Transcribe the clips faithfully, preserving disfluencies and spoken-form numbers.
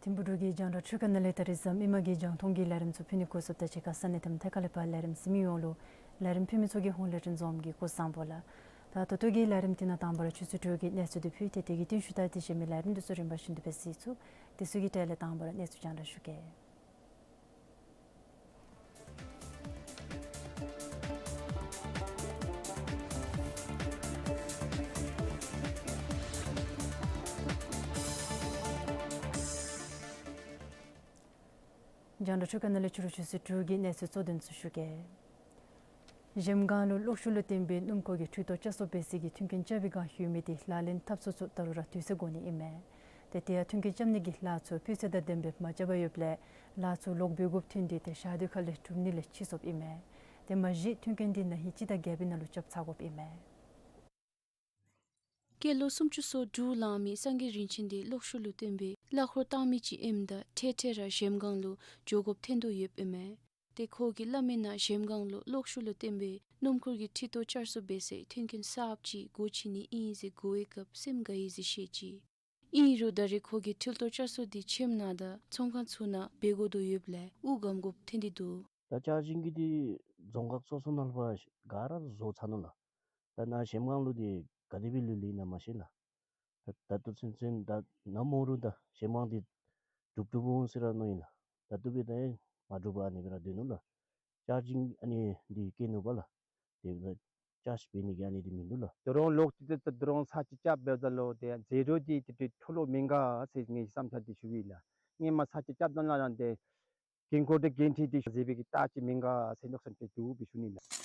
ཐིམ་ཕུག་འབྲུག་གི་རྒྱང་བསྒྲགས་འཕྲུལ་ཁང་ནང་ལས་ད་རིས་ཙམ་ཨིན་མ་གི་རྒྱང་མཐོང་གི་ལས་རིམ་ཚུ་ཕུལ་ནི་འགོ་བཙུགསཔ་ད་ཕྱི་ཁ་ས་གནས་དང་ཐད་ཀར་ལས་ཕར་ལས་རིམ་གཟིགས་མི་ཡོངས་ལུ་ལས་རིམ་ཕུལ་མི་ཚུ་གི་ཧོངས་ལས་འཕྲིན་བཟུམ་གྱི་སྐུ་གཟུགས་བཟང་པོ་ལགས། ད་ད་ལྟོ་གི་ལས་རིམ་འདི་ནང་དང་པ་ར་ཆུ་ཚོད་དྲུག་གི་གནས་ཚུལ་འདི་ཕུལ་ཏེ་དེ་གི་རྟིང་ཤུལ་ལྟར་དེ་གཞན་མི་ལས་རིམ་འདི་ཚུ་རིམ་པ་བཞིན་དུ་སྦེ་གཟིགས་ཚུགས། དེ་ཚུ་གི་གྲས་ལས་དང་པ་ར་གནས་ཚུལ་རྒྱང་བསྒྲགས་ཞུ་གེ། རྒྱང་བསྒྲགས་འཕྲུལ་ཁང་ནང་ལས་ཕྱི་རུ་ཆུ་ཚོད་དྲུག་གི་གནས་ཚུལ་གཙོ་དོན་ཚུ་ཞུ་གེ། གཞལམ་སྒང་ལུ་གློག་ཤུགས་ལུ་བརྟེན་པའི་སྣུམ་འཁོར་གྱི་འཕྲུལ་ཐོག་བསྐྱར་གསོ་འབད་སའི་གི་མཐུན་རྐྱེན་རྐྱབ་པའི་བསྒང་ཡོད་མི་དེ་ལག་ལེན་འཐབ་ཚུགས་ཚུགས་ད་རུང་ར་དུས་ཚོད་འགོར་ནི་ཨིན་མས། ཏེ་དེ་ཡང་མཐུན་རྐྱེན་རྐྱབ་ནི་གི་ལཱ་ཚུ་སྤུས་ཚད་དང་ལྡནམ་སྦེ་མ་རྐྱབ་པར་ཡོདཔ་ལས་ལཱ་ཚུ་ལོག་འབད་དགོཔ་ཐོན་ཏེ་ཏེ་ཞག་དུས་ཁ་ལས་གྲུབ་ནི་ལས་ཕྱིས་སོཔ་ཨིན་མས། ཏེ་མ་གཞི་མཐུན་རྐྱེན་འདི་ན་ཧིང་སྤྱི་ཟླ་བརྒྱད་པའི་ནང་ལུ་རྐྱབ་ཚར་དགོཔ་ཨིན་མས། སྐྱེས་ལོ་སུམ་ཅུ་སོ་དྲུག་ལང་མི་སངས་རྒྱས་རིན་ཆེན་འདི་གློག་ཤུགས་ལུ་བརྟེན་པའི་གླ་འཁོར་བཏང་མི་ཅིག་ཨིནམ་ད་འཕྲལ་འཕྲལ་ར་གཞལམ་སྒང་ལུ་འགྱོ་དགོཔ་ཐོན་དོ་ཡོདཔ་ཨིན་མས། ཏེ་ཁོ་གིས་སླབ་མི་ནང་གཞལམ་སྒང་ལུ་གློག་ཤུགས་ལུ་བརྟེན་པའི་སྣུམ་འཁོར་གྱི་འཕྲུལ་ཐོག་བསྐྱར་གསོ་འབད་སའི་མཐུན་རྐྱེན་གསརཔ་ཅིག་སྒོ་ཕྱེ་ནི་ཨིན་ཟེར་གོ་བའི་སྐབས་སེམས་དགའ་ཡི་ཟེར་བཤད་ཅི། ཨིན་རུང་ད་རེས་ཁོ་གིས་འཕྲུལ་ཐོག་བསྐྱར་གསོ་འདི་ཁྱིམ་ནང་དང་ཚོང་ཁང་ཚུ་ནང་འབད་དགོ་དོ་ཡོདཔ་ལས་དབུགས་སྒམ་དགོཔ་ཐོན་ཏེ་འདུག། ད་ཅར་ཇིང་གི་འདི་རྫོང་ཁག་སོ་སོ་ནང་ལུ་ཕར་ག་ར་བཟོ་ཚར་ནུག་ལགས། ད་ནཱ་གཞལམ་སྒང་ལུ་འདི་ག་དེ་སྦེ་ལུས་ལུས་ཨིན་ན་མ་ཤེས་ལགས། ད་ད་ལྟོ་ཚུན་ཚོད་ད་ནམ་འོང་རུང་ད་གཞལམ་སྒང་འདི་འགྲུབ་འགྲུབ་འོང་ཟེར་ར་མནོ་ཡི་ལགས། ད་ལྟོ་སྦེ་ད་ཡང་མ་འགྲུབ་པར་ཨ་ནི་སྦེ་ར་སྡོད་ནུག་ལགས། ཅར་ཇིང་ཨ་ནི་འདི་བཀལ་ནུག་པ་ལགས། དེ་སྦེ་ཅརཇ་འབད་ནི་གི་ཨ་ནི་འདི་མིན་འདུག་ལགས། ད་རུང་ལོག་སྟེ་ད་ད་རུང་ས་ཆ་རྐྱབ་འབདཝ་ད་ལུ་ཏེ་ཟད་འགྲོ་འདི་ཏེ་ཏེ་འཕྲོ་བརླག་མི་འགྱོ་ཟེར་ངེའི་བསམ་འཆར་འདི་ཞུ་གེ་ལགས། སྔོན་མ་ས་ཆ་རྐྱབ་ད་ནཱ་ར་ཏེ་འགན་ཁུར་དང་འགན་འཁྲི་འདི་ཟད་པའི་གི་རྟགས་ཅིག་མི་འགྱོ་ཟེར་མནོ་བསམ་ཅིག་འདུག་སྦེ་ཞུ་ནི་ལགས།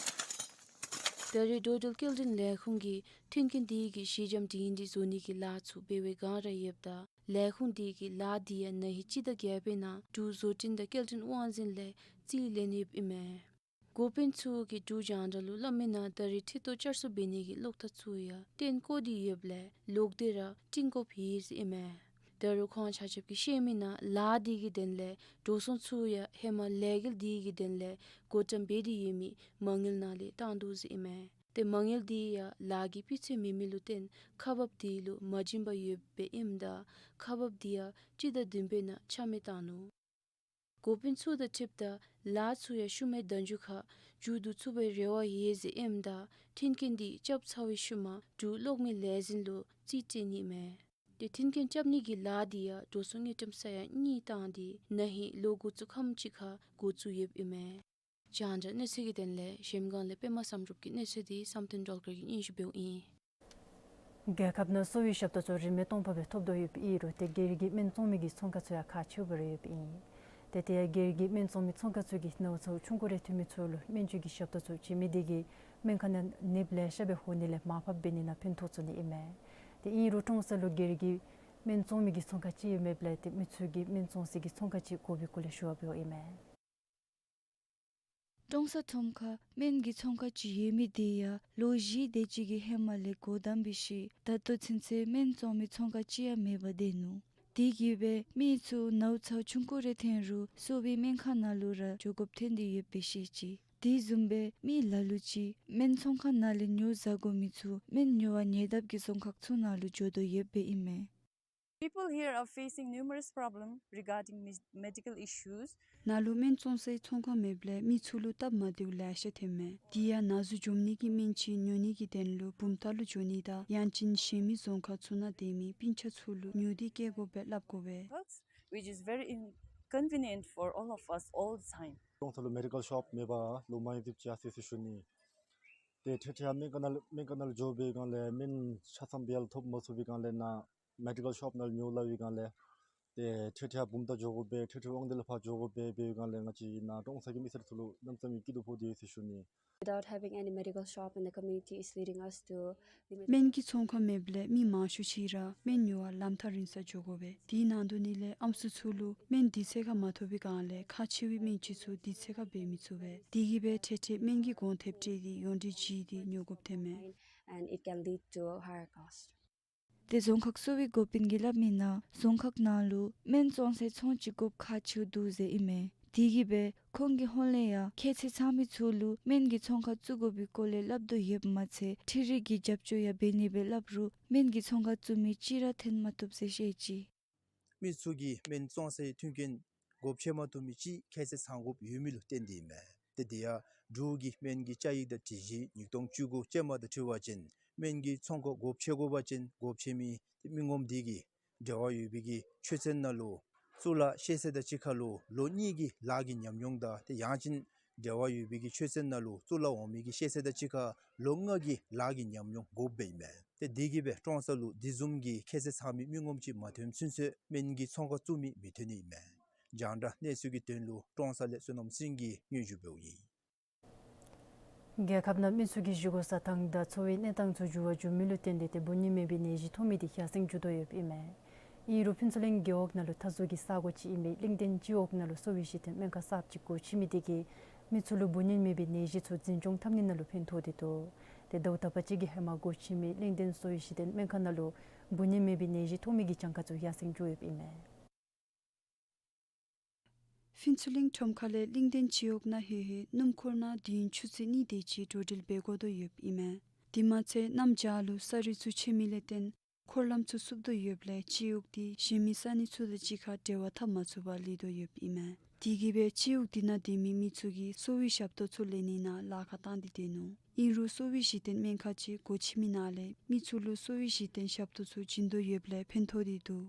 ད་རེས་འགྲོ་འགྲུལ་སྐྱེལ་འདྲེན་ལས་ཁུངས་ཀྱིས་མཐུན་རྐྱེན་འདི་གི་ཞི་འཇམ་འབྲིང་འདི་བཟོ་ནི་གི་ལཱ་ཚུ་འབད་བའི་བསྒང་ར་ཡོདཔ་ད་ལས་ཁུངས་འདི་གིས་ལཱ་འདི་ཡང་ན་ཧིང་སྤྱི་ཟླ་བརྒྱད་པའི་ནང་འབྲུག་བཟོ་སྐྲུན་དང་སྐྱེལ་འདྲེན་དབང་འཛིན་ལས་རྩིས་ལེན་ཡོདཔ་ཨིན་མས། འགོ་དཔོན་ཚུ་གིས་འབྲུག་རྒྱང་བསྒྲགས་ལུ་སླབ་མི་ནང་ད་རེས་འཕྲུལ་ཐོག་བསྐྱར་གསོ་འབད་ནི་གི་གློག་ཐག་ཚུ་ཡང་བཏོན་བཀོ་སྟེ་ཡོདཔ་ལས་ལོག་སྟེ་ར་བཏོན་དགོཔ་ཡོད་ཟེར་ཨིན་མས། ད་རུང་ཁོང་ཆ་ཁྱབ་ཀྱིས་བཤད་མི་ནང་ལཱ་འདི་གི་དོན་ལས་འགྲོ་སོང་ཚུ་ཡང་ཧེ་མ་ལས་འགུལ་འདི་གི་དོན་ལས་བགོ་བཀྲམ་འབད་དེ་ཡོད་མི་མ་དངུལ་ནང་ལས་བཏང་དོ་ཟེར་ཨིན་མས། ཏེ་མ་དངུལ་འདི་ཡང་ལཱ་གི་སྤུས་ཚད་མེད་མི་ལུ་བརྟེན་ཁག་འབགཔ་འདི་ལུ་མ་བྱིན་པར་ཡོདཔ་སྦེ་ཨིནམ་ད་ཁག་འབགཔ་འདི་ཡང་སྤྱི་ཟླ་བདུན་པའི་ནང་ཆ་མེད་བཏང་ནུག། འགོ་དཔོན་ཚུ་དང་འཁྲིལཝ་ད་ལཱ་ཚུ་ཡང་ཤུལ་མའི་ཟླཝ་མཇུག་ཁར་མཇུག་བསྡུ་ཚུགས་པའི་རེ་བ་ཡོད་ཟེར་ཨིནམ་ད་མཐུན་རྐྱེན་འདི་རྐྱབ་ཚར་བའི་ཤུལ་མ་འབྲུག་གློག་མེ་ལས་འཛིན་ལུ་རྩིས་སྤྲོད་ནི་མས། ཏེ་མཐུན་རྐྱེན་རྐྱབ་ནི་གི་ལཱ་འདི་ཡང་འགྲོ་སོང་དངུལ་ཀྲམ་ས་ཡ་གཉིས་བཏང་སྟེ་ན་ཧིང་ལོ་འགོ་བཙུགས་ཁམས་ཅིག་ཁར་འགོ་བཙུགས་ཡོདཔ་ཨིན་མས། རྒྱང་བསྒྲགས་གནས་ཚུལ་གྱི་དོན་ལས་གཞལམ་སྒང་ལས་པདྨ་བསམ་གྲུབ་ཀྱི་གནས་ཚུལ་འདི་བསམ་གཏན་སྒྲོལ་དཀར་གྱིས་སྙན་ཞུ་འབདཝ་ཨིན། རྒྱལ་ཁབ་ནང་གསོ་བའི་ཞབས་ཏོག་ཚུ་རིན་མེད་སྟོང་པ་སྦེ་ཐོབ་དོ་ཡོདཔ་ཨིན་རུང་ཏེ་སྒེར་གྱི་སྨན་བཙོང་མི་གི་ཚོང་ཁང་ཚུ་ཡང་ཁག་ཆེཝ་ར་ཡོདཔ་ཨིན། ཏེ་དེ་ཡང་སྒེར་གྱི་སྨན་བཙོང་མི་ཚོང་ཁང་ཚུ་གིས་ནཝ་ཚཝ་ཆུང་ཀུ་རེ་ཐོན་མི་ཚུ་ལུ་སྨན་བཅོས་ཀྱི་ཞབས་ཏོག་ཚུ་བྱིན་མི་དེ་གིས་སྨན་ཁང་ནང་ནདཔ་ལེ་ཤ་སྦེ་ཧོ་ནི་ལས་མར་ཕབ་འབད་ནི་ནང་ཕན་ཐོགས་ཚུགས་ནི་ཨིན་མས། ཏེ་ཨིན་རུང་ཀྲོང་གསར་ལུ་སྒེར་གྱི་སྨན་བཙོང་མི་གི་ཚོང་ཁང་ཅིག་ཡང་མེདཔ་ལས་ཏེ་མི་ཚུ་གིས་སྨན་བཙོང་སའི་གི་ཚོང་ཁང་ཅིག་དགོ་པའི་སྐོར་ལས་ཞུ་བ་འབདཝ་ཨིན་མས། ཀྲོང་གསར་ཁྲོམ་ཁར་སྨན་གྱི་ཚོང་ཁང་ཅིག་ཡོད་མི་དེ་ཡང་ལོ་བཞི་དེ་ཅིག་གི་ཧེ་མ་ལས་སྒོ་བསྡམས་པའི་ཤུལ་ད་ལྟོ་ཚུན་ཚོད་སྨན་བཙོང་མི་ཚོང་ཁང་ཅིག་ཡང་མེད་པར་སྡོད་ནུག། དེ་གིས་སྦེ་མི་ཚུ་ནཝ་ཚཝ་ཆུང་ཀུ་རེ་ཐོན་རུང་གསོ་བའི་སྨན་ཁང་ནང་ལུ་ར་འགྱོ་དགོཔ་ཐོན་ཏེ་ཡོདཔ་སྦེ་བཤད་ཅི། དེ་བཟུམ་སྦེ་མི་ལ་ལུ་ཅིག་སྨན་ཚོང་ཁང་ནང་ལས་ཉོ་བཟའ་དགོ་མི་ཚུ་སྨན་ཉོ་བར་ཉེ་འདབས་ཀྱི་རྫོང་ཁག་ཚུ་ནང་ལུ་འགྱོ་དོ་ཡོདཔ་སྦེ་ཨིན་མས། People here are facing numerous problems regarding me- medical issues. ནཱ་ལུ་སྨན་བཙོང་སའི་ཚོང་ཁང་མེདཔ་ལས་མི་ཚུ་ལུ་སྟབས་མ་བདེཝ་ལེ་ཤ་ཐོནམ་མས། དེ་ཡང་ན་ཟུག་འཇོམས་ནི་གི་སྨན་ཆས་ཉོ་ནི་གི་དོན་ལུ་བུམ་ཐང་ལུ་འགྱོ་ནི་དང་ཡང་ཅིན་གཞན་མི་རྫོང་ཁག་ཚུ་ནང་སྡོད་མི་སྤུན་ཆ་ཚུ་ལུ་ཉོ་སྟེ་བསྐྱལ་དགོ་པས་སླབ་གོ་བས། Which is very inconvenient for all of us all the time. ཀྲོང་གསར་ལུ་མེ་ཌི་ཀལ་ཤོབ་མེད་པར་ལོ་མང་རབས་ཅིག་ཡར་སོ་ཡི་ཟེར་ཞུ་ནི། ཏེ་ཁྲིག་ཁྲི་སྨན་ཁང་ནང་སྨན་ཁང་ནང་འགྱོ་བའི་སྒང་ལས་སྨན་ཆ་ཚང་སྦེ་ཡར་ཐོབ་མ་ཚུགས་པའི་སྒང་ལས་ནཱ་མེ་ཌི་ཀལ་ཤོབ་ནང་ཉོ་སླབ་པའི་སྒང་ལས་ ཏེ་འཕྲལ་འཕྲལ་བུམ་ཐང་འགྱོ་དགོ་པས། འཕྲལ་འཕྲལ་དབང་འདུས་ལུ་ཕར་འགྱོ་དགོ་པས། འབད་བའི་སྒང་ལས་ང་བཅས་ནཱ་ཀྲོང་གསར་གྱི་མི་སེར་ཚུ་ལུ་གནམ་མེད་ས་མེད་སྐྱིད་སྡུག་ཕོག་སྟེ་ཡོད་ཟེར་ཞུ་ནི། Without having any medical shop in the community is leading us to ལིང་མེན་གྱི་ཚོང་ཁང་མེདཔ་ལས་མི་མང་ཤོས་ཅིག་ར་སྨན་ཉོ་བར་ལམ་ཐག་རིང་སར་འགྱོ་དགོ་པས། དེ་ནང་དུ་ནི་ལས་ཨམ་སྲུ་ཚུ་ལུ་སྨན་དུས་ཚོད་ཁར་མ་ཐོབ་པའི་སྒང་ལས་ཁག་ཆེ་བའི་སྨན་ཅིག་ཚུ་དུས་ཚོད་ཁར་འབད་མི་ཚུགས་པས། དེ་གིས་འབད་འཕྲལ་འཕྲལ་སྨན་གྱི་གོང་ཐེབས་སྤྲོད་དེ་ཡོངས་འབྲེལ་བརྒྱུད་དེ་ཉོ་དགོཔ་ཐོནམ་མས། And it can lead to higher cost. ཏེ་རྫོང་ཁག་གསོ་བའི་འགོ་དཔོན་གྱིས་སླབ་མི་ནང་རྫོང་ཁག་ནང་ལུ་སྨན་བཙོང་སའི་ཚོང་ཅིག་དགོཔ་ཁག་ཆེཝ་འདུག་ཟེར་ཨིན་མས། དེ་གིས་འབད་ཁོང་གི་ཧོངས་ལས་ཡང་ཁྱད་ཚད་ཚང་མི་ཚུ་ལུ་སྨན་གྱི་ཚོང་ཁང་བཙུགས་དགོ་པའི་སྐོར་ལས་སླབ་དོ་ཡོདཔ་མ་ཚད་འཕྲུལ་རིག་གི་རྒྱབ་སྐྱོར་ཡང་འབད་ནི་སྦེ་སླབ་རུང་སྨན་གྱི་ཚོང་ཁང་བཙུགས་མི་གཅིག་ར་ཐོན་མ་བཏུབ་ཟེར་བཤད་ཅི། མི་ཚུ་གིས་སྨན་བཙོང་སའི་མཐུན་རྐྱེན་སྒོ་ཕྱེ་མ་བཏུབ་མི་ཅིག་ཁྱད་ཚད་ཚང་དགོཔ་ཡོད་མི་ལུ་བརྟེན་ཏེ་ཨིན་མས། ཏེ་དེ་ཡང་འབྲུག་གི་སྨན་གྱི་བཅའ་ཡིག་དང་སྒྲིག་གཞི་ཉིས་སྟོང་བཅུ་དགུ་ཅན་མ་དང་འཁྲིལ་བ་ཅིན་སྨན་གྱི་ཚོང་ཁང་སྒོ་ཕྱེ་དགོ་པ་ཅིན་སྒོ་ཕྱེ་མི་ཏེ་མི་ངོམ་དེ་གིས་འབྲེལ་བ་ཡོད་པའི་གི་ཆོས་ཚན་ནང་ལུ་གཙུག་ལག་ཤེས་ཚད་དང་གཅིག་ཁར་ལུ་ལོ་གཉིས་ཀྱི་ལཱ་གི་ཉམས་མྱོང་དང་ཏེ་ཡང་ཅིན་འབྲེལ་བ་ཡོད་པའི་གི་ཆོས་ཚན་ནང་ལུ་གཙུག་ལག་འོག་མའི་གི་ཤེས་ཚད་དང་གཅིག་ཁར་ལོ་ལྔ་གི་ལཱ་གི་ཉམས་མྱོང་དགོཔ་ཨིན་མས། ཏེ་དེ་གིས་འབད་ཀྲོང་གསར་ལུ་དེ་བཟུམ་གྱི་ཁྱད་ཚད་ཚང་མི་མི་ངོམ་ཅིག་མ་ཐོནམ་ཚུན་ཚོད་སྨན་གྱི་ཚོང་ཁང་བཙུགས་མི་མི་ཐོན་ནི་ཨིན་མས། རྒྱང་བསྒྲགས་གནས་ཚུལ་གྱི་དོན་ལུ་ཀྲོང་གསར་ལས་བསོད་ནམས་སེང་གེ་སྙན་ཞུ་འབདཝ་ཨིན། རྒྱལ་ཁབ་ནང་མི་ཚུ་གི་བཞེས་སྒོ་ཟ་ཐངས་དང་འཚོ་བའི་གནས་སྟངས་ཚུ་འགྱུར་བ་འགྱོ་མི་ལུ་བརྟེན་ཏེ་ཏེ་འབུ་ནིམ་མེད་པའི་ནད་གཞི་ཐོབ་མི་དེ་ཡར་སེང་འགྱོ་དོ་ཡོདཔ་ཨིན་མས། ཨིན་རུང་ཕུན་ཚོགས་གླིང་རྒེད་འོག་ནང་ལུ་མཐའ་ཟུར་གྱི་ས་གོ་ཅིག་ཨིན་པའི་གླིང་ལྡན་སྤྱི་འོག་ནང་ལུ་གསོ་བའི་གཞི་རྟེན་སྨན་ཁང་གསརཔ་ཅིག་སྒོ་ཕྱེ་མི་དེ་གིས་མི་ཚུ་ལུ་འབུ་ནིམ་མེད་པའི་ནད་གཞི་ཚུ་འཛིན་སྐྱོང་འཐབ་ནི་ནང་ལུ་ཕན་ཐོགས་ཏེ་འདུག། ཏེ་ཟླཝ་དག་པ་ཅིག་གི་ཧེ་མ་སྒོ་ཕྱེ་མི་གླིང་ལྡན་གསོ་བའི་གཞི་རྟེན་སྨན་ཁང་ནང་ལུ་འབུ་ནིམ་མེད་པའི་ནད་གཞི་ཐོབ་མི་གི་གྱངས་ཁ་ཚུ་ཡར་སེང་འགྱོ་ཡོདཔ་ཨིན་མས། ཕུན་ཚོགས་གླིང་ཁྲོམ་ཁ་ལས་གླིང་ལྡན་སྤྱི་འོག་ནང་ལྷོད་ལྷོད་སྣུམ་འཁོར་ནང་དུས་ཡུན་ཆུ་ཚོད་གཉིས་དེ་ཅིག་འགྲོ་འགྲུལ་འབད་དགོ་དོ་ཡོདཔ་ཨིན་མས། དེ་མ་ཚད་གནམ་བྱཱར་ལུ་ས་རུད་ཚུ་ཆད་མི་ལས་བརྟེན་འཁོར་ལམ་ཚུ་བསུབ་དོ་ཡོདཔ་ལས་སྤྱི་འོག་དེ་གཞན་མི་ས་གནས་ཚུ་དང་གཅིག་ཁར་འབྲེལ་བ་འཐབ་མ་ཚུགས་པར་ལུས་དོ་ཡོདཔ་ཨིན་མས། དེ་གིས་འབད་སྤྱི་འོག་དེ་ནང་སྡོད་མི་མི་ཚུ་གིས་གསོ་བའི་ཞབས་ཏོག་ཚུ་ལེན་ནི་ནང་ལཱ་ཁག་བཏང་སྟེ་སྡོད་ནུག། ཨིན་རུང་གསོ་བའི་གཞི་རྟེན་སྨན་ཁང་ཅིག་སྒོ་ཕྱེ་མི་ནང་ལས་མི་ཚུ་ལུ་གསོ་བའི་གཞི་རྟེན་ཞབས་ཏོག་ཚུ་བྱིན་དོ་ཡོདཔ་ལས་ཕན་ཐོགས་ཏེ་འདུག།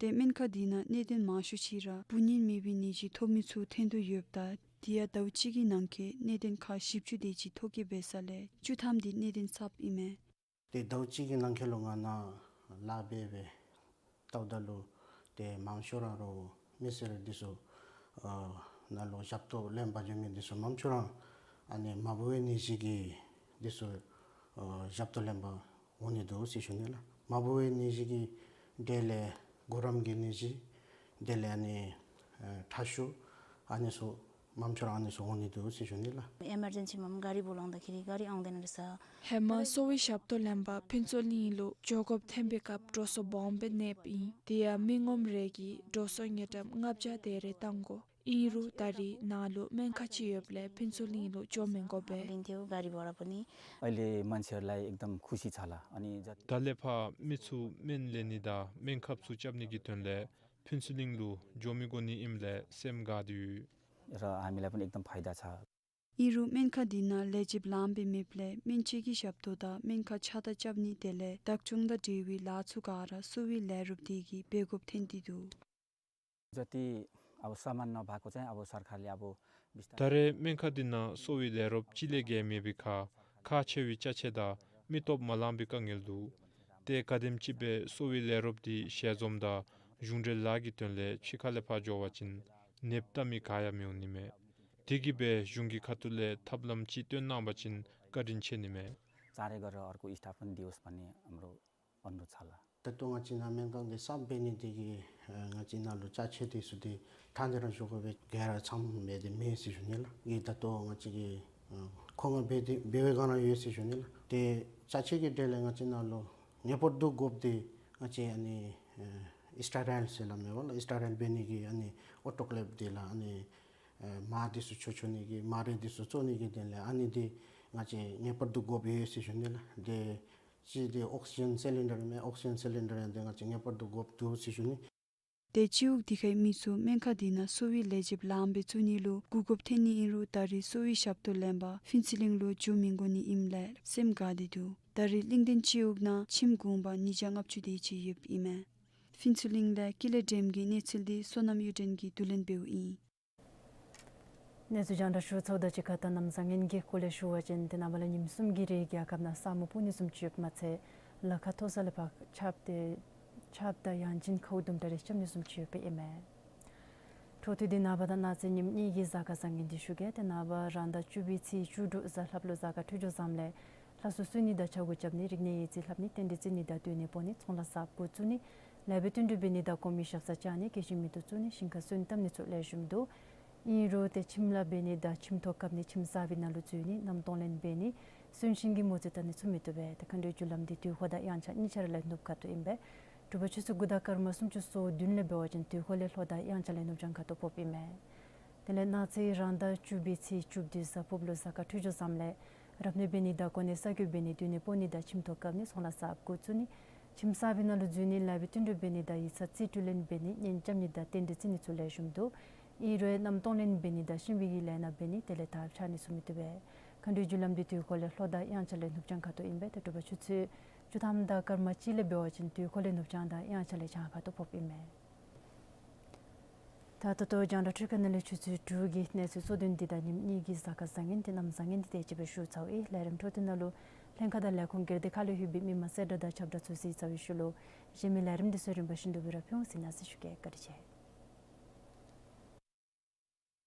ཏེ་སྨན་ཁང་དེ་ནང་གནད་དོན་མང་ཤོས་ཅིག་ར་འབུ་ནིམ་མེད་པའི་ནད་གཞི་ཐོབ་མི་ཚུ་ཐོན་དོ་ཡོདཔ་ད་དེ་ཡང་ཟླཝ་གཅིག་གི་ནང་འཁོད་གནད་དོན་ཁག་བཞི་བཅུ་དེ་ཅིག་ཐོ་བཀོད་འབད་ས་ལས་བཅུ་ཐམ་དེ་གནད་དོན་གསརཔ་ཨིན་མས། ཏེ་ཟླཝ་གཅིག་གི་ནང་འཁོད་ལུ་ང་ནཱ་ལཱ་འབད་འབད་བལྟཝ་ད་ལུ་ཏེ་མང་ཤོས་ར་རོགས་མི་སེར་འདི་ཚུ་ཨ་ནཱ་ལུ་ཞབས་ཏོག་ལེན་པར་འགྱོ་མི་འདི་ཚུ་མང་ཤོས་ར་ཨ་ནི་མ་འབུ་བའི་ནད་གཞི་གི་འདི་ཚུ་ཨ་ཞབས་ཏོག་ལེན་པར་འོང་ནི་འདུག་ཟེར་ཞུ་ནི་ལགས། མ་འབུ་བའི་ནད་གཞི་གི་གྲས་ལས་གུ་རམ་གྱི་ནད་གཞི་དེ་ལས་ཨ་ནི་ཨ་ཁྲག་ཤུགས་ཨ་ནི་ཚུ་མང་ཤོས་ར་ཨ་ནི་ཚུ་འོང་ནི་འདུག་ཟེར་ཞུ་ནི་ལགས། ཨེ་མར་ཇེན་སི་མམ་ག་རི་བུ་ལོང་ད་ཁི་རི་ག་རི་ཨང་དེ་ན་རི་ས། ཧེ་མ་གསོ་བའི་ཞབས་ཏོག་ལེན་པར་ཕུན་ཚོགས་གླིང་ལུ་འགྱོ་དགོཔ་ཐོན་པའི་སྐབས་འགྲོ་སོང་སྦོམ་སྦེ་གནསཔ་ཨིན། དེ་ཡང་མི་ངོམ་རེ་གིས་འགྲོ་སོང་དངུལ་ཀྲམ་ལྔ་བརྒྱ་དེ་རེ་བཏང་དགོ། ཨིན་རུང་ད་རིས་ནཱ་ལུ་སྨན་ཁང་ཅིག་ཡོདཔ་ལས་ཕུན་ཚོགས་གླིང་ལུ་འགྱོ་མི་དགོ་པས། ལིན་ཐེའུ་ག་རི་བོ་ར་པོ་ནི། अहिले मान्छेहरूलाई एकदम खुसी छ ला। अनि जति ད་ལས་ཕར་མི་ཚུ་སྨན་ལེན་ནི་དང་སྨན་ཁབ་ཚུ་རྐྱབ་ནི་གི་དོན་ལས་ཕུན་ཚོགས་གླིང་ལུ་འགྱོ་མི་དགོ་ནི་ཨིནམ་ལས་སེམས་དགའ་སྟེ་ཡོད། र हामीलाई पनि एकदम फाइदा छ। ཨིན་རུང་སྨན་ཁང་དེ་ནང་ལས་བྱེདཔ་ལངམ་སྦེ་མེདཔ་ལས་སྨན་བཅོས་ཀྱི་ཞབས་ཏོག་དང་སྨན་ཁང་ཕྱག་བསྟར་རྐྱབ་ནི་དེ་ལས་བདག་སྐྱོང་དང་འབྲེལ་བའི་ལཱ་ཚུ་ག་ར་གསོ་བའི་ལས་རོགསཔ་དེ་གིས་འབད་དགོཔ་ཐོན་ཏེ་འདུག། जति अब सामान नभएको चाहिँ अब सरकारले अब बिस्तारै ད་རེས་སྨན་ཁང་དེ་ནང་གསོ་བའི་ལས་རོགསཔ་གཅིག་ལས་བརྒལ་མེད་པའི་ཁར་ཁག་ཆེ་བའི་ཅ་ཆས་དང་མི་སྟོབས་མ་ལང་པའི་དཀའ་ངལ་འདུག། ཏེ་ག་དེམ་ཅིག་སྦེ་གསོ་བའི་ལས་རོགསཔ་དེ་ཞལ་འཛོམས་དང་གཞུང་འབྲེལ་ལཱ་གི་དོན་ལས་ཕྱི་ཁ་ལས་ཕར་འགྱོ་བ་ཅིན་ནདཔ་བལྟ་མི་ག་ཡང་མི་འོང་ནི་མས། དེ་གིས་འབད་གཞུང་གི་ཁ་ཐུག་ལས་ཐབས་ལམ་ཅིག་སྟོན་གནང་པ་ཅིན་བཀའ་དྲིན་ཆེ་ནི་མས། चाँडै गरेर अर्को स्टाफ पनि दिओस् भन्ने हाम्रो अनुरोध छ ལགས། ད་ལྟོ་ང་བཅས་ནཱ་སྨན་ཁང་འདི་གསརཔ་འབད་ནི་དེ་གིས་ཨ་ང་བཅས་ནཱ་ལུ་ཅ་ཆས་དེ་ཚུ་འདི་ཐང་འདི་ར་ཞུ་དགོ་པས། ག་ར་ཚངམ་འབད་དེ་མེད་ཟེར་ཞུ་ནི་ལགས། ཨིན་ད་ལྟོ་ང་བཅས་ཀྱིས་ཨ་མཁོ་མངགས་འབད་དེ་འབད་བའི་སྒང་ར་ཡོད་ཟེར་ཞུ་ནི་ལགས། ཏེ་ཅ་ཆས་ཀྱི་གྲས་ལས་ང་བཅས་ནཱ་ལུ་ངེས་པར་དུ་དགོཔ་འདི་ང་བཅས་ཨ་ནི་ཨ་སི་ཊ་རའིལ་ཟེར་སླབ་མས་པ་ལགས། སི་ཊ་རའིལ་འབད་ནི་གི་ཨ་ནི་ཨོ་ཊོ་ཀེལབ་འདི་ལགས། ཨ་ནི་ཨ་མར་འདི་ཚུ་འཁྱོག་འཁྱོག་ནི་གི་མར་རེ་འདི་ཚུ་བཙོ་ནི་གི་དོན་ལས་ཨ་ནི་འདི་ང་བཅས་ངེས་པར་དུ་དགོཔ་ཡོད་ཟེར་ཞུ་ནི་ལགས། ཏེ་གཅིག་འདི་ཨོག་སི་ཇེན་སི་ལིན་ཌར་མས། ཨོག་སི་ཇེན་སི་ལིན་ཌར་ཡང་འདི་ང་བཅས་ངེས་པར་དུ་དགོཔ་འདུག་ཟེར་ཞུ་ནི། ཏེ་སྤྱི་འོག་དེ་ཁའི་མི་ཚུ་སྨན་ཁང་དེ་ནང་གསོ་བའི་ལས་བྱེདཔ་ལངམ་སྦེ་བཙུགས་ནི་ལུ་གུ་དགོཔ་ཐོན་ནི་ཨིན་རུང་ད་རིས་གསོ་བའི་ཞབས་ཏོག་ལེན་པར་ཕུན་ཚོགས་གླིང་ལུ་འགྱོ་མི་དགོ་ནི་ཨིནམ་ལས་སེམས་དགའ་སྟེ་འདུག། ད་རིས་གླིང་ལྡན་སྤྱི་འོག་ནང་ཁྱིམ་གུང་པ་ཉིས་བརྒྱ་ལྔ་བཅུ་དེ་ཅིག་ཡོདཔ་ཨིན་མས། ཕུན་ཚོགས་གླིང་ལས་ཀུན་ལེགས་སྒྲོལམ་གྱི་གནས་ཚུལ་འདི་བསོད་ནམས་གཡུ་སྒྲོན་གྱིས་བསྡུ་ལེན་འབདཝ་ཨིན། གནས་ཚུལ་རྒྱང་བསྒྲགས་ཞུ་ཚརཝ་དང་གཅིག་ཁར་ད་གནམ་བཟང་ངན་གྱི་སྐོར་ལས་ཞུ་བ་ཅིན་ཏེ་ནངས་པ་ལས་ཉིནམ་གསུམ་གྱི་རིང་རྒྱལ་ཁབ་ནང་ས་སྨུག་སྤུབ་ནི་བཟུམ་ཅིག་ཡོདཔ་མ་ཚད་ལ་ཁ་མཐོ་ས་ལས་ཕར་ཆརཔ་དེ་ ཆརཔ་དང་ཡང་ཅིན་ཁཝ་དུམ་གྲ་རེ་རྐྱབ་ནི་བཟུམ་ཅིག་ཡོདཔ་ཨིན་མས། འཕྲོ་མཐུད་དེ་ནངས་པ་དང་གནངས་ཚེ་ཉིནམ་གཉིས་ཀྱི་གཟའ་སྐར་བཟང་ངན་འདི་ཞུ་གེ། ཏེ་ནངས་པ་རང་ཟླ་བཅུ་པའི་ཚེས་བཅུ་དྲུག་གཟའ་ལྷགཔ་ལུ་གཟའ་སྐར་འཕྲོད་སྦྱོར་བཟངམ་ལས་ལྷ་སྲུང་གསོལ་ནི་དང་ཕྱག་གུ་རྐྱབ་ནི། རིག་གནས་ཡིག་རྩིས་ལྷབ་ནི། རྟེན་འབྲེལ་བརྩི་ནི་དང་སྡོད་གནས་སྤོ་ནི། ཚོང་ལཱ་གསརཔ་འགོ་བཙུགས་ནི། ལེགས་པའི་བསྟུན་གྲོས་འབད་ནི་དང་དགོ་མི་ཞབས་སར་བཅར་ནི། སྐྱེད་ཤིང་མེ་ཏོག་བཙུགས་ནི། ཞིང་ཁར་སོན་བཏབ་ནི་ཚུ་ལེགས་ཤོམ་འདུག། ཨིན་རུང་ཏེ་ཁྱིམ་ལཱ་འབད་ནི་དང་ཁྱིམ་ཐོག་བཀབ་ནི། ཁྱིམ་གསར་པའི་ནང་ལུ་འཛུལ་ནི། གནམ་སྟོང་ལེན་འབད་ནི། གསོན་གཤིན་གྱི་མོ་རྩིས་བལྟ་ནི་ཚུ་མི་བཏུབ་པས། ཏེ་མཁའ་འགྲོའི་རྒྱུ་ལམ་འདི་དུས་འཁོར་དང་དབྱངས་འཆར་གཉིས་ཆ་ར་ལས་ནུབ་ཁ་ཐུག་ཨིན་པས། དྲོ་པ་ཆུ་ཚོད་དགུ་དང་སྐར་མ་སུམ་ཅུ་སོ་བདུན་ལས་འབད་བ་ཅིན་དུས་འཁོར་ལས་ལྷོ་དང་དབྱངས་འཆར་ལས་ནུབ་བྱང་ཁ་ཐུག་ཕོགཔ་ཨིན་མས། དེ་ལས་གནངས་ཚེ་རང་ཟླ་བཅུ་པའི་ཚེས་བཅུ་བདུན་གཟའ་ཕུརཔ་ལུ་གཟའ་སྐར་འཕྲོད་སྦྱོར་བཟངམ་ལས་རབ་གནས་འབད་ནི་དང་གོ་གནས་གསར་བསྐོ་འབད་ནི། སྡོད་གནས་སྤོ་ནི་དང་ཁྱིམ་ཐོག་བཀབ་ནི། ཚོང་ལཱ་གསརཔ་འགོ་བཙུགས་ནི། ཁྱིམ་གསར་པའི་ནང་ལུ་འཛུལ་ནི། ལེགས་པའི་བསྟུན་གྲོས་འབད་ནི་དང་ཡིག་ཚང་རྩིས་སྤྲོད་ལེན་འབད་ནི། གཉེན་རྐྱབ་ནི་དང་རྟེན་འབྲེལ་བརྩི་ནི་ཚུ་ལེགས་ཤོམ་འདུག། ཨིན་རུང་གནམ་སྟོང་ལེན་འབད་ནི་དང་གཤིན་པོའི་གི་ལས་སྣ་འབད་ནི། དེ་ལས་དར་འཕྱར་ནི་ཚུ་མི་བཏུབ་པས། མཁའ་འགྲོའི་རྒྱུ་ལམ་འདི་དུས་འཁོར་ལས་ལྷོ་དང་དབྱངས་འཆར་ལས་ནུབ་བྱང་ཁ་ཐུག་ཨིན་པས། ཏེ་དྲོ་པ་ཆུ་ཚོད་བཅུ་ཐམ་དང་སྐར་མ་གཅིག་ལས་འབད་བ་ཅིན་དུས་འཁོར་ལས་ནུབ་བྱང་དང་དབྱངས་འཆར་ལས་བྱང་ཁ་ཐུག་ཕོགཔ་ཨིན་མས། ད་ད་ལྟོ་རྒྱང་བསྒྲགས་འཕྲུལ་ཁང་ནང་ལས་ཆུ་ཚོད་དྲུག་གི་གནས་ཚུལ་གཙོ་དོན་འདི་དང་ཉིནམ་གཉིས་ཀྱི་གཟའ་སྐར་བཟང་ངན་འདི་གནམ་བཟང་ངན་འདི་དེ་ཅིག་སྦེ་ཞུ་ཚརཝ་ཨིན། ལས་རིམ་འཕྲོ་མཐུད་ནང་ལུ་ལྷན་ཁག་དང་ལས་ཁུངས་སྒེར་སྡེ་ཁག་ལུ་ལྷོད་པའི་མི་མང་གསལ་བསྒྲགས་དང་ཁྱབ་བསྒྲགས་ཚུ་གཟིགས་ཚར་བའི་ཤུལ་ལུ་གཞན་མི་ལས་རིམ་འདི་ཚུ་རིམ་པ་བཞིན་དུ་སྦེ་ར་ཕུལ་འོང་ཟེར་གནང་ཟེར་ཞུ་གེ། བཀའ་དྲིན་ཆེ།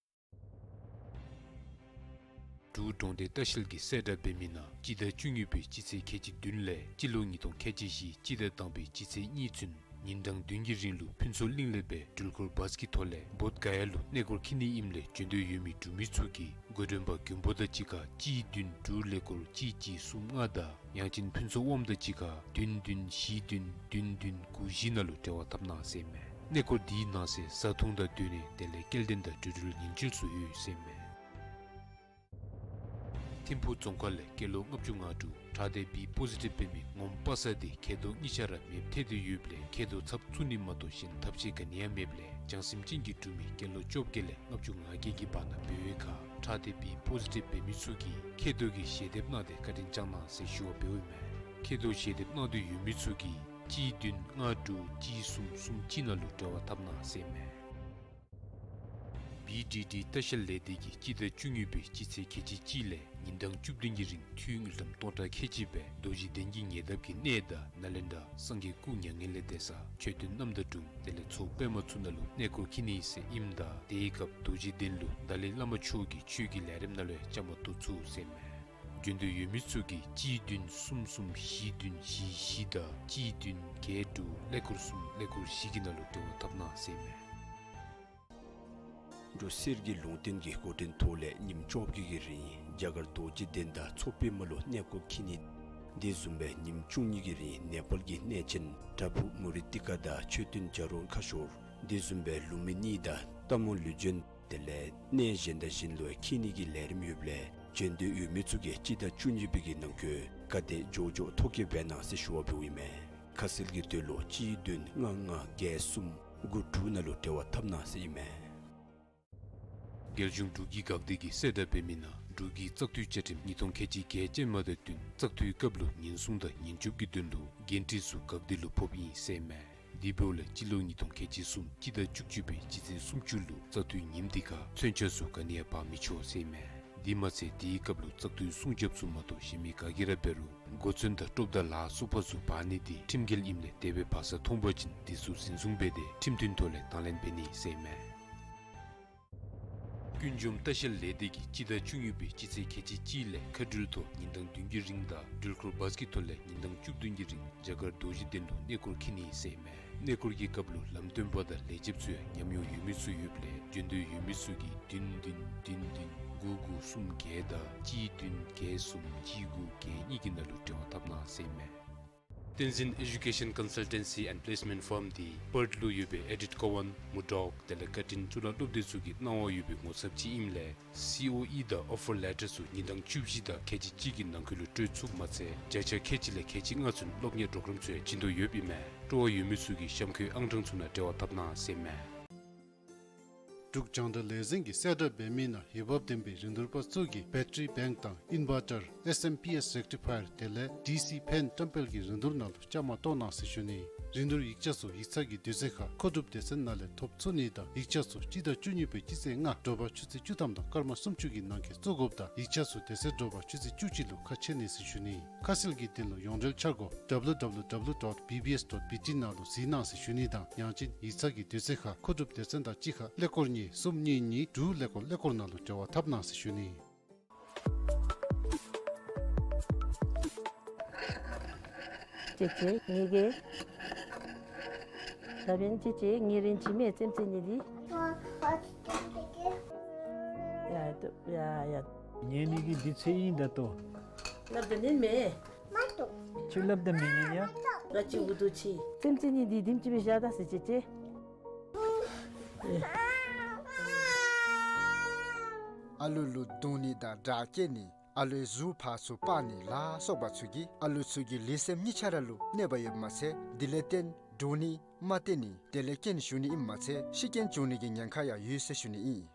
འབྲུག་གྲོང་སྡེ་ལྟ་བཤལ་གྱིས་གསལ་བསྒྲགས་འབད་མི་ནང་སྤྱི་ཟླ་བཅུ་གཉིས་པའི་སྤྱི་ཚེས་ཁལ་གཅིག་བདུན་ལས་སྤྱི་ལོ་ཉིས་སྟོང་ཁལ་གཅིག་བཞི་སྤྱི་ཟླ་དང་པའི་སྤྱི་ཚེས་གཉིས་ཚུན་ཉིན་གྲངས་བདུན་གྱི་རིང་ལུ་ཕུན་ཚོགས་གླིང་ལས་སྦེ་འགྲུལ་འཁོར་བཱས་ཀྱི་ཐོག་ལས་བོདྷ་ག་ཡ་ལུ་གནས་སྐོར་འཁྱིད་ནི་ཨིནམ་ལས་འབྱོན་འདོད་ཡོད་མི་འབྲུག་མི་ཚུ་གིས་འགོ་འདྲེན་པ་མགོན་པོ་དང་གཅིག་ཁར་གཅིག་བདུན་དྲུག་ཀླད་ཀོར་གཅིག་གཅིག་གསུམ་ལྔ་དང་ཡང་ཅིན་ཕུན་ཚོགས་དབངམོ་དང་གཅིག་ཁར་བདུན་བདུན་བཞི་བདུན་བདུན་བདུན་དགུ་བཞི་ནང་ལུ་འབྲེལ་བ་འཐབ་གནང་ཟེར་ཨིན་མས། གནས་སྐོར་འདིའི་ནང་གསེས་བཟའ་འཐུང་དང་སྡོད་གནས་དེ་ལས་སྐྱེལ་འདྲེན་དང་འགྲོ་འགྲུལ་ཉེན་བཅོལ་ཚུ་ཡོད་ཟེར་ཨིན་མས། ཐིམ་ཕུག་རྫོང་ཁག་ལས་སྐྱེས་ལོ་ལྔ་བཅུ་ང་དྲུག་ཁྲག་ཌི་བི་པོ་ཟི་ཊིབ་འབད་མི་ངོམ་པ་སངས་འདི་མཁལ་རྡོག་གཉིས་ཆ་ར་མེདཔ་ཐལ་ཏེ་ཡོདཔ་ལས་མཁལ་རྡོག་ཚབ་བཙུགས་ནི་མ་གཏོགས་གཞན་ཐབས་ཤེས་ག་ནི་ཡང་མེདཔ་ལས་བྱང་སེམས་ཅན་གྱི་འབྲུག་མི་སྐྱེས་ལོ་བཅོ་བརྒྱད་ལས་ལྔ་བཅུ་ང་བརྒྱད་ཀྱི་བར་ན་འབད་བའི་ཁར་ཁྲག་ཌི་བི་པོ་ཟི་ཊིབ་འབད་མི་ཚུ་གིས་མཁལ་རྡོག་གི་ཞལ་འདེབས་གནང་སྟེ་བཀའ་དྲིན་བསྐྱང་གནང་ཟེར་ཞུ་བ་འབདཝ་ཨིན་མས། མཁལ་རྡོག་ཞལ་འདེབས་གནང་འདོད་ཡོད་མི་ཚུ་གིས་གཅིག་བདུན་ལྔ་དྲུག་གཅིག་གསུམ་གསུམ་གཅིག་ནང་ལུ་འབྲེལ་བ་འཐབ་གནང་ཟེར་ཨིན་མས། བི་ཌི་ཌི་ལྟ་བཤལ་ལས་སྡེ་གིས་སྤྱི་ཟླ་བཅུ་གཉིས་པའི་སྤྱི་ཚེས་ཁལ་གཅིག་གཅིག་ལས་ཉིན་གྲངས་བཅུ་བདུན་གྱི་རིང་འཐུས་དངུལ་ཀྲམ་སྟོང་ཕྲག་ཁལ་གཅིག་སྦེ་རྡོ་རྗེ་གདན་གྱི་ཉེ་འདབས་ཀྱི་གནས་དང་ནཱ་ལེནྡྲ་སངས་རྒྱས་སྐུ་མྱ་ངན་ལས་འདས་ས་མཆོད་རྟེན་གནམ་ཟླ་སྒྲུང་དེ་ལས་ཚོ་པདྨ་ཚུ་ནང་ལུ་གནས་སྐོར་འཁྱིད་ནི་ཟེར་ཨིནམ་ད་དེའི་སྐབས་རྡོ་རྗེ་གདན་ལུ་ཏཱ་ལའི་བླ་མ་མཆོག་གི་ཆོས་ཀྱི་ལས་རིམ་ནང་ལུ་ཡང་བཅའ་མར་གཏོགས་ཚུགས་ཟེར་ཨིན་མས། འབྱོན་འདོད་ཡོད་མི་ཚུ་གིས་གཅིག་བདུན་གསུམ་གསུམ་བཞི་བདུན་བཞི་བཞི་དང་གཅིག་བདུན་བརྒྱད་དྲུག་ཀླད་ཀོར་གསུམ་ཀླད་ཀོར་བཞི་གི་ནང་ལུ་འབྲེལ་བ་འཐབ་གནང་ཟེར་ཨིན་མས། འབྲུག་གསེར་གྱི་ལུང་བསྟན་གྱི་འགོ་འདྲེན་ཐོག་ལས་ཉིནམ་བཅོ་བརྒྱད་ཀྱི་རིང་རྒྱ་གར་རྡོ་རྗེ་གདན་དང་མཚོ་པདྨ་ལུ་གནས་སྐོར་འཁྱིད་ནི། དེ་བཟུམ་སྦེ་ཉིནམ་བཅུ་གཉིས་ཀྱི་རིང་ནེ་པཱལ་གྱི་གནས་ཆེན་པྲ་བྷུ་མུ་རི་ཏི་ཀ་དང་མཆོད་རྟེན་བྱ་རུང་ཁ་ཤོར་དེ་བཟུམ་སྦེ་ལུམ་བི་ནི་དང་སྟག་མོ་ལུས་སྦྱིན་དེ་ལས་གནས་གཞན་དང་གཞན་ལུ་འཁྱིད་ནི་གི་ལས་རིམ་ཡོདཔ་ལས་འབྱོན་འདོད་ཡོད་མི་ཚུ་གིས་སྤྱི་ཟླ་བཅུ་གཉིས་པའི་གི་ནང་འཁོད་ག་དེ་མགྱོགས་མགྱོགས་ཐོ་བཀོད་འབད་གནང་ཟེར་ཞུ་བ་འབདཝ་ཨིན་མས། ཁ་གསལ་གྱི་དོན་ལུ་གཅིག་བདུན་ལྔ་ལྔ་བརྒྱད་གསུམ་དགུ་དྲུག་ནང་ལུ་འབྲེལ་བ་འཐབ་གནང་ཟེར་ཨིན་མས། རྒྱལ་གཞུང་འབྲུག་གི་འགག་སྡེ་གིས་གསལ་བསྒྲགས་འབད་མི་ནང་འབྲུག་གི་བཙག་འཐུའི་བཅའ་ཁྲིམས་ཉིས་སྟོང་ཁལ་གཅིག་བརྒྱད་ཅན་མ་དང་བསྟུན་བཙག་འཐུའི་སྐབས་ལུ་ཉེན་སྲུང་དང་ཉེན་སྐྱོབ་ཀྱི་དོན་ལུ་འགན་འཁྲི་ཚུ་འགག་སྡེ་ལུ་ཕོགཔ་ཨིན་ཟེར་ཨིན་མས། དེ་འབདཝ་ལས་སྤྱི་ལོ་ཉིས་སྟོང་ཁལ་གཅིག་གསུམ་སྤྱི་ཟླ་བཅུ་གཅིག་པའི་སྤྱི་ཚེས་སུམ་ཅུ་ལུ་བཙག་འཐུའི་ཉིནམ་དེ་ཁར་མཚོན་ཆ་ཚུ་ག་ནི་ཡང་འབག་མི་ཆོག་ཟེར་ཨིན་མས། དེ་མ་ཚད་དེའི་སྐབས་ལུ་བཙག་འཐུའི་སྲུང་སྐྱོབ་ཚུ་མ་གཏོགས་གཞན་མི་ག་གིས་ར་འབད་རུང་གོ་མཚོན་དང་ཀྲོབ་དང་ལ་སོགས་པ་ཚུ་འབག་ནི་དེ་ཁྲིམས་འགལ་ཨིནམ་ལས་དེ་སྦེ་འབག་ས་མཐོང་པ་ཅིན་དེ་ཚུ་འཛིན་བཟུང་འབད་དེ་ཁྲིམས་མཐུན་ཐོག་ལས་དང་ལེན་འབད་ནི་ཟེར་ཨིན་མས། ཀུན་འབྱུང་ལྟ་བཤལ་ལས་སྡེ་གིས་སྤྱི་ཟླ་བཅུ་གཉིས་པའི་སྤྱི་ཚེས་ཁལ་གཅིག་གཅིག་ལས་མཁའ་འགྲུལ་ཐོག་ཉིན་གྲངས་བདུན་གྱི་རིང་དང་འགྲུལ་འཁོར་བཱས་ཀྱི་ཐོག་ལས་ཉིན་གྲངས་བཅུ་བདུན་གྱི་རིང་རྒྱ་གར་རྡོ་རྗེ་གདན་ལུ་གནས་སྐོར་འཁྱིད་ནི་ཟེར་ཨིན་མས། གནས་སྐོར་གྱི་སྐབས་ལུ་ལམ་སྟོན་པ་དང་ལས་བྱེདཔ་ཚུ་ཡང་ཉམས་མྱོང་ཡོད་མི་ཚུ་ཡོདཔ་ལས་འབྱོན་འདོད་ཡོད་མི་ཚུ་གིས་བདུན་བདུན་བདུན་བདུན་དགུ་དགུ་གསུམ་བརྒྱད་དང་གཅིག་བདུན་བརྒྱད་གསུམ་གཅིག་དགུ་བརྒྱད་གཉིས་ཀྱི་ནང་ལུ་འབྲེལ་བ་འཐབ་གནང་ཟེར་ཨིན་མས། བསྟན་འཛིན་ཨེ་ཌུ་ཀེ་ཤན་ཀོན་སལ་ཊེན་སི་ཨེནཌ་པི་ལེསི་མེནཊ་ཕརམ་འདི་པརཐ་ལུ་ཡོད་པའི་ཨེ་ཌིཐ་ཀོ་ཝཱན་མུར་ཌོག་དེ་ལས་བཀའ་དྲིན་གཙུག་ལག་སློབ་སྡེ་ཚུ་གི་གནང་བ་ཡོད་པའི་ངོ་ཚབ་ཅིག་ཨིནམ་ལས་སི་ཨོ་ཨི་དང་ཨོ་ཕར་ལེ་ཊར་ཚུ་ཉིན་གྲངས་བཅུ་བཞི་དང་ཁལ་གཅིག་གཅིག་གི་ནང་འཁོད་ལུ་སྤྲོད་ཚུགསཔ་མ་ཚད་བརྒྱ་ཆ་ཁལ་གཅིག་ལས་ཁལ་གཅིག་ལྔ་ཚུན་སློབ་གཉེར་གྲོགས་རམ་ཚུ་ཡང་བྱིན་དོ་ཡོདཔ་ཨིན་མས། སྤྲོ་བ་ཡོད་མི་ཚུ་གིས་གཤམ་འཁོད་ཨང་གྲངས་ཚུ་ནང་འབྲེལ་བ་འཐབ་གནང་ཟེར་ཨིན་མས། འབྲུག་རྒྱང་བསྒྲགས་ལས་འཛིན་གྱིས་གསལ་བསྒྲགས་འབད་མི་ནང་འོས་འབབ་ལྡན་པའི་རིན་བསྡུར་པ་ཚུ་གིས་བེ་ཊ་རི་བེངཀ་དང་ཨིན་བར་ཊར་ཨེསི་ཨེམ་པི་ཨེསི་རེག་ཊི་ཕ་ཡར་དེ་ལས་ཌི་སི་ཕེན་བཀྲམ་སྤེལ་གྱི་རིན་བསྡུར་ནང་ལུ་བཅའ་མར་གཏོགས་གནང་ཟེར་ཞུ་ནི། རིན་བསྡུར་ཡིག་ཆ་ཚུ་ཡིག་ཚང་གི་དུས་ཚོད་ཁར་མཁོ་སྒྲུབ་སྡེ་ཚན་ནང་ལས་ཐོབ་ཚུགས་ནི་དང་ཡིག་ཆ་ཚུ་སྤྱི་ཟླ་བཅུ་གཉིས་པའི་སྤྱི་ཚེས་ལྔ་དྲོ་པ་ཆུ་ཚོད་བཅུ་ཐམ་དང་སྐར་མ་སུམ་ཅུ་གི་ནང་འཁོད་བཙུགས་དགོཔ་དང་ཡིག་ཆ་ཚུ་དེ་ཚེ་དྲོ་པ་ཆུ་ཚོད་བཅུ་གཅིག་ལུ་ཁ་ཕྱེ་ནི་ཟེར་ཞུ་ནི། ཁ་གསལ་གྱི་དོན་ལུ་ཡོངས་འབྲེལ་འཆར་སྒོ་W W W dot B B S dot B T ནང་ལུ་གཟིགས་གནང་ཟེར་ཞུ་ནི་དང་ཡང་ཅིན་ཡིག་ཚང་གི་དུས་ཚོད་ཁར་མཁོ་སྒྲུབ་སྡེ་ཚན་དང་གཅིག་ཁར་ཀླད་ཀོར་གཉིས་གསུམ་གཉིས་གཉིས་དྲུག་ཀླད་ཀོར་ཀླད་ཀོར་ནང་ལུ་འབྲེལ་བ་འཐབ་གནང་ཟེར་ཞུ་ནི། ཅེ་ཅེ་ངེ་གི་ཞབས་པད་ཅེ་ཅེ་ངེ་རེན་ཅི་མེ་ཙེམ་ཙེ་ནི་འདི། ཡ་ཡ་ཡ། ངེ་ནི་གི་འདི་ཚེ་ཨིན་ད་ལྟོ། སླབ་ད་ནི་མེན། ཅིག་སླབ་ད་མེན་ཡ། ང་ཅིག་འུ་དུ་ཅིག་ཙེམ་ཙེ་ནི་འདི་དིམ་ཅིག་སྦེ་བཞག་ད་ཟེར་ཅེ་ཅེ། ཨ་ལུ་ལུ་རྡུང་ནི་དང་དྲག་སྐྱེད་ནི་ཨ་ལུའི་གཟུགས་ཕར་ཚུར་སྤར་ནི་ལ་སོགས་པ་ཚུ་གིས་ཨ་ལུ་ཚུ་གི་ལུས་སེམས་གཉིས་ཆ་ར་ལུ་གནོད་པ་ཡོདཔ་མ་ཚད་དེ་ལས་བརྟེན་འདྲོག་ནི་མ་བརྟན་ནི་དེ་ལས་རྐྱེན་བྱུང་ནི་ཨིནམ་མ་ཚད་ཤི་རྐྱེན་བྱུང་ནི་གི་ཉེན་ཁ་ཡང་ཡོད་ཟེར་ཞུ་ནི་ཨིན།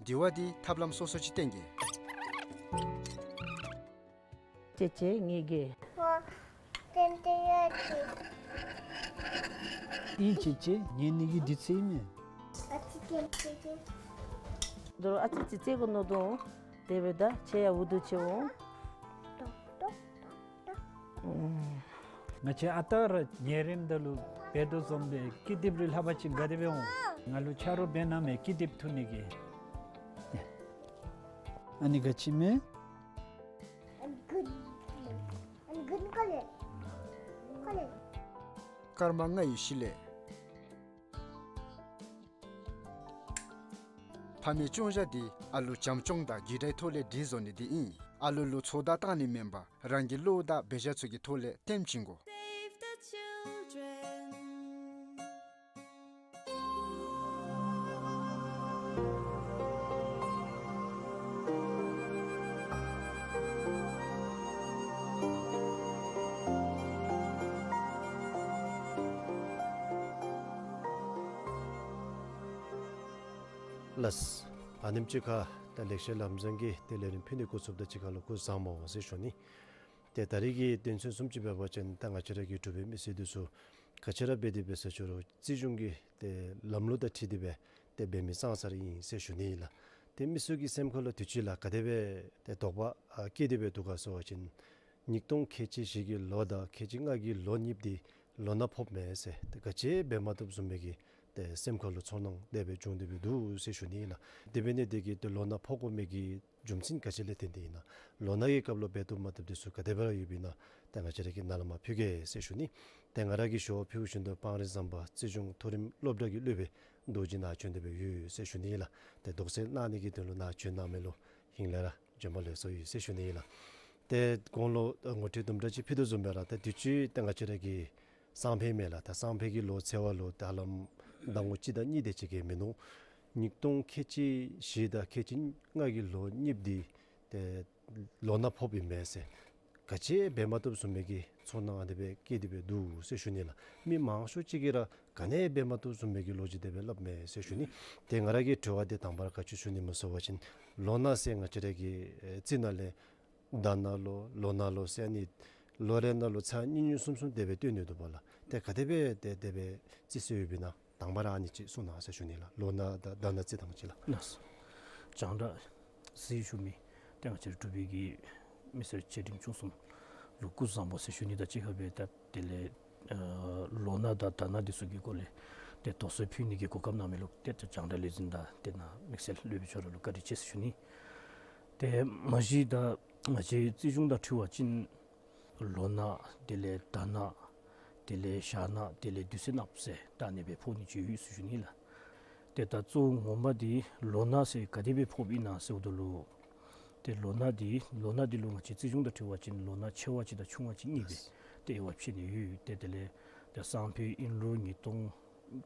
དེ་བ་འདི་ཐབས་ལམ་སོ་སོ་ཅིག་བསྟེན་གེ། ཅེ་ཅེ་ངེ་གི། ཨིན་ཅེ་ཅེ་ངེ་ནི་གི་འདི་ཚེ་ཨིན་མས། དོ་རུང་ཨ་ཙི་ཙི་ཙེ་གོ་ནོ་དོ། དེ་འབདཝ་ད་ཁྱེད་ཡང་འུ་དུ་ཅིག་འོང་། ང་བཅས་ཨ་རྟག་ར་ཉལ་རནམ་ད་ལུ་འབད་དོ་བཟུམ་སྦེ་ཀི་དེབ་རེ་ལྷག་པ་ཅིན་དགའ་སྟེ་སྦེ་འོང་། ང་ལུ་ཆ་རོགས་འབད་གནང་མས་ཀི་དེབ་འཐུ་ནི་གི། ཨ་ནི་ག་ཅི་མས། I'm good. I'm good color. Color. སྐར་མ་ལྔའི་གཞི་ལས། ཕ་མའི་སྐྱོང་བཞག་འདི་ཨ་ལུ་བྱམས་སྐྱོང་དང་རྒྱུ་འབྲས་ཐོག་ལས་སྒྲིག་བཟོ་ནི་འདི་ཨིན། ཨ་ལུ་ལུ་ཚོད་ལྟ་བཏང་ནི་མེན་པར་རང་གི་བློ་དང་འབད་བཞག་ཚུ་གི་ཐོག་ལས་སྟོན་བྱིན་དགོ། Save the children. ལགས། ཨ་ནེམ་ཅིག་ཁར་ད་ལེགས་བཤད་ལམ་བཟང་གི་ཏེ་ལས་རིམ་ཕུལ་ནི་འགོ་བཙུགསཔ་ད་གཅིག་ཁར་ལུ་སྐུ་གཟུགས་བཟང་པོ་ཟེར་ཞུ་ནི། ཏེ་ད་རིས་ཀྱི་དོན་ཚན་བཟུམ་ཅིག་འབད་བ་ཅིན་ད་ང་བཅས་ར་གི་འབྲུག་པའི་མི་སེར་འདི་ཚུ་ག་ཅི་ར་འབད་དེ་འབད་ཟེར་ཞུ་རུང་རྩིས་གཞུང་གི་ཏེ་ལམ་ལུགས་དང་འཁྲིལ་ཏེ་སྦེ་ཏེ་འབད་མི་ཙང་ཙ་ར་ཨིན་ཟེར་ཞུ་ནི་ཨིན་ལགས། ཏེ་མི་ཚུ་གི་སེམས་ཁར་ལུ་དུས་ཅི་ལུ་ག་དེ་སྦེ་ཏེ་དོགས་པ་ཨ་སྐྱེས་ཏེ་སྦེ་འདུག་ག་ཟེར་བ་ཅིན་ཉིས་སྟོང་ཁལ་གཅིག་བཞི་གི་ལོ་དང་ཁལ་གཅིག་ལྔ་གི་ལོ་གཉིས་འདི་ལོ་ན་ཕོགཔ་མས་ཟེར་ཏེ་ག་ཅི་འབད་མ་བཏུབ་བཟུམ་མའི་གི་ཏེ་སེམས་ཁར་ལུ་ཚོར་སྣང་དེ་སྦེ་བྱུང་སྟེ་སྦེ་འདུག་ཟེར་ཞུ་ནི་ཨིན་ལགས། དེ་འབད་ནི་དེ་གིས་ཏེ་ལོ་ན་ཕོག་དགོ་མི་གི་རྒྱུ་མཚན་ག་ཅི་ལས་བརྟེན་ཏེ་ཨིན་ན། ལོ་ན་གི་སྐབས་ལུ་འབད་བཏུབ་མ་བཏུབ་འདི་ཚུ་ག་དེ་སྦེ་ར་ཡོདཔ་ཨིན་ན་ཏེ་ང་བཅས་ར་གིས་ནཱ་ལས་མར་ཕུལ་གེ་ཟེར་ཞུ་ནི། ཏེ་ང་ར་གིས་ཞུ་བ་ཕུལ་བཞིན་དུ་སྤང་རི་ཟམ་པ་རྩིས་གཞུང་མཐོ་རིམ་སློབ་གྲྭ་གི་སློབ་དཔོན་རྡོ་རྗེ་ནཱ་བྱོན་ཏེ་སྦེ་ཡོད་ཟེར་ཞུ་ནི་ཨིན་ལགས། ཏེ་དོགས་སེལ་གནང་ནི་གི་དོན་ལུ་ནཱ་བྱོན་གནང་མི་ལུ་ཧིང་ལས་ར་བྱོན་པ་ལེགས་སོ་ཡོད་ཟེར་ཞུ་ནི་ཨིན་ལགས། ཏེ་གོང་ལུ་ངོ་སྤྲོད་དུམ་གྲ་ཅིག་ཕུལ་དོ་བཟུམ་སྦེ་ར་ཏེ་དུས་ཅི་ཏེ་ང་བཅས་ར་གི་སང་ཕོད་མས་ལགས། ད་སང་ཕོད་ཀྱི་ལོ་ཚེས་པ་ལུ་ད་ཧ་ལམ་ཟླ་ངོ་གཅིག་དང་གཉིས་དེ་ཅིག་གི་མིན་འདུག། ཉིས་སྟོང་ཁལ་གཅིག་བཞི་དང་ཁལ་གཅིག་ལྔ་གི་ལོ་གཉིས་འདི་ཏེ་ལོ་ན་ཕོགཔ་ཨིན་མས་ཟེར། ག་ཅི་འབད་མ་བཏུབ་བཟུམ་མའི་གི་ཚོར་སྣང་ཨ་ནི་སྦེ་སྐྱེས་ཏེ་སྦེ་འདུག་ཟེར་ཞུ་ནི་ལགས། མི་མང་ཤོས་ཅིག་གིས་ར་ག་ནི་འབད་མ་བཏུབ་བཟུམ་མའི་གི་ལོ་རྒྱུས་དེ་སྦེ་སླབ་མས་ཟེར་ཞུ་ནི། ཏེ་ང་ར་གི་དྲི་བ་འདི་དང་པ་ར་ག་ཅི་ཞུ་ནི་སྨོ་ཟེར་བ་ཅིན་ལོ་ན་ཟེར་ང་བཅས་ར་གི་ཨེ་རྩིས་ནང་ལས་ཟླ་ན་ལོ་ལོ་ན་ལོ་ཟེར་ཨ་ནི་ལོ་རེ་ནང་ལུ་ཚར་གཉིས་གཉིས་གསུམ་གསུམ་དེ་སྦེ་སྟོན་ནི་འདུག་པ་ལགས། ཏེ་ག་དེ་སྦེ་ཏེ་དེ་སྦེ་རྩིས་སྲོལ་ཡོདཔ་ཨིན་ན། དང་པ་ར་ཨ་ནི་ཅིག་གསུང་གནང་ཟེར་ཞུ་ནི་ལགས། ལོ་ན་དང་ཟླ་ན་རྩིས་ཐངས་ཅིག་ལགས། ལགས་སོ། རྒྱང་བསྒྲགས་གཟིགས་བཞུགས་མི་ཏེ་ང་བཅས་ར་འབྲུག་པའི་གི་མི་སེར་ཆེ་འབྲིང་ཆུང་གསུམ་ལུ་སྐུ་གཟུགས་བཟང་པོ་ཟེར་ཞུ་ནི་དང་གཅིག་ཁར་སྦེ་ད་དེ་ལས་ཨ་ལོ་ན་དང་ཟླ་ན་འདི་ཚུ་གི་སྐོར་ལས་ཏེ་དོགས་སེལ་ཕུལ་ནི་གི་གོ་སྐབས་གནང་མི་ལུ་ཏེ་ད་རྒྱང་བསྒྲགས་ལས་འཛིན་དང་ཏེ་ནཱ་དམིགས་བསལ་སློབ་དཔོན་ཁྱོད་ར་ལུ་བཀའ་དྲིན་ཆེ་ཟེར་ཞུ་ནི། ཏེ་མ་གཞི་ད་ང་བཅས་རྩིས་གཞུང་དང་འཁྲིལ་བ་ཅིན་ལོ་ན་དེ་ལས་ཟླ་ན་དེ་ལས་ཞག་ན་དེ་ལས་དུས་ཚོད་གནངམ་ཟེར་ད་ཨ་ནི་སྦེ་ཕོག་ནི་ཅིག་ཡོད་ཟེར་ཞུ་ནི་ལགས། ཏེ་ད་གཙོ་བོ་ངོ་མ་འདི་ལོ་ན་ཟེར་ག་དེ་སྦེ་ཕོགཔ་ཨིན་ན་ཟེརཝ་ད་ལུ་ཏེ་ལོ་ན་འདི་ལོ་ན་འདི་ལུ་ང་བཅས་རྩིས་གཞུང་དང་འཁྲིལ་བ་ཅིན་ལོ་ན་ཆེ་བ་ཅིག་དང་ཆུང་བ་ཅིག་གཉིས་སྦེ་ཏེ་དབྱེ་བ་ཕྱེ་ནི་ཡོད། ཏེ་དེ་ལས་ཏེ་སང་ཕོད་ཨིན་རུང་ཉིས་སྟོང་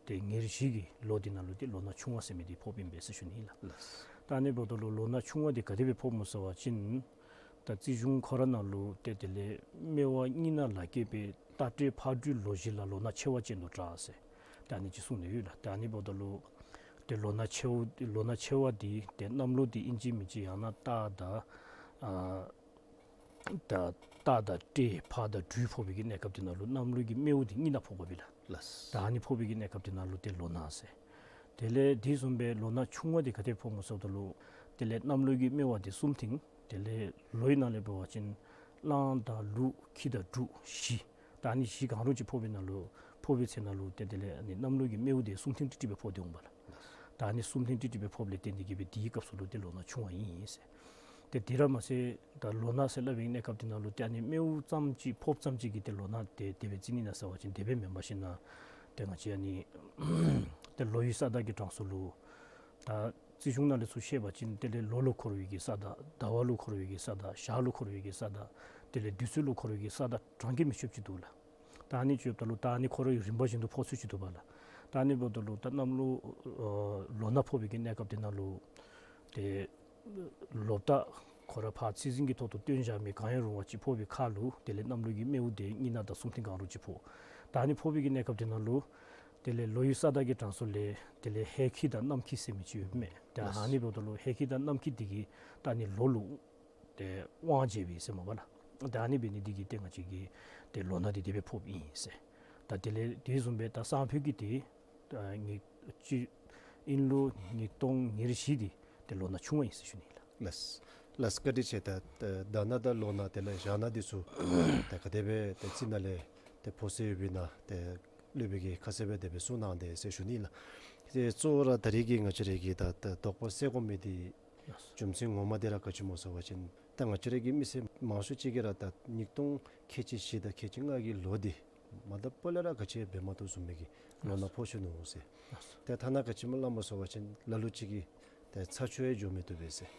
ཏེ་ཉེར་བཞི་གི་ལོ་འདི་ནང་ལུ་ཏེ་ལོ་ན་ཆུང་བ་ཟེར་མི་འདི་ཕོགཔ་ཨིན་པས་ཟེར་ཞུ་ནི་ཨིན་ལགས། ལགས། ད་ཨ་ནི་འབདཝ་ད་ལུ་ལོ་ན་ཆུང་བ་འདི་ག་དེ་སྦེ་ཕོགཔ་སྨོ་ཟེར་བ་ཅིན་ད་རྩིས་གཞུང་ཁོ་ར་ནང་ལུ་ཏེ་དེ་ལས་སྨེ་བ་གཉིས་ནང་ལ་སྐྱེས་པའི་རྟ་དྲེལ་ཕག་གྲུའི་ལོ་བཞི་ལ་ལོ་ན་ཆེ་བ་ཅན་དུ་གྲགས་ཟེར་ད་ཨ་ནི་ཅིག་གསུངས་ནི་ཡོད་ལགས། ད་ཨ་ནི་འབདཝ་ད་ལུ་ ཏེ་ལོ་ན་ཆེཝ་ལོ་ན་ཆེ་བ་འདི་ཏེ་གནམ་ལོ་འདི་ཨིན་ཅི་མིན་ཅི་ཡང་ན་སྟག་དང་ཨ་ད་སྟག་དང་སྤྲེལ་ཕག་དང་སྦྲུལ་ཕོག་པའི་གི་གནས་སྐབས་འདི་ནང་ལུ་གནམ་ལོ་གི་སྨེ་བོ་འདི་གཉིས་ནང་ཕོག་དགོ་པས་ལགས། ལགས། ད་ཨ་ནི་ཕོག་པའི་གི་གནས་སྐབས་འདི་ནང་ལུ་ཏེ་ལོ་ན་ཟེར། དེ་ལས་དེ་བཟུམ་སྦེ་ལོ་ན་ཆུང་བ་འདི་ག་དེ་ཕོགཔ་སྨོ་ཟེར་བ་ད་ལུ་དེ་ལས་གནམ་ལོ་གི་སྨེ་བ་འདི་གསུམ་ཐེངས། དེ་ལས་ལོའི་ནང་ལས་འབད་བ་ཅིན་གླང་དང་ལུག་ཁྱི་དང་འབྲུག་བཞི། ད་ཨ་ནི་བཞི་གང་རུང་ཅིག་ཕོག་པའི་ནང་ལུ་ཕོག་པའི་ཚེ་ནང་ལུ་ཏེ་དེ་ལས་ཨ་ནི་གནམ་ལོ་གི་སྨེ་བོ་འདི་གསུམ་ཐེངས་ཏིག་ཏིག་སྦེ་ཕོག་སྟེ་འོང་པས་ལགས། ད་ཨ་ནི་གསུམ་ཐེངས་ཏིག་ཏིག་སྦེ་ཕོགཔ་ལས་བརྟེན་ཏེ་གིས་སྦེ་དེའི་སྐབས་སུ་ལུ་ཏེ་ལོ་ན་ཆུང་བ་ཨིན་ཟེར། ཏེ་དེ་ར་མ་ཚད་ད་ལོ་ན་ཟེར་སླབ་པའི་གནས་སྐབས་འདི་ནང་ལུ་ཏེ་ཨ་ནི་སྨེ་བོ་ཙམ་ཅིག་ཕོགཔ་ཙམ་ཅིག་གིས་ཏེ་ལོ་ན་ཏེ་དེ་སྦེ་བརྩི་ནི་ཨིན་ན་ཟེར་བ་ཅིན་དེ་སྦེ་མེན་པར་ཞིན་ན་ཏེ་ང་བཅས་ཨ་ནི་ཏེ་ལོ་ཡི་ས་བདག་གི་གྲངས་སུ་ལུ་ད་རྩིས་གཞུང་ནང་ལས་ཚུར་བཤད་པ་ཅིན་དེ་ལས་ལོ་ལུ་འཁོར་བའི་གི་ས་བདག། ཟླ་བ་ལུ་འཁོར་བའི་གི་ས་བདག། ཞག་ལུ་འཁོར་བའི་གི་ས་བདག། དེ་ལས་དུས་ཚོད་ལུ་འཁོར་བའི་གི་ས་བདག་གྲངས་ཀྱིས་མི་ཆོདཔ་ཅིག་འདུག་ལགས། ད་ཨ་ནི་ཅིག་འབདཝ་ད་ལུ་ད་ཨ་ནི་ཁོ་རའི་རིམ་པ་བཞིན་དུ་ཕོག་ཚུལ་ཅིག་འདུག་པ་ལགས། ད་ཨ་ནི་འབདཝ་ད་ལུ་ད་གནམ་ལོ་ཨ་ལོ་ན་ཕོག་པའི་གི་གནས་སྐབས་འདི་ནང་ལུ་ཏེ་ལོ་བདག་ཁོ་ར་ཕར་ཚེས་འཛིན་གྱི་ཐོག་ཏུ་སྟོན་བཞག་མི་གང་ཡང་རུང་བ་ཅིག་ཕོག་པའི་ཁར་ལུ་དེ་ལས་གནམ་ལོ་གི་སྨེ་བོ་འདི་གཉིས་ནང་དང་གསུམ་ཐེངས་གང་རུང་ཅིག་ཕོག། ད་ཨ་ནི་ཕོག་པའི་གི་གནས་སྐབས་འདི་ནང་ལུ་དེ་ལས་ལོ་ཡི་ས་བདག་གི་གྲངས་སུ་ལས་དེ་ལས་ཧེ་ཁྱི་དང་གནམ་ཁྱི་ཟེར་མི་ཅིག་ཡོདཔ་མས། ད་ཨ་ནི་འབདཝ་ད་ལུ་ཧེ་ཁྱི་དང་གནམ་ཁྱི་འདི་གིས་ད་ཨ་ནི་ལོ་ལུ་ཏེ་དབང་བྱེད་པས་ཟེར་སྨོ་པ་ལགས། ད་ཨ་ནི་འབད་ནི་འདི་གིས་ཏེ་ང་བཅས་ཀྱི་ཏེ་ལོ་ན་འདི་དེ་སྦེ་ཕོགཔ་ཨིན་ཟེར། ད་དེ་ལས་དེ་བཟུམ་སྦེ་ད་སང་ཕོད་ཀྱི་ཏེ་ད་ཉིས་སྤྱི་ཨིན་ལོ་ཉིས་སྟོང་ཉེར་བཞི་འདི་ཏེ་ལོ་ན་ཆུང་བ་ཨིན་ཟེར་ཞུ་ནི་ལགས། ལགས་ལགས། བཀའ་དྲིན་ཆེ། ད་ད་ཟླ་ན་དང་ལོ་ན་དེ་ལས་ཞག་ན་འདི་ཚུ་ད་ག་དེ་སྦེ་ཏེ་རྩིས་ནང་ལས་ཏེ་ཕོག་སྲོལ་ཡོདཔ་ཨིན་ན་ཏེ་སློབ་དཔོན་གྱིས་ཁ་གསལ་སྦེ་དེ་སྦེ་གསུངས་གནང་དེས་ཟེར་ཞུ་ནི་ལགས། ཏེ་གཙོ་བོ་ར་ད་རེས་ཀྱི་ང་བཅས་ར་གི་ད་ད་དོགས་པ་སེལ་དགོ་མི་འདི་རྒྱུ་མཚན་ངོ་མ་འདི་ར་ག་ཅི་སྨོ་ཟེར་བ་ཅིན་ད་ང་བཅས་ར་གི་མི་སེར་མང་ཤོས་ཅིག་གིས་ར་ད་ཉིས་སྟོང་ཁལ་གཅིག་བཞི་དང་ཁལ་གཅིག་ལྔ་གི་ལོ་འདི་མ་དང་པ་ལས་ར་ག་ཅི་འབད་མ་བཏུབ་བཟུམ་མའི་གི་ལོ་ན་ཕོག་སོ་ནུག་ཟེར། ཏེ་ཐ་ན་ག་ཅི་སྨོ་སླབ་སྨོ་ཟེར་བ་ཅིན་ལ་ལུ་ཅིག་གིས་ཏེ་ཚ་ཆུ་ཡང་འགྱོ་མི་བཏུབ་པས་ཟེར།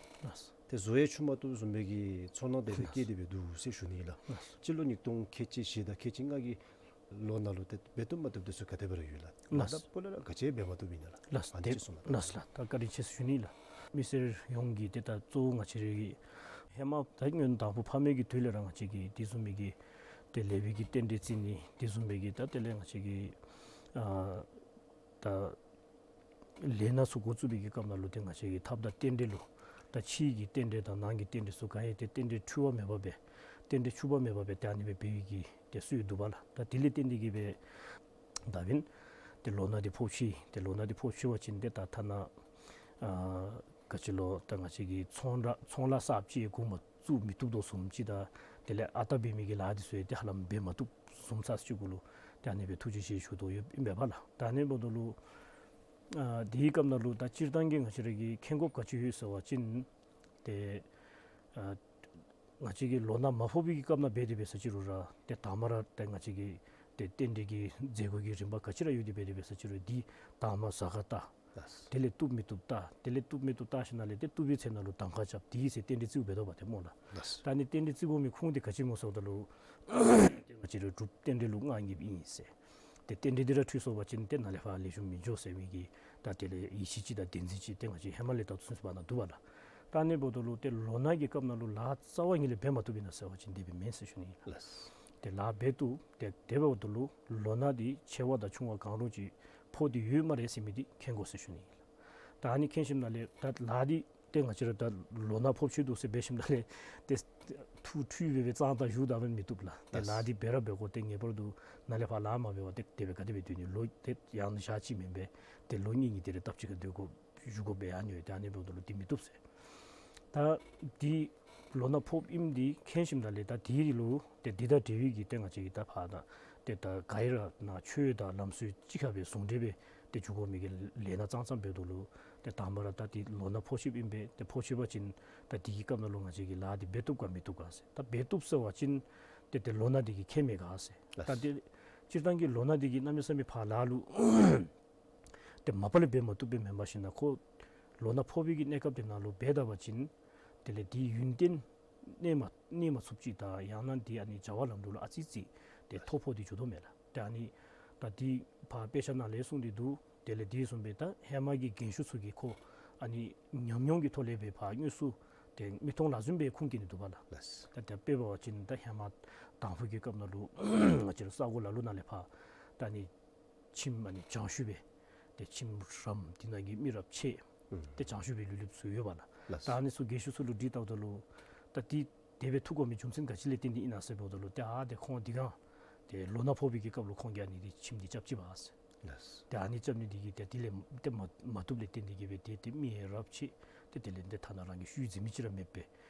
ཏེ་གཟུགས་ཡང་འཁྱུ་མ་བཏུབ་བཟུམ་མའི་གི་ཚོར་སྣང་དེ་སྦེ་སྐྱེས་ཏེ་སྦེ་འདུག་ཟེར་ཞུ་ནི་ལགས། སྤྱི་ལོ་ཉིས་སྟོང་ཁལ་གཅིག་བཞི་དང་ཁལ་གཅིག་ལྔ་གི་ལོ་ནང་ལུ་ཏེ་འབད་བཏུབ་མ་བཏུབ་འདི་ཚུ་ག་དེ་སྦེ་ར་ཡོད་ལགས། ལགས། མ་དང་པ་ལས་ར་ག་ཅི་འབད་མ་བཏུབ་ཨིན་ན་ལགས། ལགས། ཨ་ནི་ཅིག་གསུངས་གནང་། ལགས་ལགས། ད་བཀའ་དྲིན་ཆེ་ཟེར་ཞུ་ནི་ལགས། མི་སེར་ཡོངས་ཀྱིས་ཏེ་ད་གཙོ་བོ་ང་བཅས་ར་གི་ཧེ་མ་ད་སྔོན་དང་ཕུ་ཕ་མའི་གི་དུས་ལས་ར་ང་བཅས་ཀྱིས་དེ་བཟུམ་མའི་གི་ཏེ་ལེགས་པའི་གི་རྟེན་འབྲེལ་བརྩི་ནི་དེ་བཟུམ་མའི་གི་ད་དེ་ལས་ང་བཅས་ཀྱིས་ཨ་ད་ལས་སྣ་ཚུ་འགོ་བཙུགས་པའི་གི་སྐབས་ནང་ལུ་ཏེ་ང་བཅས་ཀྱི་ཐབས་དང་རྟེན་འབྲེལ་ལུ་ད་ཕྱི་གི་རྟེན་འབྲེལ་དང་ནང་གི་རྟེན་འབྲེལ་ཚུ་ག་ཡང་ཏེ་རྟེན་འབྲེལ་འཁྲུལ་བ་མེད་པར་སྦེ་རྟེན་འབྲེལ་འཁྲུལ་པ་མེད་པར་སྦེ་ཏེ་ཨ་ནི་སྦེ་འབད་བའི་གི་ཏེ་སྲོལ་འདུག་པ་ལགས། ད་དེ་ལས་བརྟེན་ཏེ་གིས་སྦེ་ད་འབདན་ཏེ་ལོ་ན་འདི་ཕོག་ཅི། ཏེ་ལོ་ན་འདི་ཕོག་ཅི་བ་ཅིན་ཏེ་ད་ཐ་ན་ཨ་ག་ཅི་ལོ་ད་ང་བཅས་ཀྱི་ཚོང་ར་ཚོང་ལཱ་གསརཔ་ཅིག་འགོ་མ་བཙུགས་མི་བཏུབ་དོ་བཟུམ་ཅིག་དང་དེ་ལས་ཨ་རྟག་འབད་མི་གི་ལཱ་འདི་ཚུ་ཡང་ཏེ་ཧ་ལམ་འབད་མ་བཏུབ་བཟུམ་ཚར་ཅིག་གུ་ལུ་ཏེ་ཨ་ནི་སྦེ་ཐུགས་རྗེ་ཆེ་ཞུ་དོ་ཡོདཔ་ཨིན་པས་པ་ལགས། ད་ཨ་ནི་འབདཝ་ད་ལུ་ཨ་དེའི་སྐབས་ནང་ལུ་ད་སྤྱིར་བཏང་གི་ང་བཅས་ར་གིས་མཁྱེན་དགོཔ་ག་ཅི་ཡོད་ཟེར་བ་ཅིན་ཏེ་ཨ་ང་བཅས་ཀྱི་ལོ་ན་མ་ཕོག་པའི་གི་སྐབས་ནང་འབད་དེ་འབད་ས་ཅིག་རུང་ར་ཏེ་དང་པ་ར་ཏེ་ང་བཅས་ཀྱི་ཏེ་རྟེན་འབྲེལ་གྱི་མཛད་སྒོ་གི་རིམ་པ་ག་ཅི་ར་ཡོད་དེ་འབད་དེ་འབད་ས་ཅིག་རུང་འདི་དང་པ་གཟའ་སྐར་བལྟ། ལགས། དེ་ལས་བཏུབ་མི་བཏུབ་བལྟ། དེ་ལས་བཏུབ་མི་བཏུབ་བལྟ་ཞིནམ་ལས་ཏེ་བཏུབ་པའི་ཚེ་ནང་ལུ་གདམ་ཁ་རྐྱབ། དེའི་ཚེ་རྟེན་འབྲེལ་བརྩིཝ་འབད་དོ་བ་ཏེ་སྨོ་ལགས། ལགས། ད་ཨ་ནི་རྟེན་འབྲེལ་བརྩི་དགོ་མི་ཁུངས་འདི་ག་ཅི་སྨོ་ཟེརཝ་ད་ལུ་ཏེ་ང་བཅས་ར་སྒྲུབ་རྟེན་འབྲེལ་ལུ་མངའ་བརྙེས་པ་ཨིན་ཟེར། ཏེ་རྟེན་འབྲེལ་འདི་ར་འཁྲུལ་སོང་བ་ཅིན་ཏེ་ནཱ་ལས་ཕར་ལེགས་ཤོམ་མི་འགྱོ་ཟེར་མི་གི་ད་དེ་ལས་ཡིད་ཆེས་ཅིག་དང་བདེན་འཛིན་ཅིག་ཏེ་ང་བཅས་ཧེ་མ་ལས་ད་ཚུན་ཚོད་བར་ན་འདུག་པ་ལགས། ད་ཨ་ནི་འབདཝ་ད་ལུ་ཏེ་ལོ་ན་གི་སྐབས་ནང་ལུ་ལཱ་རྩ་བ་ཉིད་ལས་འབད་མ་བཏུབ་ཨིན་ན་ཟེར་བ་ཅིན་དེ་སྦེ་མེན་ཟེར་ཞུ་ནི་ཨིན་ལགས། ལགས། ཏེ་ལཱ་འབད་བཏུབ། ཏེ་དེ་འབདཝ་ད་ལུ་ལོ་ན་འདི་ཆེ་བ་དང་ཆུང་བ་གང་རུང་ཅིག་ཕོག་སྟེ་ཡོད་སྨ་རེ་ཟེར་མི་འདི་མཁྱེན་དགོ་ཟེར་ཞུ་ནི་ཨིན་ལགས། ད་ཨ་ནི་མཁྱེན་ཞིནམ་ལས་ད་ལཱ་འདི་ཏེ་ང་བཅས་ར་ད་ལོ་ན་ཕོགཔ་ཅིག་འདུག་ཟེར་འབད་ཞིནམ་ལས་ཏེ་ཐུགས་འཁྲུལ་སྦེ་སྦེ་གཙང་དག་བཞུགས་ད་འབད་མི་བཏུབ་ལགས། ཏེ་ལགས། ལཱ་འདི་འབད་ར་འབད་དགོ། ཏེ་ངེས་པར་དུ་ནཱ་ལས་ཕར་ལཱ་མ་འབད་བར་ཏེ་དེ་སྦེ་ག་དེ་སྦེ་སྡོད་ནི། ལོ་ཏེ་ཡང་ན་ཞག་གཅིག་མེན་པས། ཏེ་ལོ་གཉིས་གཉིས་དེ་རེ་སྟབས་གཅིག་ཁར་སྡོད་དགོ་བཞུགས་དགོ་པའི་ཨ་ནི་ཡོད། ཏེ་ཨ་ནི་འབདཝ་ད་ལུ་འདི་མི་བཏུབ་ཟེར། ད་འདི་ལོ་ན་ཕོགཔ་ཨིནམ་འདི་མཁྱེན་ཞིནམ་ལས་ད་འདི་ལུ་ཏེ་འདི་དང་འབྲེལ་བའི་གི་ཏེ་ང་བཅས་ཀྱི་ད་ཕར་ད་ཏེ་ད་ག་ཡི་ར་ནང་ཆོས་དང་ལམ་སྲོལ་གཅིག་ཁར་སྦེ་ཟུང་འབྲེལ་སྦེ་ཏེ་འགྱོ་དགོ་མི་གི་ལས་སྣ་ཙང་ཙང་འབདཝ་ད་ལུ་ཏེ་དང་པ་ར་ད་འདི་ལོ་ན་ཕོག་ཅི་ཨིན་པས། ཏེ་ཕོག་ཅི་བ་ཅིན་ད་འདི་གི་སྐབས་ནང་ལུ་ང་བཅས་ཀྱིས་ལཱ་འདི་འབད་བཏུབ་ག་མི་བཏུབ་ག་ཟེར། ད་འབད་བཏུབ་ཟེར་བ་ཅིན་ཏེ་ཏེ་ལོ་ན་འདི་གིས་ཁྱད་མེད་ག་ཟེར། ད་ཏེ་སྤྱིར་བཏང་གི་ལོ་ན་འདི་གིས་གནམ་མེད་ས་མེད་ཕར་ལཱ་ལུ་ཏེ་མ་པ་ལས་འབད་མ་བཏུབ་པས། མེན་པར་ཞིན་ན་ཁོ་ལོ་ན་ཕོག་པའི་གི་གནས་སྐབས་དེ་ནང་ལུ་འབད་ད་པ་ཅིན་དེ་ལས་དེའི་ཡུན་བརྟན་གནས་མ་གནས་མ་ཚུགསཔ་ཅིག་དང་ཡང་ན་དེ་ཨ་ནི་བྱ་བ་ལམ་འགྲོ་ལུ་ཨ་ཙི་ཙི་ཏེ་ཐོ་ཕོག་སྟེ་འགྱོ་དོ་མས་ལགས། ཏེ་ཨ་ནི་ད་དེ་ཕར་དཔེ་ཆ་ནང་ལས་གསུངས་ཏེ་འདུག། དེ་ལས་དེ་བཟུམ་སྦེ་ད་ཧེ་མ་གི་རྒན་ཤོས་ཚུ་གིས་ཁོ་ཨ་ནི་ཉམས་མྱོང་གི་ཐོག་ལས་སྦེ་ཕར་དངོས་སུ་ཏེ་མིག་མཐོང་ལག་ཟུན་སྦེ་ཁུངས་སྐྱེལ་ནི་འདུག་པ་ལགས། ལགས། ད་དེ་དཔེ་འབད་བ་ཅིན་ད་ཧེ་མ་དང་ཕུ་གི་སྐབས་ནང་ལུ་ང་བཅས་ར་ས་གོ་ལ་ལུ་ནང་ལས་ཕར་ད་ཨ་ནི་ཁྱིམ་ཨ་ནི་རྒྱང་ཤུལ་སྦེ་ ཏེ་ཁྱིམ་རམ་འདི་ནང་གི་མི་རབས་ཆེ་ཨུམ་ཏེ་བྱང་ཆུབ་པའི་ལུས་ལེགས་ཚུ་ཡོད་པ་ལགས། ལགས། ད་ཨ་ནི་ཚུ་རྒས་ཤོས་ཚུ་ལུ་དྲིས་བལྟཝ་ད་ལུ་ད་འདི་དེ་སྦེ་ཐུག་དགོ་མི་རྒྱུ་མཚན་ག་ཅི་ལས་བརྟེན་ཏེ་ཨིན་ན་ཟེར་འབདཝ་ད་ལུ་ཏེ་ཨ་ཏེ་ཁོང་འདི་ག་ཏེ་ལོ་ན་ཕོག་པའི་གི་སྐབས་ལུ་ཁོང་གིས་ཨ་ནི་འདི་ཁྱིམ་འདི་རྐྱབ་ཅི་པ་ཟེར། ལགས། ཏེ་ཨ་ནི་རྐྱབ་ནི་འདི་གིས་ཏེ་དེ་ལས་ཏེ་མ་མ་བཏུབ་ལས་བརྟེན་ཏེ་གིས་སྦེ་ཏེ་ཏེ་མི་རབས་ཆེ་ཏེ་དེ་ལས་ཏེ་ཐ་ན་རང་གི་ཤུལ་འཛིན་མི་ཅིག་ར་མེདཔ་སྦེ་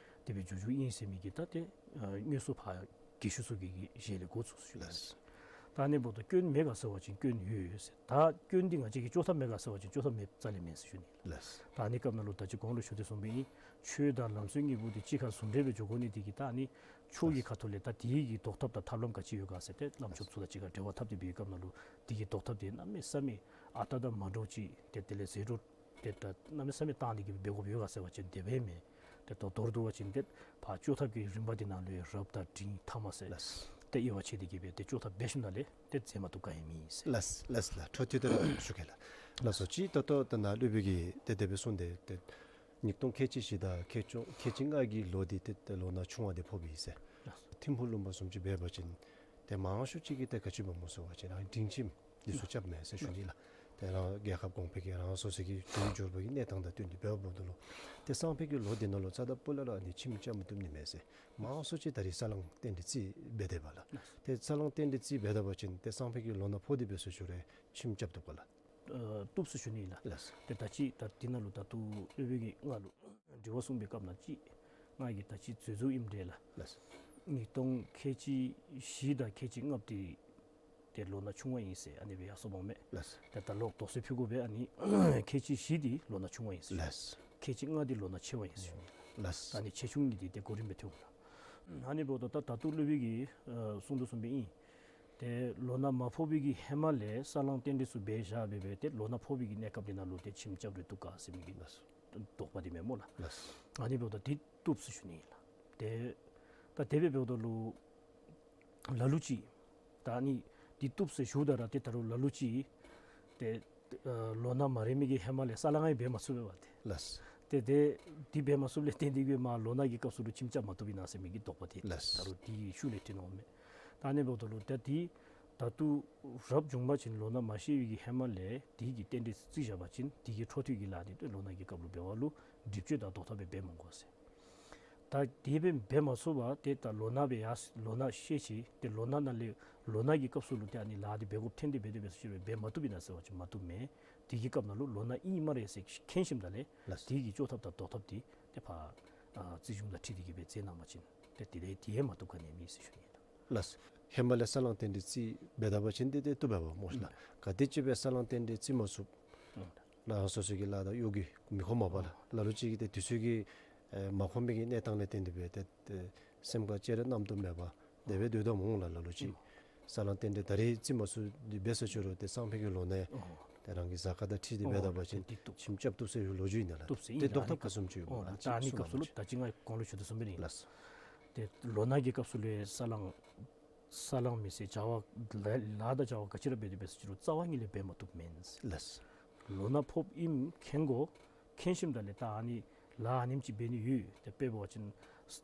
དེ་སྦེ་འགྱོ་འགྱོཝ་ཨིན་ཟེར་མི་གི་ད་ཏེ་ཨ་དངོས་སུ་ཕར་རྒས་ཤོས་ཚུ་གི་གི་ཞལ་ལས་གོ་ཚུགས་ཟེར་ཞུ་ནི། ལགས། ད་ཨ་ནི་འབདཝ་ད་སྐྱོན་མེད་ག་ཟེར་བ་ཅིན་སྐྱོན་ཡོད་ཡོད་ཟེར། ད་སྐྱོན་འདི་ང་བཅས་ཀྱིས་བཅོ་ཐབས་མེད་ག་ཟེར་བ་ཅིན་བཅོ་ཐབས་མེདཔ་རྩ་ལས་མེན་ཟེར་ཞུ་ནི། ལགས། ད་ཨ་ནི་སྐབས་ནང་ལུ་ད་ཅི་གོང་ལུ་ཞུ་དོ་བཟུམ་སྦེ་ཨིན། ཆོས་དང་ལམ་སྲོལ་གཉིས་པོ་འདི་གཅིག་ཁར་ཟུང་འབྲེལ་སྦེ་འགྱོ་དགོ་ནི་འདི་གིས་ད་ཨ་ནི་ཆོས་ཀྱི་ཁ་ཐུག་ལས་ད་དེ་གི་ཟློག་ཐབས་དང་ཐབས་ལམ་ག་ཅི་ཡོད་ག་ཟེར་ཏེ་བླམ་ཆོསཔ་ཚུ་དང་གཅིག་ཁར་འབྲེལ་བ་འཐབ་སྟེ་འབད་བའི་སྐབས་ནང་ལུ་དེ་གི་ཟློག་ཐབས་འདི་གནམ་མེད་ས་མེད་ཨ་རྟག་དང་མ་འདྲཝ་ཅིག་ཏེ་དེ་ལས་ཟད་འགྲོ་ཏེ་ད་གནམ་མེད་ས་མེད་བཏང་སྟེ་གིས་འབད་དགོཔ་ཡོད་ག་ཟེར་བ་ཅིན་དེ་སྦེ་མེན། ཏེ་ད་མདོར་བསྡུ་བ་ཅིན་ཏེ་ཕར་བཅོ་ཐབས་ཀྱི་རིམ་པ་འདི་ནང་ལུ་རབ་དང་འབྲིང་ཐ་མ་ཟེར། ལགས། ཏེ་དབྱེ་བ་ཕྱེ་སྟེ་གིས་སྦེ་ཏེ་བཅོ་ཐབས་འབད་ཞིནམ་ལས་ཏེ་མཛད་མ་བཏུབ་ག་ཡང་མེད་ཟེར། ལགས་ལགས་ལགས། འཕྲོ་མཐུད་དེ་ར་ཞུ་གེ་ལགས། ལགས་སོ། ཅིག་ད་ལྟོ་ད་ནཱ་སློབ་དཔོན་གྱིས་ཏེ་དེ་སྦེ་གསུངས་ཏེ་ཏེ་ཉིས་སྟོང་ཁལ་གཅིག་བཞི་དང་ཁལ་གཅིག་ཁལ་གཅིག་ལྔ་གི་ལོ་འདི་ཏེ་ཏེ་ལོ་ན་ཆུང་བ་འདི་ཕོགཔ་ཨིན་ཟེར། ལགས། ཐིམ་ཕུག་ལུང་པ་བཟུམ་ཅིག་འབད་བ་ཅིན་ཏེ་མང་ཤོས་ཅིག་གིས་ཏེ་ག་ཅི་འབད་སྨོ་ཟེར་བ་ཅིན་རང་སྒྲིང་ཁྱིམ་འདི་ཚུ་རྐྱབ་མས་ཟེར་ཞུ་ནི་ལགས། ཏེ་རང་རྒྱལ་ཁབ་གོང་འཕེལ་གྱི་རང་སོ་སོ་གི་དུས་འགྱུར་བའི་གནས་སྟངས་དང་བསྟུན་ཏེ་འབདཝ་ད་ལུ་ཏེ་སང་ཕོད་ཀྱི་ལོ་འདི་ནང་ལུ་རྩ་དང་སྤུ་ལས་ར་ཨ་ནི་ཁྱིམ་རྐྱབ་མ་བཏུབ་ནི་མས་ཟེར། མང་ཤོས་ཅིག་ད་རིས་ས་ལང་རྟེན་འབྲེལ་རྩིས་འབད་དེ་འབདཝ་ལགས། ཏེ་ས་ལང་རྟེན་འབྲེལ་རྩིས་འབད་ད་པ་ཅིན་ཏེ་སང་ཕོད་ཀྱི་ལོ་ན་ཕོག་སྟེ་འབད་ཟེར་ཞུ་རུང་ཁྱིམ་རྐྱབ་བཏུབ་ག་ལགས། ཨ་བཏུབ་ཟེར་ཞུ་ནི་ལགས། ལགས། ཏེ་ད་ཅི་ད་འདི་ནང་ལུ་ད་ལྟོ་སློབ་དཔོན་གྱིས་ང་ལུ་དྲི་བ་གསུངས་པའི་སྐབས་ནང་ཅིག་ང་གིས་ད་ཅི་འཛོལ་འཛོལཝ་ཨིནམ་འདྲས་ལགས། ལགས། ཉིས་སྟོང་ཁལ་གཅིག་བཞི་དང་ཁལ་གཅིག་ལྔ་འདི་ཏེ་ལོ་ན་ཆུང་བ་ཨིན་ཟེར་ཨ་ནི་སྦེ་ཡར་སོངམ་མས། ལགས། ཏེ་ད་ལོག་དོགས་སེལ་ཕུལ་དགོ་པས། ཨ་ནི་ཁལ་གཅིག་བཞི་འདི་ལོ་ན་ཆུང་བ་ཨིན་ཟེར། ལགས། ཁལ་གཅིག་ལྔ་འདི་ལོ་ན་ཆེ་བ་ཨིན་ཟེར། ལགས། ཨ་ནི་ཆེ་ཆུང་གཉིས་འདི་ཏེ་གོ་རིམ་སྦེ་ཐོན་འོང་ལགས། ཨ་ནི་འབདཝ་ད་ད་ད་ལྟོ་སློབ་དཔོན་གྱིས་ཨ་གསུངས་དོ་བཟུམ་སྦེ་ཨིན། ཏེ་ལོ་ན་མ་ཕོག་པའི་གི་ཧེ་མ་ལས་ས་ལང་རྟེན་འབྲེལ་ཚུ་འབད་བཞག་སྦེ་སྦེ་ཏེ་ལོ་ན་ཕོག་པའི་གི་གནས་སྐབས་འདི་ནང་ལུ་ཏེ་ཁྱིམ་རྐྱབ་རུང་བཏུབ་ག་ཟེར་མི་གི་ལགས། དོགས་པ་འདི་མེན་སྨོ་ལགས། ལགས། ཨ་ནི་འབདཝ་ད་འདི་བཏུབ་ཟེར་ཞུ་ནི་ལགས། ཏེ་ད་དེ་སྦེ་འབདཝ་ད་ལུ་ལ་ལུ་ཅིག་ད་ཨ་ནི་འདི་བཏུབ་ཟེར་ཞུཝ་ད་ར་ཏེ་ད་རུང་ལ་ལུ་ཅིག་ཏེ་ཨ་ལོ་ན་མ་རན་མི་གི་ཧེ་མ་ལས་ས་ལང་ཡང་འབད་མ་ཚུགས་པས་པ་ཏེ། ལགས། ཏེ་དེ་འདི་འབད་མ་ཚུགསཔ་ལས་བརྟེན་ཏེ་གིས་མར་ལོ་ན་གི་སྐབས་སུ་ལུ་ཁྱིམ་རྐྱབ་མ་བཏུབ་ཨིན་ན་ཟེར་མི་གི་དོགས་པ་འདི། ལགས། ད་རུང་འདི་ཤུལ་ལས་ཐོན་འོང་མས། ད་ཨ་ནི་འབདཝ་ད་ལུ་ད་འདི་ད་ལྟོ་རབ་བྱུང་པ་ཅིན་ལོ་ན་མ་ཤེས་པའི་གི་ཧེ་མ་ལས་འདི་གི་རྟེན་འབྲེལ་རྩིས་བཞག་པ་ཅིན་འདི་གི་འཕྲོ་མཐུད་ཀྱི་ལཱ་འདི་ཏེ་ལོ་ན་གི་སྐབས་ལུ་འབད་བ་ལུ་སྒྲིབ་བཅོས་དང་ཟློག་ཐབས་སྦེ་འབད་མི་དགོ་ཟེར། ད་དེ་སྦེ་འབད་མ་ཚུགས་པར་ཏེ་ད་ལོ་ན་སྦེ་ཡར་ལོ་ན་ཤེས་ཅི། ཏེ་ལོ་ན་ནང་ལས་ལོ་ན་གི་སྐབས་སུ་ལུ་ཏེ་ཨ་ནི་ལཱ་འདི་འབད་དགོཔ་ཐོན་ཏེ་འབད་དེ་འབད་ཟེར་ཞུ་རུང་འབད་མ་བཏུབ་ཨིན་ན་ཟེར་བ་ཅིན་མ་བཏུབ་མས། དེ་གི་སྐབས་ནང་ལུ་ལོ་ན་ཨིན་སྨ་རེ་ཟེར་མཁྱེན་ཞིནམ་ད་ལས། ལགས། དེ་གི་བཅོ་ཐབས་དང་ཟློག་ཐབས་འདི་ཏེ་ཕར་ཨ་རྩིས་གཞུང་དང་འཁྲིལ་ཏེ་གིས་སྦེ་མཛད་གནང་པ་ཅིན་ཏེ་དེ་ལས་དེ་ཡང་མ་བཏུབ་ག་ནི་མེད་ཟེར་ཞུ་ནི་ལགས། ལགས། ཧེ་མ་ལས་ས་ལང་རྟེན་འབྲེལ་རྩིས་འབད་ད་པ་ཅིན་ཏེ་ཏེ་བཏུབ་པས་པ་སྨོ་ལགས། ཨུམ། ག་དེམ་ཅིག་སྦེ་ས་ལང་རྟེན་འབྲེལ་རྩིས་མ་ཚུགས། ཨུམ། ལགས། སོ་སོ་གི་ལཱ་དང་གཡོག་གི་མི་ཁོམ་པ་ལགས། ལ་ལུ་ཅིག་གིས་ཏེ་དུས་ཚོད་ཀྱིས་ཨེ་མ་ཁོམ་པའི་གི་གནས་སྟངས་ལས་བརྟེན་ཏེ་སྦེ་ཏེ་ཏེ་སེམས་ཁར་ཅི་ར་རྣམ་རྟོག་མེད་པར་དེ་སྦེ་སྡོད་དོ་སྨོ་ལགས། ལ་ལུ་ཅིག་ཨུམ། ས་ལང་རྟེན་འབྲེལ་ད་རིས་རྩིས་མ་ཚུགས་ཏེ་འབད་ཟེར་ཞུ་རུང་ཏེ་སང་ཕོད་ཀྱི་ལོ་ནང་ཨོ་ཏེ་རང་གི་གཟའ་སྐར་དང་འཁྲིལ་ཏེ་འབད་ད་པ་ཅིན་ཨོ་ཏེ་འདི་བཏུབ། ཁྱིམ་རྐྱབ་བཏུབ་ཟེར་ལོ་རྒྱུས་ཨིན་ན་ལགས། བཏུབ་ཟེར་ཏེ་ཨིན་ལགས། ཟློག་ཐབས་ག་བཟུམ་ཅིག་ཡོད་སྨོ་ལགས། ད་ཨ་ནི་སྐབས་སུ་ལུ་ད་ཅི་ང་གོང་ལུ་ཞུ་དོ་བཟུམ་སྦེ་ཨིན། ལགས། ཏེ་ལོ་ན་གི་སྐབས་སུ་ལུ་ས་ལང་ས་ལང་མི་ཟེར་བྱ་བ་ལཱ་དང་བྱ་བ་ག་ཅི་ར་འབད་དེ་འབད་ཟེར་ཞུ་རུང་རྩ་བ་ཉིད་ལས་འབད་མ་བཏུབ་མེན་ཟེར། ལགས། ལོ་ན་ཕོགཔ་ཨིནམ་མཁྱེན་དགོ། མཁྱེན་ཞིནམ་ད་ལས་ད་ཨ་ནི་ལཱ་ཨ་ནེམ་ཅིག་འབད་ནི་ཡོད། ཏེ་དཔེ་འབད་བ་ཅིན་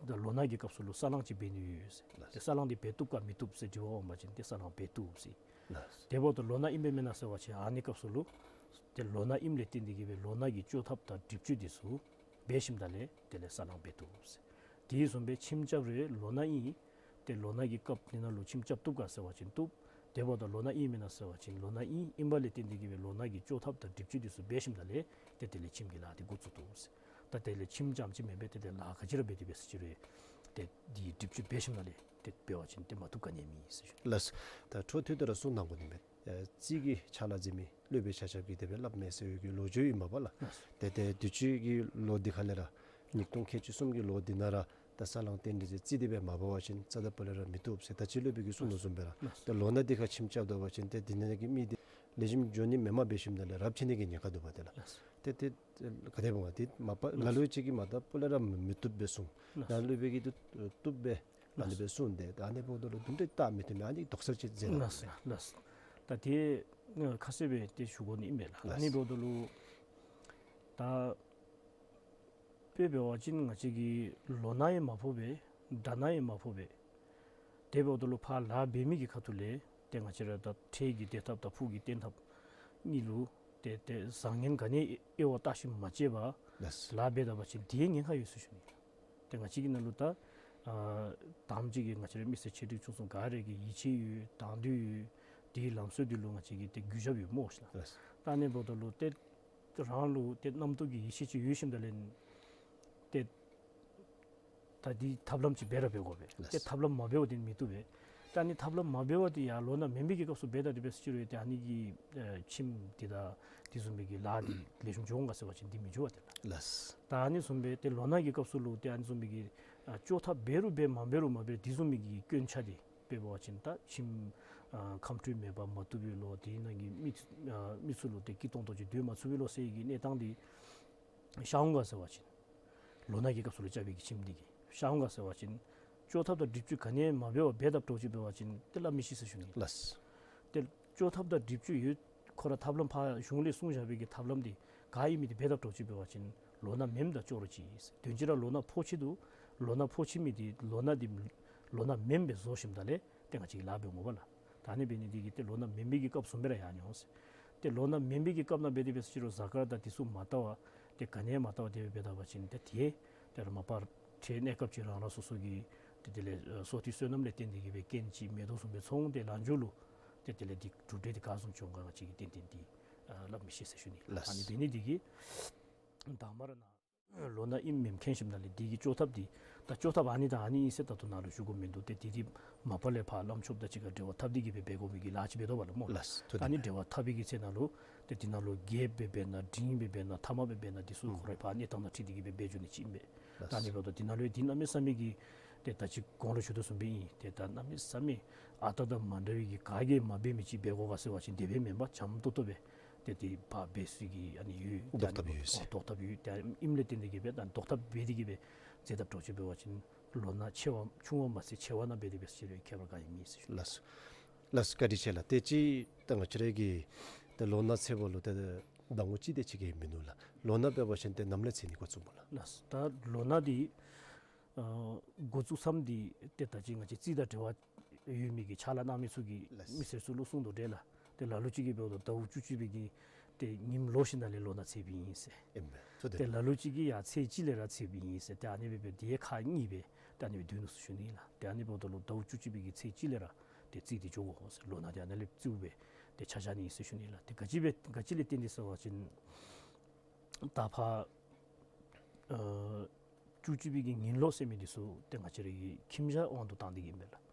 ད་ལོ་ན་གི་སྐབས་སུ་ལུ་ས་ལང་ཅིག་འབད་ནི་ཡོད་ཟེར། ལགས། ཏེ་ས་ལང་འདི་འབད་བཏུབ་ག་མི་བཏུབ་ཟེར་དྲི་བ་འོང་པ་ཅིན་ཏེ་ས་ལང་འབད་བཏུབ་ཟེར། ལགས། དེ་འབདཝ་ད་ལོ་ན་ཨིན་པས་མེན་ན་ཟེར་བ་ཅིན་ཨ་ནི་སྐབས་སུ་ལུ་ཏེ་ལོ་ན་ཨིནམ་ལས་བརྟེན་ཏེ་གིས་སྦེ་ལོ་ན་གི་བཅོ་ཐབས་དང་སྒྲིབ་བཅོས་འདི་ཚུ་འབད་ཞིནམ་ད་ལས་དེ་ལས་ས་ལང་འབད་བཏུབ་ཟེར། དེ་བཟུམ་སྦེ་ཁྱིམ་རྐྱབ་རུང་ལོ་ན་ཨིན། ཏེ་ལོ་ན་གི་སྐབས་འདི་ནང་ལུ་ཁྱིམ་རྐྱབ་བཏུབ་ག་ཟེར་བ་ཅིན་བཏུབ། དེ་འབདཝ་ད་ལོ་ན་ཨིན་མེན་ན་ཟེར་བ་ཅིན་ལོ་ན་ཨིན། ཨིན་པ་ལས་བརྟེན་ཏེ་གིས་སྦེ་ལོ་ན་གི་བཅོ་ཐབས་དང་སྒྲིབ་བཅོས་འདི་ཚུ་འབད་ཞིནམ་ད་ལས་ཏེ་དེ་ལས་ཁྱིམ་གྱི་ལཱ་འདི་འགོ་བཙུགས་བཏུབ་ཟེར། ད་དེ་ལས་ཁྱིམ་རྐྱབ་ཅིག་མེན་པར་ཏེ་དེ་ལཱ་ག་ཅི་ར་འབད་དེ་འབད་ཟེར་ཞུ་རུང་ཏེ་འདི་སྒྲིབ་བཅོས་འབད་ཞིནམ་ད་ལས་ཏེ་འབད་བ་ཅིན་ཏེ་མ་བཏུབ་ག་ནི་མེད་ཟེར་ཞུ་ནི། ལགས། ད་འཕྲོ་མཐུད་དེ་ར་གསུང་གནང་དགོ་ནི་མས། ཨེ་རྩིས་ཀྱི་ཕྱག་ལཱ་མཛད་མི་སློབ་དཔོན་ཆ་ཁྱབ་ཀྱིས་དེ་སྦེ་སླབ་མས་ཟེར་བའི་གི་ལོ་རྒྱུས་ཨིན་པས་པ་ལགས། ལགས། ཏེ་ཏེ་དུས་ཅི་གི་ལོ་འདི་ཁ་ལས་ར་ཉིས་སྟོང་ཁལ་གཅིག་གསུམ་གྱི་ལོ་འདི་ནང་ར་ད་ས་ལང་རྟེན་འབྲེལ་རྩིས་འདི་སྦེ་མ་འབད་བ་ཅིན་རྩ་དང་སྤུ་ལས་ར་མི་བཏུབ་ཟེར་ད་ཅི་སློབ་དཔོན་གྱིས་གསུངས་དོ་བཟུམ་སྦེ་ར། ལགས། ཏེ་ལོ་ན་འདི་ཁར་ཁྱིམ་རྐྱབ་ད་པ་ཅིན་ཏེ་འདི་ནང་གི་མི་འདི་ལེགས་ཤོམ་འགྱོ་ནི་མེནམ་འབད་ཞིནམ་ད་ལས་རབ་ཆད་ནི་གི་ཉེན་ཁ་འདུག་པ་ཏེ་ལགས། ལགས། ཏེ་ཏེ་ག་དེ་འབད་འོང་། ཏེ་མ་པ་ལ་ལུ་ཅིག་གིས་མ་ད་སྤུ་ལས་ར་མི་བཏུབ་སྦེ་གསུངས། ལགས། ད་སློབ་དཔོན་གྱིས་ཏེ་བཏུབ་སྦེ་ཨ་ནི་སྦེ་གསུངས་ཏེ་ད་ཨ་ནི་འབདཝ་ད་ལུ་དུམ་གྲ་བཏང་མི་བཏུབ་མས། ཨ་ནི་དོགས་སེལ་ཅིག་མཛད་གནང་། ལགས་ལགས། ད་ཏེ་ཁ་གསལ་སྦེ་ཏེ་ཞུ་དགོ་ནི་ཨིན་པས་ལགས། ཨ་ནི་འབདཝ་ད་ལུ་ད་དཔེ་འབད་བ་ཅིན་ང་བཅས་ཀྱི་ལོ་ན་ཡང་མ་ཕོག་པས། དགྲ་ན་ཡང་མ་ཕོག་པས། དེ་འབདཝ་ད་ལུ་ཕར་ལཱ་འབད་མི་གི་ཁ་ཐུག་ལས་ཏེ་ང་བཅས་ར་ད་འཕྲལ་གྱི་བདེ་ཐབས་དང་ཕུགས་ཀྱི་བརྟན་ཐབས་གཉིས་ལུ་ ཏེ་ཏེ་བཟང་ངན་ག་ནི་དབྱེ་བ་བལྟ་ཞིནམ་མ་དཔྱད་པར་ལགས། ལཱ་འབད་ད་པ་ཅིན་དེའི་ཉེན་ཁ་ཡོད་ཟེར་ཞུ་ནི། ཏེ་ང་བཅས་ཀྱི་ནང་ལུ་ད་ཨ་དང་པ་ཅིག་གིས་ང་བཅས་རའི་མི་སེར་ཆེ་འབྲིང་ཆུང་གསུམ་ག་ར་གི་ཡིད་ཆེས་ཡོད། དང་འདོད་ཡོད། དེའི་ལམ་སྲོལ་འདི་ལུ་ང་བཅས་ཀྱིས་ཏེ་གུས་ཞབས་ཡོད་སྨོ་ཟེར་ན། ལགས། ད་ཨ་ནི་འབདཝ་ད་ལུ་ཏེ་རང་ལུ་ཏེ་རྣམ་རྟོག་གི་ཡིད་ཆེས་ཅིག་ཡོད་ཞིནམ་ད་ལས་ཏེ་ད་འདི་ཐབས་ལམ་ཅིག་འབད་ར་འབད་དགོ་པས། ལགས། ཏེ་ཐབས་ལམ་མ་འབད་བར་འདི་མི་བཏུབ་པས། ད་ཨ་ནི་ཐབས་ལམ་མ་འབད་བར་འདི་ཡང་ལོ་ན་མེན་པའི་གི་སྐབས་སུ་འབད་ད་འདི་འབད་ཟེར་ཅི་རུང་ཏེ་ཨ་ནི་གི་ཨེ་ཁྱིམ་འདི་དང་དེ་བཟུམ་མའི་གི་ལཱ་འདི་ལེགས་ཤོམ་འགྱོ་འོང་ག་ཟེར་བ་ཅིན་འདི་མི་འགྱོ་བས་ཏེ་ལགས། ལགས། ད་ཨ་ནི་བཟུམ་སྦེ་ཏེ་ལོ་ན་གི་སྐབས་སུ་ལུ་ཏེ་ཨ་ནི་བཟུམ་མའི་གི་ཨ་བཅོ་ཐབས་འབད་རུང་འབད་མ་འབད་རུང་མ་འབད་དེ་བཟུམ་མའི་གི་སྐྱོན་ཆ་འདི་དཔེ་འབད་བ་ཅིན་ད་ཁྱིམ་ཨ་ཁམས་སྤྲོ་མེད་པར་མ་བཏུབ་པའི་ལོ། དེའི་ནང་གི་མི་ཨ་མི་ཚུ་ལུ་ཏེ་སྐྱིད་ཏོང་ཏོ་ཅིག་སྡོད་མ་ཚུགས་པའི་ལོ་ཟེར་གྱི་གནས་སྟངས་འདི་ཤར་འོང་ག་ཟེར་བ་ཅིན་ལོ་ན་གི་སྐབས་སུ་ལུ་རྐྱབ་པའི་གི་ཁྱིམ་འདི་གིས་ཤར་འོང་ག་ཟེར་བ་ཅིན་བཅོ་ཐབས་དང་སྒྲིབ་སྦྱོང་ག་ནི་ཡང་མ་འབད་བར་འབད་དཔ་འདྲཝ་ཅིག་འབད་བ་ཅིན་ཏེ་སླབ་མི་ཤེས་ཟེར་ཞུ་ནི། ལགས། ཏེ་བཅོ་ཐབས་དང་སྒྲིབ་སྦྱོང་ཡོད། ཁོ་ར་ཐབས་ལམ་ཕར་གཞུང་ལས་གསུངས་བཞག་པའི་གི་ཐབས་ལམ་འདི་ག་ཨིན་མི་འདི་འབད་དཔ་འདྲཝ་ཅིག་འབད་བ་ཅིན་ལོ་ན་མེནམ་དང་ཅོག་ར་གཅིག་ཨིན། དོན་སྤྱི་ར་ལོ་ན་ཕོག་ཅི་འདུག། ལོ་ན་ཕོག་ཅི་མི་འདི་ལོ་ན་འདི་ལོ་ན་མེནམ་སྦེ་བཟོ་ཞིནམ་ད་ལས་ཏེ་ང་བཅས་ཀྱིས་ལཱ་འབད་འོང་པ་ལགས། ད་ཨ་ནི་འབད་ནི་འདི་གིས་ཏེ་ལོ་ན་མེན་པའི་གི་སྐབས་བཟུམ་སྦེ་ར་ཡར་འགྱོ་འོང་ཟེར། ཏེ་ལོ་ན་མེན་པའི་གི་སྐབས་ནང་འབད་དེ་འབད་ཟེར་ཅི་རུང་གཟའ་སྐར་དང་དེ་ཚུ་མ་བལྟ་བར་ཏེ་ག་ནི་ཡང་མ་བལྟ་བར་དེ་སྦེ་འབད་ད་པ་ཅིན་ཏེ་དེ་ཏེ་ར་མ་པ་འཕྲལ་གནས་སྐབས་ཅིག་རང་རང་སོ་སོ་གི་ཏེ་དེ་ལས་ཨ་སོ་ཐར་བསོད་ནམས་ལས་བརྟེན་ཏེ་གི་སྦེ་རྐྱེན་ཅིག་མེད་དོ་བཟུམ་སྦེ་ཚོར་འོང་། ཏེ་ལས་མཇུག་ལུ་ཏེ་དེ་ལས་འདི་གྲུབ་འབྲས་འདི་ག་བཟུམ་འབྱུང་ག་ང་བཅས་ཀྱིས་ཏན་ཏན་འདི་ཨ་སླབ་མི་ཤེས་ཟེར་ཞུ་ནི། ལགས། ཨ་ནི་འབད་ནི་འདི་གིས་དང་པ་ར་ནཱ་ལོ་ན་ཨིནམ་མེནམ་མཁྱེན་ཞིནམ་ད་ལས་འདི་གི་བཅོ་ཐབས་འདི་ད་བཅོ་ཐབས་ཨ་ནི་དང་ཨ་ནི་ཨིན་ཟེར་ད་ལྟོ་ནཱ་ལུ་ཞུ་དགོཔ་མིན་འདུག། ཏེ་འདི་འདི་མ་པ་ལས་ཕར་བླམ་ཆོསཔ་དང་གཅིག་ཁར་འབྲེལ་བ་འཐབ་སྟེ་གི་སྦེ་འབད་དགོ་མི་གི་ལཱ་ཅིག་འབད་དོ་བ་ལགས་སྨོ། ལགས། ད་ཨ་ནི་འབྲེལ་བ་འཐབ་པའི་གི་ཚེ་ནང་ལུ་ཏེ་འདི་ནང་ལུ་རྒྱས་སྦེ་འབད་ན་འབྲིང་སྦེ་འབད་ན་ཐ་མ་སྦེ་འབད་ན་འདི་ཚུ་ཁོ་རའི་ཕར་གནས་སྟངས་དང་འཁྲིལ་ཏེ་གི་སྦེ་འབད་འགྱོ་ནི་ཅིག་ཨིན་པས། ད་ཨ་ནི་འབདཝ་ད་འདི་ནང་ལུ་འདི་གནམ་མེད་ས་མེད་ཀྱི་ཏེ་ད་ཅི་གོང་ལུ་ཞུ་དོ་བཟུམ་སྦེ་ཨིན། ཏེ་ད་གནམ་མེད་ས་མེད་ཨ་རྟག་དང་མ་འདྲ་བའི་གི་ག་གིས་མ་འབད་མི་ཅིག་འབད་དགོ་ག་ཟེར་བ་ཅིན་དེ་སྦེ་མེན་པར་འཇམ་ཏོང་ཏོ་སྦེ་ཏེ་དེ་ཕར་འབད་ས་གི་ཨ་ནི་ཡོད། ལྡོག་ཐབས་ཡོད་ཟེར། ལྡོག་ཐབས་ཡོད། ཏེ་ཨིནམ་ལས་བརྟེན་ཏེ་གི་སྦེ་ད་ལྡོག་ཐབས་འབད་དེ་གི་སྦེ་མཛད་དཔ་འདྲཝ་ཅིག་འབད་བ་ཅིན་ལོ་ན་ཆེ་བ་ཆུང་བ་མ་ཚད་ཆེ་བ་ནང་འབད་དེ་འབད་ཟེར་ཁྱད་པར་ག་ཡང་མེད་ཟེར་ཞུ། ལགས། ལགས་བཀའ་དྲིན་ཆེ་ལགས། ཏེ་ཅིག་ད་ང་བཅས་ར་གི་ཏེ་ལོ་ན་ཚེས་པ་ལུ་ཏེ་ཟླཝ་གཅིག་དེ་ཅིག་གིས་མི་ནུས་ལགས། ལོ་ན་འབད་བ་ཅིན་ཏེ་ནམ་ལས་ཚེས་ནི་འགོ་བཙུགས་སྨོ་ལགས། ལགས། ད་ལོ་ན་འདི་ཨ་འགོ་བཙུགས་མཚམས་འདི་ཏེ་ད་ཅི་ང་བཅས་རྩིས་དང་འབྲེལ་བ་ཡོད་མི་གི་ཕྱག་ལཱ་གནང་མི་ཚུ་གིས་ལགས། མི་སེར་ཚུ་ལུ་གསུང་དོ་འདྲ་ལགས། ཏེ་ལ་ལུ་ཅིག་གིས་འབདཝ་ད་ཟླཝ་བཅུ་གཅིག་པའི་གི་ཏེ་ཉིནམ་ལོག་ཞིནམ་ལས་ལོ་ན་ཚེས་པའི་ཨིན་ཟེར། ཨིན་པས། ཚུ་ཏེ་ཏེ་ལ་ལུ་ཅིག་གིས་ཡང་ཚེས་གཅིག་ལས་ར་ཚེས་པའི་ཨིན་ཟེར། ཏེ་ཨ་ནི་སྦེ་སྦེ་དེ་ཁག་གཉིས་སྦེ་ཏེ་ཨ་ནི་སྦེ་སྡོད་ནུག་ཟེར་ཞུ་ནི་ལགས། ཏེ་ཨ་ནི་འབདཝ་ད་ལུ་ཟླཝ་བཅུ་གཅིག་པའི་གི་ཚེས་གཅིག་ལས་ར་ཏེ་རྩིས་འདི་འགྱོ་དགོ་ཟེར། ལོ་ན་འདི་ཨ་ནཱ་ལས་རྩིཝ་སྦེ་ཏེ་ཆ་བཞག་ནི་ཨིན་ཟེར་ཞུ་ནི་ལགས། ཏེ་ག་ཅི་སྦེ་ག་ཅི་ལས་བརྟེན་ཏེ་ཟེར་བ་ཅིན་ད་ཕར་ཨ་བཅུ་གཅིག་པའི་གི་ཉིན་ལོག་ཟེར་མི་འདི་ཚུ་ཏེ་ང་བཅས་ར་གི་ཁྱིམ་བྱ་དབང་དུ་བཏང་སྟེ་གི་ཨིན་པས་ལགས།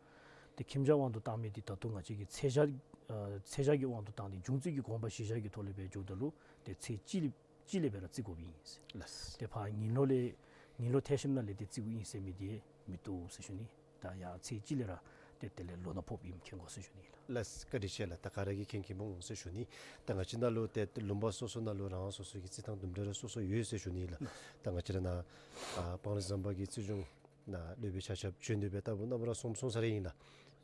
ཏེ་ཁྱིམ་བྱ་དབང་དུ་བཏང་མི་འདི་ད་ལྟོ་ང་བཅས་ཀྱི་ཚེས་བྱ་ཨ་ཚེས་བྱ་གི་དབང་དུ་བཏང་སྟེ་འབྱུང་རྩིས་ཀྱི་དགོངས་པ་གཞི་བཞག་གི་ཐོག་ལས་སྦེ་འགྱོཝ་ད་ལུ་ཏེ་ཚེས་གཅིག་གཅིག་ལས་སྦེ་ར་རྩི་དགོཔ་ཨིན་ཟེར། ལགས། ཏེ་ཕར་ཉིན་ལོག་ལས་ཉིན་ལོག་ཐལ་ཞིནམ་ལས་ཏེ་རྩིཝ་ཨིན་ཟེར་མི་འདི་མི་བཏུབ་ཟེར་ཞུ་ནི། ད་ཡང་ཚེས་གཅིག་ལས་ར་ཏེ་དེ་ལས་ལོ་ན་ཕོགཔ་ཨིནམ་མཁྱེན་དགོ་ཟེར་ཞུ་ནི་ལགས། ལགས་བཀའ་དྲིན་ཆེ་ལགས། ད་ག་ར་གིས་མཁྱེན་མཁྱེནམ་འོང་ཟེར་ཞུ་ནི། ད་ང་བཅས་ནང་ལུ་ཏེ་ལུང་པ་སོ་སོ་ནང་ལུ་རང་སོ་སོ་གི་རྩིས་ཐངས་དུམ་གྲ་ར་སོ་སོ་ཡོད་ཟེར་ཞུ་ནི་ལགས། ད་ང་བཅས་ར་ནཱ་ཨ་སྤང་རི་ཟམ་པ་གི་རྩིས་གཞུང་ནང་སློབ་དཔོན་ཆ་ཁྱབ་བྱོན་ཏེ་སྦེ་ལྟ་བུ་རྣམ་པ་ར་གསུངས་གསུངས་ས་ར་ཨིན་ལགས།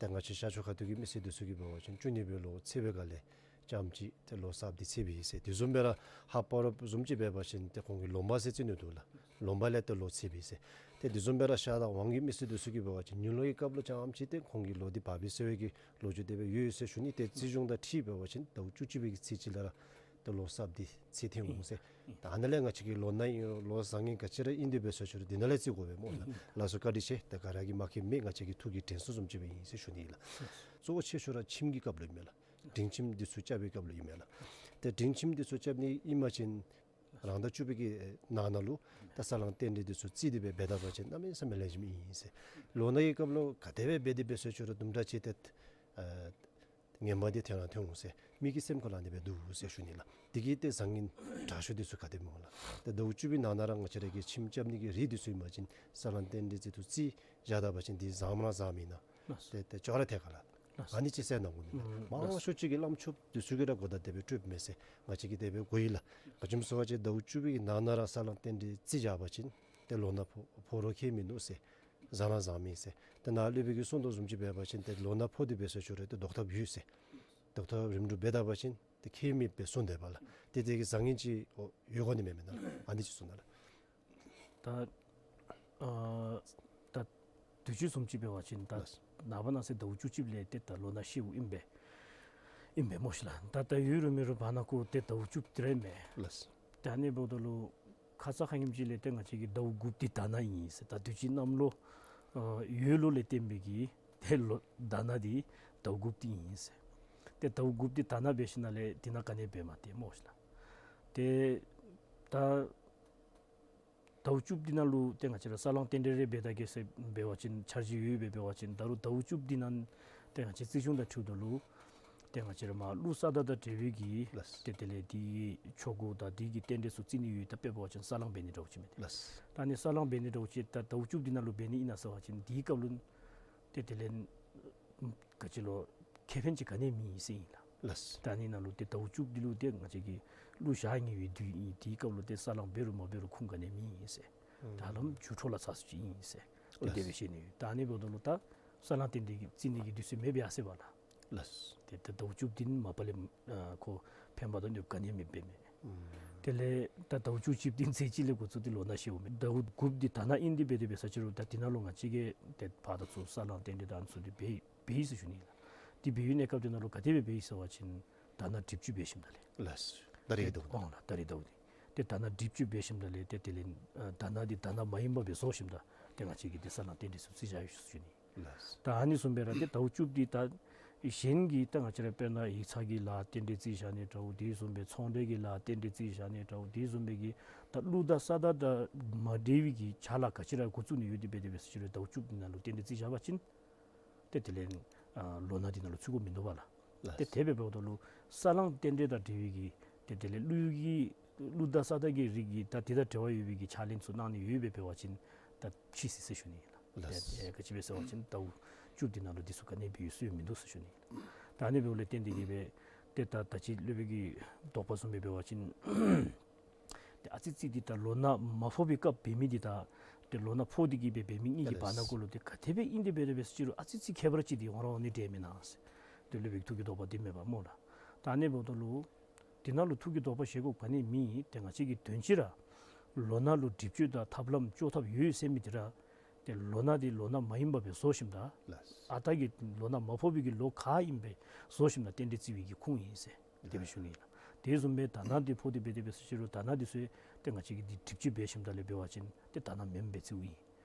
ད་ང་བཅས་ཤར་ཕྱོགས་ཁ་ཐུག་གི་མི་སེར་འདི་ཚུ་གིས་འབད་བ་ཅིན་བཅུ་གཉིས་པའི་ལོ་ཚེས་པའི་སྒང་ལས་རྐྱངམ་ཅིག་ཏེ་ལོ་གསརཔ་འདི་ཚེས་པའི་ཨིན་ཟེར། དེ་བཟུམ་སྦེ་ར་ཧཱཔ་པ་རོཔ་བཟུམ་ཅིག་འབད་བ་ཅིན་ཏེ་ཁོང་གིས་ལོ་མ་ཟེར་རྩི་ནི་འདུག་ལགས། ལོ་མ་ལས་ཏེ་ལོ་ཚེས་པའི་ཨིན་ཟེར། ཏེ་དེ་བཟུམ་སྦེ་ར་ཤར་དང་ཝང་གི་མི་སེར་འདི་ཚུ་གིས་འབད་བ་ཅིན་ཉིན་ལོ་གི་སྐབས་ལུ་རྐྱངམ་ཅིག་ཏེ་ཁོང་གི་ལོ་འདི་བབས་པས་ཟེར་བའི་གི་ལོ་རྒྱུས་དེ་སྦེ་ཡོད་ཟེར་ཞུ་ནི། ཏེ་རྩིས་གཞུང་དང་འཁྲིལ་འབད་བ་ཅིན་ཟླཝ་བཅུ་གཅིག་པའི་གི་ཚེས་གཅིག་ལས་ར་ཏེ་ལོ་གསརཔ་འདི་ཚེས་ཐོན་འོང་ཟེར། ད་ཨ་ནཱ་ལས་ང་བཅས་ཀྱི་ལོ་ན་ཨིན་རུང་ལོ་བཟང་ངན་ག་ཅི་ར་ཨིན་དེ་སྦེ་ཟེར་ཞུ་རུང་དེ་ནང་ལས་རྩི་དགོ་པས་སྨོ་ལགས། ལགས་སོ་བཀའ་དྲིན་ཆེ། ད་ག་ར་གིས་མ་མཁྱེན་མི་ང་བཅས་ཀྱི་ཐུགས་ཀྱི་དྲན་གསོ་བཟུམ་ཅིག་སྦེ་ཨིན་ཟེར་ཞུ་ནི་ལགས། གཙོ་བོ་ཆེ་ཤོས་ར་ཁྱིམ་གྱི་སྐབས་ལུ་ཨིན་མས་ལགས། འབྲིང་ཁྱིམ་འདི་ཚུ་རྐྱབ་པའི་སྐབས་ལུ་ཨིན་མས་ལགས། ཏེ་འབྲིང་ཁྱིམ་འདི་ཚུ་རྐྱབ་ནི་ཨིན་པ་ཅིན་རང་ཟླ་བཅུ་པའི་གི་ནང་ན་ལུ་ད་ས་བསླང་རྟེན་འབྲེལ་འདི་ཚུ་རྩིས་ཏེ་སྦེ་འབད་ད་པ་ཅིན་གནམ་མེད་ས་མེད་ལེགས་ཤོམ་ཨིན་ཟེར། ལོ་ན་གི་སྐབས་ལུ་ག་དེ་སྦེ་འབད་དེ་སྦེ་ཟེར་ཞུ་རུང་དུམ་གྲ་ཅིག་ཏེ་ཨ་ངན་པ་འདི་ཐོན་ར་ཐོན་འོང་ཟེར། མི་གི་སེམས་ཁ་ལུ་ཨ་ནི་སྦེ་འདུག་ཟེར་ཞུ་ནི་ལགས། དེ་གིས་ཏེ་བཟང་ངན་དྲག་ཤོས་འདི་ཚུ་ག་དེ་སྨོ་ལགས། ཏེ་ཟླཝ་བཅུ་པའི་ནང་ན་ར་ང་བཅས་ར་གི་ཁྱིམ་རྐྱབ་ནི་གི་རིགས་འདི་ཚུ་ཨིན་པ་ཅིན་ས་བསླང་རྟེན་འབྲེལ་འདི་ཚུ་རྩིས་བཞག་ད་པ་ཅིན་འདི་བཟངམ་ར་བཟང་མེན་ན། ཏེ་ཏེ་ཅོག་ར་འཐད་ག་ལགས། ཨ་ནི་ཅིག་ཟེར་གནང་དགོ་ནི་མས། མང་ཤོས་ཅིག་གིས་བླམ་ཆོསཔ་འདི་ཚུ་གིས་ར་གོ་བརྡ་དེ་སྦེ་སྤྲོདཔ་མས་ཟེར། ང་བཅས་ཀྱིས་དེ་སྦེ་གོ་ཡི་ལགས། ག་ཅི་སྨོ་ཟེར་བ་ཅིན་ཟླཝ་བཅུ་པའི་ནང་ན་ར་ས་བསླང་རྟེན་འབྲེལ་རྩིས་བཞག་པ་ཅིན་ཏེ་ལོ་ན་ཕོག་ཕོག་རུང་ཁྱད་མིན་འདུག་ཟེར། བཟང་ར་བཟང་མེན་ཟེར། ཏེ་ནཱ་སློབ་དཔོན་གྱིས་གསུངས་དོ་བཟུམ་ཅིག་འབད་བ་ཅིན་ཏེ་ལོ་ན་ཕོག་སྟེ་འབད་ཟེར་ཞུ་རུང་ཏེ་ཟློག་ཐབས་ཡོད་ཟེར། ཟློག་ཐབས་རིམ་གྲོ་འབད་ད་པ་ཅིན་ཏེ་ཁྱད་མེདཔ་སྦེ་གསུངས་དེས་པ་ལགས། ཏེ་དེ་གིས་བཟང་ངན་ཅིག་ཡོད་དགོ་ནི་མེན་མེན་ན་ལགས། ཨ་ནི་ཅིག་གསུངས་ནུག་ལགས། ད་ཨ་ད་དུས་ཅི་བཟུམ་ཅིག་འབད་བ་ཅིན་ད་ནངས་པ་གནངས་ཚེ་ཟླཝ་བཅུ་གཅིག་ལས་ཏེ་ད་ལོ་ན་ཤིཝ་ཨིན་པས། ཨིན་པས་སྨོ་ཤིག་ལགས། ད་ད་ཡོད་རུང་མེད་རུང་བར་ན་ཁོ་ཏེ་ཟླཝ་བཅུ་པ་འདི་ར་མས། ལགས། ད་ཨ་ནི་འབདཝ་ད་ལུ་ཁ་ཙ་ཁ་ཉིནམ་ཅིག་ལས་ཏེ་ང་བཅས་ཀྱི་ཟླཝ་དགུ་པ་འདི་དྷ་ན་ཨིན་ཟེར། ད་དུས་ཅི་གནམ་ལོ་ཨ་ཡོས་ལོ་ལས་བརྟེན་པའི་གི་ཏེ་ལོ་དྷ་ན་འདི་ཟླཝ་དགུ་པ་འདི་ཨིན་ཟེར། ཏེ་ཟླཝ་དགུ་པ་འདི་དྷ་ན་འབད་ཞིནམ་ལས་འདི་ནང་ག་ནི་འབད་མ་སྟེར་སྨོ་ཤིག་ལགས། ཏེ་ད་ཟླཝ་བཅུ་པ་འདི་ནང་ལུ་ཏེ་ང་བཅས་ར་ས་བསླང་རྟེན་འབྲེལ་རེ་འབད་ད་གེ་ཟེར་འབད་བ་ཅིན་འཆར་གཞི་ཡོད་པས། འབད་བ་ཅིན་ད་རུང་ཟླཝ་བཅུ་པ་འདི་ནང་ཏེ་ང་བཅས་རྩིས་གཞུང་དང་འཁྲིལཝ་ད་ལུ་ཏེ་ང་བཅས་ར་མར་ཀླུ་ས་བདག་དང་འབྲེལ་བའི་གི་ལགས། ཏེ་དེ་ལས་དེ་གི་ཆོ་ག་དང་དེ་གི་རྟེན་འབྲེལ་ཚུ་རྩི་ནི་ཡོད། ད་དཔེ་འབད་བ་ཅིན་ས་བསླང་འབད་ནི་འདྲཝ་ཅིག་མས་ཏེ། ལགས། ད་ཨ་ནི་ས་བསླང་འབད་ནི་འདྲཝ་ཅིག་ད་ཟླཝ་བཅུ་པ་འདི་ནང་ལུ་འབད་ནི་ཨིན་ན་ཟེར་བ་ཅིན་དེའི་སྐབས་ལུ་ཏེ་དེ་ལས་ག་ཅི་ལོ་ཁེ་ཕན་ཅིག་ག་ནི་མེད་ཟེར་ཨིན་ལགས། ལགས། ད་ཨ་ནི་ནང་ལུ་ཏེ་ཟླཝ་བཅུ་པ་འདི་ལུ་ཏེ་ང་བཅས་ཀྱི་ཀླུ་བཞག་ནི་ཡོད་དུས་ཨིན། དེའི་སྐབས་ལུ་ཏེ་ས་བསླང་འབད་རུང་མ་འབད་རུང་ཁུངས་ག་ནི་མེད་ཟེར། ད་ལམ་འགྱུར་འགྲོས་ལ་ཚ་སུ་ཅིག་ཨིན་ཟེར། ཏེ་ལགས། དེ་སྦེ་བཤད་ནི་ཡོད། ད་ཨ་ནི་འབདཝ་ད་ལུ་ད་ས་བསླང་རྟེན་འབྲེལ་གྱི་རྩི་ནི་གི་དུས་ཚོད་མེདཔ་ཡར་སོ་ཡི་པ་ལགས། ལགས། ཏེ་ད་ཟླཝ་བཅུ་པ་འདི་ནི་མ་པ་ལས་ཨ་ཁོ་ཕན་པ་དང་གནོདཔ་ག་ནི་མེདཔ་མས། དེ་ལས་ད་ཟླཝ་བཅུ་གཅིག་པ་འདི་ཚེས་གཅིག་ལས་འགོ་བཙུགས་ཏེ་ལོ་ན་བཞེས་འོང་མས། ཟླཝ་དགུ་པ་འདི་དྷ་ན་ཨིན། དེ་འབད་དེ་འབད་ས་ཅིག་རུང་ད་འདི་ནང་ལུ་ང་བཅས་ཀྱིས་ཏེ་ཕར་དང་ཚུར་ས་བསླང་རྟེན་འབྲེལ་དང་ཚུ་འདི་འབད་འབད་ཡི་ཟེར་ཞུ་ནི་ལགས། འདི་འབད་བའི་གནས་སྐབས་འདི་ནང་ལུ་ག་དེ་སྦེ་འབད་ཡི་ཟེར་བ་ཅིན་དྷ་ན་དྲིཔ་བཅུ་འབད་ཞིནམ་ད་ལས། ལགས། ད་རིས་ཏེ་ཟླཝ་འདི། ཨོ་ལགས། ད་རིས་ཟླཝ་འདི། ཏེ་དྷ་ན་དྲིཔ་བཅུ་འབད་ཞིནམ་ད་ལས་ཏེ་དེ་ལས་ཨ་དྷ་ན་འདི་དྷ་ན་མ་ཡིན་པ་སྦེ་བཟོ་ཞིནམ་ད་ཏེ་ང་བཅས་ཀྱིས་ཏེ་ས་བསླང་རྟེན་འབྲེལ་ཚུ་རྩི་བཞག་ཡི་ཟེར་ཞུ་ནི། ལགས། ད་ཨ་ནི་བཟུམ་སྦེ་ར་ཏེ་ཟླཝ་བཅུ་པ་འདི་ད་གཞན་གྱི་ད་ང་བཅས་ར་དཔེར་ན་ཡིག་ཚང་གི་ལཱ་རྟེན་འབྲེལ་རྩི་བཞག་ནི་འདྲཝ། དེ་བཟུམ་སྦེ་ཚོང་འབྲེལ་གྱི་ལཱ་རྟེན་འབྲེལ་རྩི་བཞག་ནི་འདྲཝ། དེ་བཟུམ་སྦེ་གི་ད་ཀླུ་དང་ས་བདག་དང་མ་འབྲེལ་བའི་གི་ཆ་ལག་ག་ཅི་ར་འགོ་བཙུགས་ནི་ཡོད་དེ་འབད་དེ་འབད་ས་ཅིག་རུང་ཟླཝ་བཅུ་པ་འདི་ནང་ལུ་རྟེན་འབྲེལ་རྩི་བཞག་པ་ཅིན་ཏེ་དེ་ལས་ཨ་ལོ་ན་འདི་ནང་ལུ་ཚུད་དགོཔ་མིན་འདུག་པ་ལགས། ལགས། ཏེ་དེ་སྦེ་འབདཝ་ད་ལུ་ས་བསླང་རྟེན་འབྲེལ་དང་འབྲེལ་བའི་གི་ཏེ་དེ་ལས་ཀླུ་གི་ཀླུ་དང་ས་བདག་གི་རིགས་ཀྱི་ད་དེ་དང་འབྲེལ་བ་ཡོད་པའི་གི་ཕྱག་ལེན་ཚུ་གནང་ནི་ཡོད་པས། འབད་བ་ཅིན་ད་ཕྱིས་སོ་ཡི་ཟེར་ཞུ་ནི་ཨིན་ལགས། ལགས། ཏེ་ཏེ་ག་ཅི་སྦེ་ཟེར་བ་ཅིན་ཟླཝ་བཅུ་པ་འདི་ནང་ལུ་འདི་ཚུ་ག་ནི་སྦེ་ཡོད་སྲོལ་མིན་འདུག་ཟེར་ཞུ་ནི་ཨིན་ལགས། ད་ཨ་ནི་འབདཝ་ལས་བརྟེན་ཏེ་གིས་སྦེ་ཏེ་ད་ད་ཅི་སློབ་དཔོན་གྱི་དོགས་པ་བཟུམ་སྦེ་འབད་བ་ཅིན་ཏེ་ཨ་ཙི་ཙི་འདི་ད་ལོ་ན་མ་ཕོག་པའི་སྐབས་འབད་མི་འདི་དང་ཏེ་ལོ་ན་ཕོག་སྟེ་གིས་སྦེ་འབད་མི་གཉིས་ཀྱི་བར་ན་གུ་ལུ་ཏེ་ག་དེ་སྦེ་ཨིན་དེ་འབད་དེ་འབད་ས་ཅིག་རུང་ཨ་ཙི་ཙི་ཁྱད་པར་ཅིག་འདི་འོང་ར་འོང་ནི་འདྲས་མེན་ན་ཟེར། ཏེ་སློབ་དཔོན་གྱི་ཐུགས་ཀྱི་དོགས་པ་འདི་མེན་པ་སྨོ་ལགས། ད་ཨ་ནི་འབདཝ་ད་ལུ་འདི་ནང་ལུ་ཐུགས་ཀྱི་དོགས་པ་བཞེས་དགོཔ་ག་ནི་མེད། ཏེ་ང་བཅས་ཀྱིས་དོན་སྤྱི་ར་ལོ་ན་ལུ་སྒྲིབ་གཅོད་དང་ཐབས་ལམ་བཅོ་ཐབས་ཡོད་ཟེར་མི་འདི་ར་ཏེ་ལོ་ན་འདི་ལོ་ན་མ་ཡིན་པ་སྦེ་བཟོ་ཞིནམ་ད་ལགས། ཨ་རྟག་གི་ལོ་ན་མ་ཕོག་པའི་གི་ལོ་ག་ཨིན་པས་བཟོ་ཞིནམ་ད་རྟེན་འབྲེལ་རྩི་བའི་གི་ཁུངས་ཨིན་ཟེར་དེ་སྦེ་ཞུ་ནི་ཨིན་ལགས། དེ་བཟུམ་སྦེ་དྷ་ན་འདི་ཕོག་སྟེ་འབད་དེ་འབད་ས་ཅིག་རུང་དྷ་ན་འདི་ཚུ་ཏེ་ང་བཅས་ཀྱིས་འདི་སྒྲིབ་གཅོད་འབད་ཞིནམ་ད་ལས་འབད་བ་ཅིན་ཏེ་དྷ་ན་མེནམ་སྦེ་རྩིཝ་ཨིན།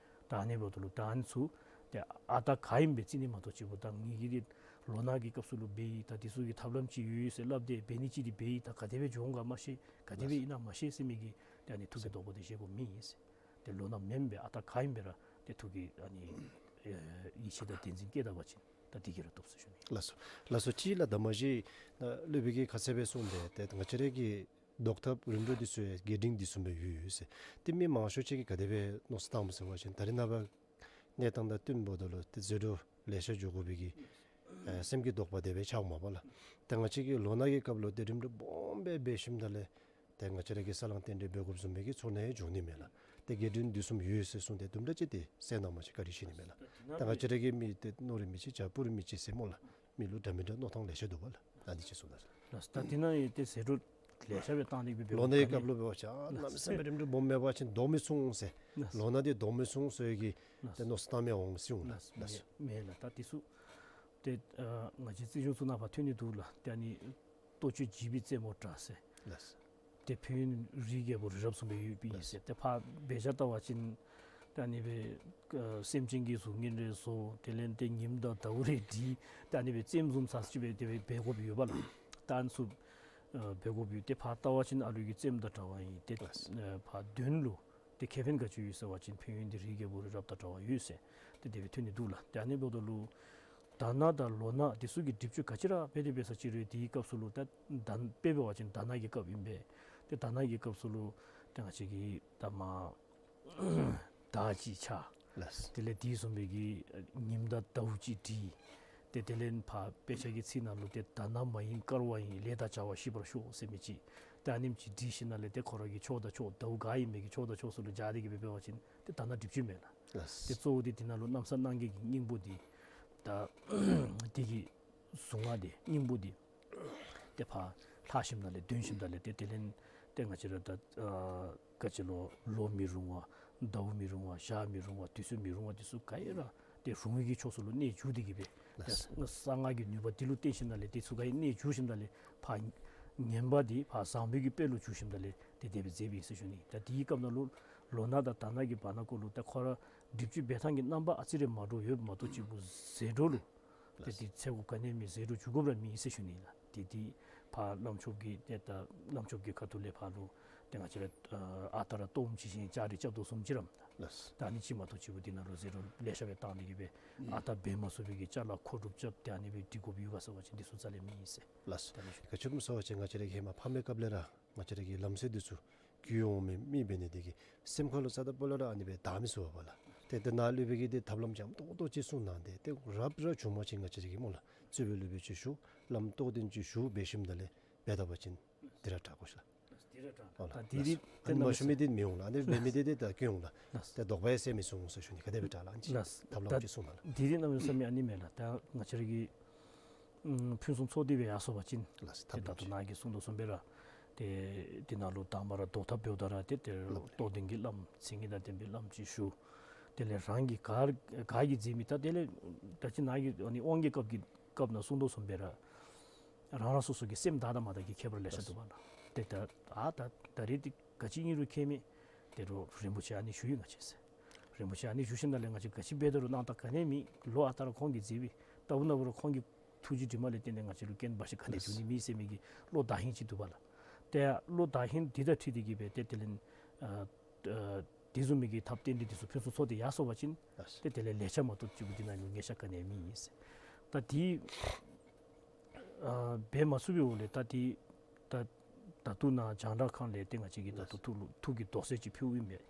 ད་ཨ་ནི་འབདཝ་ད་ལུ་ད་ཨ་ནི་ཚུ་ཏེ་ཨ་རྟག་ག་ཨིནམ་སྦེ་རྩི་ནི་མ་གཏོགས་ཅིག་པོ་ད་ངེ་གི་འདི་ལོ་ན་གི་སྐབས་སུ་ལུ་འབད་ཡི། ད་འདི་ཚུ་གི་ཐབས་ལམ་ཅིག་ཡོད་ཟེར་སླབ་སྟེ་འབད་ནི་ཅིག་འདི་འབད་ཡི། ད་ག་དེ་སྦེ་འགྱོ་འོང་ག་མ་ཤེས། ག་དེ་སྦེ་ཨིན་ན་མ་ཤེས་ཟེར་མི་གི་ཏེ་ཨ་ནི་ཐུགས་ཀྱི་དོགས་པ་འདི་བཞེས་དགོཔ་མེད་ཟེར། ཏེ་ལོ་ན་མེནམ་སྦེ་ཨ་རྟག་ག་ཨིནམ་སྦེ་ར་ཏེ་ཐུགས་ཀྱི་ཨ་ནི་ཡིད་ཆེས་དང་དད་འཛིན་བསྐྱེད་ད་པ་ཅིན་ད་འདི་གིས་ར་བཏུབ་ཟེར་ཞུ་ནི། ལགས་སོ། ལགས་སོ། ཅིག་ལགས། ད་མ་གཞི་ད་སློབ་དཔོན་གྱིས་ཁ་གསལ་སྦེ་གསུངས་པས། ཏེ་ང་བཅས་ར་གི་བཟློག་ཐབས་རིམ་གྲོ་འདི་ཚུ་ཡང་རྒྱས་འབྲིང་འདི་བཟུམ་སྦེ་ཡོད་ཡོད་ཟེར། ཏེ་མི་མང་ཤོས་ཅིག་གིས་ག་དེ་སྦེ་མནོ་བསམ་བཏངམ་ཟེར་བ་ཅིན་ད་རེས་ནངས་པ་གནས་སྟངས་དང་བསྟུན་འབདཝ་ད་ལུ་ཏེ་ཟད་འགྲོ་ལེ་ཤ་འགྱོ་དགོ་པའི་གི་ཨེ་སེམས་ཀྱི་དོགས་པ་དེ་སྦེ་ཆགསཔ་མས་པ་ལགས། ཏེ་ང་བཅས་ཀྱིས་ལོ་ན་གི་སྐབས་ལུ་ཏེ་རིམ་གྲོ་སྦོམ་སྦེ་འབད་ཞིནམ་ད་ལས་ཏེ་ང་བཅས་ར་གིས་ས་བསླང་རྟེན་འབྲེལ་འབད་དགོཔ་བཟུམ་མའི་གི་ཚོར་སྣང་ཡང་འབྱུང་ནི་མས་ལགས། ཏེ་རྒྱས་འབྲིང་འདི་བཟུམ་ཡོད་ཟེར་གསུངས་ཏེ་དུམ་གྲ་ཅིག་ཏེ་གསན་གནང་བ་ཅིན་བཀའ་དྲིན་ཆེ་ནི་མས་ལགས། ཏེ་ང་བཅས་ར་གི་མི་ཏེ་མནོ་རིགས་མི་ཅིག་བྱ་སྤུ་རིས་མི་ཅིག་ཟེར་སྨོ་ལགས། མི་ལུ་འདྲ་མི་འདྲ་མནོ་ཐངས་ལེ་ཤ་འདུག་པ་ལགས། ད་འདི་ཅིག་གསུངས་ད་ཟེར། ལགས། ད་འདི་ནང་ཡང་ཏེ་ཟད་འགྲོ་ལེ་ཤ་སྦེ་བཏང་སྟེ་སྦེ་འབདཝ་ལོ་ནའི་སྐབས་ལུ་འབད་བ་ཅིན་ཨ་གནམ་མེད་ས་མེད་རིམ་གྲོ་སྦོམ་མེད་པ་ཅིན་བཟློག་མི་ཚུགས་ཟེར། ལགས། ལོ་ན་འདི་བཟློག་མི་ཚུགས་ཟེར་གི་ཏེ་མནོ་བསམ་བཏངམ་ཡང་འོང་སྲིད་འོང་ལགས། ལགས། མེན་ལགས། ད་འདི་ཚུ་ཏེ་ཨ་ང་བཅས་རྩིས་གཞུང་ཚུ་ནང་ཕར་ཐོན་ནི་འདུག་ལགས། ཏེ་ཨ་ནི་ལྟོ་སྤྱོད་བགྱིས་པའི་རྩེད་མོ་འདྲ་ཟེར། ལགས། ཏེ་ཕན་ཡོན་རིའི་རྒྱལ་པོ་རི་རབ་བཟུམ་སྦེ་ཡོདཔ་ཨིན་ཟེར། ཏེ་ཕར་འབད་བཞག་བལྟ་བ་ཅིན་ཏེ་ཨ་ནི་སྦེ་ཨ་སེམས་ཅན་གྱི་གཟུགས་བརྙན་རེ་བཟོ། དེ་ལས་ཏེ་ཉིམ་དང་ཟླཝ་རེ་བྲི། ཏེ་ཨ་ནི་སྦེ་རྩེདམོ་བཟུམ་ཚར་ཅིག་སྦེ་དེ་སྦེ་འབད་དགོཔ་ཡོདཔ་ལགས། ད་ཨ་ནི་ཚུ་ཨ་འབད་དགོཔ་ཡོད། ཏེ་ཕར་བལྟ་བ་ཅིན་ཨ་ལུ་གི་རྩེདམོ་དང་འདྲ་བ་ཨིན། ཏེ་ལགས། ཨ་ཕར་དོན་ལུ་ཏེ་ཁེ་ཕན་ག་ཅི་ཡོད་ཟེར་བ་ཅིན་ཕན་ཡོན་འདི་རིའི་རྒྱལ་པོ་རི་རབ་དང་འདྲ་བ་ཡོད་ཟེར། ཏེ་དེ་སྦེ་ཐོན་ནི་འདུག་ལགས། ཏེ་ཨ་ནི་འབདཝ་ད་ལུ་དྷ་ན་དང་ལོ་ན་འདི་ཚུ་གི་སྒྲིབ་གཅོད་ག་ཅི་ར་འབད་དེ་འབད་ས་ཅིག་རུང་དེའི་སྐབས་སུ་ལུ་ད་དྷ་དཔེ་འབད་བ་ཅིན་དྷ་ན་གི་སྐབས་ཨིན་པས། ཏེ་དྷ་ན་གི་སྐབས་སུ་ལུ་ཏེ་ང་བཅས་ཀྱིས་ད་མར་དར་ཅིག་འཕྱར། ལགས། དེ་ལས་དེ་བཟུམ་སྦེ་གི་ཉིམ་དང་ཟླཝ་ཅིག་བྲི། ཏེ་དེ་ལས་ཕར་དཔེ་ཆ་གི་ཚིག་ནང་ལུ་ཏེ་དྷ་ན་མ་ཡིན་དཀར་བ་ཡིན། ལས་དང་བྱ་བ་ཞི་བར་ཤོག་ཟེར་མི་ཅིག་ཏེ་ཨ་ནེམ་ཅིག་བྲི་ཞིནམ་ལས་ཏེ་ཁོ་ར་གི་ཕྱོགས་དང་ཕྱོགས་ཟླཝ་ག་ཨིན་མི་གི་ཕྱོགས་དང་ཕྱོགས་ཚུ་ལུ་སྦྱར་ཏེ་གིས་སྦེ་འབད་བ་ཅིན་ཏེ་དྷ་ན་སྒྲིབ་གཅོད་མས་ལགས། ལགས། ཏེ་གཙོ་བོ་འདི་དེ་ནང་ལུ་གནམ་ས་སྣང་བརྒྱད་ཀྱི་སྙིང་པོ་འདི་ད་དེ་གི་གཟུངས་སྔགས་འདི་སྙིང་པོ་འདི་ཏེ་ཕར་ལྷག་ཞིནམ་ལས་འདོན་ཞིནམ་ལས་ཏེ་དེ་ལས་ཏེ་ང་བཅས་ར་ད་ཨ་ག་ཅི་ལོ་ལོ་མི་རུང་བ་ཟླཝ་མི་རུང་བ་ཞག་མི་རུང་བ་དུས་ཚོད་མི་རུང་བ་འདི་ཚུ་ག་ཡ་ར་ཏེ་རུང་བའི་གི་ཕྱོགས་ཚུ་ལུ་གནད་འགྱུར་ཏེ་གིས་སྦེ་ ལགས། གསང་སྔགས་ཀྱི་ནུས་པ་འདི་ལུ་བརྟེན་ཞིནམ་ལས་དེ་ཚུ་ག་ཡི་གནད་འགྱུར་ཞིནམ་ལས་ཕར་ངན་པ་འདི་ཕར་བཟང་པོའི་གི་དཔེ་ལུ་འགྱུར་ཞིནམ་ལས་དེ་དེ་སྦེ་མཛད་པའི་ཨིན་ཟེར་ཞུ་ནི། ད་དེའི་སྐབས་ནང་ལུ་ལོ་ན་དང་དྷ་ན་གི་བར་ན་གུ་ལུ་ད་ཁོ་ར་སྒྲིབ་བཅུད་འབད་ཐངས་ཀྱི་རྣམ་པ་ཨ་ཙི་རེ་མ་འདྲཝ་ཡོདཔ་མ་གཏོགས་གཅིག་པུ་ཟད་འགྲོ་ལུ་ཏེ་ལགས། དེ་ཚེ་དགོཔ་ག་ནི་མེད། ཟད་འགྲོ་འགྱུར་དགོཔ་ར་མེད་ཟེར་ཞུ་ནི་ལགས། དེ་དེ་ཕར་བླམ་ཆོསཔ་ཀྱི་ཏེ་ད་བླམ་ཆོསཔ་ཀྱི་ཁ་ཐུག་ལས་ཕར་ལུ་ཏེ་ང་བཅས་ར་ཨ་རྟག་ར་གཏོརམ་ཅིག་བཞེས་ཅ་རི་རྐྱབ་དོ་བཟུམ་ཅིག་ར་ལགས། ད་ཨ་ནི་ཅིག་མ་གཏོགས་གཅིག་པུ་འདི་ནང་ལུ་ཟད་འགྲོ་ལེ་ཤ་སྦེ་བཏང་སྟེ་གི་སྦེ་ཨ་རྟག་འབད་མ་ཚུགས་པའི་གི་ཅ་ལ་མཁོ་སྒྲུབ་རྐྱབ་སྟེ་ཨ་ནི་སྦེ་འདི་དགོཔ་ཡོད་ག་ཟེར་བ་ཅིན་འདི་ཚུ་རྩ་ལས་མེད་ཟེར། ལགས། ད་ཨ་ནི་ཞུ། ག་ཅི་སྨོ་ཟེར་བ་ཅིན་ང་བཅས་ར་གི་ཧེ་མ་ཕ་མའི་སྐབས་ལས་ར་ང་བཅས་ར་གི་ལམ་སྲོལ་འདི་ཚུ་བརྒྱུད་འོང་མི་མི་འབད་ནི་དེ་གིས་སེམས་ཁ་ལུ་རྩ་དང་སྤུ་ལས་ར་ཨ་ནི་སྦེ་དག་མི་ཚུགས་པས་ལགས། ཏེ་ཏེ་ནཱ་སློབ་དཔོན་གྱིས་ཏེ་ཐབས་ལམ་འཇམ་ཏོག་ཏོ་ཅིག་གསུངས་གནང་སྟེ་ཏེ་རབ་ར་བྱུང་པ་ཅིན་ང་བཅས་ར་གིས་སྨོ་ལགས། རྩོད་པའི་སློབ་དཔོན་ཅིག་ཞུ། བླམ་རྟོགས་ལྡན་ཅིག་ཞུ་འབད་ཞིནམ་ད་ལས་འབད་ད་པ་ཅིན་འདི་ར་དྲག་གོ་ཤིག་ལགས། འདི་ར་དྲག་ལགས། ད་འདི་ར་ལགས། ཨ་ནི་མ་ཞུ་མི་འདི་མི་འོང་ལགས། ཨ་ནི་འབད་མི་འདི་འདི་ད་སྐྱོན་འོང་ལགས། ལགས། ད་དོགས་པ་ཡང་སེལ་མི་ཚུགས་འོང་ཟེར་ཞུ་ནི། ག་དེ་སྦེ་དྲག་ལགས། ཨ་ནི་ཅིག་ལགས། ཐབས་ལམ་ཅིག་གསུངས་གནང་ལགས། འདི་འདི་གནམ་མེད་ས་མེད་ཨ་ནི་མེན་ལགས། ད་ང་བཅས་ར་གི་ཨམ་ཕུན་སུམ་ཚོགས་ཏེ་སྦེ་ཡར་སོང་པ་ཅིན་ལགས། ཏེ་ད་ལྟོ་ནཱ་གིས་གསུངས་དོ་བཟུམ་སྦེ་ར་ཏེ་འདི་ནང་ལུ་དང་པ་ར་བཟློག་ཐབས་འབདཝ་ད་ར་ཏེ་ཏེ་ལགས། རྟོགས་ལྡན་གྱི་བླམ་མཚན་ཉིད་དང་ལྡན་པའི་བླམ་ཅིག་ཞུ། དེ་ལས་རང་གིས་ག་ག་གིས་མཛད་མི་ད་དེ་ལས་ད་ཅི་ནཱ་གིས་ཨ་ནི་དབང་གི་སྐབས་ཀྱི་སྐབས་ནང་གསུངས་དོ་བཟུམ་སྦེ་ར་རང་རང་སོ་སོ་གི་སེམས་དག་དང་མ་དག་གི་ཁྱད་པར་ལེ་ཤ་འདུག་པ་ལགས། ཏེ་ད་ཨ་ད་ད་རེས་འདི་ག་ཅི་ཨིན་རུང་ཁྱད་མེད། ཏེ་རུང་རིན་པོ་ཆེ་ཨ་ནི་ཞུ་ཡི་ང་བཅས་ཟེར། རིན་པོ་ཆེ་ཨ་ནི་ཞུ་ཞིནམ་ལས་ང་བཅས་ག་ཅི་འབད་དོ་རུང་སྣང་དག་ག་ནི་མེད། ལོ་ཨ་རྟག་ར་ཁོང་གིས་མཛད་པའི་ལྟ་བུ་ན་བུ་ར་ཁོང་གི་ཐུགས་རྗེ་དྲི་མ་ལས་བརྟེན་ཏེ་ང་བཅས་ལུ་རྐྱེན་འབའ་ཞིག་ག་ནི་ལགས། འབྱུང་ནི་མེད་ཟེར་མི་གི་བློ་དག་ཧིང་ཅིག་འདུག་པ་ལགས། ཏེ་བློ་དག་ཧིང་འདི་དང་འཁྲིལ་ཏེ་གི་སྦེ་ཏེ་དེ་ལས་ཨ་ཨ་དེ་བཟུམ་མའི་གི་ཐབས་རྟེན་འབྲེལ་འདི་ཚུ་ཕུན་སུམ་ཚོགས་ཏེ་ཡར་སོང་པ་ཅིན་ལགས། ཏེ་དེ་ལས་ལེགས་ཆ་མ་གཏོགས་གཅིག་པུ་འདི་ནང་ལུ་ཉེས་ཆ་ག་ནི་ཡང་མེད་ཟེར། ད་དེ་ཨ་འབད་མ་ཚུགས་པའི་འོག་ལས་ད་དེ་ད་ད་ལྟོ་ནཱ་རྒྱང་བསྒྲགས་ཁང་ལས་ཏེ་ང་བཅས་ཀྱིས་ད་ལྟོ་ཐུགས་ལུ་ཐུགས་ཀྱི་དོགས་སེལ་ཅིག་ཕུལཝ་ཨིན་པས།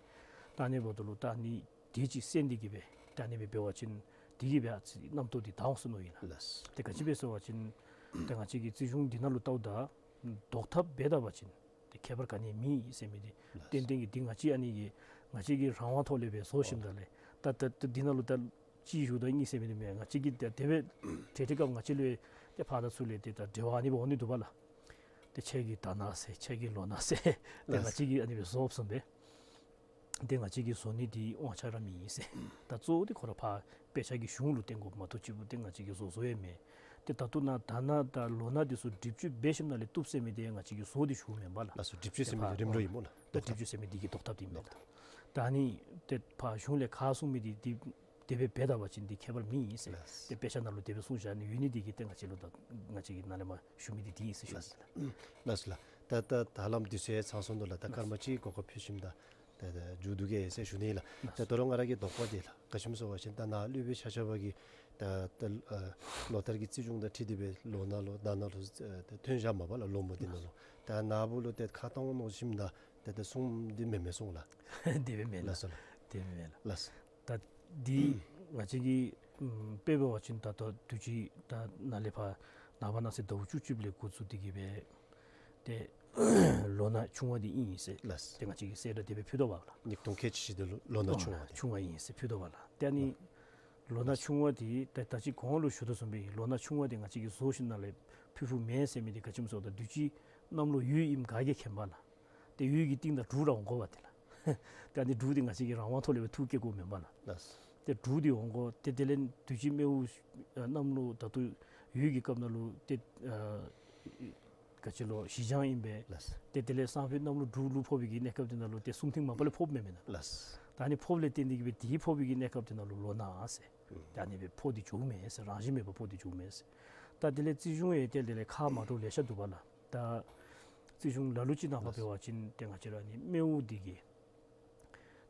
ད་ཨ་ནི་འབདཝ་ད་ལུ་ད་ཨ་ནི་དེ་ཅིག་གསན་ཏེ་གི་སྦེ་ད་ཨ་ནི་སྦེ་འབད་བ་ཅིན་དེ་གིས་སྦེ་ཨ་ཙི་རྣམ་རྟོག་འདི་དྭངས་སོ་ནུག་ཨིན་ལགས། ལགས། ཏེ་ག་ཅི་སྦེ་ཟེར་བ་ཅིན་ཏེ་ང་བཅས་ཀྱི་རྩིས་གཞུང་འདི་ནང་ལུ་བལྟཝ་ད་བཟློག་ཐབས་འབད་ད་པ་ཅིན་ཏེ་ཁྱད་པར་ག་ནི་ཡང་མེད་ཟེར་མི་འདི་ལགས། ཏན་ཏན་གྱི་འདི་ང་བཅས་ཨ་ནི་གི་ང་བཅས་ཀྱི་རང་དབང་ཐོག་ལས་སྦེ་བཟོ་ཞིནམ་ད་ལས་ད་ད་ད་འདི་ནང་ལུ་ད་གཅིག་ཞུ་དོ་གཉིས་ཟེར་མི་འདི་མེན། ང་བཅས་ཀྱིས་ད་དེ་སྦེ་ཏེ་ཏེ་སྐབས་ང་བཅས་ལུ་ཏེ་ཕར་དང་ཚུར་ལས་ཏེ་ད་འབྲེལ་བ་ཨ་ནི་སྦེ་འོང་ནི་འདུག་པ་ལགས། ཏེ་ཁྱེད་ཀྱི་དྷ་ན་ཟེར་ཁྱེད་ཀྱི་ལོ་ན་ཟེར་ཏེ་ལགས། ང་བཅས་ཀྱིས་ཨ་ནི་སྦེ་བཟོ་བཟུམ་སྦེ་ཏེ་ང་བཅས་ཀྱིས་བཟོ་ནི་འདི་དབང་ཆ་ར་མེད་ཟེར། ད་གཙོ་བོ་འདི་ཁོ་ར་ཕར་དཔེ་ཆ་གི་གཞུང་ལུ་བརྟེན་དགོཔ་མ་གཏོགས་གཅིག་པུ་ཏེ་ང་བཅས་ཀྱིས་བཟོ་བཟོཝ་ཡང་མེན། ཏེ་ད་ལྟོ་ནཱ་དྷ་ན་དང་ལོ་ན་འདི་ཚུ་སྒྲིབ་བཅུད་འབད་ཞིནམ་ལས་བཏུབ་ཟེར་མི་འདི་ཡང་ང་བཅས་ཀྱིས་བཟོ་སྟེ་ཞུཝ་མེན་པ་ལགས། ལགས་སོ། སྒྲིབ་བཅུད་ཟེར་མི་འདི་རིམ་གྲོ་ཨིན་སྨོ་ལགས། ད་སྒྲིབ་བཅུད་ཟེར་མི་འདི་གི་བཟློག་ཐབས་འདི་ཨིན་མས་ལགས། ད་ཨ་ནི་ཏེ་ཕར་གཞུང་ལས་ག་གསུངས་མི་འདི་འདི་དེ་སྦེ་འབད་ད་པ་ཅིན་འདི་ཁྱད་པར་མེད་ཨིན་ཟེར། ལགས། ཏེ་དཔེ་ཆ་ནང་ལུ་དེ་སྦེ་གསུངས་བཞག་ནི་ཡོད་ནི་འདི་གིས་ཏེ་ང་བཅས་ལུ་ད་ང་བཅས་ཀྱིས་ནཱ་ལས་མར་ཞུ་མི་འདི་འདི་ཨིན་ཟེར་ཞུ་ནི་ལགས། ལགས་སོ་ལགས། ད་ད་ད་ལམ་འདི་ཚུ་ཡང་ཚང་སོང་ནུག་ལགས། ད་སྐར་མ་གཅིག་གོ་སྐབས་ཕུལ་ཞིནམ་ད་ད་ད་མཇུག་བསྡུ་གེ་ཟེར་ཞུ་ནི་ལགས། ལགས། ད་ད་རུང་ང་ར་གི་དོགས་པ་འདི་ལགས། ག་ཅི་སྨོ་ཟེར་བ་ཅིན་ད་ནཱ་སློབ་དཔོན་ཆ་ཁྱབ་ཀྱིས་ད་ད་ཨ་ལོ་ལྟར་གྱི་རྩིས་གཞུང་དང་འཁྲིལ་ཏེ་སྦེ་ལོ་ན་ལུ་དྷ་ན་ལུ་ཨ་ད་ཐོན་བཞག་མས་པ་ལགས། ལོ་མོ་འདི་ནང་ལུ། ད་ནཱ་བུ་ལུ་ཏེ་ཁ་གཏང་མནོ་ཞིནམ་ད་ཏེ་ཏེ་གསུངམ་འདི་མེན་མས་གསུངས་ལགས། དེ་སྦེ་མེན་ལགས། ལགས་སོ་ལགས། དེ་སྦེ་མེན་ལགས། ལགས། ད་འདི་ང་བཅས་ཀྱིས་ཨམ་དཔེ་འབད་བ་ཅིན་ད་ལྟོ་དུས་ཅི་ད་ནཱ་ལས་ཕར་ནངས་པ་གནངས་ཚེ་ཟླཝ་བཅུ་གཅིག་ལས་འགོ་བཙུགས་ཏེ་གི་སྦེ་ཏེ་ལོ་ན་ཆུང་བ་འདི་ཨིན་ཟེར། ལགས། ཏེ་ང་བཅས་ཀྱིས་གསལ་བསྒྲགས་དེ་སྦེ་ཕུལ་དོ་བ་ལགས། ཉིས་སྟོང་ཁལ་གཅིག་བཞི་འདི་ལོ་ལོ་ན་ཆུང་བ་འདི་ཆུང་བ་ཨིན་ཟེར་ཕུལ་དོ་བ་ལགས། ཏེ་ཨ་ནི་ལོ་ན་ཆུང་བ་འདི་ད་ད་ཅི་གོང་ལུ་ཞུ་དོ་བཟུམ་སྦེ་ལོ་ན་ཆུང་བ་འདི་ང་བཅས་ཀྱིས་བཟོ་ཞིནམ་ལས་ཕུལ་ཕུལཝ་མེན་ཟེར་མི་འདི་ག་ཅི་སྨོ་ཟེར་བ་ཅིན་དུས་ཅི་གནམ་ལོ་ཡོས་ཨིནམ་ག་གིས་མཁྱེན་པ་ལགས། ཏེ་ཡོས་ཀྱི་རྟིང་དང་འབྲུག་ར་འོང་དགོ་པ་ཏེ་ལགས། ད་ཨ་ནི་འབྲུག་འདི་ང་བཅས་ཀྱི་རང་དབང་ཐོག་ལས་སྦེ་འཐུ་བསྐྱལ་དགོཔ་མེན་པ་ལགས། ལགས། ཏེ་འབྲུག་འདི་འོང་དགོ། ཏེ་དེ་ལས་དུས་ཅི་སྨེ་བོ་ཨ་གནམ་ལོ་ད་ལྟོ་ཡོས་ཀྱི་སྐབས་ནང་ལུ་ཏེ་ཨ་ག་ཅི་ལོ་བཞི་བྱང་ཨིན་པས། ལགས། ཏེ་དེ་ལས་སང་ཕོད་གནམ་ལོ་འབྲུག་ལུ་ཕོག་པའི་གི་གནས་སྐབས་འདི་ནང་ལུ་ཏེ་གསུམ་ཐེངས་མ་པ་ལས་ཕོགཔ་མེན་མེན་ན། ལགས། ད་ཨ་ནི་ཕོགཔ་ལས་བརྟེན་ཏེ་གི་སྦེ་དེའི་ཕོག་པའི་གི་གནས་སྐབས་འདི་ནང་ལུ་ལོ་ན་ཟེར། ཨུམ། ད་ཨ་ནི་སྦེ་ཕོག་སྟེ་འགྱོཝ་མས་ཟེར། རང་བཞིན་མེད་པར་ཕོག་སྟེ་འགྱོཝ་མས་ཟེར། ད་དེ་ལས་རྩིས་གཞུང་ཡང་ཏེ་དེ་ལས་ཁ་མ་འདྲཝ་ལེ་ཤ་འདུག་པ་ལགས། ད་རྩིས་གཞུང་ལ་ལུ་ཅིག་ནང་ཕར་འབད་བ་ཅིན་ཏེ་ང་བཅས་ར་ཨ་ནི་སྨེ་བོ་འདི་གིས་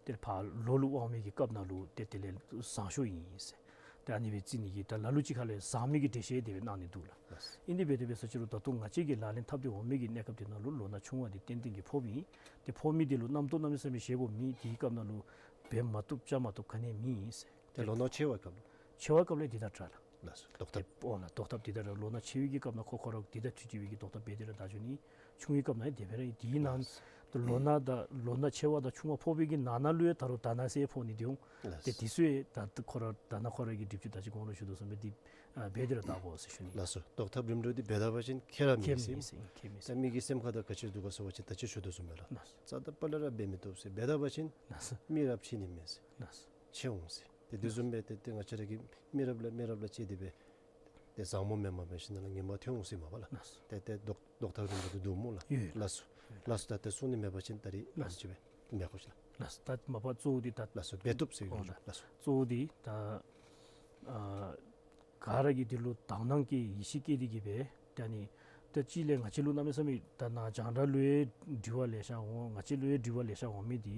ཏེ་ཕར་ལོ་ལུ་དབང་མི་གི་སྐབས་ནང་ལུ་ཏེ་དེ་ལས་བཟང་ཤོས་ཨིན་ཟེར། ཏེ་ཨ་ནི་སྦེ་རྩི་ནི་གི་ད་ལ་ལུ་ཅིག་ཁ་ལས་བཟང་མི་གི་འགྲེལ་བཤད་དེ་སྦེ་གནང་ནི་འདུག་ལགས། ལགས། ཨིན་དེ་སྦེ་དེ་སྦེ་ཟེར་ཅི་རུང་ད་ལྟོ་ང་བཅས་ཀྱི་ལག་ལེན་འཐབ་སྟེ་འོང་མི་གི་གནས་སྐབས་དེ་ནང་ལུ་ལོ་ན་ཆུང་བ་འདི་ཏན་ཏན་གྱི་ཕོགཔ་ཨིན། ཏེ་ཕོག་མི་འདི་ལུ་རྣམ་རྟོག་གནམ་མེད་ས་མེད་བཞེས་དགོཔ་མེད། དེའི་སྐབས་ནང་ལུ་འབད་མ་བཏུབ་བཅའ་མ་བཏུབ་ག་ནི་ཡང་མེད་ཟེར། ཏེ་ལོ་ན་ཆེ་བའི་སྐབས་ལུ། ཆེ་བའི་སྐབས་ལས་འདི་དང་འདྲ་ལགས། ལགས་སོ། བཟློག་ཐབས། ཨོ་ལགས། བཟློག་ཐབས་འདི་དང་འདྲ། ལོ་ན་ཆེ་བའི་གི་སྐབས་ནང་ཁོ་ཁོ་ར་འདི་དང་འཁྲིལ་འཁྲིལ་བའི་གི་བཟློག་ཐབས་འབད་དེ་ར་ད་འགྱོ་ནི། ཆུང་བའི་སྐབས་ནང་ཡང་དེ་སྦེ་ར་ཨིན། དེའི་ནང་ལོ་ན་དང་ལོ་ན་ཆེ་བ་དང་ཆུང་བ་ཕོག་པའི་གི་ནང་ན་ལུ་ཡང་ད་རུང་དྷ་ན་ཟེར་ཕོག་ནི་འདི་འོང་། ལགས་སོ། ཏེ་འདི་ཚུ་ཡང་ད་ལྟོ་ཁོ་ར་དྷ་ན་ཁོ་ར་གི་སྒྲིབ་བཅུད་ད་ཅི་གོང་ལུ་ཞུ་དོ་བཟུམ་སྦེ་འདི་ཨ་འབད་དེ་ར་བཟློག་དགོ་ཟེར་ཞུ་ནི། ལགས་སོ། བཟློག་ཐབས་རིམ་གྲོ་འདི་འབད་ད་པ་ཅིན་ཁྱད་ར་མེད་ཟེར། ཁྱད་མེད་ཟེར། ཁྱད་མེད་ཟེར། ད་མི་གི་སེམས་ཁ་དང་ག་ཅི་འདུག་ག་ཟེར་བ་ཅིན་ད་ཅི་ཞུ་དོ་བཟུམ་སྦེ་ལགས། ལགས་སོ། རྩ་དང་པ་ལས་ར་འབད་མི་བཏུབ་ཟེར། འབད་ད་པ་ཅིན་ལགས་སོ། མི་རབས་ཕྱེ་ནི་མེད་ཟེར། ལགས་སོ། ཕྱེ་འོང་ཟེར། ཏེ་དེ་བཟུམ་སྦེ་ཏེ་ཏེ་ང་བཅས་ར་གིས་མི་རབས་ལས་མི་རབས་ལུ་ཕྱེ་སྟེ་སྦེ་ ཏེ་བཟང་མོ་མེནམ་འབད་ཞིནམ་ལས་ངོ་མ་ཐོན་འོང་ཟེར་མས་པ་ལགས། ལགས། ཏེ་ཏེ་ལྡོག་ལྡོག་ཐབས་རིམ་གྲོ་འདུག་སྨོ་ལགས། ཡོད། ལགས་སོ། ལགས་སོ། ད་ཏེ་གསུང་ནི་མེད་པ་ཅིན་ད་རིས་ལགས། ཨ་ནི་ཅིག་སྦེ་མེད་ཁོ་ཤ། ལགས་སོ། ད་མ་པ་གཙོ་བོ་འདི་ད་ལགས་སོ། འབད་བཏུབ་ཟེར་ཞུ། ཨོ་ལགས། ལགས་སོ། གཙོ་བོ་འདི་ད་ཨ་ག་ར་གིས་འདི་ལུ་དག་སྣང་གིས་ཡིད་ཆེས་བསྐྱེད་དེ་གི་སྦེ་ད་ནི་ད་ཅི་ལས་ང་བཅས་ལུ་གནམ་མེད་ས་མེད་ད་ནཱ་རྒྱང་བསྒྲགས་ལུ་ཡང་དྲི་བ་ལེ་ཤ་འོང་། ང་བཅས་ལུ་ཡང་དྲི་བ་ལེ་ཤ་འོང་མི་འདི་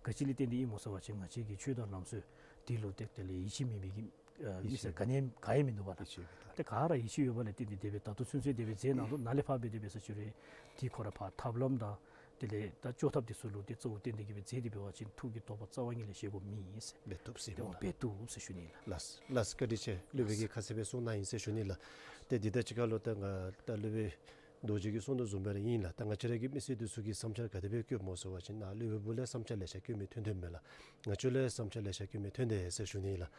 ག་ཅི་ལས་བརྟེན་ཏེ་ཨིན་སྨོ་ཟེར་བ་ཅིན་ང་བཅས་ཀྱི་ཆོས་དང་ལམ་སྲོལ་འདི་ལུ་ཏེ་དེ་ལས་ཡིད་ཆེས་མེད་མི་གི་ཨ་མི་སེར་ག་ནི་ཡང་ག་ཡང་མིན་འདུག་པ་ལགས། ཡིད་ཆེས་མེད་ད། ཏེ་ག་ར་ཡིད་ཆེས་ཡོད་པ་ལས་བརྟེན་ཏེ་དེ་སྦེ་ད་ལྟོ་ཚུན་ཚོད་དེ་སྦེ་མཛད་གནང་དོ། ནཱ་ལས་ཕར་འབད་དེ་འབད་ས་ཅིག་རུང་འདི་ཁོ་ར་ཕར་ཐབས་ལམ་དང་དེ་ལས་ད་བཅོས་ཐབས་འདི་ཚུ་ལུ་ཏེ་གཙོ་བོ་བརྟེན་ཏེ་གི་སྦེ་མཛད་དེ་འབད་བ་ཅིན་ཐུགས་ཀྱི་དོགས་པ་རྩ་བ་ཉིད་ལས་བཞེས་དགོཔ་མེད་ཟེར། འབད་བཏུབ་ཟེར་ཏེ་ཨོ་ལགས། འབད་བཏུབ་ཟེར་ཞུ་ནི་ལགས། ལགས་ལགས། བཀའ་དྲིན་ཆེ། སློབ་དཔོན་གྱིས་ཁ་གསལ་སྦེ་གསུངས་གནང་ཡི་ཟེར་ཞུ་ནི་ལགས། ཏེ་འདི་ད་ཅི་ཁ་ལུ་ད་ང་ད་སློབ་དཔོན་རྡོ་རྗེ་གིས་གསུངས་དོ་བཟུམ་སྦེ་ར་ཨིན་ལགས། ད་ང་བཅས་ར་གི་མི་སེར་འདི་ཚུ་གི་བསམ་འཆར་ག་དེ་སྦེ་བཀོདཔ་སྨོ་ཟེར་བ་ཅིན་ནཱ་སློབ་དཔོན་པོ་ལས་བསམ་འཆར་ལེ་ཤ་བཀོད་མི་ཐོན་ཐོནམ་མས་ལགས། ང་བཅས་ལུ་ཡང་བསམ་འཆར་ལེ་ཤ་བཀོད་མི་ཐོན་དེས་ཟེར་ཞུ་ནི་ལགས།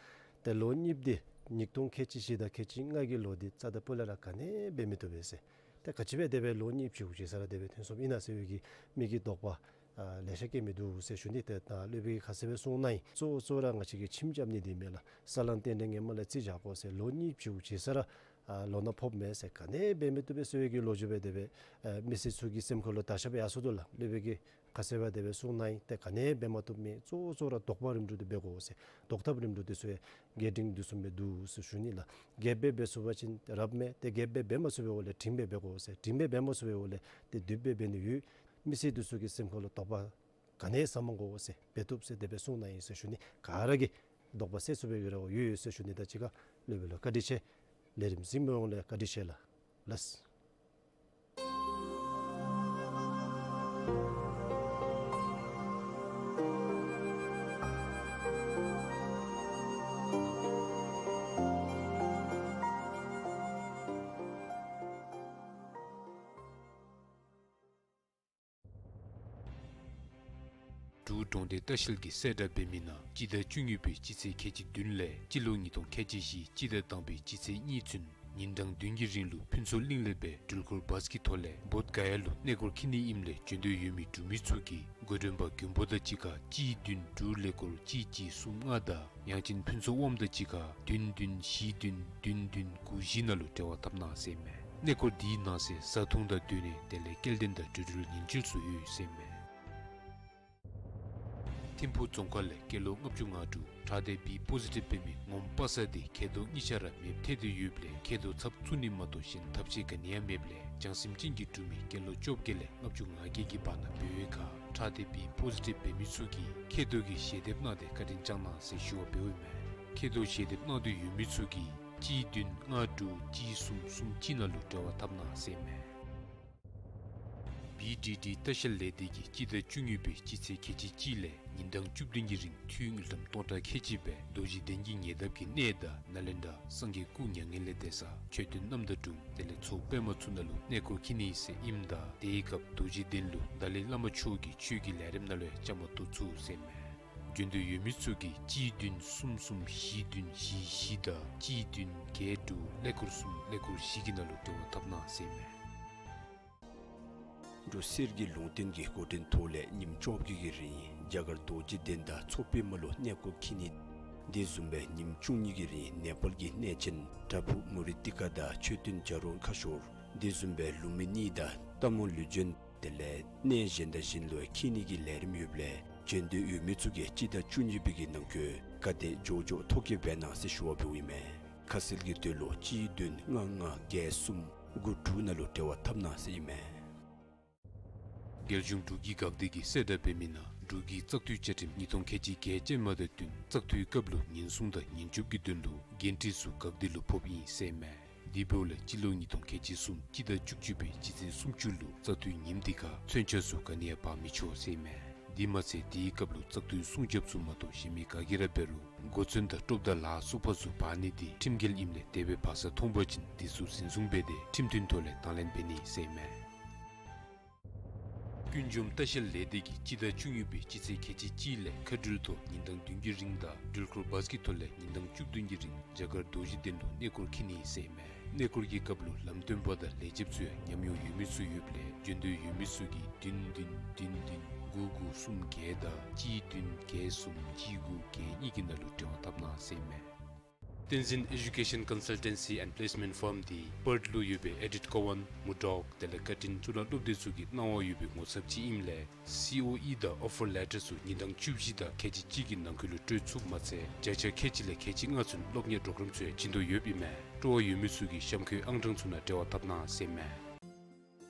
ཏེ་ལོ་གཉིས་པ་འདི་ཉིས་སྟོང་ཁལ་གཅིག་བཞི་དང་ཁལ་གཅིག་ལྔ་གི་ལོ་འདི་རྩ་དང་སྤུ་ལས་ར་ག་ནི་འབད་མི་བཏུབ་པས་ཟེར། ཏེ་ག་ཅི་འབད་དེ་སྦེ་ལོ་གཉིས་པ་ཅིག་གུ་ཅིག་ས་ར་དེ་སྦེ་ཐོན་སོངམ་ཨིན་ན་ཟེར་བའི་གི་མི་གི་དོགས་པ་ཨ་ལེ་ཤ་བསྐྱེད་མི་འདུག་ཟེར་ཞུ་ནི། ཏེ་ད་སློབ་དཔོན་གྱིས་ཁ་གསལ་སྦེ་གསུངས་གནང་ཡི། གཙོ་གཙོ་ར་ང་བཅས་ཀྱིས་ཁྱིམ་རྐྱབ་ནི་འདི་མས་ལགས། ས་ལམ་རྟེན་འབྲེལ་ངོ་མ་ལས་རྩིས་བཞག་དགོ་ཟེར། ལོ་གཉིས་པ་ཅིག་གུ་ཅིག་ས་ར་ཨ་ལོ་ན་ཕོགཔ་མས་ཟེར། ག་ནི་འབད་མི་བཏུབ་པས་ཟེར་བའི་གི་ལོ་རྒྱུས་འབད་དེ་སྦེ་ཨ་མི་སེར་ཚུ་གི་སེམས་ཁར་ལུ་དར་ཤ་སྦེ་ཡར་སོ་དོ་ལགས། སློབ་དཔོན་གྱིས་ཁ་གསལ་སྦེ་དེ་སྦེ་གསུངས་གནང་ཡི། ཏེ་ག་ནི་འབད་མ་བཏུབ་མི་གཙོ་གཙོ་ར་དོགས་པ་རིམ་གྲོ་འདི་འབད་དགོ་ཟེར། དོགས་ཐབས་རིམ་གྲོ་འདི་ཚུ་ཡང་རྒྱས་འབྲིང་འདི་ཚུ་འབད་འདུག་ཟེར་ཞུ་ནི་ལགས། རྒྱས་སྦེ་འབད་ཚུགས་པ་ཅིན་རབ་མས། ཏེ་རྒྱས་སྦེ་འབད་མ་ཚུགས་པའི་འོག་ལས་འབྲིང་སྦེ་འབད་དགོ་ཟེར། འབྲིང་སྦེ་འབད་མ་ཚུགས་པའི་འོག་ལས་ཏེ་བསྡུས་སྦེ་འབད་ནི་ཡོད། མི་སེར་འདི་ཚུ་གི་སེམས་ཁར་ལུ་དོགས་པ་ག་ནི་ཡང་ཟ་མ་དགོ་ཟེར། འབད་བཏུབ་ཟེར་དེ་སྦེ་གསུངས་གནང་ཡི་ཟེར་ཞུ་ནི། ག་ར་གིས་དོགས་པ་སེལ་ཚུགས་པའི་གི་རེ་བ་ཡོད་ཡོད་ཟེར་ཞུ་ནི། ད་ཅི་ཁ་སློབ་དཔོན་ལུ་བཀའ་དྲིན་ཆེ། ལས་རིམ་གཟིགས་མི་ཡོངས་ལུ་བཀའ་དྲིན་ཆེ་ལགས། ལགས། འབྲུག་གྲོང་སྡེ་ལྟ་བཤལ་གྱིས་གསལ་བསྒྲགས་འབད་མི་ནང་སྤྱི་ཟླ་བཅུ་གཉིས་པའི་སྤྱི་ཚེས་ཁལ་གཅིག་བདུན་ལས་སྤྱི་ལོ་ཉིས་སྟོང་ཁལ་གཅིག་བཞི་སྤྱི་ཟླ་དང་པའི་སྤྱི་ཚེས་གཉིས་ཚུན་ཉིན་གྲངས་བདུན་གྱི་རིང་ལུ་ཕུན་ཚོགས་གླིང་ལས་སྦེ་འགྲུལ་འཁོར་བཱས་ཀྱི་ཐོག་ལས་བོདྷ་ག་ཡ་ལུ་གནས་སྐོར་འཁྱིད་ནི་ཨིནམ་ལས་འབྱོན་འདོད་ཡོད་མི་འབྲུག་མི་ཚུ་གིས་འགོ་འདྲེན་པ་མགོན་པོ་དང་གཅིག་ཁར་གཅིག་བདུན་དྲུག་ཀླད་ཀོར་གཅིག་གཅིག་གསུམ་ལྔ་དང་ཡང་ཅིན་ཕུན་ཚོགས་དབངམོ་དང་གཅིག་ཁར་བདུན་བདུན་བཞི་བདུན་བདུན་བདུན་དགུ་བཞི་ནང་ལུ་འབྲེལ་བ་འཐབ་གནང་ཟེར་མས། གནས་སྐོར་འདི་ནང་གསེས་བཟའ་འཐུང་དང་སྡོད་གནས་དེ་ལས་སྐྱེལ་འདྲེན་དང་འགྲོ་འགྲུལ་ཉེན་བཅོལ་ཚུ་ཡོད་ཟེར་མས། ཐིམ་ཕུག་རྫོང་ཁག་ལས་སྐྱེས་ལོ་ལྔ་བཅུ་ང་དྲུག་ཁྲག་ཌི་བི་པོ་ཟི་ཊིབ་འབད་མི་ངོམ་པ་སངས་འདི་མཁལ་རྡོག་གཉིས་ཆ་ར་མེདཔ་ཐལ་ཏེ་ཡོདཔ་ལས་མཁལ་རྡོག་ཚབ་བཙུགས་ནི་མ་གཏོགས་གཞན་ཐབས་ཤེས་ག་ནི་ཡང་མེདཔ་ལས་བྱང་སེམས་ཅན་གྱིས་སྒྲུབ་མི་སྐྱེས་ལོ་བཅོ་བརྒྱད་ལས་ལྔ་བཅུ་ང་བརྒྱད་ཀྱི་བར་ན་འབད་བའི་ཁར་ཁྲག་ཌི་བི་པོ་ཟི་ཊིབ་འབད་མི་ཚུ་གིས་མཁལ་རྡོག་གི་ཞལ་འདེབས་གནང་སྟེ་བཀའ་དྲིན་བསྐྱང་གནང་ཟེར་ཞུ་བ་འབདཝ་ཨིན་མས། མཁལ་རྡོག་ཞལ་འདེབས་གནང་འདོད་ཡོད་མི་ཚུ་གིས་གཅིག་བདུན་ལྔ་དྲུག་གཅིག་གསུམ་གསུམ་གཅིག་ནང་ལུ་འབྲེལ་བ་འཐབ་གནང་ཟེར་མས། བི་ཌི་ཌི་ལྟ་བཤལ་ལས་སྡེ་གིས་སྤྱི་ཟླ་བཅུ་གཉིས་པའི་སྤྱི་ཚེས་ཁལ་གཅིག་གཅིག་ལས་ཉིན་གྲངས་བཅུ་བདུན་གྱི་རིང་འཐུས་དངུལ་ཀྲམ་སྟོང་ཕྲག་ཁལ་གཅིག་སྦེ་རྡོ་རྗེ་གདན་གྱི་ཉེ་འདབས་ཀྱི་གནས་དང་ནཱ་ལེནྡྲ་སངས་རྒྱས་སྐུ་མྱ་ངན་ལས་འདས་ས་མཆོད་རྟེན་རྣམ་དག་དྲུང་དེ་ལས་མཚོ་པདྨ་མཚོ་ནང་ལུ་གནས་སྐོར་འཁྱིད་ནི་ཟེར་ཨིནམ་ད་དེའི་སྐབས་རྡོ་རྗེ་གདན་ལུ་ཏཱ་ལའི་བླ་མ་མཆོག་གི་ཆོས་ཀྱི་ལས་རིམ་ནང་ལུ་ཡང་བཅའ་མར་གཏོགས་ཚུགས་ཟེར་མས། འབྱོན་འདོད་ཡོད་མི་ཚུ་གིས་གཅིག་བདུན་གསུམ་གསུམ་བཞི་བདུན་བཞི་བཞི་དང་གཅིག་བདུན་བརྒྱད་དྲུག་ཀླད་ཀོར་གསུམ་ཀླད་ཀོར་བཞི་གི་ནང་ལུ་འབྲེལ་བ་འཐབ་གནང་ཟེར་མས། འབྲུག་གསེར་གྱི་ལུང་བསྟན་གྱི་འགོ་འདྲེན་ཐོག་ལས་ཉིནམ་བཅོ་བརྒྱད་ཀྱི་རིང་རྒྱ་གར་རྡོ་རྗེ་གདན་དང་མཚོ་པདྨ་ལུ་གནས་སྐོར་འཁྱིད་ནི། དེ་བཟུམ་སྦེ་ཉིནམ་བཅུ་གཉིས་ཀྱི་རིང་ནེ་པཱལ་གྱི་གནས་ཆེན་པྲ་བྷུ་མུ་ནི་ཏི་ཀ་དང་མཆོད་རྟེན་བྱ་རོག་ཁ་ཤོར་དེ་བཟུམ་སྦེ་ལུམ་བི་ནི་དང་སྟག་མོ་ལུས་སྦྱིན་དེ་ལས་གནས་གཞན་དང་གཞན་ལུ་འཁྱིད་ནི་གི་ལས་རིམ་ཡོདཔ་ལས་འབྱོན་འདོད་ཡོད་མི་ཚུ་གིས་སྤྱི་ཟླ་བཅུ་གཉིས་པའི་གི་ནང་འཁོད་ག་དེ་མགྱོགས་མགྱོགས་ཐོ་བཀོད་འབད་གནང་ཟེར་ཞུ་བ་འབདཝ་ཨིན་མས། ཁ་གསལ་གྱི་དོན་ལུ་གཅིག་བདུན་ལྔ་ལྔ་བརྒྱད་གསུམ་དགུ་དྲུག་ནང་ལུ་འབྲེལ་བ་འཐབ་གནང་ཟེར་ཨིན་མས། རྒྱལ་གཞུང་འབྲུག་གི་འགག་སྡེ་གིས་གསལ་བསྒྲགས་འབད་མི་ནང་འབྲུག་གི་བཙག་འཐུའི་བཅའ་ཁྲིམས་ཉིས་སྟོང་ཁལ་གཅིག་བརྒྱད་ཅན་མ་དང་བསྟུན་བཙག་འཐུའི་སྐབས་ལུ་ཉེན་སྲུང་དང་ཉེན་སྐྱོབ་ཀྱི་དོན་ལུ་འགན་འཁྲི་ཚུ་འགག་སྡེ་ལུ་ཕོགཔ་ཨིན་ཟེར་མས། དེ་འབདཝ་ལས་སྤྱི་ལོ་ཉིས་སྟོང་ཁལ་གཅིག་གསུམ་སྤྱི་ཟླ་བཅུ་གཅིག་པའི་སྤྱི་ཚེས་སུམ་ཅུ་ལུ་བཙག་འཐུའི་ཉིནམ་དེ་ཁར་མཚོན་ཆ་ཚུ་ག་ནི་ཡང་འབག་མི་ཆོག་ཟེར་མས། དེ་མ་ཚད་དེའི་སྐབས་ལུ་བཙག་འཐུའི་སྲུང་རྒྱབ་ཚུ་མ་གཏོགས་གཞན་མི་ག་གིས་ར་འབད་རུང་གོ་མཚོན་དང་ཀྲོབ་དང་ལ་སོགས་པ་ཚུ་འབག་ནི་དེ་ཁྲིམས་འགལ་ཨིནམ་ལས་དེ་སྦེ་འབག་ས་མཐོང་པ་ཅིན་དེ་ཚུ་འཛིན་བཟུང་འབད་དེ་ཁྲིམས་མཐུན་ཐོག་ལས་དང་ལེན་འབད་ནི་ཟེར་མས། ཀུན་འཇོམས་ལྟ་བཤལ་ལས་སྡེ་གིས་སྤྱི་ཟླ་བཅུ་གཉིས་པའི་སྤྱི་ཚེས་ཁལ་གཅིག་གཅིག་ལས་མཁའ་འགྲུལ་ཐོག་ཉིན་གྲངས་བདུན་གྱི་རིང་དང་འགྲུལ་འཁོར་བཱས་ཀྱི་ཐོག་ལས་ཉིན་གྲངས་བཅུ་བདུན་གྱི་རིང་རྒྱ་གར་རྡོ་རྗེ་གདན་ལུ་གནས་སྐོར་འཁྱིད་ནི་ཟེར་མས། གནས་སྐོར་གྱི་སྐབས་ལུ་ལམ་སྟོན་པ་དང་ལས་བྱེདཔ་ཚུ་ཡང་ཉམས་མྱོང་ཡོད་མི་ཚུ་ཡོདཔ་ལས་འབྱོན་འདོད་ཡོད་མི་ཚུ་གིས་བདུན་བདུན་བདུན་བདུན་དགུ་དགུ་གསུམ་བརྒྱད་དང་གཅིག་བདུན་བརྒྱད་གསུམ་གཅིག་དགུ་བརྒྱད་གཉིས་ཀྱི་ནང་ལུ་འབྲེལ་བ་འཐབ་གནང་ཟེར་མས། བསྟན་འཛིན་Education Consultancy and Placement Firm འདི་པརཐ་ལུ་ཡོད་པའི་ཨེ་ཌིཐ་ཀོ་ཝཱན་མུར་ཌོག་དེ་ལས་ཀར་ཊིན་གཙུག་ལག་སློབ་སྡེ་ཚུ་གི་གནང་བ་ཡོད་པའི་ངོ་ཚབ་ཅིག་ཨིནམ་ལས་སི་ཨོ་ཨི་དང་ཨོ་ཕར་ལེ་ཊར་ཚུ་ཉིན་གྲངས་བཅུ་བཞི་དང་ཁལ་གཅིག་གཅིག་གི་ནང་འཁོད་ལུ་སྤྲོད་ཚུགསཔ་མ་ཚད་བརྒྱ་ཆ་ཁལ་གཅིག་ལས་ཁལ་གཅིག་ལྔ་ཚུན་སློབ་གཉེར་པྲོ་གརམ་ཚུ་ཡང་བྱིན་དོ་ཡོདཔ་ཨིན་མས། སྤྲོ་བ་ཡོད་མི་ཚུ་གིས་གཤམ་འཁོད་ཨང་གྲངས་ཚུ་ནང་འབྲེལ་བ་འཐབ་གནང་ཟེར་མས།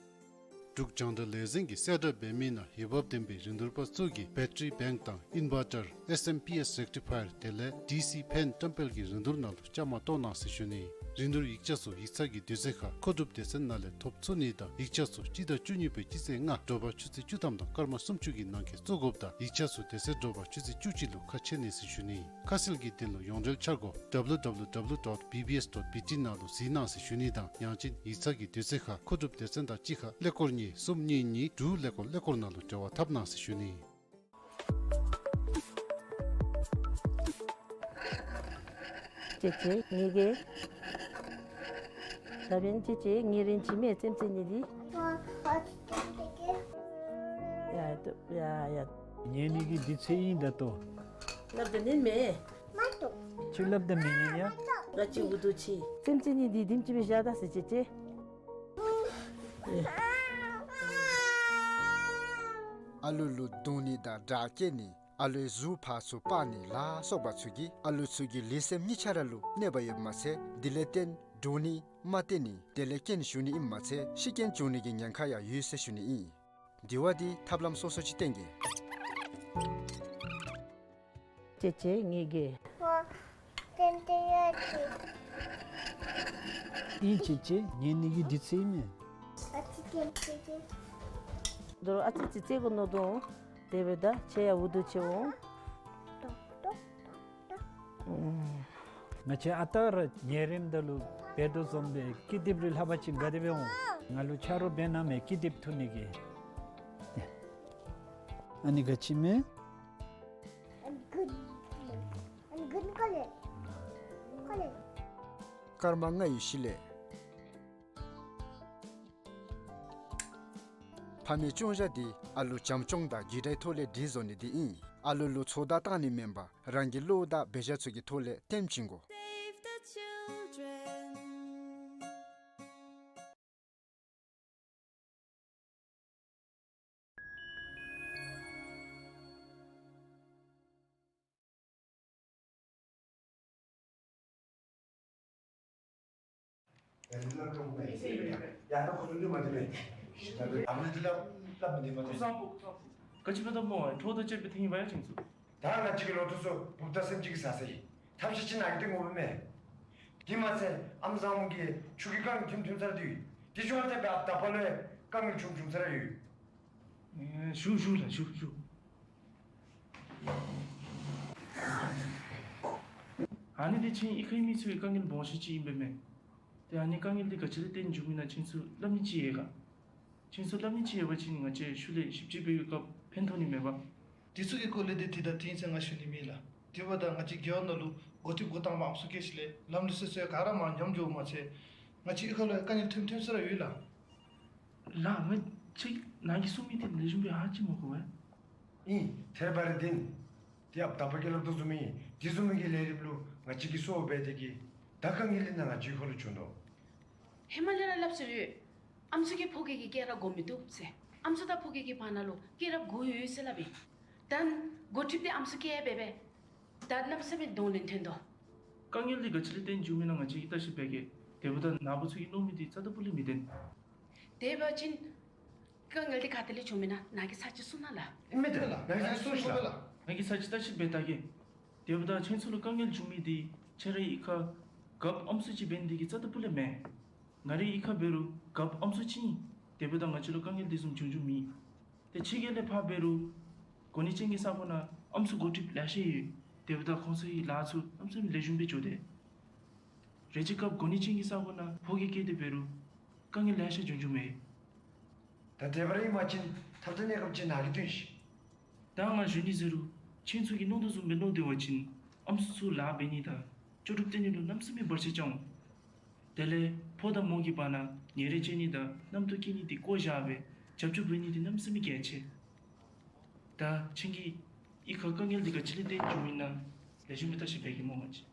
འབྲུག་རྒྱང་བསྒྲགས་ལས་འཛིན་གྱིས་གསལ་བསྒྲགས་འབད་མི་ནང་འོས་འབབ་ལྡན་པའི་རིན་བསྡུར་པ་ཚུ་གིས་བེ་ཊ་རི་བེངཀ་དང་ཨིན་ཝར་ཊར་ཨེསི་ཨེམ་པི་ཨེསི་རེག་ཊི་ཕ་ཡར་དེ་ལས་ཌི་སི་ཕེན་བཀྲམ་སྤེལ་གྱི་རིན་བསྡུར་ནང་ལུ་བཅའ་མར་གཏོགས་གནང་ཟེར་ཞུ་ནི། རིན་བསྡུར་ཡིག་ཆ་ཚུ་ཡིག་ཚང་གི་དུས་ཚོད་ཁར་མཁོ་སྒྲུབ་སྡེ་ཚན་ནང་ལས་ཐོབ་ཚུགས་ནི་དང་ཡིག་ཆ་ཚུ་སྤྱི་ཟླ་བཅུ་གཉིས་པའི་སྤྱི་ཚེས་ལྔ་དྲོ་པ་ཆུ་ཚོད་བཅུ་ཐམ་དང་སྐར་མ་སུམ་ཅུ་གི་ནང་འཁོད་བཙུགས་དགོཔ་དང་ཡིག་ཆ་ཚུ་དེ་ཚེ་དྲོ་པ་ཆུ་ཚོད་བཅུ་གཅིག་ལུ་ཁ་ཕྱེ་ནི་ཟེར་ཞུ་ནི། ཁ་གསལ་གྱི་དོན་ལུ་ཡོངས་འབྲེལ་འཆར་སྒོ་ཌབ་ལུ་ཌབ་ལུ་ཌབ་ལུ་ཌོཊ་བི་བི་ཨེསི་ཌོཊ་བི་ཊི་ནང་ལུ་གཟིགས་གནང་ཟེར་ཞུ་ནི་དང་ཡང་ཅིན་ཡིག་ཚང་གི་དུས་ཚོད་ཁར་མཁོ་སྒྲུབ་སྡེ་ཚན་དང་གཅིག་ཁར་ཀླད་ཀོར་གཉིས་གསུམ་གཉིས་གཉིས་དྲུག་ཀླད་ཀོར་ཀླད་ཀོར་ནང་ལུ་འབྲེལ་བ་འཐབ་གནང་ཟེར་ཞུ་ནི། ཅེ་ཅེ་ངེ་གི་ད་བན་ཅེ་ཅེ་ངེ་རེན་ཅི་མེ་ཙེམ་ཙེ་ནི་དི། ཡ་ཡ་ཡ། ཉན་ནི་གི་དུས་ཚོད་ཨིན་ད་ལྟོ། སླབ་ད་ཉན་མེ། ཁྱོད་སླབ་ད་མི་ཉན་ཡ། ང་ཅི་འུ་དུ་ཅི། ཙེམ་ཙེ་ནི་དི་དིམ་ཅི་བེ་ཞག་ད་སི་ཅེ་ཅེ། ཨ་ལུ་ལུ་རྡུང་ནི་དང་དྲག་སྐྱེད་ནི་ཨ་ལུའི་གཟུགས་ཕར་ཚུར་སྤར་ནི་ལ་སོགས་པ་ཚུ་གིས་ཨ་ལུ་ཚུ་གི་ལུས་སེམས་གཉིས་ཆ་ར་ལུ་གནོད་པ་ཡོདཔ་མ་ཚད་དེ་ལས་བརྟེན་འདྲོག་ནི་མ་བརྟན་ནི་དེ་ལས་རྐྱེན་ཞུགས་ནི་ཨིནམ་མ་ཚད་ཤི་རྐྱེན་བྱུང་ནི་གི་ཉེན་ཁ་ཡང་ཡོད་ཟེར་ཞུ་ནི་ཨིན། དེ་བ་དེ་ཐབས་ལམ་སོ་སོ་ཅིག་བསྟེན་གེ། ཅེ་ཅེ་ངེ་གི། ཨིན་ཅེ་ཅེ་ཉན་ནི་གི་དུས་ཚོད་ཨིན་མེ། ཨ་ཙི་ཙི་ཙི་ཙི། དོ་རུང་ཨ་ཙི་ཙི་ཙི་གོ་ནོ་དོ། དེ་འབདཝ་ད་ཁྱེད་ཡང་འུ་དུ་ཅི་འོང་། ང་བཅས་ཨ་རྟག་ར་ཉལ་རནམ་ད་ལུ་འབད་དོ་བཟུམ་སྦེ་ཀི་དེབ་རེ་ལྷག་པ་ཅིན་དགའ་བདེ་སྦེ་འོང་། ང་ལུ་ཆ་རོགས་འབད་གནང་མས་ཀི་དེབ་འཐུ་ནི་གི། ཨ་ནི་ག་ཅི་མེ། I'm good. I'm good color. Color. སྐར་མ་ལྔའི་ཤུལ་ལས། ཕ་མའི་སྐྱོང་བཞག་འདི་ཨ་ལུ་བྱམས་སྐྱོང་དང་རྒྱུད་དྲའི་ཐོག་ལས་སྒྲིག་བཟོ་ནི་འདི་ཨིན། ཨ་ལུ་ལུ་ཚོགས་བརྡ་བཏང་ནི་མེན་པར་རང་གི་བློ་དང་འབད་བཞག་ཚུ་གི་ཐོག་ལས་སྟོན་བྱིན་དགོ། Save the children. ག་ཅི་འབད་དོ་སྨོ། འཕྲོ་དང་བཅས་པའི་ཐིག་ངེ་བ་ཡང་བྱིན་ཚུགས། ད་ང་བཅས་ཀྱི་ལོ་ཐོག་ཚུ་བུ་ད་སེམས་ཅན་གྱི་ས་ས་ཨིན། ཐབས་ཤེས་ཅིག་གནང་གི་འདི་ངོ་མ་མེན། དེ་མ་ཚད་ཨམ་བཟང་མོ་གིས་ཆུ་གི་རྐང་ཐིམ་ཐིམ་ཚར་དེ་ཡོད། དེ་ཞུ་བ་ཐེབས་པའི་ཨ་ད་པ་ལུ་ཡང་དཀའ་ངལ་བྱུང་བྱུང་ཚར་ཡོད། ཨེ་ཞུ་ཞུ་ལགས་ཞུ་ཞུ། ཨ་ནི་འདི་ཁྱེད་གཡུས་ཁའི་མི་ཚུ་གི་དཀའ་ངལ་སྦོམ་ཤོས་ཅིག་ཨིན་པས་མས། ཏེ་ཨ་ནི་དཀའ་ངལ་འདི་ག་ཅི་ལས་བརྟེན་བྱུངམ་ཨིན་ན་ཁྱེད་ཚུ་སླབ་ནི་ཅིག་ཡོད་ག། ཁྱེད་ཚུ་སླབ་ནི་ཅིག་ཡོད་པ་ཅིན་ང་བཅས་ཤུལ་ལས་ཞིབ་དཔྱད་འབད་བའི་སྐབས་ཕན་ཐོགས་ནི་མས་པ། དེ་ཚུ་གི་སྐོར་ལས་འདི་དེ་ད་དེ་ཚེ་ང་ཞུ་ནི་མེད་ལགས། དེ་འབདཝ་ད་ང་བཅས་རྒེད་འོག་ནང་ལུ་འགོ་ཁྲིདཔ་འགོ་དང་པ་ཨམ་སྲུ་སྐྱེས་ཞིནམ་ལས་ལམ་འགྲོ་ས་ཚུ་ག་ར་མར་ཉམས་འགྱོཝ་མ་ཚད་ང་བཅས་གཡུས་ཁ་ལུ་ཡང་དཀའ་ངལ་ཐོནམ་ཐོན་ས་ར་ཡོད་ལགས། ལགས་ང་བཅས་ནཱ་གིས་གསུང་མི་འདི་ལེགས་ཤོམ་སྦེ་ཧ་ཅིག་མ་གོ་བས། ཨིན། ཐད་རི་བ་རི་འདི་ཨིན། དེ་ཡང་ད་པ་གིས་སླབ་དོ་བཟུམ་ཨིན། དེ་བཟུམ་མའི་གི་ལས་རིམ་ལུ་ང་བཅས་ཀྱིས་སོ་སྦེ་དེ་གིས་ད་དཀའ་ངལ་འདི་ནང་ང་བཅས་ཁ་ལུ་བྱུང་དོ། ཧེ་མ་ལས་ར་སླབ་སོ་ཡོད། ཨམ་སྲུ་གིས་ཕོ་སྐྱེས་ཀྱི་སྐྱེས་ར་དགོ་མི་བཏུབ་ཟེར། ཨམ་སྲུ་དང་ཕོ་སྐྱེས་ཀྱི་བར་ན་ལུ་སྐྱེས་ར་དགོ་ཡོད་ཟེར་སླབ་ཨིན། ད་འགོ་ཁྲིདཔ་འདི་ཨམ་སྲུ་སྐྱེས་འབད་འབད་ད་གནམ་མེད་ས་མེད་གདོང་ལེན་ཐོན་དོ། དཀའ་ངལ་འདི་ག་ཅི་ལས་བརྟེན་བྱུངམ་ཨིན་ན་ང་བཅས་ཀྱིས་བརྟག་ཞིབ་འབད་གེ། དེ་འབདཝ་ད་ནཱ་བུ་ཚུ་གི་མནོ་མི་འདི་རྩ་དང་སྤུ་ལས་མི་བདེན། དེ་འབད་བ་ཅིན་དཀའ་ངལ་འདི་ག་ཏེ་ལས་བྱུངམ་ཨིན་ན་ནཱ་གིས་ཚར་གཅིག་གསུང་གནང་ལགས། ཨིན་མས་ད་ལགས། ནཱ་གིས་ཚར་གཅིག་གསུང་ཤིག་ལགས། ནཱ་གིས་ཚར་གཅིག་བརྟག་ཞིབ་འབད་བལྟ་གེ། དེ་འབདཝ་ད་ཁྱེད་ཚུ་ལུ་དཀའ་ངལ་བྱུང་མི་འདི་ཁྱེད་རའི་གཡུས་ཁར་རྒཔོ་ཨམ་སྲུ་ཅིག་འབད་ནི་འདི་གིས་རྩ་དང་སྤུ་ལས་མེན། ང་རའི་གཡུས་ཁར་འབད་རུང་རྒཔོ་ཨམ་སྲུ་ཅིག་ཨིན། དེ་འབདཝ་ད་ང་བཅས་ལུ་དཀའ་ངལ་འདི་བཟུམ་བྱུང་བྱུངམ་མེད། ཏེ་ཕྱི་རྒྱལ་ལས་ཕར་འབད་རུང་གོ་གནས་ཅན་གྱི་ས་ཁོངས་ནང་ཨམ་སྲུ་འགོ་ཁྲིདཔ་ལེ་ཤ་ཡོད། དེ་འབདཝ་ད་ཁོང་ཚུ་གི་ལཱ་ཚུ་གནམ་མེད་ས་མེད་ལེགས་ཤོམ་སྦེ་འགྱོ་དེས། རེ་ཅིག་སྐབས་གོ་གནས་ཅན་གྱི་ས་ཁོངས་ནང་ཕོ་སྐྱེས་སྐྱེས་ཏེ་འབད་རུང་དཀའ་ངལ་ལེ་ཤ་བྱུང་བྱུངམ་མས། ད་དེ་སྦེ་ར་ཨིན་པ་ཅིན་ཐབས་དང་གནས་སྐབས་ཅིག་ནཱ་གིས་སྟོན་ཤིག། ད་ང་ཞུ་ནི་ཟེར་རུང་ཁྱེད་ཚུ་གིས་མནོ་དོ་བཟུམ་སྦེ་མནོ་སྡོད་པ་ཅིན་ཨམ་སྲུ་ཚུ་ལཱ་འབད་ནི་དང་ལྕོགས་གྲུབ་སྟོན་ནི་ལུ་གནམ་མེད་ས་མེད་བར་ཆད་རྐྱབ་འོང་། དེ་ལས་ཕོ་དང་མོ་གི་བར་ན་ཉེ་རིང་བཅད་ནི་དང་རྣམ་རྟོག་སྐྱེ་ནི་འདི་བཀོ་བཞག་སྦེ་རྒྱབ་སྐྱོར་འབད་ནི་འདི་གནམ་མེད་ས་མེད་གལ་ཆེ། ད་ཁྱེད་ཀྱི་གཡུས་ཁར་དཀའ་ངལ་འདི་ག་ཅི་ལས་བརྟེན་བྱུངམ་ཨིན་ན་ལེགས་ཤོམ་སྦེ་བརྟག་ཞིབ་འབད་གེ་སྨོ་ང་བཅས།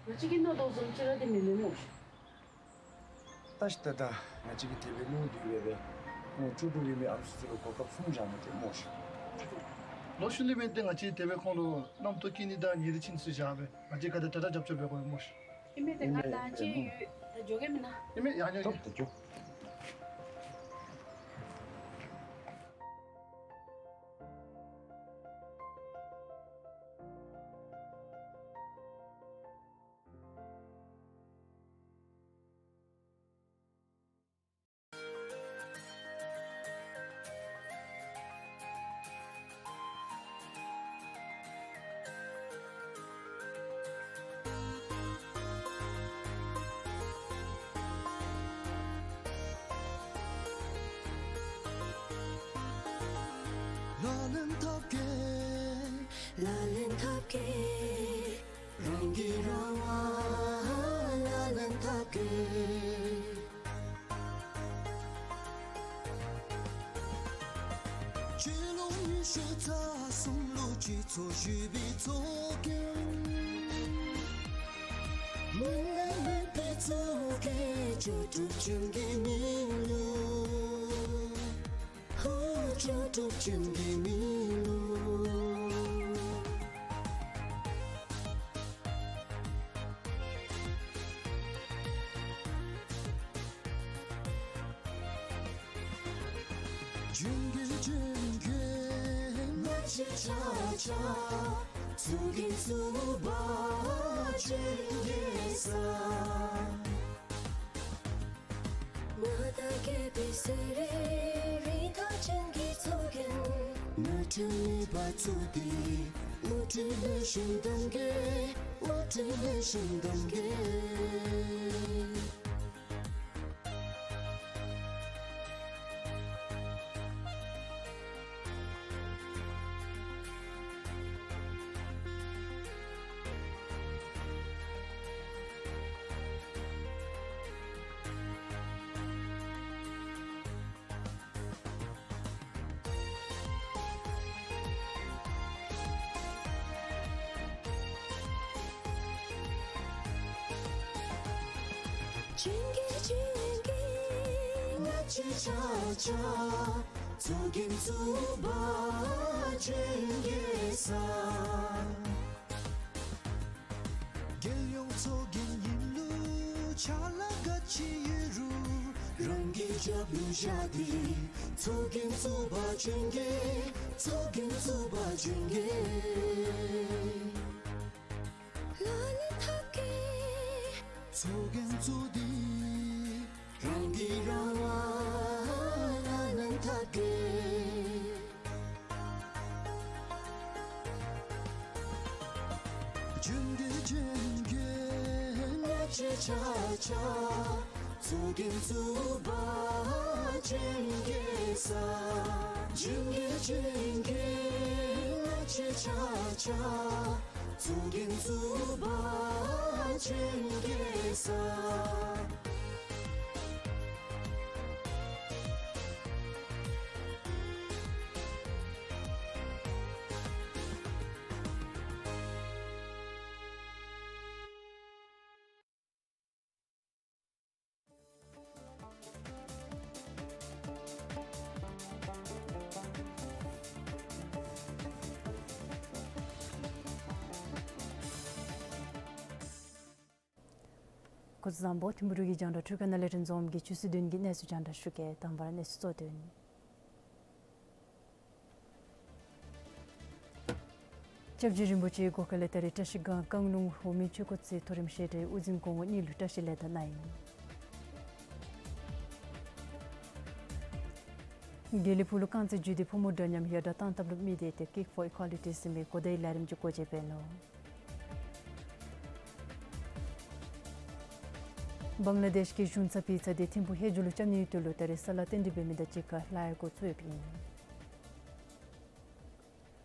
ང་བཅས་ཀྱིས་མནོ་དོ་བཟུམ་ཅིག་ར་འདི་མེན་མས་སྨོ་ཤིག། ད་ཤི་ད་ད་ང་བཅས་ཀྱིས་དེ་སྦེ་མནོ་སྟེ་ཡོད་པས། ཁོང་ལྕོགས་གྲུབ་ཡོད་མི་ཨམ་སྲུ་ཚུ་ལུ་གོ་སྐབས་གསུམ་བཞག་མི་དེ་སྨོ་ཤིག། ལོ་ཤུལ་ལས་འབད་དེ་ང་བཅས་དེ་སྦེ་ཁོང་ལུ་རྣམ་རྟོག་སྐྱེ་ནི་དང་ཉེ་རིང་ཅིག་ཚུ་བཞག་སྦེ་ང་བཅས་ག་དེ་དྲག་དྲག་རྒྱབ་སྐྱོར་འབད་དགོ་སྨོ་ཤིག། ཨིན་མས། ཏེ་ང་དང་གཅིག་ཡོད། ད་འགྱོ་གེ་མེན་ན། ཨིན་མས། ཡ་འགྱོ་འགྱོ། ད་འགྱོ། ལག་ལེན་འཐབ་གེ། ལག་ལེན་འཐབ་གེ། རང་གིས་རང་དབང་ལག་ལེན་འཐབ་གེ། སྤྱི་ལོ་ཉི་ཤུ་རྩ་གསུམ་ལུ་སྤྱི་ཚོགས་ཞི་བའི་ཚོགས་རྒྱན། མི་ལས་མེད་པའི་ཚོགས་རྒྱན་ལྕོགས་གྲུབ་ཅན་གྱི་མིང་ལུ། ཧུ་ལྕོགས་གྲུབ་ཅན་གྱི་མིང་ལུ། ལྗོན་གུ་ལྗོན་གུ་ང་བཅས་ཆ་ཁྱབ། ཚོགས་རྒྱན་གཙུག་པ་ལྗོན་གུ་ས། མངའ་བདག་རྒྱལ་པོའི་སྲས་རེ་རེ་རིན་ཐང་ཅན་གྱི་ཚོགས་རྒྱན། ནོར་འཁྲུལ་མེད་པར་བཙུགས་ཏེ། དངུལ་འབྲུ་ལེགས་ཤོམ་གཏང་གེ། དངུལ་འབྲུ་ལེགས་ཤོམ་གཏང་གེ། ལྗོན་གུ་ལྗོན་གུ་ང་བཅས་ཆ་ཁྱབ། ཚོགས་རྒྱན་གཙུག་པ་ལྗོན་གུ་ས། རྒྱལ་ཡོངས་ཚོགས་རྒྱན་ཨིན་རུང་ཕྱག་ལཱ་ག་ཅི་ཡོད་རུང་རང་གི་རྒྱབ་ལུ་བཞག་སྟེ། ཚོགས་རྒྱན་གཙུག་པ་ལྗོན་གུ། ཚོགས་རྒྱན་གཙུག་པ་ལྗོན་གུ། ལག་ལེན་འཐབ་གེ། ཚོགས་རྒྱན་བཙུགས་ཏེ། རང་གིས་རང་དབང་ལག་ལེན་འཐབ་གེ། ལྗོན་གུ་ལྗོན་གུ་ང་བཅས་ཆ་ཁྱབ། ཚོགས་རྒྱན་གཙུག་པ་ལྗོན་གུ་ས། ལྗོན་གུ་ལྗོན་གུ་ང་བཅས་ཆ་ཁྱབ། ཚོགས་རྒྱན་གཙུག་པ་ལྗོན་གུ་ས། སྐུ་གཟུགས་བཟང་པོ། ཐིམ་ཕུ་འབྲུག་གི་རྒྱང་བསྒྲགས་འཕྲུལ་ཁང་ནང་ལས་རིན་འཛོམས་ཀྱིས་ཆུ་ཚོད་བདུན་གྱི་གནས་ཚུལ་རྒྱང་བསྒྲགས་ཞུ་གེ། དང་པ་ར་གནས་ཚུལ་གཙོ་དོན། སྐྱབས་རྗེ་རིན་པོ་ཆེའི་དགོངས་བཀའ་ལས་ད་རིས་བཀྲིས་སྒང་རྐང་ལུང་འོག་མིན་ཆོས་འཁོར་རྩེ་མཐོ་རིམ་བཤད་གྲྭའི་དབུ་འཛིན་སྐུ་ངོ་གཉིས་ལུ་བཀྲིས་ལེགས་དར་གནང་ཡི། དགེ་ལེགས་ཕུག་ལུ་རྐང་རྩེད་བརྒྱུད་དེ་ཕོ་མོ་འདྲ་མཉམ་ཡར་དྲག་བཏང་ཐབས་ལུ་དམིགས་ཏེ་ཏེ་Kick for Equality ཟེར་མི་གོ་བརྡའི་ལས་རིམ་ཅིག་སྒོ་འབྱེད་འབད་ནུག། བང་ལ་དེཤ་གི་གཞུང་ཚབ་ཕྱིར་ཚར་ཏེ་ཐིམ་ཕུག་ཧེ་ཇོ་ལུ་བཅར་ནིའི་དོན་ལུ་ད་རིས་ས་ལཱ་ཏན་ཏིག་འབད་མི་དང་གཅིག་ཁར་ལཱ་གཡོག་འགོ་བཙུགས་ཡོདཔ་ཨིན།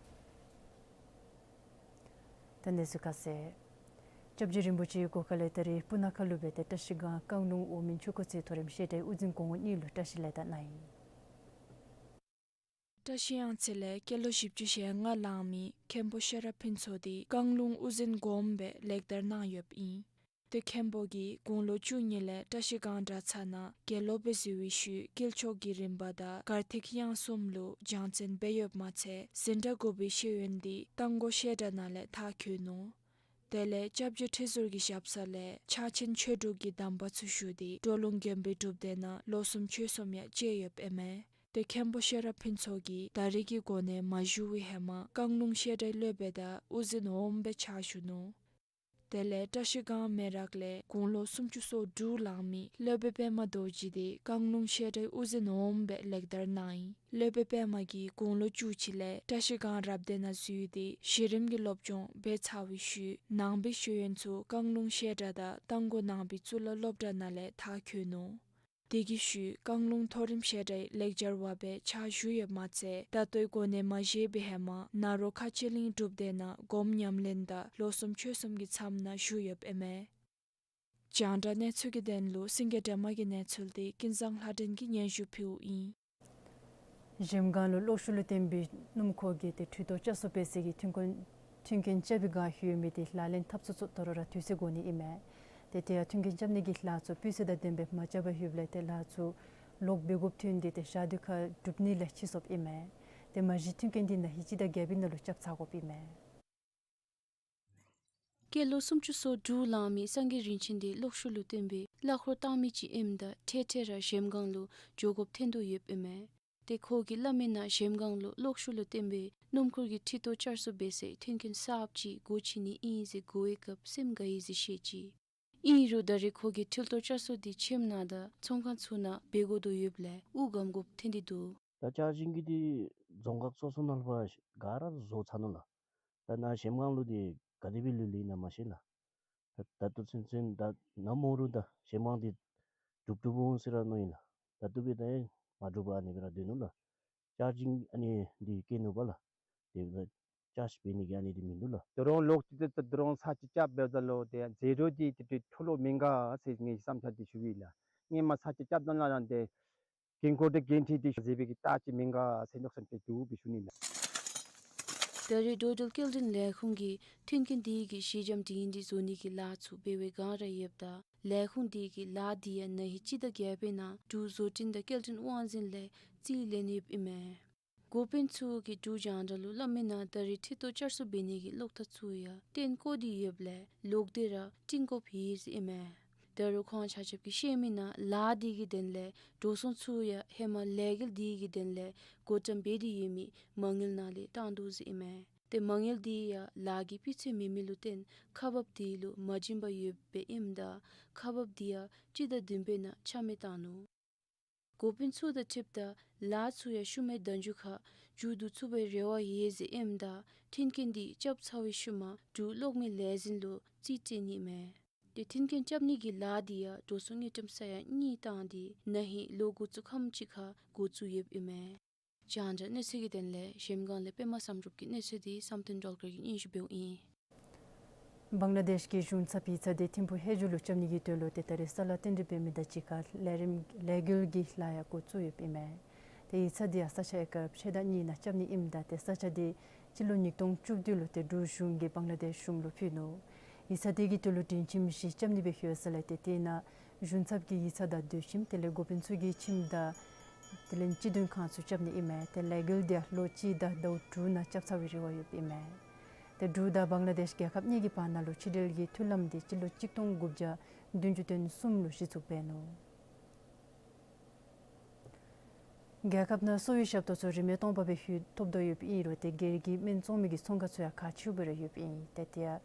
ད་གནས་ཚུལ་ཁ་གསལ། སྐྱབས་རྗེ་རིན་པོ་ཆེའི་དགོངས་བཀའ་ལས་ད་རིས་སྤུ་ན་ཁ་ལུ་སྦེ་ཏེ་བཀྲིས་སྒང་རྐང་ལུང་འོག་མིན་ཆོས་འཁོར་རྩེ་མཐོ་རིམ་བཤད་གྲྭའི་དབུ་འཛིན་སྐུ་ངོ་གཉིས་ལུ་བཀྲིས་ལེགས་དར་གནང་ཡི། བཀྲིས་ཡང་རྩེ་ལས་སྐྱེས་ལོ་བཞི་བཅུ་ཞེ་ལྔ་ལང་མི་མཁན་པོ་ཤེས་རབ་ཕུན་ཚོགས་འདི་རྐང་ལུང་དབུ་འཛིན་དགོངམ་སྦེ་ལེགས་དར་གནང་ཡོདཔ་ཨིན། ཏེ་མཁན་པོ་གིས་དགུང་ལོ་བཅུ་གཉིས་ལས་བཀྲ་ཤིས་སྒང་གྲྭ་ཚང་ནང་དགེ་སློབ་སྦེ་འཛུལ་བའི་ཤུལ་དཀྱིལ་ཆོག་གི་རིམ་པ་དང་གར་ཐིག་དབྱངས་གསུམ་ལུ་སྦྱང་བརྩོན་འབད་ཡོདཔ་མ་ཚད་འཛིན་གྲྭ་དགུ་པའི་ཤེས་ཡོན་འདི་རྟ་མགོ་བཤད་གྲྭ་ནང་ལས་མཐར་འཁྱོལ་ནུག། དེ་ལས་སྐྱབས་རྗེ་ཁྲི་ཟུར་གྱི་ཞབས་ས་ལས་ཕྱག་ཆེན་ཆོས་དྲུག་གི་གདམས་པ་ཚུ་ཞུ་སྟེ་གྲོ་ལུང་དགོན་པའི་སྒྲུབ་སྡེ་ནང་ལོ་གསུམ་ཕྱོགས་གསུམ་ཡང་བཅད་ཡོདཔ་ཨིན་མས། ཏེ་མཁན་པོ་ཤེས་རབ་ཕུན་ཚོགས་ཀྱིས་ད་རེས་ཀྱི་གོ་གནས་མ་ཞུ་བའི་ཧེ་མ་བཀང་ལུང་བཤད་གྲྭའི་སློབ་དཔོན་དང་དབུ་འཛིན་འོགམ་སྦེ་ཕྱག་ཞུ་ནུག། དེ་ལས་བཀྲ་ཤིས་སྒང་མེ་རག་ལས་དགུང་ལོ་སུམ་ཅུ་སོ་དྲུག་ལང་མི་སློབ་དཔོན་པདྨ་རྡོ་རྗེ་འདི་བཀང་ལུང་བཤད་གྲྭའི་དབུ་འཛིན་འོགམ་སྦེ་ལེགས་དར་གནང་ཡི། སློབ་དཔོན་པདྨ་གིས་དགུང་ལོ་བཅུ་གཅིག་ལས་བཀྲ་ཤིས་སྒང་རབ་སྡེ་ནང་འཛུལ་ཏེ་གཞི་རིམ་གྱི་སློབ་སྦྱོང་འབད་ཚར་བའི་ཤུལ་ནང་པའི་ཤེས་ཡོན་ཚུ་བཀང་ལུང་བཤད་གྲྭ་དང་རྟ་མགོ་ནང་པའི་གཙུག་ལག་སློབ་གྲྭ་ནང་ལས་མཐར་འཁྱོལ་ནུག། དེ་གི་ཤུལ་བཀང་ལུང་མཐོ་རིམ་བཤད་གྲྭའི་ལེགས་སྦྱར་བ་སྦེ་ཕྱག་ཞུ་ཡོདཔ་མ་ཚད་ད་ལྟོའི་གོ་གནས་མ་བཞེས་པའི་ཧེ་མ་ནཱ་རོ་ཁ་ཆེ་གླིང་སྒྲུབ་སྡེ་ནང་སྒོམ་ཉམས་ལེན་དང་ལོ་གསུམ་ཕྱོགས་གསུམ་གྱི་མཚམས་ནང་བཞུགས་ཡོདཔ་ཨིན་མས། རྒྱང་བསྒྲགས་གནས་ཚུལ་གྱི་དོན་ལུ་སེང་གེ་སྒྲོལ་མ་གི་གནས་ཚུལ་འདི་ཀུན་བཟང་ལྷ་སྒྲོན་གྱིས་སྙན་ཞུ་ཕུལཝ་ཨིན། གཞལམ་སྒང་ལུ་གློག་ཤུགས་ལུ་བརྟེན་པའི་སྣུམ་འཁོར་གྱི་ཏེ་འཕྲུལ་རྡོག་བསྐྱར་གསོ་འབད་ས་གི་མཐུན་རྐྱེན་མཐུན་རྐྱེན་རྐྱབ་པའི་བསྒང་ཡོད་མི་འདི་ལག་ལེན་འཐབ་ཚུགས་ཚུགས་དོ་རུང་ར་དུས་ཚོད་འགོར་ནི་ཨིན་མས། ཏེ་དེ་ཡང་མཐུན་རྐྱེན་རྐྱབ་ནི་གི་ལཱ་ཚུ་སྤུས་ཚད་དང་ལྡན་པའི་མ་རྐྱབ་པར་ཡོདཔ་ལས་ཏེ་ལཱ་ཚུ་ལོག་འབད་དགོཔ་ཐོན་ཏེ་ཏེ་ཞག་དུས་ཁར་གྲུབ་ནི་ལས་ཕྱིས་སོཔ་ཨིན་མས། ཏེ་མ་གཞི་མཐུན་རྐྱེན་འདི་ན་ཧིང་སྤྱི་ཟླ་བརྒྱད་པའི་ནང་ལུ་རྐྱབ་ཚར་དགོཔ་ཨིན་མས། སྐྱེས་ལོ་སུམ་ཅུ་སོ་དྲུག་ལང་མི་སངས་རྒྱས་རིན་ཆེན་འདི་གློག་ཤུགས་ལུ་བརྟེན་པའི་གླ་འཁོར་བཏང་མི་ཅིག་ཨིནམ་ད་འཕྲལ་འཕྲལ་ར་གཞལམ་སྒང་ལུ་འགྱོ་དགོཔ་ཐོན་དོ་ཡོདཔ་ཨིན་མས། ཏེ་ཁོ་གིས་སླབ་མིའི་ནང་གཞལམ་སྒང་ལུ་གློག་ཤུགས་ལུ་བརྟེན་པའི་སྣུམ་འཁོར་གྱི་འཕྲུལ་རྡོག་བསྐྱར་གསོ་འབད་སའི་མཐུན་རྐྱེན་གསརཔ་ཅིག་སྒོ་ཕྱེ་ནི་ཨིན་ཟེར་གོ་བའི་སྐབས་སེམས་དགའ་ཡི་ཟེར་བཤད་ཅི། ཨིན་རུང་ད་རེས་ཁོ་གིས་འཕྲུལ་རྡོག་བསྐྱར་གསོ་འདི་ཁྱིམ་ནང་དང་ཚོང་ཁང་ཚུ་ནང་འབད་དགོ་དོ་ཡོདཔ་ལས་དབུགས་སྒམ་དགོཔ་ཐོན་ཏེ་འདུག། ད་ཅར་ཇིང་གི་འདི་རྫོང་ཁག་སོ་སོ་ནང་ལུ་ཕར་ག་ར་བཟོ་ཚར་ནུག་ལགས། ད་ནཱ་གཞལམ་སྒང་ལུ་འདི་ག་དེ་སྦེ་ལུས་ལུསཔ་ཨིན་ན་མ་ཤེས་ལགས། ད་ད་ལྟོ་ཚུན་ཚོད་ད་ནམ་འོང་རུང་ད་གཞལམ་སྒང་འདི་འགྲུབ་འགྲུབ་འོང་ཟེར་ར་མནོ་ཡི་ལགས། ད་ལྟོ་སྦེ་ད་ཡང་མ་འགྲུབ་པར་ཨ་ནི་སྦེ་ར་སྡོད་ནུག་ལགས། ཅར་ཇིང་ཨ་ནི་འདི་བཀལ་ནུག་པ་ལགས། དེ་ལས་ཅརཇ་འབད་ནི་གི་ཨ་ནི་འདི་མིན་འདུག་ལགས། ད་རུང་ལོག་སྟེ་ད་ད་རུང་ས་ཆ་རྐྱབ་འབདཝ་ད་ལུ་ཏེ་ཟད་འགྲོ་འདི་ཏེ་ཏེ་འཕྲོ་བརླག་མེན་ག་ཟེར་ངེའི་བསམ་འཆར་འདི་ཞུ་གེ་ལགས། ཧེ་མ་ས་ཆ་རྐྱབ་ད་ནཱ་ར་ཏེ་འགན་ཁུར་དང་འགན་འཁྲི་འདི་ཟད་པའི་གི་རྟགས་ཅིག་མེན་ག་ཟེར་མནོ་བསམ་ཅིག་འདུག་སྦེ་ཞུ་ནི་ལགས། ད་རེས་འགྲོ་འགྲུལ་སྐྱེལ་འདྲེན་ལས་ཁུངས་ཀྱིས་མཐུན་རྐྱེན་འདི་གི་གཞི་འགྱམ་འདི་འདི་བཟོ་ནི་གི་ལཱ་ཚུ་འབད་བའི་བསྒང་ར་ཡོདཔ་ད་ལས་ཁུངས་འདི་གི་ལཱ་འདི་ཡང་ན་ཧིང་སྤྱི་ཟླ་བརྒྱད་པའི་ནང་འབྲུག་བཟོ་སྐྲུན་དང་སྐྱེལ་འདྲེན་དབང་འཛིན་ལས་རྩིས་ལེན་ཡོདཔ་ཨིན་མས། འགོ་དཔོན་ཚུ་གིས་འབྲུག་རྒྱང་བསྒྲགས་ལུ་སླབ་མིའི་ནང་ད་རེས་འཕྲུལ་རྡོག་བསྐྱར་གསོ་འབད་ནི་གི་གློག་ཐག་ཚུ་ཡང་བཏོན་བཀོ་སྟེ་ཡོདཔ་ལས་ལོག་སྟེ་ར་བཏོན་དགོཔ་ཡོད་ཟེར་ཨིན་མས། ད་རུང་ཁོང་ཆ་ཁྱབ་ཀྱིས་བཤད་མིའི་ནང་ལཱ་འདི་གི་དོན་ལས་འགྲོ་སོང་ཚུ་ཡང་ཧེ་མ་ལས་འགུལ་འདི་གི་དོན་ལས་བགོ་བཀྲམ་འབད་དེ་ཡོད་མི་མ་དངུལ་ནང་ལས་བཏང་དོ་ཟེར་ཨིན་མས། ཏེ་མ་དངུལ་འདི་ཡང་ལཱ་གི་སྤུས་ཚད་མེད་མི་ལུ་བརྟེན་ཁག་འབགཔ་འདི་ལུ་མ་བྱིན་པར་ཡོདཔ་སྦེ་ཨིནམ་ད་ཁག་འབགཔ་འདི་ཡང་སྤྱི་ཟླ་བདུན་པའི་ནང་ཆ་མེད་བཏང་ནུག། འགོ་དཔོན་ཚུ་དང་འཁྲིལཝ་ད་ལཱ་ཚུ་ཡང་ཤུལ་མའི་ཟླཝ་མཇུག་ཁར་མཇུག་བསྡུ་ཚུགས་པའི་རེ་བ་ཡོད་ཟེར་ཨིནམ་ད་མཐུན་རྐྱེན་འདི་རྐྱབ་ཚར་བའི་ཤུལ་མ་འབྲུག་གློག་མེའི་ལས་འཛིན་ལུ་རྩིས་སྤྲོད་ནི་མས། ཏེ་མཐུན་རྐྱེན་རྐྱབ་ནི་གི་ལཱ་འདི་ཡང་འགྲོ་སོང་དངུལ་ཀྲམ་ས་ཡ་གཉིས་བཏང་སྟེ་ན་ཧིང་ལོ་འགོ་བཙུགས་ཁམས་ཅིག་ཁར་འགོ་བཙུགས་ཡོདཔ་ཨིན་མས། རྒྱང་བསྒྲགས་གནས་ཚུལ་གྱི་དོན་ལས་གཞལམ་སྒང་ལས་པདྨ་བསམ་གྲུབ་ཀྱི་གནས་ཚུལ་འདི་བསམ་གཏན་སྒྲོལ་དཀར་གྱིས་སྙན་ཞུ་འབདཝ་ཨིན། བང་ལ་དེཤ་གི་གཞུང་ཚབ་ཡིག་ཚང་འདི་ཐིམ་ཕུག་ཧེ་ཇུ་ལུ་རྐྱབ་ནི་གི་དོན་ལུ་ཏེ་ད་རེས་ས་ལཱ་བཏོན་ཏེ་འབད་མི་དང་གཅིག་ཁར་ལས་རིམ་ལས་འགུལ་གྱི་ལཱ་ཡང་འགོ་བཙུགས་ཡོདཔ་ཨིན་མས། ཏེ་ཡིག་ཚང་འདི་ཡང་ས་ཆ་ཨེ་ཀར་ཕྱེད་དང་གཉིས་ནང་རྐྱབ་ནི་ཨིནམ་ད་ཏེ་ས་ཆ་འདི་སྤྱི་ལོ་ཉིས་སྟོང་བཅུ་བདུན་ལུ་ཏེ་འབྲུག་གཞུང་གིས་བང་ལ་དེཤ་གཞུང་ལུ་ཕུལ་ནུག། ཡིག་ཚང་འདི་གི་དོན་ལུ་དྲན་ཁྱིམ་བཞི་རྐྱབ་ནི་སྦེ་ཡོད་ས་ལས་ཏེ་དེ་ནང་གཞུང་ཚབ་ཀྱི་ཡིག་ཚང་དང་སྡོད་ཁྱིམ་དེ་ལས་འགོ་དཔོན་ཚུ་གི་ཁྱིམ་དང་དེ་ལས་སྤྱི་དོན་ཁང་ཚུ་རྐྱབ་ནི་ཨིན་མས། ཏེ་ལས་འགུལ་འདི་ཡང་ལོ་གཅིག་དང་ཟླཝ་དྲུག་ནང་རྐྱབ་ཚར་བའི་རེ་བ་ཡོདཔ་ཨིན་མས། ཏེ་འབྲུག་དང་བང་ལ་དེཤ་རྒྱལ་ཁབ་གཉིས་ཀྱི་བར་ན་ལུ་ཕྱི་འབྲེལ་གྱི་མཐུན་ལམ་འདི་སྤྱི་ལོ་གཅིག་སྟོང་དགུ་བརྒྱ་བདུན་ཅུ་དོན་གསུམ་ལུ་གཞི་བཙུགས་འབད་ནུག། རྒྱལ་ཁབ་ནང་གསོ་བའི་ཞབས་ཏོག་ཚུ་རིན་མེད་སྟོང་པ་སྦེ་ལྷོད་ཐོབ་དོ་ཡོདཔ་ཨིན་རུང་ཏེ་སྒེར་གྱི་སྨན་བཙོང་མི་གི་ཚོང་ཁང་ཚུ་ཡང་ཁག་ཆེཝ་སྦེ་ར་ཡོདཔ་ཨིན། ཏེ་དེ་ཡང་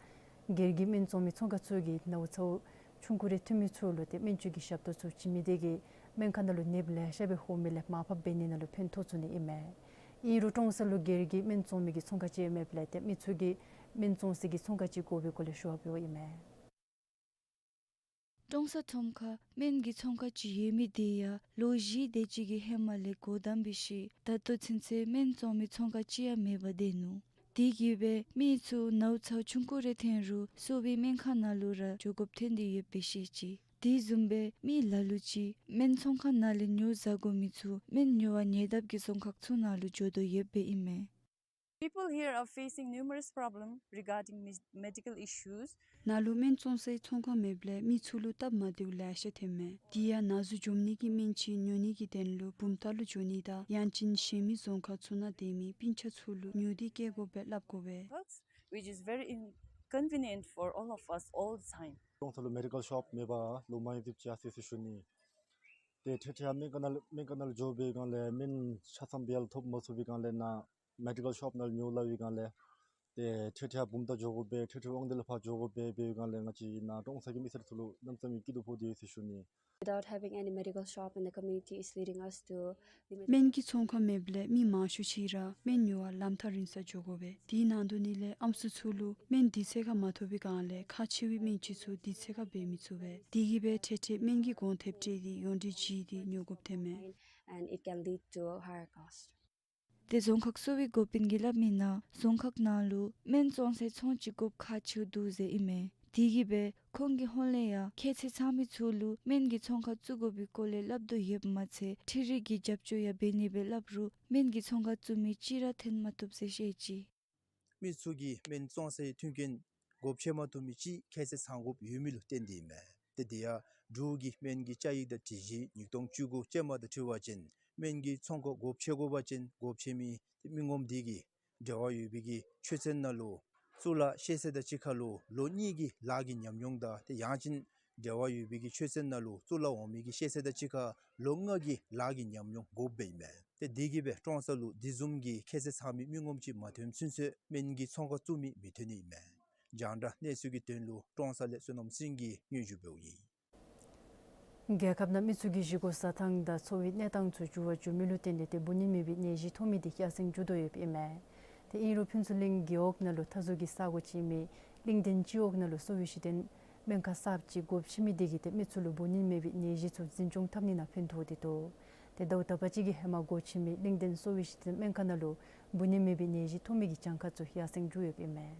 སྒེར་གྱི་སྨན་བཙོང་མི་ཚོང་ཁང་ཚུ་གིས་ནཝ་ཚཝ་ཆུང་ཀུ་རེ་ཐོན་མི་ཚུ་ལུ་ཏེ་སྨན་བཅོས་ཀྱི་ཞབས་ཏོག་ཚུ་བྱིན་མི་དེ་གིས་སྨན་ཁང་ནང་ལུ་ནདཔ་ལེ་ཤ་སྦེ་ཧོ་མི་ལས་མར་ཕབ་འབད་ནི་ནང་ལུ་ཕན་ཐོགས་ཚུགས་ནི་ཨིན་མས། ཨིན་རུང་ཀྲོང་གསར་ལུ་སྒེར་གྱི་སྨན་བཙོང་མི་གི་ཚོང་ཁང་ཅིག་མེདཔ་ལས་ཏེ་མི་ཚུ་གིས་སྨན་བཙོང་སའི་གི་ཚོང་ཁང་ཅིག་དགོ་པའི་སྐོར་ལས་ཞུ་བ་འབདཝ་ཨིན་མས། ཀྲོང་གསར་ཁྲོམ་ཁར་སྨན་གྱི་ཚོང་ཁང་ཅིག་ཡོད་མི་དེ་ཡང་ལོ་བཞི་དེ་ཅིག་གི་ཧེ་མ་ལས་སྒོ་བསྡམས་པའི་ཤུལ་ད་ལྟོ་ཚུན་ཚོད་སྨན་བཙོང་མི་ཚོང་ཁང་ཅིག་ཡང་མེདཔ་སྡོད་ནུག། དེ་གིས་སྦེ་མི་ཚུ་ནཝ་ཚཝ་ཆུང་ཀུ་རེ་ཐོན་རུང་གསོ་བའི་སྨན་ཁང་ནང་ལུ་ར་འགྱོ་དགོཔ་ཐོན་ཏེ་ཡོདཔ་སྦེ་བཤད་ཅི། དེ་བཟུམ་སྦེ་མི་ལ་ལུ་ཅིག་སྨན་ཚོང་ཁང་ནང་ལས་ཉོ་བཟའ་དགོ་མི་ཚུ་སྨན་ཉོ་བར་ཉེ་འདབས་ཀྱི་རྫོང་ཁག་ཚུ་ནང་ལུ་འགྱོ་དོ་ཡོདཔ་སྦེ་ཨིན་མས། People here are facing numerous problems regarding me- medical issues. ནཱ་ལུ་སྨན་བཙོང་སའི་ཚོང་ཁང་མེདཔ་ལས་མི་ཚུ་ལུ་སྟབས་མ་བདེཝ་ལེ་ཤ་ཐོནམ་མས། དེ་ཡང་ན་ཟུག་འཇོམས་ནི་གི་སྨན་ཆས་ཉོ་ནི་གི་དོན་ལུ་བུམ་ཐང་ལུ་འགྱོ་ནི་དང་ཡང་ཅིན་གཞན་མི་རྫོང་ཁག་ཚུ་ནང་སྡོད་མི་སྤུན་ཆ་ཚུ་ལུ་ཉོ་སྟེ་སྐྱེལ་དགོ་པའི་སླབ་དགོ་པས། Which is very inconvenient for all of us all the time. ཀྲོང་གསར་ལུ་མེ་ཌི་ཀལ་ཤོབ་མེད་པར་ལོ་མང་རབས་ཅིག་ཡར་སོ་ཡི་ཟེར་ཞུ་ནི། ཏེ་འཕྲལ་འཕྲལ་སྨན་ཁང་ནང་ལུ་སྨན་ཁང་ནང་ལུ་འགྱོ་བའི་སྒང་ལས་སྨན་ཆ་ཚང་སྦེ་ཡར་ཐོབ་མ་ཚུགས་པའི་སྒང་ལས་ནཱ་མེ་ཌི་ཀལ་ཤོབ་ནང་ལུ་ཉོ་སླབ་པའི་སྒང་ལས་ཏེ་འཕྲལ་འཕྲལ་བུམ་ཐང་འགྱོ་དགོ་པས། འཕྲལ་འཕྲལ་དབང་འདུས་ལུ་ཕར་འགྱོ་དགོ་པས། འབད་བའི་སྒང་ལས་ང་བཅས་ནཱ་ཀྲོང་གསར་གྱི་མི་སེར་ཚུ་ལུ་གནམ་མེད་ས་མེད་སྐྱིད་སྡུག་ཕོག་སྟེ་ཡོད་ཟེར་ཞུ་ནི། Without having any medical shop in the community is leading us to limit སྨན་གྱི་ཚོང་ཁང་མེདཔ་ལས་མི་མང་ཤོས་ཅིག་ར་སྨན་ཉོ་བར་ལམ་ཐག་རིང་སར་འགྱོ་དགོ་པས། དེའི་ནང་དོག་ནི་ལས་ཨམ་སྲུ་ཚུ་ལུ་སྨན་དུས་ཚོད་ཁར་མ་ཐོབ་པའི་སྒང་ལས་ཁག་ཆེ་བའི་སྨན་བཅོས་ཚུ་དུས་ཚོད་ཁར་འབད་མི་ཚུགས་པས། དེ་གིས་འབད་འཕྲལ་འཕྲལ་སྨན་གྱི་གོང་ཐེབས་སྤྲོད་དེ་ཡོངས་འབྲེལ་བརྒྱུད་དེ་ཉོ་དགོཔ་ཐོནམ་མས། And it can lead to a higher cost. ཏེ་རྫོང་ཁག་གསོ་བའི་འགོ་དཔོན་གྱིས་སླབ་མི་ནང་རྫོང་ཁག་ནང་ལུ་སྨན་བཙོང་སའི་ཚོང་ཅིག་དགོཔ་ཁག་ཆེཝ་འདུག་ཟེར་ཨིན་མས། དེ་གིས་འབད་ཁོང་གི་ཧོངས་ལས་ཡང་ཁྱད་ཚད་ཚང་མི་ཚུ་ལུ་སྨན་གྱི་ཚོང་ཁང་བཙུགས་དགོ་པའི་སྐོར་ལས་སླབ་དོ་ཡོདཔ་མ་ཚད་འཕྲུལ་རིག་གི་རྒྱབ་སྐྱོར་ཡང་འབད་ནི་སྦེ་སླབ་རུང་སྨན་གྱི་ཚོང་ཁང་བཙུགས་མི་གཅིག་ར་ཐོན་མ་བཏུབ་ཟེར་བཤད་ཅི། མི་ཚུ་གིས་སྨན་བཙོང་སའི་མཐུན་རྐྱེན་སྒོ་ཕྱེ་མ་བཏུབ་མི་ཅིག་ཁྱད་ཚད་ཚང་དགོཔ་ཡོད་མི་ལུ་བརྟེན་ཏེ་ཨིན་མས། ཏེ་དེ་ཡང་འབྲུག་གི་སྨན་གྱི་བཅའ་ཡིག་དང་སྒྲིག་གཞི་ཉིས་སྟོང་བཅུ་དགུ་ཅན་མ་དང་འཁྲིལ་བ་ཅིན་སྨན་གྱི་ཚོང་ཁང་སྒོ་ཕྱེ་དགོ་པ་ཅིན་སྒོ་ཕྱེ་མི་ཏེ་མི་ངོམ་དེ་གིས་འབྲེལ་བ་ཡོད་པའི་གི་ཆོས་ཚན་ནང་ལུ་གཙུག་ལག་བཤད་སྲོལ་དང་གཅིག་ཁར་ལུ་ལོ་གཉིས་ཀྱི་ལཱ་གི་ཉམས་མྱོང་དང་ཏེ་ཡང་ཅིན་འབྲེལ་བ་ཡོད་པའི་གི་ཆོས་ཚན་ནང་ལུ་གཙུག་ལག་འོག་མའི་གི་བཤད་སྲོལ་དང་གཅིག་ཁར་ལོ་ལྔ་གི་ལཱ་གི་ཉམས་མྱོང་དགོཔ་སྦེ་ཨིན་མས། ཏེ་དེ་གིས་འབད་ཀྲོང་གསར་ལུ་དེ་བཟུམ་གྱི་ཁྱད་ཚད་ཚང་མི་མི་ངོམ་ཅིག་མ་ཐོནམ་ཚུན་ཚོད་སྨན་གྱི་ཚོང་ཁང་བཙུགས་མི་མི་ཐོན་ནི་ཨིན་མས། རྒྱང་བསྒྲགས་གནས་ཚུལ་གྱི་དོན་ལུ་ཀྲོང་གསར་ལས་བསོད་ནམས་སེང་གེ་སྙན་ཞུ་འབདཝ་ཨིན། རྒྱལ་ཁབ་ནང་མི་ཚུ་གི་བཞེས་སྒོ་བཟའ་ཐངས་དང་འཚོ་བའི་གནས་སྟངས་ཚུ་འགྱུར་བ་འགྱོ་མི་ལུ་བརྟེན་ཏེ་ཏེ་འབུ་ནིམ་མེད་པའི་ནད་གཞི་ཐོབ་མི་དེ་ཡར་སེང་འགྱོ་དོ་ཡོདཔ་ཨིན་མས། ཏེ་ཨིན་རུང་ཕུན་ཚོགས་གླིང་རྒེད་འོག་ནང་ལུ་མཐའ་ཟུར་གྱི་ས་གོ་ཅིག་ཨིན་མི་གླིང་ལྡན་སྤྱི་འོག་ནང་ལུ་གསོ་བའི་གཞི་རྟེན་སྨན་ཁང་གསརཔ་ཅིག་སྒོ་ཕྱེ་མི་དེ་གིས་ཏེ་མི་ཚུ་ལུ་འབུ་ནིམ་མེད་པའི་ནད་གཞི་ཚུ་འཛིན་སྐྱོང་འཐབ་ནི་ནང་ཕན་ཐོགས་ཏེ་འདུག། ཏེ་ཟླཝ་དག་པ་ཅིག་གི་ཧེ་མ་སྒོ་ཕྱེ་མི་གླིང་ལྡན་གསོ་བའི་གཞི་རྟེན་སྨན་ཁང་ནང་ལུ་འབུ་ནིམ་མེད་པའི་ནད་གཞི་ཐོབ་མི་གི་གྱངས་ཁ་ཚུ་ཡར་སེང་འགྱོ་ཡོདཔ་ཨིན་མས།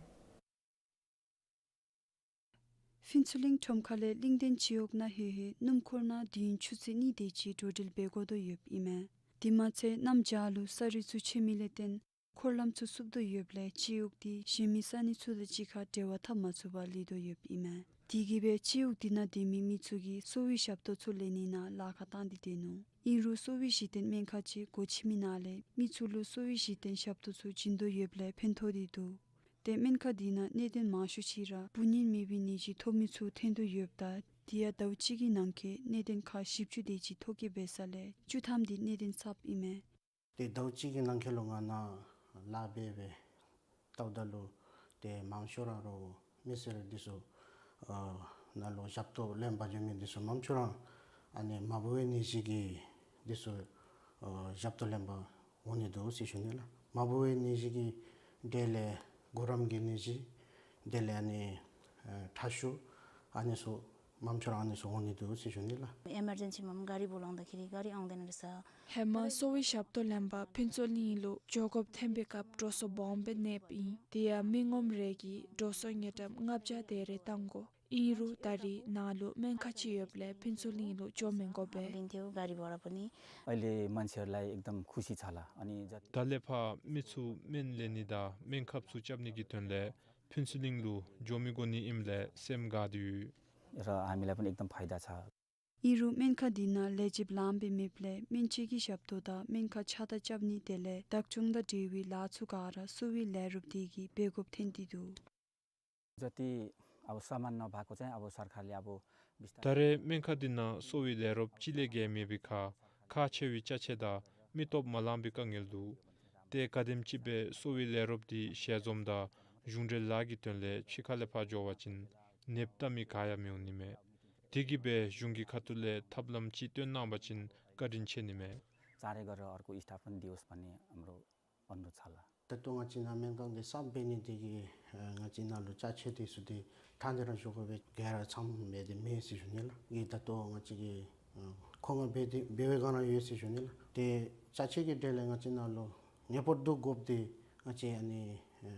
ཕུན་ཚོགས་གླིང་ཁྲོམ་ཁ་ལས་གླིང་ལྡན་སྤྱི་འོག་ནང་ལྷོད་ལྷོད་སྣུམ་འཁོར་ནང་དུས་ཡུན་ཆུ་ཚོད་གཉིས་དེ་ཅིག་འགྲོ་འགྲུལ་འབད་དགོ་དོ་ཡོདཔ་ཨིན་མས། དེ་མ་ཚད་གནམ་བྱཱར་ལུ་ས་རུད་ཚུ་ཆད་མི་ལས་བརྟེན་འཁོར་ལམ་ཚུ་བསུབ་དོ་ཡོདཔ་ལས་སྤྱི་འོག་དེ་གཞན་མི་ས་གནས་ཚུ་དང་གཅིག་ཁར་འབྲེལ་བ་འཐབ་མ་ཚུགས་པར་ལུས་དོ་ཡོདཔ་ཨིན་མས། དེ་གིས་འབད་སྤྱི་འོག་དེ་ནང་སྡོད་མི་མི་ཚུ་གིས་གསོ་བའི་ཞབས་ཏོག་ཚུ་ལེན་ནི་ནང་ལཱ་ཁག་བཏང་སྟེ་སྡོད་ནུག། ཨིན་རུང་གསོ་བའི་གཞི་རྟེན་སྨན་ཁང་ཅིག་སྒོ་ཕྱེ་མི་ནང་ལས་མི་ཚུ་ལུ་གསོ་བའི་གཞི་རྟེན་ཞབས་ཏོག་ཚུ་བྱིན་དོ་ཡོདཔ་ལས་ཕན་ཐོགས་ཏེ་འདུག། ཏེ་སྨན་ཁང་དེ་ནང་གནད་དོན་མང་ཤོས་ཅིག་ར་འབུ་ནིམ་མེད་པའི་ནད་གཞི་ཐོབ་མི་ཚུ་ཐོན་དོ་ཡོདཔ་ད་དེ་ཡང་ཟླཝ་གཅིག་གི་ནང་འཁོད་གནད་དོན་ཁག་བཞི་བཅུ་དེ་ཅིག་ཐོ་བཀོད་འབད་ས་ལས་བཅུ་ཐམ་དེ་གནད་དོན་གསརཔ་ཨིན་མས། ཏེ་ཟླཝ་གཅིག་གི་ནང་འཁོད་ལུ་ང་ནཱ་ལཱ་འབད་འབད་བལྟཝ་ད་ལུ་ཏེ་མང་ཤོས་ར་རོགས་མི་སེར་འདི་ཚུ་ཨ་ནཱ་ལུ་ཞབས་ཏོག་ལེན་པར་འགྱོ་མི་འདི་ཚུ་མང་ཤོས་ར་ཨ་ནི་མ་འབུ་བའི་ནད་གཞི་གི་འདི་ཚུ་ཨ་ཞབས་ཏོག་ལེན་པར་འོང་ནི་འདུག་ཟེར་ཞུ་ནི་ལགས། མ་འབུ་བའི་ནད་གཞི་གི་དེ་ལས་གུ་རམ་གྱི་ནད་གཞི་དེ་ལས་ཨ་ནི་ཨ་ཁྲག་ཤུགས་ཨ་ནི་ཚུ་མང་ཤོས་ར་ཨ་ནི་ཚུ་འོང་ནི་འདུག་ཟེར་ཞུ་ནི་ལགས། ཨེ་མར་ཇེན་སི་མམ་ག་རི་འབོ་ལང་ད་ཁི་རི་ག་རི་ཨང་དེ་ན་རི་ས། ཧེ་མ་གསོ་བའི་ཞབས་ཏོག་ལེན་པར་ཕུན་ཚོགས་གླིང་ལུ་འགྱོ་དགོཔ་ཐོན་པའི་སྐབས་འགྲོ་སོང་སྦོམ་སྦེ་གནསཔ་ཨིན། དེ་ཡང་མི་ངོམ་རེ་གིས་འགྲོ་སོང་དངུལ་ཀྲམ་ལྔ་བརྒྱ་དེ་རེ་བཏང་དགོ། ཨིན་རུང་ད་རེས་ནཱ་ལུ་སྨན་ཁང་ཅིག་ཡོདཔ་ལས་ཕུན་ཚོགས་གླིང་ལུ་འགྱོ་མི་དགོ་པས། ལིན་ཐེའུ་ག་རི་བ་ར་པོ་ནི། अहिले मान्छेहरूलाई एकदम खुसी छ ल। अनि जति ད་ལས་ཕར་མི་ཚུ་སྨན་ལེན་ནི་དང་སྨན་ཁབ་ཚུ་རྐྱབ་ནི་གི་དོན་ལས་ཕུན་ཚོགས་གླིང་ལུ་འགྱོ་མི་དགོ་ནི་ཨིནམ་ལས་སེམས་དགའ་སྟེ་ཡོད། र हामीलाई पनि एकदम फाइदा छ। ཨིན་རུང་སྨན་ཁང་དེ་ནང་ལས་བྱེདཔ་ལངམ་སྦེ་མེདཔ་ལས་སྨན་བཅོས་ཀྱི་ཞབས་ཏོག་དང་སྨན་ཁང་ཕྱགས་བདའ་རྐྱབ་ནི་དེ་ལས་བདག་སྐྱོང་དང་འབྲེལ་བའི་ལཱ་ཚུ་ག་ར་གསོ་བའི་ལས་རོགསཔ་དེ་གིས་འབད་དགོཔ་ཐོན་ཏེ་འདུག། जति अब सामान नभएको चाहिँ अब सरकारले अब बिस्तारै ད་རེས་སྨན་ཁང་དེ་ནང་གསོ་བའི་ལས་རོགསཔ་གཅིག་ལས་བརྒལ་མེད་པའི་ཁར་ཁག་ཆེ་བའི་ཅ་ཆས་དང་མི་སྟོབས་མ་ལང་པའི་དཀའ་ངལ་འདུག། ཏེ་ག་དེམ་ཅིག་སྦེ་གསོ་བའི་ལས་རོགསཔ་དེ་ཞལ་འཛོམས་དང་གཞུང་འབྲེལ་ལཱ་གི་དོན་ལས་ཕྱི་ཁ་ལས་ཕར་འགྱོ་བ་ཅིན་ནདཔ་བལྟ་མི་ག་ཡང་མི་འོང་ནི་མས། དེ་གིས་སྦེ་གཞུང་གི་ཁ་ཐུག་ལས་ཐབས་ལམ་ཅིག་སྟོན་གནང་པ་ཅིན་བཀའ་དྲིན་ཆེ་ནི་མས། चाँडै गरेर अर्को स्टाफ पनि दियोस् भन्ने हाम्रो अनुरोध छ ल। ད་ལྟོ་ང་བཅས་ནཱ་སྨན་ཁང་འདི་གསརཔ་འབད་ནི་དེ་གིས་ཨ་ང་བཅས་ནཱ་ལུ་ཅ་ཆས་དེ་ཚུ་འདི་ཐང་འདི་ར་ཞུ་དགོ་པའི་ག་ར་ཚངམ་འབད་དེ་མེད་ཟེར་ཞུ་ནི་ལགས། གི་ད་ལྟོ་ང་བཅས་ཀྱི་ཨ་མཁོ་མངགས་འབད་དེ་འབད་བའི་སྒང་ར་ཡོད་ཟེར་ཞུ་ནི་ལགས། ཏེ་ཅ་ཆས་ཀྱི་གྲས་ལས་ང་བཅས་ནཱ་ལུ་ངེས་པར་དུ་དགོཔ་འདི་ང་བཅས་ཨ་ནི་ཨ་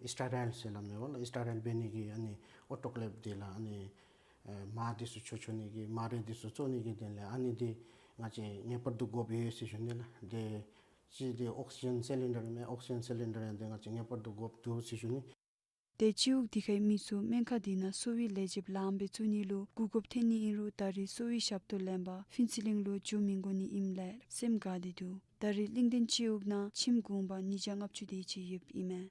ཨིསི་ཊ་རའིལ་ཟེར་སླབ་མས་པ་ལགས། ཨིསི་ཊ་རའིལ་འབད་ནི་གི་ཨ་ནི་ཨོ་ཊོ་ཀེ་ལེབ་འདི་ལགས། ཨ་ནི་ཨ་མར་དེ་ཚུ་འཕྱོར་འཕྱོར་ནི་གི་མར་རོལ་དེ་ཚུ་བཙོ་ནི་གི་དོན་ལས་ཨ་ནི་འདི་ང་བཅས་ངེས་པར་དུ་དགོཔ་ཡོད་ཟེར་ཞུ་ནི་ལགས། ཏེ་ གཅིག་འདི་ཨོག་སི་ཇེན་སི་ལིན་ཌར་མས། ཨོག་སི་ཇེན་སི་ལིན་ཌར་ཡང་འདི་ང་བཅས་ངེས་པར་དུ་དགོཔ་འདུག་ཟེར་ཞུ་ནི། ཏེ་སྤྱི་འོག་དེ་ཁའི་མི་ཚུ་སྨན་ཁང་དེ་ནང་གསོ་བའི་ལས་བྱེདཔ་ལངམ་སྦེ་བཙུགས་ནི་ལུ་གོ་སྐབས་ཐོན་ནི་ཨིན་རུང་ད་རེས་གསོ་བའི་ཞབས་ཏོག་ལེན་པར་ཕུན་ཚོགས་གླིང་ལུ་འགྱོ་མི་དགོ་ནི་ཨིནམ་ལས་སེམས་དགའ་སྟེ་འདུག། ད་རེས་གླིང་ལྡན་སྤྱི་འོག་ནང་ཁྱིམ་གུང་པ་ཉིས་བརྒྱ་ལྔ་བཅུ་དེ་ཅིག་ཡོདཔ་ཨིན་མས།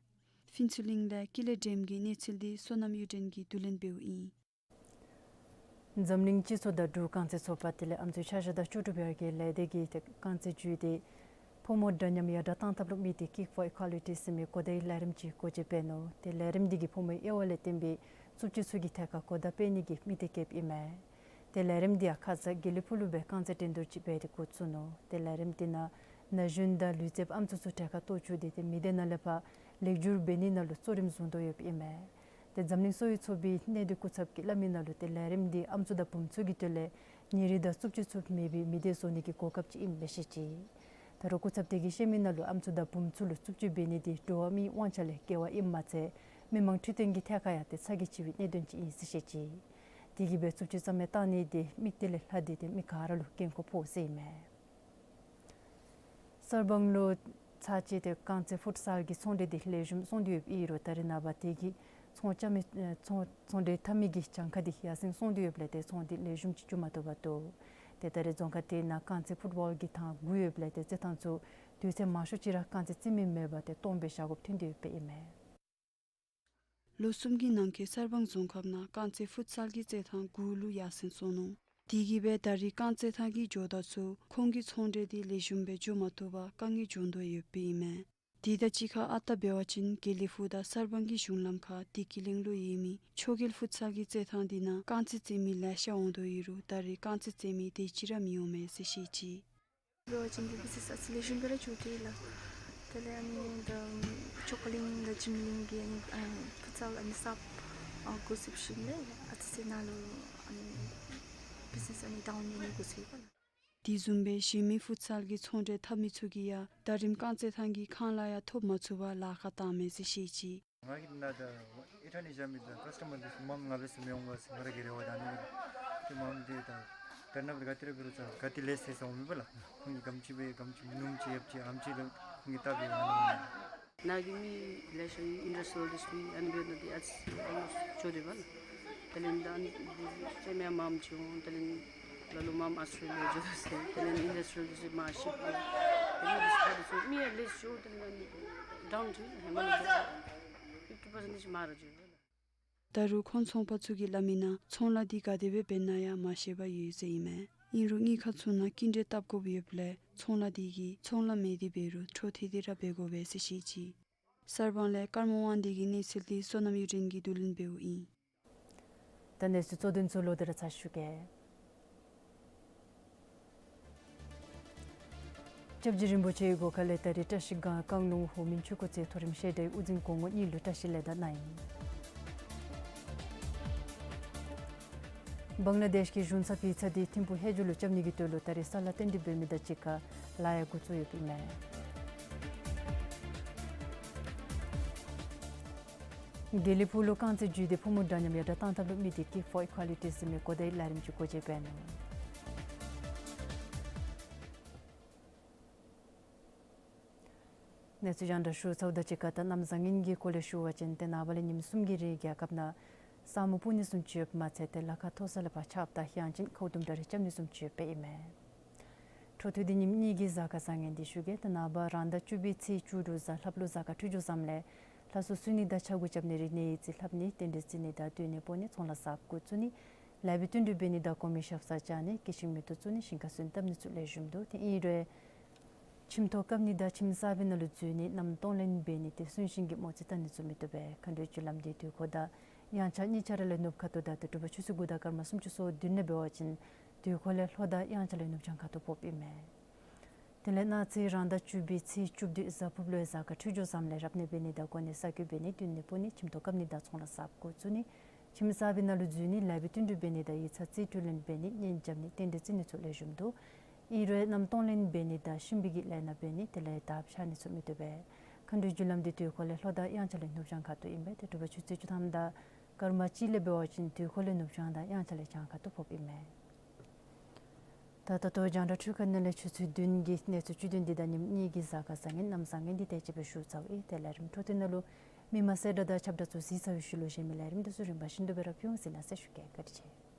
ཕུན་ཚོགས་གླིང་ལས་ཀུན་ལེགས་སྒྲོལམ་གྱི་གནས་ཚུལ་འདི་བསོད་ནམས་གཡུ་སྒྲོན་གྱིས་བསྡུ་ལེན་འབདཝ་ཨིན། འཛམ་གླིང་སྤྱི་ཚོགས་དང་འབྲུག་རྐང་རྩེད་ཚོགས་པ་དེ་ལས་ཨམ་སྲུའི་ཆ་བཞག་དང་ལྕོགས་གྲུབ་ཡར་རྒྱས་ལས་སྡེ་གིས་ཏེ་རྐང་རྩེད་བརྒྱུད་དེ་ཕོ་མོ་འདྲ་མཉམ་ཡར་དྲག་གཏང་ཐབས་ལུ་དམིགས་ཏེ་Kick for Equality ཟེར་མི་གོ་བརྡའི་ལས་རིམ་ཅིག་འགོ་འབྱེད་འབད་ནུག། ཏེ་ལས་རིམ་འདི་གིས་ཕོ་མོའི་དབྱེ་བ་ལས་བརྟེན་པའི་རྩུབ་སྤྱོད་ཚུ་གི་ཐད་ཁར་གོ་བརྡ་སྤེལ་ནི་གི་དམིགས་གཏད་བསྐྱེདཔ་ཨིན་མས། ཏེ་ལས་རིམ་འདི་ཡང་ཁ་ཙ་དགེ་ལེགས་ཕུག་ལུ་སྦེ་རྐང་རྩེད་འགྲན་བསྡུར་ཅིག་འབད་དེ་འགོ་བཙུགས་ནུག། ཏེ་ལས་རིམ་འདི་ནང་ན་གཞོན་དང་ལུས་རྩལཔ་ཨམ་སྲུ་ཚུ་གྲལ་ཁར་གཏོགས་བཅུག་སྟེ་ཏེ་མི་སྡེ་ནང་ལས་ཕར་ལེགས་བསྒྱུར་འབད་ནི་ནང་ལུ་གཙོ་རིམ་བཟུང་དོ་ཡོདཔ་ཨིན་མས། ཏེ་འཛམ་གླིང་གསོ་བའི་ཚོགས་པའི་གནད་དོན་སྐུ་ཚབ་ཀྱིས་སླབ་མི་ནང་ལུ་ཏེ་ལས་རིམ་འདི་ཨམ་སྲུ་དང་བུམོ་ཚུ་གི་དོན་ལས་ཉེ་རིང་དང་རྩུབ་སྤྱོད་ཚུ་མེད་པའི་མི་སྡེ་བཟོ་ནི་གི་གོ་སྐབས་ཅིག་ཨིནམ་སྦེ་བཤད་ཅི། ད་རུང་སྐུ་ཚབ་དེ་གིས་བཤད་མི་ནང་ལུ་ཨམ་སྲུ་དང་བུམོ་ཚུ་ལུ་རྩུབ་སྤྱོད་འབད་ནི་འདི་འགྲོ་བ་མིའི་དབང་ཆ་ལས་བརྒལ་བ་ཨིནམ་མ་ཚད་མི་མང་འཕྲོད་བསྟེན་གྱི་ཐད་ཁར་ཡང་ཏེ་ཚ་གྱང་ཆེ་བའི་གནད་དོན་ཅིག་ཨིན་ཟེར་བཤད་ཅི། དེ་གིས་སྦེ་རྩུབ་སྤྱོད་རྩ་མེད་གཏང་ནི་འདི་དམིགས་གཏད་ལས་ལྷག་སྟེ་ཏེ་མི་ག་ར་ལུ་འགན་ཁུར་ཕོག་ཟེར་ཨིན་མས། གསར་སྤང་ལུ་ཚར་གཅིག་ཏེ་རྐང་རྩེད་ཕུཊ་སཱལ་གྱི་ཚོང་འབྲེལ་འདི་ལེགས་ཤོམ་སོང་སྟེ་ཡོདཔ་ཨིན་རུང་ད་རེས་ནངས་པ་དེ་གི་ཚོང་རྐྱབ་མི་ཚོང་ཚོང་འབྲེལ་འཐབ་མི་གི་གྱངས་ཁ་འདི་ཡར་སེང་སོང་སྟེ་ཡོདཔ་ལས་ཏེ་ཚོང་འདི་ལེགས་ཤོམ་ཅིག་རྒྱུ་མ་བཏུབ་པར་འདུག། ཏེ་ད་རེས་རྫོང་ཁག་དེ་ནང་རྐང་རྩེད་ཕུཊ་བཱོལ་གྱི་ཐང་དགུ་ཡོདཔ་ལས་ཏེ་རྩེད་ཐང་ཚུ་དུས་ཚོད་མང་ཤོས་ཅིག་ར་རྐང་རྩེད་རྩེད་མི་མེད་པར་ཏེ་སྟོངམ་སྦེ་བཞག་དགོཔ་ཐོན་ཏེ་ཡོདཔ་ཨིན་མས། ལོ་གསུམ་གྱི་ནང་འཁོད་གསར་སྤང་རྫོང་ཁག་ནང་རྐང་རྩེད་ཕུཊ་སཱལ་གྱི་རྩེད་ཐང་དགུ་ལུ་ཡར་སེང་སོང་ནུག། དེ་གིས་སྦེ་ད་རེས་རྐང་རྩེད་ཐང་གི་ཇོ་བདག་ཚུ་ཁོང་གི་ཚོང་འབྲེལ་འདི་ལེགས་ཤོམ་སྦེ་རྒྱུ་མ་བཏུབ་པར་དཀའ་ངལ་བྱུང་དོ་ཡོདཔ་ཨིན་མས། དེ་དང་གཅིག་ཁར་ཨ་རྟག་འབད་བ་ཅིན་དགེ་ལེགས་ཕུག་དང་གསར་སྤང་གི་གཞུང་ལམ་ཁར་བདེ་སྐྱིད་གླིང་ལུ་ཡོད་མི་མཆོག་རྒྱལ་ཕུཊ་སཱལ་གྱི་རྩེད་ཐང་འདི་ནང་རྐང་རྩེད་རྩེད་མི་ལེ་ཤ་འོང་དོ་ཡོད་རུང་ད་རེས་རྐང་རྩེད་རྩེད་མི་དེ་ཅིག་ར་མི་འོང་མས་ཟེར་བཤད་ཅི། འབད་བ་ཅིན་འདི་བི་ཛི་ནེསི་ཨ་ཙི་ལེགས་ཤོམ་སྦེ་ར་འགྱོ་དེས་ལགས། དེ་ལས་ཨ་ནི་ད་མཆོག་གླིང་དང་འཇིམ་གླིང་གི་ཨ་ནི་ཕུཊ་སཱལ་ཨ་ནི་གསརཔ་ཨ་འགོ་བཙུགས་ཞིནམ་ལས་ཨ་ཙི་ཅིག་ནཱ་ལུ་ཨ་ནི་བི་ཛི་ནེསི་ཨ་ནི་ཌའུན་ཨ་ནི་འགོ་བཙུགས་ཡི་པ་ལགས། དེ་བཟུམ་སྦེ་གཞན་མི་ཕུཊ་སཱལ་གྱི་ཚོང་འབྲེལ་འཐབ་མི་ཚུ་གིས་ཡང་ཟླ་རིམ་རྐང་རྩེད་ཐང་གི་ཁང་གླ་ཡང་ཐོབ་མ་ཚུགས་པར་ལཱ་ཁག་བཏངམ་མས་ཟེར་བཤད་ཅི། ང་གིས་ནཱ་ད་ཨི་ཐང་ནང་བཞག་མི་ད་ཀཱསི་ཊ་མར་འདི་ཚུ་མངམ་ང་འབད་ས་མི་འོང་ག་ཟེར་ང་ར་གི་རེ་བ་ད་ཨ་ནི་སྦེ་ཏེ་མངམ་འདི་ད་ད་ནཱ་འབད་ག་ཏེ་ར་འབད་རུང་ཚར་ག་ཏེ་ལས་ཟེར་ས་འོང་མི་པ་ལགས། ཁོང་གིས་ག་དེམ་ཅིག་འབད་ག་དེམ་ཅིག་སྣུམ་ཅིག་ཡོདཔ་ཅིག་ཨམ་ཅིག་ལུ་ཁོང་གིས་བལྟ་སྦེ་ཨ་ནི་ནཱ་གི་མི་ལེ་ཤ་ཨིན་ཨིན་ཌསི་ཊི་རི་ཡལ་ལིསཊ་ཨ་ནི་འབདཝ་ད་ཏེ་ཨ་ཙི་ཨོལ་མོསཊ་འགྱོ་དེས་པ་ལགས། དེ་ལས་ད་ཨ་ནི་འདི་རྩེད་མི་མངམ་ཅིག་འོང་། དེ་ལས་ལ་ལུ་མངམ་ཨཱོས་ཊེ་ལི་ཡ་འགྱོ་དོ་ཟེར། དེ་ལས་ཨིན་ཌསི་ཊི་རི་ཡལ་ལིསཊ་མར་ཤིཕ་འགྱོ། དེ་ལས་འདི་ཚུ་ཁ་ཐུག་ཚུ་མི་ཡང་ལེསི་འགྱོ། དེ་ལས་ཌའུན་འགྱོ། ཧེ་མ་ལས་ཕིཕ་ཊི་པར་སེནཊ་ཅིག་མར་འགྱོ། ད་རུང་ཁོང་ཚོང་པ་ཚུ་གིས་སླབ་མི་ནང་ཚོང་ལཱ་འདི་ག་དེ་སྦེ་འབད་ན་ཡང་མ་ཤེས་པར་ཡོད་ཟེར་ཨིན་མས། ཨིན་རུང་དངུལ་ཁང་ཚུ་ནང་སྐྱིན་འགྲུལ་བཏབ་དགོཔ་ཡོདཔ་ལས་ཚོང་ལཱ་འདི་གིས་ཚོང་ལཱ་མེད་དེ་འབད་རུང་འཕྲོ་མཐུད་དེ་ར་འབད་དགོ་པས་ཟེར་བཤད་ཅི། གསར་སྤང་ལས་ཀརྨ་དབང་འདུས་ཀྱི་གནས་ཚུལ་འདི་བསོད་ནམས་གཡུ་སྒྲོན་གྱིས་བསྡུ་ལེན་འབདཝ་ཨིན། ད་གནས་ཚུལ་གཙོ་དོན་ཚུ་ལོག་སྟེ་ར་ཚར་ཞུ་གེ། སྐྱབས་རྗེ་རིན་པོ་ཆེའི་དགོངས་བཀའ་ལས་ད་རིས་བཀྲིས་སྒང་བཀང་ལུང་ཧོ་མིན་ཆོས་འཁོར་རྩེ་མཐོ་རིམ་ཤེས་ལྡན་དབུ་འཛིན་གོང་འོག་གཉིས་ལུ་བཀྲིས་ལེགས་དར་གནང་ཡི། བང་ལ་དེཤ་གི་གཞུང་ཚབ་ཡིག་ཚང་འདི་ཐིམ་ཕུག་ཧེ་ཇོ་ལུ་རྐྱབ་ནི་གི་དོན་ལུ་ད་རིས་ས་ལཱ་བཏོན་ཏེ་འབད་མི་དང་གཅིག་ཁར་ལཱ་ཡང་འགོ་བཙུགས་ཡོདཔ་ཨིན་མས། དགེ་ལེགས་ཕུག་ལུ་རྐང་རྩེད་བརྒྱུད་དེ་ཕོ་མོ་འདྲ་མཉམ་ཡར་དྲག་གཏང་ཐབས་ལུ་དམིགས་ཏེ་Kick for Equality ཟེར་མི་གོ་བརྡའི་ལས་རིམ་ཅིག་འགོ་འབྱེད་འབད་ནུག། གནས་ཚུལ་རྒྱང་བསྒྲགས་ཞུ་ཚརཝ་དང་གཅིག་ཁར་ད་གནམ་བཟང་ངན་གྱི་སྐོར་ལས་ཞུ་བ་ཅིན་ཏེ་ནངས་པ་ལས་ཉིནམ་གསུམ་གྱི་རིང་རྒྱལ་ཁབ་ནང་ས་སྨུག་སྤུབ་ནི་བཟུམ་ཅིག་ཡོདཔ་མ་ཚད་ཏེ་ལ་ཁ་མཐོ་ས་ལས་ཕར་ཆརཔ་དང་ཡང་ཅིན་ཁཝ་དུམ་གྲ་རེ་རྐྱབ་ནི་བཟུམ་ཅིག་ཡོདཔ་ཨིན་མས། འཕྲོ་མཐུད་དེ་ཉིནམ་གཉིས་ཀྱི་གཟའ་སྐར་བཟང་ངན་འདི་ཞུ་གེ། ད་ནངས་པ་རང་ཟླ་བཅུ་པའི་ཚེས་བཅུ་དྲུག་གཟའ་ལྷགཔ་ལུ་གཟའ་སྐར་འཕྲོད་སྦྱོར་བཟངམ་ལས་ལྷ་གསོལ་གསོལ་ནི་དང་ཕྱག་འགུགས་རྐྱབ་ནི་རིག་གནས་ཡིག་རྩིས་ལྷབ་ནི་རྟེན་འབྲེལ་བརྩི་ནི་དང་སྡོད་གནས་སྤོ་ནི་ཚོང་ལཱ་གསརཔ་འགོ་བཙུགས་ནི་ལེགས་པའི་བསྟུན་གྲོས་འབད་ནི་དང་གོང་མའི་ཞབས་སར་བཅར་ནི་སྐྱེད་ཤིང་མེ་ཏོག་བཙུགས་ནི་ཞིང་ཁར་སོན་བཏབ་ནི་ཚུ་ལེགས་ཤོམ་འདུག། དེ་ཨིན་རུང་ཁྱིམ་ཐོག་བཀབ་ནི་དང་ཁྱིམ་གསར་པའི་ནང་ལུ་འཛུལ་ནི་གནམ་གཏོང་ལེན་འབད་ནི་དེ་གསོན་གཤིན་གྱི་མོ་རྩིས་བལྟ་ནི་ཚུ་མི་བཏུབ་པས། མཁའ་འགྲོའི་རྒྱུ་ལམ་འདི་དུས་འཁོར་དང་དབྱངས་འཆར་གཉིས་ཆ་ར་ལས་ནུབ་ཁ་ཐུག་དང་ཏེ་དྲོ་པ་ཆུ་ཚོད་དགུ་དང་སྐར་མ་སུམ་ཅུ་སོ་བདུན་ལས་འབད་བ་ཅིན་དུས་འཁོར་ལས་ལྷོ་དང་དབྱངས་འཆར་ལས་ནུབ་བྱང་ཁ་ཐུག་ཕོགཔ་ཨིན་མས། དེ་ལས་གནངས་ཚེ་རང་ཟླ་བཅུ་པའི་ཚེས་བཅུ་བདུན་གཟའ་ཕུརཔ་ལུ་གཟའ་སྐར་འཕྲོད་སྦྱོར་བཟངམ་ལས་རབ་གནས་འབད་ནི་དང་གོ་གནས་གསར་བསྐོ་འབད་ནི་སྡོད་གནས་སྤོ་ནི་ཁྱིམ་ཐོག་བཀབ་ནི་དང་ཚོང་ལཱ་གསརཔ་འགོ་བཙུགས་ནི་ཁྱིམ་གསར་པའི་ནང་ལུ་འཛུལ་ནི་ལེགས་པའི་བསྟུན་གྲོས་འབད་ནི་དང་ཡིག་ཚང་རྩིས་སྤྲོད་ལེན་འབད་ནི་གཉེན་རྐྱབ་ནི་རྟེན་འབྲེལ་བརྩི་ནི་ཚུ་ལེགས་ཤོམ་འདུག། ཨིན་རུང་གནམ་གཏོང་ལེན་འབད་ནི་དང་གཤིན་པོའི་གི་ལས་སྣ་འབད་ནི་དེ་ལས་དར་འཕྱར་ནི་ཚུ་མི་བཏུབ་པས། མཁའ་འགྲོའི་རྒྱུ་ལམ་འདི་དུས་འཁོར་ལས་ལྷོ་དང་དབྱངས་འཆར་ལས་ནུབ་བྱང་ཁ་ཐུག་ཨིན་པས། ཏེ་དྲོ་པ་ཆུ་ཚོད་བཅུ་ཐམ་དང་སྐར་མ་གཅིག་ལས་འབད་བ་ཅིན་དུས་འཁོར་ལས་ནུབ་བྱང་དང་དབྱངས་འཆར་ལས་བྱང་ཁ་ཐུག་ཕོགཔ་ཨིན་མས། ད་ད་ལྟོ་རྒྱང་བསྒྲགས་ཁང་ནང་ལས་ཆུ་ཚོད་བདུན་གྱི་གནས་ཚུལ་བཅུད་དོན་འདི་དང་ཉིནམ་གཉིས་ཀྱི་གཟའ་སྐར་བཟང་ངན་གནམ་བཟང་ངན་འདི་དེ་ཅིག་སྦེ་ཞུ་ཚར་ཡི། དེ་ལས་རིམ་འཕྲོ་མཐུད་ནང་ལུ་མི་མང་གསལ་བསྒྲགས་དང་ཁྱབ་བསྒྲགས་ཚུ་གཟིགས་ཚར་བའི་ཤུལ་ལུ་གཞན་མི་ལས་རིམ་འདི་ཚུ་རིམ་པ་བཞིན་དུ་སྦེ་ར་ཕུལ་འོང་ཟེར་གནང་ཟེར་ཞུ་གེ། བཀའ་དྲིན་ཆེ།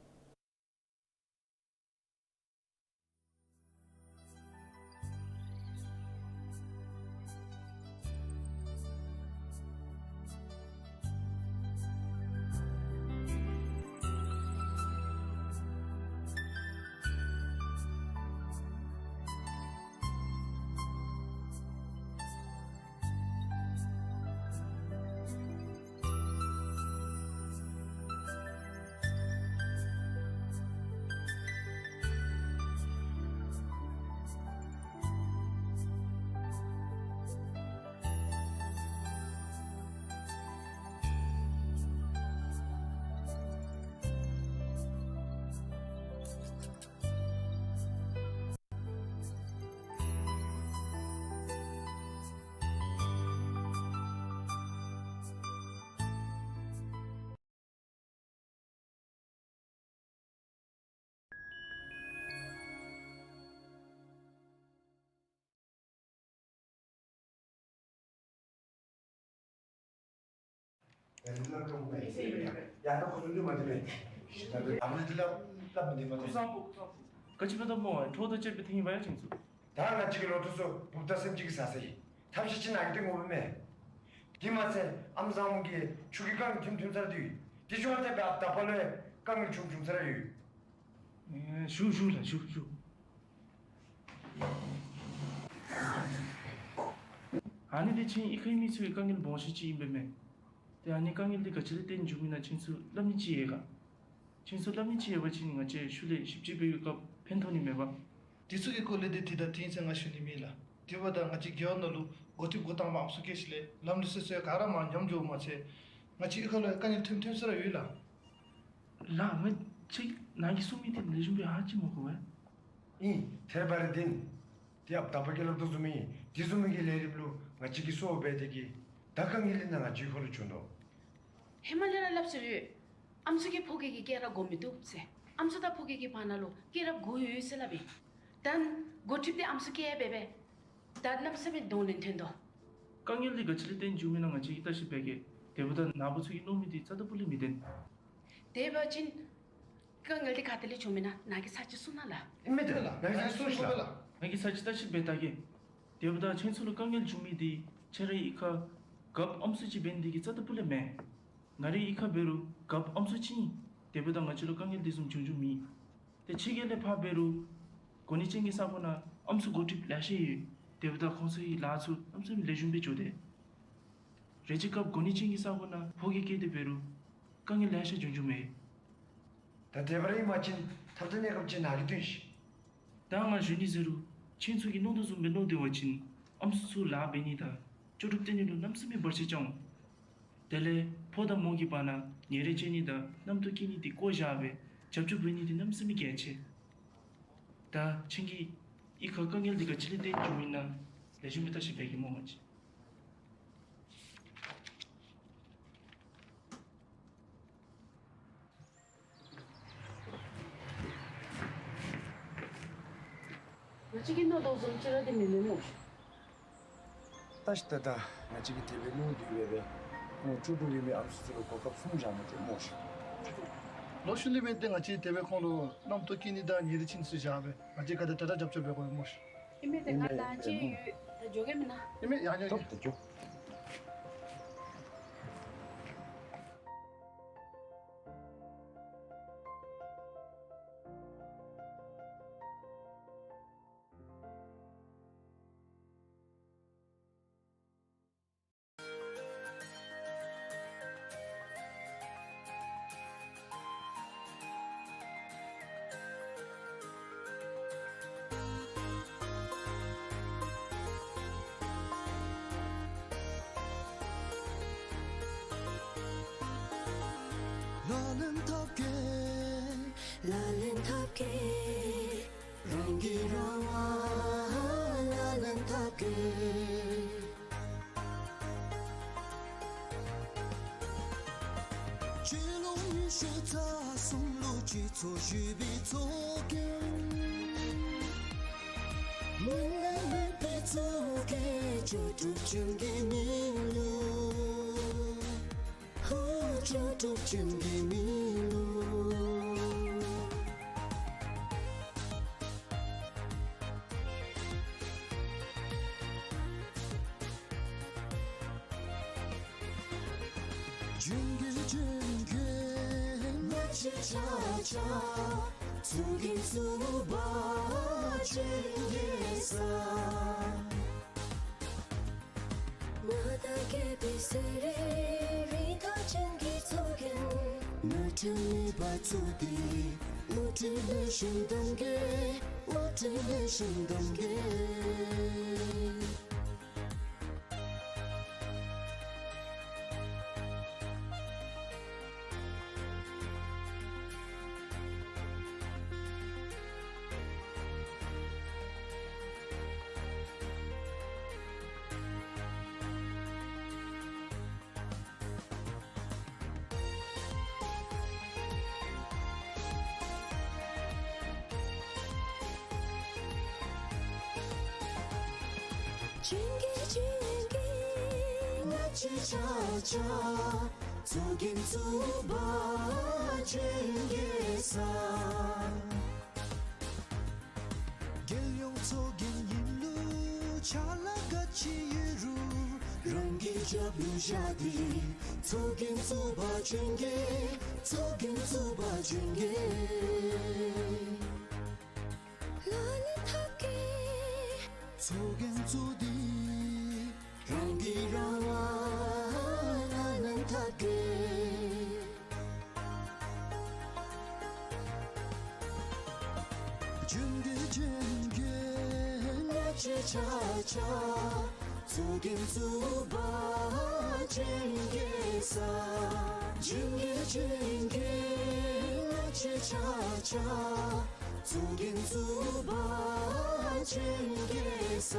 ག་ཅི་འབད་དོ་སྨོ། འཕྲོ་མཐུད་དཔྱད་འབད་ཐོན་ཡི་བ་ཡ་ཁྱེད་ཚུ། ད་ང་བཅས་ཀྱི་ལོ་ཐོག་ཚུ་འབུཔ་དང་སེམས་ཅན་གྱིས་ཟ་ཟེར་ཡི། ཐབས་ཤེས་ཅིག་གནང་གེ། ཏེ་ངོ་བོ་མེད། དེ་མ་ཚད་ཨམ་བཟང་མོ་གིས་ཆུ་གི་རྐང་ཐིམ་ཐིམ་ས་ར་སྡོད་ཡི། དེ་ཤུལ་ལས་ཏེ་ཨཔ་དག་པ་ལུ་ཡང་དཀའ་ངལ་བྱུང་བྱུང་ས་ར་ཡོད། ཨེ་ཞུ་ཞུ་ལགས་ཞུ་ཞུ། ཨ་ནི་འདི་ཁྱེད་གཡུས་ཁའི་མི་ཚུ་གི་དཀའ་ངལ་སྦོམ་ཤོས་ཅིག་ཨིན་པས་མས། ཏེ་ཨ་ནི་དཀའ་ངལ་འདི་ག་ཅི་ལས་བརྟེན་བྱུངམ་ཨིན་ན་ཁྱེད་ཚུ་སླབ་ནི་ཅིག་ཡོད་ག། ཁྱེད་ཚུ་སླབ་ནི་ཅིག་ཡོད་པ་ཅིན་ང་བཅས་ཤུལ་ལས་ཞིབ་དཔྱད་འབད་བའི་སྐབས་ཕན་ཐོགས་ནི་མེད་པ། དེ་ཚུ་གི་སྐོར་ལས་འདི་དེ་ད་དེ་ཚུ་ང་ཞུ་ནི་མེད་ལགས། དེ་འབདཝ་ད་ང་བཅས་རྒེད་འོག་ནང་ལུ་འགོ་ཁྲིདཔ་འགོ་དང་པ་ཨམ་སྲུ་སྐྱེས་ཞིནམ་ལས་ལམ་འགྲོ་སོ་སོ་ག་ར་མར་ཉམས་འགྱོཝ་མ་ཚད་ང་བཅས་གཡུས་ཁ་ལུ་ཡང་དཀའ་ངལ་ཐོན་ཐོན་ས་ར་ཡོད་ལགས། ལགས་ང་བཅས་ནཱ་གིས་གསུང་མི་འདི་ལེགས་ཤོམ་སྦེ་ཧ་ཅིག་མ་གོ་བས། ཨིན་ཐེར་བ་རེ་བདེན། ཏེ་ཨཔ་དག་པ་གིས་སླབ་དོ་བཟུམ་ཨིན། དེ་བཟུམ་མའི་གི་ལས་རིམ་ལུ་ང་བཅས་ཀྱིས་གསོ་བ་འབད་དེ་གིས་ད་དཀའ་ངལ་འདི་ནཱ་ང་བཅས་ཁ་ལུ་བྱུང་དོ། ཧེ་མ་ལས་ར་སླབ་སྲོལ་ཡོད། ཨམ་སྲུ་གིས་ཕོ་སྐྱེས་ཀྱི་སྐྱེས་རབས་གོ་མི་བཏུབ་ཟེར། ཨམ་སྲུ་དང་ཕོ་སྐྱེས་ཀྱི་བར་ན་ལུ་སྐྱེས་རབས་གོ་ཡོད་ཟེར་སླབ་ཨིན། ད་འགོ་ཁྲིདཔ་འདི་ཨམ་སྲུ་སྐྱེས་འབད་བས། ད་གནམ་མེད་ས་མེད་གདོང་ལེན་ཐོན་དོ། དཀའ་ངལ་འདི་ག་ཅི་ལས་བརྟེན་བྱུངམ་ཨིན་ན་ང་བཅས་ཀྱིས་བརྟག་ཞིབ་འབད་གེ། དེ་འབདཝ་ད་ནཱ་བུ་ཚུ་གིས་མནོ་མི་འདི་རྩ་དང་སྤུ་ལས་མི་བདེན། དེ་འབད་བ་ཅིན་དཀའ་ངལ་འདི་ག་ཏེ་ལས་བྱུངམ་ཨིན་ན་ནཱ་གིས་ཚར་གཅིག་གསུང་གནང་ལགས། ཨིན་མས་ཏེ་ལགས། ནཱ་གིས་ཚར་གཅིག་གསུང་ཤིག་ལགས། ནཱ་གིས་ཚར་གཅིག་བརྟག་ཞིབ་འབད་བལྟ་གེ། དེ་འབདཝ་ད་ཁྱེད་ཚུ་ལུ་དཀའ་ངལ་བྱུང་མི་འདི་ཁྱེད་རའི་གཡུས་ཁར་རྒཔོ་ཨམ་སྲུ་ཅིག་འབད་ནི་འདི་གིས་རྩ་དང་སྤུ་ལས་མེན། ང་རའི་གཡུས་ཁར་འབད་རུང་རྒཔོ་ཨམ་སྲུ་ཅིག་ཨིན། དེ་འབདཝ་ད་ང་བཅས་ལུ་དཀའ་ངལ་འདི་བཟུམ་བྱུང་བྱུངམ་མེད། ཏེ་ཕྱི་རྒྱལ་ལས་ཕར་འབད་རུང་གོ་གནས་ཅན་གྱི་ས་གོ་ནང་ཨམ་སྲུ་འགོ་ཁྲིདཔ་ལེ་ཤ་ཡོད། དེ་འབདཝ་ད་ཁོང་ཚུ་གི་ལཱ་ཚུ་གནམ་མེད་ས་མེད་ལེགས་ཤོམ་སྦེ་འགྱོ་དེས། རེ་ཅིག་སྐབས་གོ་གནས་ཅན་གྱི་ས་གོ་ནང་ཕོ་སྐྱེས་སྐྱེས་ཏེ་འབད་རུང་དཀའ་ངལ་ལེ་ཤ་བྱུང་བྱུངམ་མས། ད་དེ་སྦེ་ར་ཨིན་པ་ཅིན་ཐབས་དང་གནས་སྐབས་ཅིག་ནཱ་གིས་སྟོན་ཤིག། ད་ང་ཞུ་ནི་ཟེར་རུང་ཁྱེད་ཚུ་གིས་མནོ་དོ་བཟུམ་སྦེ་མནོ་སྟེ་འབད་བ་ཅིན་ཨམ་སྲུ་ཚུ་ལཱ་འབད་ནི་དང་ལྕོགས་གྲུབ་སྟོན་ནི་ལུ་གནམ་མེད་ས་མེད་བར་ཆད་རྐྱབ་འོང་། དེ་ལས་ཕོ་དང་མོ་གི་བར་ན་ཉེ་རིང་བཅད་ནི་དང་རྣམ་རྟོག་སྐྱེ་ནི་འདི་བཀོ་བཞག་སྦེ་རྒྱབ་སྐྱོར་འབད་ནི་འདི་གནམ་མེད་ས་མེད་གལ་ཆེ། ད་ཁྱེད་ཀྱི་གཡུས་ཁར་དཀའ་ངལ་འདི་ག་ཅི་ལས་བརྟེན་བྱུངམ་ཨིན་ན་ལེགས་ཤོམ་སྦེ་བརྟག་ཞིབ་འབད་གེ་སྨོ་ང་བཅས། ང་བཅས་ཀྱིས་མནོ་དོ་བཟུམ་ཅིག་ར་འདི་མེན་མས་སྨོ་ཤིག། བརྟག་ཞིབ་ད་ད་ང་བཅས་ཀྱིས་དེ་སྦེ་མནོ་དོ་ཡོད་པས། ཁོང་ལྕོགས་གྲུབ་ཡོད་མི་ཨམ་སྲུ་ཚུ་ལུ་གོ་སྐབས་གསུམ་བཞག་མི་ཏེ་སྨོ་ཤིག། ལོག་ཤུལ་ལས་མེན་ཏེ་ང་བཅས་དེ་སྦེ་ཁོང་ལུ་རྣམ་རྟོག་སྐྱེ་ནི་དང་ཉེ་རིང་བཅད་ནི་ཚུ་བཞག་སྦེ་ང་བཅས་ག་དེ་དྲག་དྲག་རྒྱབ་སྐྱོར་འབད་དགོ་སྨོ་ཤིག། ཨིན་མས་ཏེ་ང་ད་ཅི་ཡོད། ད་འགྱོ་གེ་མེན་ན། ཨིན་མས་ཡར་འགྱོ། ཏོག་ཏོ་འགྱོ། ལག་ལེན་འཐབ་གེ། ལག་ལེན་འཐབ་གེ། རང་གིས་རང་ལ་ལག་ལེན་འཐབ་གེ། སྤྱི་ལོ་ཉི་ཤུ་རྩ་གསུམ་ལུ་སྤྱི་ཚོགས་ཞི་བའི་ཚོགས་རྒྱན། མི་ལ་མེད་པའི་མཚོ་རྒྱལ་ལྕོགས་གྲུབ་ཅན་གྱི་མི་ལུ། ཧོ་ལྕོགས་གྲུབ་ཅན་གྱི་མི་ལུ། ལྗོན་གུ་ལྗོན་གུ་ང་བཅས་ཆ་ཁྱབ། མཚོ་རྒྱལ་གཙུག་པ་ལྗོན་ཀྱི་ས། མ་དག་རྒྱས་པའི་ཟེར་རེ་རེ་ཐང་ཆེན་གྱི་མཚོ་རྒྱལ། ནོར་འཁྲུལ་མེད་པར་བཙུགས་ཏེ། དངུལ་འབྲེལ་ལས་གཞན་གཏང་གེ། དངུལ་འབྲེལ་ལས་གཞན་གཏང་གེ། ལྗོན་གུ་ལྗོན་གུ་ང་བཅས་ཆ་ཁྱབ། མཚོ་རྒྱལ་གཙུག་པ་ལྗོན་ཀྱི་ས། རྒྱལ་ཡོངས་མཚོ་རྒྱལ་ཨིནམ་ལུ་ཕྱག་ལཱ་ག་ཅི་ཡོད་རུང་རང་གི་རྒྱབ་ལུ་བཞག་སྟེ། མཚོ་རྒྱལ་གཙུག་པ་ལྗོན་ཀྱི། མཚོ་རྒྱལ་གཙུག་པ་ལྗོན་ཀྱི། ལག་ལེན་འཐབ་གེ། མཚོ་རྒྱལ་གཙོ་བོ་འདི་རང་གིས་རང་ལག་ལེན་འཐབ་གེ། ལྗོན་གུ་ལྗོན་གུ་ང་བཅས་ཆ་ཁྱབ། མཚོ་རྒྱལ་གཙུག་པ་ལྗོན་ཀྱི་ས། ལྗོན་གུ་ལྗོན་གུ་ང་བཅས་ཆ་ཁྱབ། མཚོ་རྒྱལ་གཙུག་པ་ལྗོན་ཀྱི་ས།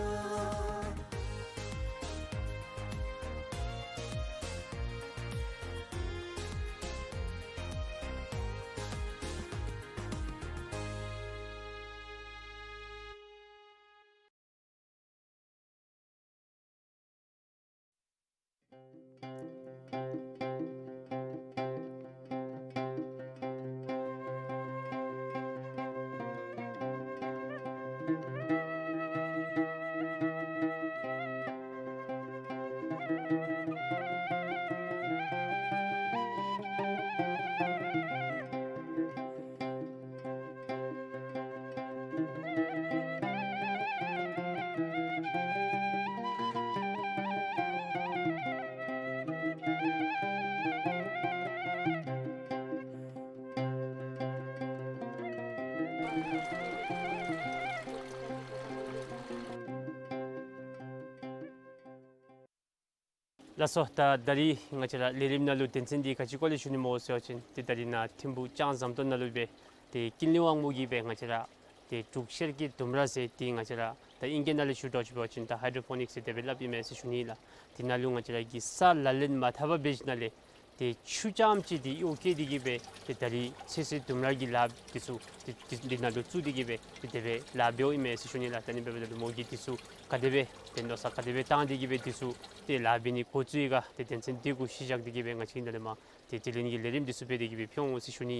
ལགས་སོ། ད་ད་རིས་ང་བཅས་ར་ལས་རིམ་ནང་ལུ་དོན་ཚན་འདི་ག་ཅི་སྐོར་ལས་ཞུ་ནི་སྨོ་ཟེར་བ་ཅིན་ཏེ་ད་རིས་ནཱ་ཐིམ་ཕུག་ལྕང་ཟམ་ཏོག་ནང་ལུ་སྦེ་ཏེ་ཀུན་ལེགས་དབང་མོ་གིས་སྦེ་ང་བཅས་ར་ཏེ་དྲུག་ཤར་གྱི་ལྡུམ་ར་ཟེར་ཏེ་ང་བཅས་ར་ད་ཨིང་སྐད་ནང་ལས་ཞུ་དོ་ཅིག་འབད་བ་ཅིན་ད་ཧའི་ཌྲོ་པོ་ནིཀསི་ཟེར་དེ་སྦེ་སླབ་ཨིན་མས་ཟེར་ཞུ་ནི་ལགས། དེ་ནང་ལུ་ང་བཅས་ར་གི་ས་ལག་ལེན་མ་འཐབ་པར་སྦེ་ཞིནམ་ལས་ཏེ་ཆུ་རྐྱངམ་ཅིག་འདི་གཡོག་བཀོལ་ཏེ་གིས་སྦེ་ཏེ་ད་རིས་ཚོད་བསྲེ་ལྡུམ་ར་གི་ལཱ་འདི་ཚུ་ཏེ་ཏེ་འདི་ནང་ལུ་བཙུགས་ཏེ་གིས་སྦེ་ཏེ་དེ་སྦེ་ལཱ་འབདཝ་ཨིན་མས་ཟེར་ཞུ་ནི་ལགས། ད་ཨ་ནི་འབདཝ་ད་ལུ་མོ་གིས་འདི་ཚུ་ག་དེ་སྦེ་ཏེ་མནོ་བསམ་ག་དེ་སྦེ་བཏང་སྟེ་གིས་སྦེ་འདི་ཚུ་ཏེ་ལཱ་འབད་ནི་འགོ་བཙུགས་ཡི་ག་ཏེ་དོན་ཚན་འདི་གུ་གཞི་བཞག་སྟེ་གིས་སྦེ་ང་བཅས་ཀྱིས་ད་ལས་མར་ཏེ་དྲི་ལན་གྱི་ལས་རིམ་འདི་ཚུ་འབད་དེ་གིས་སྦེ་ཕུལ་འོང་ཟེར་ཞུ་ནི།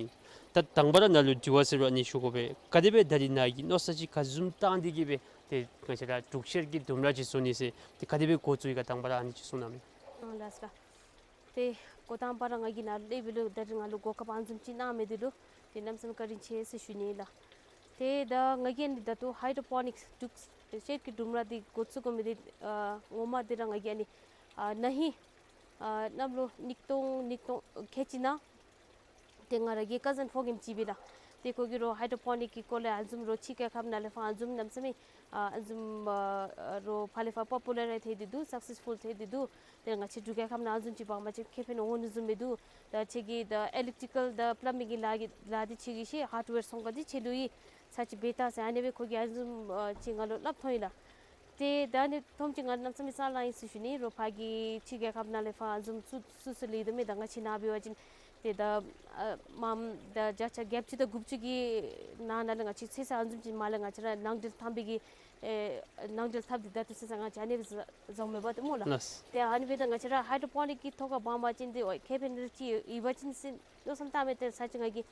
ད་དང་པ་ར་ནཱ་ལུ་དྲི་བ་ཟེར་རུང་ཨ་ནི་ཞུ་དགོ་པས། ག་དེ་སྦེ་ད་རིས་ནཱ་གིས་མནོ་བསམ་ཅིག་ག་བཟུམ་བཏང་སྟེ་གིས་སྦེ་ཏེ་ང་བཅས་ར་དྲུག་ཤར་གྱི་ལྡུམ་ར་ཅིག་བཟོ་ནི་ཟེར་ཏེ་ག་དེ་སྦེ་འགོ་བཙུགས་ཡི་ག་དང་པ་ར་ཨ་ནི་ཅིག་གསུང་གནང་མས། ཨ་ལགས་སོ། ཏེ་འགོ་དང་པ་ར་ང་གིས་ནཱ་ལས་འབད་ལུ་ད་རིས་ང་ལུ་གོ་སྐབས་ཨ་ནི་བཟུམ་ཅིག་གནང་མི་འདི་ལུ་ཏེ་གནམ་མེད་ས་མེད་བཀའ་དྲིན་ཆེ་ཟེར་ཞུ་ནི་ལགས། ཏེ་ད་ང་གིས་ཨ་ནི་ད་ལྟོ་ཧའི་ཌྲོ་པོ་ནིཀསི་དྲུག་ཤར་གྱི་ལྡུམ་ར་འདི་འགོ་བཙུགས་དགོ་མི་འདི་ཨ་ངོ་མ་འདི་ར་ང་གིས་ཨ་ནི་ཨ་ན་ཧིང་ཨ་གནམ་ལོ་ཉིས་སྟོང་ཉིས་སྟོང་ཁལ་གཅིག་ནང་ཏེ་ང་ར་གི་ཀ་ཟིན་ཕོ་རྒནམ་ཅིག་སྦེ་ལགས། ཏེ་ཁོ་གིས་རོགས་ཧའི་ཌྲོ་པོ་ནིཀ་གི་སྐོར་ལས་ཨ་ནི་བཟུམ་རོགས་ཕྱི་རྒྱལ་ཁབ་ནང་ལས་ཕར་ཨ་ནི་བཟུམ་གནམ་མེད་ས་མེད་ཨ་ཨ་ནི་བཟུམ་ཨ་རོགས་ཕར་ལས་ཕར་པོ་པུ་ལར་ར་ཐལ་ཏེ་འདུག། སག་སེསི་ཕུལ་ཐལ་ཏེ་འདུག། ཏེ་ང་བཅས་འབྲུག་རྒྱལ་ཁབ་ནང་ཨ་ནི་བཟུམ་ཅིག་འབག་པ་ཅིན་ཁེ་ཕན་འོང་ནི་བཟུམ་མིན་འདུག། ད་ཁྱོད་ཀྱིས་ད་ཨི་ལེག་ཊི་རི་ཀཱལ་དང་པི་ལམ་མིང་གི་ལཱ་གི་ལཱ་འདི་ཁྱོད་ཀྱིས་ཤེས། ཧརཌ་ཝེར་ཚོང་ཁང་འདི་ཁྱོད་ལུ་ཡོད། ཚར་ཅིག་འབད་ད་ཟེར་ཨ་ནི་སྦེ་ཁོ་གིས་ཨ་ནི་བཟུམ་ཨ་ཅིག་ང་ལུ་སླབ་ཐོན་ཡི་ལགས། ཏེ་ད་ཨ་ནི་མཐོངམ་ཅིག་ང་གནམ་མེད་ས་མེད་ས་ལང་ཡི་ཟེར་ཞུ་ནི། རོགས་ཕར་གྱི་ཕྱི་རྒྱལ་ཁབ་ནང་ལས་ཕར་ཨ་ནི་བཟུམ་སུ་སུ་སུ་ལས་དོ་མས། ད་ང་བཅས་ནཱ་འབད་བ་ཅིན་ ཏེ་ད་ཨ་མམ་ད་བརྒྱ་ཆ་བརྒྱད་ཅུ་དང་དགུ་བཅུ་གི་ནང་ན་ལས་ང་བཅས་ཚེ་ས་ཨ་ནི་བཟུམ་ཅིག་མ་ལས་ང་བཅས་ར་ནང་འགྲུལ་འཐབ་པའི་གི་ཨེ་ནང་འགྲུལ་འཐབ་སྟེ་ད་ལྟོ་ཚེ་ས་ང་བཅས་ཨ་ནི་སྦེ་བཟོ་མི་འབད་དེ་སྨོ་ལགས། ལགས། ཏེ་ཨ་ནི་འབདཝ་ད་ང་བཅས་ར་ཧའི་ཌོ་པོ་ནིག་གི་ཐོག་ཁར་འབད་བ་ཅིན་ཏེ་ཨོ་ཁེ་ཕན་རེ་ཅིག་ཡོད་པ་ཅིན་ཟེར་མནོ་བསམ་བཏང་སྦེ་ཏེ་ཚར་གཅིག་ང་གིས་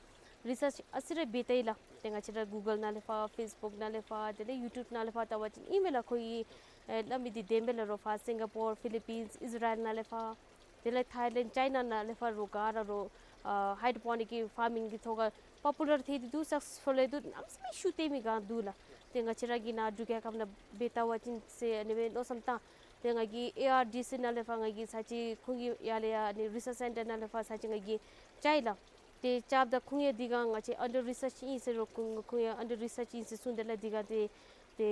རི་སརཆ་ཨ་ཙི་རེ་འབད་བལྟ་ཡི་ལགས། ཏེ་ང་བཅས་ར་གུ་གཱལ་ནང་ལས་ཕར་ཕེསི་བུཀ་ནང་ལས་ཕར་དེ་ལས་ཡུ་ཊུབ་ནང་ལས་ཕར་བལྟ་བ་ཅིན་ཨིན་མས་ལགས། ཁོ་གིས་ཨེ་སླབ་མི་འདི་བདེན་པས་ལགས། རོགས་ཕར་སིང་ག་པོར་ཕི་ལི་པིནསི་ཨིས་ར་ཨེལ་ནང་ལས་ཕར་དེ་ལས་ཐའི་ལེནཌ་ཅའི་ན་ནང་ལས་ཕར་རོགས་ག་ར་རོགས་ཨ་ཧའི་ཌོ་པོ་ནིག་གི་ཕར་མིང་གི་ཐོག་ཁར་པོ་པུ་ལར་ཐལ་ཏེ་འདུག། སག་སེསི་ཕུལ་ལས་འདུག། གནམ་མེད་ས་མེད་ཤུགས་བཏོན་མི་ག་འདུག་ལགས། ཏེ་ང་བཅས་ར་གི་ནཱ་འབྲུག་རྒྱལ་ཁབ་ནང་འབད་བལྟ་བ་ཅིན་ཟེར་ཨ་ནི་སྦེ་མནོ་བསམ་བཏང་། ཏེ་ང་གིས་ཨེ་ཨར་ཌི་སི་ནང་ལས་ཕར་ང་གིས་ཚར་གཅིག་ཁོང་གི་ཡར་ལས་ཡར་ཨ་ནི་རི་སརཆ་སེན་ཊར་ནང་ལས་ཕར་ཚར་གཅིག་ང་གིས་བཅར་ཡི་ལགས། ཏེ་བཅརཝ་ད་ཁོང་ཡང་འདི་སྒང་ང་བཅས་ཨན་ཌར་རི་སརཆ་ཨིན་ཟེར་རོགས། ཁོང་ཁོང་ཡང་ཨན་ཌར་རི་སརཆ་ཨིན་ཟེར་གསུངས་ཏེ་ལགས། འདི་སྒང་ཏེ་ཏེ་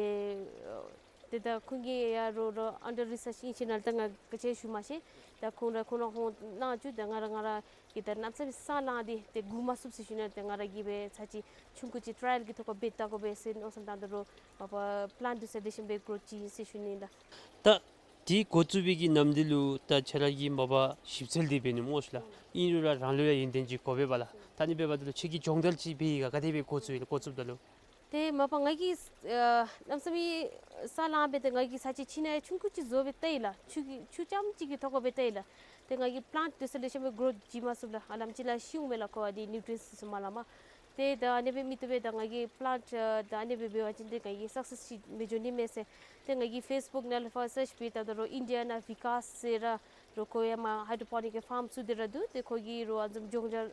ཏེ་ད་ཁོང་གིས་ཡང་རོགས་རོགས་ཨན་ཌར་རི་སརཆ་ཨིན་ཟེར་ནཱ་ལས་ད་ང་ག་ཅི་ཞུ་མ་ཤེས། ད་ཁོང་ར་ཁོང་ར་ཧོང་གནང་བཅུག། ད་ང་ར་ང་ར་གིས་ད་གནམ་མེད་ས་མེད་ས་ལངས་ཏེ་ཏེ་སྒུག་མ་ཚུགས་ཟེར་ཞུ་ནི། ཏེ་ང་ར་གིས་སྦེ་ཚར་གཅིག་ཆུང་ཀུ་ཅིག་ཊ་རའི་ཡལ་གྱི་ཐོག་ཁར་འབད་བལྟ་དགོ་པས་ཟེར་མནོ་བསམ་བཏང་དོ་རོགས། མ་པ་པི་ལཱནཊ་འདི་ཚུ་ལེགས་ཤོམ་སྦེ་གོ་རུང་ཅིག་ཨིན་ཟེར་ཞུ་ནི་ལགས། ད་འདི་འགོ་བཙུགས་པའི་གི་ནམ་དུས་ལུ་ད་ཁྱོད་ར་གིས་མ་པ་ཞིབ་འཚོལ་འདི་འབད་ནུག་སྨོ་ཤེས་ལགས། ཨིན་རུང་ར་རང་ལུ་ཡང་ཡོན་ཏན་ཅིག་དགོ་པས་པ་ལགས། ད་ཨ་ནི་འབདཝ་ད་ལུ་ཁྱོད་ཀྱིས་སྦྱོང་བརྡར་ཅིག་འབད་ཡི་ག། ག་དེ་སྦེ་འགོ་བཙུགས་ཡི་ལགས། འགོ་བཙུགསཔ་ད་ལུ། ཏེ་མ་པ་ང་གིས་ཨ་གནམ་མེད་ས་མེད་ས་ལངས་སྦེ་ཏེ་ང་གིས་ཚར་གཅིག་ཁྱིམ་ནང་ཡང་ཆུང་ཀུ་ཅིག་བཟོ་སྦེ་བལྟ་ཡི་ལགས། ཆུ་གི་ཆུ་རྐྱངམ་གཅིག་གི་ཐོག་ཁར་སྦེ་བལྟ་ཡི་ལགས། ཏེ་ང་གིས་པི་ལཱནཊ་འདི་ཚུ་ལེགས་ཤོམ་སྦེ་གོ་རུང་བྱིན་མ་ཚུགས་ལགས། ཧ་ལམ་ཅིག་ལགས་ཤི་འོང་མས་ལགས། ཁོ་ཨ་ནི་ནིའུ་ཊི་རི་ཡེནཊསི་འདི་ཚུ་མ་ལངམ། ཏེ་ད་ཨ་ནི་སྦེ་མི་བཏུབ་པས། ད་ང་གིས་པི་ལཱནཊ་ཨ་ད་ཨ་ནི་སྦེ་འབད་བ་ཅིན་ཏེ་ང་གིས་སག་སེསི་ཅིག་མི་འབྱུང་ནི་མས་ཟེར། ཏེ་ང་གིས་ཕེསི་བུཀ་ནང་ལས་ཕར་སརཆ་འབད་བལྟཝ་ད་རོགས་ཨིན་ཌི་ཡ་ནང་བི་ཀཱས་ཟེར་ར་རོགས་ཁོ་ཡང་མར་ཧའི་ཌོ་པོ་ནིག་གི་ཕཱརམ་བཙུགས་ཏེ་ར་འདུག། ཏེ་ཁོ་གིས་རོགས་ཨ་ནི་བཟུམ་སྦྱོང་བརྡར་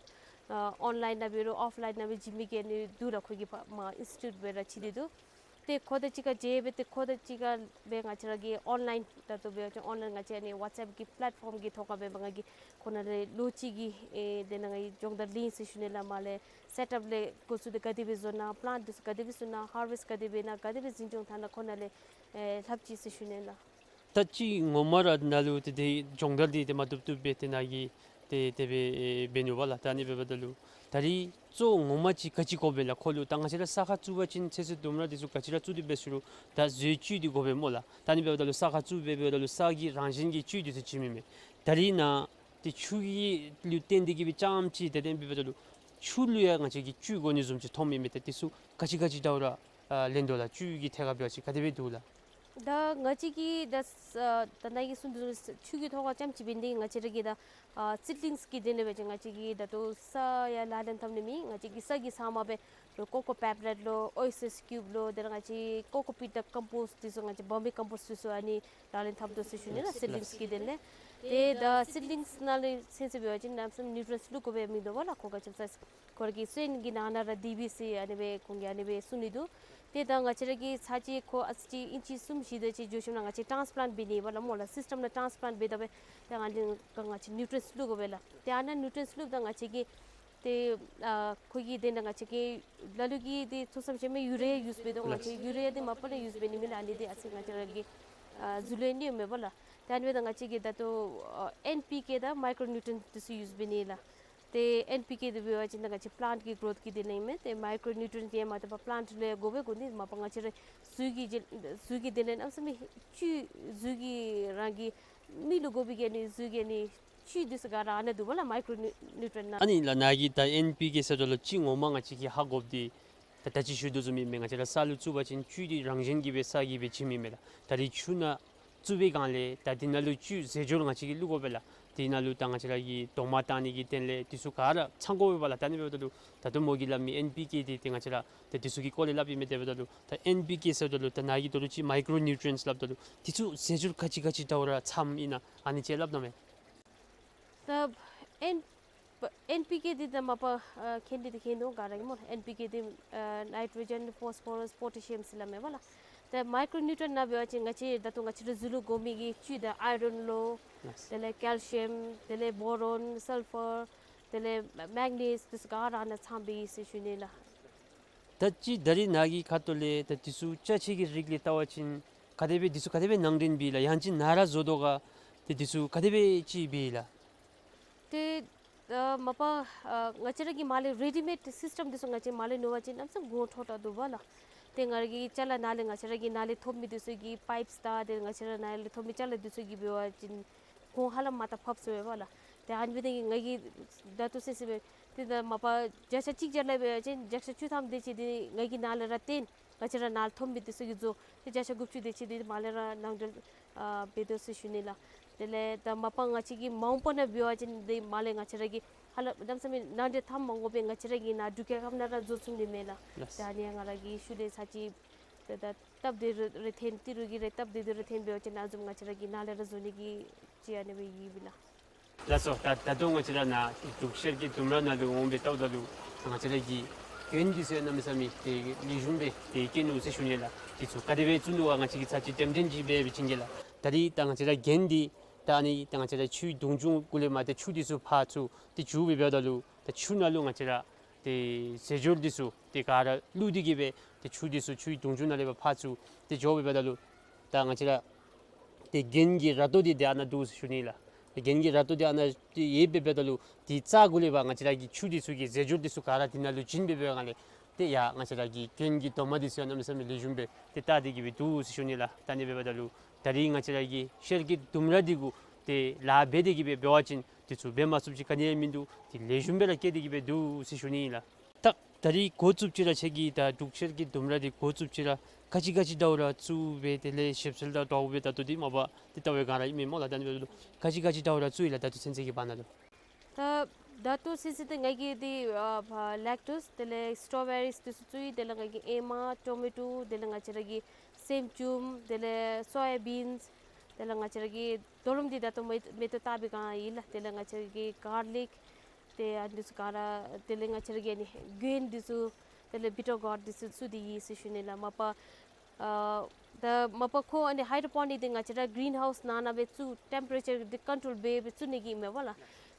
ཨ་ཨོན་ལའིན་ནང་འབད་རུང་ཨོཕ་ལའིན་ནང་འབད་བྱིན་མི་གི་ཨ་ནི་འདུག་ལགས། ཁོ་གིས་ཕར་མར་ཨིན་སི་ཊི་ཊུཊ་སྦེ་ར་ཕྱེ་སྟེ་འདུག། ཏེ་ཁོ་དང་གཅིག་ཁར་མཇལ་སྦེ་ཏེ་ཁོ་དང་གཅིག་ཁར་སྦེ་ང་བཅས་ར་གི་ཨོན་ལའིན་ད་ལྟོ་འབད་བ་ཅིན་ཨོན་ལའིན་ང་བཅས་ཨ་ནི་ཝཊས་ཨེཔ་གི་པི་ལེཊ་ཕོརམ་གི་ཐོག་ཁར་སྦེ་ང་གིས་ཁོང་ནང་ལས་ལོ་གཅིག་གི་ཨེ་དེ་ནང་ང་གིས་སྦྱོང་བརྡར་ལེན་ཡི་ཟེར་ཞུ་ནི་ལགས། མར་ལས་སེཊ་ཨེཔ་ལས་འགོ་བཙུགས་ཏེ་ག་དེ་སྦེ་བཟོ་ནི་ཨིན་ན། པི་ལཱནཊ་འདི་ཚུ་ག་དེ་སྦེ་བཙུགས་ནི་ཨིན་ན། ཧར་ཝེསཊ་ག་དེ་སྦེ་ཨིན་ན། ག་དེ་སྦེ་འཛིན་སྐྱོང་འཐབ་ནི་ཨིན་ན། ཁོང་ནང་ལས་ཨེ་ལྷབ་ཅི་ཟེར་ཞུ་ནི་ལགས། ད་ཅི་ངོ་མ་ར་ནཱ་ལུ་ཏེ་དེ་སྦྱོང་བརྡར་འདི་ཏེ་མ་བཏུབ་བཏུབ་སྦེ་ཏེ་ནཱ་གིས་ཏེ་དེ་སྦེ་ཨེ་འབད་ནུག་པ་ལགས། ད་ཨ་ནི་འབདཝ་ད་ལུ་ད་རིས་གཙོ་བོ་ངོ་མ་ཅིག་ག་ཅི་དགོ་པས་ལགས། ཁོ་ལུ་ད་ང་བཅས་ར་ས་ཁར་བཙུགས་པ་ཅིན་ཚོད་བསྲེ་ལྡུམ་ར་འདི་ཚུ་ག་ཅི་ར་བཙུགས་ཏེ་འབད་ཟེར་རུང་ད་བཟོའི་བཅུད་འདི་དགོ་པས་སྨོ་ལགས། ད་ཨ་ནི་འབདཝ་ད་ལུ་ས་ཁར་བཙུགས་སྦེ་འབདཝ་ད་ལུ་ས་གི་རང་བཞིན་གྱི་བཅུད་འདི་ཚུ་བྱིན་མི་མས། ད་རིས་ནཱ་ཏེ་ཆུ་གི་ལུ་བརྟེན་ཏེ་གིས་སྦེ་རྐྱངམ་ཅིག་ཏེ་དེ་སྦེ་འབདཝ་ད་ལུ་ཆུ་ལུ་ཡང་ང་བཅས་ཀྱིས་བཅུད་དགོ་ནི་བཟུམ་ཅིག་མཐོང་མི་མས། ཏེ་འདི་ཚུ་ག་ཅི་ག་ཅི་འདྲཝ་ར་ཨ་ལེན་དོ་ལགས། བཅུད་ཀྱི་ཐད་ཁར་འབད་བ་ཅིན་ག་དེ་སྦེ་འདུག་ལགས། ད་ང་བཅས་ཀྱིས་ད་ས་ད་ནཱ་གིས་གསུངས་དོ་བཟུམ་ཆུ་གི་ཐོག་ཁར་རྐྱངམ་ཅིག་འབད་ནི་འདི་ང་བཅས་ར་གི་ད་ཨ་སིཌ་ལིངསི་གི་དོན་ལས་འབད་བ་ཅིན་ང་བཅས་ཀྱིས་ད་ལྟོ་ས་ཡང་ལག་ལེན་འཐབ་ནི་མེད། ང་བཅས་ཀྱིས་ས་གི་ས་མ་སྦེ་རོགས་ཀོ་ཀོ་པེབ་ལེཊ་ལོ་ཨོ་ཨེསི་ཨེསི་ཀིའུབ་ལོ་དེ་ལས་ང་བཅས་ཀོ་ཀོ་པིཊ་དང་ཀམ་པོསཊ་འདི་ཚུ་ང་བཅས་བར་མི་ཀམ་པོསཊ་འདི་ཚུ་ཨ་ནི་ལག་ལེན་འཐབ་དོ་ཟེར་ཞུ་ནི་ལགས། སིཌ་ལིངསི་གི་དོན་ལས། ཏེ་ད་སིཌ་ལིངསི་ནང་ལས་ཚུན་ཚོད་འབད་བ་ཅིན་གནམ་མེད་ས་མེད་ནིའུ་ཊི་རིནསི་བླུག་དགོ་པའི་མིན་འདུག་པ་ལགས། ཁོ་ག་ཅི་ཟེར་ཁོ་ར་གི་སོན་གྱི་ནང་ན་ར་སྡོད་པས་ཟེར་ཨ་ནི་སྦེ་ཁོང་གིས་ཨ་ནི་སྦེ་གསུངས་ནི་འདུག། ཏེ་ད་ང་བཅས་ར་གིས་ཚར་གཅིག་ཁོ་ཨ་ཙི་ཅིག་ཨིན་ཅི་གསུམ་བཞི་དེ་ཅིག་འགྱོ་ཞིནམ་ལས་ང་བཅས་ཊཱནསི་པི་ལཱནཊ་འབད་ནི་པ་ལགས་སྨོ་ལགས། སིསི་ཊམ་ནང་ཊཱནསི་པི་ལཱནཊ་འབད་དེ་སྦེ་ཏེ་ཨ་ནི་ང་བཅས་ནིའུ་ཊི་རིནསི་བླུག་དགོ་པས་ལགས། ཏེ་ཨ་ནཱ་ནིའུ་ཊི་རིནསི་བླུགཔ་ད་ང་བཅས་ཀྱིས་ཏེ་ཨ་ཁོ་གི་དོན་ལས་ང་བཅས་ཀྱིས་ལ་ལུ་གིས་ཏེ་ཐུགས་བསམ་བཞེས་མི་ཡུ་རི་ཡ་ཡུསི་འབད་དོ། ང་བཅས་ཡུ་རི་ཡ་འདི་མ་པ་ལས་ཡུསི་འབད་ནི་མེན་ལགས། ཨ་ནི་འདི་ཨ་ཙི་ང་བཅས་ར་གི་ཨ་གཟུགས་ལུ་ཡང་གནོདཔ་མེད་པ་ལགས། ཏེ་ཨ་ནི་འབདཝ་ད་ང་བཅས་ཀྱིས་ད་ལྟོ་ཨ་ཨེན་པི་ཀེ་དང་མའི་ཀོ་ནིའུ་ཊི་རེནཊ་འདི་ཚུ་ཡུསི་འབད་ནི་ལགས། ཏེ་ཨེན་པི་ཀེ་འདི་འབད་བ་ཅིན་ད་ང་བཅས་པི་ལཱནཊ་གི་གོ་རོཐ་གི་དོན་ལས་ཨིན་མས། ཏེ་མའི་ཀོ་ནིའུ་ཊི་རེནཊ་འདི་ཡང་མ་དག་པར་པི་ལཱནཊ་ལུ་ཡང་དགོ་པས། དགོ་ནི་མ་པ་ང་བཅས་ར་གཟུགས་ཀྱི་རྒྱུ་གཟུགས་ཀྱི་དོན་ལས་གནམ་མེད་ས་མེད་བཅུད་གཟུགས་ཀྱི་རང་གི་མི་ལུ་དགོ་པའི་གི་ཨ་ནི་གཟུགས་ཀྱི་ཨ་ནི་བཅུད་འདི་ཚུ་ག་ར་ཨ་ནཱ་འདུག་པ་ལགས། མའི་ཀོ་ནིའུ་ཊི་རེནཊ་ནང་། ཨ་ནི་ལགས་ནཱ་གིས་ད་ཨེན་པི་ཀེ་ཟེརཝ་ད་ལུ་ཅིག་ངོ་མ་ང་བཅས་ཀྱིས་ཧ་གོ་སྟེ་ད་ད་ཅི་ཞུ་དོ་བཟུམ་ཨིན་མས། ང་བཅས་ར་ས་ལུ་བཙུགས་པ་ཅིན་བཅུད་འདི་རང་བཞིན་གྱིས་སྦེ་ས་གིས་སྦེ་བྱིན་མི་མས་ལགས། ད་རིས་ཆུ་ནང་བཙུགས་པའི་སྒང་ལས་ད་འདི་ནང་ལུ་བཅུད་ཟས་སྦྱོར་ང་བཅས་ཀྱིས་བླུག་དགོ་པས་ལགས། འདི་ནང་ལུ་ད་ང་བཅས་ར་གི་རྡོག་མ་བཏང་ནི་གི་དོན་ལས་འདི་ཚུ་ག་ར་ཚང་དགོ་པས་ལགས། ད་ཨ་ནི་འབདཝ་ད་ལུ་ད་ལྟོ་མོ་གིས་སླབ་མི་ཨེན་པི་ཀེ་འདི་ཏེ་ང་བཅས་ར་ད་འདི་ཚུ་གི་སྐོར་ལས་སླབ་ཨིན་མས། དེ་འབདཝ་ད་ལུ་ད་ཨེན་པི་ཀེ་ཟེརཝ་ད་ལུ་ད་ནཱ་གིས་ད་རུང་ཅིག་མའི་ཀོ་ནིའུ་ཊི་རེནཊ་སླབ་ད་ལུ་འདི་ཚུ་ཟས་སྦྱོར་ག་ཅི་ག་ཅི་འདྲཝ་ར་ཚངམ་ཨིན་ན་ཨ་ནི་ཅིག་སླབ་གནང་མས། ད་ཨེན་ཨེན་པི་ཀེ་འདི་ད་མ་པ་ཨ་མཁྱེན་འདི་ད་མཁྱེན་དོ་ག་ར་གིས་སྨོ། ཨེན་པི་ཀེ་འདི་ཨ་ནའི་ཊྲོ་ཇེན་ཕོསི་ཕོ་རསི་པོ་ཊེ་ཤི་ཡམ་ཟེར་སླབ་མས་པ་ལགས། ད་མའི་ཀོ་ནིའུ་ཊི་རེནཊ་ནང་འབད་བ་ཅིན་ང་བཅས་ད་ལྟོ་ང་བཅས་ར་གཟུགས་ལུ་དགོ་མི་གི་བཅུད་ད་ཨའི་རཱན་ལོ། ལགས། དེ་ལས་ཀེལ་ཤི་ཡམ། དེ་ལས་བོ་རོན་སཱལ་ཕར། དེ་ལས་མེག་ནེ་སི་འདི་ཚུ་ག་ར་ཨ་ནཱ་ཚང་པས་ཟེར་ཞུ་ནི་ལགས། ད་ཅི་ད་རིས་ནཱ་གི་ཁ་ཐུག་ལས་ད་འདི་ཚུ་ཅ་ཆས་ཀྱི་རིགས་ལས་བལྟ་བ་ཅིན་ག་དེ་སྦེ་འདི་ཚུ་ག་དེ་སྦེ་ནང་འདྲེན་འབད་ཡི་ལགས། ཡང་ཅིན་ནཱ་ར་བཟོ་དོ་ག། ཏེ་འདི་ཚུ་ག་དེ་སྦེ་ཅིག་འབད་ཡི་ལགས། ཏེ་ཨ་མ་པ་ཨ་ང་བཅས་ར་གིས་མར་ལས་རེ་ཌི་མེཌ་སིསི་ཊམ་འདི་ཚུ་ང་བཅས་མར་ལས་ཉོ་བ་ཅིན་གནམ་མེད་ས་མེད་གོང་མཐོ་དྲགས་འདུག་པ་ལགས། ཏེ་ང་ར་གི་ཅ་ལ་ནཱ་ལས་ང་བཅས་ར་གི་ནཱ་ལས་ཐོབ་མི་འདི་ཚུ་གི་པའིཔསི་དང་ཏེ་ང་བཅས་ར་ནཱ་ལས་ཐོབ་མི་ཅ་ལ་འདི་ཚུ་གི་འབད་བ་ཅིན་གོང་ཧ་ལམ་མར་ད་ཕབ་སོང་ཡོད་པ་ལགས། ཏེ་ཨ་ནི་འབད་ནི་དེ་གིས་ང་གིས་ད་ལྟོ་ཟེར་ཟེར་སྦེ་ཏེ་ད་མ་པ་བརྒྱ་ཆ་གཅིག་བརྒྱ་ལས་འབད་བ་ཅིན་བརྒྱ་ཆ་བཅུ་ཐམ་དེ་ཅིག་འདི་ང་གིས་ནཱ་ལས་ར་བཏོན། ང་བཅས་ར་ནཱ་ལས་ཐོན་མི་དེ་ཚུ་གིས་བཟོ། ཏེ་བརྒྱ་ཆ་དགུ་བཅུ་དེ་ཅིག་འདི་མར་ལས་ར་ནང་འདྲེན་ཨ་འབད་དོ་ཟེར་ཞུ་ནི་ལགས། དེ་ལས་ད་མ་པ་ང་བཅས་ཀྱིས་མ་འོངས་པ་ནང་འབད་བ་ཅིན་འདི་མར་ལས་ང་བཅས་ར་གིས་ཧ་ལམ་གནམ་མེད་ས་མེད་ནང་འདྲེན་འཐབ་མ་དགོ་པར་ང་བཅས་ར་གིས་ནཱ་འབྲུག་རྒྱལ་ཁབ་ནང་ར་བཟོ་ཚུགས་ནི་མས་ལགས། ལགས། ད་ཨ་ནི་ང་ར་གིས་ཤུལ་ལས་ཚར་གཅིག་ཏེ་ད་སྟབས་བདེ་རུང་རེ་ཐོན་ཏི་རུ་གི་རེ་སྟབས་བདེ་རུང་རེ་ཐོན་འབད་བ་ཅིན་ཨ་ནི་བཟུམ་ང་བཅས་ར་གིས་ནཱ་ལས་ར་བཟོ་ནི་གི་ཅིག་ཨ་ནི་སྦེ་ཡོདཔ་ཨིན་ལགས། ལགས་སོ། ད་ད་ལྟོ་ང་བཅས་ར་ནཱ་འབྲུག་ཤར་གྱི་ལྡུམ་ར་ནང་ལུ་འོང་སྦེ་བལྟཝ་ད་ལུ་ང་བཅས་ར་གི་གྱོན་འདི་ཚུ་གནམ་མེད་ས་མེད་ཏེ་ལེགས་ཤོམ་སྦེ་ཏེ་བཀོད་ནུག་ཟེར་ཞུ་ནི་ལགས། འདི་ཚུ་ག་དེ་སྦེ་བཙུགས་ནུག་ག་ང་བཅས་ཀྱིས་ཚར་གཅིག་གཏམ་དྲན་ཅིག་འབད་བའི་བྱིན་གྱིས་ལགས། ད་རིས་ད་ང་བཅས་ར་གྱོན་འདི་ད་ཨ་ནི་ད་ང་བཅས་ར་ཆུའི་དུང་ཆུང་གུ་ལས་མར་ཏེ་ཆུ་འདི་ཚུ་ཕར་ཚུར་ཏེ་རྒྱུག་སྦེ་འབདཝ་ད་ལུ་ད་ཆུ་ནང་ལུ་ང་བཅས་ར་ཏེ་རྫས་སྦྱོར་འདི་ཚུ་ཏེ་ག་ར་བླུགས་ཏེ་གི་སྦེ་ཏེ་ཆུ་འདི་ཚུ་ཆུའི་དུང་ཆུང་ནང་ལས་ཕར་ཚུར་ཏེ་འགྱོ་སྦེ་འབདཝ་ད་ལུ་ད་ང་བཅས་ར་ཏེ་གྱོན་གྱི་ར་ཏོ་འདི་ཏེ་ཨ་ནཱ་འདུག་ཟེར་ཞུ་ནི་ལགས། ཏེ་གྱོན་གྱི་ར་ཏོ་འདི་ཨ་ནཱ་ཏེ་ཡོད་སྦེ་འབདཝ་ད་ལུ་ཏེ་རྩ་གུ་ལས་ཕར་ང་བཅས་ར་གི་ཆུ་འདི་ཚུ་གི་རྫས་སྦྱོར་འདི་ཚུ་ག་ར་འདི་ནང་ལུ་བྱིན་སྦེ་འབདཝ་ལས་ཏེ་ཡ་ང་བཅས་ར་གི་གྱོན་གྱི་དོ་མ་འདི་ཚུ་ཡང་གནམ་མེད་ས་མེད་ལེགས་ཤོམ་སྦེ་ཏེ་བཏགས་ཏེ་གི་སྦེ་འདུག་ཟེར་ཞུ་ནི་ལགས། ད་ཨ་ནི་སྦེ་འབདཝ་ད་ལུ་ད་རིས་ང་བཅས་ར་གི་ཤར་གྱི་ལྡུམ་ར་འདི་གུ་ཏེ་ལཱ་འབད་དེ་གི་སྦེ་འབད་བ་ཅིན་འདི་ཚུ་འབད་མ་ཚུགསཔ་ཅིག་ག་ནི་ཡང་མིན་འདུག། ཏེ་ལེགས་ཤོམ་སྦེ་ར་བཀོད་དེ་གི་སྦེ་འདུག་ཟེར་ཞུ་ནི་ཨིན་ལགས། ད་ད་རིས་འགོ་བཙུགསཔ་ཅིག་ར་ཁྱེད་ཀྱིས་ད་འབྲུག་ཤར་གྱི་ལྡུམ་ར་འདི་འགོ་བཙུགསཔ་ཅིག་ར་ག་ཅི་ག་ཅི་འདྲཝ་ར་བཙུགས་སྦེ་དེ་ལས་ཞིབ་འཚོལ་དང་འདྲཝ་སྦེ་ད་ལྟོ་འདི་མ་པ་འདི་ལྟ་བའི་སྒང་ར་ཨིན་མས་སྨོ་ལགས། ད་ཨ་ནི་འབདཝ་ད་ལུ་ག་ཅི་ག་ཅི་འདྲཝ་ར་བཙུགས་ཡི་ལགས། ད་ལྟོ་ཚུན་ཚོད་ཀྱི་བར་ན་ལུ། ད་ད་ལྟོ་ཚུན་ཚོད་འདི་ང་གིས་འདི་ཨ་ལེག་ཊུས་དེ་ལས་སི་ཊོ་བེ་རིས་འདི་ཚུ་བཙུགས་ཡི། དེ་ལས་ང་གིས་ཨེ་མ་ཊོ་མེ་ཊོ་དེ་ལས་ང་བཅས་ར་གི་སེམ་ཅུམ་དེ་ལས་སོ་ཡ་བིནསི་དེ་ལས་ང་བཅས་ར་གི་དོ་རུམ་འདི་ད་ལྟོ་མེ་མེ་ཏོག་བཏགས་པའི་སྒང་ཨིན་ལགས། དེ་ལས་ང་བཅས་ར་གི་གར་ལིཀ་ཏེ་ཨ་འདི་ཚུ་ག་ར་དེ་ལས་ང་བཅས་ར་གི་ཨ་ནི་གྱོན་འདི་ཚུ་དེ་ལས་བི་ཊ་གོཌ་འདི་ཚུ་བཙུགས་ཏེ་ཡོད་ཟེར་ཞུ་ནི་ལགས། མ་པ་ཨ་ད་མ་པ་ཁོ་ཨ་ནི་ཧའི་ཌོ་པོ་ནིག་འདི་ང་བཅས་ར་གི་གིརིན་ཧའུསི་ནང་ན་སྦེ་བཙུགས་ཊེམ་པེ་རེ་ཅར་འདི་ཀོན་ཊོལ་འབད་སྦེ་བཙུགས་ནི་གི་ཨིན་མས་པ་ལགས།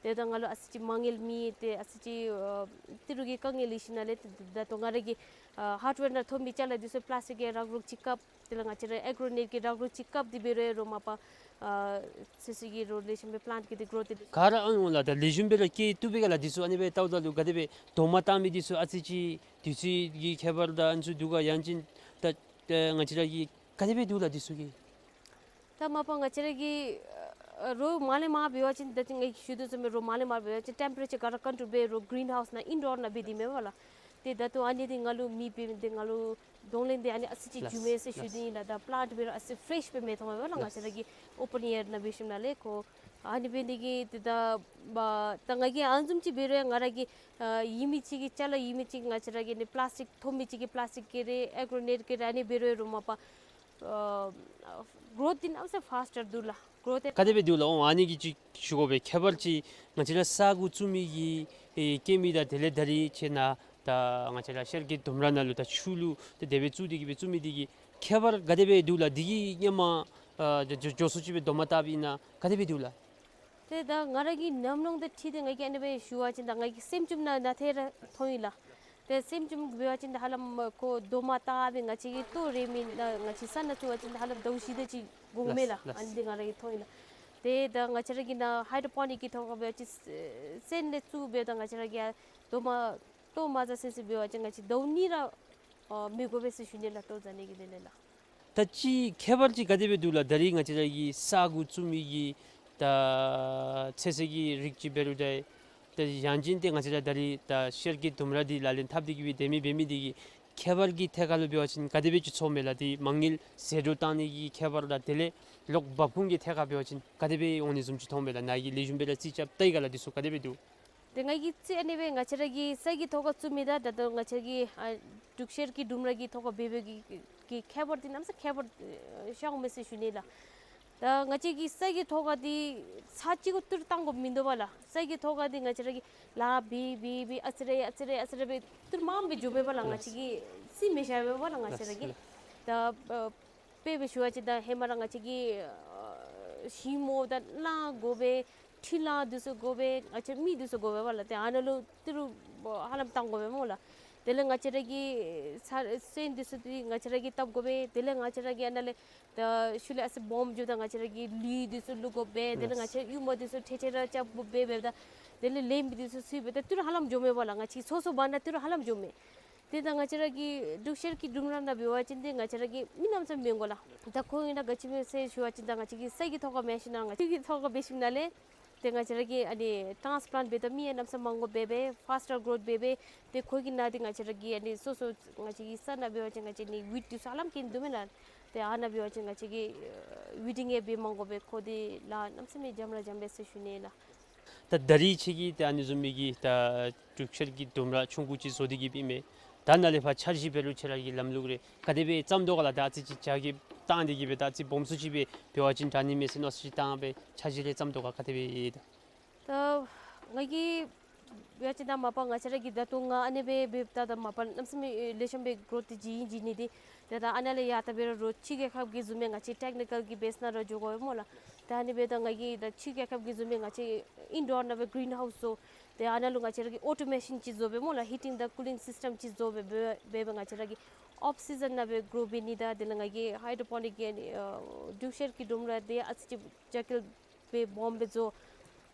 ཏེ་ད་ང་ལུ་ཨ་ཙི་ཅིག་མ་དངུལ་མེད། ཏེ་ཨ་ཙི་ཅིག་ཨ་ཏི་རུ་གི་དཀའ་ངལ་ཡོད་ཞིནམ་ལས་ཏེ་ད་ལྟོ་ང་ར་གི་ཨ་ཧརཌ་ཝེར་ནང་ཐོན་མི་ཅ་ལ་འདི་ཚུ་པི་ལཱསི་ཊིཀ་གི་རག་རོག་ཅིག་བཀབ། དེ་ལས་ང་བཅས་ར་ཨེག་རོ་ནེཊ་ཀྱི་རག་རོག་ཅིག་བཀབ་སྟེ་འབད་རུང་ཡང་རོགས་མ་པ་ཨ་ཚོད་བསྲེ་གི་རོགས་ལེགས་ཤོམ་སྦེ་པི་ལེནཊ་གི་འདི་གོ་རོ་འདི་ག་ར་ཨ་ནི་འོང་ལགས། ད་ལེགས་ཤོམ་སྦེ་ར་བཀོད་བཏུབ་པས་ག་ལགས། འདི་ཚུ་ཨ་ནི་སྦེ་བལྟཝ་ད་ལུ་ག་དེ་སྦེ་རྡོག་མ་བཏགས་མི་འདི་ཚུ་ཨ་ཙི་ཅིག་འདི་ཚུ་གི་ཁྱད་པར་དང་ཨ་ནི་ཚུ་འདུག་ག། ཡང་ཅིན་ད་ད་ང་བཅས་ར་གི་ག་དེ་སྦེ་འདུག་ལགས་འདི་ཚུ་གི། ད་མ་པ་ང་བཅས་ར་གི་ཨ་རོགས་མར་ལས་མར་འབད་བ་ཅིན་ད་ཅི་ང་གིས་ཞུ་དོ་བཟུམ་སྦེ་རོགས་མར་ལས་མར་འབད་བ་ཅིན་ཊེམ་པེ་རེ་ཅར་ག་ར་ཀོན་ཊོལ་འབད་རོགས་གིརིན་ཧའུསི་ནང་ཨིན་ཌོར་ནང་འབད་དེ་མས་པ་ལགས། ཏེ་ད་ལྟོ་ཨ་ནི་འདི་ང་ལུ་མེད་པས། འདི་ང་ལུ་གདོང་ལེན་འདི་ཨ་ནི་ཨ་ཙི་ཅིག་ལགས་རྒྱུ་མས་ཟེར་ཞུ་ལགས། དོ་ཨིན་ལགས། ད་པི་ལེནཊ་འབད་རུང་ཨ་ཙི་ཕེ་རེཤ་སྦེ་མི་མཐོང་བས་པ་ལགས། ང་བཅས་ར་གི་ཨོ་པེན་ཨེར་ནང་འབད་ཞིནམ་ལས་ཁོ་ཨ་ནི་འབད་ནི་དེ་གིས་ཏེ་ད་མ་ད་ང་གིས་ཨ་ནི་བཟུམ་ཅིག་འབད་རུང་ཡང་ང་ར་གི་ཨ་ཡོད་མི་ཅིག་གི་ཅ་ལ་ཡོད་མི་ཅིག་ང་བཅས་ར་གི་ཨ་ནི་པི་ལཱསི་ཊིཀ་ཐོན་མི་ཅིག་གི་པི་ལཱསི་ཊིཀ་གི་རེ་ཨེག་རོ་ནེཊ་གི་རེ་ཨ་ནི་འབད་རུང་ཡང་རོགས་མ་པ་ཨ་གོ་རོཐ་འདི་གནམ་མེད་ས་མེད་ཕཱསཊ་འདུག་ལགས། གོ་རོཐ་ག་དེ་སྦེ་འདུག་ལགས། འོ་ཨ་ནི་གི་ཅིག་ཞུ་དགོ་པས། ཁྱད་པར་ཅིག་ང་བཅས་ར་ས་གུ་བཙུགས་མི་གི་ཨེ་བཀོད་མི་དང་དེ་ལས་ད་རིས་ཁྱེད་ནཱ་ད་ང་བཅས་ར་ཤར་གྱི་ལྡུམ་ར་ནང་ལུ་ད་ཆུ་ལུ་ད་དེ་སྦེ་བཙུགས་ཏེ་གི་སྦེ་བཙུགས་མི་འདི་གི་ཁྱད་པར་ག་དེ་སྦེ་འདུག་ལགས། འདི་གིས་སྔོན་མ་ཨ་འགྱོ་འགྱོ་འགྱོ་སོང་ཅིག་སྦེ་རྡོག་མ་བཏགས་པའི་ནང་ག་དེ་སྦེ་འདུག་ལགས། ཏེ་ད་ང་ར་གི་ཉམས་མྱོང་དང་འཁྲིལ་ཏེ་ང་གིས་ཨ་ནི་སྦེ་ཞུ་བ་ཅིན་ད་ང་གི་སེམས་ཅུམ་ནང་ན་ཏེ་ར་མཐོང་ཡི་ལགས། ཏེ་སེམས་ཅུམ་འབད་བ་ཅིན་ད་ཧ་ལམ་ཁོ་རྡོག་མ་བཏགས་པའི་ང་བཅས་ཀྱི་ལྟོ་རེ་མི་ནང་ང་བཅས་ས་ནང་བཙུགས་པ་ཅིན་ད་ཧ་ལམ་ཟླཝ་བཞི་དེ་ཅིག་འགོརཝ་མས་ལགས། ལགས། ཨ་ནི་འདི་ང་ར་གིས་མཐོང་ཡི་ལགས། ཏེ་ད་ང་བཅས་ར་གི་ནཱ་ཧའི་ཌོ་པོ་ནིག་གི་ཐོག་ཁར་འབད་བ་ཅིན་སོན་ལས་བཙུགས་སྦེ་ད་ང་བཅས་ར་གི་ཡ་རྡོག་མ་ལྟོ་མ་བཟའ་སེམས་སེམས་འབད་བ་ཅིན་ང་བཅས་ཟླཝ་གཉིས་ར་ཨ་མི་འགོར་བས་ཟེར་ཞུ་ནི་ལགས། ལྟོ་བཟའ་ནི་གི་དེ་ལས་ལགས། ད་ཅི་ཁྱད་པར་ཅིག་ག་དེ་སྦེ་འདུག་ལགས། ད་རིས་ང་བཅས་ར་གི་ས་གུ་བཙུགས་མི་གི་ད་ཚོད་བསྲེ་གི་རིགས་ཅིག་འབད་རུང་ད་ད་ཡང་ཅིན་ཏེ་ང་བཅས་ར་ད་རིས་ད་ཤར་གྱི་ལྡུམ་ར་འདི་ལག་ལེན་འཐབ་སྟེ་གི་སྦེ་སྡོད་མི་འབད་མི་འདི་གི་ཁྱད་པར་གྱི་ཐད་ཁར་ལུ་འབད་བ་ཅིན་ག་དེ་སྦེ་ཅིག་ཚོརཝ་མས་ལགས། ཏེ་མ་དངུལ་ཟད་འགྲོ་བཏང་ནི་གི་ཁྱད་པར་དང་དེ་ལས་ལོག་འབབ་ཁུངས་ཀྱི་ཐད་ཁར་འབད་བ་ཅིན་ག་དེ་སྦེ་འོང་ནི་བཟུམ་ཅིག་མཐོངམ་མས་ལགས། ནཱ་གིས་ལེགས་ཤོམ་སྦེ་ར་རྩིས་རྐྱབ་བལྟ་ཡི་ག་ལགས། འདི་ཚུ་ག་དེ་སྦེ་འདུག། ཏེ་ང་གིས་རྩིས་ཨ་ནི་སྦེ་ང་བཅས་ར་གི་ས་གི་ཐོག་ཁར་བཙུགས་མི་དང་ད་ལྟོ་ང་བཅས་ར་གི་ཨ་འབྲུག་ཤར་གྱི་ལྡུམ་ར་གི་ཐོག་ཁར་འབད་བའི་གི་གི་ཁྱད་པར་འདི་གནམ་མེད་ས་མེད་ཁྱད་པར་ཨ་ཤརཝ་མས་ཟེར་ཞུ་ནི་ལགས། ད་ང་བཅས་ཀྱི་ས་གི་ཐོག་ཁར་འདི་ཚར་གཅིག་གུ་ཏི་རུ་བཏང་དགོཔ་མིན་འདུག་པ་ལགས། ས་གི་ཐོག་ཁར་འདི་ང་བཅས་ར་གིས་ལཱ་འབད་འབད་འབད་ཨ་ཙི་རེ་ཨ་ཙི་རེ་ཨ་ཙི་རེ་སྦེ་ཏི་རུ་མངམ་སྦེ་འགྱོཝ་མས་པ་ལགས། ང་བཅས་ཀྱིས་རྩིས་མི་ཤེས་པས་པ་ལགས། ང་བཅས་ར་གིས་ད་ཨ་དཔེ་སྦེ་ཞུ་བ་ཅིན་ད་ཧེ་མ་ར་ང་བཅས་ཀྱིས་ཨ་ཞིང་རྨོཝ་ད་རླངས་དགོ་པས། འཕྲུལ་རླངས་འདི་ཚུ་དགོ་པས། ང་བཅས་མི་འདི་ཚུ་དགོ་པས་པ་ལགས། ཏེ་ཨ་ནཱ་ལུ་ཏི་རུ་ཧ་ལམ་བཏང་དགོ་པས་སྨོ་ལགས། དེ་ལས་ང་བཅས་ར་གི་ས་སོན་འདི་ཚུ་འདི་ང་བཅས་ར་གིས་བཏབ་དགོ་པས། དེ་ལས་ང་བཅས་ར་གིས་ཨ་ནཱ་ལས་ད་ཤུལ་ལས་ཨ་ཙི་སྦོམ་འགྱོཝ་ད་ང་བཅས་ར་གིས་ལུད་འདི་ཚུ་བླུག་དགོ་པས། དེ་ལས་ང་བཅས་ཡུར་མ་འདི་ཚུ་ཁྲེ་ཁྲེ་ར་རྐྱབ་དགོ་པས་འབདཝ་ད། དེ་ལས་ལེན་མི་འདི་ཚུ་ཚུད་པས། ད་ཏི་རུ་ཧ་ལམ་འགྱོཝ་མས་པ་ལགས། ང་བཅས་སོ་སོ་འབག་ན་ཏི་རུ་ཧ་ལམ་འགྱོཝ་མས། ཏེ་ད་ང་བཅས་ར་གི་འབྲུག་ཤར་གྱི་ལྡུམ་ར་ནང་འབད་བ་ཅིན་ཏེ་ང་བཅས་ར་གིས་མི་གནམ་མེད་ས་མེད་མི་དགོ་ལགས། ད་ཁོང་ཨིན་ན་ག་ཅི་སྨོ་ཟེར་ཞུ་བ་ཅིན་ད་ང་བཅས་ཀྱི་ས་གི་ཐོག་ཁར་མེན་ཤིང་ན་ང་བཅས་ཀྱི་ཐོག་ཁར་འབད་ཞིནམ་ལས་ ཏེ་ང་བཅས་ར་གིས་ཨ་ནི་ཊཱནསི་པི་ལཱནཊ་འབདཝ་ད་མི་ཡང་གནམ་མེད་ས་མེད་མང་དགོཔ་སྦེ་སྦེ་ཕཱསི་ཊར་གོརོཐ་འབད་སྦེ་ཏེ་ཁོ་གི་ནང་འདི་ང་བཅས་ར་གིས་ཨ་ནི་སོ་སོ་ང་བཅས་ཀྱི་ས་ནང་འབད་བ་ཅིན་ང་བཅས་ནི་ཝིཌ་འདི་ཚུ་ཧ་ལམ་སྐྱེ་ནི་འདུག་མེན་ན། ཏེ་ཨ་ནཱ་འབད་བ་ཅིན་ང་བཅས་ཀྱིས་ཨ་ཝིཌ་ཌིང་ཡང་འབད་མ་དགོ་པར་ཁོ་འདི་ལཱ་གནམ་མེད་ས་མེད་འཇམ་ར་འཇམ་པས་ཟེར་ཞུ་ནི་ལགས། ད་ད་རིས་ཁྱོད་ཀྱིས་ད་ཨ་ནི་བཟུམ་མའི་གི་ད་འབྲུག་ཤར་གྱི་ལྡུམ་ར་ཆུང་ཀུ་ཅིག་བཟོ་སྟེ་གི་སྦེ་ཨིན་མས། ད་ནཱ་ལས་ཕར་འཆར་གཞི་འབད་རུང་ཁྱོད་ར་གི་ལམ་ལུགས་རེ་ག་དེ་སྦེ་བརྩམ་དོ་ག་ལགས། ད་ཨ་ཙི་ཅིག་རྒྱ་སྐྱེད་བཏང་སྟེ་གི་སྦེ་ད་ཨ་ཙི་སྦོམ་སུ་ཅིག་སྦེ་འབད་བ་ཅིན་དྲག་ནི་མས་ཟེར་མནོ་བསམ་ཅིག་བཏང་སྦེ་འཆར་གཞི་རེ་བརྩམ་དོ་ག་ག་དེ་སྦེ་ཡོད་ད། ད་ང་གིས་འབད་བ་ཅིན་ད་མ་པ་ང་བཅས་ར་གིས་ད་ལྟོ་ང་ཨ་ནི་སྦེ་འབདཝ་ད་ད་མ་པ་གནམ་མེད་ས་མེད་ལེགས་ཤོམ་སྦེ་གོ་ར་ཏེ་བྱིན་བྱིན་ནི་འདི། ཏེ་ད་ཨ་ནཱ་ལས་ཡར་ད་འབད་རུང་རོགས་ཕྱི་རྒྱལ་ཁབ་ཀྱི་བཟུམ་སྦེ་ང་བཅས་ཊེཀ་ནི་ཀཱལ་གྱི་བེསི་ནང་ར་འགྱོ་དགོ་པས་སྨོ་ལགས། ཏེ་ཨ་ནི་འབདཝ་ད་ང་གིས་ད་ཕྱི་རྒྱལ་ཁབ་ཀྱི་བཟུམ་སྦེ་ང་བཅས་ཨིན་ཌོར་ནང་སྦེ་གིརིན་ཧའུསི་བཟོ། ཏེ་ཨ་ནཱ་ལུ་ང་བཅས་ར་གིས་ཨོ་ཊོ་མེ་ཤཱན་ཅིག་བཟོ་སྦེ་སྨོ་ལགས། ཧི་ཊིང་དང་ཀུ་ལིང་སིསི་ཊེམ་ཅིག་བཟོ་སྦེ་འབད་འབད་སྦེ་ང་བཅས་ར་གིས་ཨོཕ་སི་ཛན་ནང་སྦེ་གོ་ར་འབད་ནི་དང་དེ་ལས་ང་གིས་ཧའི་ཌོ་པོ་ནིཀ་གི་ཨ་ནི་ཨ་འབྲུག་ཤར་གྱི་ལྡུམ་ར་འདི་ཨ་ཙི་ཅིག་རྒྱ་སྐྱེད་སྦེ་སྦོམ་སྦེ་བཟོ།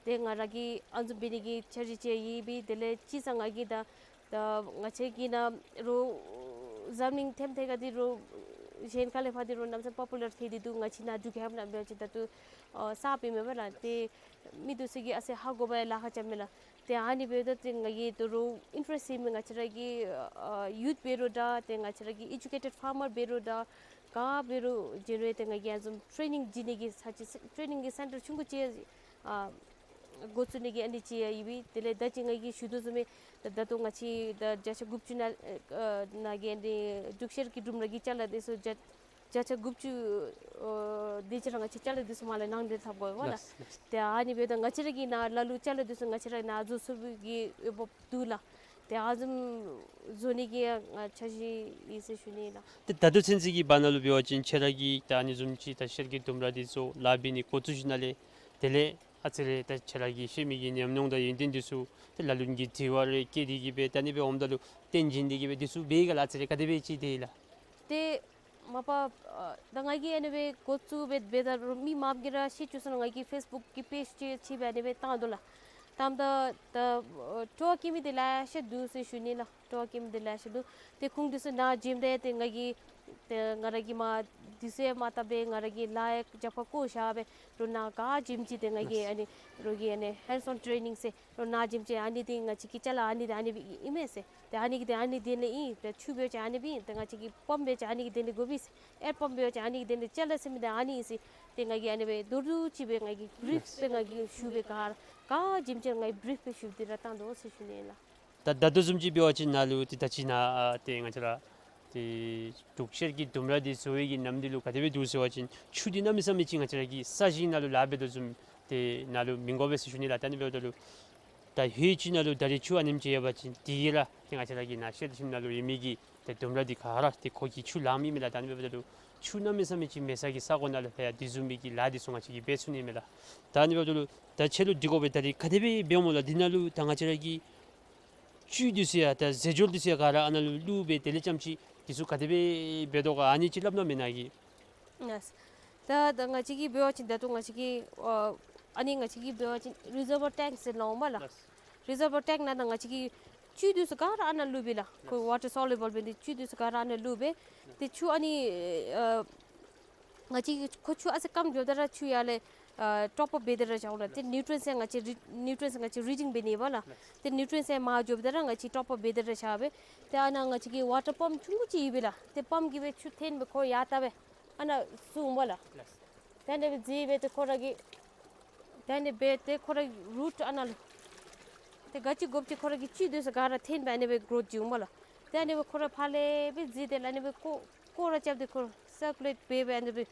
ཏེ་ང་ར་གིས་ཨ་ནི་བཟུམ་འབད་ནི་གི་འཆར་གཞི་ཅིག་ཡོད་པས། དེ་ལས་གཅིག་ཟེར་ང་གིས་ད་ད་ང་བཅས་ཀྱི་ནཱ་རོགས་འཛམ་གླིང་ཐེམ་ཐེ་ག་འདི་རོགས་གཞན་ཁ་ལས་ཕར་འདི་རོགས་གནམ་མེད་ས་མེད་པོ་པུ་ལར་ཐལ་ཏེ་འདུག། ང་བཅས་ནཱ་འབྲུག་རྒྱལ་ཁབ་ནང་འབད་བ་ཅིན་ད་ལྟོ་ཨ་གསརཔ་ཨིན་མས་པ་ལགས། ཏེ་མི་འདི་ཚུ་གིས་ཨ་ཙི་ཧ་གོ་བར་ལཱ་ཁག་རྐྱབ་མས་ལགས། ཏེ་ཨ་ནི་འབདཝ་ད་ཏེ་ང་གིས་ད་རོགས་ཨིན་ཊ་རེསཊ་ཡོད་མི་ང་བཅས་ར་གི་ཨ་ཡུཐ་འབད་རུང་འདྲ། ཏེ་ང་བཅས་ར་གི་ཨེ་ཌུ་ཀེ་ཊེཌ་ཕཱར་མར་འབད་རུང་འདྲ། ག་འབད་རུང་བྱིན་རུང་ཏེ་ང་གིས་ཨ་ནི་བཟུམ་ཊེ་ནིང་བྱིན་ནི་གི་ས་ཅིག་ཊེ་ནིང་གི་སེན་ཊར་ཆུང་ཀུ་ཅིག་ཨ་འགོ་བཙུགས་ནི་གི་ཨ་ནི་ཅིག་ཡང་ཡོད་པས། དེ་ལས་ད་ཅི་ང་གིས་ཞུ་དོ་བཟུམ་སྦེ་ད་ད་ལྟོ་ང་བཅས་ད་བརྒྱ་ཆ་དགུ་བཅུ་ནང་ཨ་ནང་གི་ཨ་ནི་འབྲུག་ཤར་གྱི་ལྡུམ་ར་གི་ཅ་ལ་འདི་ཚུ་བརྒྱ་བརྒྱ་ཆ་དགུ་བཅུ་ཨ་དེ་ཅིག་ར་ང་བཅས་ཅ་ལ་འདི་ཚུ་མར་ལས་ནང་འདྲེན་འཐབ་དགོ་པས་ལགས། ལགས་ལགས། ཏེ་ཨ་ནི་འབདཝ་ད་ང་བཅས་ར་གི་ནཱ་ལ་ལུ་ཅ་ལ་འདི་ཚུ་ང་བཅས་ར་ནཱ་བཟོ་ཚུགས་པའི་གི་འོས་འབབ་འདུག་ལགས། ཏེ་ཨ་ནི་བཟུམ་བཟོ་ནི་གི་ཡང་ང་འཆར་གཞི་ཡོད་ཟེར་ཞུ་ནི་ལགས། ཏེ་ད་ལྟོ་ཚུན་ཚོད་ཀྱི་བར་ན་ལུ་འབད་བ་ཅིན་ཁྱོད་ར་གིས་ད་ཨ་ནི་བཟུམ་ཅིག་ད་ཤར་གྱི་ལྡུམ་ར་འདི་ཚུ་ལཱ་འབད་ནི་འགོ་བཙུགས་ཞིནམ་ལས་དེ་ལས་ཨ་ཙི་རེ་ད་ཁྱོད་ར་གིས་བཤད་མི་གི་ཉམས་མྱོང་དང་ཡོན་ཏན་འདི་ཚུ་ཏེ་ལ་ལུ་གིས་དྲི་བ་རེ་བཀོད་དེ་གི་སྦེ་ད་ཨ་ནི་སྦེ་འོངམ་ད་ལུ་རྟེན་བྱིན་ཏེ་གི་སྦེ་འདི་ཚུ་འབད་ག་ལགས། ཨ་ཙི་རེ་ག་དེ་སྦེ་ཅིག་དེ་ལགས། ཏེ་མ་པ་ཨ་ད་ང་གིས་ཨ་ནི་སྦེ་འགོ་བཙུགས་སྦེ་འབདཝ་ད་རུང་མི་མངམ་གིས་ར་ཤེས་བཅུག་སོང་ན་ང་གི་ཕེསི་བུཀ་གི་པེཇ་ཅིག་ཅིག་སྦེ་ཨ་ནི་སྦེ་བཏང་དོ་ལགས། བཏངམ་ད་ད་ཨ་སྤྲོ་བ་བསྐྱེད་མི་འདི་ལེ་ཤ་འདུག་ཟེར་ཞུ་ནི་ལགས། སྤྲོ་བ་བསྐྱེད་མི་འདི་ལེ་ཤ་འདུག། ཏེ་ཁོང་འདི་ཚུ་ནཱ་བྱོནམ་ད་ཏེ་ང་གིས་ཏེ་ང་ར་གིས་མར་འདི་ཚུ་ཡང་མ་བཏབ་པར་ང་ར་གིས་ལཱ་ཡང་རྒྱབ་ཁར་བཀོ་བཞག་སྦེ་རོགས་ནཱ་ག་བྱོནམ་ཅིག་ཏེ་ང་གིས་ཨ་ནི་རོགས་ཀྱི་ཨ་ནི་ཧེནཌསི་ཨོན་ཊེ་ནིང་ཟེར་རོགས་ནཱ་བྱོནམ་ཅིག་ཨ་ནི་འདི་ང་བཅས་ཀྱི་ཅ་ལ་ཨ་ནི་འདི་ཨ་ནི་སྦེ་ཨིན་མས་ཟེར། ཏེ་ཨ་ནི་གི་འདི་ཨ་ནི་འདི་ནི་ཨིན། ཏེ་ཆུ་འབད་བ་ཅིན་ཨ་ནི་སྦེ་ཨིན། ཏེ་ང་བཅས་ཀྱི་པམཔ་འབད་བ་ཅིན་ཨ་ནི་གི་འདི་ནི་དགོ་པས་ཟེར། ཨེར་པམཔ་འབད་བ་ཅིན་ཨ་ནི་གི་འདི་ནི་ཅ་ལ་ཟེར་མི་འདི་ཨ་ནི་ཨིན་ཟེར། ཏེ་ང་གིས་ཨ་ནི་སྦེ་མདོར་བསྡུས་ཅིག་སྦེ་ང་གིས་བི་རིཕ་སྦེ་ང་གིས་ཞུ་སྦེ་ག་ར་ག་བྱོནམ་ཅིག་ང་གིས་བི་རིཕ་སྦེ་ཞུ་སྟེ་ར་བཏང་དོ་ཟེར་ཞུ་ནི་ལགས། ད་ད་ལྟོ་བཟུམ་ཅིག་འབད་བ་ཅིན་ནཱ་ལུ་ཏེ་ད་ཅི་ནཱ་ཨ་ཏེ་ང་བཅས་ར་ཏེ་འབྲུག་ཤར་གྱི་ལྡུམ་ར་འདི་བཟོ་བའི་གི་ནམ་དུས་ལུ་ག་དེ་སྦེ་འདུག་ཟེར་བ་ཅིན་ཆུ་འདི་གནམ་མེད་ས་མེད་ཅིག་ང་བཅས་ར་གི་ས་ཞིང་ནང་ལུ་ལཱ་འབད་དོ་བཟུམ་ཏེ་ནཱ་ལུ་མི་དགོ་པས་ཟེར་ཞུ་ནི་ལགས། ད་ཨ་ནི་འབདཝ་ད་ལུ་ད་ཧེ་ཅིག་ནང་ལུ་ད་རིས་ཆུ་ཨ་ནེམ་ཅིག་ཡོད་པ་ཅིན་དེ་གིས་ར་ཏེ་ང་བཅས་ར་གི་ནཱ་ཤེལ་ཤིམ་ནང་ལུ་ཡོད་མི་གི་ཏེ་ལྡུམ་ར་འདི་ག་ར་ཏེ་ཁོ་གིས་ཆུ་ལངམ་ཨིན་མས་ལགས། ད་ཨ་ནི་འབདཝ་ད་ལུ་ཆུ་གནམ་མེད་ས་མེད་ཅིག་མེད་ས་གི་ས་གོ་ནང་ལུ་ལྷོད་ཡར་དེ་བཟུམ་མའི་གི་ལཱ་འདི་ཚུ་ང་བཅས་ཀྱིས་འབད་ཚུགས་ནི་མས་ལགས། ད་ཨ་ནི་འབདཝ་ད་ལུ་ད་ཁྱོད་ལུ་འདྲི་དགོ་པས། ད་རིས་ག་དེ་སྦེ་འབདཝ་སྨོ་ལགས། འདི་ནང་ལུ་ད་ང་བཅས་ར་གི་བཅུད་འདི་ཚུ་ཡང་ད་རྫས་སྦྱོར་འདི་ཚུ་ཡང་ག་ར་ཨ་ནཱ་ལུ་བླུགས་སྦེ་དེ་ལས་རྐྱངམ་ཅིག་འདི་ཚུ་ག་དེ་སྦེ་འབད་དོ་ག་ཨ་ནི་ཅིག་སླབ་གནང་མེན་ན་གི། ལགས། ད་ད་ང་བཅས་ཀྱིས་འབད་བ་ཅིན་ད་ལྟོ་ང་བཅས་ཀྱིས་ཨ་ཨ་ནི་ང་བཅས་ཀྱིས་འབད་བ་ཅིན་རི་ཛར་བ་ཊེངཀ་ཟེར་སླབ་འོང་སྨོ་ལགས། ལགས། རི་ཛར་བ་ཊེངཀ་ནང་ད་ང་བཅས་ཀྱིས་བཅུད་འདི་ཚུ་ག་ར་ཨ་ནཱ་བླུགས་སྦེ་ལགས། ཁོ་ཝ་ཊར་སོ་ལུ་བཱལ་འབད་ནི་བཅུད་འདི་ཚུ་ག་ར་ཨ་ནཱ་བླུགས་སྦེ། ཏེ་ཆུ་ཨ་ནི་ཨ་ང་བཅས་ཁོ་ཆུ་ཨ་ཙི་སྐམ་འགྱོཝ་ད་ར་ཆུ་ཡར་ལས་ཨ་ཊོཔ་ཨཔ་འབད་དེ་ར་བཞག་འོང་ལགས། ཏེ་ནིའུ་ཊི་རིའེནཊ་ཡང་ང་བཅས་རི་ནིའུ་ཊི་རིའེནཊ་ཡང་ང་བཅས་རི་ཌིང་འབད་ནི་པ་ལགས། ཏེ་ནིའུ་ཊི་རིའེནཊ་ཡང་མར་འགྱོཝ་ད་ར་ང་བཅས་ཊོཔ་ཨཔ་འབད་དེ་ར་བཞག་སྦེ། ཏེ་ཨ་ནཱ་ང་བཅས་ཀྱི་ཝ་ཊར་པམཔ་ཆུང་ཀུ་ཅིག་ཡོད་པས་ལགས། ཏེ་པམཔ་གིས་སྦེ་ཆུ་འཐེན་སྦེ་ཁོ་ཡར་བཏབ་སྦེ་ཨ་ནཱ་བཙུགས་འོང་སྨོ་ལགས། ཏེ་ཨ་ནི་སྦེ་བཙུགས་སྦེ་ཏེ་ཁོ་ར་གིས་ཏེ་ཨ་ནི་སྦེ་ཏེ་ཁོ་ར་རུཊ་ཨ་ནཱ་ལུ་ཏེ་ག་ཅི་དགོཔ་ཅིག་ཁོ་ར་གི་བཅུད་འདི་ཚུ་ག་ར་འཐེན་སྦེ་ཨ་ནི་སྦེ་གྲོ་བྱིན་འོང་སྨོ་ལགས། ཏེ་ཨ་ནི་སྦེ་ཁོ་ར་ཕར་ལས་སྦེ་བཙུགས་ཏེ་ལགས། ཨ་ནི་སྦེ་སྐོར་སྐོར་ར་རྐྱབ་སྟེ་ཁོ་སར་ཀུ་ལེཊ་འབད་སྦེ་ཨ་ནི་སྦེ་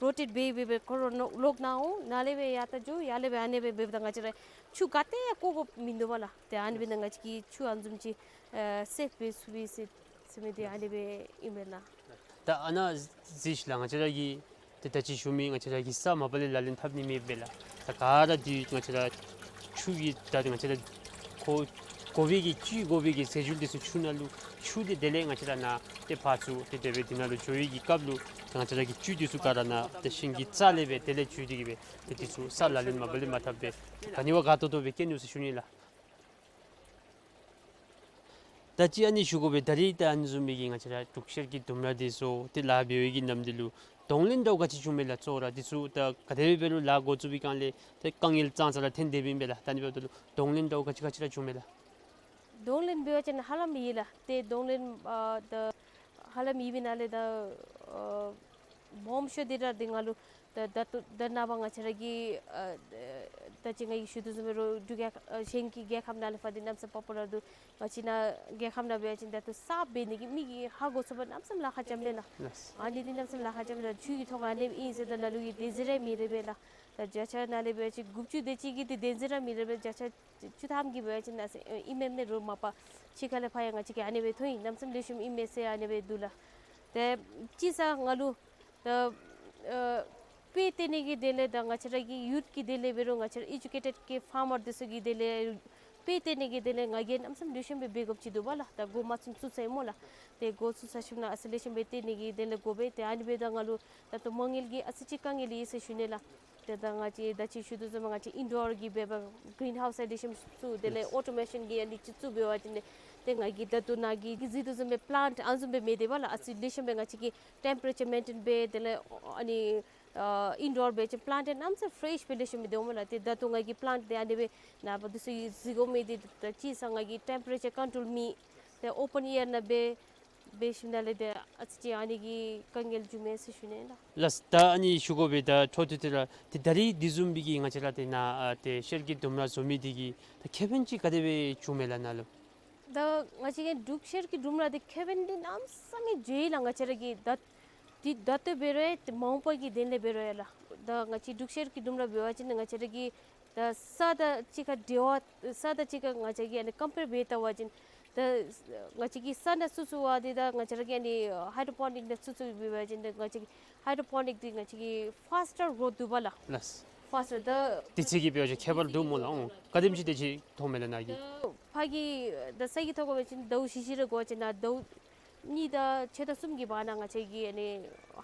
རོ་ཊེཊ་འབད་འབད་སྦེ་ཁོ་ར་ནོ་ལོག་ནཱ་འོང་། ནཱ་ལས་སྦེ་ཡར་ད་འགྱོ། ཡར་ལས་སྦེ་ཨ་ནི་སྦེ་འབདཝ་ད་ང་བཅས་ར་ཆུ་ག་ཏེ་ཡང་བཀོ་དགོཔ་མིན་འདུག་པ་ལགས། ཏེ་ཨ་ནི་སྦེ་ད་ང་བཅས་ཀྱིས་ཆུ་ཨ་ནི་བཟུམ་ཅིག་ཨེ་སེབ་འབད་ཚུགས་པས་ཟེར་ཟེར་མི་འདི་ཨ་ནི་སྦེ་ཨིན་པས་ལགས། ད་ཨ་ནཱ་གཟིགས་ཤིག་ལགས། ང་བཅས་ར་གི་ཏེ་ད་ཅི་ཞུ་མི་ང་བཅས་ར་གི་ས་མ་པ་ལས་ལག་ལེན་འཐབ་ནི་མེད་པས་ལགས། ད་ག་ར་འདི་ང་བཅས་ར་ཆུ་གི་ད་ང་བཅས་ར་དགོ་དགོ་པའི་གི་བཅུད་དགོ་པའི་གི་རྫས་སྦྱོར་འདི་ཚུ་ཆུ་ནང་ལུ་ཆུ་སྟེ་དེ་ལས་ང་བཅས་ར་ནཱ་ཏེ་ཕར་ཚུར་ཏེ་དེ་སྦེ་འདི་ནང་ལུ་འགྱོ་བའི་གི་སྐབས་ལུ་ང་བཅས་ར་གི་བཅུད་འདི་ཚུ་ག་ར་ནཱ་ཏེ་ཤིང་གི་རྩ་ལས་སྦེ་དེ་ལས་བཅུད་འདི་གིས་སྦེ་ཏེ་འདི་ཚུ་ས་ལག་ལེན་མ་པ་ལས་མ་འཐབ་པར་ག་ནི་བ་དགའ་ཏོག་ཏོ་སྦེ་སྐྱེ་ནུག་ཟེར་ཞུ་ནི་ལགས། ད་ཅི་ཨ་ནི་ཞུ་དགོ་པས། ད་རིས་ད་ཨ་ནི་བཟུམ་མའི་གི་ང་བཅས་ར་འབྲུག་ཤར་གྱི་ལྡུམ་ར་འདི་ཚུ་ཏེ་ལཱ་འབད་བའི་གི་ནམ་དུས་ལུ་ གདོང་ལེན་འདྲཝ་ག་ཅི་བྱུངམ་མས་ལགས། གཙོ་བོ་ར་འདི་ཚུ་ད་ག་དེ་སྦེ་འབད་རུང་ལཱ་འགོ་བཙུགས་པའི་སྒང་ལས་ཏེ་དཀའ་ངལ་ཙང་ཙ་ར་ཐོན་དེ་སྦེ་ཨིན་པས་ལགས། ད་ཨ་ནི་འབདཝ་ད་ལུ་གདོང་ལེན་འདྲཝ་ག་ཅི་ག་ཅི་ར་བྱུངམ་མས་ལགས། གདོང་ལེན་འབད་བ་ཅིན་ཧ་ལམ་ཡོད་ལགས། ཏེ་གདོང་ལེན་ཨ་ད་ཧ་ལམ་ཡོད་པའི་ནང་ལས་ད་ཨ་སྦོམ་ཤོས་འདི་ར་འདི་ང་ལུ་ད་ད་ལྟོ་ད་ནངས་པ་ང་བཅས་ར་གི་ཨ་ད་ཅི་ང་གིས་ཞུ་དོ་བཟུམ་སྦེ་ར་འབྲུག་རྒྱལ་ཨ་གཞན་གྱི་རྒྱལ་ཁབ་ནང་ལས་ཕར་འདི་གནམ་མེད་ས་མེད་དཔའ་བོ་ར་འདུག། ང་བཅས་ནཱ་རྒྱལ་ཁབ་ནང་འབད་བ་ཅིན་ད་ལྟོ་ས་འབད་ནི་གི་མི་གིས་ཧ་གོ་ཚུགས་པར་གནམ་མེད་ས་མེད་ལཱ་ཁག་རྐྱབ་མས་ལགས། ལགས། ཨ་ནི་འདི་གནམ་མེད་ས་མེད་ལཱ་ཁག་རྐྱབ་མས་ལགས། ཆུ་གི་ཐོག་ཁར་ཨ་ནི་ཨིན་ཟེར་ད་ལ་ལུ་གིས་བདེན་འཛིན་ར་མེད་ར་མས་ལགས། ད་བརྒྱ་ཆ་ནང་ལས་འབད་བ་ཅིན་དགུ་བཅུ་དེ་ཅིག་གིས་འདི་བདེན་འཛིན་ར་མེད་ར་མས། བརྒྱ་ཆ་བཅུ་ཐམ་གྱིས་འབད་བ་ཅིན་ཨ་ཙི་ཨིན་མས་མེན་རུང་མ་པ་ཕྱི་ཁ་ལས་ཕར་ཡང་ང་བཅས་ཀྱིས་ཨ་ནི་སྦེ་མཐོང་ཡི། གནམ་མེད་ས་མེད་ལེགས་ཤོམ་ཨིན་མས་ཟེར་ཨ་ནི་སྦེ་འདུག་ལགས། ཏེ་གཅིག་ས་ང་ལུ་ད་ཨ་དཔེ་སྟོན་ནི་གི་དོན་ལས་ད་ང་བཅས་ར་གི་ཡུཐ་ཀྱི་དོན་ལས་འབད་རུང་ང་བཅས་ར་ཨེ་ཌུ་ཀེ་ཊེཌ་གི་ཕཱར་མར་འདི་ཚུ་གི་དོན་ལས་དཔེ་སྟོན་ནི་གི་དོན་ལས་ང་གིས་གནམ་མེད་ས་མེད་ལེགས་ཤོམ་སྦེ་འབད་དགོཔ་ཅིག་འདུག་པ་ལགས། ད་འགོ་མ་བཙུགས་ཚུན་ཚོད་སྨོ་ལགས། ཏེ་འགོ་བཙུགས་ཚར་ཞིནམ་ལས་ཨ་ཙི་ལེགས་ཤོམ་སྦེ་སྟོན་ནི་གི་དོན་ལས་དགོ་པས། ཏེ་ཨ་ནི་འབདཝ་ད་ང་ལུ་ད་ལྟོ་མ་དངུལ་གྱི་ཨ་ཙི་ཅིག་དཀའ་ངལ་ཡོད་ཟེར་ཞུ་ནི་ལགས། ཏེ་ད་ང་བཅས་ད་ཅི་ཞུ་དོ་བཟུམ་ང་བཅས་ཨིན་ཌོར་གྱི་འབད་བ་གི་རིན་ཧའུསི་ལེགས་ཤོམ་བཙུགས། དེ་ལས་ཨོ་ཊོ་མེ་ཤཱན་གྱི་ཨ་ནི་ཅིག་བཙུགས་འབད་བ་ཅིན་ཏེ་ང་གིས་ད་ལྟོ་ནཱ་གི་གཟིགས་དོ་བཟུམ་སྦེ་པ་ལེནཊ་ཨ་ནི་བཟུམ་སྦེ་མེད་དེ་པ་ལགས། ཨ་ཙི་ལེགས་ཤོམ་སྦེ་ང་བཅས་ཀྱིས་ཊེམ་པ་རེ་ཅར་མེན་ཊེན་འབད། དེ་ལས་ཨ་ནི་ཨ་ཨིན་ཌོར་འབད་བ་ཅིན་པ་ལེནཊ་གནམ་མེད་ས་མེད་ཕེ་རེཤ་སྦེ་ལེགས་ཤོམ་སྦེ་སྡོདཔ་སྨོ་ལགས། ཏེ་ད་ལྟོ་ང་གིས་པ་ལེནཊ་འདི་ཨ་ནི་སྦེ་ནངས་པ་འདི་ཚུ་གཟིགས་དགོ་མི་འདི་ད་གཅིག་ས་ང་གིས་ཊེམ་པ་རེ་ཅར་ཀོན་ཊོལ་མེད། ཏེ་ཨོ་པཱན་ཨེར་ནང་འབད་འབད་ཞིནམ་ལས་ཏེ་ཨ་ཙི་ཅིག་ཨ་ནི་གི་དཀའ་ངལ་བྱུང་མས་ཟེར་ཞུ་ནི་ལགས། ལགས། ད་ཨ་ནི་ཞུ་དགོ་པས། ད་འཕྲོ་མཐུད་དེ་ར་ཏེ་ད་རིས་འདི་བཟུམ་མའི་གི་ང་བཅས་ར་ཏེ་ནཱ་ཨ་ཏེ་ཤེལ་གྱི་ལྡུམ་ར་བཟོ་མི་འདི་གིས་ད་ཁེ་ཕན་ཅིག་ག་དེ་སྦེ་བྱུངམ་མས་ལགས་ནཱ་ལུ། ད་ང་བཅས་ཀྱི་འབྲུག་ཤེལ་གྱི་ལྡུམ་ར་འདི་ཁེ་ཕན་འདི་གནམ་མེད་ས་མེད་ལྗིད་ལགས། ང་བཅས་ར་གི་ད་འདི་ད་ལྟོ་འབད་རུང་ཡང་ཏེ་མ་འོངས་པ་གི་དོན་ལས་འབད་རུང་ཡང་ལགས། ད་ང་བཅས་འབྲུག་ཤེལ་གྱི་ལྡུམ་ར་འབད་བ་ཅིན་ང་བཅས་ར་གི་ད་ས་དང་གཅིག་ཁར་འབྲེལ་བ་ས་དང་གཅིག་ཁར་ང་བཅས་ཀྱིས་ཨ་ནི་ཀམ་པེར་འབད་བལྟ་བ་ཅིན་ད་ང་བཅས་ཀྱིས་ས་ནང་བཙུགས་བཙུགས་པ་འདི་དང་ང་བཅས་ར་གི་ཨ་ནི་ཧའི་ཌོ་པོ་ནིག་ནང་བཙུགས་བཙུགས་འབད་བ་ཅིན་ད་ང་བཅས་ཀྱི་ཧའི་ཌོ་པོ་ནིག་འདི་ང་བཅས་ཀྱི་ཕཱསི་ཊར་གྲོཐ་འདུག་པ་ལགས། ལགས། ཕཱསི་ཊར་ད་དུས་ཚོད་ཀྱི་འབད་བ་ཅིན་ཁྱད་པར་འདུག་སྨོ་ལགས། ཨོ་ག་དེམ་ཅིག་དེ་ཅིག་མཐོངམ་མས་ལགས་ནཱ་གི། ད་ཕར་གྱི་ད་ས་གི་ཐོག་ཁར་འབད་བ་ཅིན་ཟླཝ་བཞི་བཞི་རེ་འགོར་བ་ཅིན་ནཱ་ཟླཝ་གཉིས་དང་ཕྱེད་དང་གསུམ་གྱི་བར་ན་ང་བཅས་ཀྱིས་ཨ་ནི་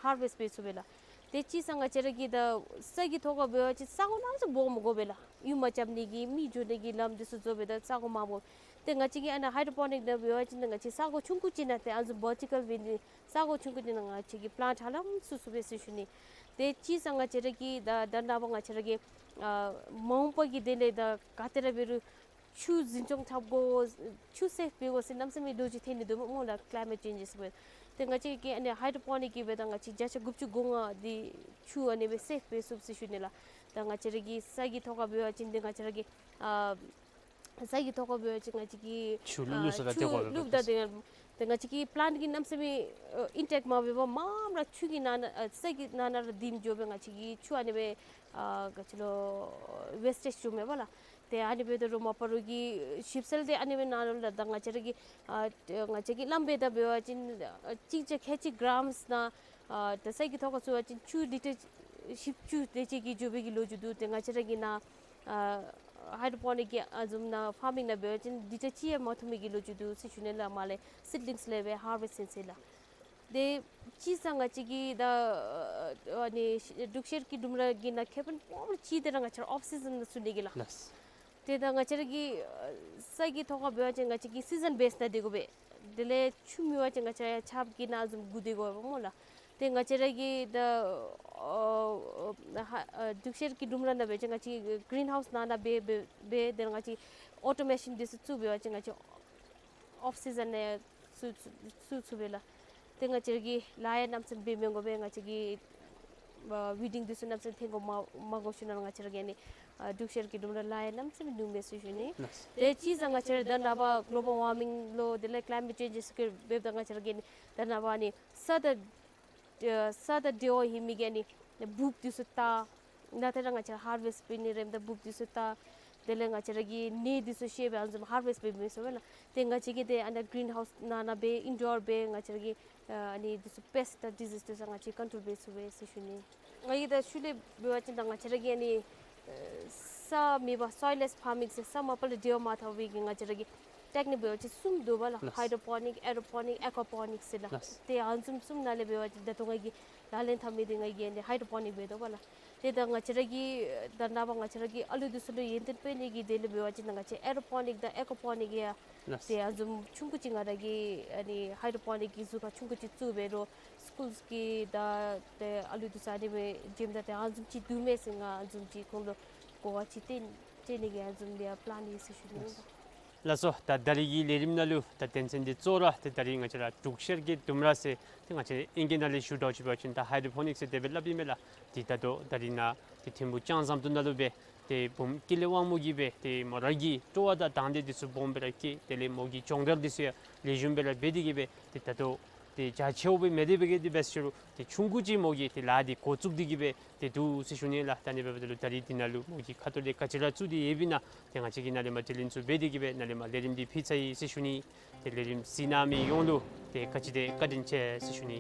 ཧར་ཝེསཊ་འབད་ཚུགས་པས་ལགས། ཏེ་གཅིག་ས་ང་བཅས་ར་གི་ད་ས་གི་ཐོག་ཁར་འབད་བ་ཅིན་ས་གོ་གནམ་མེད་ས་མེད་སྦོམ་དགོ་པས་ལགས། ཡུར་མ་རྐྱབ་ནི་གི་མི་འགྱོ་ནི་གི་ལམ་འདི་ཚུ་བཟོ་བའི་ད་ས་གོ་མངམ་དགོ། ཏེ་ང་བཅས་ཀྱིས་ཨ་ནཱ་ཧའི་ཌོ་པོ་ནིག་ནང་འབད་བ་ཅིན་ང་བཅས་ས་གོ་ཆུང་ཀུ་ཅིག་ནང་ཏེ་ཨ་ནི་བཟུམ་ཝར་ཊི་ཀལ་ཝིན་ཌིང་ས་གོ་ཆུང་ཀུ་ཅིག་ནང་ང་བཅས་ཀྱིས་པ་ལེནཊ་ཧ་ལམ་བཙུགས་ཚུགས་པས་ཟེར་ཞུ་ནི། ཏེ་གཅིག་ས་ང་བཅས་ར་གི་ད་ད་ནངས་པ་ང་བཅས་ར་གི་ཨ་མ་འོངས་པ་གི་དོན་ལས་ད་ག་ཏེ་ར་འབད་རུང་ཆུ་འཛིན་སྐྱོང་འཐབ་དགོ། ཆུ་སེབ་འབད་དགོ་ཟེར་གནམ་མེད་ས་མེད་ལོ་རྒྱུས་ཐོན་ནི་འདུག་སྨོ་ལགས། ཀླའི་མེཊ་ཅེནཇ་སི་འབད། ཏེ་ང་བཅས་ཀྱིས་ཨ་ནི་ཧའི་ཌོ་པོ་ནིག་གི་འབདཝ་ད་ང་བཅས་བརྒྱ་ཆ་དགུ་བཅུ་གོ་ལྔ་འདི་ཆུ་ཨ་ནི་སྦེ་སེབ་འབད་ཚུགས་ཟེར་ཞུ་ནི་ལགས། ད་ང་བཅས་ར་གི་ས་གི་ཐོག་ཁར་འབད་བ་ཅིན་ཏེ་ང་བཅས་ར་གི་ཨ་ས་གི་ཐོག་ཁར་འབད་བ་ཅིན་ང་བཅས་ཀྱིས་ཆུ་བླུག་བླུག་ས་ཨ་དང་ཆུ་དེ་གོ་བླུག་ད་དེ་ཏེ་ང་བཅས་ཀྱི་པ་ལེནཊ་གི་གནམ་མེད་ས་མེད་ཨ་ཨིན་ཊེཀ་མ་འབད་བར་མངམ་ར་ཆུ་གི་ནང་ན་ཨ་ས་གི་ནང་ན་ར་ལྡེམ་འགྱོ་སྦེ་ང་བཅས་ཀྱི་ཆུ་ཨ་ནི་སྦེ་ཨ་ག་ཅི་ལོ་ཝེསི་ཊེཇ་བྱུངམ་མས་པ་ལགས། ཏེ་ཨ་ནི་འབདཝ་ད་རུང་མ་པ་རོགས་ཀྱི་ཞིབ་འཚོལ་འདི་ཨ་ནི་སྦེ་གནང་ནུག་ལགས། ད་ང་བཅས་ར་གི་ཨ་ང་བཅས་ཀྱིས་བླམ་འབདཝ་ད་འབད་བ་ཅིན་ཨ་གཅིག་བརྒྱ་ཁལ་གཅིག་གྲམསི་ནང་ཨ་ད་ས་གི་ཐོག་ཁར་བཙུགས་པ་ཅིན་ཆུ་ལི་ཊར་བཞི་བཅུ་དེ་ཅིག་གི་འགྱོ་བའི་གི་ལོ་རྒྱུས་འདུག། ཏེ་ང་བཅས་ར་གི་ནཱ་ཨ་ཧའི་ཌོ་པོ་ནིག་གི་ཨ་བཟུམ་ནང་ཕཱར་མིང་ནང་འབད་བ་ཅིན་ལི་ཊར་གཅིག་ཡང་མ་ཐོབ་མི་གི་ལོ་རྒྱུས་འདུག་ཟེར་ཞུ་ནི་ལགས། མར་ལས་སིཌ་ལིངསི་ལས་སྦེ་ཧར་ཝེསཊ་ཟེར་ཟེར་ལགས། ཏེ་གཅིག་ས་ང་བཅས་ཀྱིས་ད་ཨ་ནི་འབྲུག་ཤར་གྱི་ལྡུམ་ར་གི་ནང་ཁེ་ཕན་སྦོམ་ཅིག་འདི་ར་ང་བཅས་ར་ཨོཕ་སི་ཛན་ནང་བཙུགས་ནི་གི་ལགས། ལགས། ཏེ་ད་ང་བཅས་ར་གི་ཨ་ས་གི་ཐོག་ཁར་འབད་བ་ཅིན་ང་བཅས་ཀྱིས་སི་ཛན་བེསི་ནང་སྡོད་དགོ་པས། དེ་ལས་ཆུ་མེད་པ་ཅིན་ང་བཅས་ཆརཔ་གི་ནང་བཟུམ་སྒུག་སྡོད་དགོ་པས་སྨོ་ལགས། ཏེ་ང་བཅས་ར་གི་ད་ཨ་ཨ་འབྲུག་ཤར་གྱི་ལྡུམ་ར་ནང་འབད་བ་ཅིན་ང་བཅས་གིས་གིརིན་ཧའུསི་ནང་ན་འབད་འབད་འབད་དེ་ང་བཅས་ཨོ་ཊོ་མེ་ཤཱན་འདི་ཚུ་བཙུགས་འབད་བ་ཅིན་ང་བཅས་ཨོཕ་སི་ཛན་ནང་བཙུགས་བཙུགས་བཙུགས་ཚུགས་པས་ལགས། ཏེ་ང་བཅས་ར་གིས་ལཱ་ཡང་གནམ་མེད་ས་མེད་འབད་མི་དགོ་པས། ང་བཅས་ཀྱི་ཨ་ཝིཌིང་འདི་ཚུ་གནམ་མེད་ས་མེད་འཐོན་དགོ་མ་མ་དགོ་ཞུ་ནི་ལགས། ང་བཅས་ར་གི་ཨ་ནི་ཨ་འབྲུག་ཤར་གྱི་ལྡུམ་ར་ལཱ་ཡང་གནམ་མེད་ས་མེད་ཉུང་མས་ཟེར་ཞུ་ནི། ལགས། ཏེ་གཅིག་ས་ང་བཅས་ར་ད་ནངས་པ་གི་ལོ་བཱལ་ཝར་མིང་ལོ་དེ་ལས་ཀླའི་མེཊ་ཅེནཇ་སི་གི་འབདཝ་ད་ང་བཅས་ར་གི་ཨ་ནི་ད་ནངས་པ་ཨ་ནི་ས་དང་ཨ་ས་དང་འབྲེལ་བ་ཡོད་མི་གི་ཨ་ནི་འབུཔ་འདི་ཚུ་བཏགས། ནཱ་ཏེ་ར་ང་བཅས་ཧར་ཝེསཊ་འབད་ནི་རནམ་ད་འབུཔ་འདི་ཚུ་བཏགས། དེ་ལས་ང་བཅས་ར་གི་ནས་འདི་ཚུ་བཤལ་སྦེ་ཨ་ནི་བཟུམ་ཧར་ཝེསཊ་འབད་མི་ཚུགས་པས་ལགས། ཏེ་ང་བཅས་ཀྱིས་ཏེ་ཨ་ནཱ་གིརིན་ཧའུསི་ནང་ན་སྦེ་ཨིན་ཌོར་སྦེ་ང་བཅས་ར་གི་ཨ་ཨ་ནི་འདི་ཚུ་པེསཊ་དང་ཌི་ཛིསི་འདི་ཚུ་ང་བཅས་ཀོན་ཊོལ་འབད་ཚུགས་པས་ཟེར་ཞུ་ནི། ང་གིས་ད་ཤུལ་ལས་འབད་བ་ཅིན་ད་ང་བཅས་ར་གི་ཨ་ནི་ཨ་ས་མེད་པར་སོའིལ་ལེསི་ཕཱར་མིང་ཟེར་ས་མ་པ་ལས་འབྲེལ་བ་མ་འཐབ་པའི་གི་ང་བཅས་ར་གི་ ཊེཀ་ནིཀ་འབད་བ་ཅིན་གསུམ་འདུག་པ་ལགས། ལགས། ཧའི་ཌོ་པོ་ནིཀ་ཨེ་རོ་པོ་ནིཀ་ཨེ་ཀོ་པོ་ནིཀ་ཟེར་ལགས། ལགས། ཏེ་ཨ་ནི་བཟུམ་གསུམ་ནང་ལས་འབད་བ་ཅིན་ད་ལྟོ་ང་གིས་ལག་ལེན་འཐབ་མི་འདི་ང་གིས་ཨ་ནི་ཧའི་ཌོ་པོ་ནིཀ་འབད་དོ་པ་ལགས། ཏེ་ད་ང་བཅས་ར་གི་ད་ནངས་པ་ང་བཅས་ར་གི་ཨ་ལུ་འདི་ཚུ་ལུ་ཡོན་ཏན་སྤེལ་ནི་གི་དོན་ལུ་འབད་བ་ཅིན་ང་བཅས་ཨེ་རོ་པོ་ནིཀ་དང་ཨེ་ཀོ་པོ་ནིཀ་ཡང་ལགས། ཏེ་ཨ་ནི་བཟུམ་ཆུང་ཀུ་ཅིག་ང་ར་གིས་ཨ་ནི་ཧའི་ཌོ་པོ་ནིཀ་གི་གཟུགས་ཁར་ཆུང་ཀུ་ཅིག་བཙུགས་འབད་རུང་སི་ཀུལ་གི་ད་ཏེ་ཨ་ལུ་འདི་ཚུ་ཨ་ནི་སྦེ་འཇིམ་ད་ཏེ་ཨ་ནི་བཟུམ་ཅིག་འདུག་མས་ཟེར་ང་ཨ་ནི་བཟུམ་ཅིག་ཁོང་ལུ་གོ་བ་ཅིག་སྟོན་སྟོན་ནི་གི་ཨ་ནི་བཟུམ་སྦེ་པི་ལཱན་ཡོད་ཟེར་ཞུ་ནི་ཨིན། ལགས་སོ། ད་ད་རིས་ཀྱི་ལས་རིམ་ནང་ལུ་ད་དོན་ཚན་འདི་གཙོ་བོ་ར་ཏེ་ད་རིས་ང་བཅས་ར་འབྲུག་ཤར་གྱི་ལྡུམ་ར་ཟེར་ཏེ་ང་བཅས་ཨིང་སྐད་ནང་ལས་ཞུ་དོ་ཅིག་འབད་བ་ཅིན་ད་ཧའི་ཌོ་པོ་ནིཀ་ཟེར་དེ་སྦེ་སླབ་ཨིན་མས་ལགས། ཏེ་ད་ལྟོ་ད་རིས་ནཱ་ཏེ་ཐིམ་ཕུག་ལྕང་ཟམ་ཏོག་ནང་ལུ་སྦེ་ཏེ་བུམོ་ཀུན་ལེགས་དབང་མོ་གིས་སྦེ་ཏེ་མོ་ར་གི་སྤྲོ་བ་དང་དང་འདོད་འདི་ཚུ་སྦོམ་སྦེ་ར་བསྐྱེད། དེ་ལས་མོ་གི་སྦྱོང་བརྡར་འདི་ཚུ་ཡང་ལེགས་ཤོམ་སྦེ་ར་འབད་དེ་གིས་སྦེ་ཏེ་ད་ལྟོ་ཏེ་རྒྱ་ཆེཝ་སྦེ་མེད་དེ་འབད་གེ་དེ་འབད་ཟེར་རུང་ཏེ་ཆུང་ཀུ་ཅིག་མོ་གིས་ཏེ་ལཱ་འདི་འགོ་བཙུགས་ཏེ་གིས་སྦེ་ཏེ་འདུག་ཟེར་ཞུ་ནི་ལགས། ད་ཨ་ནི་འབདཝ་ད་ལུ་ད་རིས་འདི་ནང་ལུ་མོ་གི་ཁ་ཐུག་ལས་ག་ཅི་ར་བཙུགས་ཏེ་ཡོདཔ་ཨིན་ན་ཏེ་ང་བཅས་ཀྱིས་ནཱ་ལས་མར་དྲི་ལན་ཚུ་འབད་དེ་གིས་སྦེ་ནཱ་ལས་མར་ལས་རིམ་འདི་ཕུལ་ཚར་ཡི་ཟེར་ཞུ་ནི། ཏེ་ལས་རིམ་གཟིགས་གནང་མི་ཡོངས་ལུ་ཏེ་བཀའ་དྲིན་ཆེ་ཟེར་ཞུ་ནི།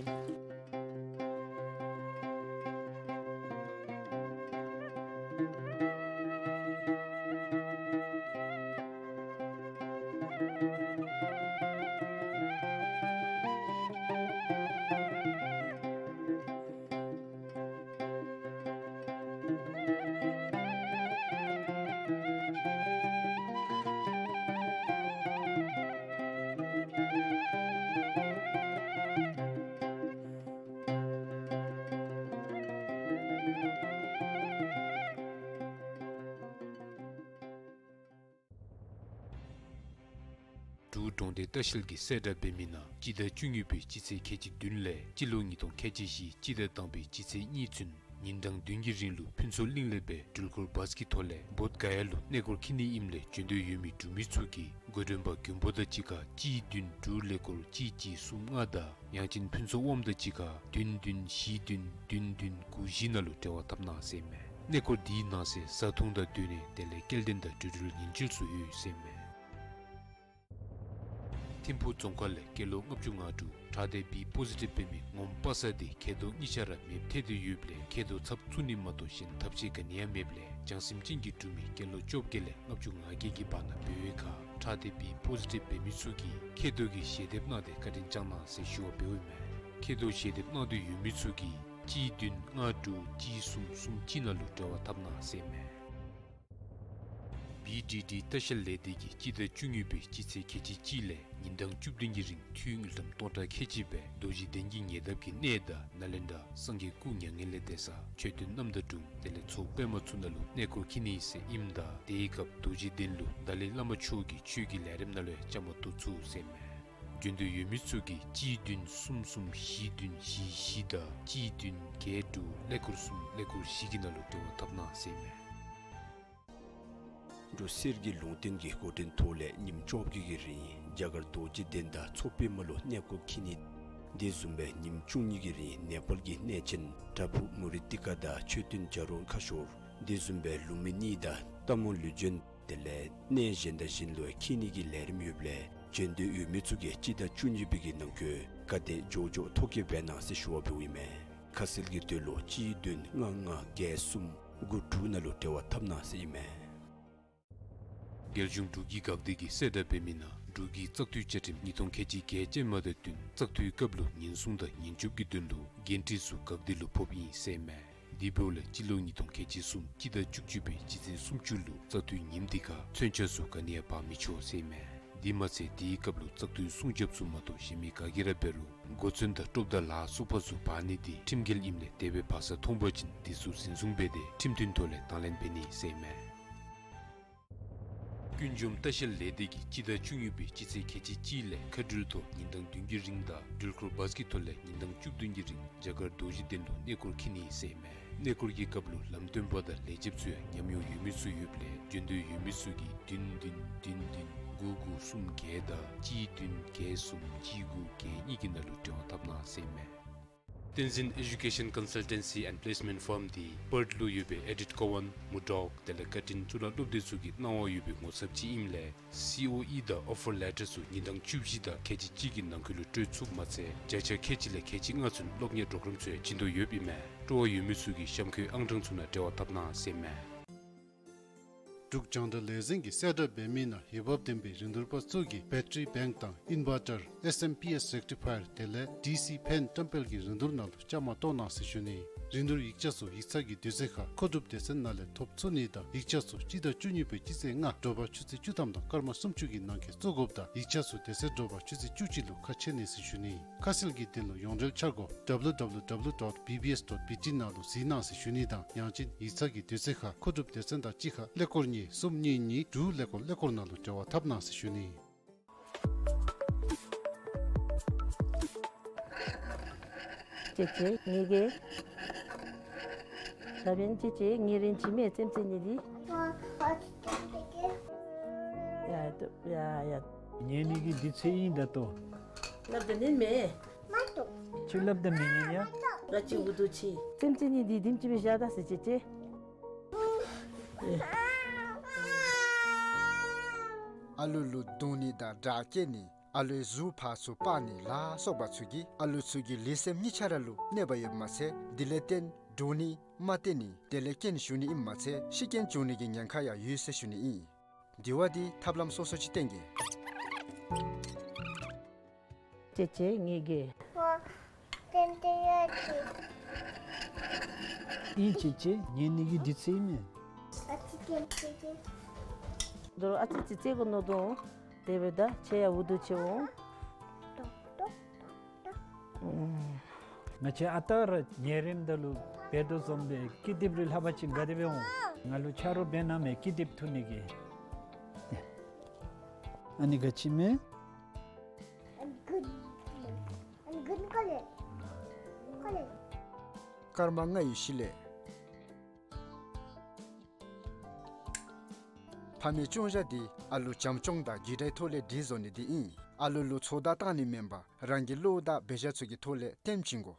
འབྲུག་གྲོང་སྡེ་ལྟ་བཤལ་གྱིས་གསལ་བསྒྲགས་འབད་མི་ནང་སྤྱི་ཟླ་བཅུ་གཉིས་པའི་སྤྱི་ཚེས་ཁལ་གཅིག་བདུན་ལས་སྤྱི་ལོ་ཉིས་སྟོང་ཁལ་གཅིག་བཞི་སྤྱི་ཟླ་དང་པའི་སྤྱི་ཚེས་གཉིས་ཚུན་ཉིན་གྲངས་བདུན་གྱི་རིང་ལུ་ཕུན་ཚོགས་གླིང་ལས་སྦེ་འགྲུལ་འཁོར་བཱས་ཀྱི་ཐོག་ལས་བོདྷ་ག་ཡ་ལུ་གནས་སྐོར་འཁྱིད་ནི་ཨིནམ་ལས་འབྱོན་འདོད་ཡོད་མི་འབྲུག་མི་ཚུ་གིས་འགོ་འདྲེན་པ་མགོན་པོ་དང་གཅིག་ཁར་གཅིག་བདུན་དྲུག་ཀླད་ཀོར་གཅིག་གཅིག་གསུམ་ལྔ་དང་ཡང་ཅིན་ཕུན་ཚོགས་དབངམོ་དང་གཅིག་ཁར་བདུན་བདུན་བཞི་བདུན་བདུན་བདུན་དགུ་བཞི་ནང་ལུ་འབྲེལ་བ་འཐབ་གནང་ཟེར་ཨིན་མས། གནས་སྐོར་འདི་ནང་གསེས་བཟའ་འཐུང་དང་སྡོད་གནས་དེ་ལས་སྐྱེལ་འདྲེན་དང་འགྲོ་འགྲུལ་ཉེན་བཅོལ་ཚུ་ཡོད་ཟེར་ཨིན་མས། ཐིམ་ཕུག་རྫོང་ཁག་ལས་སྐྱེས་ལོ་ལྔ་བཅུ་ང་དྲུག་ཁྲག་ལྡན་བི་པོ་ཟི་ཊིབ་འབད་མི་ངོམ་པ་སངས་འདི་མཁལ་རྡོག་གཉིས་ཆ་ར་མེདཔ་ཐལ་ཏེ་ཡོདཔ་ལས་མཁལ་རྡོག་ཚབ་བཙུགས་ནི་མ་གཏོགས་གཞན་ཐབས་ཤེས་ག་ནི་ཡང་མེདཔ་ལས་བྱང་སེམས་ཅན་གྱི་འབྲུག་མི་སྐྱེས་ལོ་བཅོ་བརྒྱད་ལས་ལྔ་བཅུ་ང་བརྒྱད་ཀྱི་བར་ན་འབད་བའི་ཁར་ཁྲག་ལྡན་བི་པོ་ཟི་ཊིབ་འབད་མི་ཚུ་གིས་མཁལ་རྡོག་གི་ཞལ་འདེབས་གནང་སྟེ་བཀའ་དྲིན་བསྐྱང་གནང་ཟེར་ཞུ་བ་འབདཝ་ཨིན་མས། མཁལ་རྡོག་ཞལ་འདེབས་གནང་འདོད་ཡོད་མི་ཚུ་གིས་གཅིག་བདུན་ལྔ་དྲུག་གཅིག་གསུམ་གསུམ་གཅིག་ནང་ལུ་འབྲེལ་བ་འཐབ་གནང་ཟེར་ཨིན་མས། བི་ཌི་ཌི་ལྟ་བཤལ་ལས་སྡེ་གིས་སྤྱི་ཟླ་བཅུ་གཉིས་པའི་སྤྱི་ཚེས་ཁལ་གཅིག་གཅིག་ལས་ཉིན་གྲངས་བཅུ་བདུན་གྱི་རིང་འཐུས་དངུལ་ཀྲམ་སྟོང་ཕྲག་ཁལ་གཅིག་སྦེ་རྡོ་རྗེ་གདན་གྱི་ཉེ་འདབས་ཀྱི་གནས་དང་ནཱ་ལེནྡྲ་སངས་རྒྱས་སྐུ་མྱ་ངན་ལས་འདས་ས་མཆོད་རྟེན་རྣམ་དག་དྲུང་དེ་ལས་ཚོགས་པདྨ་ཚུ་ནང་ལུ་གནས་སྐོར་འཁྱིད་ནི་ཟེར་ཨིནམ་ད་དེའི་སྐབས་རྡོ་རྗེ་གདན་ལུ་ཏཱ་ལའི་བླ་མ་མཆོག་གི་ཆོས་ཀྱི་ལས་རིམ་ནང་ལུ་ཡང་བཅའ་མར་གཏོགས་ཚུགས་ཟེར་ཨིན་མས། འབྱོན་འདོད་ཡོད་མི་ཚུ་གིས་གཅིག་བདུན་གསུམ་གསུམ་བཞི་བདུན་བཞི་བཞི་དང་གཅིག་བདུན་བརྒྱད་དྲུག་ཀླད་ཀོར་གསུམ་ཀླད་ཀོར་བཞི་གི་ནང་ལུ་འབྲེལ་བ་འཐབ་གནང་ཟེར་ཨིན་མས། འབྲུག་གསེར་གྱི་ལུང་བསྟན་གྱི་འགོ་འདྲེན་ཐོག་ལས་ཉིནམ་བཅོ་བརྒྱད་ཀྱི་རིང་རྒྱ་གར་རྡོ་རྗེ་གདན་དང་ཚོགས་པདྨ་ལུ་གནས་སྐོར་འཁྱིད་ནི། དེ་བཟུམ་སྦེ་ཉིནམ་བཅུ་གཉིས་ཀྱི་རིང་ནེ་པཱལ་གྱི་གནས་ཆེན་པྲ་བྷུ་མུ་ནི་ཏི་ཀ་དང་མཆོད་རྟེན་བྱ་རོག་ཁ་ཤོར། དེ་བཟུམ་སྦེ་ལུང་མི་གཉིས་དང་རྟ་མོ་ལུས་སྦྱིན། དེ་ལས་གནས་གཞན་དང་གཞན་ལུ་འཁྱིད་ནི་གི་ལས་རིམ་ཡོདཔ་ལས་འབྱོན་འདོད་ཡོད་མི་ཚུ་གིས་སྤྱི་ཟླ་བཅུ་གཉིས་པའི་གི་ནང་འཁོད་ག་དེ་མགྱོགས་མགྱོགས་ཐོ་བཀོད་འབད་གནང་ཟེར་ཞུ་བ་འབདཝ་ཨིན་མས། ཁ་གསལ་གྱི་དོན་ལུ་གཅིག་བདུན་ལྔ་ལྔ་བརྒྱད་གསུམ་དགུ་དྲུག་ནང་ལུ་འབྲེལ་བ་འཐབ་གནང་ཟེར་ཨིན་མས། རྒྱལ་གཞུང་འབྲུག་གི་འགག་སྡེ་གིས་གསལ་བསྒྲགས་འབད་མི་ནང་འབྲུག་གི་བཙག་འཐུའི་བཅའ་ཁྲིམས་ཉིས་སྟོང་ཁལ་གཅིག་བརྒྱད་ཅན་མ་དང་བསྟུན་བཙག་འཐུའི་སྐབས་ལུ་ཉེན་སྲུང་དང་ཉེན་སྐྱོབ་ཀྱི་དོན་ལུ་འགན་འཁྲི་ཚུ་འགག་སྡེ་ལུ་ཕོགཔ་ཨིན་ཟེར་ཨིན་མས། དེ་འབདཝ་ལས་སྤྱི་ལོ་ཉིས་སྟོང་ཁལ་གཅིག་གསུམ་སྤྱི་ཟླ་བཅུ་གཅིག་པའི་སྤྱི་ཚེས་སུམ་ཅུ་ལུ་བཙག་འཐུའི་ཉིནམ་དེ་ཁར་མཚོན་ཆ་ཚུ་ག་ནི་ཡང་འབག་མི་ཆོག་ཟེར་ཨིན་མས། དེ་མ་ཚད་དེའི་སྐབས་ལུ་བཙག་འཐུའི་སྲུང་རྒྱབ་ཚུ་མ་གཏོགས་གཞན་མི་ག་གིས་ར་འབད་རུང་གོ་མཚོན་དང་ཀྲོབ་དང་ལ་སོགས་པ་ཚུ་འབག་ནི་འདི་ཁྲིམས་འགལ་ཨིནམ་ལས་དེ་སྦེ་འབག་ས་མཐོང་པ་ཅིན་དེ་ཚུ་འཛིན་བཟུང་འབད་དེ་ཁྲིམས་མཐུན་ཐོག་ལས་དང་ལེན་འབད་ནི་ཟེར་ཨིན་མས། ཀུན་འབྱུང་ལྟ་བཤལ་ལས་སྡེ་གིས་སྤྱི་ཟླ་བཅུ་གཉིས་པའི་སྤྱི་ཚེས་ཁལ་གཅིག་གཅིག་ལས་མཁའ་འགྲུལ་ཐོག་ཉིན་གྲངས་བདུན་གྱི་རིང་དང་འགྲུལ་འཁོར་བཱས་ཀྱི་ཐོག་ལས་ཉིན་གྲངས་བཅུ་བདུན་གྱི་རིང་རྒྱ་གར་རྡོ་རྗེ་གདན་ལུ་གནས་སྐོར་འཁྱིད་ནི་ཟེར་ཨིན་མས། གནས་སྐོར་གྱི་སྐབས་ལུ་ལམ་སྟོན་པ་དང་ལས་བྱེདཔ་ཚུ་ཡང་ཉམས་མྱོང་ཡོད་མི་ཚུ་ཡོདཔ་ལས་འབྱོན་འདོད་ཡོད་མི་ཚུ་གིས་བདུན་བདུན་བདུན་བདུན་དགུ་དགུ་གསུམ་བརྒྱད་དང་གཅིག་བདུན་བརྒྱད་གསུམ་གཅིག་དགུ་བརྒྱད་གཉིས་ཀྱི་ནང་ལུ་འབྲེལ་བ་འཐབ་གནང་ཟེར་ཨིན་མས། བསྟན་འཛིན་ཨེ་ཌུ་ཀེ་ཤཱན་ཀོན་སཱལ་ཊེན་སི་ཨེནཌ་པི་ལེསི་མེནཊ་ཕརམ་འདི་པརཐ་ལུ་ཡོད་པའི་ཨེ་ཌིཐ་ཀོ་ཝན་མུར་ཌོག་དེ་ལས་བཀའ་དྲིན་གཙུག་ལག་སློབ་སྡེ་ཚུ་གི་གནང་བ་ཡོད་པའི་ངོ་ཚབ་ཅིག་ཨིནམ་ལས་སི་ཨོ་ཨི་དང་ཨོ་ཕར་ལེ་ཊར་ཚུ་ཉིན་གྲངས་བཅུ་བཞི་དང་ཁལ་གཅིག་གཅིག་གི་ནང་འཁོད་ལུ་སྤྲོད་ཚུགསཔ་མ་ཚད་བརྒྱ་ཆ་ཁལ་གཅིག་ལས་ཁལ་གཅིག་ལྔ་ཚུན་སློབ་གཉེར་པོརོ་གརམ་ཚུ་ཡང་བྱིན་དོ་ཡོདཔ་ཨིན་མས། སྤྲོ་བ་ཡོད་མི་ཚུ་གིས་གཤམ་འཁོད་ཨང་གྲངས་ཚུ་ནང་འབྲེལ་བ་འཐབ་གནང་ཟེར་ཨིན་མས། འབྲུག་རྒྱང་བསྒྲགས་ལས་འཛིན་གྱིས་གསལ་བསྒྲགས་འབད་མི་ནང་འོས་འབབ་ལྡན་པའི་རིན་བསྡུར་པ་ཚུ་གིས་བེ་ཊ་རི་བེངཀ་དང་ཨིན་བར་ཊར་ཨེསི་ཨེམ་པི་ཨེསི་རེག་ཊི་ཕ་ཡར་དེ་ལས་ཌི་སི་ཕེན་བཀྲམ་སྤེལ་གྱི་རིན་བསྡུར་ནང་ལུ་བཅའ་མར་གཏོགས་གནང་ཟེར་ཞུ་ནི། རིན་བསྡུར་ཡིག་ཆ་ཚུ་ཡིག་ཚང་གི་དུས་ཚོད་ཁར་མཁོ་སྒྲུབ་སྡེ་ཚན་ནང་ལས་ཐོབ་ཚུགས་ནི་དང་ཡིག་ཆ་ཚུ་སྤྱི་ཟླ་བཅུ་གཉིས་པའི་སྤྱི་ཚེས་ལྔ་དྲོ་པ་ཆུ་ཚོད་བཅུ་ཐམ་དང་སྐར་མ་སུམ་ཅུ་གི་ནང་འཁོད་བཙུགས་དགོཔ་དང་ཡིག་ཆ་ཚུ་དེ་ཚེ་དྲོ་པ་ཆུ་ཚོད་བཅུ་གཅིག་ལུ་ཁ་ཕྱེ་ནི་ཟེར་ཞུ་ནི། ཁ་གསལ་གྱི་དོན་ལུ་ཡོངས་འབྲེལ་འཆར་སྒོ་W W W dot B B S dot B T ནང་ལུ་གཟིགས་གནང་ཟེར་ཞུ་ནི་དང་ཡང་ཅིན་ཡིག་ཚང་གི་དུས་ཚོད་ཁར་མཁོ་སྒྲུབ་སྡེ་ཚན་དང་གཅིག་ཁར་ཀླད་ཀོར་གཉིས་གསུམ་གཉིས་གཉིས་དྲུག་ཀླད་ཀོར་ཀླད་ཀོར་ནང་ལུ་འབྲེལ་བ་འཐབ་གནང་ཟེར་ཞུ་ནི། ཅེ་ཅེ་ངེ་གི་ད་བན་ཅེ་ཅེ་ངེ་རེན་ཅི་མེ་ཙེམ་ཙེ་ནི་འདི། ཡ་ཡ་ཡ། ངེ་ནི་གི་འདི་ཚེ་ཨིན་ད་ཏོ། སླབ་ད་ནི་མེ། ཁྱོད་སླབ་ད་མེ་ནི་ཡ། ང་ཅི་འུ་དུ་ཅི། ཙེམ་ཙེ་ནི་འདི་དིམ་ཅི་བི་ཞག་ད་ཟེར་ཅེ་ཅེ། ཨ་ལུ་ལུ་རྡུང་ནི་དང་དྲག་སྐྱེད་ནི་ཨ་ལུའི་གཟུགས་ཕར་ཚུར་སྤར་ནི་ལ་སོགས་པ་ཚུ་གིས་ཨ་ལུ་ཚུ་གི་ལུས་སེམས་གཉིས་ཆ་ར་ལུ་གནོད་པ་ཡོདཔ་མ་ཚད་དེ་ལས་བརྟེན་འདྲོག་ནི་མ་བརྟན་ནི་དེ་ལས་རྐྱེན་ཞུགས་ནི་ཨིནམ་མ་ཚད་ཤི་རྐྱེན་བྱུང་ནི་གི་ཉེན་ཁ་ཡང་ཡོད་ཟེར་ཞུ་ནི་ཨིན། དེ་བ་འདི་ཐབས་ལམ་སོ་སོ་ཅིག་བསྟེན་གེ། ཅེ་ཅེ་ངེ་གི། ཨིན་ཅེ་ཅེ་ངེ་ནི་གི་འདི་ཚེ་ཨིན་མེ། ད་རུང་ཨ་ཙི་ཙི་ཙེ་གོ་ནོ་དོ། དེ་འབདཝ་ད་ཁྱེད་ཡང་འུ་དུ་ཅི་འོང་། ང་བཅས་ཨ་རྟག་ར་ཉལ་རནམ་ད་ལུ་འབད་དོ་བཟུམ་སྦེ་ཀི་དེབ་རེ་ལྷག་པ་ཅིན་དགའ་བདེ་སྦེ་འོང་། ང་ལུ་ཆ་རོགས་འབད་གནང་མས་ཀི་དེབ་འཐུ་ནི་གི། ཨ་ནི་ག་ཅི་མེ། I'm good. I'm good color. Color. སྐར་མ་ལྔའི་ཤུལ་ལས། ཕ་མའི་སྐྱོང་བཞག་འདི་ཨ་ལུ་བྱམས་སྐྱོང་དང་རྒྱུ་འབྲས་ཐོག་ལས་སྒྲིག་བཟོ་ནི་འདི་ཨིན། ཨ་ལུ་ལུ་ཚོད་ལྟ་བཏང་ནི་མེན་པར་རང་གི་བློ་དང་འབད་བཞག་ཚུ་གི་ཐོག་ལས་སྟོན་བྱིན་དགོ།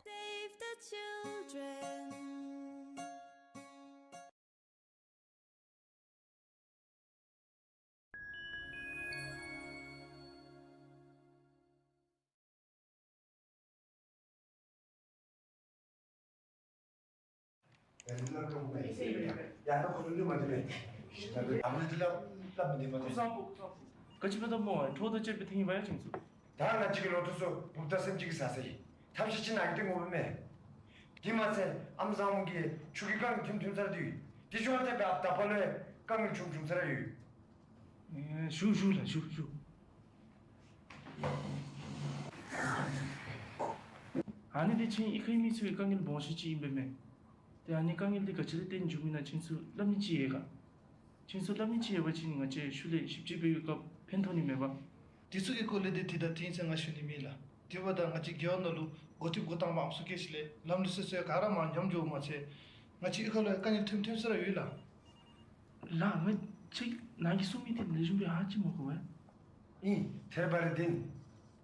Save the children. ད་ང་བཅས་ཀྱི་ལོ་ཐོག་ཚུ་འབུཔ་དང་སེམས་ཅན་གྱི་ཟ་ས་ཨིན། ཐབས་ཤེས་ཅིག་ནཱ་གི་སྟེང་ངོ་མ་མེད། དེ་མ་ཚད་ཨམ་བཟང་མོ་གིས་ཆུ་གི་རྐང་ཐིམ་ཐིམ་ཚར་དུས་དེ་ཞོར་དེ་སྦེ་ཨཔ་ད་པ་ལུ་ཡང་དཀའ་ངལ་བྱུང་བྱུང་ཚར་ཡོད། ཨེ་ཞུ་ཞུ་ལགས་ཞུ་ཞུ། ཨ་ནི་དེ་ཁྱེད་གཡུས་ཁའི་མི་ཚུ་གི་དཀའ་ངལ་སྦོམ་ཤོས་ཅིག་ཨིན་པས་མས། ཏེ་ཨ་ནི་དཀའ་ངལ་འདི་ག་ཅི་ལས་བརྟེན་བྱུངམ་ཨིན་ན་ཁྱེད་ཚུ་སླབ་ནི་ཅིག་ཡོད་ག། ཁྱེད་ཚུ་སླབ་ནི་ཅིག་ཡོད་པ་ཅིན་ང་བཅས་ཤུལ་ལས་ཞིབ་དཔྱད་འབད་བའི་སྐབས་ཕན་ཐོགས་ནི་མས་པ། དེ་ཚུ་གི་སྐོར་ལས་ཏེ་དེ་ད་དེ་ཚེ་ང་ཞུ་ནི་མེད་ལགས། དེ་འབདཝ་ད་ང་བཅས་རྒེད་འོག་ནང་ལུ་འགོ་ཁྲིདཔ་འགོ་དང་པ་ཨམ་སྲུ་སྐྱེས་ཞིནམ་ལས་ལམ་འགྲོ་སོ་སོ་ག་ར་མར་ཉམས་འགྱོཝ་མ་ཚད་ང་བཅས་གཡུས་ཁ་ལུ་ཡང་དཀའ་ངལ་ཐོནམ་ཐོན་ས་ར་ཡོད་ལགས། ལགས་ང་བཅས་ནཱ་གིས་གསུང་མི་འདི་ལེགས་ཤོམ་སྦེ་ཧ་ཅིག་མ་གོ་བས། ཨིན་ཐེར་བ་རེ་བདེན།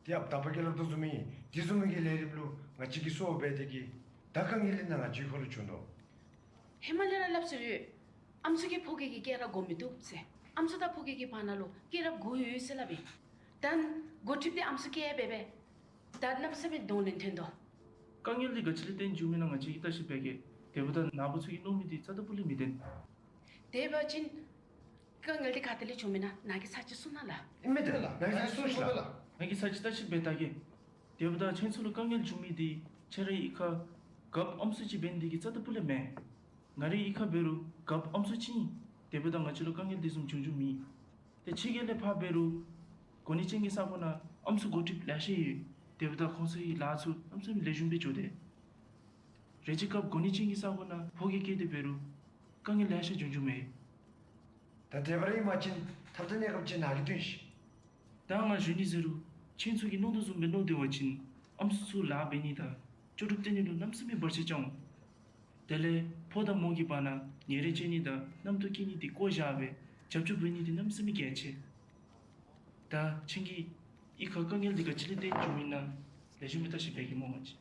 དེ་ཡང་ད་ལྟོ་ཁྱེད་སླབ་དོ་བཟུམ་མའི་དེ་བཟུམ་མའི་གི་ལས་རིམ་ལུ་ང་བཅས་ཀྱིས་སོ་སྦེ་དེ་གིས་ད་དཀའ་ངལ་འདི་ནཱ་ང་བཅས་ཁ་ལུ་བྱུང་དོ། ཧེ་མ་ལས་ར་སླབ་སོ་ཡོད། ཨམ་སྲུ་གིས་ཕོ་སྐྱེས་ཀྱི་སྐྱེས་ར་དགོ་མི་བཏུབ་ཟེར། ཨམ་སྲུ་དང་ཕོ་སྐྱེས་ཀྱི་བར་ན་ལུ་སྐྱེས་ར་དགོ་ཡོད་ཟེར་སླབ་ཨིན། ད་འགོ་ཁྲིདཔ་འདི་ཨམ་སྲུ་སྐྱེས་འབད་བས། ད་གནམ་མེད་ས་མེད་གདོང་ལེན་ཐོན་དོ། དཀའ་ངལ་འདི་ག་ཅི་ལས་བརྟེན་བྱུངམ་ཨིན་ན་ང་བཅས་ཀྱིས་བརྟག་ཞིབ་འབད་གེ། དེ་འབདཝ་ད་ནཱ་བུ་ཚུ་གིས་མནོ་མི་འདི་རྩ་དང་སྤུ་ལས་མི་བདེན། དེ་འབད་བ་ཅིན་དཀའ་ངལ་འདི་ག་ཏེ་ལས་བྱུངམ་ཨིན་ན་ནཱ་གིས་ཚར་གཅིག་གསུང་གནང་ལགས། ཨིན་མས་ད་ལགས། ནཱ་གིས་ཚར་གཅིག་གསུང་ཞིག་ལགས། ནཱ་གིས་ཚར་གཅིག་བརྟག་ཞིབ་འབད་བལྟ་གེ། དེ་འབདཝ་ད་ཁྱེད་ཚུ་ལུ་དཀའ་ངལ་བྱུང་མི་འདི་ཁྱེད་རའི་གཡུས་ཁར་རྒཔོ་ཨམ་སྲུ་ཅིག་འབད་ནི་འདི་གིས་རྩ་དང་སྤུ་ལས་མེན། ང་རའི་གཡུས་ཁར་འབད་རུང་རྒཔོ་ཨམ་སྲུ་ཅིག་ཨིན། དེ་འབདཝ་ད་ང་བཅས་ལུ་དཀའ་ངལ་འདི་བཟུམ་བྱུང་བྱུངམ་མེད། ཏེ་ཕྱི་རྒྱལ་ལས་ཕར་འབད་རུང་གོ་གནས་ཅན་གྱི་ས་ཁོངས་ནང་ཨམ་སྲུ་འགོ་ཁྲིདཔ་ལེ་ཤ་ཡོད། དེ་འབདཝ་ད་ཁོང་ཚུ་གི་ལཱ་ཚུ་གནམ་མེད་ས་མེད་ལེགས་ཤོམ་སྦེ་འགྱོ་དེས། རེ་ཅིག་སྐབས་གོ་གནས་ཅན་གྱི་ས་ཁོངས་ནང་ཕོ་སྐྱེས་སྐྱེས་ཏེ་འབད་རུང་དཀའ་ངལ་ལེ་ཤ་བྱུང་བྱུངམ་མས། ད་དེ་སྦེ་ར་ཨིན་པ་ཅིན་ཐབས་དང་གནས་སྐབས་ཅིག་ནཱ་གིས་སྟོན་ཤིག། ད་ང་ཞུ་ནི་ཟེར་རུང་ཁྱེད་ཚུ་གིས་མནོ་དོ་བཟུམ་སྦེ་མནོ་སྡོད་པ་ཅིན་ཨམ་སྲུ་ཚུ་ལཱ་འབད་ནི་དང་ལྕོགས་གྲུབ་སྟོན་ནི་ལུ་གནམ་མེད་ས་མེད་བར་ཆད་རྐྱབ་འོང་། དེ་ལས་ཕོ་དང་མོ་གི་བར་ན་ཉེ་རིང་བཅད་ནི་དང་རྣམ་རྟོག་སྐྱེ་ནི་འདི་བཀོ་བཞག་སྦེ་རྒྱབ་སྐྱོར་འབད་ནི་འདི་གནམ་མེད་ས་མེད་གལ་ཆེ། ད་ཁྱེད་ཀྱི་གཡུས་ཁར་དཀའ་ངལ་འདི་ག་ཅི་ལས་བརྟེན་བྱུངམ་ཨིན་ན་ལེགས་ཤོམ་སྦེ་བརྟག་ཞིབ་འབད་གེ་སྨོ་ང་བཅས།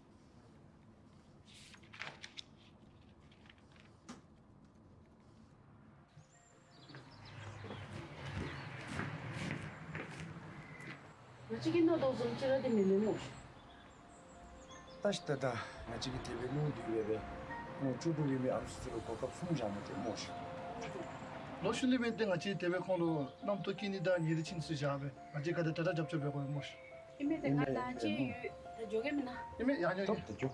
ང་བཅས་ཀྱིས་མནོ་དོ་བཟུམ་ཅིག་ར་འདི་མེན་མས་སྨོ་ཤིག། བརྟག་ཞིབ་ད་ད་ང་བཅས་ཀྱིས་དེ་སྦེ་མནོ་དོ་སྦེ་སྦེ་ཨོ་ལྕོགས་གྲུབ་ཡོད་མི་ཨམ་སྲུ་ཚུ་ལུ་གོ་སྐབས་གསུམ་བཞག་མི་དེ་སྨོ་ཤིག། ལོ་ཤུལ་ལས་འབདན་ཏེ་ང་བཅས་དེ་སྦེ་ཁོང་ལུ་རྣམ་རྟོག་སྐྱེ་ནི་དང་ཉེ་རིང་ཅིག་ཚུ་བཞག་སྦེ་ང་བཅས་ག་དེ་དྲག་དྲག་རྒྱབ་སྐྱོར་འབད་དགོ་སྨོ་ཤིག། ཨིན་མས། ཏེ་ང་ཨིན་མས། ད་ཅིག་ཡོད། ད་འགྱོ་གེ་མེན་ན། ཨིན་མས། ཡ་འགྱོ་འགྱོ། ད་འགྱོ།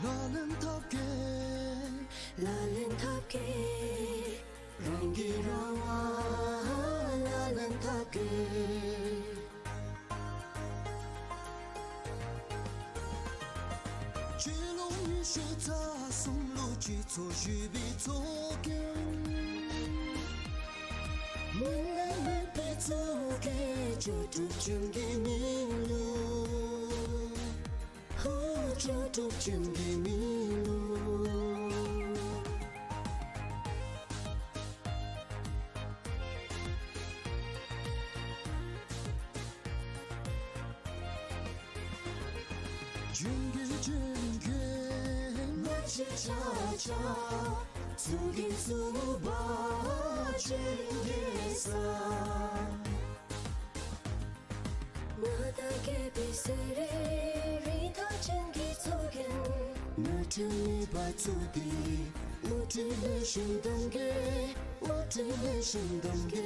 ལག་ལེན་འཐབ་གེ། ལག་ལེན་འཐབ་གེ། རང་གིས་རང་དབང་ལག་ལེན་འཐབ་གེ། སྤྱི་ལོ་ཉི་ཤུ་རྩ་གསུམ་ལུ་སྤྱི་ཚོགས་ཞི་བའི་ཚོགས་རྒྱན། མི་ལས་མེད་པའི་ཚོགས་རྒྱན་ལྕོགས་གྲུབ་ཅན་གྱི་མི་ལུ། ཧོ་ལྕོགས་གྲུབ་ཅན་གྱི་མི་ལུ། ལྗོན་གུ་ལྗོན་གུ་ང་བཅས་ཆ་ཁྱབ། ཚོགས་རྒྱན་རྩུབ་པ་ལྗོན་གུ་ས། མངའ་བདག་རྒྱལ་པོའི་གསེར་རི་རི་དྭགས་ཅན་གྱི་ཚོགས་རྒྱན། ནོར་འཁྲུལ་མེད་པར་བཙུགས་ཏེ། བློ་གྲོས་ལེགས་ཤོམ་གཏང་གེ། བློ་གྲོས་ལེགས་ཤོམ་གཏང་གེ།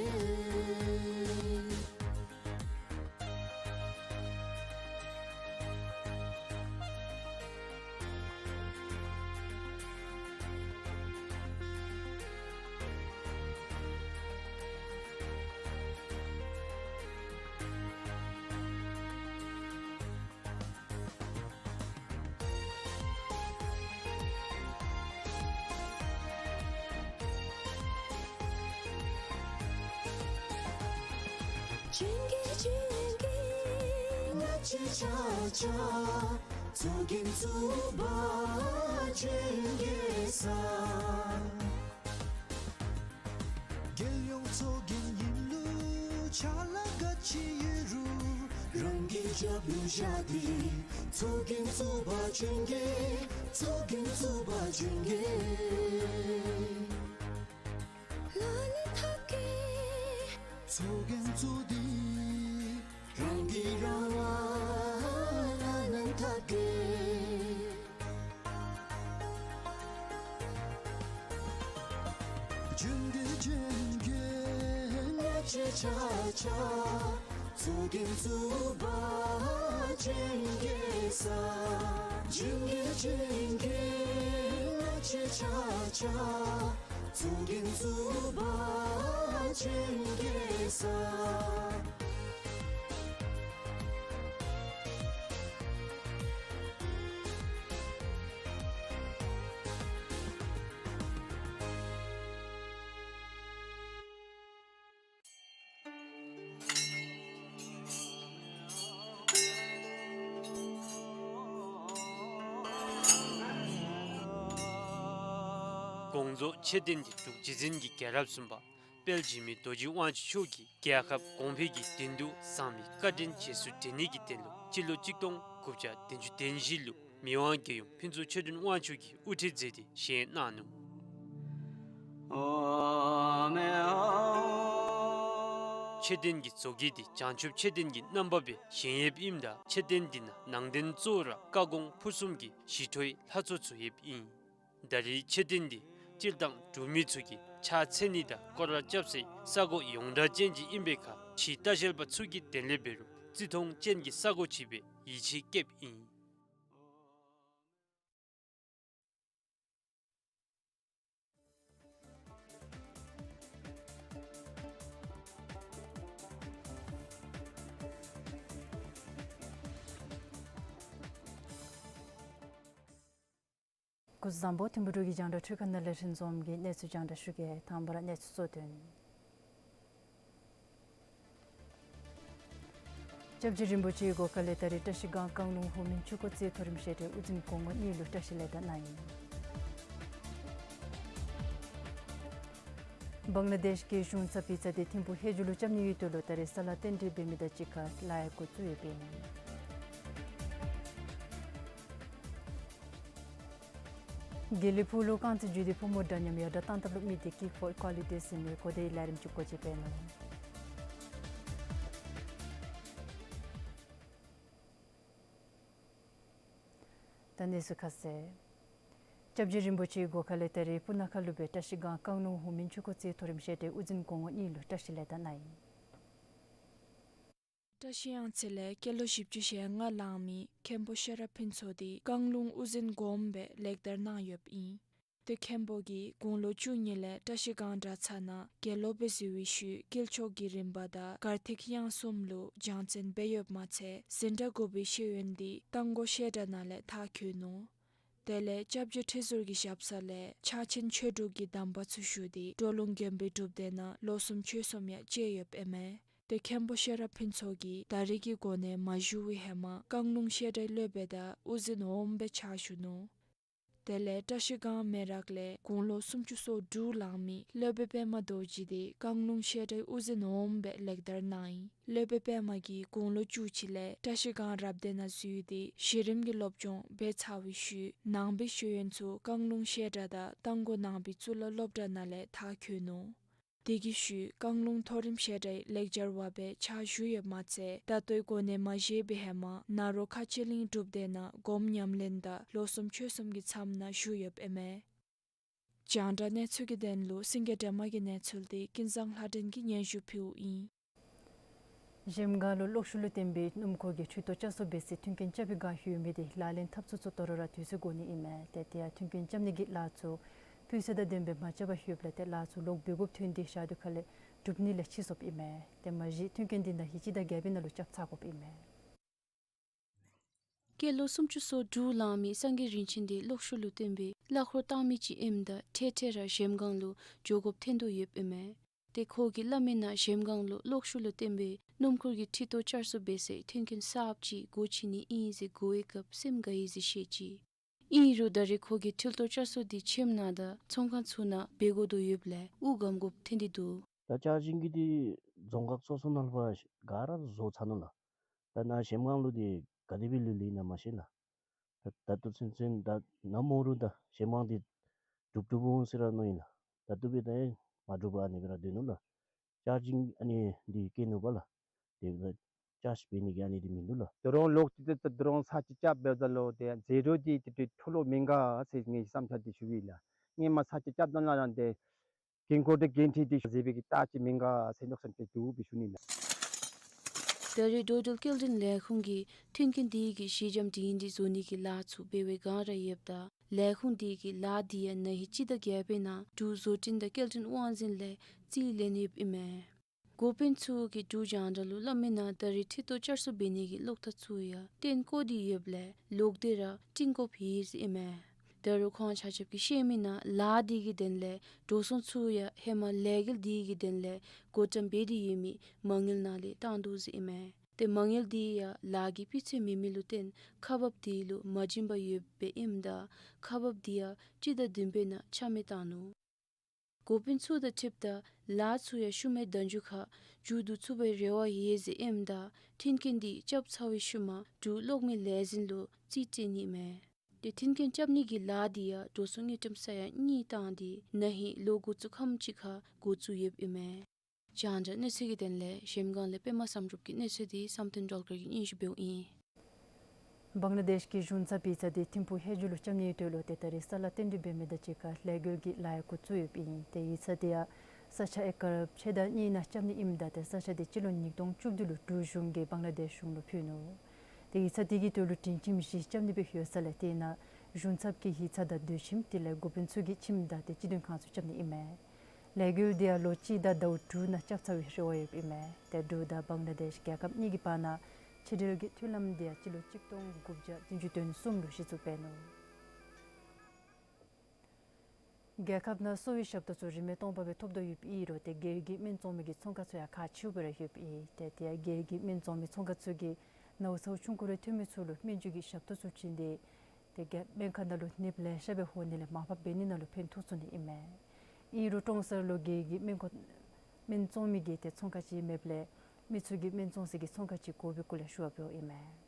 ལྗོན་གུ་ལྗོན་གུ་ང་བཅས་ཆ་ཁྱབ། ཚོགས་རྒྱན་རྩུབ་པ་ལྗོན་གུ་ས། རྒྱལ་ཡོངས་ཚོགས་རྒྱན་ཨིན་ལུ་ཕྱག་ལཱ་ག་ཅི་ཡོད་རུང་། རང་གི་རྒྱབ་ལུ་བཞག་སྟེ། ཚོགས་རྒྱན་རྩུབ་པ་ལྗོན་གུ། ཚོགས་རྒྱན་རྩུབ་པ་ལྗོན་གུ། ལག་ལེན་འཐབ་གེ། ཚོགས་རྒྱན་བཙུགས་ཏེ། རང་གིས་རང་དབང་ལག་ལེན་འཐབ་གེ། ལྗོན་གུ་ལྗོན་གུ་ང་བཅས་ཆ་ཁྱབ། ཚོགས་རྒྱན་རྩུབ་པ་ལྗོན་གུ་ས། ལྗོན་གུ་ལྗོན་གུ་ང་བཅས་ཆ་ཁྱབ། ཚོགས་རྒྱན་རྩུབ་པ་ལྗོན་གུ་ས། དགོངས་རྫོགས་མཆོད་རྟེན་འདི་འབྲུག་རྗེ་བཙུན་གྱི་རྒྱལ་རབས་གསུམ་པ་དཔལ་འཇིགས་མེད་རྡོ་རྗེ་དབང་ཕྱུག་མཆོག་གིས་རྒྱལ་ཁབ་གོང་འཕེལ་གྱི་དོན་དུ་ཟག་མེད་བཀའ་དྲིན་རྗེས་སུ་དྲན་ནི་གི་དོན་ལུ་སྤྱི་ལོ་གཅིག་སྟོང་དགུ་བརྒྱ་བདུན་ཅུ་དོན་བཞི་ལུ་མི་དབང་རྒྱལ་ཡུམ་ཕུན་ཚོགས་ཆོས་སྒྲོན་དབང་ཕྱུག་གིས་དབུ་ཁྲིད་མཛད་དེ་བཞེངས་གནང་ནུག། མཆོད་རྟེན་གྱི་བཟོ་བཀོད་འདི་བྱང་ཆུབ་མཆོད་རྟེན་གྱི་རྣམ་པ་སྦེ་བཞེངས་ཡོདཔ་ཨིནམ་ད་མཆོད་རྟེན་འདི་ནང་ནང་རྟེན་གཙོ་བོ་ར་བཀའ་དགོངས་ཕུར་གསུམ་གྱི་ཞི་ཁྲོའི་ལྷ་ཚོགས་ཚུ་ཡོདཔ་ཨིན། ད་རེས་མཆོད་རྟེན་འདི་སྤྱིར་བཏང་འབྲུག་མི་ཚུ་གིས་ཕྱག་འཚལ་ནི་དང་སྐོར་ར་རྐྱབ་སའི་ས་གོ་ཡོངས་གྲགས་ཅན་ཅིག་ཨིན་པའི་ཁར་ཕྱིའི་ལྟ་བཤལ་པ་ཚུ་གིས་དེ་ལས་འབད་རུང་བརྩི་མཐོང་ཅན་གྱི་ས་གོ་ཅིག་སྦེ་ཡིད་ཆེས་བསྐྱེདཔ་ཨིན། སྐུ་གཟུགས་བཟང་པོ། ཐིམ་ཕུ་འབྲུག་གི་རྒྱང་བསྒྲགས་འཕྲུལ་ཁང་ནང་ལས་རིན་འཛོམས་ཀྱིས་གནས་ཚུལ་རྒྱང་བསྒྲགས་ཞུ་གེ། དང་པ་ར་གནས་ཚུལ་གཙོ་དོན། སྐྱབས་རྗེ་རིན་པོ་ཆེའི་དགོངས་བཀའ་ལས་ད་རེས་བཀྲ་ཤིས་སྒང་བཀང་ལུང་ཧོ་མིན་ཆུ་འགོ་རྩེ་མཐོ་རིམ་བཤད་གྲྭའི་དབུ་འཛིན་སྐུ་ངོ་གཉིས་ལུ་བཀྲ་ཤིས་ལེགས་དར་གནང་ཡི། བང་ལ་དེཤ་གི་གཞུང་ཚབ་ཡིག་ཚང་འདི་ཐིམ་ཕུག་ཧེ་ཇུ་ལུ་རྐྱབ་ནི་གི་དོན་ལུ་ད་རེས་ས་ལཱ་རྟེན་འབྲེལ་འབད་མི་དང་གཅིག་ཁར་ལཱ་ཡང་འགོ་བཙུགས་ཡོདཔ་ཨིན། དགེ་ལེགས་ཕུག་ལུ་རྐང་རྩེད་འཇུས་ཏེ་ཕོ་མོ་འདྲ་མཉམ་ཡར་དྲག་བཏང་ཐབས་ལུ་དམིགས་ཏེ་ཀིག་བོལ་ཀོ་ལི་ཊི་ཟེར་མི་གོ་བརྡའི་ལས་རིམ་ཅིག་འགོ་འབྱེད་འབད་ནུག། ད་གནས་ཚུལ་ཁ་གསལ། སྐྱབས་རྗེ་རིན་པོ་ཆེའི་སྒོ་ཁ་ལས་ད་རེས་སྤུ་ན་ཁ་ལུ་སྦེ་བཀྲ་ཤིས་སྒང་རྐང་ལུང་འོག་མིན་ཆོས་འཁོར་རྩེ་མཐོ་རིམ་བཤད་གྲྭའི་དབུ་འཛིན་སྐུ་ངོ་གཉིས་ལུ་བཀྲ་ཤིས་ལེགས་དར་གནང་ཡི། བཀྲ་ཤིས་གཡང་རྩེ་ལས་སྐྱེས་ལོ་བཞི་བཅུ་ཞེ་ལྔ་ལང་མི་མཁན་པོ་ཤེས་རབ་ཕུན་ཚོགས་འདི་རྐང་ལུང་དབུ་འཛིན་དགོངམ་སྦེ་ལེགས་དར་གནང་ཡོདཔ་ཨིན། ཏེ་མཁན་པོ་གིས་དགུང་ལོ་བཅུ་གཉིས་ལས་བཀྲ་ཤིས་སྒང་གྲྭ་ཚང་ནང་དགེ་སློབ་སྦེ་གཟིགས་པའི་ཤུལ་དཀྱིལ་ཆོག་གི་རིམ་པ་དང་གར་ཐིག་དབྱངས་གསུམ་ལུ་སྦྱང་བརྩོན་འབད་ཡོདཔ་མ་ཚད་འཛིན་གྲྭ་དགུ་པའི་ཤེས་ཡོན་འདི་རྟ་མགོ་བཤད་གྲྭ་ནང་ལས་མཐར་འཁྱོལ་ནུག། དེ་ལས་སྐྱབས་རྗེ་ཁྲི་ཟུར་གྱི་ཞབས་ས་ལས་ཕྱག་ཆེན་ཆོས་དྲུག་གི་གདམས་པ་ཚུ་ཞུ་སྟེ་སྤྲོ་ལུང་མགོན་པོའི་སྒྲུབ་སྡེ་ནང་ལོ་གསུམ་ཆོས་གསུམ་ཡང་བཅད་ཡོདཔ་ཨིན་མས། ཏེ་མཁན་པོ་ཤེས་རབ་ཕུན་ཚོགས་ཀྱིས་ད་རེས་ཀྱི་གོ་གནས་མ་ཞུ་བའི་ཧེ་མ་རྐང་ལུང་བཤད་གྲྭའི་སློབ་དཔོན་དང་དབུ་འཛིན་འོགམ་སྦེ་ཕྱག་ཞུ་ནུག། དེ་ལས་བཀྲ་ཤིས་སྒང་མེ་རག་ལས་དགུང་ལོ་སུམ་ཅུ་སོ་དྲུག་ལང་མི་སློབ་དཔོན་པདྨ་རྡོ་རྗེ་འདི་རྐང་ལུང་བཤད་གྲྭའི་དབུ་འཛིན་འོགམ་སྦེ་ལེགས་དར་གནང་ཡི། སློབ་དཔོན་པདྨ་གིས་དགུང་ལོ་བཅུ་གཅིག་ལས་བཀྲ་ཤིས་སྒང་རབ་སྡེ་ནང་འཛུལ་ཏེ་གཞི་རིམ་གྱི་སློབ་སྦྱོང་འབད་ཚར་བའི་ཤུལ་ནང་པའི་ཤེས་ཡོན་ཚུ་རྐང་ལུང་བཤད་གྲྭ་དང་རྟ་མགོ་ནང་པའི་གཙུག་ལག་སློབ་གྲྭ་ནང་ལས་མཐར་འཁྱོལ་ནུག། དེ་གི་ཤུལ་རྐང་ལུང་མཐོ་རིམ་བཤད་གྲྭའི་ལེགས་སྦྱར་བ་སྦེ་ཕྱག་ཞུ་ཡོདཔ་མ་ཚད་ད་ལྟོའི་གོ་གནས་མ་བཞེས་པའི་ཧེ་མ་ནཱ་རོ་ཁ་ཆེ་གླིང་སྒྲུབ་སྡེ་ནང་སྒོམ་ཉམས་ལེན་དང་ལོ་གསུམ་ཆོས་གསུམ་གྱི་མཚམས་ནང་བཞུགས་ཡོདཔ་ཨིན་མས། རྒྱང་བསྒྲགས་གནས་ཚུལ་གྱི་དོན་ལུ་སེང་གེ་སྒྲོལ་མ་གི་གནས་ཚུལ་འདི་ཀུན་བཟང་ལྷ་སྒྲོན་གྱིས་སྙན་ཞུ་ཕུལཝ་ཨིན། གཞལམ་སྒང་ལུ་གློག་ཤུགས་ལུ་བརྟེན་པའི་སྣུམ་འཁོར་གྱི་འཕྲུལ་ཐོག་བསྐྱར་གསོ་འབད་སའི་མཐུན་རྐྱེན་རྐྱབ་པའི་བསྒང་ལྷོད་མི་འདི་ལག་ལེན་འཐབ་ཚུགས་ཚུགས་དོ་རུང་ར་དུས་ཚོད་འགོར་ནི་ཨིན་མས། ཏེ་དེ་ཡང་མཐུན་རྐྱེན་རྐྱབ་ནི་གི་ལཱ་ཚུ་སྤུས་ཚད་དང་ལྡནམ་སྦེ་མ་རྐྱབ་པར་ལྷོདཔ་ལས་ཏེ་ལཱ་ཚུ་ལོག་འབད་དགོཔ་ཐོན་ཏེ་ཞག་དུས་ཁ་ལས་གྲུབ་ནི་ལས་ཕྱིས་སོཔ་ཨིན་མས། ཏེ་མ་གཞི་མཐུན་རྐྱེན་འདི་ན་ཧིང་སྤྱི་ཟླ་བརྒྱད་པའི་ནང་ལུ་རྐྱབ་ཚར་དགོཔ་ཨིན་མས། སྐྱེས་ལོ་སུམ་ཅུ་སོ་དྲུག་ལང་མི་སངས་རྒྱས་རིན་ཆེན་འདི་གློག་ཤུགས་ལུ་བརྟེན་པའི་གླ་འཁོར་བཏང་མི་ཅིག་ཨིནམ་ད་འཕྲལ་འཕྲལ་ར་གཞལམ་སྒང་ལུ་འགྱོ་དགོཔ་ཐོན་དོ་ཡོདཔ་ཨིན་མས། ཏེ་ཁོ་གིས་སླབ་མི་ནང་གཞལམ་སྒང་ལུ་གློག་ཤུགས་ལུ་བརྟེན་པའི་སྣུམ་འཁོར་གྱི་འཕྲུལ་ཐོག་བསྐྱར་གསོ་འབད་སའི་མཐུན་རྐྱེན་གསརཔ་ཅིག་སྒོ་ཕྱེ་ནི་ཨིན་ཟེར་གོ་བའི་སྐབས་སེམས་དགའ་ཡི་ཟེར་བཤད་ཅི། ཨིན་རུང་ད་རེས་ཁོ་གིས་འཕྲུལ་ཐོག་བསྐྱར་གསོ་འདི་ཁྱིམ་ནང་དང་ཚོང་ཁང་ཚུ་ནང་འབད་དགོ་དོ་ཡོདཔ་ལས་དབུགས་སྒམ་དགོཔ་ཐོན་ཏེ་འདུག། ད་ཅར་ཇིང་གི་འདི་རྫོང་ཁག་སོ་སོ་ནང་ལུ་ཕར་ག་ར་བཟོ་ཚར་ནུག་ལགས། ད་ནཱ་གཞལམ་སྒང་ལུ་འདི་ག་དེ་སྦེ་ལུས་ལུས་ན་མ་ཤེས་ལགས། ད་ད་ལྟོ་ཚུན་ཚོད་ད་ནམ་འོང་རུང་ད་གཞལམ་སྒང་འདི་གྲུབ་གྲུབ་འོང་ཟེར་ར་མནོ་ཡི་ལགས། ད་ལྟོ་སྦེ་ད་ཡང་མ་གྲུབ་པར་ཨ་ནི་སྦེ་ར་སྡོད་ནུག་ལགས། ཅར་ཇིང་ཨ་ནི་འདི་བཀལ་ནུག་པ་ལགས། དེ་ལས་ཅརཇ་འབད་ནི་གི་ཨ་ནི་འདི་མིན་འདུག་ལགས། ད་རུང་ལོག་སྟེ་ད་ད་རུང་ས་ཆ་རྐྱབ་འབདཝ་ད་ལུ་ཏེ་ཟད་འགྲོ་འདི་ཏེ་ཏེ་འཕྲོ་བརླག་མི་འགྱོ་ཟེར་ངེའི་བསམ་འཆར་འདི་ཞུ་ཡི་ལགས། སྔོན་མ་ས་ཆ་རྐྱབ་ད་ནང་ར་ཏེ་འགན་ཁུར་དང་འགན་འཁྲི་འདི་ཟད་པའི་གི་རྟགས་ཅིག་མི་འགྱོ་ཟེར་མནོ་བསམ་ཅིག་འདུག་སྦེ་ཞུ་ནི་ལགས། ད་རེས་འགྲོ་འགྲུལ་སྐྱེལ་འདྲེན་ལས་ཁུངས་ཀྱིས་མཐུན་རྐྱེན་འདི་གི་གཞི་འགྱམ་འདི་འདི་བཟོ་ནི་གི་ལཱ་ཚུ་འབད་བའི་བསྒང་ར་ཡོདཔ་ད་ལས་ཁུངས་འདི་གི་ལཱ་འདི་ཡང་ན་ཧིང་སྤྱི་ཟླ་བརྒྱད་པའི་ནང་འབྲུག་བཟོ་སྐྲུན་དང་སྐྱེལ་འདྲེན་དབང་འཛིན་ལས་རྩིས་ལེན་ཡོདཔ་ཨིན་མས། འགོ་དཔོན་ཚུ་གིས་འབྲུག་རྒྱང་བསྒྲགས་ལུ་སླབ་མི་ནང་ད་རེས་འཕྲུལ་ཐོག་བསྐྱར་གསོ་འབད་ནི་གི་གློག་ཐག་ཚུ་ཡང་བཏོན་བཀོ་སྟེ་ཡོདཔ་ལས་ལོག་སྟེ་ར་བཏོན་དགོཔ་ཡོད་ཟེར་ཨིན་མས། ད་རུང་ཁོང་ཆ་ཁྱབ་ཀྱིས་བཤད་མི་ནང་ལཱ་འདི་གི་དོན་ལས་འགྲོ་སོང་ཚུ་ཡང་ཧེ་མ་ལས་འགུལ་འདི་གི་དོན་ལས་བགོ་བཀྲམ་འབད་དེ་ཡོད་མི་མ་དངུལ་ནང་ལས་བཏང་དོ་ཟེར་ཨིན་མས། ཏེ་མ་དངུལ་འདི་ཡང་ལཱ་གི་སྤུས་ཚད་མེད་མི་ལུ་བརྟེན་ཁག་འབགཔ་འདི་ལུ་མ་བྱིན་པར་ཡོདཔ་སྦེ་ཨིནམ་ད་ཁག་འབགཔ་འདི་ཡང་སྤྱི་ཟླ་བདུན་པའི་ནང་ཆ་མེད་བཏང་ནུག། འགོ་དཔོན་ཚུ་དང་འཁྲིལཝ་ད་ལཱ་ཚུ་ཡང་ཤུལ་མའི་ཟླ་མཇུག་ཁར་མཇུག་བསྡུ་ཚུགས་པའི་རེ་བ་ཡོད་ཟེར་ཨིནམ་ད་མཐུན་རྐྱེན་འདི་རྐྱབ་ཚར་བའི་ཤུལ་མ་འབྲུག་གློག་མེ་ལས་འཛིན་ལུ་རྩིས་སྤྲོད་ནི་མས། ཏེ་མཐུན་རྐྱེན་རྐྱབ་ནི་གི་ལཱ་འདི་ཡང་འགྲོ་སོང་དངུལ་ཀྲམ་ས་ཡ་གཉིས་བཏང་སྟེ་ན་ཧིང་ལོ་འགོ་བཙུགས་ཁམས་ཅིག་ཁར་འགོ་བཙུགས་ཡོདཔ་ཨིན་མས། རྒྱང་བསྒྲགས་གནས་ཚུལ་གྱི་དོན་ལས་གཞལམ་སྒང་ལས་པདྨ་བསམ་གྲུབ་ཀྱི་གནས་ཚུལ་འདི་བསམ་གཏན་སྒྲོལ་དཀར་གྱིས་སྙན་ཞུ་འབདཝ་ཨིན། བང་ལ་དེཤ་གི་གཞུང་ཚབ་ཡིག་ཚང་འདི་ཐིམ་ཕུག་ཧེ་ཇུ་ལུ་རྐྱབ་ནི་ཡོད་དོ་ལོ། ཏེ་ད་རེས་ས་ལཱ་རྟེན་འབྲེལ་འབད་མི་དང་གཅིག་ཁར་ལས་འགུལ་གྱི་ལཱ་ཡང་འགོ་བཙུགས་ཡོདཔ་ཨིན། ཏེ་ཡིག་ཚང་འདི་ཡང་ས་ཆ་ཨེ་ཀར་ཕྱེད་དང་གཉིས་ནང་རྐྱབ་ནི་ཨིནམ་ད་ཏེ་ས་ཆ་འདི་སྤྱི་ལོ་ཉིས་སྟོང་བཅུ་བདུན་ལུ་འབྲུག་གཞུང་གིས་བང་ལ་དེཤ་གཞུང་ལུ་ཕུལ་ནུག། ཏེ་ཡིག་ཚང་འདི་གི་དོན་ལུ་སྒྲིང་ཁྱིམ་བཞི་རྐྱབ་ནི་སྦེ་ཡོད་ས་ལས་དེ་ནང་གཞུང་ཚབ་ཀྱི་ཡིག་ཚང་དང་སྡོད་ཁྱིམ་དེ་ལས་འགོ་དཔོན་ཚུ་གི་ཁྱིམ་དང་ཏེ་སྤྱི་དོན་ཁང་ཚུ་རྐྱབ་ནི་ཨིན་མས། ལས་འགུལ་འདི་ཡང་ལོ་གཅིག་དང་ཟླཝ་དྲུག་ནང་རྐྱབ་ཚར་བའི་རེ་བ་ཡོདཔ་ཨིན་མས། ཏེ་འབྲུག་དང་བང་ལ་དེཤ་རྒྱལ་ཁབ་གཉིས་ཀྱི་བར་ན་ཕྱི་འབྲེལ་གྱི་མཐུན་ལམ་འདི་ཡང་སྤྱི་ལོ་གཅིག་སྟོང་དགུ་བརྒྱ་བདུན་ཅུ་དོན་གསུམ་ལུ་གཞི་བཙུགས་འབད་ནུག། རྒྱལ་ཁབ་ནང་གསོ་བའི་ཞབས་ཏོག་ཚུ་རིན་མེད་སྟོང་པ་སྦེ་ཐོབ་དོ་ཡོདཔ་ཨིན་རུང་ཏེ་སྒེར་གྱི་སྨན་བཙོང་མི་གི་ཚོང་ཁང་ཚུ་ཡང་ཁག་ཆེཝ་སྦེ་ར་ཡོདཔ་ཨིན། ཏེ་དེ་ཡང་སྒེར་གྱི་སྨན་བཙོང་མི་ཚོང་ཁང་ཚུ་གིས་ནཝ་ཚཝ་ཆུང་ཀུ་རེ་ཐོན་མི་ཚུ་ལུ་སྨན་བཅོས་ཀྱི་ཞབས་ཏོག་ཚུ་བྱིན་ཏེ་ཏེ་རྒྱ་སྨན་ཁང་ནང་ལུ་ནདཔ་ལེ་ཤ་སྦེ་ཧོ་ནི་ལས་མར་ཕབ་འབད་ནི་ནང་ལུ་ཕན་ཐོགས་ཚུགས་ནི་ཨིན་མས། ཨིན་རུང་ཀྲོང་གསར་ལུ་གི་གི་སྨན་ཁོ་སྨན་བཙོང་མི་གི་ཏེ་ཚོང་ཁང་ཅིག་མེདཔ་ལས་མི་ཚུ་གིས་སྨན་བཙོང་སའི་གི་ཚོང་ཁང་ཅིག་དགོ་པའི་སྐོར་ལས་ཞུ་བ་འབདཝ་ཨིན་མས།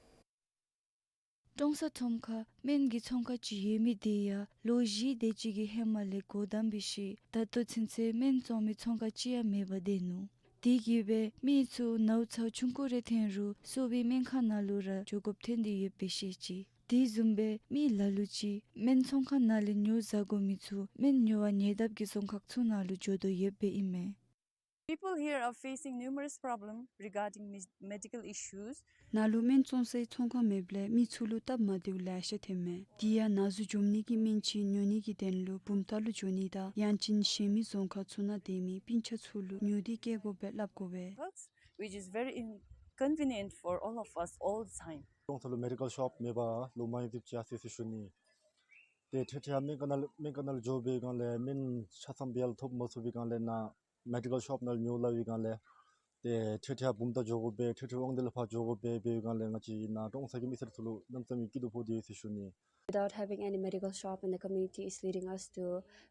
ཀྲོང་གསར་ཁྲོམ་ཁར་སྨན་གྱི་ཚོང་ཁང་ཅིག་ཡོད་མི་དེ་ཡང་ལོ་བཞི་དེ་ཅིག་གི་ཧེ་མ་ལས་སྒོ་བསྡམས་པའི་ཤུལ་ད་ལྟོ་ཚུན་ཚོད་སྨན་བཙོང་མི་ཚོང་ཁང་ཅིག་ཡང་མེདཔ་སྡོད་ནུག། དེ་གིས་སྦེ་མི་ཚུ་ནཝ་ཚཝ་ཆུང་ཀུ་རེ་ཐོན་རུང་གསོ་བའི་སྨན་ཁང་ནང་ལུ་ར་འགྱོ་དགོཔ་ཐོན་ཏེ་ཡོདཔ་སྦེ་བཤད་ཅི། དེ་བཟུམ་སྦེ་མི་ལ་ལུ་ཅིག་སྨན་ཚོང་ཁང་ནང་ལས་ཉོ་བཟའ་དགོ་མི་ཚུ་སྨན་ཉོ་བར་ཉེ་འདབས་ཀྱི་རྫོང་ཁག་ཚུ་ནང་ལུ་འགྱོ་དོ་ཡོདཔ་སྦེ་ཨིན་མས། People here are facing numerous problems regarding me- medical issues. ནཱ་ལུ་སྨན་བཙོང་སའི་ཚོང་ཁང་མེདཔ་ལས་མི་ཚུ་ལུ་སྟབས་མ་བདེཝ་ལེ་ཤ་ཐོནམ་མས། དེ་ཡང་ན་ཟུག་འཇོམས་ནི་གི་སྨན་ཅིག་ཉོ་ནི་གི་དོན་ལུ་བུམ་ཐང་ལུ་འགྱོ་ནི་དང་ཡང་ཅིན་གཞན་མི་རྫོང་ཁག་ཚུ་ནང་སྡོད་མི་སྤུན་ཆ་ཚུ་ལུ་ཉོ་སྟེ་སྐྱེལ་དགོ་པས་སླབ་དགོ་པས། Which is very inconvenient for all of us all the time. ཀྲོང་གསར་ལུ་མེ་ཌི་ཀལ་ཤོབ་མེད་པར་ལོ་མང་ཡུན་ཐུབ་ཅི་ཨ་ཟེར་ཞུ་ནི། ཏེ་ཁྲིག་ཁྲི་ཡང་སྨན་ཁང་ནང་ལུ་སྨན་ཁང་ནང་ལུ་འགྱོ་བའི་སྒང་ལས་སྨན་ཆ་ཚང་སྦེ་ཡང་ཐོབ་མ་ཚུགས་པའི་སྒང་ལས་ནཱ་མེ་ཌི་ཀལ་ཤོབ་ནང་ལུ་ཉོ་སླབ་པའི་སྒང་ལས་ཏེ་ཁྲིག་ཁྲི་ཡང་བུམ་ཐང་འགྱོ་དགོ་པས། ཁྲིག་ཁྲི་དབང་འདུས་ལས་ཕར་འགྱོ་དགོ་པས། འབད་བའི་སྒང་ལས་ང་བཅས་ནཱ་ཀྲོང་གསར་གྱི་མི་སེར་ཚུ་ལུ་གནམ་མེད་ས་མེད་སྐྱིད་སྡུག་ཕོག་སྟེ་ཡོད་ཟེར་ཞུ་ནི། Without having any medical shop in the community is leading us to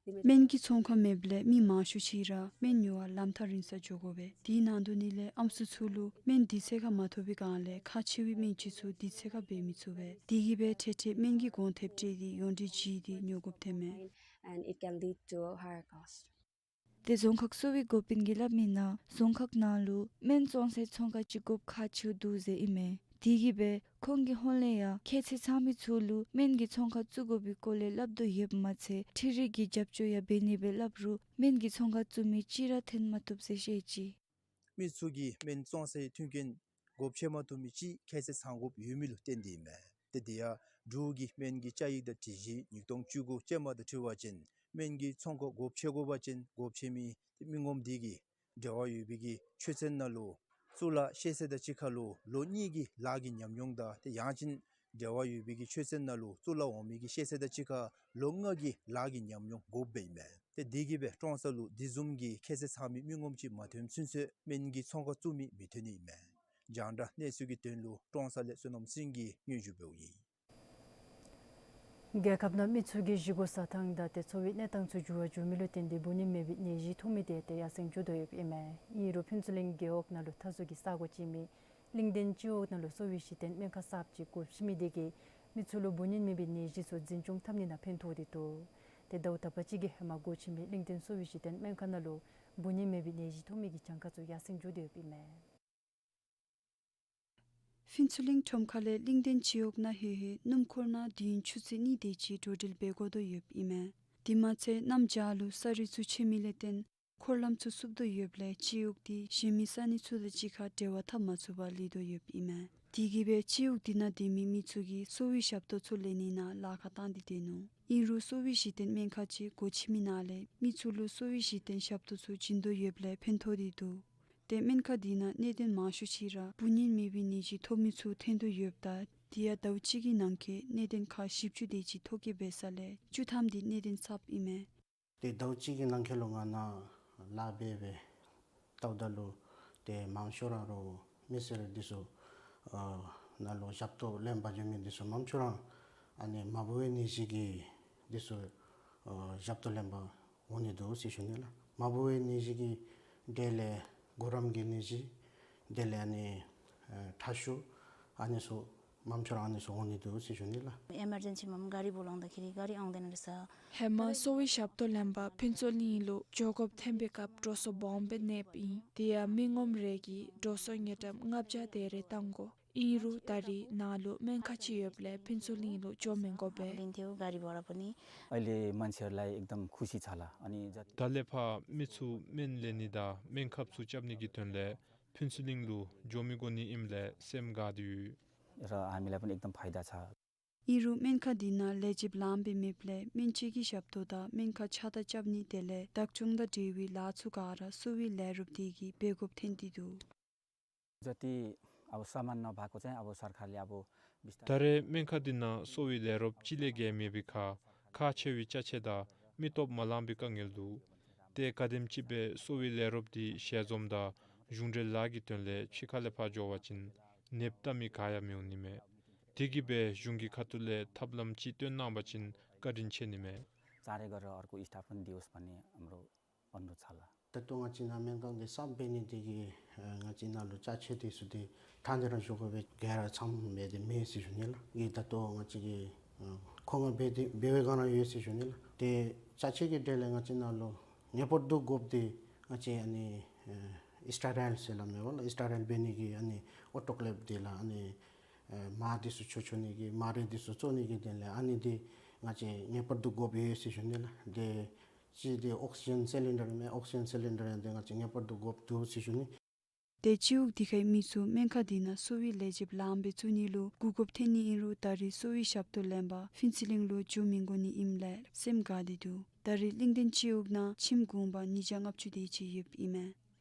limit སྨན་གྱི་ཚོང་ཁང་མེདཔ་ལས་མི་མང་ཤོས་ཅིག་ར་སྨན་ཉོ་བར་ལམ་ཐག་རིང་སར་འགྱོ་དགོ་པས། དེ་ནང་དོག་ནི་ལས་ཨམ་སྲུ་ཚུ་ལུ་སྨན་དུས་ཚོད་ཁར་མ་ཐོབ་པའི་སྒང་ལས་ཁག་ཆེ་བའི་སྨན་ཅིག་ཚུ་དུས་ཚོད་ཁར་འབད་མི་ཚུགས་པས། དེ་གིས་སྦེ་ཁྲིག་ཁྲི་སྨན་གྱི་གོང་ཐེབས་སྤྲོད་དེ་ཡོངས་འབྲེལ་བརྒྱུད་དེ་ཉོ་དགོཔ་ཐོནམ་མས། And it can lead to higher cost. ཏེ་རྫོང་ཁག་གསོ་བའི་འགོ་དཔོན་གྱིས་སླབ་མིའི་ནང་རྫོང་ཁག་ནང་ལུ་སྨན་བཙོང་སའི་ཚོང་ཁང་ཅིག་དགོཔ་ཁག་ཆེཝ་འདུག་ཟེར་ཨིན་མས། དེ་གིས་སྦེ་ཁོང་གིས་ཧོན་ལས་ཡང་ཁྱད་ཚད་ཚང་མི་ཚུ་ལུ་སྨན་གྱི་ཚོང་ཁང་བཙུགས་དགོ་པའི་སྐོར་ལས་སླབ་དོ་ཡོདཔ་མ་ཚད་འཕྲུལ་རིག་གི་རྒྱབ་སྐྱོར་ཡང་འབད་ནི་སྦེ་སླབ་རུང་སྨན་གྱི་ཚོང་ཁང་བཙུགས་མི་གཅིག་ར་ཐོན་མ་བཏུབ་ཟེར་བཤད་ཅི། མི་ཚུ་གིས་སྨན་བཙོང་སའི་མཐུན་རྐྱེན་སྒོ་ཕྱེ་མ་བཏུབ་མི་ཅིག་ཁྱད་ཚད་ཚང་དགོཔ་ཡོད་མི་ལུ་བརྟེན་ཏེ་ཨིན་མས། ཏེ་དེ་ཡང་འབྲུག་གི་སྨན་གྱི་བཅའ་ཡིག་དང་སྒྲིག་གཞི་ཉིས་སྟོང་བཅུ་དགུ་ཅན་མ་དང་འཁྲིལ་བ་ཅིན་སྨན་གྱི་ཚོང་ཁང་སྒོ་ཕྱེ་དགོ་པ་ཅིན་སྒོ་ཕྱེ་མི་ཏེ་མི་ངོམ་དེ་གིས་འབྲེལ་བ་ཡོད་པའི་གི་ཆོས་ཚན་ནང་ལུ་གཙུག་ལག་ཤེས་ཚད་དང་གཅིག་ཁར་ལུ་ལོ་གཉིས་ཀྱི་ལཱ་གི་ཉམས་མྱོང་དང་ཏེ་ཡང་ཅིན་འབྲེལ་བ་ཡོད་པའི་གི་ཆོས་ཚན་ནང་ལུ་གཙུག་ལག་འོག་མའི་གི་ཤེས་ཚད་དང་གཅིག་ཁར་ལོ་ལྔ་གི་ལཱ་གི་ཉམས་མྱོང་དགོཔ་སྦེ་ཨིན་མས། ཏེ་དེ་གིས་སྦེ་ཀྲོང་གསར་ལུ་དེ་བཟུམ་གྱི་ཁྱད་ཚད་ཚང་མི་མི་ངོམ་ཅིག་མ་ཐོནམ་ཚུན་ཚོད་སྨན་གྱི་ཚོང་ཁང་བཙུགས་མི་མི་ཐོན་ནི་ཨིན་མས། རྒྱང་བསྒྲགས་གནས་ཚུལ་གྱི་དོན་ལུ་ཀྲོང་གསར་ལས་བསོད་ནམས་སེང་གེ་སྙན་ཞུ་འབདཝ་ཨིན། རྒྱལ་ཁབ་ནང་མི་ཚུ་གི་བཞེས་སྒོ་ཟ་ཐངས་དང་ཏེ་འཚོ་བའི་གནས་སྟངས་ཚུ་འགྱུར་བ་འགྱོ་མི་ལུ་བརྟེན་ཏེ་འབུ་ནད་མེད་པའི་ནད་གཞི་ཐོབ་མི་དེ་ཏེ་ཡར་སེང་འགྱོ་དོ་ཡོདཔ་ཨིན་མས། ཨིན་རུང་ཕུན་ཚོགས་གླིང་རྒེད་འོག་ནང་ལུ་མཐའ་ཟུར་གྱི་ས་གོ་ཅིག་ཨིན་མི་གླིང་ལྡན་སྤྱི་འོག་ནང་ལུ་གསོ་བའི་གཞི་རྟེན་སྨན་ཁང་གསརཔ་ཅིག་སྒོ་ཕྱེ་མི་དེ་གིས་མི་ཚུ་ལུ་འབུ་ནད་མེད་པའི་ནད་གཞི་ཚུ་འཛིན་སྐྱོང་འཐབ་ནི་ནང་ཕན་ཐོགས་ཏེ་འདུག། ཏེ་ཟླཝ་དག་པ་ཅིག་གི་ཧེ་མ་སྒོ་ཕྱེ་མི་གླིང་ལྡན་གསོ་བའི་གཞི་རྟེན་སྨན་ཁང་ནང་ལུ་འབུ་ནད་མེད་པའི་ནད་གཞི་ཐོབ་མི་གི་གྱངས་ཁ་ཚུ་ཡར་སེང་འགྱོ་དོ་ཡོདཔ་ཨིན་མས། ཕུན་ཚོགས་གླིང་ཁྲོམ་ཁ་ལས་གླིང་ལྡན་སྤྱི་འོག་ནང་ལྷོད་ལྷོད་སྣུམ་འཁོར་ནང་དུས་ཡུན་ཆུ་ཚོད་གཉིས་དེ་ཅིག་འགྲོ་འགྲུལ་འབད་དགོ་དོ་ཡོདཔ་ཨིན་མས། དེ་མ་ཚད་གནམ་བྱཱར་ལུ་ས་རུད་ཚུ་ཆད་མི་ལས་བརྟེན་འཁོར་ལམ་ཚུ་བསུབ་དོ་ཡོདཔ་ལས་སྤྱི་འོག་དེ་གཞན་མི་ས་གནས་ཚུ་དང་གཅིག་ཁར་འབྲེལ་བ་འཐབ་མ་ཚུགས་པར་ལུས་དོ་ཡོདཔ་ཨིན་མས། དེ་གིས་སྦེ་སྤྱི་འོག་དེ་ནང་སྡོད་མི་མི་ཚུ་གིས་གསོ་བའི་ཞབས་ཏོག་ཚུ་ལེན་ནི་ནང་ལཱ་ཁག་བཏང་སྟེ་སྡོད་ནུག། ཨིན་རུང་གསོ་བའི་གཞི་རྟེན་སྨན་ཁང་ཅིག་སྒོ་ཕྱེ་མི་ནང་ལས་མི་ཚུ་ལུ་གསོ་བའི་གཞི་རྟེན་ཞབས་ཏོག་ཚུ་བྱིན་དོ་ཡོདཔ་ལས་ཕན་ཐོགས་ཏེ་འདུག། ཏེ་སྨན་ཁང་དེ་ནང་གནད་དོན་མང་ཤོས་ཅིག་ར་འབུ་ནད་མེད་པའི་ནད་གཞི་ཐོབ་མི་ཚུ་ཐོན་དོ་ཡོདཔ་ད་དེ་ཡང་ཟླཝ་གཅིག་གི་ནང་འཁོད་གནད་དོན་ཁག་བཞི་བཅུ་དེ་ཅིག་ཐོ་བཀོད་འབད་ས་ལས་བཅུ་ཐམ་དེ་གནད་དོན་གསརཔ་ཨིན་མས། ཏེ་ཟླཝ་གཅིག་གི་ནང་འཁོད་ལུ་ང་ནཱ་ལཱ་འབད་སྦེ་བལྟཝ་ད་ལུ་ཏེ་མང་ཤོས་ར་རོགས་མི་སེར་འདི་ཚུ་ཨ་ནཱ་ལུ་ཞབས་ཏོག་ལེན་པར་འགྱོ་མི་འདི་ཚུ་མང་ཤོས་ར་ཨ་ནི་མ་འབུ་བའི་ནད་གཞི་གི་འདི་ཚུ་ཨ་ཞབས་ཏོག་ལེན་པར་འོང་ནི་འདུག་ཟེར་ཞུ་ནི་ལགས། མ་འབུ་བའི་ནད་གཞི་གི་གྲས་ལས་གུ་རམ་གྱི་ནད་གཞི་དེ་ལས་ཨ་ནི་ཨ་ཁྲག་ཤུགས་ཨ་ནི་ཚུ་མང་ཤོས་ར་ཨ་ནི་ཚུ་འོང་ནི་འདུག་ཟེར་ཞུ་ནི་ལགས། ཨེ་མར་ཇེན་སི་མམ་ག་རི་བུ་ལང་ད་ཁི་རི་ག་རི་ཨང་དེ་ན་རི་ས། ཧེ་མ་གསོ་བའི་ཞབས་ཏོག་ལེན་པར་ཕུན་ཚོགས་གླིང་ལུ་འགྱོ་དགོཔ་ཐོན་པའི་སྐབས་འགྲོ་སོང་སྦོམ་སྦེ་གནསཔ་ཨིན། དེ་ཡང་མི་ངོམ་རེ་གིས་འགྲོ་སོང་དངུལ་ཀྲམ་ལྔ་བརྒྱ་དེ་རེ་བཏང་དགོ། ཨིན་རུང་ད་རེས་ནཱ་ལུ་སྨན་ཁང་ཅིག་ཡོདཔ་ལས་ཕུན་ཚོགས་གླིང་ལུ་འགྱོ་མི་དགོ་པས། ལིན་ཐེའུ་ག་རི་བ་ར་པ་ནི། अहिले मान्छेहरूलाई एकदम खुसी छ ལགས། अनि जति ད་ལས་ཕར་མི་ཚུ་སྨན་ལེན་ནི་དང་སྨན་ཁབ་ཚུ་རྐྱབ་ནི་གི་དོན་ལས་ཕུན་ཚོགས་གླིང་ལུ་འགྱོ་མི་དགོ་ནི་ཨིནམ་ལས་སེམས་དགའ་སྟེ་ཡོད། र हामीलाई पनि एकदम फाइदा छ। ཨིན་རུང་སྨན་ཁང་དེ་ནང་ལས་བྱེདཔ་ལངམ་སྦེ་མེདཔ་ལས་སྨན་བཅོས་ཀྱི་ཞབས་ཏོག་དང་སྨན་ཁང་ཕྱག་བཏབ་རྐྱབ་ནི་དེ་ལས་བདག་སྐྱོང་དང་འབྲེལ་བའི་ལཱ་ཚུ་ག་ར་གསོ་བའི་ལས་རོགསཔ་དེ་གིས་འབད་དགོཔ་ཐོན་ཏེ་འདུག། जति अब सामान नभएको चाहिँ अब सरकारले अब बिस्तारै ད་རེས་སྨན་ཁང་དེ་ནང་གསོ་བའི་ལས་རོགསཔ་གཅིག་ལས་བརྒལ་མེད་པའི་ཁར་ཁག་ཆེ་བའི་ཅ་ཆས་དང་མི་སྟོབས་མ་ལང་པའི་དཀའ་ངལ་འདུག། ཏེ་ག་དེམ་ཅིག་སྦེ་གསོ་བའི་ལས་རོགསཔ་དེ་ཞལ་འཛོམས་དང་གཞུང་འབྲེལ་ལཱ་གི་དོན་ལས་ཕྱི་ཁ་ལས་ཕར་འགྱོ་བ་ཅིན་ནདཔ་བལྟ་མི་ག་ཡང་མི་འོང་ནི་མས། དེ་གིས་སྦེ་གཞུང་གི་ཁ་ཐུག་ལས་ཐབས་ལམ་ཅིག་སྟོན་གནང་པ་ཅིན་བཀའ་དྲིན་ཆེ་ནི་མས། चाँडै गरेर अर्को स्टाफ पनि दियोस् भन्ने हाम्रो སྤར་ནུག་ཚར་ལགས། ད་ལྟོ་ང་བཅས་ནཱ་སྨན་ཁང་འདི་གསརཔ་འབད་ནི་དེ་གིས་ཨ་ང་བཅས་ནཱ་ལུ་ཅ་ཆས་དེ་ཚུ་འདི་ད་འདི་ར་ཞུ་དགོ་པས། ག་ར་ཚངམ་སྦེ་འདི་མེད་ཟེར་ཞུ་ནི་ལགས། གི་ད་ལྟོ་ང་བཅས་ཀྱི་ཨ་མཁོ་མངགས་འབད་དེ་འབད་བའི་སྒང་ར་ཡོད་ཟེར་ཞུ་ནི་ལགས། ཏེ་ཅ་ཆས་ཀྱི་གྲས་ལས་ང་བཅས་ནཱ་ལུ་ངེས་པར་དུ་དགོཔ་འདི་ང་བཅས་ཨ་ནི་ཨ་ཨིསི་ཊ་རའིལ་ཟེར་སླབ་མས་པ་ལགས། ཨིསི་ཊ་རའིལ་འབད་ནི་གི་ཨ་ནི་ཨོ་ཊོ་ཀེ་ལེབ་འདི་ལགས། ཨ་ནི་ཨ་མར་འདི་ཚུ་བཙོ་བཙོ་ནི་གི་མར་རིལ་འདི་ཚུ་བཙོ་ནི་གི་དོན་ལས་ཨ་ནི་འདི་ང་བཅས་ངེས་པར་དུ་དགོཔ་ཡོད་ཟེར་ཞུ་ནི་ལགས། ཏེ་གཅིག་འདི་ཨོག་སི་ཇན་སི་ལིན་ཌར་མས། ཨོག་སི་ཇན་སི་ལིན་ཌར་ཡང་འདི་ང་བཅས་ངེས་པར་དུ་དགོཔ་འདུག་ཟེར་ཞུ་ནི། ཏེ་སྤྱི་འོག་དེ་ཁའི་མི་ཚུ་སྨན་ཁང་འདི་ནང་གསོ་བའི་ལས་བྱེདཔ་ལངམ་སྦེ་བཙུགས་ནི་ལུ་གོ་སྐབས་ཐོན་ནི་ཨིན་རུང་ད་རེས་གསོ་བའི་ཞབས་ཏོག་ལེན་པར་ཕུན་ཚོགས་གླིང་ལུ་འགྱོ་མི་དགོ་ནི་ཨིནམ་ལས་སེམས་དགའ་སྟེ་འདུག། ད་རེས་གླིང་ལྡན་སྤྱི་འོག་ནང་ཁྱིམ་གུང་པ་ཉིས་བརྒྱ་ལྔ་བཅུ་དེ་ཅིག་ཡོདཔ་ཨིན་མས།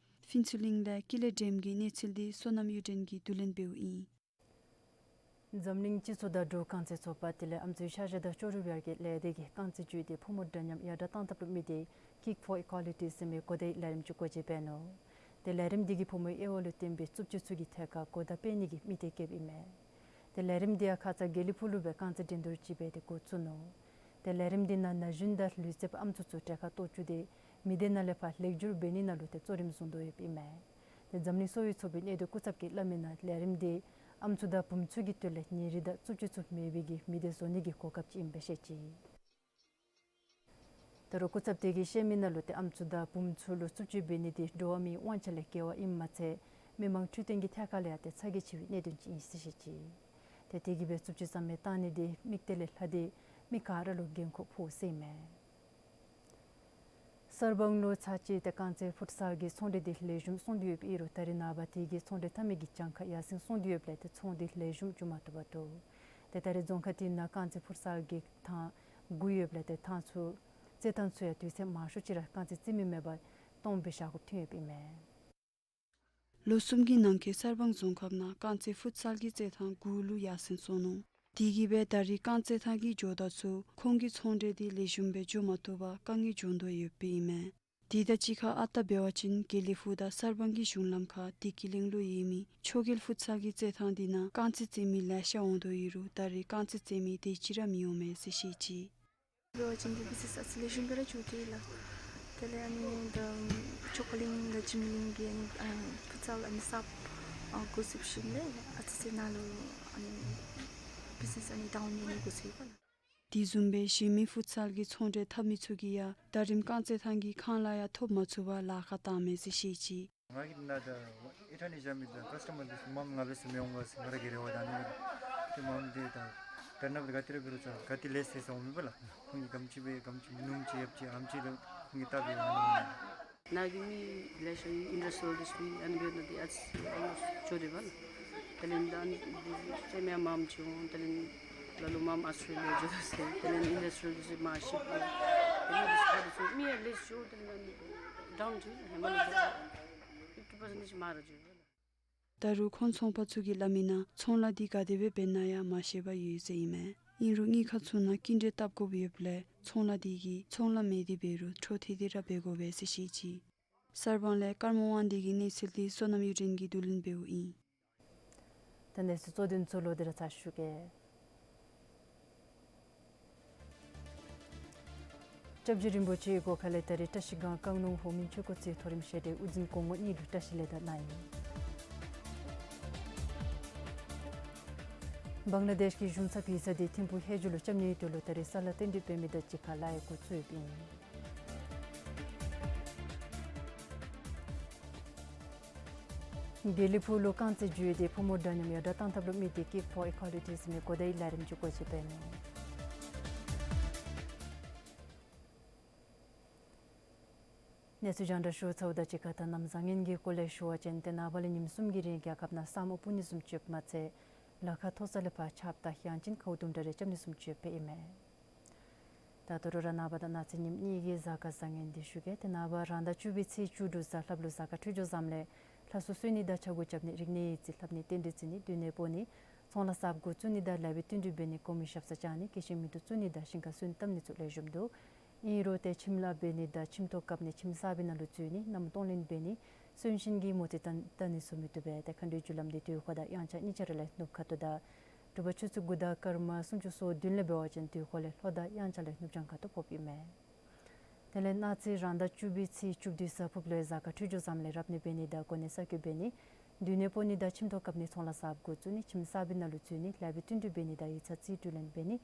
ཕུན་ཚོགས་གླིང་ལས་ཀི་ལེ་འགྲེམ་གྱི་གནས་ཚུལ་འདི་བསོད་ནམས་གཡུ་སྒྲོན་གྱིས་བསྡུ་ལེན་འབདཝ་ཨིན། འཛམ་གླིང་སྤྱི་ཚོགས་དང་འབྲུག་རྐང་རྩེད་ཚོགས་པ་དེ་ལས་ཨམ་སྲུའི་ཤ་ཞ་དང་ལྕོགས་གྲུབ་ཡར་རྒྱས་ལས་སྡེ་གིས་རྐང་རྩེད་བརྒྱུད་དེ་ཕོ་མོ་འདྲ་མཉམ་ཡར་དྲག་གཏང་ཐབས་ལུ་དམིགས་ཏེ་Kick for Equality ཟེར་མི་གོ་བརྡའི་ལས་རིམ་ཅིག་འགོ་འབྱེད་འབད་ནུག། ཏེ་ལས་རིམ་འདི་གིས་ཕོ་མོའི་དབྱེ་བ་ལུ་བརྟེན་པའི་རྩུབ་སྤྱོད་ཚུ་གི་ཐད་ཁར་གོ་བརྡ་སྤེལ་ནི་གི་དམིགས་གཏད་བསྐྱེདཔ་ཨིན་མས། ཏེ་ལས་རིམ་འདི་ཡང་ཁ་ཙ་དགེ་ལེགས་ཕུག་ལུ་སྦེ་རྐང་རྩེད་འགྲན་བསྡུར་ཅིག་འབད་དེ་འགོ་བཙུགས་ནུག། ཏེ་ལས་རིམ་འདི་ནང་ན་གཞོན་དང་ལུས་རྩལ་པ་ཨམ་སྲུ་ཚུ་གྲལ་ཁར་གཏོགས་བཅུག་སྟེ་མི་སྡེ་ནང་ལས་ཕར་ལེགས་བསྒྱུར་འབད་ནི་ནང་ལུ་ཏེ་གཙོ་རིམ་བཟུང་དོ་ཡོདཔ་ཨིན་མས། ཏེ་འཛམ་གླིང་གསོ་བའི་ཚོགས་པའི་གནད་དོན་སྐུ་ཚབ་ཀྱིས་སླབ་མི་ནང་ལས་རིམ་འདི་ཨམ་སྲུ་དང་བུམོ་ཚུ་གི་དོན་ལས་ཉེ་རིང་དང་རྩུབ་སྤྱོད་ཚུ་མེད་པའི་གི་མི་སྡེ་བཟོ་ནི་གི་གོ་སྐབས་ཅིག་ཨིནམ་སྦེ་བཤད་ཅི། ད་རུང་སྐུ་ཚབ་དེ་གིས་བཤད་མི་ནང་ལུ་ཏེ་ཨམ་སྲུ་དང་བུམོ་ཚུ་ལུ་རྩུབ་སྤྱོད་འབད་ནི་འདི་འགྲོ་བ་མིའི་དབང་ཆ་ལས་འགལ་བ་ཨིནམ་མ་ཚད་མི་མང་འཕྲོད་བསྟེན་གྱི་ཐད་ཁར་ལས་ཡང་ཏེ་ཚ་གྱང་ཆེ་བའི་གནད་དོན་ཅིག་ཨིན་ཟེར་བཤད་ཅི། ཏེ་དེ་གིས་སྦེ་རྩུབ་སྤྱོད་རྩ་མེད་བཏང་ནི་འདི་དམིགས་གཏད་ལས་ལྷག་སྟེ་མི་ག་ར་ལུ་འགན་ཁུར་ཕོག་ཟེར་ཨིན་མས། གསར་སྤང་ལུ་ཚར་གཅིག་ཏེ་རྐང་རྩེད་ཕུཊ་སཱལ་གྱི་ཚོང་འབྲེལ་འདི་ལེགས་ཤོམ་སོང་སྟེ་ཡོདཔ་ཨིན་རུང་ད་རེས་ནངས་པ་དེ་གི་ཚོང་འབྲེལ་འཐབ་མི་གི་གྱངས་ཁ་ཡར་སེང་སོང་སྟེ་ཡོདཔ་ལས་ཏེ་ཚོང་འདི་ལེགས་ཤོམ་འགྱོ་མ་བཏུབ་པར་འདུག། ཏེ་ད་རེས་རྫོང་ཁག་དེ་ནང་རྐང་རྩེད་ཕུཊ་སཱལ་གྱི་ཐང་དགུ་ཡོདཔ་ལས་ཏེ་ཐང་ཚུ་རྩེད་ཐང་ཚུ་ཡང་དུས་ཚོད་མང་ཤོས་ཅིག་ར་རྐང་རྩེད་རྩེད་མི་མེད་པར་སྟོངམ་སྦེ་བཞག་དགོཔ་ཐོན་ཡོདཔ་ཨིན་མས། ལོ་གསུམ་གྱི་ནང་འཁོད་གསར་སྤང་རྫོང་ཁག་ནང་རྐང་རྩེད་ཕུཊ་སཱལ་གྱི་རྩེད་ཐང་དགུ་ལུ་ཡར་སེང་སོང་ནུག། དེ་གིས་སྦེ་ད་རེས་རྐང་རྩེད་ཐང་གི་ཇོ་བདག་ཚུ་ཁོང་གི་ཚོང་འབྲེལ་འདི་ལེགས་ཤོམ་སྦེ་འགྱོ་མ་བཏུབ་པར་དཀའ་ངལ་འབྱུང་དོ་ཡོདཔ་ཨིན་མས། དེ་དང་གཅིག་ཁར་ཨ་རྟག་འབད་བ་ཅིན་དགེ་ལེགས་ཕུག་དང་གསར་སྤང་གི་གཞུང་ལམ་ཁར་བདེ་སྐྱིད་གླིང་ལུ་ཡོད་མི་ཆོས་རྒྱལ་ཕུཊ་སཱལ་གྱི་རྩེད་ཐང་འདི་ནང་རྐང་རྩེད་རྩེད་མི་ལེ་ཤ་འོང་དོ་ཡོད་རུང་ད་རེས་རྐང་རྩེད་རྩེད་མི་དེ་ཅིག་ར་མི་འོང་མས་ཟེར་བཤད་ཅི། འབད་བ་ཅིན་འདི་བི་ཛི་ནེསི་ཨ་ཙི་ལེགས་ཤོམ་སྦེ་ར་འགྱོ་དེས་ལགས། དེ་ལས་ཨ་ནི་ད་ཆོ་ག་གླིང་དང་འཇིགས་མེད་གླིང་གི་ཨ་ནི་ཨ་ཕུཊ་སཱལ་ཨ་ནི་གསརཔ་ཨ་འགོ་བཙུགས་ཞིནམ་ལས་ཨ་ཙི་ཅིག་ནཱ་ལུ་ཨ་ནི་བི་ཛི་ནེསི་ཨ་ནི་ཌའུན་ཡོད་ནི་འགོ་བཙུགས་ཡི་པ་ལགས། དེ་བཟུམ་སྦེ་གཞན་མི་ཕུཊ་སཱལ་གྱི་ཚོང་འབྲེལ་འཐབ་མི་ཚུ་གིས་ཡང་ད་རེས་རྐང་རྩེད་ཐང་གི་ཁང་གླ་ཡང་ཐོབ་མ་ཚུགས་པར་ལཱ་ཁག་བཏང་མས་ཟེར་བཤད་ཅི། ང་གིས་ནཱ་ད་ཨེ་ཐང་ནང་བཞག་མི་ད་ཀཱསི་ཊ་མར་འདི་ཚུ་མངམ་ང་འབད་ས་མི་འོང་ག་ཟེར་ང་ར་གི་རེ་བ་ད་ཨ་ནི་ཏེ་མངམ་འདི་ད་ད་ནཱ་ག་ཏེ་ར་འབད་རུང་ཙང་ག་ཏེ་ལས་ཟེར་ས་འོང་མེད་པ་ལགས། ཁོང་གིས་ག་དེམ་ཅིག་སྦེ་ག་དེམ་ཅིག་སྣུམ་ཅིག་ཡོདཔ་ཅིག་ཨམ་ཅིག་ལུ་ཁོང་གིས་བལྟ་སྦེ་འོང་། ནཱ་གི་མི་ལེ་ཤ་ཨིན་ཌསི་ཊི་རི་ཡལ་ལིསཊ་མི་ཨ་ནི་འབད་ནི་འདི་ཨ་ཙི་ཨོལ་མོསཊ་འགྱོ་དེས་པ་ལགས། དེ་ལས་ད་ཨ་ནི་འདི་ཅིག་མི་མངམ་ཅིག་འོང་། དེ་ལས་ལ་ལུ་མངམ་ཨཱོས་ཊྲེ་ལི་ཡ་འགྱོ་དོ་ཟེར། དེ་ལས་ཨིན་ཌསི་ཊི་རི་ཡལ་ལིསཊ་མི་མར་ཤིཕཊ་འགྱོ། དེ་ལས་འདི་ཚུ་ག་དེ་ཚུ་མི་ཡང་ལེསི་འགྱོ། དེ་ལས་ཨ་ནི་ཌའུན་འགྱོ། ཧེ་མ་ལས་ཕིཕ་ཊི་པར་སེནཊ་ཅིག་མར་ར་འགྱོ། ད་རུང་ཁོང་ཚོང་པ་ཚུ་གིས་སླབ་མི་ནང་ཚོང་ལཱ་འདི་ག་དེ་སྦེ་འབད་ན་ཡང་མ་ཤེས་པར་ཡོད་ཟེར་ཨིན་མས། ཨིན་རུང་དངུལ་ཁང་ཚུ་ནང་སྐྱིན་འགྲུལ་བཏབ་དགོཔ་ཡོདཔ་ལས་ཚོང་ལཱ་འདི་གིས་ཚོང་ལཱ་མེད་དེ་འབད་རུང་འཕྲོ་མཐུད་དེ་ར་འབད་དགོ་པས་ཟེར་བཤད་ཅི། གསར་སྤང་ལས་ཀརྨ་དབང་འདུས་ཀྱི་གནས་ཚུལ་འདི་བསོད་ནམས་གཡུ་སྒྲོན་གྱིས་བསྡུ་ལེན་འབདཝ་ཨིན། ད་གནས་ཚུལ་གཙོ་དོན་ཚུ་ལོག་སྟེ་ར་ཚར་ཞུ་གེ། སྐྱབས་རྗེ་རིན་པོ་ཆེའི་དགོངས་ཁ་ལས་ད་རེས་བཀྲིས་སྒང་བཀང་ལུང་ཧོ་མིན་ཆོས་འཁོར་རྩེ་མཐོ་རིམ་བཤད་གྲྭའི་དབུ་འཛིན་སྐུ་ངོ་གཉིས་ལུ་བཀྲིས་ལེགས་དར་གནང་ཡི། བང་ལ་དེཤ་གི་གཞུང་ཚབ་ཡིག་ཚང་འདི་ཐིམ་ཕུག་ལྷོ་རྒྱུད་ལུ་རྐྱབ་ནིའི་དོན་ལུ་ད་རེས་ས་ལཱ་གཏན་འབྲེལ་འབད་མི་དང་གཅིག་ཁར་ལཱ་གཡོག་འགོ་བཙུགས་ཡོདཔ་ཨིན། དགེ་ལེགས་ཕུག་ལུ་རྐང་རྩེད་བརྒྱུད་དེ་ཕོ་མོ་འདྲ་མཉམ་ཡར་དྲག་གཏང་ཐབས་ལུ་དམིགས་ཏེ་Kick for Equality ཟེར་མི་གོ་བརྡའི་ལས་རིམ་ཅིག་འགོ་འབྱེད་འབད་ནུག། གནས་ཚུལ་རྒྱང་བསྒྲགས་ཞུ་ཚརཝ་དང་གཅིག་ཁར་ད་གནམ་བཟང་ངན་གྱི་སྐོར་ལས་ཞུ་བ་ཅིན་ཏེ་ནངས་པ་ལས་ཉིནམ་གསུམ་གྱི་རིང་རྒྱལ་ཁབ་ནང་ས་སྨུག་སྤུབ་ནི་བཟུམ་ཅིག་ཡོདཔ་མ་ཚད་ལ་ཁ་མཐོ་ས་ལས་ཕར་ཆརཔ་དང་ཡང་ཅིན་ཁཝ་དུམ་གྲ་རེ་རྐྱབ་ནི་བཟུམ་ཅིག་ཡོདཔ་ཨིན་མས། ད་ད་རུང་ར་ནངས་པ་དང་གནངས་ཚེ་ཉིནམ་གཉིས་ཀྱི་གཟའ་སྐར་བཟང་ངན་འདི་ཞུ་གེ། ཏེ་ནངས་པ་རང་ཟླ་བཅུ་པའི་ཚེས་བཅུ་དྲུག་གཟའ་ལྷགཔ་ལུ་གཟའ་སྐར་འཕྲོད་སྦྱོར་བཟངམ་ལས་ལྷ་སྲུང་གསོལ་ནི་དང་ཕྱག་མགུ་རྐྱབ་ནི་རིག་གནས་ཡིག་རྩིས་ལྷབ་ནི་རྟེན་འབྲེལ་བརྩི་ནི་སྡོད་གནས་སྤོ་ནི་ཚོང་ལཱ་གསརཔ་འགོ་བཙུགས་ནི་དང་ལེགས་པའི་བསྟུན་གྲོས་འབད་ནི་གོང་མའི་ཞབས་སར་བཅར་ནི་དགེ་བཤེས་མི་ཐུབ་བཙུགས་ནི་དང་ཞིང་ཁར་སོན་བཏབ་ནི་ཚུ་ལེགས་ཤོམ་འདུག། ཨིན་རུང་ཏེ་ཁྱིམ་ལཱ་འབད་ནི་དང་ཁྱིམ་ཐོག་བཀབ་ནི་ཁྱིམ་གསར་པའི་ནང་ལུ་འཛུལ་ནི་མནའམ་གཏོང་ལེན་འབད་ནི་གསོན་གཤིན་གྱི་མོ་རྩིས་བལྟ་བལྟ་ནི་ཚུ་མི་བཏུབ་པས། ཏེ་མཁའ་འགྲོའི་རྒྱུ་ལམ་འདི་དུས་འཁོར་དང་དབྱངས་འཆར་གཉིས་ཆ་ར་ལས་ནུབ་ཁ་ཐུག་དང་དྲོ་པ་ཆུ་ཚོད་དགུ་དང་སྐར་མ་སུམ་ཅུ་སོ་བདུན་ལས་འབད་བ་ཅིན་དུས་འཁོར་ལས་ལྷོ་དང་དབྱངས་འཆར་ལས་ནུབ་བྱང་ཁ་ཐུག་ཕོགཔ་ཨིན་མས། དེ་ལས་གནངས་ཚེ་རང་ཟླ་བཅུ་པའི་ཚེས་བཅུ་བདུན་གཟའ་ཕུརཔ་ལོའི་གཟའ་སྐར་འཕྲོད་སྦྱོར་བཟངམ་ལས་རབ་གནས་འབད་ནི་དང་གོ་གནས་གསར་བསྐོ་འབད་ནི། སྡོད་གནས་སྤོ་ནི་དང་ཁྱིམ་ཐོག་བཀབ་ནི་ཚོང་ལཱ་གསརཔ་འགོ་བཙུགས་ནི་ཁྱིམ་གསར་པའི་ནང་ལུ་འཛུལ་ནི་ལེགས་པའི་བསྟུན་གྲོས་འབད་ནི་དང་ཡིག་ཚང་རྩིས་སྤྲོད་ལེན་འབད་ནི།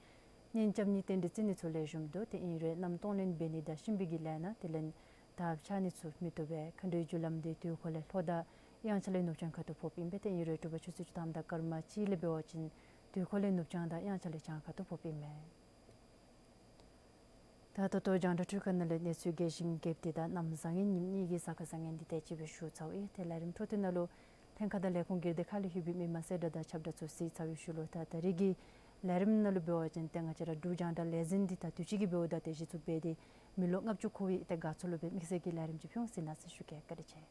གཉེན་རྐྱབ་ནི་རྟེན་འབྲེལ་བརྩི་ནི་ཚུ་ལེགས་ཤོམ་འདུག། དེ་ཨིན་རུང་གནམ་སྟོང་ལེན་འབད་ནི་དང་གཤིན་པོའི་གི་ལས་སྣ་དེ་ལས་དར་འཕྱར་ནི་ཚུ་མི་བཏུབ་པས། མཁའ་འགྲོའི་རྒྱུ་ལམ་འདི་དུས་འཁོར་ལས་ལྷོ་དང་གཡང་ཆ་ལས་ནུབ་བྱང་ཁ་ཐུག་ཕོགཔ་ཨིན་པས། དེ་ཨིན་རུང་དྲོ་པ་ཆུ་ཚོད་བཅུ་ཐམ་དང་སྐར་མ་གཅིག་ལས་འབད་བ་ཅིན་དུས་འཁོར་ལས་ནུབ་བྱང་དང་གཡང་ཆ་ལས་བྱང་ཁ་ཐུག་ཕོགཔ་ཨིན་མས། ད་ད་ལྟོ་རྒྱང་བསྒྲགས་འཕྲུལ་ཁང་ནང་ལས་གནས་ཚུལ་རྒྱས་ཤིང་རྒྱསཔ་འདི་དང་གནམ་བཟང་ངན་ཉིནམ་གཉིས་ཀྱི་གཟའ་སྐར་བཟང་ངན་འདི་དེ་ཅིག་སྦེ་ཞུ་ཚརཝ་ཨིན། ཏེ་ལས་རིམ་འཕྲོ་མཐུད་ནང་ལུ་ལྷན་ཁག་དང་ལས་ཁུངས་སྒེར་སྡེ་ཁག་ལས་ལྷོད་པའི་མི་མང་གསལ་བསྒྲགས་དང་ཁྱབ་བསྒྲགས་ཚུ་གཟིགས་ཚར་བའི་ཤུལ་ལུ་ད་ད་རིས་ཀྱི་ལས་རིམ་ནང་ལུ་འབད་བ་ཅིན་ཏེ་ང་བཅས་ར་འབྲུག་རྒྱང་བསྒྲགས་ལས་འཛིན་འདི་ད་དུས་ཅི་གི་འབདཝ་ད་ཏེ་གཞི་བཙུགས་འབད་དེ་མི་ལོ་ལྔ་བཅུ་འཁོར་བའི་ཏེ་དགའ་ཚོར་ལུ་སྦེ་དམིགས་བསལ་གྱི་ལས་རིམ་ཅིག་ཕུལ་འོང་ཟེར་གནང་ཟེར་ཞུ་གེ། བཀའ་དྲིན་ཆེ།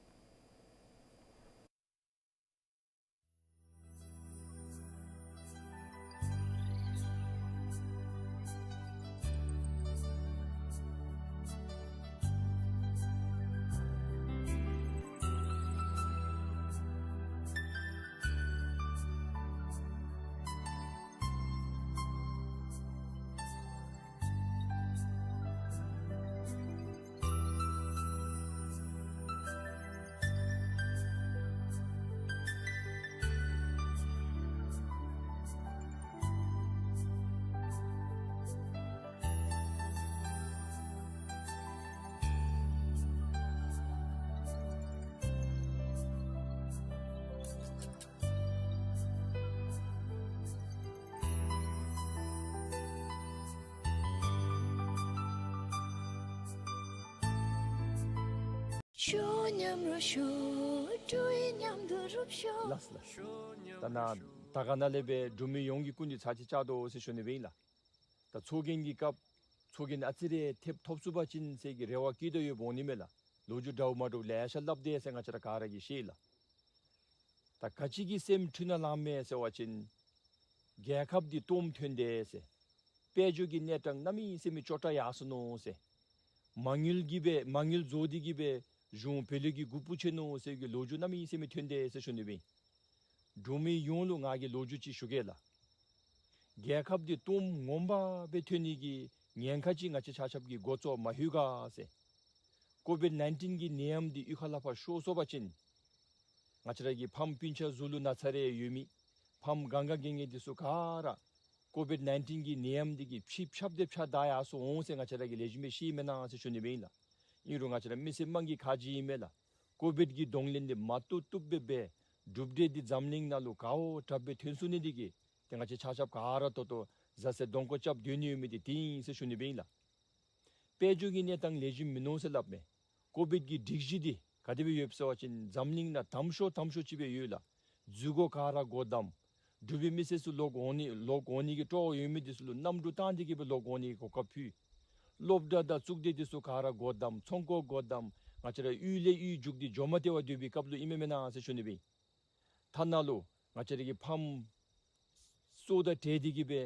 ཞོ་ཉམས་རོ་ཞོ། འབྲུག་ཡི་ཉམས་དུ་རུབ་ཤོ། ལགས་ལགས། ད་ནཱ་ད་ག་ནང་ལས་སྦེ་འབྲུག་མི་ཡོངས་ཀྱིས་སྐུ་མདུན་ཚར་གཅིག་བཅར་དོ་ཟེར་ཞུ་ནི་སྦེ་ཨིན་ལགས། ད་ཚོགས་རྒྱན་གྱི་སྐབས་ཚོགས་རྒྱན་ཨ་ཙི་རེ་ཐེབས་ཐོབ་ཚུགས་པ་ཅིན་ཟེར་གྱི་རེ་བ་བསྐྱེད་དོ་ཡོདཔ་འོང་ནི་མས་ལགས། ལོ་རྒྱུས་འདྲཝ་མ་འདྲཝ་ལེ་ཤ་སླབ་དེས་ཟེར་ང་བཅས་ར་ག་ར་གིས་ཤེས་ལགས། ད་ག་ཅི་གིས་སེམས་འཁྲུལ་ནཱ་ལངམ་མས་ཟེར་བ་ཅིན་རྒྱལ་ཁབ་འདི་སྟོངམ་ཐོན་དེས་ཟེར། དཔལ་འབྱོར་གྱི་གནས་སྟངས་གནམ་མེད་ས་མེད་སྐྱོ་དྲགས་ཡར་སོ་ནུག་ཟེར། མ་དངུལ་གྱིས་སྦེ་མ་དངུལ་རྫོགས་ཏེ་གིས་སྦེ་གཞུང་བོད་ལུགས་ཀྱི་རྒུད་པོ་ཆེ་ནུག་ཟེར་གྱི་ལོ་རྒྱུས་གནམ་མེད་ས་མེད་ཐོན་དེས་ཟེར་ཞུ་ནི་སྦེ་ཨིན། འབྲུག་མི་ཡོངས་ལུ་ང་གིས་ལོ་རྒྱུས་ཅིག་ཞུ་གེ་ལགས། རྒྱལ་ཁབ་འདི་སྟོངམ་ངོ་མ་སྦེ་ཐོན་ནི་གི་ཉེན་ཁ་ཅིག་ང་བཅས་ཆ་ཁྱབ་ཀྱིས་འགོ་བཙུགས་མ་ལྷོད་ག་ཟེར། ཀོ་བིཌ་ནའིན་ཊིན་གྱི་ནད་ཡམས་འདི་གཡུས་ཁ་ལས་ཕར་ཤོར་སོང་པ་ཅིན་ང་བཅས་ར་གི་ཕམ་སྤུན་ཆ་གཟུགས་ལུ་ན་ཚ་རེ་ཡོད་མི་ཕམ་གང་ག་གི་ངེ་འདི་ཚུ་ག་ར་ཀོ་བིཌ་ནའིན་ཊིན་གྱི་ནད་ཡམས་འདི་གིས་ཕྱི་ཕྱབ་སྟེ་ཕྱག་བདའ་ཡར་སོང་འོང་ཟེར་ང་བཅས་ར་གིས་ལེགས་ཤོམ་སྦེ་ཤེས་མེན་ན་ཟེར་ཞུ་ནི་སྦེ་ཨིན་ལགས། ཨིན་རུང་ང་བཅས་ར་མི་སེར་དམངས་ཀྱི་ཁ་རྗེ་ཨིན་མས་ལགས། ཀོ་བིཌ་ཀྱི་གདོང་ལེན་འདི་མ་བཏུབ་བཏུབ་སྦེ་འབད་གྲུབ་འབྲས་འདི་འཛམ་གླིང་ནང་ལུ་དགའཝ་དྲགཔ་སྦེ་ཐོན་སོང་ནི་འདི་གིས་ཏེ་ང་བཅས་ཆ་ཁྱབ་ག་ར་ད་ལྟོ་བཟའ་ཚང་གདོང་ཁར་རྐྱབ་སྡོད་ནི་ཡོད་མི་འདི་དེ་ཨིན་ཟེར་ཞུ་ནི་སྦེ་ཨིན་ལགས། དཔལ་འབྱོར་གྱི་གནས་སྟངས་ལེགས་ཤོམ་མིན་ནུག་ཟེར་སླབ་མས། ཀོ་བིཌ་ཀྱི་སྒྲིག་གཞི་འདི་ག་དེ་སྦེ་ཡོདཔ་ཟེར་བ་ཅིན་འཛམ་གླིང་ནང་དམ་ཤོས་དམ་ཤོས་ཅིག་སྦེ་ཡོད་ལགས། འཛུལ་སྒོ་ག་ར་སྒོ་བསྡམས། འབྲུག་པའི་མི་སེར་ཚུ་ལོག་འོང་ནི་ལོག་འོང་ནི་གི་སྤྲོ་བ་ཡོད་མི་འདི་ཚུ་ལུ་གནམ་གྲུ་བཏང་སྟེ་གིས་སྦེ་ལོག་འོང་ནི་གི་གོ་སྐབས་ཕུལ། སློབ་གྲྭ་དང་གཙུག་སྡེ་འདི་ཚུ་ག་ར་སྒོ་བསྡམས། ཚོང་ཁང་སྒོ་བསྡམས། ང་བཅས་ར་གཡུས་ལས་གཡུས་རྒྱུག་སྟེ་འགྱོ་མ་སྟེར་བར་སྡོད་པའི་སྐབས་ལུ་ཨིན་མས་མེན་ན་ཟེར་ཞུ་ནི་སྦེ་ཨིན། ཐ་ན་ལུ་ང་བཅས་ར་གི་ཕམ་སྲོག་དང་བྲལ་ཏེ་གིས་སྦེ་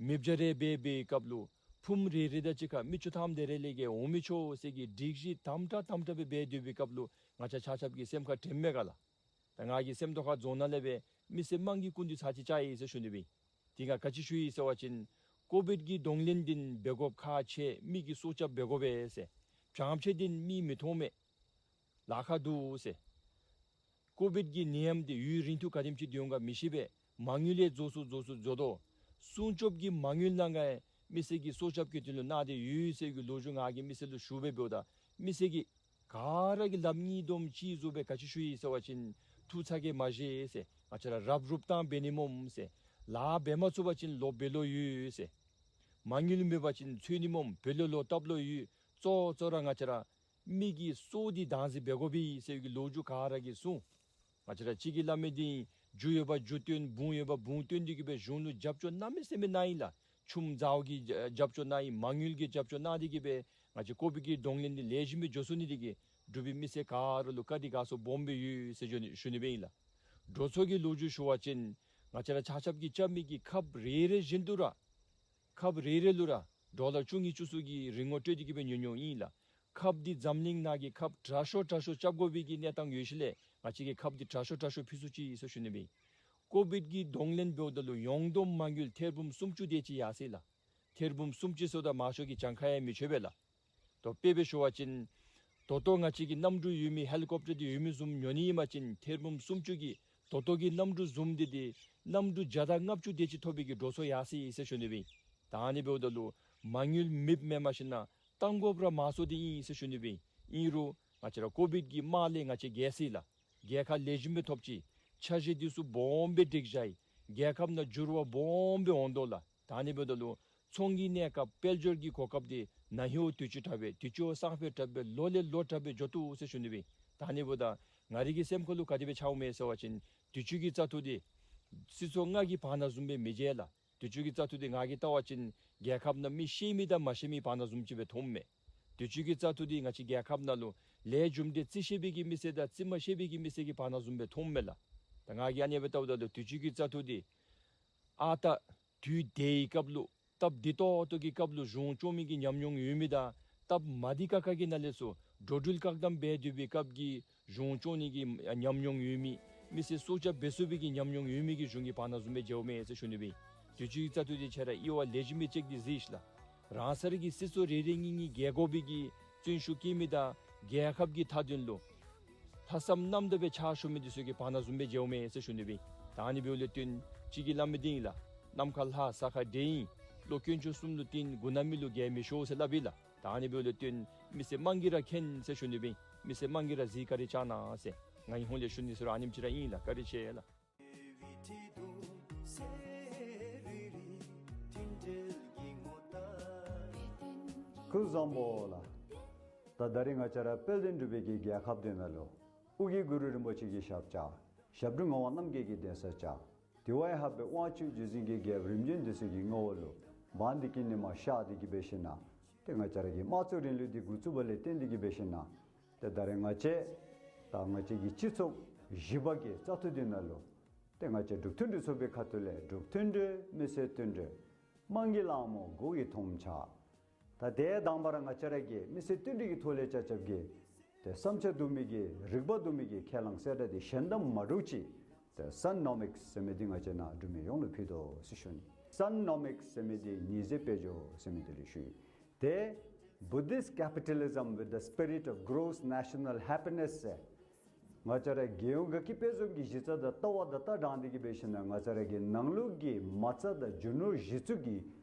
མེདཔ་བཟུམ་རེ་འབད་བའི་སྐབས་ལུ་ཕུངམ་རེ་རེ་དང་གཅིག་ཁར་མི་བཅུ་ཐམ་དེ་རེ་ལས་བརྒལ་འོང་མི་ཆོག་ཟེར་གྱི་སྒྲིག་གཞི་དམ་དྲག་དམ་དྲག་སྦེ་འབད་སྡོད་པའི་སྐབས་ལུ་ང་བཅས་ཆ་ཁྱབ་ཀྱི་སེམས་ཁར་དྲནམ་མས་ག་ལགས། ད་ང་གིས་སེམས་རྟོགས་ཁ་རྫོང་ནང་ལས་སྦེ་མི་སེར་དམངས་ཀྱི་སྐུ་མདུན་ཚར་གཅིག་བཅར་ཡི་ཟེར་ཞུ་ནི་སྦེ་ཨིན། དེ་ང་ག་ཅི་ཞུ་ཡི་ཟེར་བ་ཅིན་ཀོ་བིཌ་ཀྱི་གདོང་ལེན་འདི་འབད་དགོཔ་ཁག་ཆེ། མི་གིས་སྲོག་སྐྱབས་འབད་དགོ་པས་ཟེར། བྱང་ཕྱད་འདི་མིག་མི་མཐོང་མས། ལཱ་ཁག་འདུག་ཟེར། ཀོ་བིཌ་ཀྱི་ནད་ཡམས་འདི་ཡུན་རིང་ཐུང་ག་དེམ་ཅིག་སྡོད་འོང་ག་མི་ཤེས་པས། མ་དངུལ་ཡང་རྫོགས་སོ་རྫོགས་སོ་རྫོགས་དོ། སྲུང་སྐྱོབ་ཀྱི་མ་དངུལ་ནང་ག་མི་སེར་གྱི་སྲོག་སྐྱབས་ཀྱི་དོན་ལུ་གནང་སྟེ་ཡོད་ཟེར་གྱི་ལོ་རྒྱུས་ང་གིས་མི་སེར་ལུ་ཞུ་སྦེ་འབདཝ་ད་མི་སེར་གྱིས་ག་ར་གིས་ལགཔ་གཉིས་བསྡོམས་ཅིག་བཟོ་སྦེ་ག་ཅི་ཞུ་ཡི་ཟེར་བ་ཅིན་ཐུགས་ཚ་གྱང་མ་བཞེས་ཟེར། ང་བཅས་ར་རབ་རུབ་བཏང་འབད་ནི་སྨོ་ཟེར། ལཱ་འབད་མ་ཚུགས་པ་ཅིན་ལོག་འབད་ལོང་ཡོད་ཟེར། མ་དངུལ་མེད་པ་ཅིན་འཚོལ་ནི་སྨོ་འབད་ལོང་ལོག་བཏབ་ལོང་ཡོད། གཙོ་གཙོ་ར་ང་བཅས་ར་མི་གི་སྲོག་འདི་བདག་འཛིན་འབད་དགོ་པས་ཟེར་གྱི་ལོ་རྒྱུས་ག་ར་གིས་གསུངས། ང་བཅས་ར་གཅིག་གིས་སླབ་མི་འདི་རྒྱུ་ཡོད་པ་རྒྱུ་བཏོན། འབུངས་ཡོད་པ་འབུངས་བཏོན་ཏེ་གིས་སྦེ་གཞུང་ལུ་རྒྱབ་སྐྱོར་གནམ་མེད་ས་མེད་གནང་ཡི་ལགས། ཆུམ་ཟཝ་གི་རྒྱབ་སྐྱོར་གནང་ཡི། མ་དངུལ་གྱི་རྒྱབ་སྐྱོར་གནང་སྟེ་གིས་སྦེ་ང་བཅས་ཀོ་བིཌ་ཀྱི་གདོང་ལེན་འདི་ལེགས་ཤོམ་སྦེ་འགྱོ་ཚུགས་ནི་འདི་གིས་འབྲུག་པའི་མི་སེར་ག་ར་ལུ་བཀའ་དྲིན་དགའ་ཚོར་སྦོམ་སྦེ་ཡོད་ཟེར་ཞུ་ནི་ཞུ་ནི་སྦེ་ཨིན་ལགས། འགྲོ་སོང་གི་ལོ་རྒྱུས་ཞུ་བ་ཅིན་ང་བཅས་ར་ཆ་ཁྱབ་ཀྱིས་རྐྱབ་མི་གི་ཁབ་རེ་རེ་བཞིན་དུ་ར་ཁབ་རེ་རེ་ལུ་ར་ཌོ་ལར་བཅུ་གཉིས་བཅུ་གསུམ་གྱི་རིན་གོང་སྤྲོད་དེ་གིས་སྦེ་ཉོ་ཉོཝ་ཨིན་ལགས། ཁབ་འདི་འཛམ་གླིང་ནང་གི་ཁབ་དྲག་ཤོས་དྲག་ཤོས་རྐྱབ་དགོ་པའི་གི་གནས་སྟངས་ཡོད་ཞིནམ་ལས་ང་བཅས་ཀྱིས་ཁབ་འདི་དྲག་ཤོས་དྲག་ཤོས་ཕུལ་ཚུགས་ཅི་ཟེར་ཞུ་ནི་སྦེ་ཨིན། ཀོ་བིཌ་ཀྱི་གདོང་ལེན་འབདཝ་ད་ལུ་ཡོངས་བསྡོམས་མ་དངུལ་ཐེར་འབུམ་སུམ་ཅུ་དེ་ཅིག་ཡར་སོ་ཡི་ལགས། ཐེར་འབུམ་སུམ་ཅུ་ཟེརཝ་ད་མང་ཤོས་ཀྱིས་གྱངས་ཁ་ཡང་མི་ཆོད་པས་ལགས། ད་དཔེ་སྦེ་ཞུ་བ་ཅིན་ད་ལྟོ་ང་བཅས་ཀྱི་གནམ་གྲུ་ཡོད་མི་ཧེ་ལི་ཀོབ་ཊར་འདི་ཡོད་མི་བཟུམ་ཉོ་ནི་ཨིན་པ་ཅིན་ཐེར་འབུམ་སུམ་ཅུ་གི་ད་ལྟོ་གི་གནམ་གྲུ་བཟུམ་འདི་འདི་གནམ་གྲུ་བརྒྱ་དང་ལྔ་བཅུ་དེ་ཅིག་ཐོབ་པའི་གི་འགྲོ་སོང་ཡར་སོ་ཡི་ཟེར་ཞུ་ནི་སྦེ་ཨིན། ད་ཨ་ནི་འབདཝ་ད་ལུ་མ་དངུལ་མེདཔ་མེན་མ་གཞི་ནཱ་གཏང་དགོཔ་ར་མང་སུ་འདི་ཨིན་ཟེར་ཞུ་ནི་སྦེ་ཨིན། ཨིན་རུང་ང་བཅས་ར་ཀོ་བིཌ་ཀྱི་དམག་ལས་ང་བཅས་རྒྱལ་སོ་ཡི་ལགས། རྒྱལ་ཁ་ལེགས་ཤོམ་སྦེ་ཐོབ་ཅི། འཆར་གཞི་འདི་ཚུ་སྦོམ་སྦེ་སྒྲིག་བཞག་ཡི། རྒྱལ་ཁབ་ནང་འགྱུར་བ་སྦོམ་སྦེ་འོང་དོ་ལགས། ད་ཨ་ནི་འབདཝ་ད་ལུ་ཚོང་གི་གནས་སྐབས་དཔལ་འབྱོར་གྱི་གོ་སྐབས་འདི་ན་ཧིང་དུས་ཅི་དྲག་སྦེ་དུས་ཅི་སང་ཕོད་དྲག་སྦེ་ལོ་ལས་ལོ་དྲག་སྦེ་འགྱོ་དོ་ཟེར་ཞུ་ནི་སྦེ་ཨིན། ད་ཨ་ནི་འབདཝ་ད་ང་རའི་གི་སེམས་ཁ་ལུ་ག་དེ་སྦེ་འཆར་འོང་མས་ཟེར་བ་ཅིན་དུས་ཅི་གི་བཙག་འཐུ་འདི་སྲིད་ཚོགས་ལྔ་གི་བར་ན་བཟུམ་སྦེ་མི་མཇལ་ལགས། དུས་ཅི་གི་བཙག་འཐུ་འདི་ང་གིས་བལྟ་བ་ཅིན་རྒྱལ་ཁབ་ནང་མི་ཤེས་མི་དང་མ་ཤེས་མི་བར་ན་བཟུམ་ཅིག་སྦེ་མཐོངམ་མས། དུས་ཅི་གི་བཙག་འཐུ་འདི་ང་བཅས་རྒྱལ་ཁབ་ནང་ལུ་ལས་རྒྱུ་འབྲས་རྩིས་ཤེས་པའི་གི་མི་སེར་དང་རྩིས་མ་ཤེས་པའི་གི་མི་སེར་གྱི་བར་ན་བཟུམ་སྦེ་མཐོངམ་མས་ལགས། ད་ང་གིས་ཨ་ནི་སྦེ་བལྟཝ་ད་ལུ་དུས་ཅི་གི་བཙག་འཐུ་འདི་ཨ་རྟག་དུས་བདེ་བའི་སྐབས་ལུ་སྟབས་བདེ་ཏོག་ཏོ་གི་སྐབས་ལུ་གཞུང་སྐྱོང་མི་གི་ཉམས་མྱོང་ཡོད་མི་དང་སྟབས་མ་བདེ་ཁག་ཁ་གི་ནང་ལས་ཚུར་འགྲོ་འགྲུལ་བཀག་དམ་འབད་སྡོད་པའི་སྐབས་ཀྱི་གཞུང་སྐྱོང་ནི་གི་ཉམས་མྱོང་ཡོད་མི་མི་སེར་སྲོག་སྐྱབས་འབད་ཚུགས་པའི་གི་ཉམས་མྱོང་ཡོད་མི་གི་གཞུང་གི་བར་ན་བཟུམ་སྦེ་མཇལཝ་མས་ཟེར་ཞུ་ནི་སྦེ་ཨིན། དུས་ཅི་གི་བཙག་འཐུ་འདི་ཁྱེད་ར་དབྱེ་བ་ལེགས་ཤོམ་སྦེ་ཅིག་འདི་གཟིགས་ཤིག་ལགས། རང་སོའི་གི་སྲིད་ཚོགས་རེ་རེ་གཉིས་གཉིས་རྒྱལ་དགོ་པའི་གི་བརྩོན་ཤུགས་བསྐྱེད་མི་དང་རྒྱལ་ཁབ་ཀྱི་མཐའ་དོན་ལུ་ལྷག་བསམ་རྣམ་དག་སྦེ་ཕྱག་ཞུ་མི་འདི་ཚུ་གི་བར་ན་བཟུམ་སྦེ་མཇལཝ་མས་ཟེར་ཞུ་ནི་སྦེ་ཨིན། ད་ཨ་ནི་འབདཝ་ལས་བརྟེན་གཅིག་གིས་སླབ་མི་འདི་ཨིན་ལགས། ནམ་མཁའ་ལྷ་ས་ཁ་འདྲེ་ཨིན། བློ་དཀོན་མཆོག་གསུམ་ལུ་བརྟེན་མགུ་ནག་མི་ལུ་རྒྱལ་མི་ཤོག་ཟེར་སླབ་ཨིན་ལགས། ད་ཨ་ནི་འབདཝ་ལས་བརྟེན་མི་སེར་དམངས་ཀྱིས་ར་མཁྱེན་ཟེར་ཞུ་ནི་སྦེ་ཨིན། མི་སེར་དམངས་ཀྱིས་ར་གཟིགས་བཀའ་དྲིན་བསྐྱང་གནང་ཟེར་ང་གི་ཧོངས་ལས་ཞུ་ནི་ཚུ་ར་ཨ་ནེམ་ཅིག་ར་ཨིན་ལགས། བཀའ་དྲིན་ཆེ་ལགས། སྐུ་གཟུགས་བཟང་པོ་ལགས། ད་ད་རིས་ང་བཅས་ར་དཔལ་ལྡན་འབྲུག་པའི་གི་རྒྱལ་ཁབ་འདི་ནང་ལུ་ཨོ་རྒྱན་གུ་རུ་རིན་པོ་ཆེ་གི་ཞབས་བཅགས། ཞབས་དྲུང་ངག་དབང་རྣམ་རྒྱལ་གྱི་གདན་ས་བཅགས། དེ་བ་ཡང་ཧ་སྦེ་དབང་ཕྱུག་རྗེ་བཙུན་གྱི་རྒྱལ་པོ་རིམ་བྱོན་འདི་ཚུ་གི་ངོ་བོ་ལུ་འབངས་འདི་གི་ཉིམ་ཤར་ཏེ་གི་འབད་ཞིན་ན་ཏེ་ང་བཅས་ར་གི་དམངས་གཙོའི་རིང་ལུགས་འདི་འགོ་བཙུགས་པ་ལས་བརྟེན་ཏེ་གི་འབད་ཞིན་ན་ཏེ་ད་རིས་ང་བཅས་ད་ང་བཅས་ཀྱི་སྤྱི་ཚོགས་བཞི་པ་གི་བཙག་འཐུ་འདི་ནང་ལུ་ཏེ་ང་བཅས་འབྲུག་མཐུན་སྒྲིལ་ཚོགས་པའི་ཁ་ཐུག་ལས་འབྲུག་མཐུན་སྒྲིལ་མི་སེར་མཐུན་སྒྲིལ་དམངས་ཀྱི་ལག་མོ་སྒོ་ཡི་ཐོམ་ཆ། ད་དེ་དང་པ་ར་ང་བཅས་ར་གི་མི་སེར་མཐུན་སྒྲིལ་གྱི་ཐོག་ལས་ཆ་ཁྱབ་ཀྱི་ཏེ་བསམ་འཆར་བསྡུ་མི་གི་རིག་པ་བསྡུ་མི་གི་ཁས་བླངས་གསལ་བསྒྲགས་འདི་གཞན་དང་མ་འདྲཝ་ཅིག་ཏེ་སན་ནོ་མིགསི་ཟེར་མི་འདི་ང་བཅས་ནཱ་འབྲུག་མི་ཡོངས་ལུ་ཕུལ་དོ་ཟེར་ཞུ་ནི། སན་ནོ་མིགསི་ཟེར་མི་འདི་ཉི་ཟེར་དཔལ་འབྱོར་ཟེར་མི་འདི་ལུ་ཞུ་ཡི། ཏེ་Buddhist capitalism with the spirit of gross national happiness ཟེར། ང་བཅས་ར་རྒྱལ་ཡོངས་དགའ་སྐྱིད་དཔལ་འཛོམས་ཀྱི་གཞི་རྩ་དང་ལྟ་བ་དང་ལྟ་སྟངས་འདི་གིས་འབད་ཞིན་ན་ང་བཅས་ར་གི་ནང་ལུགས་ཀྱི་མ་རྩ་དང་རྒྱུ་ནོར་གཞི་བཙུགས་ཀྱི་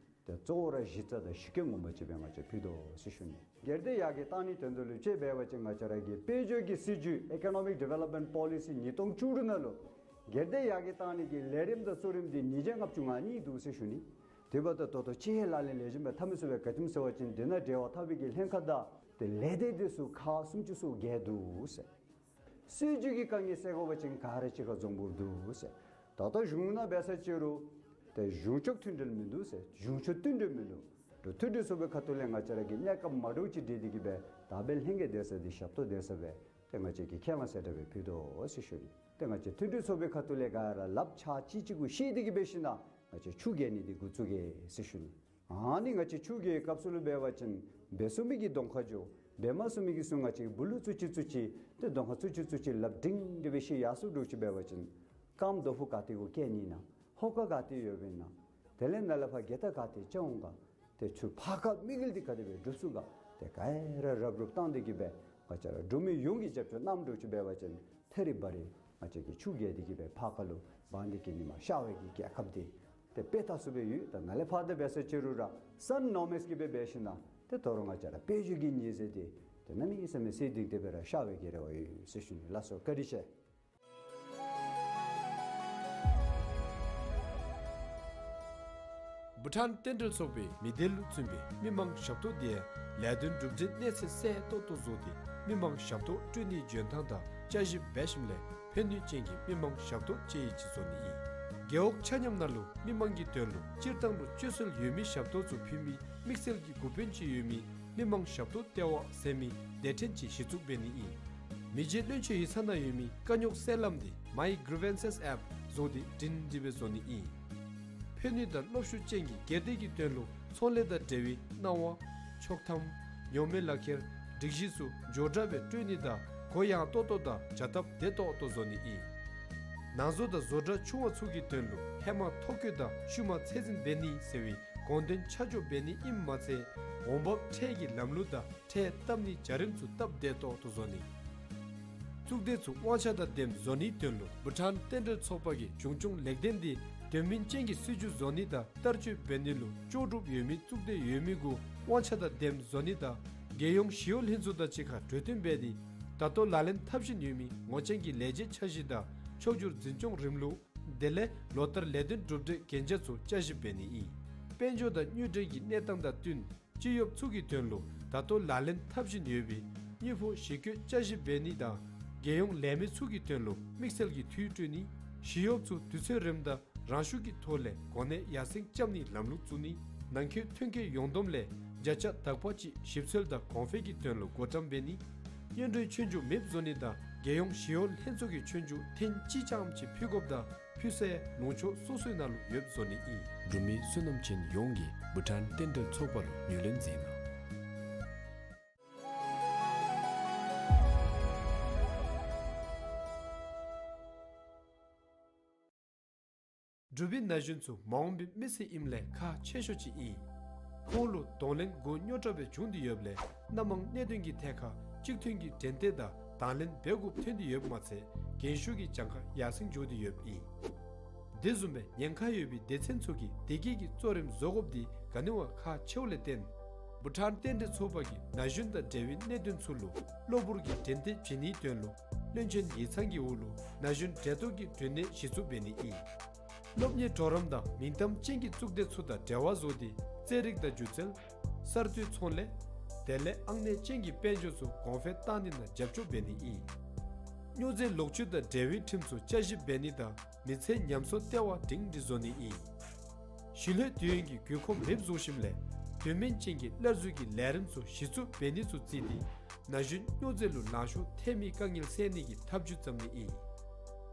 ཏེ་གཙོ་བོ་ར་གཞི་རྩ་དང་གཞི་རྐྱེན་ངོ་མ་ཅིག་སྦེ་ང་བཅས་ཕུལ་དོ་ཟེར་ཞུ་ནི། སྒེར་སྡེ་ཡར་རྒྱས་བཏང་ནིའི་དོན་དག་ལུ་དཔྱེ་འབད་བ་ཅིན་ང་བཅས་ར་གི་དཔལ་འབྱོར་གྱི་སྲིད་བྱུས་Economic Development Policy ཉིས་སྟོང་བཅུ་དྲུག་ནང་ལུ་སྒེར་སྡེ་ཡར་རྒྱས་བཏང་ནི་གི་ལས་རིམ་དང་གཙོ་རིམ་འདི་ཉིས་བརྒྱ་ལྔ་བཅུ་ང་གཉིས་འདུག་ཟེར་ཞུ་ནི། དེ་འབདཝ་ད་ད་ལྟོ་ཅིག་ལག་ལེན་ལེགས་ཤོམ་སྦེ་འཐབ་མི་ཚུགས་པས། ག་ཅི་སྨོ་ཟེར་བ་ཅིན་དེ་ནང་འབྲེལ་བ་འཐབ་པའི་གི་ལྷན་ཁག་དང་ཏེ་ལས་སྡེ་འདི་ཚུ་ཁག་སུམ་ཅུ་སོ་བརྒྱད་འདུག་ཟེར། སྲིད་བྱུས་ཀྱི་དཀའ་ངལ་སེལ་དགོ་པ་ཅིན་ག་ར་གཅིག་ཁར་འཛོམས་དགོཔ་འདུག་ཟེར། ད་ལྟོ་གཞུང་ནང་འབད་ས་ཅིག་རུང་ཏེ་གཞུང་ཕྱོགས་མཐུན་སྒྲིལ་མིན་འདུག་ཟེར། གཞུང་ཕྱོགས་མཐུན་སྒྲིལ་མིན་འདུག། འབྲུག་མཐུན་སྒྲིལ་ཚོགས་པའི་ཁ་ཐུག་ལས་ང་བཅས་ར་གི་གནས་སྐབས་མ་འདྲཝ་ཅིག་སྒྲིག་སྟེ་གི་སྦེ་ད་འབདན་ལྷན་རྒྱས་སྡོད་ས་འདི་ཞབས་ཏོག་སྡོད་ས་སྦེ་ཏེ་ང་བཅས་ཀྱིས་ཁས་བླངས་གསལ་བསྒྲགས་སྦེ་ཕུལ་དོ་ཟེར་ཞུ་ནི། ཏེ་ང་བཅས་མཐུན་སྒྲིལ་ཚོགས་པའི་ཁ་ཐུག་ལས་ག་ར་ལགཔ་ཆ་གཅིག་གཅིག་གུ་བཤེད་དེ་གི་འབད་ཞིན་ན་ང་བཅས་ཆུ་རྒྱས་ནི་འདི་འགོ་བཙུགས་གེ་ཟེར་ཞུ་ནི། ཨ་ནི་ང་བཅས་ཆུ་རྒྱས་སྐབས་སུ་ལུ་འབད་བ་ཅིན་འབད་ཚུགས་མི་གིས་གདོང་ཁར་འགྱོ། འབད་མ་ཚུགས་མི་གིས་ཚུར་ང་བཅས་སྦུག་ལུ་བཙུགས་ཅི་བཙུགས་ཅི་ཏེ་གདོང་ཁར་བཙུགས་ཅི་བཙུགས་ཅི་ལགཔ་སྒྲིང་སྒྲི་སྦེ་བཤེད་ཡར་སོང་འདྲཝ་ཅིག་འབད་བ་ཅིན་རྐངམ་རྡོ་ཕུག་ག་ཏེ་གུ་བཀལ་ནི་ན། ཧོ་ཀ་ག་ཏེ་ཡོདཔ་ཨིན་ན། དེ་ལས་ནཱ་ལས་ཕར་རྒྱལ་དར་ག་ཏེ་རྐྱབ་འོང་ག། ཏེ་ཚུར་ཕར་ཁ་དམིགས་ཡུལ་འདི་ག་དེ་སྦེ་འགྲུབ་ཚུགས་ག། ཏེ་ག་ར་རབ་རུབ་བཏང་སྟེ་གི་སྦེ་ང་བཅས་ར་འབྲུག་མི་ཡོངས་ཀྱིས་རྒྱབ་སྐྱོར་གནངམ་འདྲཝ་ཅིག་འབད་བ་ཅིན་ཐད་རི་བ་རི་ང་བཅས་ཀྱིས་ཆུ་རྒྱས་ཏེ་གི་སྦེ་ཕར་ཁ་ལུ་འབངས་འདི་གི་ཉིམ་ཤར་བའི་གི་རྒྱལ་ཁབ་འདི་ཏེ་དཔེ་ལྟ་ཚུགས་པའི་ཡོད། ད་ནཱ་ལས་ཕར་འདི་འབད་ས་ཅིག་རུང་ར་སན་ནོ་མིགསི་གིས་སྦེ་འབད་ཞིན་ན་ཏེ་ད་རུང་ང་བཅས་ར་དཔལ་འབྱོར་གྱི་ཉི་ཟེར་འདི་ཏེ་གནམ་མེད་ས་མེད་གསལ་ཏིག་ཏིག་སྦེ་ར་ཤར་བའི་གི་རེ་བ་ཡོད་ཟེར་ཞུ་ནི་ལགས་སོ། བཀའ་དྲིན་ཆེ། བྷུ་ཊཱན་རྟེན་འབྲེལ་ཚོགས་པའི་མི་སྡེ་ལུ་བཙུན་པའི་མི་མང་ཞབས་ཏོག་འདི་ཡང་ལས་དོན་གྲུབ་འབྲས་གནས་ཚད་གསལ་ཏོག་ཏོ་བཟོ་སྟེ་མི་མང་ཞབས་ཏོག་སྤྲོད་ནིའི་འཇོན་ཐང་དང་དཔྱད་ཞིབ་འབད་ཞིནམ་ལས་ཕན་ནུས་ཅན་གྱི་མི་མང་ཞབས་ཏོག་ཅིག་བཟོ་ནི་ཨིན། རྒེད་འོག་ཆ་མཉམ་ནང་ལུ་མི་མང་གི་དོན་ལུ་སྤྱིར་བཏང་ལུ་སྤྱོད་སྲོལ་ཡོད་མི་ཞབས་ཏོག་ཚུ་ཕུལ་མི་དམིགས་བསལ་གྱི་འགོ་དཔོན་ཅིག་ཡོད་མི་མི་མང་ཞབས་ཏོག་ལྟེ་བ་ཟེར་མི་སྡེ་ཕྲན་ཅིག་གཞི་བཙུགས་འབད་ནི་ཨིན། མི་རྗེ་བློན་ཆེན་ཡིག་ཚང་ནང་ཡོད་མི་དཀའ་རྙོག་སེལ་ལམ་འདི་མའི་གྷི་རི་ཝན་སེསི་ཨེཔ་བཟོ་སྟེ་སྒྲིང་སྒྲི་སྦེ་བཟོ་ནི་ཨིན། ཕན་ནུས་དང་སློབ་ཤུགས་ཅན་གྱི་སྒེར་སྡེ་གི་དོན་ལུ་ཚོང་ལས་དང་འབྲེལ་བའི་གནང་བ་ཆོག་ཐམ་ཉོ་མི་ལག་ཁྱེར་སྒྲིག་གཞི་ཚུ་མགྱོགས་དྲགས་སྦེ་སྤྲོད་ནི་དང་གུ་ཡངས་ཏོག་ཏོ་དང་བྱ་སྟབས་བདེ་ཏོག་ཏོ་བཟོ་ནི་ཨིན། ནང་བཟོ་དང་བཟོ་གྲྭ་ཆུང་བ་ཚུ་གི་དོན་ལུ་ཧེ་མ་ཐོ་བཀོད་དང་ཤུལ་མ་ཚད་འཛིན་འབད་ནི་ཟེར་བའི་དགོངས་དོན་ཆ་འཇོག་འབད་ནི་ཨིནམ་མ་ཚད་ འོང་འབབ་ཁྲལ་གྱི་ལམ་ལུགས་དང་ཁྲལ་བཏབ་ནིའི་བྱ་རིམ་ཚུ་སྟབས་བདེ་ཏོག་ཏོ་བཟོ་ནི། གཙུག་སྡེ་ཚུ་དབང་ཆ་དང་ལྡནམ་བཟོ་ནིའི་དོན་ལུ་བྷུ་ཊཱན་རྟེན་འབྲེལ་ཚོགས་པ་གིས་གཞུང་སྐྱོང་ལེགས་ལྡན་འདི་དོན་སྨིན་ཅན་གྱི་སྲིད་བྱུས་བཟོ་ནི་དང་བསྟར་སྤྱོད་འབད་ནི་ལུ་ལྕོགས་གྲུབ་ཡོད་མི་གཙུག་སྡེ་ཡོད་མི་གུ་དབང་ཆ་དང་ལྡནམ་བཟོ་ནི་དང་རྒྱལ་ཡོངས་ཞི་གཡོག་ལྷན་ཚོགས་དང་གཅིག་ཁར་གྲོས་བསྟུན་འབད་དེ་ད་ལྟོ་ལག་ལེན་འཐབ་བཞིན་ཡོད་མི་ངོ་རྐྱང་གི་ལས་བྱེད་འཆར་གཞི་དང་ཕྱོགས་བསྒྱུར་འཛིན་སྐྱོང་རིམ་ལུགས། དེ་ལས་ལོ་ལྟར་ལས་དོན་གྲུབ་འབྲས་གན་རྒྱ་ཚུ་བསྐྱར་ཞིབ་འབད་ནི་ཨིན། དཔལ་འབྱོར་དང་དངུལ་འབྲེལ་གྱི་གནས་སྟངས་དང་བསྟུན་སྤྱི་གཡོགཔ་ཚུ་གི་དོན་ལུ་ད་ལྟོ་ལག་ལེན་འཐབ་བཞིན་ཡོད་པའི་དངུལ་ཕོགས་ཞིབ་བཀོད་བསྐྱར་ཞིབ་འབད་ནི་དང་རྒྱལ་ཡོངས་ལས་མི་ཚུ་གི་དོན་ལུ་དམིགས་བསལ་གྱི་འཐུས་སྤྲོད་ནི། ཞི་གཡོགཔ་ཚུ་དུས་ཚོད་རིངམ་དང་རང་ཤུགས་ཀྱི་ཐོག་ལས་གོ་གནས་ཡར་སེང་རྐྱབ་ནིའི་ལམ་ལུགས་བཙུགས་ནི། ནང་འཁོད་ཐོན་སྐྱེད་ཡོངས་བསྡོམས་ལས་བརྒྱ་ཆ་དག་པ་ཅིག་ཞིབ་འཚོལ་དང་གོང་འཕེལ་གྱི་དོན་ལུ་བགོ་བཀྲམ་འབད་ནི། སྔོན་འགྲོའི་ཆོས་རྒྱུགས་མེདཔ་བཟོ་ནི་དང་རྒྱལ་ཡོངས་ཞི་གཡོག་ལྷན་ཚོགས་ཀྱི་ཆོས་རྒྱུགས་ཐེངས་གཅིག་རྐྱངམ་ཅིག་ཕུལ་དགོཔ་དང་ཕུལ་སའི་ལུང་ཕྱོགས་སོ་སོའི་ནང་ལུ་ཡོདཔ་བཟོ་ནི་ཨིན། འབྲུག་མི་བསོད་ནམས་ཅན་ཡོངས་ཀྱིས་བྷུ་ཊཱན་རྟེན་འབྲེལ་ཚོགས་པ་ལུ་ངོས་ལེན་མཛད་གནང་། འབྲུག་པའི་ན་གཞོན་ཚུ་མ་འོངས་པའི་མི་ཚེ་ཨིནམ་ལས་ཁག་ཆེ་ཤོས་ཅིག་ཨིན། ཁོང་ལུ་གདོང་ལེན་དགོས་རྙོག་དྲགས་སྦེ་བྱུང་སྟེ་ཡོདཔ་ལས་སྣ་མང་གནད་དོན་གྱི་ཐད་ཁར་གཅིག་མཐུན་གྱི་འགྲན་བསྡུར་དང་དང་ལེན་འབད་དགོཔ་ཐོན་ཏེ་ཡོདཔ་མ་ཚད་རྒན་ཤོས་ཀྱི་གྱངས་ཁ་ཡར་སེང་འགྱོ་སྟེ་ཡོདཔ་ཨིན། དེ་བཟུམ་སྦེ་ཉེན་ཁ་ཡོད་པའི་སྡེ་ཚན་ཚུ་གིས་བདེ་སྐྱིད་ཀྱི་གཙོ་རིམ་བཟོ་དགོཔ་འདི་ག་ནི་བ་ཁག་ཆེཝ་ལས་བརྟེན། བྷུ་ཊཱན་རྟེན་འབྲེལ་ཚོགས་པ་གིས་ན་གཞོན་དང་འབྲེལ་བའི་གནད་དོན་ཚུ་ལུ་གློ་བུར་གྱི་འགྲན་བསྡུར་བྱིན་ནིའི་དོན་ལུ་བློན་ཆེན་ཡིག་ཚང་གི་འོག་ལུ་ན་གཞོན་འབྲེལ་གཏོགས་ཀྱི་བསྟི་གནས་གཞི་བཙུགས་འབད་ནི་ཨིན། སློབ་གཉེར་གྲོགས་རམ་དང་མིང་གཏམ་ཅན་གྱི་གཙུག་སྡེ་ཚུ་དང་འབྲེལ་བ་བཟོ་སྟེ་རྩེད་རིགས་དང་སྒྱུ་རྩལ། གསར་གཏོད་ཚོང་ལས། དེ་ལས་ཨང་གནས་ཅན་གྱི་དཔལ་འབྱོར་ཚུ་གོང་འཕེལ་བཏང་ནི་ནང་རྒྱབ་སྐྱོར་འབད་ནི་ཨིན། སྨྱོ་རྫས་ལོག་སྤྱོད་དང་འབྲེལ་བའི་ཁྲིམས་ཚུ་བསྐྱར་ཞིབ་འབད་ནི་དང་མི་ཚེའི་ཉམས་གསོ་ལྟེ་བ་སྒྲིང་སྒྲི་བཟོ་ནི་ཨིན། ཞི་ལྷོད་དུས་ཡུན་གྱི་དགོས་མཁོ་མེདཔ་བཟོ་ཞིནམ་ལས་དོན་སྨིན་ཅན་གྱི་སླར་འཛུགས་ཀྱི་ལས་རིམ་ཚུ་གཞི་བཙུགས་འབད་ནི་ཚུ་བརྩིས་ཏེ་ན་གཞོན་སྨྱོ་རྫས་ལུ་ལང་ཤོར་ཐལ་མིའི་དཀའ་ངལ་སེལ་ནི་གི་ཐབས་བྱུས་བརྩམ་ནི་ཨིན།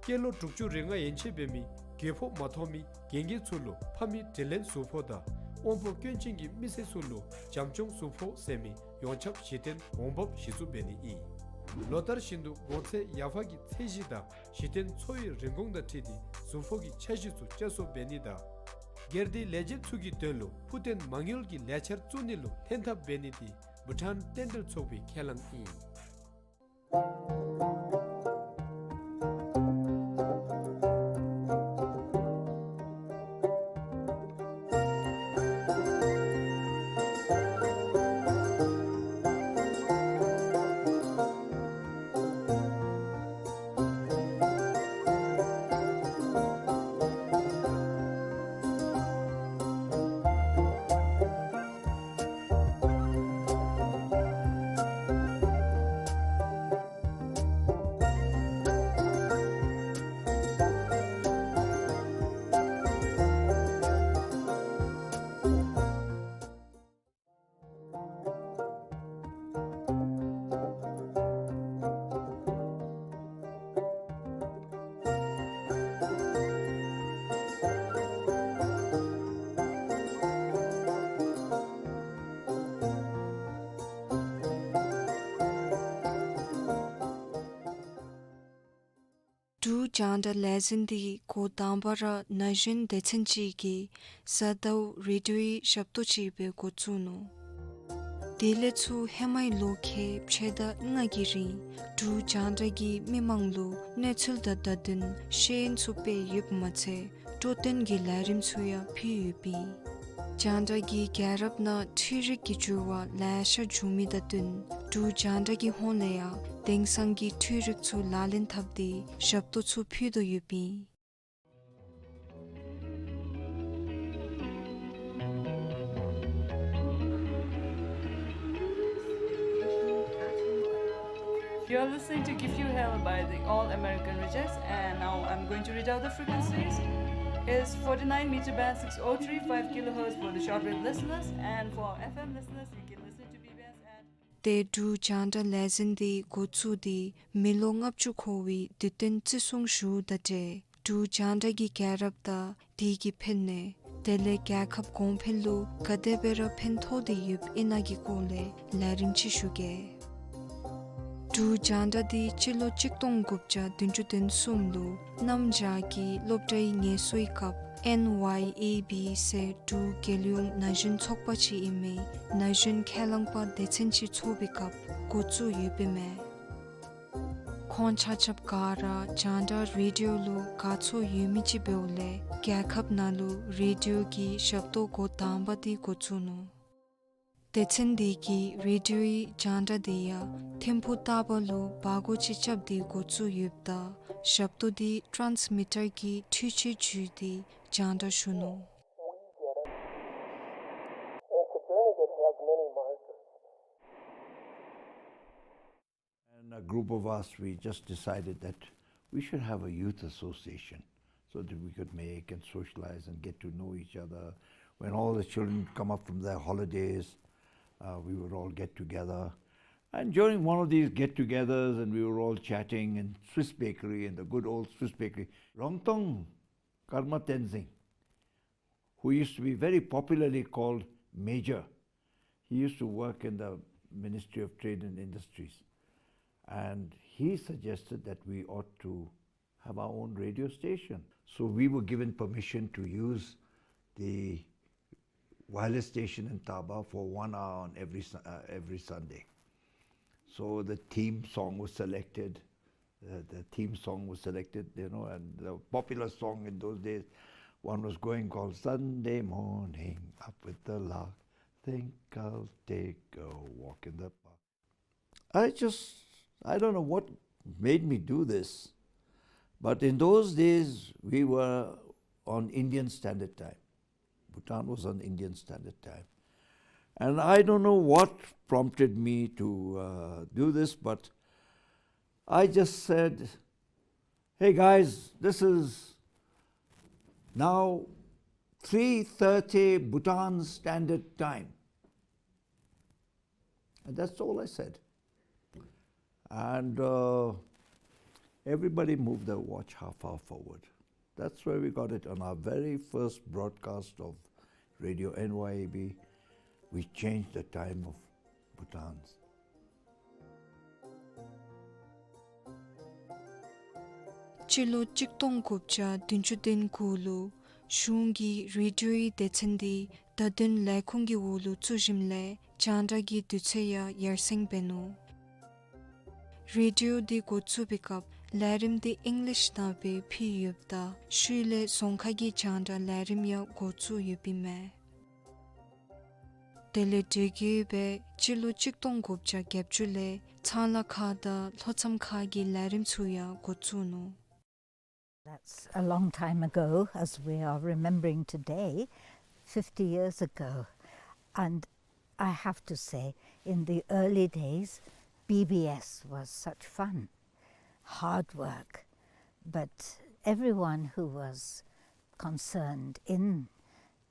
སྐྱེས་ལོ་དྲུག་ཅུ་རེ་ལྔ་ཡན་ཆད་འབད་མི་རྒོད་ཕོགས་མ་ཐོབ་མི་རྒན་རྒས་ཚུ་ལུ་ཕ་མའི་དྲིན་ལན་གཟུགས་ཕོགས་དང་དབང་པོ་སྐྱོན་ཅན་གྱི་མི་སེར་ཚུ་ལུ་བྱམས་སྐྱོང་གཟུགས་ཕོགས་ཟེར་མི་ཡོངས་ཁྱབ་གཞི་རྟེན་འོང་འབབ་གཞི་བཙུགས་འབད་ནི་ཨིན། ལོ་ལྟར་བཞིན་དུ་གོང་ཚད་ཡར་འཕར་གྱི་ཚད་གཞི་དང་གཞི་རྟེན་འཚོ་བའི་རིན་གོང་དང་འཁྲིལ་ཏེ་གཟུགས་ཕོགས་ཀྱི་འཆར་གཞི་ཚུ་བསྐྱར་གསོ་འབད་ནི་དང་། སྒེར་སྡེའི་ལས་བྱེདཔ་ཚུ་གི་དོན་ལུ་ཕུགས་ཐོན་མ་དངུལ་གྱི་ལས་འཆར་བཙུགས་ནི་ལུ་ལྷན་ཐབས་འབད་ནི་དེ་བྷུ་ཊཱན་རྟེན་འབྲེལ་ཚོགས་པའི་ཁས་བླངས་ཨིན། འབྲུག་རྒྱང་བསྒྲགས་ལས་འཛིན་འདི་འགོ་དང་པ་ར་ན་གཞོན་སྡེ་ཚན་ཅིག་གིས་གཟའ་ཟླཝ་རེ་ཌིའོའི་ཞབས་ཏོག་ཅིག་སྦེ་འགོ་བཙུགས་ནུག། དེ་ལས་ཚུར་ཧེ་མའི་ལོ་ཁལ་ཕྱེད་དང་ལྔ་གི་རིང་འབྲུག་རྒྱང་བསྒྲགས་ཀྱིས་མི་མང་ལུ་གནས་ཚུལ་དང་བརྡ་དོན་ཤེས་ཡོན་ཚུ་སྤེལ་ཡོདཔ་མ་ཚད་སྤྲོ་སྟོན་གྱི་ལས་རིམ་ཚུ་ཡང་ཕུལ་ཡོདཔ་ཨིན། རྒྱང་བསྒྲགས་ཀྱི་རྒྱལ་རབས་ནང་འཕྲུལ་རིག་གི་འགྱུར་བ་ལེ་ཤ་བྱུང་མི་དང་བསྟུན་འབྲུག་རྒྱང་བསྒྲགས་ཀྱི་ཧོངས་ལས་ཡང་དེང་སང་གི་འཕྲུལ་རིག་ཚུ་ལག་ལེན་འཐབ་སྟེ་ཞབས་ཏོག་ཚུ་ཕུལ་དོ་ཡོདཔ་ཨིན། You're listening to Give You Hell by the All American Rejects, and now I'm going to read out the frequencies. Is forty-nine meter band, six oh three five kilohertz for the shortwave listeners, and for F M listeners, you can listen to B B S at དེ་འབྲུག་རྒྱང་བསྒྲགས་ལས་འཛིན་འདི་འགོ་བཙུགས་ཏེ་མི་ལོ་ལྔ་བཅུ་འཁོར་བའི་དུས་སྟོན་བརྩི་སྲུང་ཞུཝ་དང་འབྲེལ་འབྲུག་རྒྱང་བསྒྲགས་ཀྱི་རྒྱལ་རབས་དང་དེ་གི་ཕན་གནོད་དེ་ལས་རྒྱལ་ཁབ་གོང་འཕེལ་ལུ་ག་དེ་སྦེ་ར་ཕན་ཐོགས་ཏེ་ཡོདཔ་ཨིན་ན་གི་སྐོར་ལས་ལས་རིམ་ཅིག་ཞུ་གེ། འབྲུག་རྒྱང་བསྒྲགས་འདི་སྤྱི་ལོ་གཅིག་སྟོང་དགུ་བརྒྱ་བདུན་ཅུ་དོན་གསུམ་ལུ་གནམ་བྱཱར་གྱི་སློབ་གྲྭའི་ངལ་གསོའི་སྐབས་ ཨེན་ཝའི་ཨེ་བི་ཟེར་འབྲུག་རྒྱལ་ཡོངས་ན་གཞོན་ཚོགས་པ་ཅིག་ཨིན་མི་ན་གཞོན་ཁས་བླངས་པ་སྡེ་ཚན་ཅིག་ཚོགས་པའི་སྐབས་འགོ་བཙུགས་ཡོདཔ་ཨིན་མས། ཁོང་ཆ་ཁྱབ་ག་ར་རྒྱང་བསྒྲགས་རེ་ཌིའོ་ལུ་དགའ་ཚོར་ཡོད་མི་ཅིག་འབདཝ་ལས་རྒྱལ་ཁབ་ནང་ལུ་རེ་ཌིའོ་གི་ཞབས་ཏོག་འགོ་དང་པ་འདི་འགོ་བཙུགས་ནུག། སྡེ་ཚན་འདི་གིས་རེ་ཌིའོའི་རྒྱང་བསྒྲགས་འདི་ཡང་ཐིམ་ཕུག་རྟ་པ་ལུ་སྦ་སྒོར་ཅིག་རྐྱབ་སྟེ་འགོ་བཙུགས་ཡོདཔ་ད་ཞབས་ཏོག་འདི་ཊཱནསི་མི་ཊར་གྱི་འཕྲུལ་ཆས་བརྒྱུད་དེ་རྒྱང་བསྒྲགས་ཞུ་ནུག། And a group of us, we just decided that we should have a youth association so that we could make and socialize and get to know each other. When all the children come up from their holidays, uh, we would all get together. And during one of these get-togethers, and we were all chatting in Swiss Bakery, in the good old Swiss Bakery, Rongtong Karma Tenzing, who used to be very popularly called Major. He used to work in the Ministry of Trade and Industries. And he suggested that we ought to have our own radio station. So we were given permission to use the wireless station in Taba for one hour on every Su-, uh, every Sunday. So the theme song was selected, uh, the theme song was selected, you know, and the popular song in those days, one was going called "Sunday Morning, Up with the Lark, think I'll take a walk in the park." I just, I don't know what made me do this, but in those days we were on Indian Standard Time. Bhutan was on Indian Standard Time. And I don't know what prompted me to, uh, do this, but I just said, "Hey guys, this is now three thirty Bhutan Standard Time." And that's all I said. And, uh, everybody moved their watch half hour forward. That's where we got it. On our very first broadcast of Radio N Y A B, we changed the time of Bhutan's. སྤྱི་ལོ་གཅིག་སྟོང་དགུ་བརྒྱ་བདུན་ཅུ་དོན་དགུ་ལུ་གཞུང་གིས་རེ་ཌིའོའི་སྡེ་ཚན་འདི་བརྡ་དོན་ལས་ཁུངས་ཀྱི་འོག་ལུ་བཙུགས་ཞིནམ་ལས་རྒྱང་བསྒྲགས་ཀྱི་དུས་ཚོད་ཡང་ཡར་སེང་འབད་ནུག། རེ་ཌིའོ་འདི་འགོ་བཙུགས་པའི་སྐབས་ལས་རིམ་འདི་ཨིང་ལིཤ་ནང་སྦེ་ཕུལ་ཡོདཔ་ད་ཤུལ་ལས་རྫོང་ཁ་གི་རྒྱང་བསྒྲགས་ལས་རིམ་ཡང་འགོ་བཙུགས་ཡོདཔ་ཨིན་མས། དེ་ལས་དེ་གིས་སྦེ་སྤྱི་ལོ་གཅིག་སྟོང་དགུ་བརྒྱ་བརྒྱད་ཅུ་ལས་ཚང་ལ་ཁ་དང་ལྷོ་མཚམས་ཁ་གི་ལས་རིམ་ཚུ་ཡང་འགོ་བཙུགས་ནུག། That's a long time ago, as we are remembering today, fifty years ago. And I have to say, in the early days, B B S was such fun, hard work. But everyone who was concerned in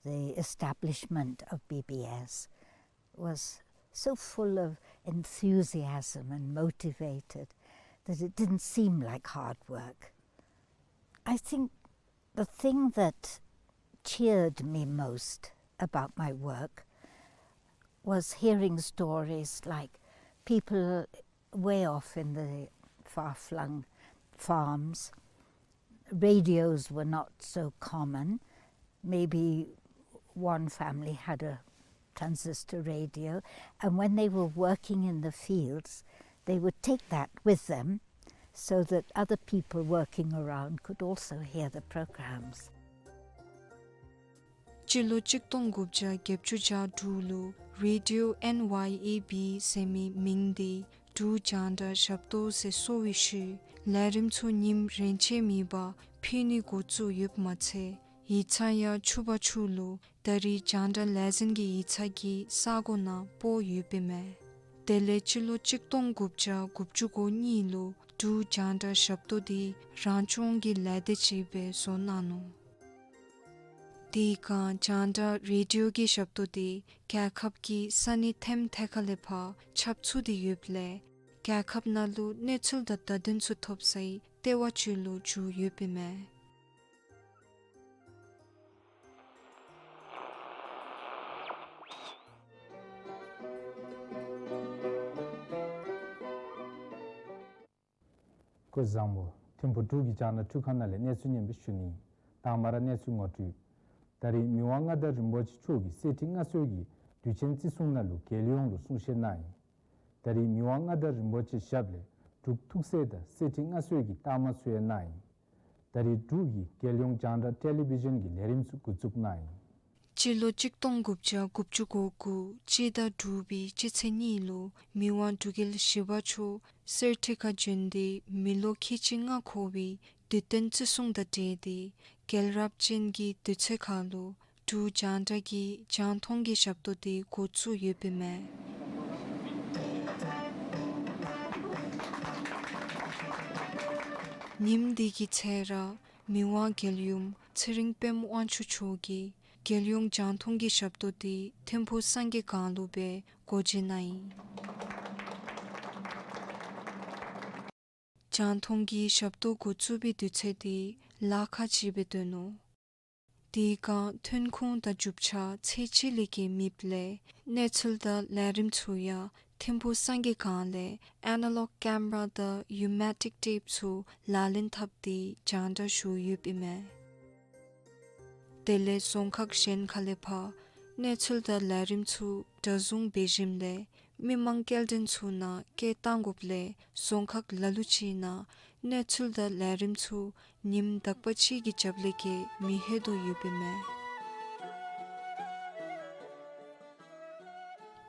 the establishment of B B S was so full of enthusiasm and motivated that it didn't seem like hard work. I think the thing that cheered me most about my work was hearing stories like people way off in the far-flung farms. Radios were not so common. Maybe one family had a transistor radio, and when they were working in the fields, they would take that with them so that other people working around could also hear the programs. སྤྱི་ལོ་གཅིག་སྟོང་དགུ་བརྒྱ་བརྒྱད་ཅུ་གྱ་དྲུག་ལུ་རེ་ཌིའོ་ཨེན་ཝའི་ཨེ་བི་ཟེར་མི་མིང་འདི་འབྲུག་རྒྱང་བསྒྲགས་ཞབས་ཏོག་ཟེར་གསོ་བའི་ཤུལ་ལས་རིམ་ཚུ་ཉིནམ་རེ་ཆད་མེད་པར་ཕུལ་ནི་འགོ་བཙུགས་ཡོདཔ་མ་ཚད་ཡིག་ཚང་ཡང་ཕྱུག་པ་ཕྱུག་ལུ་ད་རེས་རྒྱང་བསྒྲགས་ལས་འཛིན་གྱི་ཡིག་ཚང་གི་ས་གོ་ནང་སྤོ་ཡོདཔ་ཨིན་མས། དེ་ལས་སྤྱི་ལོ་གཅིག་སྟོང་དགུ་བརྒྱ་དགུ་བཅུ་གོ་གཉིས་ལུ་འབྲུག་རྒྱང་བསྒྲགས་ཞབས་ཏོག་འདི་རང་སྐྱོང་གི་ལས་སྡེ་ཅིག་སྦེ་བཟོ་གནང་ནུག། དེའི་སྒང་རྒྱང་བསྒྲགས་རེ་ཌིའོ་གི་ཞབས་ཏོག་འདི་རྒྱལ་ཁབ་ཀྱི་ས་གནས་ཐེམ་ཐེ་ཁ་ལས་ཕར་ཁྱབ་ཚུགས་ཏེ་ཡོདཔ་ལས་རྒྱལ་ཁབ་ནང་ལུ་གནས་ཚུལ་དང་བརྡ་དོན་ཚུ་ཐོབ་སའི་ལྟེ་བ་ཅིག་ལུ་གྱུར་ཡོདཔ་ཨིན་མས། སྐུ་གཟུགས་བཟང་པོ། ཐིམ་ཕུག་འབྲུག་གི་རྒྱང་བསྒྲགས་འཕྲུལ་ཁང་ནང་ལས་གནས་ཚུལ་སྙན་པོ་ཞུ་ནི། དང་མ་ར་གནས་ཚུལ་ངོ་སྤྲོད། ད་རེས་མི་དབང་མངའ་བདག་རིན་པོ་ཆེ་མཆོག་གིས་གསེར་ཁྲི་མངའ་གསོལ་གྱི་དུས་ཆེན་བརྩི་སྲུང་ནང་ལུ་རྒྱལ་ཡོངས་ལུ་གསུང་བཤད་གནང་ཡི། ད་རེས་མི་དབང་མངའ་བདག་རིན་པོ་ཆེ་ཞབས་ལས་འབྲུག་ཐུགས་སྲས་དང་གསེར་ཁྲི་མངའ་གསོལ་གྱི་རྟགས་མ་ཚུ་ཡང་གནང་ཡི། ད་རེས་འབྲུག་གིས་རྒྱལ་ཡོངས་རྒྱང་བསྒྲགས་ཊེ་ལི་བི་ཞཱན་གྱི་ལས་རིམ་ཚུ་འགོ་བཙུགས་གནང་ཡི། སྤྱི་ལོ་གཅིག་སྟོང་དགུ་བརྒྱ་དགུ་བཅུ་གོ་དགུ་སྤྱི་ཟླ་དྲུག་པའི་སྤྱི་ཚེས་གཉིས་ལུ་མི་དབང་འབྲུག་རྒྱལ་བཞི་པ་མཆོག་གསེར་ཁྲི་ཁར་བྱོན་ཏེ་མི་ལོ་ཁལ་གཅིག་ལྔ་འཁོར་བའི་དུས་སྟོན་བརྩི་སྲུང་དང་འབྲེལ་ཏེ་རྒྱལ་རབས་ཅན་གྱི་དུས་ཚོད་ཁར་ལུ་འབྲུག་རྒྱང་བསྒྲགས་ཀྱི་རྒྱང་མཐོང་གི་ཞབས་ཏོག་དེ་འགོ་བཙུགས་ཡོདཔ་ཨིན་མས། ཉིནམ་དེ་གི་ཚེ་ར་མི་དབང་རྒྱལ་ཡུམ་ཚེ་རིང་པདྨ་དབང་ཕྱུག་མཆོག་གིས་རྒྱལ་ཡོངས་རྒྱང་མཐོང་གི་ཞབས་ཏོག་དེ་ཐིམ་ཕུག་སངས་རྒྱས་སྒང་ལུ་སྦེ་སྒོ་འབྱེད་གནང་ཡི། རྒྱང་མཐོང་གི་ཞབས་ཏོག་འགོ་བཙུགས་པའི་དུས་ཚོད་དེ་ལཱ་ཁག་ཅིག་སྦེ་སྟོན་ནུག། དེ་སྒང་ཐོན་ཁུངས་དང་རྒྱུ་ཆ་ཚད་ཅིག་ལས་བརྒལ་མེདཔ་ལས་གནས་ཚུལ་དང་ལས་རིམ་ཚུ་ཡང་ཐིམ་ཕུག་སངས་རྒྱས་སྒང་ལས་ཨེ་ན་ལོག་ཀེམ་ར་དང་ཡུ་མེ་ཊིག་ཊེཔ་ཚུ་ལག་ལེན་འཐབ་སྟེ་རྒྱང་བསྒྲགས་ཞུ་ཡོདཔ་ཨིན་མས། དེ་ལས་རྫོང་ཁག་གཞན་ཁ་ལས་ཕར་གནས་ཚུལ་དང་ལས་རིམ་ཚུ་འདྲ་བཟུང་འབད་ཞིནམ་ལས་མི་མང་སྐྱེལ་འདྲེན་ཚུ་ནང་སྐད་བཏང་དགོཔ་ལས་རྫོང་ཁག་ལ་ལུ་ཅིག་ནང་གནས་ཚུལ་དང་ལས་རིམ་ཚུ་ཉིནམ་དག་པ་ཅིག་གི་རྒྱབ་ལས་བརྒལ་མི་ལྷོད་དོ་ཡོདཔ་ཨིན་མས།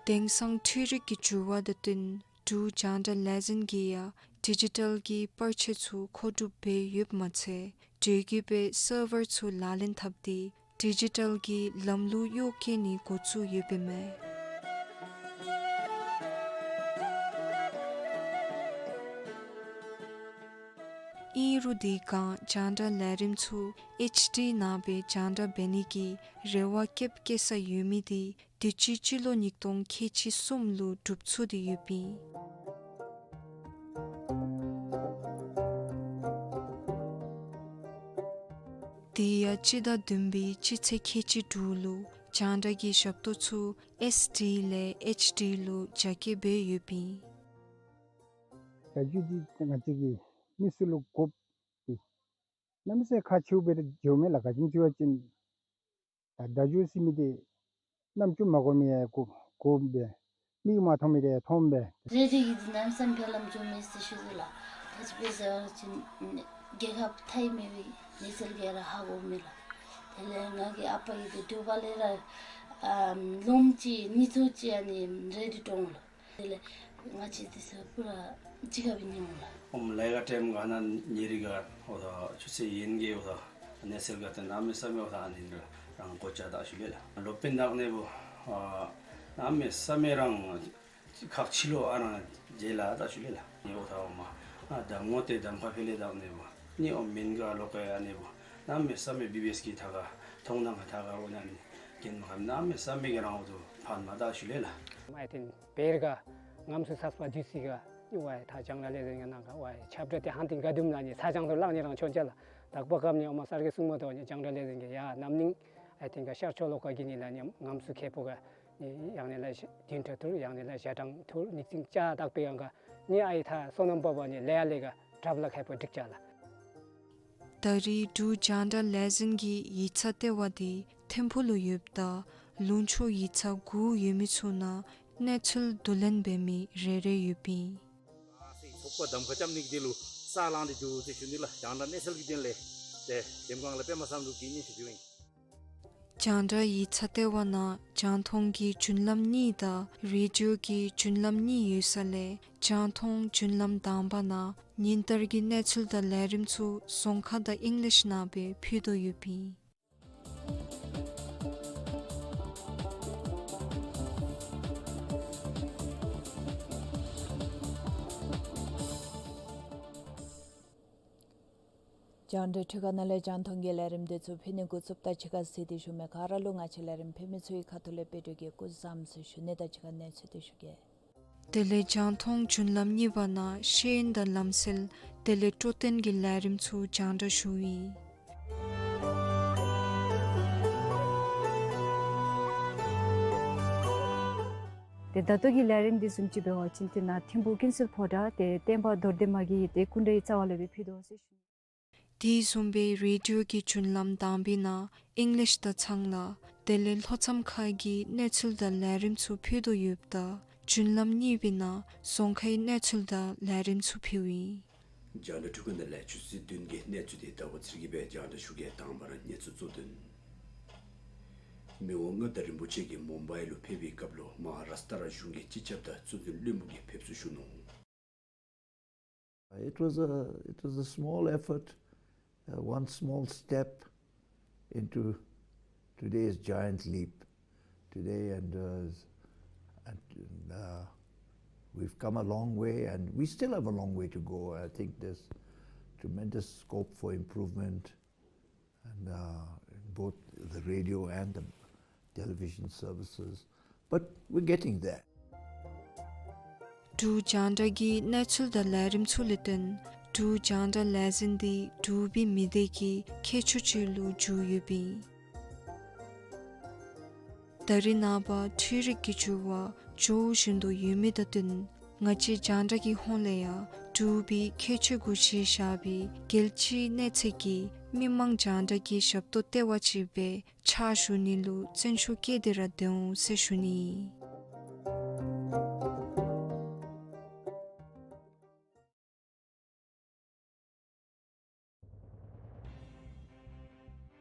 དེང་སང་འཕྲུལ་རིག་གི་འགྱུར་བ་དང་བསྟུན་འབྲུག་རྒྱང་བསྒྲགས་ལས་འཛིན་གྱིས་ཡང་ཌི་ཇི་ཊལ་གྱི་པར་ཆས་ཚུ་མཁོ་སྒྲུབ་འབད་ཡོདཔ་མ་ཚད་འགྲུལ་སྐྱོད་པའི་སར་ཝར་ཚུ་ལག་ལེན་འཐབ་སྟེ་ཌི་ཇི་ཊལ་གྱི་ལམ་ལུགས་གཡོག་བཀོལ་ནི་འགོ་བཙུགས་ཡོདཔ་ཨིན་མས། ཨིན་རུང་དེ་སྒང་རྒྱང་བསྒྲགས་ལས་རིམ་ཚུ་ཨེཆ་ཌི་ནང་སྦེ་རྒྱང་བསྒྲགས་འབད་ནི་གི་རེ་བ་བསྐྱེད་བསྐྱེད་ས་ཡོད་མི་དེ་དུས་ཅི་སྤྱི་ལོ་ཉིས་སྟོང་ཁལ་གཅིག་གསུམ་ལུ་གྲུབ་ཚུགས་ཏེ་ཡོདཔ་ཨིན། དེ་ཡང་སྤྱི་ཟླ་བདུན་པའི་སྤྱི་ཚེས་ཁལ་གཅིག་དྲུག་ལུ་རྒྱང་བསྒྲགས་ཀྱི་ཞབས་ཏོག་ཚུ་ཨེཆ་ཌི་ལས་ཨེཆ་ཌི་ལུ་རྒྱ་སྐྱེད་འབད་ཡོདཔ་ཨིན། བརྡ་བརྒྱུད་འདི་ང་བཅས་ཀྱིས་མི་ཚུ་ལུ་དགོཔ་འདི་གནམ་མེད་ས་མེད་ཁག་ཆེཝ་སྦེ་ར་འགྱོ་མས་ལགས། ག་ཅི་སྨོ་ཟེར་བ་ཅིན་ད་བརྡ་བརྒྱུད་ཟེར་མི་འདི་རྣམ་ཅོ་མ་གོ་མི་ཡང་གོ་དགོཔ་སྦེ་མིག་གིས་མ་མཐོང་མི་འདི་ཡང་མཐོངམ་སྦེ། རེ་རེ་གིས་འདི་གནམ་མེད་ས་མེད་ཕན་ལམ་བྱུང་མས་ཟེར་ཞུ་དོ་ལགས། ག་ཅི་སྦེ་ཟེར་བ་ཅིན་རྒྱལ་ཁབ་མཐའ་ཡས་མེད་པའི་གནས་ཚུལ་ག་ར་ཧ་གོཝ་མས་ལགས། དེ་ལས་ང་གི་ཨ་པ་གིས་འདི་འབྲུག་པ་ལས་ར་ཨམ་ལུང་ཅིག་གཉིས་ཚུ་ཅིག་ཨ་ནི་རེ་འདི་དྲོངས་ལགས། དེ་ལས་ང་བཅས་འདི་ཚུ་པུ་ར་གཅིག་ཁར་སྦེ་ཉལཝ་ལགས། ཨོམ་ལས་ཀ་ཊེམ་ག་ནང་ཉེ་རི་ག་འོ་ད་ཆུ་ཚོད་ཡན་གྱི་འོ་ད་གནས་ཚུལ་ག་ཏེ་གནམ་མེད་ས་མེད་འོ་ད་ཨ་ནི་རང་གོ་ཆ་ད་ཞུ་ལེ་ལགས། ལོ་པཎ་དང་ནི་བུ་ཨ་གནམ་མེད་ས་མེད་རང་ཁག་ཆེ་ལོ་ཨ་རང་རྗེས་ལ་ད་ཞུ་ལེ་ལགས། ནི་འོ་ད་འོ་མ་ཨ་གདམ་ངོ་ཏེ་གདམ་ཁ་ཕེ་ལེ་དང་ནི་བུ་ནི་འོ་མེན་ག་ལོ་ཀ་ཨ་ནི་བུ་གནམ་མེད་ས་མེད་བི་བི་ཨེསི་གི་ཐ་ག་མཐོང་ནང་ག་ཐ་ག་འོ་ན་ནི་གྱེན་མ་ཁམས་གནམ་མེད་ས་མེད་གི་རང་འོ་དུ་ཕན་མ་ད་ཞུ་ལེ་ལགས། མ་ཡ་ཏེན་བེར་ག་ངམ་སུ་སཱས་པ་དུས་ཚིགས་ག་ནི་ཝའི་ཐ་རྒྱང་བསྒྲགས་ལས་འཛིན་གྱི་ནང་ག་ཝའི་ཁྱབ་བསྒྲགས་ཏེ་ཧན་ཏིང་ག་དུམ་ན་ནི་ཚ་རྒྱང་དུ་ལང་ནི་རང་ཆོན་ཅ་ལགས། དག་པ་སྐབས་ནི་འོ་མ་སར་གི་སྲུང་མ་དོ་ནི་རྒྱང་བསྒྲགས་ལས་འཛིན་གྱི་ཡ་གནམ་ནིང་ཨའི་ཏེན་ག་ཤར་ཕྱོགས་ལོགས་ཀ་གི་ནི་ལ་ནི་ངམ་སུ་ཁེ་པོ་ག་ནི་ཡང་ནི་ལ་བདུན་ཕྲག་ཐུར་ཡང་ནི་ལ་ཞག་གྲངས་ཐུར་ཉིག་ཙིང་ཅ་དག་པའི་ཡང་ག་ནི་ཨའི་ཐ་སོ་ནམ་པ་བ་ནི་ལེ་ཡ་ལེ་ག་གྲབ་ལ་ཁེ་པོ་འགྲིག་ཅ་ལགས། ད་རེས་འབྲུག་རྒྱང་བསྒྲགས་ལས་འཛིན་གྱི་ཡིག་ཚང་ལྟེ་བ་དེ་ཐིམ་ཕུག་ལུ་ཡོདཔ་ད་ལུང་ཕྱོགས་ཡིག་ཚང་དགུ་ཡོད་མི་ཚུ་ནང་གནས་ཚུལ་བསྡུ་ལེན་འབད་མི་རེ་རེ་ཡོདཔ་ཨིན། ཚོགས་པ་གདམ་ཁ་རྐྱབ་ནི་གི་དོན་ལུ་ས་ལང་སྟེ་འགྱོ་ཟེར་ཞུ་ནི་ལགས། རྒྱང་བསྒྲགས་གནས་ཚུལ་གྱི་དོན་ལས་ཏེ་འདེམས་ཁང་ལས་པདྨ་བསམ་གྲུབ་ཀྱིས་སྙན་ཞུ་ཕུལཝ་ཨིན། རྒྱང་བསྒྲགས་ཡིག་ཚང་ལྟེ་བ་ནང་རྒྱང་མཐོང་གི་རྒྱུན་ལམ་གཉིས་དང་རེ་ཌི་ཡོ་གི་རྒྱུན་ལམ་གཉིས་ཡོད་ས་ལས་རྒྱང་མཐོང་རྒྱུན་ལམ་དང་པ་ནང་ཉིན་ལྟར་གྱི་གནས་ཚུལ་དང་ལས་རིམ་ཚུ་རྫོང་ཁ་དང་ཨིང་ལིཤ་ནང་སྦེ་ཕུལ་དོ་ཡོདཔ་ཨིན། རྒྱང་བསྒྲགས་ཁྲི་ཀ་ནང་ལས་རྒྱང་མཐོང་གི་ལས་རིམ་དེ་ཚུ་ཕུལ་ནི་འགོ་བཙུགསཔ་ད་ཕྱི་ཁར་གཟིགས་ཏེ་བཞུགས་མི་ག་ར་ལུ་ང་བཅས་ལས་རིམ་ཕུལ་མི་ཚུ་གི་ཁ་ཐུག་ལས་དཔལ་འབྱོར་གྱིས་སྐུ་གཟུགས་བཟང་ཟེར་ཞུ་ནི་དང་ཕྱི་ཁར་གནས་ཚུལ་དེ་ཞུ་གེ། དེ་ལས་རྒྱང་མཐོང་རྒྱུན་ལམ་གཉིས་པ་ནང་ཤེས་ཡོན་དང་ལམ་སྲོལ་དེ་ལས་སྤྲོ་སྟོན་གྱི་ལས་རིམ་ཚུ་རྒྱང་བསྒྲགས་ཞུཝ་ཨིན། ཏེ་ད་ལྟོ་གི་ལས་རིམ་འདི་བཟུམ་ཅིག་འབད་བ་ཅིན་ཏེ་ནཱ་ཐིམ་ཕུག་ཀུན་གསལ་ཕོ་བྲང་ཏེ་བསྟན་པ་རྡོར་གདན་མ་གི་ཏེ་སྐུ་འདྲ་གི་རྩ་བ་ལས་སྦེ་ཕུལ་དོ་ཟེར་ཞུ། དེ་བཟུམ་སྦེ་རེ་ཌི་ཡོ་གི་རྒྱུན་ལམ་དང་པའི་ནང་ཨིང་ལིཤ་དང་ཚངག་ལཱ་དེ་ལས་ལྷོ་མཚམས་ཁ་གི་གནས་ཚུལ་དང་ལས་རིམ་ཚུ་ཕུལ་དོ་ཡོདཔ་ད་རྒྱུན་ལམ་གཉིས་པའི་ནང་རྫོང་ཁའི་གནས་ཚུལ་དང་ལས་རིམ་ཚུ་ཕུལཝ་ཨིན། རྒྱང་བསྒྲགས་འཕྲུལ་ཁང་ནང་ལས་ཆུ་ཚོད་བདུན་གྱི་གནས་ཚུལ་དེ་ཟླ་བ་ཚེ་རིང་གིས་སྦེ་རྒྱང་བསྒྲགས་ཞུ་གེ། དང་པ་ར་གནས་ཚུལ་གཙོ་དོན། མི་དབང་མངའ་བདག་རིན་པོ་ཆེ་གིས་མུམ་བྷའི་ལུ་ཕེབས་པའི་སྐབས་ལུ་མ་ཧཱ་རཱཤ་ཊ་རཱ་གཞུང་གི་སྤྱི་ཁྱབ་དང་གཙོ་འཛིན་བློན་པོ་གིས་ཕེབས་བསུ་ཞུ་ནུག། It was a, it was a small effort, uh, one small step into today's giant leap. Today, and, uh, and, uh, we've come a long way, and we still have a long way to go. I think there's tremendous scope for improvement, and, uh, in both the radio and the television services. But we're getting there. འབྲུག་རྒྱང་བསྒྲགས་ཀྱི་གནས་ཚུལ་དང་ལས་རིམ་ཚུ་ལས་བརྟེན་འབྲུག་རྒྱང་བསྒྲགས་ལས་འཛིན་འདི་འབྲུག་པའི་མི་སྡེ་གི་ཁྱད་ཆོས་ཅིག་ལུ་གྱུར་ཡོདཔ་ཨིན། ད་རེས་ནངས་པ་འཕྲུལ་རིག་གི་འགྱུར་བ་འཇོ་བཞིན་དུ་ཡོད་མི་དང་བསྟུན་ང་བཅས་རྒྱང་བསྒྲགས་ཀྱི་ཧོངས་ལས་ཡང་འབྲུག་པའི་ཁྱད་ཆོས་གུ་གཞི་བཞག་པའི་རྒྱལ་སྤྱིའི་གནས་ཚད་ཀྱི་མི་མང་རྒྱང་བསྒྲགས་ཀྱི་ཞབས་ཏོག་ལྟེ་བ་ཅིག་སྦེ་ཕྱག་ཞུ་ནི་ལུ་བརྩོན་ཤུགས་བསྐྱེད་དེ་ར་སྡོད་འོང་ཟེར་ཞུ་ནི།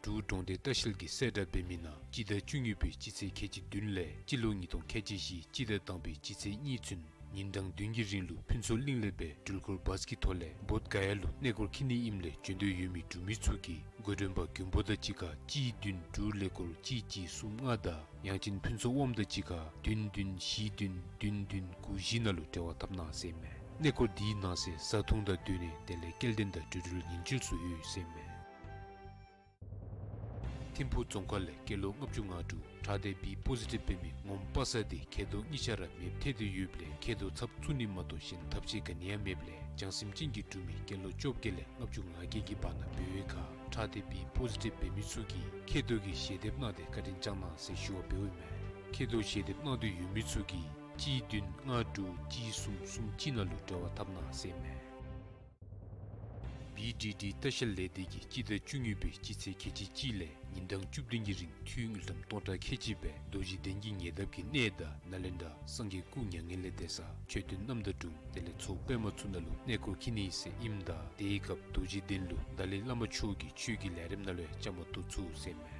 འབྲུག་གྲོང་སྡེ་ལྟ་བཤལ་གྱིས་གསལ་བསྒྲགས་འབད་མི་ནང་སྤྱི་ཟླ་བཅུ་གཉིས་པའི་སྤྱི་ཚེས་ཁལ་གཅིག་བདུན་ལས་སྤྱི་ལོ་ཉིས་སྟོང་ཁལ་གཅིག་བཞི་སྤྱི་ཟླ་དང་པའི་སྤྱི་ཚེས་གཉིས་ཚུན་ཉིན་གྲངས་བདུན་གྱི་རིང་ལུ་ཕུན་ཚོགས་གླིང་ལས་སྦེ་འགྲུལ་འཁོར་བཱས་ཀྱི་ཐོག་ལས་བོདྷ་ག་ཡ་ལུ་གནས་སྐོར་འཁྱིད་ནི་ཨིནམ་ལས་འབྱོན་འདོད་ཡོད་མི་འབྲུག་མི་ཚུ་གིས་འགོ་འདྲེན་པ་མགོན་པོ་དང་གཅིག་ཁར་གཅིག་བདུན་དྲུག་ཀླད་ཀོར་གཅིག་གཅིག་གསུམ་ལྔ་དང་ཡང་ཅིན་ཕུན་ཚོགས་དབངམོ་དང་གཅིག་ཁར་བདུན་བདུན་བཞི་བདུན་བདུན་བདུན་དགུ་བཞི་ནང་ལུ་འབྲེལ་བ་འཐབ་གནང་ཟེར་ཨིན་མས། གནས་སྐོར་འདི་གི་ནང་གསེས་བཟའ་འཐུང་དང་སྡོད་གནས་དེ་ལས་སྐྱེལ་འདྲེན་དང་འགྲུལ་འགྲུལ་ཉེན་བཅོལ་ཚུ་ཡོད་ཟེར་ཨིན་མས། ཐིམ་ཕུག་རྫོང་ཁག་ལས་སྐྱེས་ལོ་ལྔ་བཅུ་ང་དྲུག་ཁྲག་སྡེ་བི་པོ་ཟི་ཊིབ་འབད་མི་ངོམ་པ་སངས་དེ་མཁལ་རྡོག་གཉིས་ཆ་ར་མེདཔ་ཐལ་ཏེ་ཡོདཔ་ལས་མཁལ་རྡོག་ཚབ་བཙུགས་ནི་མ་གཏོགས་གཞན་ཐབས་ཤེས་ག་ནི་ཡང་མེདཔ་ལས་བྱང་སེམས་ཅན་གྱི་འབྲུག་མི་སྐྱེས་ལོ་བཅོ་བརྒྱད་ལས་ལྔ་བཅུ་ང་བརྒྱད་ཀྱི་བར་ན་འབད་བའི་ཁར་ཁྲག་སྡེ་བི་པོ་ཟི་ཊིབ་འབད་མི་ཚུ་གིས་མཁལ་རྡོག་གི་ཞལ་འདེབས་གནང་སྟེ་བཀའ་དྲིན་བསྐྱང་གནང་ཟེར་ཞུ་བ་འབདཝ་ཨིན་མས། མཁལ་རྡོག་ཞལ་འདེབས་གནང་འདོད་ཡོད་མི་ཚུ་གིས་གཅིག་བདུན་ལྔ་དྲུག་གཅིག་གསུམ་གསུམ་གཅིག་ནང་ལུ་འབྲེལ་བ་འཐབ་གནང་ཟེར་ཨིན་མས། བི་ཌི་ཌི་ལྟ་བཤལ་ལས་སྡེ་གིས་སྤྱི་ཟླ་བཅུ་གཉིས་པའི་སྤྱི་ཚེས་ཁལ་གཅིག་གཅིག་ལས་ཉིན་གྲངས་བཅུ་བདུན་གྱི་རིང་འཐུས་དངུལ་ཀྲམ་སྟོང་ཕྲག་ཁལ་གཅིག་སྦེ་རྡོ་རྗེ་གདན་གྱི་ཉེ་འདབས་ཀྱི་གནས་དང་ནཱ་ལེནྡྲ་སངས་རྒྱས་སྐུ་མྱ་ངན་ལས་འདས་ས་མཆོད་རྟེན་རྣམ་དག་དྲུང་དེ་ལས་མཚོ་པདྨ་མཚོ་ནང་ལུ་གནས་སྐོར་འཁྱིད་ནི་ཟེར་ཨིནམ་ད་དེའི་སྐབས་རྡོ་རྗེ་གདན་ལུ་ཏཱ་ལའི་བླ་མ་མཆོག་གི་ཆོས་ཀྱི་ལས་རིམ་ནང་ལུ་ཡང་བཅའ་མར་གཏོགས་ཚུགས་ཟེར་ཨིན་མས།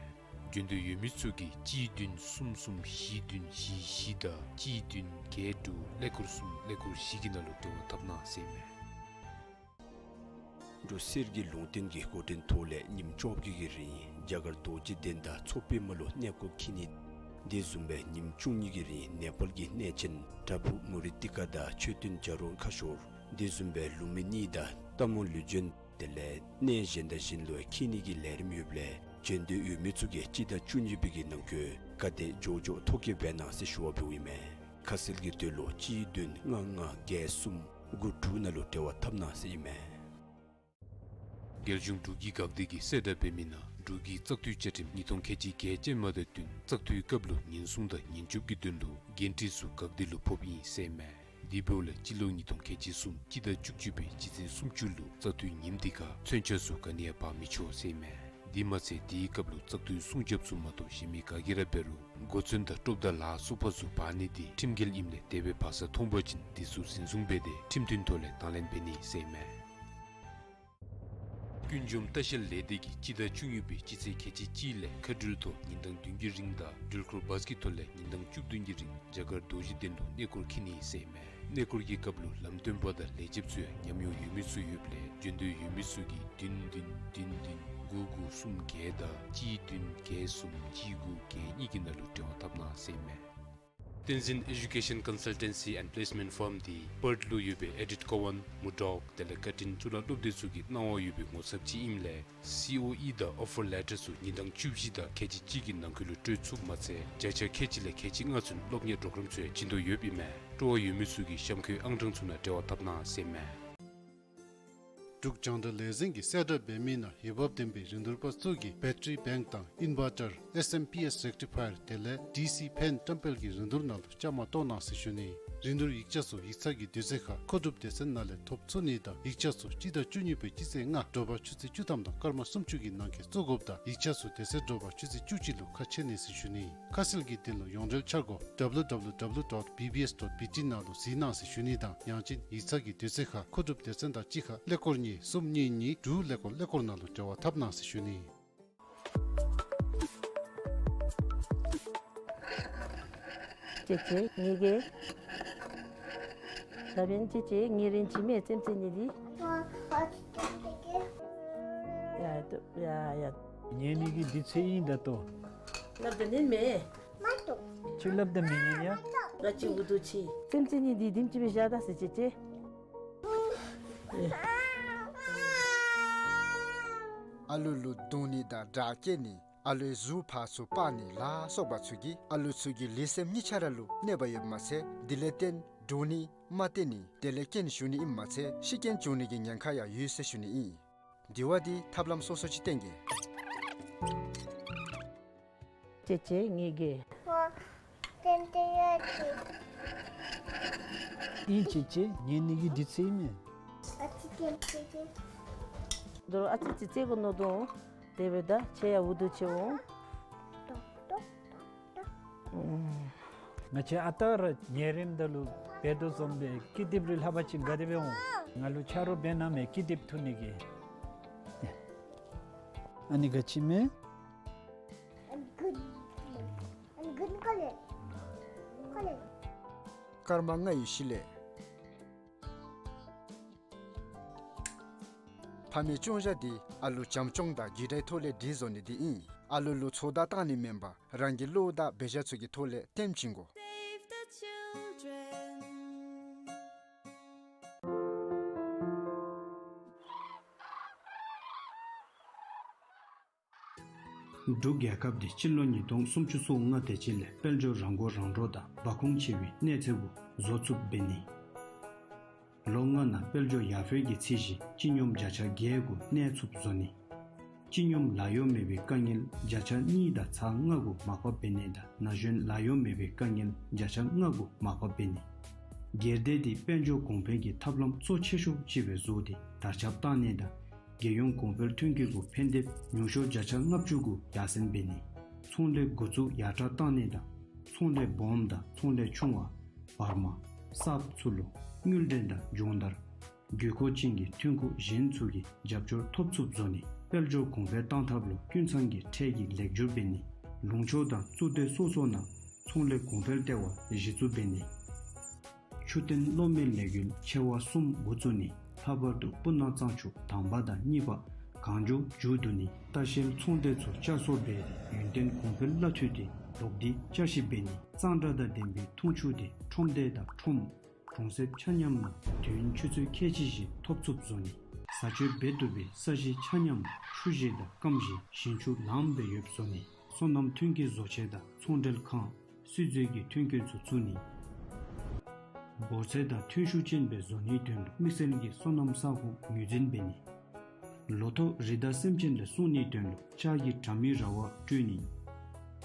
འབྱོན་འདོད་ཡོད་མི་ཚུ་གིས་གཅིག་བདུན་གསུམ་གསུམ་བཞི་བདུན་བཞི་བཞི་དང་གཅིག་བདུན་བརྒྱད་དྲུག་ཀླད་ཀོར་གསུམ་ཀླད་ཀོར་བཞི་གི་ནང་ལུ་འབྲེལ་བ་འཐབ་གནང་ཟེར་ཨིན་མས། འབྲུག་གསེར་གྱི་ལུང་བསྟན་གྱི་འགོ་འདྲེན་ཐོག་ལས་ཉིནམ་བཅོ་བརྒྱད་ཀྱི་རིང་རྒྱ་གར་རྡོ་རྗེ་གདན་དང་མཚོ་པདྨ་ལུ་གནས་སྐོར་འཁྱིད་ནི། དེ་བཟུམ་སྦེ་ཉིནམ་བཅུ་གཉིས་ཀྱི་རིང་ནེ་པཱལ་གྱི་གནས་ཆེན་པྲ་བྷུ་མུ་རི་ཏི་ཀ་དང་མཆོད་རྟེན་བྱ་རོག་ཁ་ཤོར་དེ་བཟུམ་སྦེ་ལུམ་བི་ནི་དང་རྟ་མོ་ལུས་སྦྱིན་དེ་ལས་གནས་གཞན་དང་གཞན་ལུ་འཁྱིད་ནི་གི་ལས་རིམ་ཡོདཔ་ལས་འབྱོན་འདོད་ཡོད་མི་ཚུ་གིས་སྤྱི་ཟླ་བཅུ་གཉིས་པའི་གི་ནང་འཁོད་ག་དེ་མགྱོགས་མགྱོགས་ཐོ་བཀོད་འབད་གནང་ཟེར་ཞུ་བ་འབདཝ་ཨིན་མས། ཁ་གསལ་གྱི་དོན་ལུ་གཅིག་བདུན་ལྔ་ལྔ་བརྒྱད་གསུམ་དགུ་དྲུག་ནང་ལུ་འབྲེལ་བ་འཐབ་གནང་ཟེར་ཨིན་མས། རྒྱལ་གཞུང་འབྲུག་གི་འགག་སྡེ་གིས་གསལ་བསྒྲགས་འབད་མི་ནང་འབྲུག་གི་བཙག་འཐུའི་བཅའ་ཁྲིམས་ཉིས་སྟོང་ཁལ་གཅིག་བརྒྱད་ཅན་མ་དང་བསྟུན་བཙག་འཐུའི་སྐབས་ལུ་ཉེན་སྲུང་དང་ཉེན་སྐྱོབ་ཀྱི་དོན་ལུ་འགན་འཁྲི་ཚུ་འགག་སྡེ་ལུ་ཕོགཔ་ཨིན་ཟེར་ཨིན་མས། དེ་འབདཝ་ལས་སྤྱི་ལོ་ཉིས་སྟོང་ཁལ་གཅིག་གསུམ་སྤྱི་ཟླ་བཅུ་གཅིག་པའི་སྤྱི་ཚེས་སུམ་ཅུ་ལུ་བཙག་འཐུའི་ཉིནམ་དེ་ཁར་མཚོན་ཆ་ཚུ་ག་ནི་ཡང་འབག་མི་ཆོག་ཟེར་ཨིན་མས། དེ་མ་ཚད་དེའི་སྐབས་ལུ་བཙག་འཐུའི་སྲུང་རྒྱབ་ཚུ་མ་གཏོགས་གཞན་མི་ག་གིས་ར་འབད་རུང་གོ་མཚོན་དང་ཀྲོབ་དང་ལཱ་སོགས་པ་ཚུ་འབག་ནི་དེ་ཁྲིམས་འགལ་ཨིནམ་ལས་དེ་སྦེ་འབག་ས་མཐོང་པ་ཅིན་དེ་ཚུ་འཛིན་བཟུང་འབད་དེ་ཁྲིམས་མཐུན་ཐོག་ལས་དང་ལེན་འབད་ནི་ཟེར་ཨིན་མས། ཀུན་འབྱུང་ལྟ་བཤལ་ལས་སྡེ་གིས་སྤྱི་ཟླ་བཅུ་གཉིས་པའི་སྤྱི་ཚེས་ཁལ་གཅིག་གཅིག་ལས་མཁའ་འགྲུལ་ཐོག་ཉིན་གྲངས་བདུན་གྱི་རིང་དང་འགྲུལ་འཁོར་བཱས་ཀྱི་ཐོག་ལས་ཉིན་གྲངས་བཅུ་བདུན་གྱི་རིང་རྒྱ་གར་རྡོ་རྗེ་གདན་ལུ་གནས་སྐོར་འཁྱིད་ནི་ཟེར་ཨིན་མས། གནས་སྐོར་གྱི་སྐབས་ལུ་ལམ་སྟོན་པ་དང་ལས་བྱེདཔ་ཚུ་ཡང་ཉམས་མྱོང་ཡོད་མི་ཚུ་ཡོདཔ་ལས་འབྱོན་འདོད་ཡོད་མི་ཚུ་གིས་བདུན་བདུན་བདུན་བདུན་དགུ་དགུ་གསུམ་བརྒྱད་དང་གཅིག་བདུན་བརྒྱད་གསུམ་གཅིག་དགུ་བརྒྱད་གཉིས་ཀྱི་ནང་ལུ་འབྲེལ་བ་འཐབ་གནང་ཟེར་ཨིན་མས། བསྟན་འཛིན་Education Consultancy and Placement Firm འདི་པརཐ་ལུ་ཡོད་པའི་ཨེ་ཌིཐ་ཀོ་ཝཱན་མུར་ཌོག་དེ་ལས་བཀའ་དྲིན་གཙུག་ལག་སློབ་སྡེ་ཚུ་གི་གནང་བ་ཡོད་པའི་ངོ་ཚབ་ཅིག་ཨིནམ་ལས་སི་ཨོ་ཨི་དང་ཨོ་ཕར་ལེ་ཊར་ཚུ་ཉིན་གྲངས་བཅུ་བཞི་དང་ཁལ་གཅིག་གཅིག་གི་ནང་འཁོད་ལུ་སྤྲོད་ཚུགསཔ་མ་ཚད་བརྒྱ་ཆ་ཁལ་གཅིག་ལས་ཁལ་གཅིག་ལྔ་ཚུན་སློབ་གཉེར་པོརོ་གརམ་ཚུ་ཡང་བྱིན་དོ་ཡོདཔ་ཨིན་མས། སྤྲོ་བ་ཡོད་མི་ཚུ་གིས་གཤམ་འཁོད་ཨང་གྲངས་ཚུ་ནང་འབྲེལ་བ་འཐབ་གནང་ཟེར་ཨིན་མས། འབྲུག་རྒྱང་བསྒྲགས་ལས་འཛིན་གྱིས་གསལ་བསྒྲགས་འབད་མི་ནང་འོས་འབབ་ལྡན་པའི་རིན་བསྡུར་པ་ཚུ་གིས་བེ་ཊ་རི་བེངཀ་དང་ཨིན་བར་ཊར་ཨེསི་ཨེམ་པི་ཨེསི་རེག་ཊི་ཕ་ཡར་དེ་ལས་ཌི་སི་ཕེན་བཀྲམ་སྤེལ་གྱི་རིན་བསྡུར་ནང་ལུ་བཅའ་མར་གཏོགས་གནང་ཟེར་ཞུ་ནི། རིན་བསྡུར་ཡིག་ཆ་ཚུ་ཡིག་ཚང་གི་དུས་ཚོད་ཁར་མཁོ་སྒྲུབ་སྡེ་ཚན་ནང་ལས་ཐོབ་ཚུགས་ནི་དང་ཡིག་ཆ་ཚུ་སྤྱི་ཟླ་བཅུ་གཉིས་པའི་སྤྱི་ཚེས་ལྔ་དྲོ་པ་ཆུ་ཚོད་བཅུ་ཐམ་དང་སྐར་མ་སུམ་ཅུ་གི་ནང་འཁོད་བཙུགས་དགོཔ་དང་ཡིག་ཆ་ཚུ་དེ་ཚེ་དྲོ་པ་ཆུ་ཚོད་བཅུ་གཅིག་ལུ་ཁ་ཕྱེ་ནི་ཟེར་ཞུ་ནི། ཁ་གསལ་གྱི་དོན་ལུ་ཡོངས་འབྲེལ་འཆར་སྒོ་W W W dot B B S dot B T ནང་ལུ་གཟིགས་གནང་ཟེར་ཞུ་ནི་དང་ཡང་ཅིན་ཡིག་ཚང་གི་དུས་ཚོད་ཁར་མཁོ་སྒྲུབ་སྡེ་ཚན་དང་གཅིག་ཁར་ཀླད་ཀོར་གཉིས་གསུམ་གཉིས་གཉིས་དྲུག་ཀླད་ཀོར་ཀླད་ཀོར་ནང་ལུ་འབྲེལ་བ་འཐབ་གནང་ཟེར་ཞུ་ནི། ཅེ་ཅེ་ངེ་གི། ད་འབདན་ཅེ་ཅེ་ངེ་རེན་ཅི་མེད་ཙེམ་ཙེ་ནི་འདི། ཡ་ཡ་ཡ། ངེ་ནི་གི་འདི་ཚེ་ཨིན་ད་ལྟོ། སླབ་ད་ནི་མེན། ཅིག་སླབ་ད་མེན་ཡ། ང་ཅིག་འུ་སྡུག་ཅིག། ཙེམ་ཙེ་ནི་འདི་དིམ་ཅིག་སྦེ་བཞག་ད་ཟེར་ཅེ་ཅེ། ཨ་ལུ་ལུ་རྡུང་ནི་དང་དྲག་སྐྱེད་ནི་ཨ་ལུའི་གཟུགས་ཕར་ཚུར་སྤར་ནི་ལ་སོགས་པ་ཚུ་གིས་ཨ་ལུ་ཚུ་གི་ལུས་སེམས་གཉིས་ཆ་ར་ལུ་གནོད་པ་ཡོདཔ་མ་ཚད་དེ་ལས་བརྟེན་འདྲོག་ནི་མ་བརྟན་ནི་དེ་ལས་རྐྱེན་ཞུགས་ནི་ཨིནམ་མ་ཚད་ཤི་རྐྱེན་བྱུང་ནི་གི་ཉེན་ཁ་ཡང་ཡོད་ཟེར་ཞུ་ནི་ཨིན། དེ་བ་འདི་ཐབས་ལམ་སོ་སོ་ཅིག་བསྟེན་གེ། ཅེ་ཅེ་ངེ་གི། ཨིན་ཅེ་ཅེ་ངེ་ནི་གི་འདི་ཚེ་ཨིན་མས། ད་རུང་ཨ་ཙི་ཅིག་རྩེ་དགོ་མནོ་དོ། དེ་འབདཝ་ད་ཁྱེད་ཡང་འུ་སྡུག་ཅིག་འོང་། ང་བཅས་ཨ་རྟག་ར་ཉལ་རནམ་ད་ལུ་འབད་དོ་བཟུམ་སྦེ་ཀི་དེབ་རེ་ལྷབ་པ་ཅིན་དགའ་སྟེ་སྦེ་འོང་། ང་ལུ་ཆ་རོགས་འབད་གནང་མས་ཀི་དེབ་འཐུ་ནི་གི། ཨ་ནི་ག་ཅི་མས། སྐར་མ་ལྔའི་གཞི་ལས། ཕ་མའི་སྐྱོང་བཞག་འདི་ཨ་ལུ་བྱམས་སྐྱོང་དང་རྒྱུ་དྲའི་ཐོག་ལས་སྒྲིག་བཟོ་ནི་འདི་ཨིན། ཨ་ལུ་ལུ་ཚོགས་བརྡ་བཏང་ནི་མེན་པར་རང་གི་བློ་དང་འབད་བཞག་ཚུ་གི་ཐོག་ལས་སྟོན་བྱིན་དགོ། འབྲུག་རྒྱལ་ཁབ་འདི་སྤྱི་ལོ་ཉིས་སྟོང་སུམ་ཅུ་སོ་ལྔ་དེ་ཅིག་ལས་དཔལ་འབྱོར་རང་མགོ་རང་འདྲོངས་དང་འབབ་ཁུངས་ཆེ་བའི་གནས་ཚད་གུ་བཟོ་ཚུགསཔ་འབད་ནི། ལོ་ལྔ་ནང་དཔལ་འབྱོར་ཡར་འཕེལ་གྱི་ཚད་གཞི་སྤྱི་སྙོམས་བརྒྱ་ཆ་བརྒྱད་གུ་གནས་ཚུགསཔ་བཟོ་ནི། སྤྱི་སྙོམས་ལཱ་གཡོག་མེད་པའི་དཀའ་ངལ་བརྒྱ་ཆ་གཉིས་དང་ཚག་ལྔ་གུ་མར་ཕབ་འབད་ནི་དང་ན་གཞོན་ལཱ་གཡོག་མེད་པའི་དཀའ་ངལ་བརྒྱ་ཆ་ལྔ་གུ་མར་ཕབ་འབད་ནི། སྒེར་སྡེ་འདི་དཔལ་འབྱོར་གོང་འཕེལ་གྱི་ཐབས་ལམ་གཙོ་ཆེ་ཤོས་ཅིག་སྦེ་བཟོ་སྟེ་དར་ཁྱབ་བཏང་ནི་དང་རྒྱལ་ཡོངས་གོང་འཕེལ་ཐོན་སྐྱེད་གུ་ཕན་འདེབས་ཉུང་ཤོས་བརྒྱ་ཆ་ལྔ་བཅུ་གུ་ཡར་སེང་འབད་ནི། ཚོང་ལས་འགོ་བཙུགས་ཡར་དྲག་བཏང་ནི་དང་ཚོང་ལས་སྦོམ་དང་ཚོང་ལས་ཆུང་བ་བར་མ་གསརཔ་ཚུ་ལུ་དངུལ་འདྲེན་དང་སྦྱོང་བརྡར་དགོས་མཁོ་ཅན་གྱི་ཐོན་ཁུངས་གཞན་ཚུ་གི་རྒྱབ་སྐྱོར་ཐོབ་ཚུགསཔ་བཟོ་ནི། དཔལ་འབྱོར་གོང་འཕེལ་བཏང་ཐབས་ལུ་ཀུན་ཚང་གི་ཁྲལ་གྱི་ལེགས་སྒྱུར་འབད་ནི། ལུང་ཕྱོགས་དང་གཙུག་སྡེ་སོ་སོ་ནང་ཚོང་ལས་གོང་འཕེལ་ལྟེ་བ་གཞི་བཙུགས་འབད་ནི། ཆུ་ཐོན་གློག་མེ་ལས་འགུལ་ཆེ་བ་གསུམ་འགོ་བཙུགས་ནི། ལྷག་པར་དུ་སྤུ་ན་གཙང་ཆུ་དང་པ་དང་གཉིས་པ་གང་མགྱོགས་མཇུག་བསྡུ་ནི། ལྟ་བཤལ་ཚོང་སྡེ་ཚུ་བསྐྱར་གསོ་འབད་དེ་ཡུན་བརྟན་གོང་འཕེལ་ལ་མཐུད་དེ་ལོག་སྟེ་བསྐྱར་ཞིབ་འབད་ནི། གཙང་སྦྲ་དང་ལྡན་པའི་འཐུང་ཆུ་དེ་ཁྲོམ་སྡེ་དང་ཁྲོམ་གྲོང་གསེབ་ཆ་མཉམ་ནང་དུས་ཡུན་ཆུ་ཚོད་ཁལ་གཅིག་བཞིན་ཐོབ་ཚུགསཔ་བཟོ་ནི། བཟའ་སྤྱོད་འབད་བཏུབ་པའི་ས་གཞི་ཆ་མཉམ་ཆུ་གཞི་དང་སྐམ་གཞི་ཞིང་ཆུ་ལངམ་སྦེ་ཡོདཔ་བཟོ་ནི། སོ་ནམ་ཐོན་སྐྱེད་བཟོ་ཆས་དང་ཚོང་འབྲེལ་ཁང་སུས་མཛོད་ཀྱི་ཐོན་སྐྱེད་ཚུ་བཙུགས་ནི། འབོར་ཚད་དང་ཐོན་ཤུགས་ཅན་སྦེ་བཟོ་ནིའི་དོན་ལུ་དམིགས་བསལ་གྱི་སོ་ནམ་ས་ཁོངས་ངོས་འཛིན་འབད་ནི། ལོ་ཐོག་རི་དྭགས་སེམས་ཅན་ལས་སྲུང་ནིའི་དོན་ལུ་ལྕགས་ཀྱི་དྲ་མིག་ར་བ་སྤྲོད་ནི།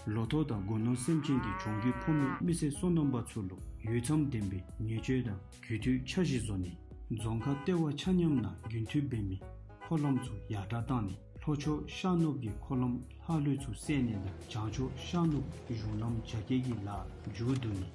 ལོ་ཐོག་དང་སྒོ་ནོར་སེམས་ཅན་གྱི་གྱོང་གུད་ཕོག་མི་མི་སེར་སོ་ནམ་པ་ཚུ་ལུ་འོས་འཚམ་ལྡན་པའི་ཉེས་སྤྱོད་དང་རྒུད་འཐུས་འཆར་གཞི་བཟོ་ནི། རྫོང་ཁག་ལྟེ་བ་ཆ་མཉམ་ནང་རྒྱུན་མཐུད་འབད་མི་འཁོར་ལམ་ཚུ་ཡར་དྲག་བཏང་ནི། ལྷོ་ཕྱོགས་ཤར་ནུབ་ཀྱི་འཁོར་ལམ་ལྷག་ལུས་ཚུ་བསལ་ནི་དང་བྱང་ཕྱོགས་ཤར་ནུབ་གཞུང་ལམ་རྒྱ་སྐྱེད་ཀྱི་ལཱ་མཇུག་བསྡུ་ནི།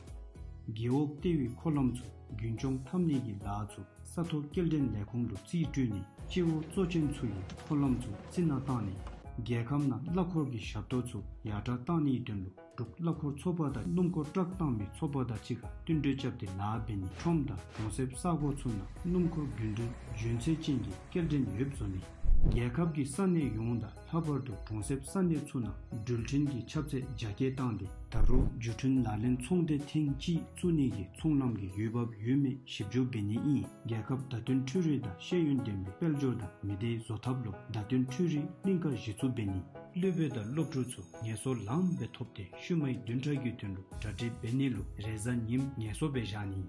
རྒེད་འོག་ལྟེ་བའི་འཁོར་ལམ་ཚུ་རྒྱུན་སྐྱོང་འཐབ་ནི་གི་ལཱ་ཚུ་ས་ཐོག་སྐྱེལ་འདྲེན་ལས་ཁུངས་ལུ་རྩིས་སྤྲོད་ནི། སྤྱི་འོག་གཙོ་ཅན་ཚུ་གི་འཁོར་ལམ་ཚུ་རྩི་ནག་བཏང་ནི། རྒྱལ་ཁབ་ནང་གླ་འཁོར་གྱི་ཞབས་ཏོག་ཚུ་ཡར་དྲག་བཏང་ནིའི་དོན་ལུ་འབྲུག་གླ་འཁོར་ཚོགས་པ་དང་སྣུམ་འཁོར་ཊཱག་བཏང་མི་ཚོགས་པ་དང་གཅིག་ཁར་བསྟུན་གྲོས་རྐྱབ་སྟེ་ལཱ་འབད་ནི། ཁྲོམ་དང་གྲོང་གསེབ་ས་གོ་ཚུ་ནང་སྣུམ་འཁོར་རྒྱུན་འགྲུལ་རྒྱུན་ཚད་ཅན་གྱི་སྐྱེལ་འདྲེན་ཡོདཔ་བཟོ་ནི། རྒྱལ་ཁབ་ཀྱི་ས་གནས་ཡོངས་དང་ལྷག་པར་དུ་གྲོང་གསེབ་ས་གནས་ཚུ་ནང་འགྲུལ་འཕྲིན་གྱི་ཁྱབ་ཚད་རྒྱ་སྐྱེད་བཏང་སྟེ་ད་རུང་བརྒྱུད་འཕྲིན་ལག་ལེན་ཚོང་སྡེ་ཐེངས་གཅིག་བཙུགས་ནི་གི་ཚོང་ལམ་གྱི་འོས་འབབ་ཡོད་མེད་ཞིབ་འཇུག་འབད་ནི་ཨིན། རྒྱལ་ཁབ་བརྡ་དོན་འཕྲུལ་རིག་དང་ཤེས་ཡོན་ལྡན་པའི་དཔལ་འབྱོར་དང་མི་སྡེ་བཟོ་ཐབས་ལུ་བརྡ་དོན་འཕྲུལ་རིག་གླིང་ག་གཞི་བཙུགས་འབད་ནི། སློབ་དཔོན་དང་སློབ་ཕྲུག་ཚུ་ངལ་གསོ་ལངམ་སྦེ་ཐོབ་སྟེ་ཤུལ་མའི་བདུན་ཕྲག་གི་དོན་ལུ་གྲ་སྒྲིག་འབད་ནི་ལུ་རེས་གཟའ་ཉིམ་ངལ་གསོ་སྦེ་བཞག་ནི།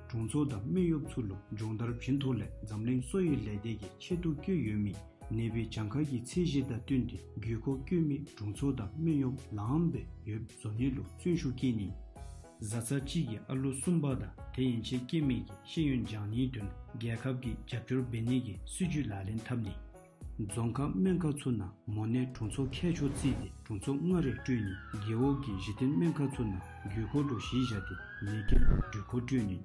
དྲུང་འཚོ་དང་སྨན་གཡོགཔ་ཚུ་ལུ་སྦྱོང་བརྡར་བྱིན་ཐོག་ལས་འཛམ་གླིང་གསོ་བའི་ལས་སྡེ་གིས་ཆེད་དུ་བསྐོས་ཡོད་མི་ནད་པའི་གྱངས་ཁ་གི་ཚད་གཞི་དང་བསྟུན་ཏེ་དགོས་མཁོ་དཀོན་མི་དྲུང་འཚོ་དང་སྨན་གཡོགཔ་ལངམ་སྦེ་ཡོདཔ་བཟོ་ནི་ལུ་བརྩོན་ཤུགས་བསྐྱེད་ནི། བཟའ་ཚང་གཅིག་གི་ཨ་ལོ་གསུམ་པ་དང་དེ་ཡན་ཆད་སྐྱེ་མི་གི་ཤེས་ཡོན་སྦྱང་ནིའི་དོན་ལུ་རྒྱལ་ཁབ་ཀྱིས་རྒྱབ་སྐྱོར་འབད་ནི་གི་སྲིད་བྱུས་ལག་ལེན་འཐབ་ནི། རྫོང་ཁག་སྨན་ཁང་ཚུ་ནང་མོ་ནད་དྲུང་འཚོ་མཁས་མཆོག་བརྩིས་ཏེ་དྲུང་འཚོ་ལྔ་རེ་སྤྲོད་ནི། རྒེད་འོག་གི་གཞི་རྟེན་སྨན་ཁང་ཚུ་ནང་དགོས་མཁོ་ལུ་གཞི་བཞག་སྟེ་ནད་ཁྱབ་འགྲོལ་འཁོར་སྤྲོད་ནི།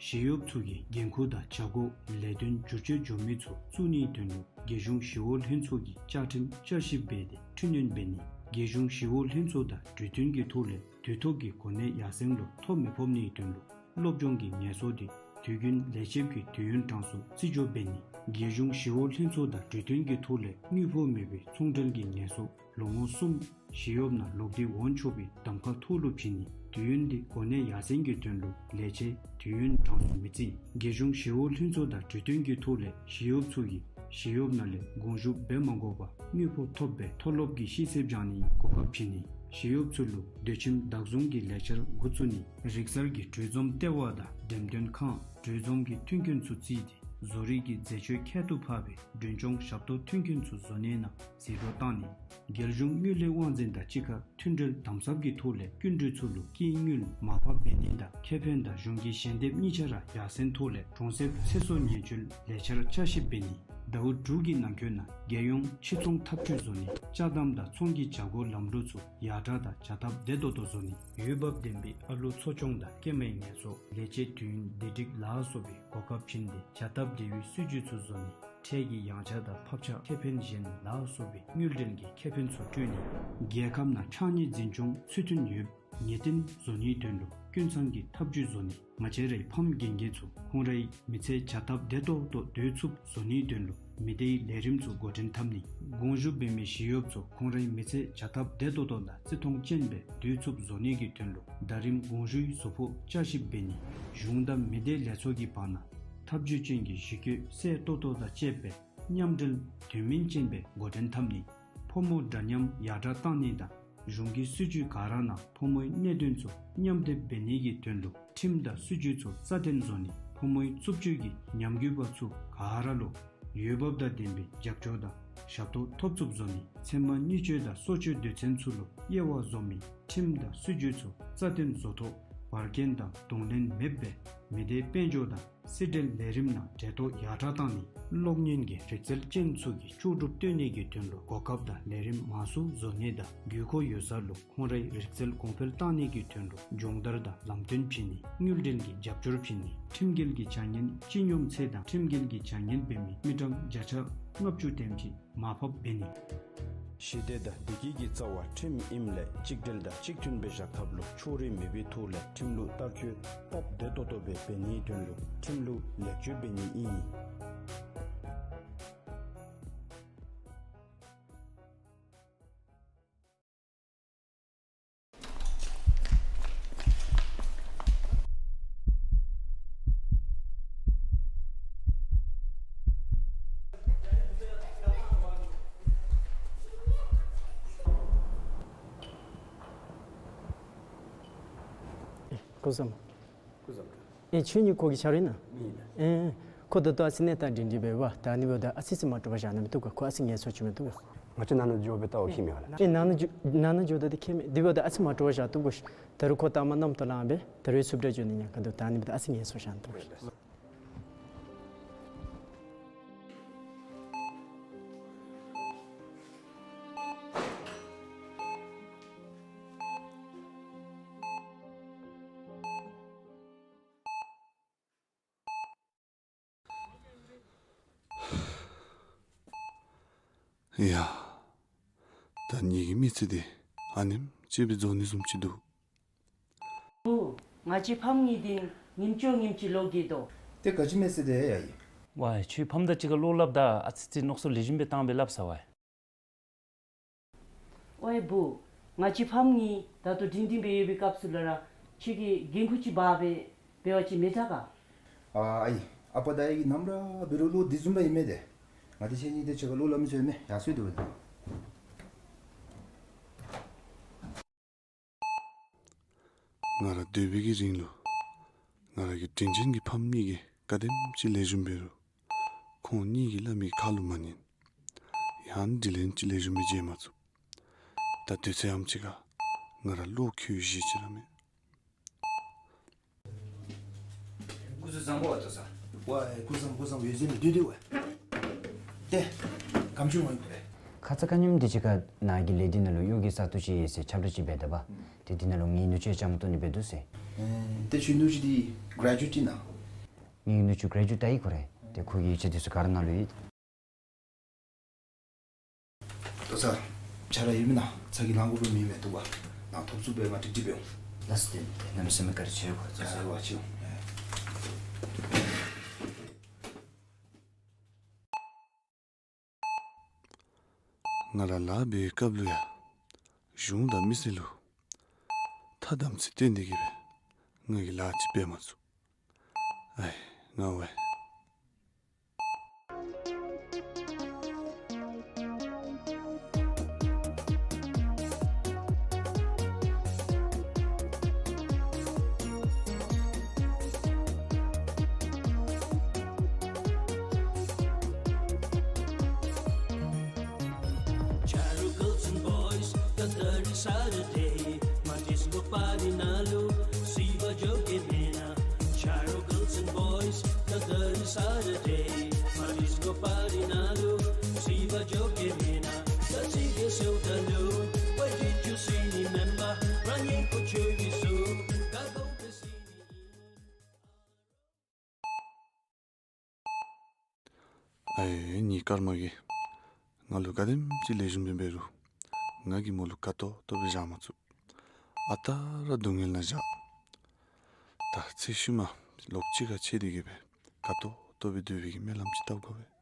ཞི་གཡོགཔ་ཚུ་གི་འགན་ཁུར་དང་བྱ་སྒོ་ལས་དོན་བསྒྱུར་བཅོས་འགྱོ་མི་ཚུ་བཙུགས་ནིའི་དོན་ལུ་རྒྱལ་གཞུང་ཞི་གཡོག་ལྷན་ཚོགས་ཀྱི་བཅའ་ཁྲིམས་བསྐྱར་ཞིབ་འབད་དེ་འཕྲི་སྣོན་འབད་ནི། རྒྱལ་གཞུང་ཞི་གཡོག་ལྷན་ཚོགས་དང་གྲོས་མཐུན་གྱི་ཐོག་ལས་དུས་ཐོག་གི་གོ་གནས་ཡར་སེང་ལུ་ཐོ་མི་ཕོག་ནིའི་དོན་ལུ་སློབ་སྦྱོང་གི་ངལ་གསོ་དེ་དུས་རྒྱུན་ལས་བྱེདཔ་གི་དུས་ཡུན་གྲངས་སུ་བརྩི་འཇོག་འབད་ནི། རྒྱལ་གཞུང་ཞི་གཡོག་ལྷན་ཚོགས་དང་གྲོས་མཐུན་གྱི་ཐོག་ལས་དངུལ་ཕོགས་མེད་པའི་ཚོང་འབྲེལ་གྱི་ངལ་གསོ་ལོ་ངོ་གསུམ་ཞི་གཡོགཔ་ནང་ལོག་སྟེ་འོང་ཆོག་པའི་གདམ་ཁ་ཐོག་ལུ་བྱིན་ནི། དུས་ཡུན་དེ་གོ་གནས་ཡར་སེང་གི་དོན་ལུ་ལས་བྱེད་དུས་ཡུན་གྲངས་སུ་མི་བརྩི། རྒྱལ་གཞུང་ཞི་གཡོག་ལྷན་ཚོགས་དང་གྲོས་མཐུན་གྱི་ཐོག་ལས་ཞི་གཡོགཔ་ཚུ་གིས་ཞི་གཡོགཔ་ནང་ལས་དགོངས་ཞུ་འབད་མ་དགོ་པར་དངུལ་ཕོགས་ཐོབ་པའི་མཐོ་སློབ་ཀྱི་ཤེས་ཚད་སྦྱང་ནིའི་གོ་སྐབས་བྱིན་ནི། ཞི་གཡོགཔ་ཚུ་ལུ་སྡོད་ཁྱིམ་བདག་བཟུང་གི་ལས་འཆར་འགོ་བཙུགས་ནི། རིག་གསར་གྱི་གྲོས་འཛོམས་ལྟེ་བ་དང་འགྲེམས་སྟོན་ཁང་གྲོས་འཛོམས་ཀྱི་མཐུན་རྐྱེན་ཚུ་བརྩིས་ཏེ་བཟོ་རིག་གི་མཛེས་ཆོས་ཁྱད་དུ་འཕགས་པའི་མགྲོན་སྐྱོང་ཞབས་ཏོག་མཐུན་རྐྱེན་ཚུ་བཟོ་ནིའི་ནང་ཟད་འགྲོ་བཏང་ནི། རྒྱལ་གཞུང་དངུལ་ལས་དབང་འཛིན་དང་གཅིག་ཁར་མཐུན་འབྲེལ་དམ་ཟབ་ཀྱི་ཐོག་ལས་སྐྱིན་འགྲུལ་ཚུ་ལུ་སྐྱིན་དངུལ་མར་ཕབ་འབད་ནི་དང་ཁེ་ཕན་དང་གཞུང་གི་ཞལ་འདེབས་གཉིས་ཆ་ར་ཡར་སེང་ཐོག་ལས་གྲོང་གསེབ་ཚེ་སྲོག་ཉེན་བཅོལ་ལས་འཆར་བསྐྱར་ཞིབ་འབད་ནི། ཟླཝ་དྲུག་གི་ནང་འཁོད་ནང་རྒྱལ་ཡོངས་ཕྱིར་ཚོང་འཐབ་ཇུས་བཟོ་ནི། ཅ་དམ་དང་ཚོང་གི་བྱ་སྒོ་ལམ་ལུགས་ཚུ་ཡར་དྲག་དང་བྱ་སྟབས་བདེ་ཏོག་ཏོ་བཟོ་ནི། འོས་འབབ་ལྡན་པའི་ཨ་ལོ་འཚོ་སྐྱོང་དང་སྐྱེས་མའི་ངལ་གསོ་ལས་བྱེད་དུས་ཡུན་བདེ་སྒྲིག་ལ་སོགས་པའི་གོ་སྐབས་བྱིན་ཏེ་བྱ་སྟབས་བདེ་བའི་སྲིད་བྱུས་ཚུ་བཟོ་ནི། ཁྲལ་གྱི་ཡངས་ཆག་དང་ཕབ་ཆག་ཁེ་ཕན་གཞན་ལ་སོགས་པའི་དངུལ་འབྲེལ་གྱི་ཁེ་ཕན་ཚུ་སྤྲོད་ནི། རྒྱལ་ཁབ་ནང་ཕྱགས་སྙིགས་འཛིན་སྐྱོང་ཚུལ་མཐུན་ཡོདཔ་ངེས་གཏན་བཟོ་ནིའི་དོན་ལུ་ཀུན་ཚང་གི་ཐབས་ཇུས་བཟོ་ནི། ང་བཅས་རའི་ཕམ་རྒན་རྒས་ཚུ་ཁོང་རའི་མི་ཚེ་བྱ་སྟབས་བདེ་ཏོག་ཏོ་སྡོད་ཚུགསཔ་བཟོ་ནིའི་དོན་ལུ་མི་སྡེའི་ལས་རིམ་ཚུ་འགོ་འདྲེན་འཐབ་ནི། དགོངས་ཞུ་འབད་མི་ཞི་གཡོགཔ་ཚུ་ཁོང་རའི་མི་ཚེ་བྱ་སྟབས་བདེ་ཏོག་ཏོ་དང་བརྩི་མཐོང་ཅན་སྦེ་སྡོད་ཚུགསཔ་བཟོ་ནི་གི་དོན་ལུ་ཟླ་རིམ་དགོངས་ཞུའི་བཟོ་ཕོགས་བསྐྱར་ཞིབ་འབད་ནི། གཞུང་དང་མི་སྡེ་ལས་ཚོགས་ཀྱི་བར་ན་ཐབས་ཇུས་ཅན་གྱི་ཞི་བཀོད་གསལ་ཏོག་ཏོ་དང་བཅས་པའི་མཉམ་འབྲེལ་དོན་སྨིན་ཅན་སྦེ་འགོ་འདྲེན་འཐབ་ནི། ཕོ་མོ་འདྲ་མཉམ་ཡར་དྲག་བཏང་ནི་དང་གཞུང་གི་སྲིད་བྱུས་ག་ར་ནང་ཕོ་མོའི་གནད་དོན་ཚུ་མཉམ་སྡེབ་འབད་ནི་གི་དོན་ལུ་ཁྲིམས་དང་སྲིད་བྱུས་ཚུ་རྩ་བརྟན་བཟོ་ནི། ཕོ་མོའི་རྩུབ་སྤྱོད་ཀྱི་ཉམས་རྒུད་པ་ཚུ་ག་ར་ལུ་འོས་འབབ་དང་ལྡན་པའི་རྒྱབ་སྐྱོར་དང་ཞབས་ཏོག་ཐོབ་ཚུགསཔ་བཟོ་ནི། ཚེར་མ་གཉིད་སྤྱོད་དང་སྲོག་གཅོད་སྡོད་ཚན་ཚུ་ལུ་དབྱེ་བ་བཟོ་མི་ཁྲིམས་དང་སྲིད་བྱུས་ཚུ་རྩ་བརྟན་བཟོ་ཐོག་བར་འགལ་དང་གདོང་ལེན་མེདཔ་སྦེ་མི་སྡེའི་དཔལ་འབྱོར་དང་སྲིད་འབྲེལ་ལས་རིམ་ནང་འབྲེལ་གཏོགས་ཡར་དྲག་བཏང་ནི། གློག་བརྙན་གྱི་རིག་རྩལ་ཅན་ཚུ་གི་ལྕོགས་གྲུབ་སྟོན་ནི་གི་དོན་ལུ་གོ་སྐབས་དང་ལས་རིམ་མང་སུ་བཟོ་ནི་དང་དགོས་མཁོ་ཡོད་ས་ལུ་ཁོང་རའི་རིག་རྩལ་གོང་འཕེལ་བཏང་ནི་གི་དོན་ལུ་སྦྱོང་བརྡར་དང་ལམ་སྟོན་བྱིན་ནི། དངུལ་འབྲེལ་གྱི་རྒྱབ་སྐྱོར་བྱིན་ནི། ཁྲིམས་འགལ་གྱི་བྱ་ངན་སྤྱི་སྙོམས་ཚད་དང་ཁྲིམས་འགལ་གྱི་བྱ་ངན་འབད་མི་མི་གྲངས་བརྒྱ་ཆ་ལྔ་བཅུ་དེམ་ཅིག་མར་ཕབ་འབད་ནི། ཞི་བདེ་དང་བདེ་སྐྱིད་ཀྱི་རྩ་བ་ཁྲིམས་ཨིནམ་ལས་གཅིག་སྒྲིལ་དང་གཅིག་མཐུན་སྦེ་བཞག་ཐབས་ལུ་ཕྱོགས་རིས་མེད་པའི་ཐོག་ལས་ཁྲིམས་ལུགས་བསྟར་སྤྱོད་སྟབས་བདེ་ཏོག་ཏོ་སྦེ་འབད་ནིའི་དོན་ལུ་ཁྲིམས་ལུགས་ལེགས་བཅོས་འབད་ནི་ཨིན། སྐུ་གཟུགས་བཟང་། སྐུ་གཟུགས་བཟང་། ཨེ་ཁྱོད་གཉིས་ཁོ་གི་ཆ་རོགས་ཨིན་ན། ཨིན་ལགས། ཨེ་ཁོ་ད་ལྟོ་ཨ་ཙི་ནད་དང་འདྲིས་འདྲིས་འབདཝ་ད་ཨ་ནི་འབདཝ་ད་ཨ་ཙི་ཙི་མ་འདྲོག་པར་བཞག་ན་མི་བཏུབ་ག། ཁོ་ཨ་ཙི་ངལ་གསོ་ཅིག་མི་བཏུབ་ག། ང་བཅས་ནང་ན་འགྱོ་སྦེ་བལྟ་བ་ཁྱད་མེད་ག་ལགས། ཨེ་ནང་ན་འགྱོ་ནང་ན་འགྱོཝ་ད་དེ་ཁྱད་མེད། དེ་འབདཝ་ད་ཨ་ཙི་མ་འདྲོག་པར་བཞག་བཏུབ་ག་ཤིག། ད་རུང་ཁོ་ལྟ་མ་གནམ་ཐོག་ལངས་སྦེ་ད་རུང་འཚུབ་དྲགས་འགྱོ་ནི་ཉེན་ཁ་འདུག། ད་ཨ་ནི་འབདཝ་ད་ཨ་ཙི་ངལ་གསོ་བཞག་ན་བཏུབ་ག་ཤིག། ཡ། ད་ངེ་གི་མི་ཚེ་འདི་ཨ་ནེམ་ཅིག་སྦེ་རྫོགས་ནི་བཟུམ་ཅིག་འདུག། བུ། ང་བཅས་ཕམ་གཉིས་འདི་ཉིནམ་ཅིག་ཉིནམ་ཅིག་ལོག་གི་འདུག། ཏེ་ག་ཅི་མེད་ཟེར་ཏེ་ཡ་ཡི། ཝའེ་ཁྱོད་ཕམ་དང་གཅིག་ཁར་ལོག་སླབ་ད་ཨ་ཙི་ཙི་མནོ་བསམ་ལེགས་ཤོམ་སྦེ་བཏང་སྦེ་སླབ་ས་ཝའེ། ཝའེ་བུ། ང་བཅས་ཕམ་གཉིས་ད་ལྟོ་འགྲིག་འགྲིག་སྦེ་ཡོད་པའི་སྐབས་སུ་ལུ་ར་ཁྱོད་ཀྱིས་འགན་ཁུར་ཅིག་འབག་སྦེ་འབད་བ་ཅིན་མི་དྲག་ག། ཨ་ཨའི། ཨ་པ་དང་ཨའི་གི་ནམ་ར་འབད་རུང་ལུ་འདི་བཟུམ་ར་ཨིན་མས་ཏེ། ང་བཅས་ཁྱེད་གཉིས་ཏེ་ཕྱེད་ཀ་ལོག་སླབ་མི་ཚུགས་མས། ཡར་སོང་སྟེ་འབད་དོ། ང་ར་སྡོད་པའི་གི་རིང་ལུ་ ང་ར་གི་དྲིན་ཅན་གྱི་ཕམ་གཉིས་ཀྱིས་ག་དེམ་ཅིག་ལེགས་ཤོམ་འབད་རུང་ཁོང་གཉིས་ཀྱིས་སླབ་མི་གི་ཁ་ལུ་མ་ཉན། ཡང་དྲིན་ལན་ཅིག་ལེགས་ཤོམ་སྦེ་འཇལ་མ་ཚུགས། ད་དུས་ཚོད་ཨམ་ཅིག་ཁར་ང་ར་བློ་འགྱོད་ཤེས་ཅིག་ར་མེད། སྐུ་གཟུགས་བཟང་པོ་བ་ཏོ་ས། ཝའེ་སྐུ་བཟང་སྐུ་བཟང་འོད་ཟེར་མི་བདུད་དེ་ཝའེ། ཏེ་གམ་ཆུང་ངོ་ཡིན་པ་རེད། ཁ་ཙ་ཁ་ཉིནམ་འདི་ཅིག་ཁར་ནཱ་གི་ལས་འདི་ནང་ལུ་གཡོག་གི་ས་སྟོང་ཅིག་ཡོད་ཟེར་ཁྱབ་བསྒྲགས་ཅིག་འབད་ད་པ། ཏེ་འདི་ནང་ལུ་ངེའི་ནུ་གཅུང་ཅང་མ་གཏོགས་ནི་འབད་འདུག་ཟེར། ཨེ་ཏེ་ཁྱོད་ནུ་གཅུང་འདི་གྲེ་ཇུ་ཨེཊ་ཨིན་ན། ངེའི་ནུ་གཅུང་གྲེ་ཇུ་ཨེཊ་ཨིན་ཁོ་རེ། ཏེ་ཁོ་གི་ཡིག་ཆ་འདི་ཚུ་ག་ར་ནཱ་ལུ་ཡོད། ཏོ་ས། ཆ་ར་ཡོད་མེན་ན། ཚ་གྱང་ལང་དགོཔ་མེད་མེན་འདུག་པ། ནཱ་ཐོབ་ཚུགས་པའི་ང་ཀྲིག་ཀྲི་འབད་འོང་། ལགས་སོ། ཏེ་གནམ་མེད་ས་མེད་བཀའ་དྲིན་ཆེ། ཁོ་ཚོ་ཟེར་བ་ཅིན། ང་ར་ལཱ་འབད་བའི་སྐབས་ལུ་ཡང་གཞུང་དང་མི་སེར་ལུ་ཐ་དམ་ཚིག་བསྟེན་ཏེ་གི་སྦེ་ང་གིས་ལཱ་ཅིག་འབད་མ་ཚུགས། ཨའི་ང་ཝའི། ཆ་རོགས་གཱརལསི་ཨེནཌ་བོའིསི། ད་ད་རིས་སེ་ཊར་ཌེ། མ་ཌིསི་ཀོ་པར་ཊི་ནང་ལུ་སི་བ་འགྱོ་གེ་མེན་ན། ཆ་རོགས་གཱརལསི་ཨེནཌ་བོའིསི། ད་ད་རིས་སེ་ཊར་ཌེ། མ་ཌིསི་ཀོ་པར་ཊི་ནང་ལུ་སི་བ་འགྱོ་གེ་མེན་ན། ད་ཅི་གེ་སེའུ་ད་ལུ་ཝའི་ཌི་ཡུ་སི་མི་མེན་པ། རང་ཉིད་ཁོ་ཆོས་ཀྱི་སུ་ག་གོ་པེ་སི་ནི་ཨིན། ཨའི་ངེའི་ཀརྨ་གིས་ང་ལུ་ག་དེམ་ཅིག་ལེགས་ཤོམ་སྦེ་འབད་རུང་ང་གིས་མོ་ལུ་དགའ་ཏོག་ཏོ་སྦེ་བཞག་མ་ཚུགས། ཨ་རྟག་ར་སྡུག་བསྔལ་ནང་བཞག། ད་ཚེ་ཤུལ་མ་ལོག་ཅིག་ཁར་ཆད་དེ་གི་སྦེ་དགའ་ཏོག་ཏོ་སྦེ་སྡོད་པའི་གི་སྨོན་ལམ་ཅིག་བཏབ་དགོ་པས།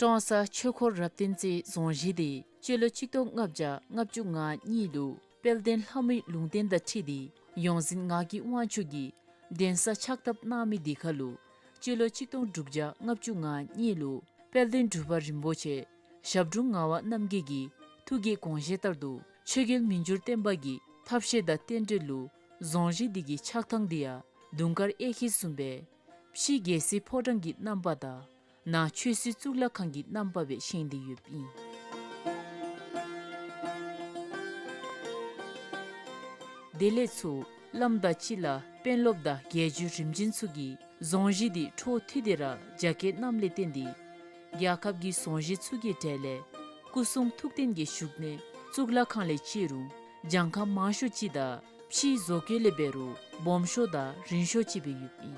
ཀྲོང་གསར་ཆོས་འཁོར་རབ་བརྟན་རྩེའི་རྫོང་གཞིས་འདི་སྤྱི་ལོ་ཆིག་སྟོང་ལྔ་བརྒྱ་ལྔ་བཅུ་ང་གཉིས་ལུ་དཔལ་ལྡན་ལྷ་མོའི་ལུང་བསྟན་དང་འཁྲིལ་ཏེ་ཡོངས་འཛིན་ངག་གི་དབང་ཕྱུག་གིས་གདན་ས་ཕྱག་བཏབ་གནང་མི་འདི་ཁར་ལུ་སྤྱི་ལོ་ཆིག་སྟོང་དྲུག་བརྒྱ་ལྔ་བཅུ་ང་གཉིས་ལུ་དཔལ་ལྡན་འབྲུག་པ་རིན་པོ་ཆེ་ཞབས་དྲུང་ངག་དབང་རྣམ་རྒྱལ་གྱི་ཐུགས་ཀྱི་དགོངས་བཞེད་ལྟར་དུ་ཆོས་རྒྱལ་མི་འགྱུར་བརྟན་པ་གི་ཐབས་ཤེས་དང་རྟེན་འབྲེལ་ལུ་རྫོང་གཞིས་འདི་གི་ཕྱག་ཐང་འདི་ཡང་དུང་དཀར་གཡས་འཁྱིལ་བཟུམ་སྦེ་ཕྱི་རྒྱལ་སྲིད་ཕོ་བྲང་གི་རྣམ་པ་དང་ནང་ཆོས་སྲིད་གཙུག་ལག་ཁང་གི་རྣམ་པ་སྦེ་བཞེངས་ཏེ་ཡོདཔ་ཨིན། དེ་ལས་ཚུར་བླམ་དང་སྤྱི་བླ་དཔོན་སློབ་དང་རྒྱལ་བརྒྱུད་རིམ་བྱོན་ཚུ་གིས་རྫོང་གཞིས་འདི་འཕྲོ་མཐུད་དེ་ར་རྒྱ་སྐྱེད་གནངམ་ལས་བརྟེན་ཏེ་རྒྱལ་ཁབ་ཀྱི་རྫོང་གཞིས་ཚུ་གི་གྲས་ལས་སྐུ་གསུང་ཐུགས་རྟེན་གྱི་བཞུགས་གནས་གཙུག་ལག་ཁང་ལས་བརྩིས་རུང་གྱངས་ཁ་མང་ཤོས་ཅིག་དང་ཕྱིའི་བཟོ་བཀོད་ལས་འབད་རུང་སྦོམ་ཤོས་དང་རིང་ཤོས་ཅིག་སྦེ་ཡོདཔ་ཨིན།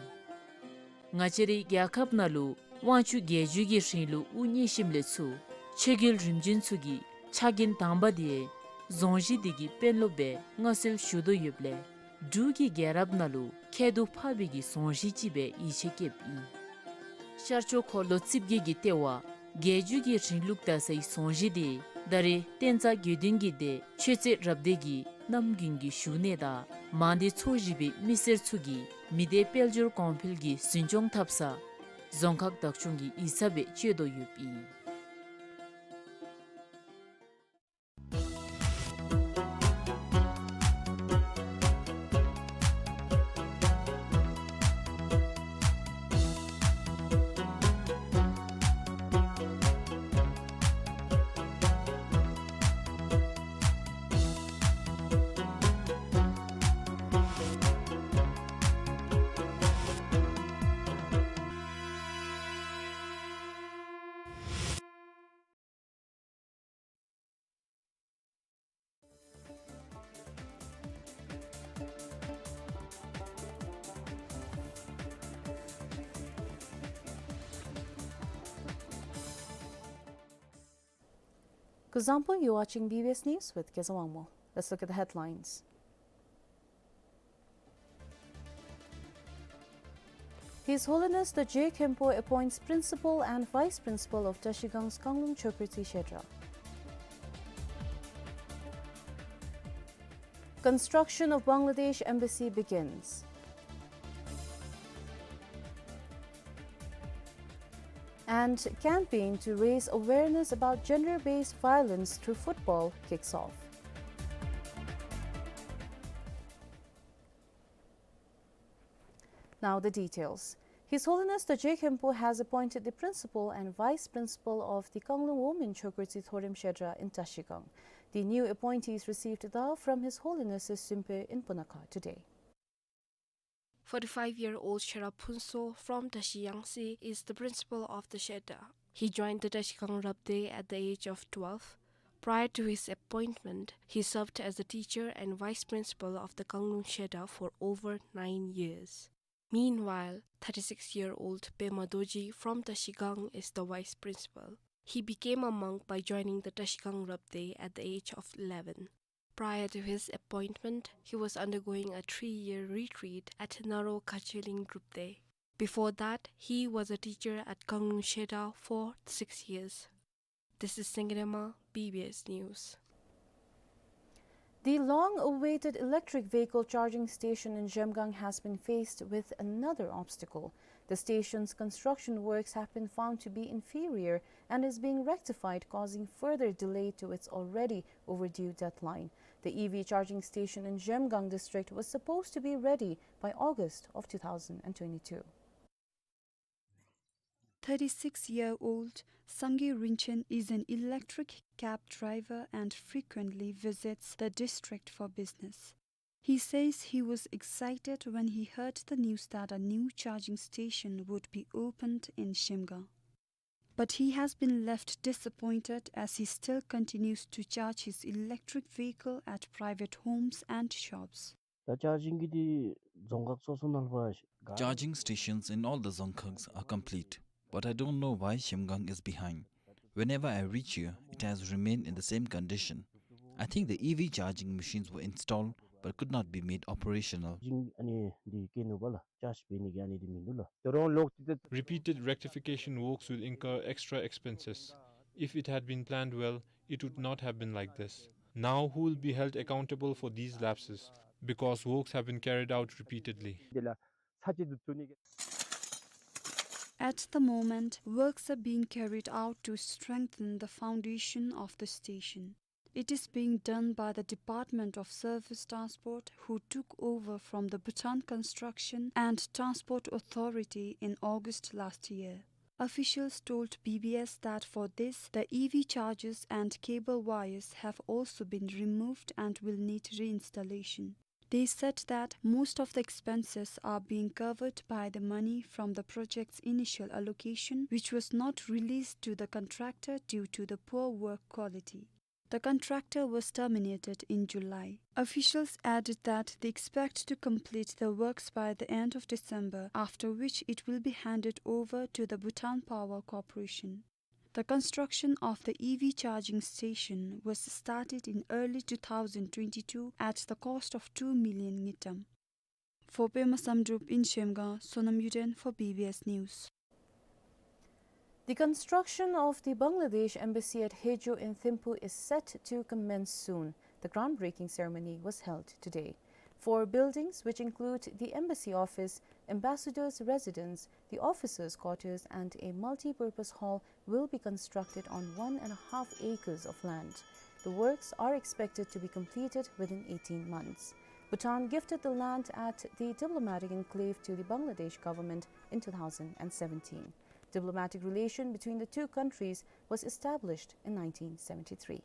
ང་བཅས་རའི་རྒྱལ་ཁབ་ནང་ལུ་དབང་ཕྱུག་རྒྱལ་བརྒྱུད་ཀྱི་རིང་ལུགས་དབུ་བརྙེས་ཞིནམ་ལས་ཚུར་ཆོས་རྒྱལ་རིམ་བྱོན་ཚུ་གི་ཕྱག་འགན་དང་པ་འདི་རྫོང་གཞིས་འདི་གི་དཔོན་སློབ་སྦེ་མངའ་གསོལ་ཞུ་དོ་ཡོདཔ་ལས་འབྲུག་གི་རྒྱལ་རབས་ནང་ལུ་ཁྱད་དུ་འཕགས་པའི་གི་རྫོང་གཞིས་ཅིག་སྦེ་ཡིད་ཆེས་བསྐྱེདཔ་ཨིན། ཤར་ཕྱོགས་འཁོར་ལོ་རྩིབས་བརྒྱད་ཀྱི་ལྟེ་བ་རྒྱལ་བརྒྱུད་ཀྱི་རིང་ལུགས་དར་སའི་རྫོང་གཞིས་འདི་ད་རེས་བསྟན་རྩ་དགེ་འདུན་གྱི་སྡེ་ཆོས་རྩེ་རབ་སྡེ་གི་རྣམ་རྒྱུན་གྱི་བཞུགས་གནས་དང་མང་སྡེ་ཚོ་བཞི་པའི་མི་སེར་ཚུ་གིས་མི་སྡེ་དཔལ་འབྱོར་གོང་འཕེལ་གྱི་འཛིན་སྐྱོང་འཐབ་ས་རྫོང་ཁག་བདག་སྐྱོང་གི་ཡིག་ཚང་སྦེ་སྤྱོད་དོ་ཡོདཔ་ཨིན། For example, you're watching B B S News with Keza Wangmo. Let's look at the headlines. His Holiness the Je Khenpo appoints Principal and Vice Principal of Trashigang's Kanglung Chokritsi Shedra. Construction of Bangladesh Embassy begins. And campaign to raise awareness about gender-based violence through football kicks off. Now the details. His Holiness the Je Khenpo has appointed the principal and vice principal of the Kanglung Women Chokritsi Thorem Shedra in Trashigang. The new appointees received the from His Holiness's Simpe in Punakha today. Forty-five-year-old Shera Phunso from Tashi Yangsi is the principal of the Shedra. He joined the Trashigang Rabdey at the age of twelve. Prior to his appointment, he served as a teacher and vice principal of the Kanglung Shedra for over nine years. Meanwhile, thirty-six-year-old Pema Dorji from Trashigang is the vice principal. He became a monk by joining the Trashigang Rabdey at the age of eleven. Prior to his appointment, he was undergoing a three-year retreat at Naro Kacheling Drupdey. Before that, he was a teacher at Kanglung Shedra for six years. This is Sengirema, B B S News. The long-awaited electric vehicle charging station in Zhemgang has been faced with another obstacle. The station's construction works have been found to be inferior and is being rectified, causing further delay to its already overdue deadline. The E V charging station in Zhemgang district was supposed to be ready by August of two thousand and twenty-two. Thirty-six-year-old Sangi Rinchen is an electric cab driver and frequently visits the district for business. He says he was excited when he heard the news that a new charging station would be opened in Zhemgang. But he has been left disappointed as he still continues to charge his electric vehicle at private homes and shops. ད tweet ཅིག་གི་འདི་རྫོང་ཁག་སོ་སོ་ནང་ལ་ཕར་ག- Charging stations in all the dzongkhags are complete, but I don't know why Zhemgang is behind. Whenever I reach here, it has remained in the same condition. I think the E V charging machines were installed but could not be made operational. ཅིག་ཨ་ནི་འདི་སྐྱེལ་ནུས་པ་ལ་ཅརཇ་འབད་ནི་གི་ཨ་ནི་འདི་མིན་འདུག་ལགས། དོ་རུང་ལོག་སྟེ་ད- Repeated rectification works will incur extra expenses. If it had been planned well, it would not have been like this. Now who will be held accountable for these lapses? Because works have been carried out repeatedly. འདི་ལ་ཚར་གཅིག་ཏུ་བཙུགས་ནི་གི- At the moment, works are being carried out to strengthen the foundation of the station. It is being done by the Department of Surface Transport, who took over from the Bhutan Construction and Transport Authority in August last year. Officials told B B S that for this, the E V chargers and cable wires have also been removed and will need reinstallation. They said that most of the expenses are being covered by the money from the project's initial allocation, which was not released to the contractor due to the poor work quality. The contractor was terminated in July. Officials added that they expect to complete the works by the end of December, after which it will be handed over to the Bhutan Power Corporation. The construction of the E V charging station was started in early two thousand twenty-two at the cost of two million ngultrum. For Pema Samdrup in Zhemgang, Sonam Yuden for B B S News. The construction of the Bangladesh embassy at Hejo in Thimphu is set to commence soon. The groundbreaking ceremony was held today. Four buildings, which include the embassy office, ambassador's residence, the officers' quarters, and a multi-purpose hall, will be constructed on one and a half acres of land. The works are expected to be completed within eighteen months. Bhutan gifted the land at the diplomatic enclave to the Bangladesh government in two thousand and seventeen. Diplomatic relation between the two countries was established in nineteen seventy-three.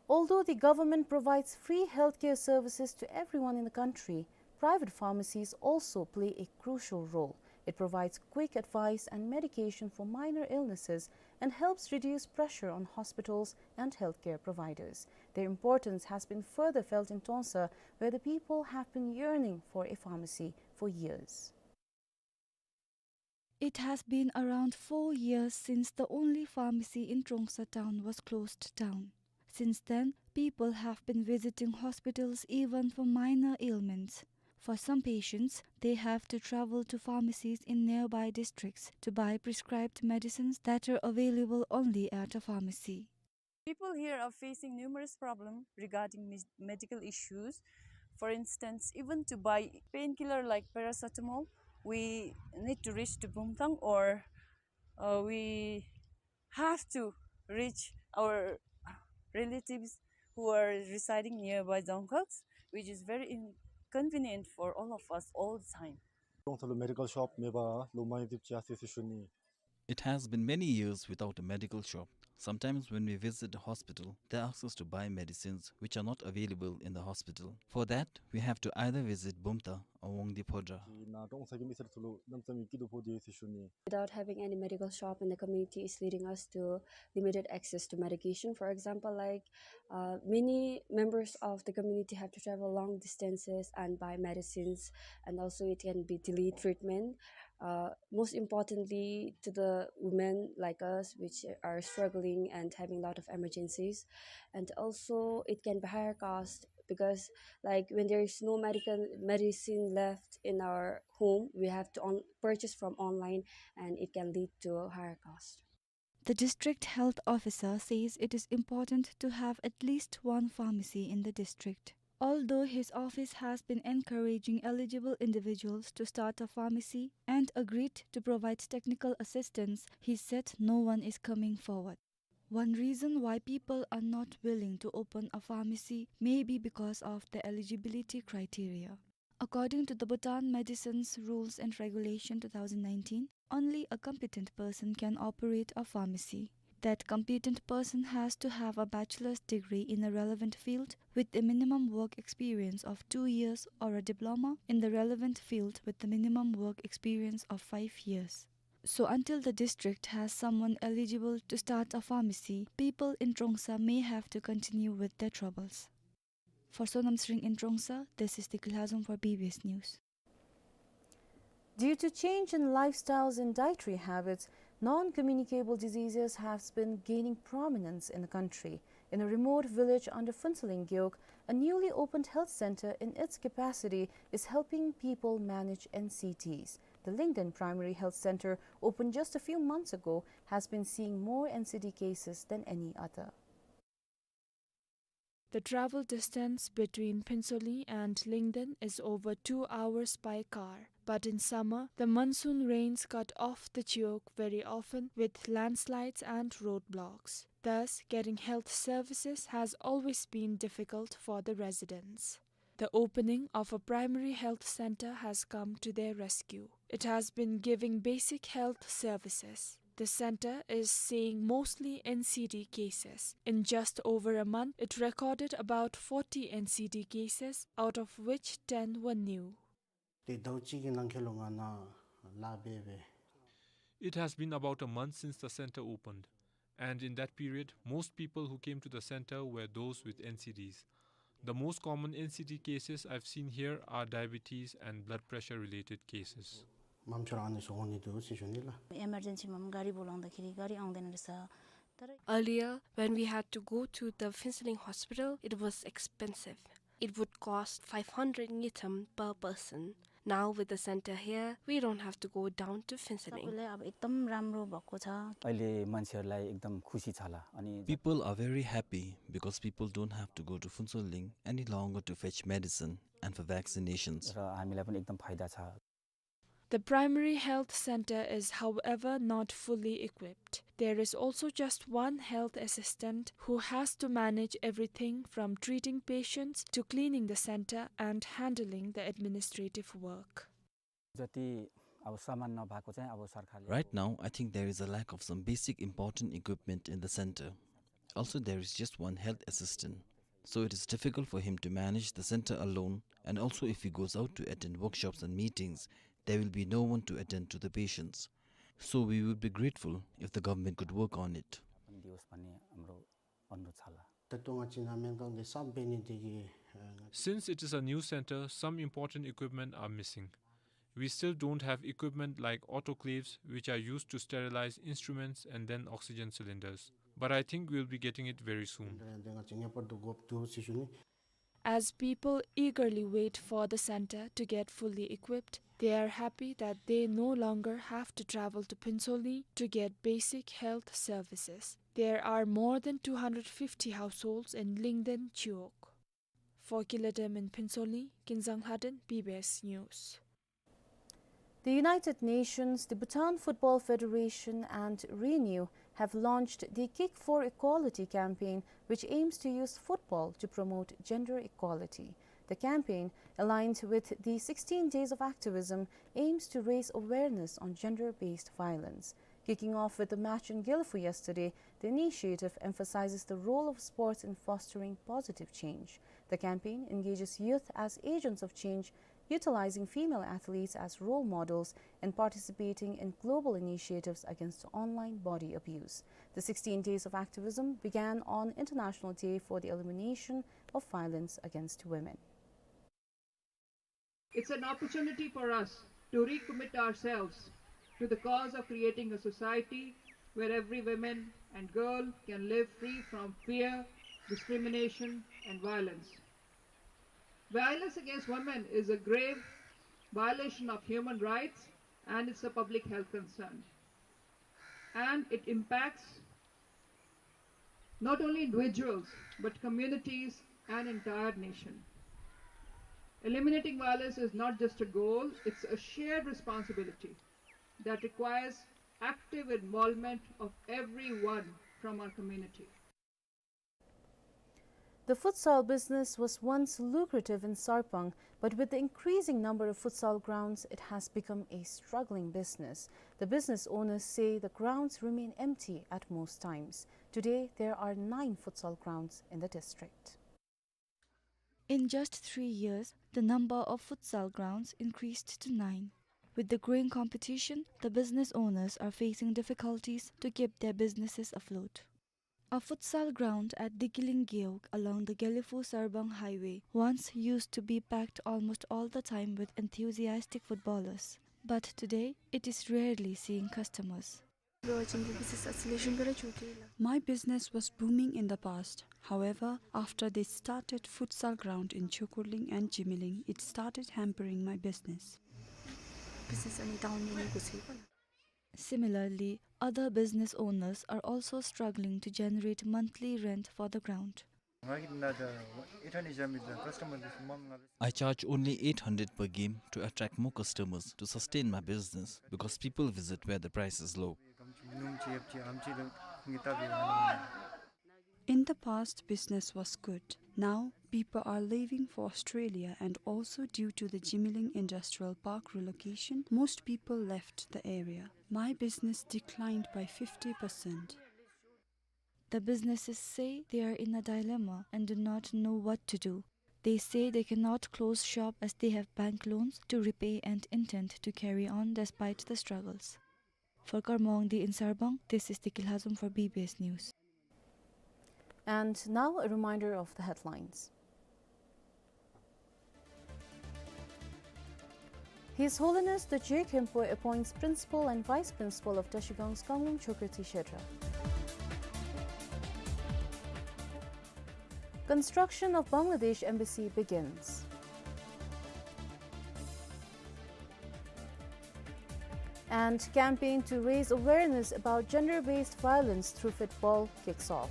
Although the government provides free healthcare services to everyone in the country, private pharmacies also play a crucial role. It provides quick advice and medication for minor illnesses and helps reduce pressure on hospitals and healthcare providers. Their importance has been further felt in Tonsa, where the people have been yearning for a pharmacy for years. It has been around four years since the only pharmacy in Trongsa town was closed down. Since then, people have been visiting hospitals even for minor ailments. For some patients, they have to travel to pharmacies in nearby districts to buy prescribed medicines that are available only at a pharmacy. People here are facing numerous problems regarding mes- medical issues. For instance, even to buy painkiller like paracetamol, we need to reach to Bumthang, or uh, we have to reach our relatives who are residing nearby Dzongkhag, which is very inconvenient for all of us all the time. Trongsa lo medical shop མེད་པ་ལོ་མང་ཡི་དེབ་ཅི་ཨ་སི་སི་ཤུ་ནི། It has been many years without a medical shop. Sometimes when we visit the hospital, they ask us to buy medicines which are not available in the hospital. For that, we have to either visit Bumthang or Wangdue Phodrang. ཅི་ན་ཀྲོང་ས་གི་མི་སེར་ཚུ་ལུ་གནམ་མེད་ས་མེད་སྐྱིད་སྡུག་ཕོག་དེས་ཟེར་ཞུ་ནི། Without having any medical shop in the community is leading us to limited access to medication. For example, like, uh, many members of the community have to travel long distances and buy medicines, and also it can be delayed treatment. Uh, most importantly, to the women like us, which are struggling and having a lot of emergencies, and also it can be higher cost because, like, when there is no medical medicine left in our home, we have to on- purchase from online, and it can lead to a higher cost. The district health officer says it is important to have at least one pharmacy in the district. Although his office has been encouraging eligible individuals to start a pharmacy and agreed to provide technical assistance, he said no one is coming forward. One reason why people are not willing to open a pharmacy may be because of the eligibility criteria. According to the Bhutan Medicines Rules and Regulation two thousand nineteen, only a competent person can operate a pharmacy. That competent person has to have a bachelor's degree in a relevant field with a minimum work experience of two years or a diploma in the relevant field with a minimum work experience of five years. So until the district has someone eligible to start a pharmacy, people in Trongsa may have to continue with their troubles. For Sonam Sring in Trongsa, this is Diki Lhazom for B B S News. Due to change in lifestyles and dietary habits, non-communicable diseases have been gaining prominence in the country. In a remote village under Phuentsholing Gewog, a newly opened health center in its capacity is helping people manage N C Ds. The Lingden Primary Health Center, opened just a few months ago, has been seeing more N C D cases than any other. The travel distance between Phuentsholing and Lingden is over two hours by car. But in summer, the monsoon rains cut off the gewog very often, with landslides and roadblocks. Thus, getting health services has always been difficult for the residents. The opening of a primary health center has come to their rescue. It has been giving basic health services. The center is seeing mostly N C D cases. In just over a month, it recorded about forty N C D cases, out of which ten were new. ཏེ་ཟླཝ་གཅིག་གི་ནང་འཁོད་ལུ་ང་ནཱ་ལཱ་འབད་འབད། It has been about a month since the center opened, and in that period, most people who came to the center were those with N C Ds. The most common N C D cases I've seen here are diabetes and blood pressure related cases. མམ་ཆོར་ཨ་ནི་ཚུ་འོང་ནི་འདུག་ཟེར་ཞུ་ནི་ལགས། Emergency མམ་གཱ་རི་བོ་ལང་ད་ཁི་རི་གཱ་རི་ཨང་དེ་ན་རི་ས། Earlier, when we had to go to the Phuentsholing Hospital, it was expensive. It would cost five hundred ngultrum per person. Now with the center here, we don't have to go down to Phuentsholing. सबैलाई अब एकदम राम्रो भएको छ। अहिले मान्छेहरूलाई एकदम खुसी छ ला। अनि People are very happy because people don't have to go to Phuentsholing any longer to fetch medicine and for vaccinations. र हामीलाई पनि एकदम फाइदा छ। The primary health center is, however, not fully equipped. There is also just one health assistant who has to manage everything from treating patients to cleaning the center and handling the administrative work. जति अब सामान नभएको चाहिँ अब सरकारले Right now, I think there is a lack of some basic important equipment in the center. Also, there is just one health assistant. So it is difficult for him to manage the center alone, and also if he goes out to attend workshops and meetings, there will be no one to attend to the patients. So we would be grateful if the government could work on it. पनि दियोस् भन्ने हाम्रो अनुरोध छ ला। ད་ལྟོ་ང་བཅས་ནཱ་སྨན་ཁང་འདི་གསརཔ་འབད་ནི་དེ་གིས་ཨ་ང་བཅས Since it is a new center, some important equipment are missing. We still don't have equipment like autoclaves, which are used to sterilize instruments and then oxygen cylinders. But I think we'll be getting it very soon. As people eagerly wait for the center to get fully equipped, they are happy that they no longer have to travel to Phuentsholing to get basic health services. There are more than two hundred fifty households in Lyngden Chiwog. For Killer Dem in Phuentsholing, Kinzang Lhaden, B B S News. The United Nations, the Bhutan Football Federation, and Renew have launched the Kick for Equality campaign, which aims to use football to promote gender equality. The campaign, aligned with the sixteen Days of Activism, aims to raise awareness on gender-based violence. Kicking off with a match in Gelephu yesterday, the initiative emphasizes the role of sports in fostering positive change. The campaign engages youth as agents of change, utilizing female athletes as role models and participating in global initiatives against online body abuse. The sixteen Days of Activism began on International Day for the Elimination of Violence Against Women. It's an opportunity for us to recommit ourselves to the cause of creating a society where every woman and girl can live free from fear, discrimination, and violence. Violence against women is a grave violation of human rights, and it's a public health concern. And it impacts not only individuals, but communities and entire nation. Eliminating violence is not just a goal, it's a shared responsibility that requires active involvement of everyone from our community. The futsal business was once lucrative in Sarpang, but with the increasing number of futsal grounds, it has become a struggling business. The business owners say the grounds remain empty at most times. Today, there are nine futsal grounds in the district. In just three years, the number of futsal grounds increased to nine. With the growing competition, the business owners are facing difficulties to keep their businesses afloat. A futsal ground at Dikiling Gewog along the Gelephu-Sarbang highway once used to be packed almost all the time with enthusiastic footballers. But today, it is rarely seeing customers. My business was booming in the past. However, after they started futsal ground in Chukhuling and Jimiling, it started hampering my business. Similarly, other business owners are also struggling to generate monthly rent for the ground. I charge only eight hundred per game to attract more customers to sustain my business because people visit where the price is low. In the past, business was good. Now, people are leaving for Australia, and also due to the Jimiling Industrial Park relocation, most people left the area. My business declined by fifty percent. The businesses say they are in a dilemma and do not know what to do. They say they cannot close shop as they have bank loans to repay and intend to carry on despite the struggles. For Karma Wangdi in Sarbang, this is Tiki Lhazom for B B S News. And now a reminder of the headlines. His Holiness the Je Khenpo appoints Principal and Vice Principal of Trashigang's Kanglung Chokriti Kshetra. Construction of Bangladesh Embassy begins. And campaign to raise awareness about gender-based violence through football kicks off.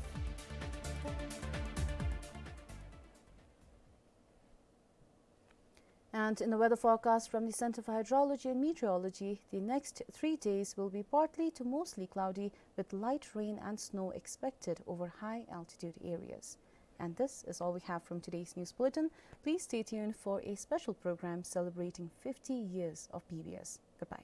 And in the weather forecast from the Center for Hydrology and Meteorology, the next three days will be partly to mostly cloudy with light rain and snow expected over high altitude areas. And this is all we have from today's news bulletin. Please stay tuned for a special program celebrating fifty years of B B S. Goodbye.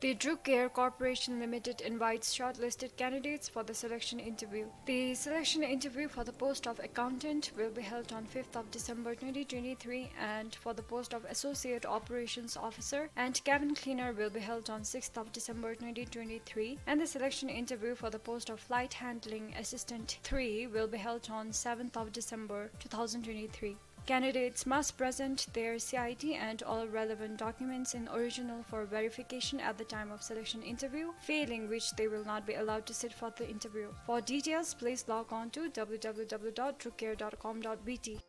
The Druk Air Corporation Limited invites shortlisted candidates for the selection interview. The selection interview for the post of accountant will be held on fifth of December twenty twenty-three, and for the post of associate operations officer and cabin cleaner will be held on sixth of December twenty twenty-three, and the selection interview for the post of flight handling assistant three will be held on seventh of December two thousand twenty-three. Candidates must present their C I D and all relevant documents in original for verification at the time of selection interview, failing which they will not be allowed to sit for the interview. For details, please log on to w w w dot druk air dot com dot b t.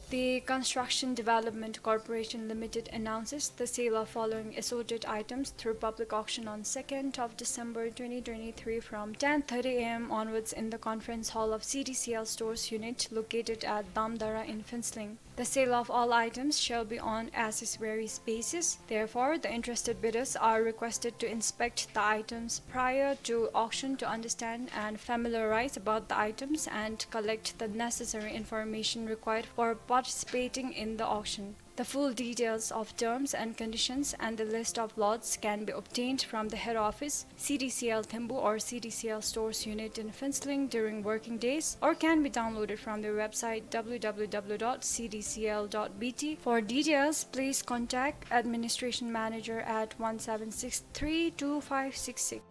The Construction Development Corporation Limited announces the sale of following assorted items through public auction on second of December twenty twenty-three from ten thirty a m onwards in the conference hall of C D C L Stores Unit located at Damdara in Phuentsholing. The sale of all items shall be on as is varies basis. Therefore, the interested bidders are requested to inspect the items prior to auction to understand and familiarize about the items and collect the necessary information required for participating in the auction. The full details of terms and conditions and the list of lots can be obtained from the head office, C D C L Thembu or C D C L Stores Unit in Phuentsholing during working days, or can be downloaded from their website w w w dot c d c l dot b t. For details, please contact administration manager at one seven six three two five six six.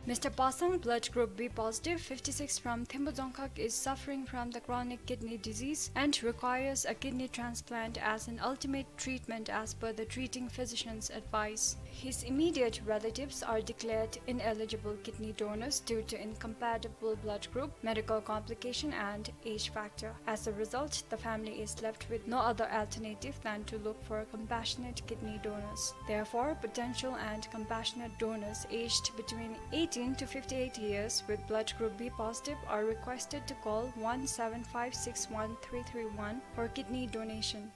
Mister Pasang, blood group B positive, fifty-six, from Thembu Dzongkhag is suffering from the chronic kidney disease and requires a kidney transplant as an ultimate treatment as per the treating physician's advice. His immediate relatives are declared ineligible kidney donors due to incompatible blood group, medical complication and age factor. As a result, the family is left with no other alternative than to look for compassionate kidney donors. Therefore, potential and compassionate donors aged between eighteen to fifty-eight years with blood group B positive are requested to call one seven five six one three three one for kidney donation.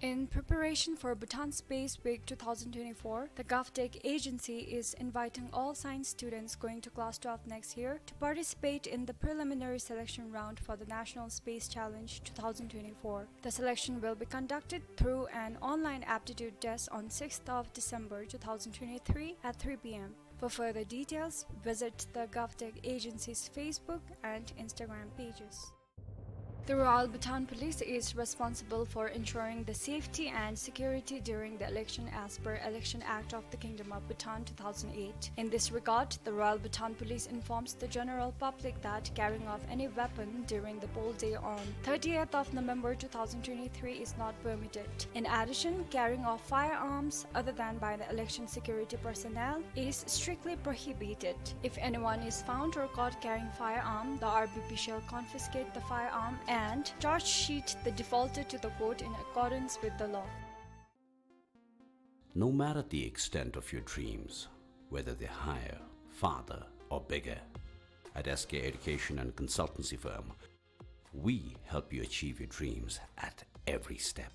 In preparation for Bhutan Space Week two thousand twenty-four, the GovTech agency is inviting all science students going to class twelve next year to participate in the preliminary selection round for the National Space Challenge two thousand twenty-four. The selection will be conducted through an online aptitude test on sixth of December two thousand twenty-three at three p m. For further details, visit the GovTech agency's Facebook and Instagram pages. The Royal Bhutan Police is responsible for ensuring the safety and security during the election as per Election Act of the Kingdom of Bhutan two thousand eight. In this regard, the Royal Bhutan Police informs the general public that carrying of any weapon during the poll day on thirtieth of November two thousand twenty-three is not permitted. In addition, carrying of firearms other than by the election security personnel is strictly prohibited. If anyone is found or caught carrying firearm, the R B P shall confiscate the firearm and charge sheet the defaulter to the court in accordance with the law. No matter the extent of your dreams, whether they're higher, farther, or bigger, at S K Education and Consultancy Firm, we help you achieve your dreams at every step.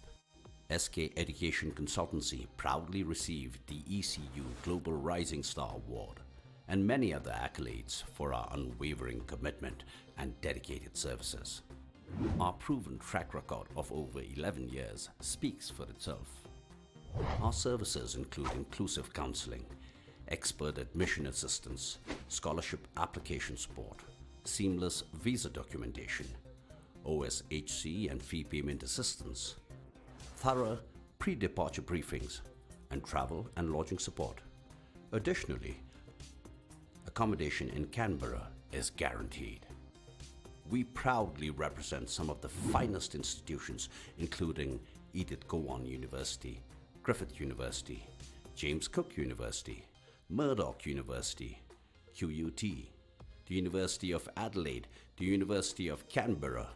S K Education Consultancy proudly received the E C U Global Rising Star Award and many other accolades for our unwavering commitment and dedicated services. Our proven track record of over eleven years speaks for itself. Our services include inclusive counseling, expert admission assistance, scholarship application support, seamless visa documentation, O S H C and fee payment assistance, thorough pre-departure briefings, and travel and lodging support. Additionally, accommodation in Canberra is guaranteed. We proudly represent some of the finest institutions, including Edith Cowan University, Griffith University, James Cook University, Murdoch University, Q U T, the University of Adelaide, the University of Canberra,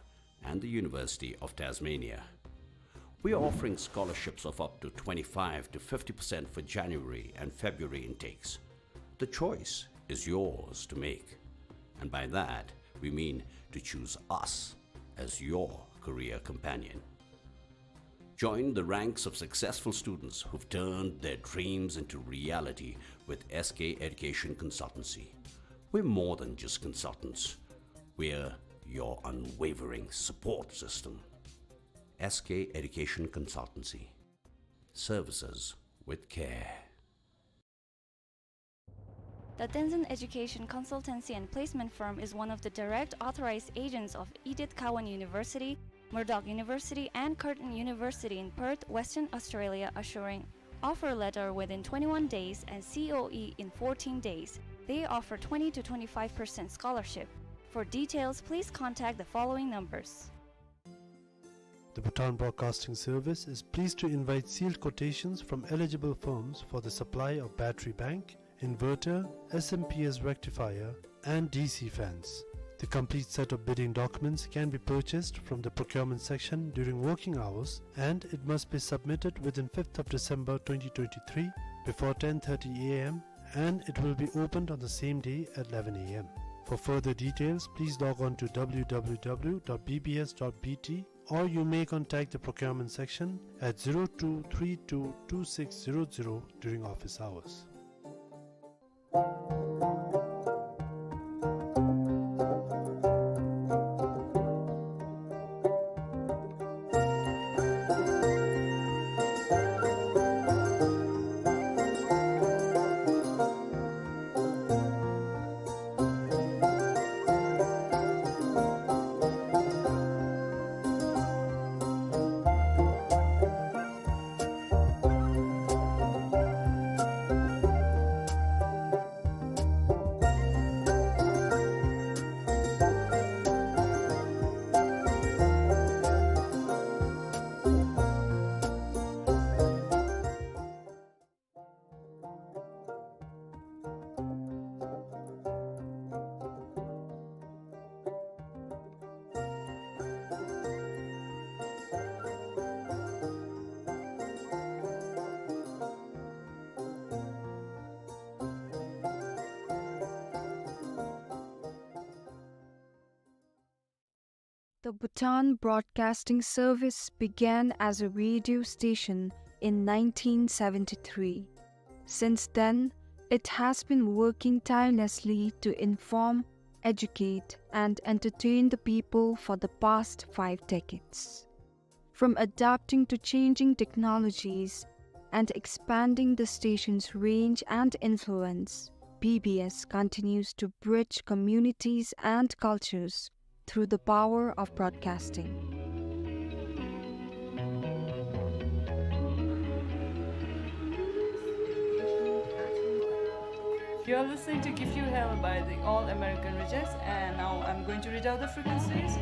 and the University of Tasmania. We are offering scholarships of up to twenty-five to fifty percent for January and February intakes. The choice is yours to make, and by that we mean to choose us as your career companion. Join the ranks of successful students who've turned their dreams into reality with S K Education Consultancy. We're more than just consultants. We're your unwavering support system. S K Education Consultancy. services with care. The Tenzin Education Consultancy and Placement Firm is one of the direct authorized agents of Edith Cowan University, Murdoch University, and Curtin University in Perth, Western Australia, assuring offer letter within twenty-one days and C O E in fourteen days. They offer twenty to twenty-five percent scholarship. For details, please contact the following numbers. The Bhutan Broadcasting Service is pleased to invite sealed quotations from eligible firms for the supply of battery bank, inverter, S M P S rectifier, and D C fans. The complete set of bidding documents can be purchased from the procurement section during working hours, and it must be submitted within fifth of December twenty twenty-three before ten thirty A M, and it will be opened on the same day at eleven A M. For further details, please log on to W W W dot B B S dot B T, or you may contact the procurement section at zero two three two two six zero zero during office hours. The Bhutan Broadcasting Service began as a radio station in nineteen seventy-three. Since then, it has been working tirelessly to inform, educate, and entertain the people for the past five decades. From adapting to changing technologies and expanding the station's range and influence, B B S continues to bridge communities and cultures through the power of broadcasting. You're listening to Give You Hell by the All American Rejects, and now I'm going to read out the frequencies.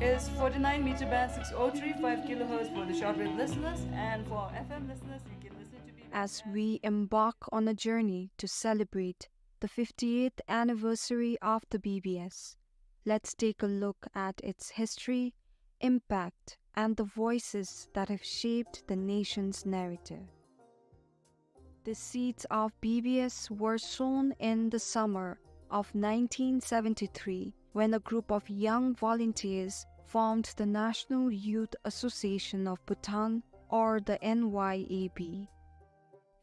Is forty-nine meter band, six oh three five kilohertz for the shortwave listeners, and for F M listeners, you can listen to B B S. As we embark on a journey to celebrate the fiftieth anniversary of the B B S, let's take a look at its history, impact, and the voices that have shaped the nation's narrative. The seeds of B B S were sown in the summer of nineteen seventy-three when a group of young volunteers formed the National Youth Association of Bhutan, or the N Y A B.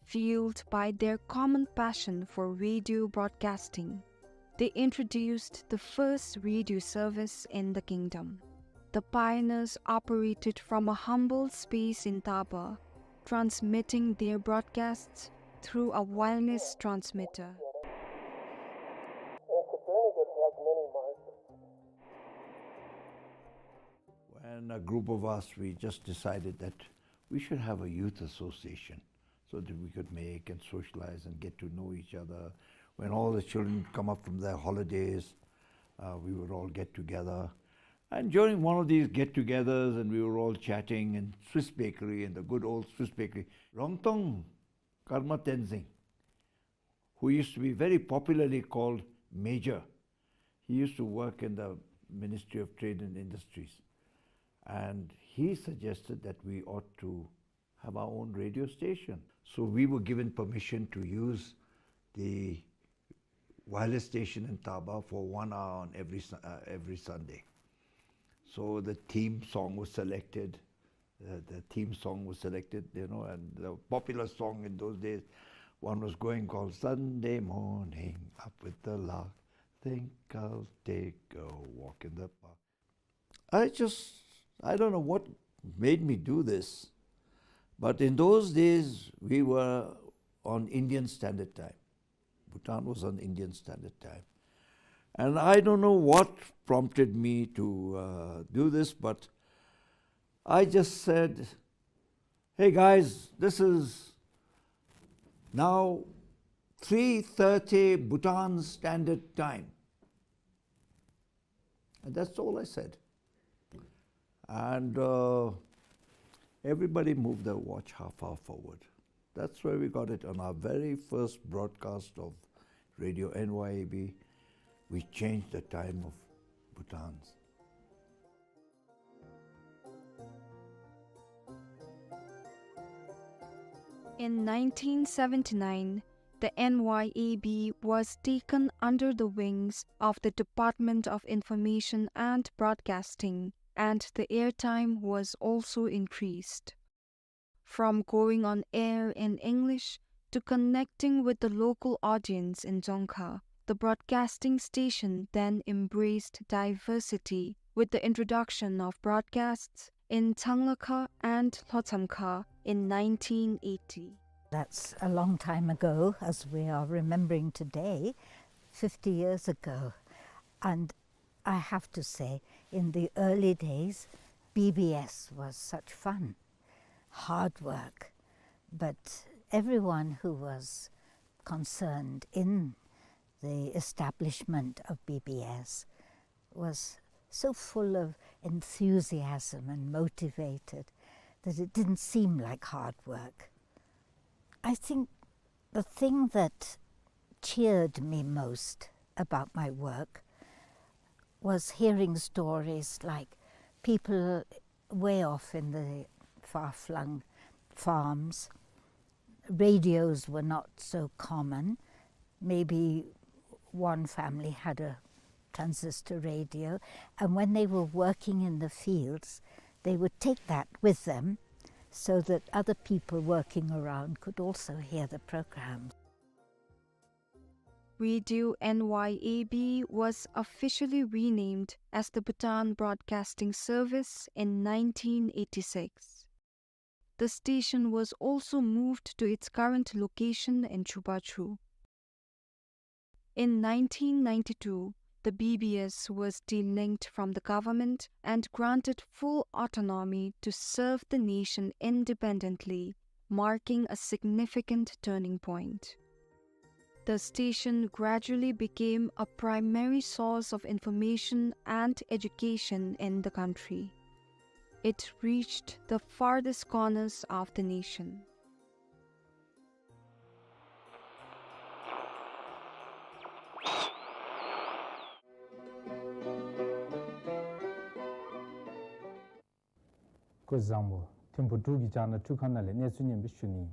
Fueled by their common passion for radio broadcasting, they introduced the first radio service in the kingdom. The pioneers operated from a humble space in Taba, transmitting their broadcasts through a wireless transmitter. When a group of us, we just decided that we should have a youth association so that we could make and socialize and get to know each other. When all the children come up from their holidays, uh, we would all get together. And during one of these get-togethers, and we were all chatting in Swiss Bakery, in the good old Swiss Bakery, Rongtong Karma Tenzing, who used to be very popularly called Major. He used to work in the Ministry of Trade and Industries. And he suggested that we ought to have our own radio station. So we were given permission to use the wireless station in Taba for one hour on every Su-, uh, every Sunday. So the theme song was selected. Uh, the theme song was selected, you know, and the popular song in those days, one was going called "Sunday Morning, Up with the Lark, Think I'll Take a Walk in the Park." I just, I don't know what made me do this, But in those days, we were on Indian Standard Time. Bhutan was on Indian Standard Time. And I don't know what prompted me to, uh, do this, but I just said, "Hey guys, this is now three thirty Bhutan Standard Time." And that's all I said. And, uh, everybody moved their watch half hour forward. That's where we got it. On our very first broadcast of Radio N Y A B, we changed the time of Bhutan's. In nineteen seventy-nine, the N Y A B was taken under the wings of the Department of Information and Broadcasting, and the airtime was also increased. From going on air in English to connecting with the local audience in Dzongkha, the broadcasting station then embraced diversity with the introduction of broadcasts in Changlakha and Lhotshamkha in nineteen eighty. That's a long time ago, as we are remembering today, fifty years ago. And I have to say, in the early days, B B S was such fun, hard work, but everyone who was concerned in the establishment of B B S was so full of enthusiasm and motivated that it didn't seem like hard work. I think the thing that cheered me most about my work was hearing stories like people way off in the far-flung farms. Radios were not so common. Maybe one family had a transistor radio, and when they were working in the fields, they would take that with them so that other people working around could also hear the program. Radio N Y A B was officially renamed as the Bhutan Broadcasting Service in nineteen eighty-six. The station was also moved to its current location in Chubachu. In nineteen ninety-two, the B B S was delinked from the government and granted full autonomy to serve the nation independently, marking a significant turning point. The station gradually became a primary source of information and education in the country. It reached the farthest corners of the nation. སྐུ་གཟུགས་བཟང་པོ། ཐིམ་ཕུ་འབྲུག་གི་རྒྱང་བསྒྲགས་འཕྲུལ་ཁང་ནང་ལས་གནས་ཚུལ་སྙན་པོ་ཞུ་ནི།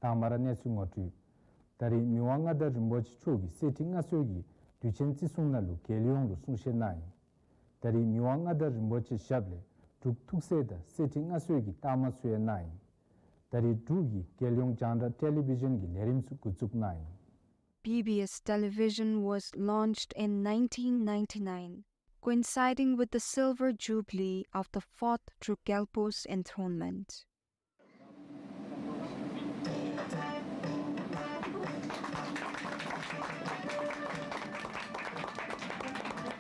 དང་པ་ར་གནས་ཚུལ་ངོ་སྤྲོད། ད་རེས་མི་དབང་མངའ་བདག་རིན་པོ་ཆེ་མཆོག་གིས་གསེར་ཁྲི་མངའ་གསོལ་གྱི་དུས་ཆེན་བརྩི་སྲུང་ནང་ལུ་རྒྱལ་ཡོངས་ལུ་གསུང་བཤད་གནང་ཡི། ད་རེས་མི་དབང་མངའ་བདག་རིན་པོ་ཆེ་ཞབས་ལས་འབྲུག་ཐུགས་སྲས་དང་གསེར་ཁྲི་མངའ་གསོལ་གྱི་རྟགས་མ་ཚུ་ཡང་གནང་ཡི། ད་རེས་འབྲུག་གི་རྒྱལ་ཡོངས་རྒྱང་བསྒྲགས་ཊེ་ལི་བི་ཤཱན་གྱི་ལས་རིམ་ཚུ་འགོ་བཙུགས་གནང་ཡི། B B S Television was launched in nineteen ninety-nine, coinciding with the silver jubilee of the fourth Druk Gyalpo's enthronement.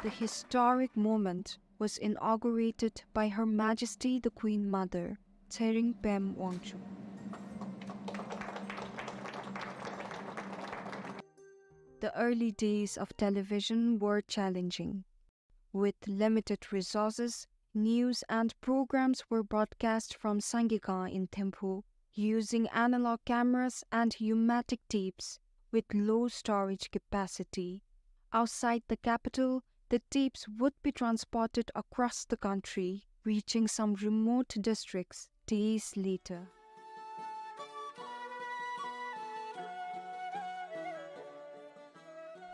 The historic moment was inaugurated by Her Majesty the Queen Mother, Tshering Pem Wangchuck. The early days of television were challenging. With limited resources, news and programs were broadcast from Sangekang in Thimphu, using analog cameras and U-matic tapes with low storage capacity. Outside the capital, the tapes would be transported across the country, reaching some remote districts days later.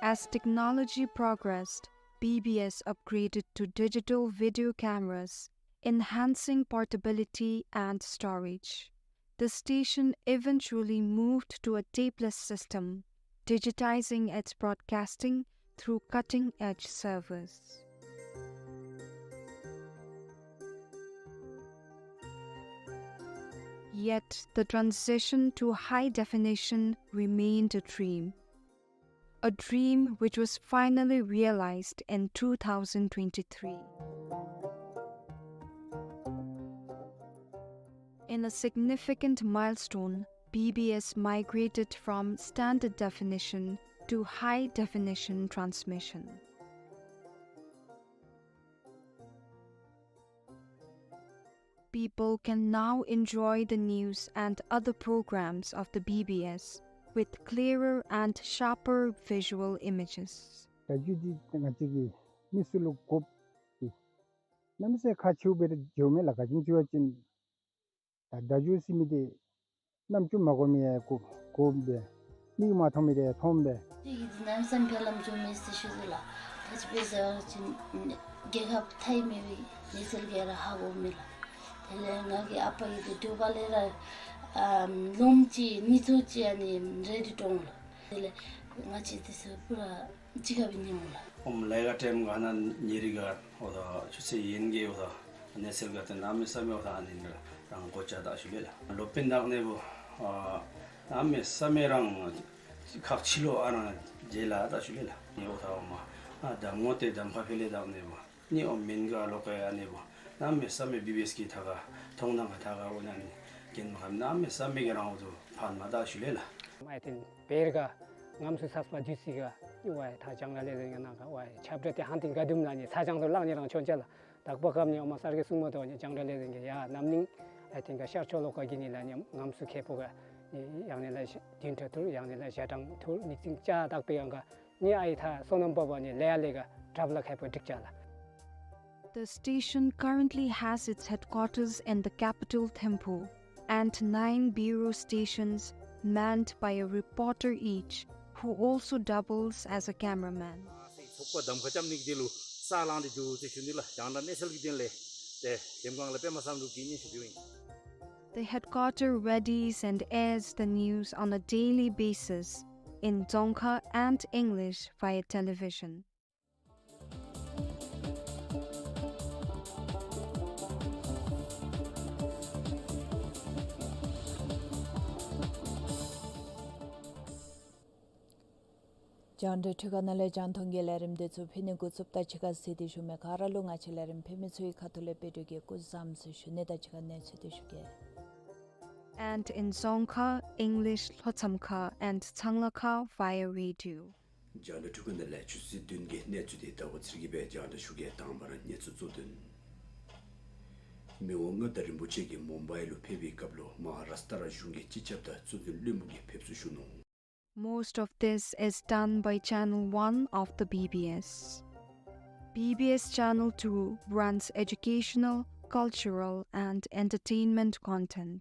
As technology progressed, B B S upgraded to digital video cameras, enhancing portability and storage. The station eventually moved to a tapeless system, digitizing its broadcasting through cutting-edge servers. Yet the transition to high definition remained a dream, a dream which was finally realized in two thousand twenty-three. In a significant milestone, B B S migrated from standard definition to high definition transmission. People can now enjoy the news and other programs of the B B S with clearer and sharper visual images. བརྡ་བརྒྱུད་འདི་ང་བཅས་ཀྱིས་མི་ཚུ་ལུ་དགོཔ་འདི་གནམ་མེད་ས་མེད་ཁག་ཆེཝ་སྦེ་ར་འགྱོཝ་མས་ལགས། ག་ཅི་སྨོ་ཟེར་བ་ཅིན་ད་བརྡ་བརྒྱུད་ཟེར་མི་འདི་རྣམ་ཅོ་མ་གོ་མི་ཡང་གོ་གོཝ་སྦེ་མིག་མ་མཐོང་མི་འདི་ཡང་མཐོངམ་སྦེ། དེ་གིས་འདི་གནམ་མེད་ས་མེད་ཕར་ལམ་འགྱོ་མས་ཟེར་ཞུ་དོ་ལགས། ད་ཅི་སྦེ་ཟེར་བ་ཅིན་རྒྱལ་ཁབ་མཐའ་ཡས་མེད་པའི་གནས་ཚུལ་ག་ར་ཧ་གོཝ་མས་ལགས། དེ་ལས་ང་གི་ཨ་པ་གིས་འདི་འབྲུག་པ་ལས་ར་ཨམ་ལུངམ་ཅིག་ནི་ཚུ་ཅིག་ཨ་ནི་རེ་འདི་དྲོངས་ལགས། དེ་ལས་ང་བཅས་འདི་ཚུ་པུ་ར་ཅིག་ཁར་སྦེ་ཉན་འོང་ལགས། ཨོམ་ལས་ཀ་ཊེམ་ག་ནང་ཉེ་རི་ག་འོ་ད་ཆུ་ཚོད་ཡན་གྱི་འོ་ད་གནས་ཚུལ་ག་ཏེ་གནམ་མེད་ས་མེད་འོ་ད་ཨ་ནི་རང་གོ་ཆ་ད་ཞུ་ལེ་ལགས། ལོ་པཎ་དག་ནི་བུ་ཨ་གནམ་མེད་ས་མེད་རང་ཁག་ཆེ་ལོ་ཨ་རང་རྗེས་ལ་ད་ཞུ་ལེ་ལགས། ནི་འོ་ད་འོ་མ་ཨ་གདམ་ངོ་ཏེ་གདམ་ཁ་ཕེ་ལེ་དག་ནི་བུ་ནི་ཨོ་མེན་ག་ལོ་ཀ་ཡ་ནི་བུ་གནམ་མེད་ས་མེད་བི་བི་ཨེསི་གི་ཐད་ཁར་མཐོང་སྣང་གི་ཐད་ཁར་འོ་ན་ནི་གན་མ་ཁམ་གནམ་མེད་ས་མེད་གི་རང་འོ་དུ་ཕན་མ་ད་ཞུ་ལེ་ལགས། ཨའི་ཏེན་བེར་ག་ངམ་སུ་ཚ་བ་འདི་ཚུ་ག་ཨི་བ་ད་རྒྱང་བསྒྲགས་ལས་འཛིན་གྱི་ནང་ག་བ་ཁྱབ་བསྒྲགས་ཏེ་ཧན་ཏིང་ག་དུམ་ན་ནི་ཚ་རྒྱང་དུ་ལང་ནི་རང་ཆོན་ཅ་ལགས། དག་པ་སྐབས་ནི་ཨོ་མ་གསར་གྱི་སྲུང་མ་དོ་ནི་རྒྱང་བསྒྲགས་ལས་འཛིན་གྱི་ཡ་ནམ་ནིང་ཨའི་ཏེན་ག་ཤར་ཕྱོགས་ལོགས་ཀ་གི་ནི་ལ་ནི་ངམ་སུ་ཁེ་པོ་ག་ནི་ཡང་ནི་ལ་བདུན་ཕྲག་ཐུར་ཡང་ནི་ལ་ཞག་གྲངས་ཐུར་ནི་ཚིང་ཅ་དག་པའི་ཡང་ག་ནི་ཨའི་ཐ་སོ་ནམ་པ་བ་ནི་ལེ་ཡ་ལེ་ག་གྲབ་ལ་ཁེ་པོ་འགྲིག་ཅ་ལགས། The station currently has its headquarters in the capital Thimphu, and nine bureau stations manned by a reporter each, who also doubles as a cameraman. ཚོགས་པ་གདམ་ཁ་རྐྱབ་ནི་གི་དོན་ལུ་ས་ལང་སྟེ་འདུག་ཟེར་ཞུ་ནི་ལགས། རྒྱང་བསྒྲགས་གནས་ཚུལ་གྱི་དོན་ལས་ཏེ་དེམ་གང་ལས་དཔེ་མ་བསམ་འདུག་གི་ཉན་ཞུ་དོ་ཨིན། The headquarter readies and airs the news on a daily basis in Dzongkha and English via television. རྒྱང་བསྒྲགས་འཕྲུལ་ཁང་ནང་ལས་རྒྱང་མཐོང་གི་ལས་རིམ་འདི་ཚུ་ཕུལ་ནི་འགོ་བཙུགསཔ་ད་ཕྱི་ཁར་གཟིགས་ཏེ་བཞུགས་མི་ག་ར་ལུ་ང་བཅས་ལས་རིམ་ཕུལ་མི་ཚུ་གི་ཁ་ཐུག་ལས་དཔལ་འབྱོར་གྱིས་སྐུ་གཟུགས་བཟང་ཟེར་ཞུ་ནི་དང་གཅིག་ཁར་གནས་ཚུལ་འདི་ཞུ་གེ། And in Dzongkha, English, Lhotshamkha and Changlakha via radio. རྒྱང་བསྒྲགས་འཕྲུལ་ཁང་ནང་ལས་ཆུ་ཚོད་བདུན་གྱི་གནས་ཚུལ་འདི་ཟླ་བ་ཚེ་རིང་གིས་སྦེ་རྒྱང་བསྒྲགས་ཞུ་གེ། དང་པ་ར་གནས་ཚུལ་གཙོ་དོན། མི་དབང་མངའ་བདག་རིན་པོ་ཆེ་གིས་མུམ་བའི་ལུ་ཕེབས་པའི་སྐབས་ལུ་མ་ཧཱ་རཱས་ཊ་ར་གཞུང་གི་སྤྱི་ཁྱབ་དང་གཙོ་འཛིན་བློན་པོ་གིས་ཕེབས་བསུ་ཞུ་ནུག། Most of this is done by Channel One of the B B S. B B S Channel Two runs educational, cultural, and entertainment content.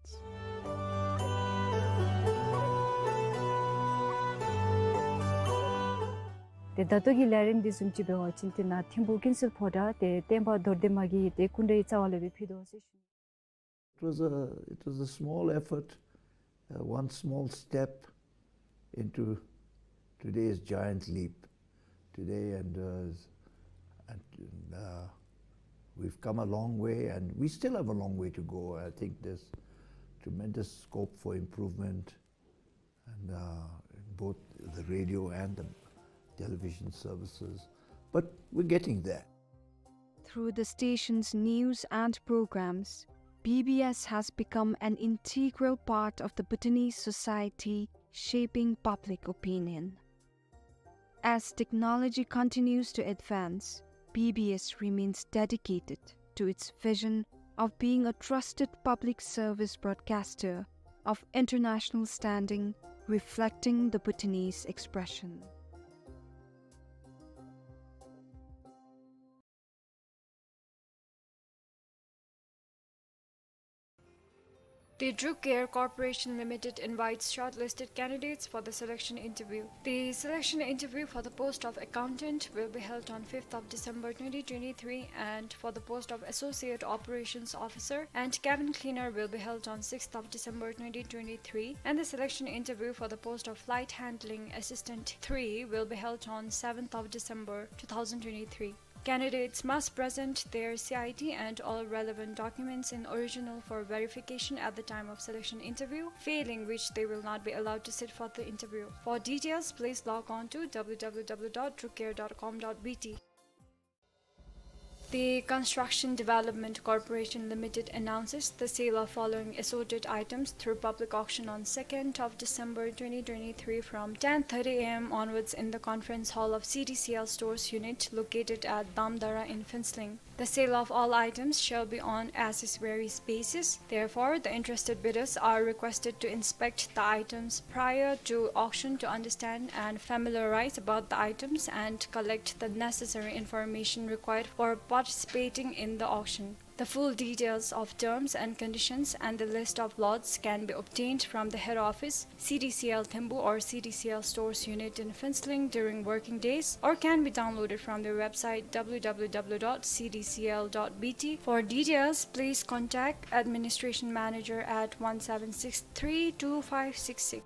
ཏེ་ད་ལྟོ་གི་ལས་རིམ་འདི་བཟུམ་ཅིག་འབད་བ་ཅིན་ཏེ་ནཱ་ཐིམ་ཕུག་ཀུན་གསལ་ཕོ་བྲང་ཏེ་བསྟན་པ་རྡོར་གདན་མ་གི་ཏེ་སྐུ་འདྲའི་རྩ་བ་ལས་སྦེ་ཕུལ་དོ་ཟེར་ཞུ། It was a, it was a small effort, uh, one small step into today's giant leap today, and, uh, and, uh, we've come a long way, and we still have a long way to go. I think there's tremendous scope for improvement, and, uh, in both the radio and the television services, but we're getting there. Through the station's news and programs, B B S has become an integral part of the Bhutanese society, shaping public opinion. As technology continues to advance, B B S remains dedicated to its vision of being a trusted public service broadcaster of international standing, reflecting the Bhutanese expression. The Druk Air Corporation Limited invites shortlisted candidates for the selection interview. The selection interview for the post of accountant will be held on fifth of December twenty twenty-three, and for the post of associate operations officer and cabin cleaner will be held on sixth of December twenty twenty-three, and the selection interview for the post of flight handling assistant three will be held on seventh of December two thousand twenty-three. Candidates must present their C I D and all relevant documents in original for verification at the time of selection interview, failing which they will not be allowed to sit for the interview. For details, please log on to W W W dot drucare dot com dot B T. The Construction Development Corporation Limited announces the sale of following assorted items through public auction on second of December twenty twenty-three from ten thirty A M onwards in the conference hall of C D C L Stores Unit located at Damdara in Phuentsholing. The sale of all items shall be on as is varies basis. Therefore, the interested bidders are requested to inspect the items prior to auction to understand and familiarize about the items and collect the necessary information required for participating in the auction. The full details of terms and conditions and the list of lots can be obtained from the head office, C D C L Thembu or C D C L Stores Unit in Phuentsholing during working days, or can be downloaded from their website W W W dot C D C L dot B T. For details, please contact Administration Manager at one seven six three two five six six.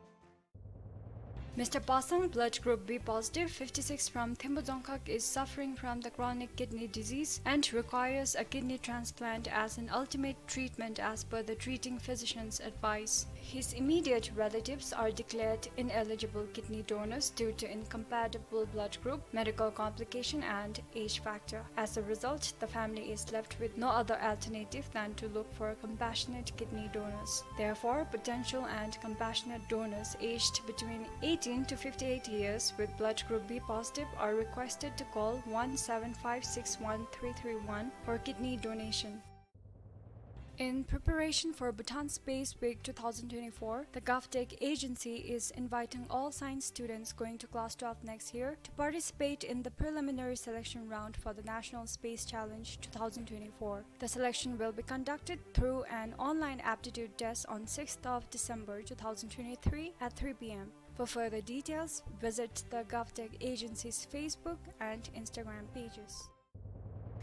Mister Pasang, blood group B positive, fifty-six, from Thembu Dzongkhag, is suffering from the chronic kidney disease and requires a kidney transplant as an ultimate treatment as per the treating physician's advice. His immediate relatives are declared ineligible kidney donors due to incompatible blood group, medical complication, and age factor. As a result, the family is left with no other alternative than to look for compassionate kidney donors. Therefore, potential and compassionate donors aged between eighteen to fifty-eight years with blood group B positive are requested to call one seven five six one three three one for kidney donation. In preparation for Bhutan Space Week two thousand twenty-four, the GovTech agency is inviting all science students going to class twelve next year to participate in the preliminary selection round for the National Space Challenge two thousand twenty-four. The selection will be conducted through an online aptitude test on sixth of December two thousand twenty-three at three P M. For further details, visit the GovTech agency's Facebook and Instagram pages.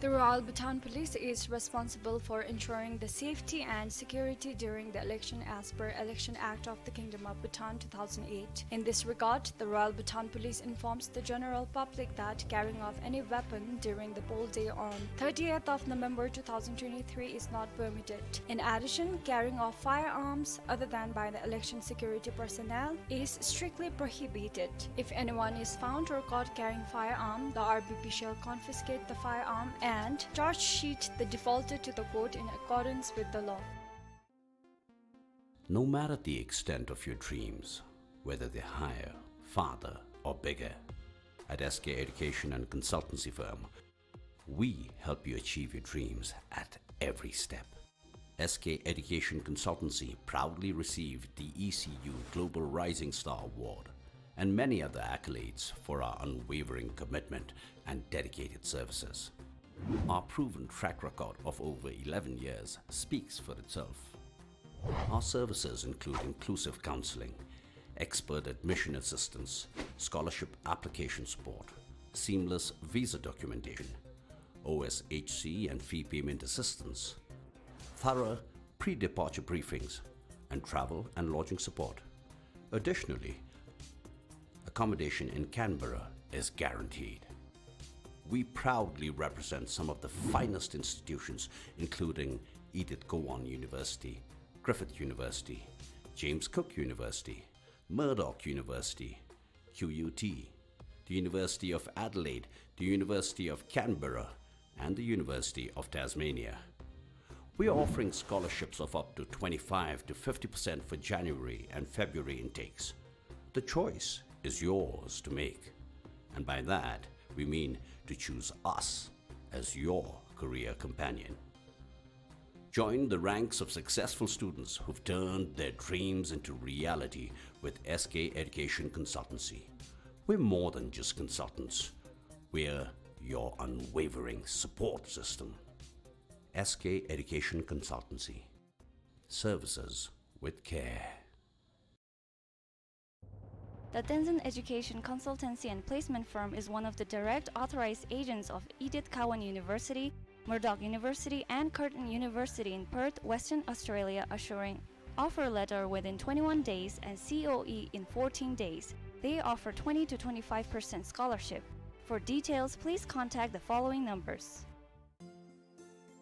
The Royal Bhutan Police is responsible for ensuring the safety and security during the election as per Election Act of the Kingdom of Bhutan two thousand eight. In this regard, the Royal Bhutan Police informs the general public that carrying of any weapon during the poll day on thirtieth of November two thousand twenty-three is not permitted. In addition, carrying of firearms other than by the election security personnel is strictly prohibited. If anyone is found or caught carrying firearm, the R B P shall confiscate the firearm and charge sheet the defaulter to the court in accordance with the law. No matter the extent of your dreams, whether they're higher, farther, or bigger, at S K Education and Consultancy Firm, we help you achieve your dreams at every step. S K Education Consultancy proudly received the E C U Global Rising Star Award and many other accolades for our unwavering commitment and dedicated services. Our proven track record of over eleven years speaks for itself. Our services include inclusive counseling, expert admission assistance, scholarship application support, seamless visa documentation, O S H C and fee payment assistance, thorough pre-departure briefings, and travel and lodging support. Additionally, accommodation in Canberra is guaranteed. We proudly represent some of the finest institutions, including Edith Cowan University, Griffith University, James Cook University, Murdoch University, Q U T, the University of Adelaide, the University of Canberra, and the University of Tasmania. We are offering scholarships of up to twenty-five to fifty percent for January and February intakes. The choice is yours to make, and by that we mean to choose us as your career companion. Join the ranks of successful students who've turned their dreams into reality with S K Education Consultancy. We're more than just consultants. We're your unwavering support system. S K Education Consultancy. Services with care. The Tenzin Education Consultancy and Placement Firm is one of the direct authorized agents of Edith Cowan University, Murdoch University, and Curtin University in Perth, Western Australia, assuring offer letter within twenty-one days and C O E in fourteen days. They offer twenty to twenty-five percent scholarship. For details, please contact the following numbers.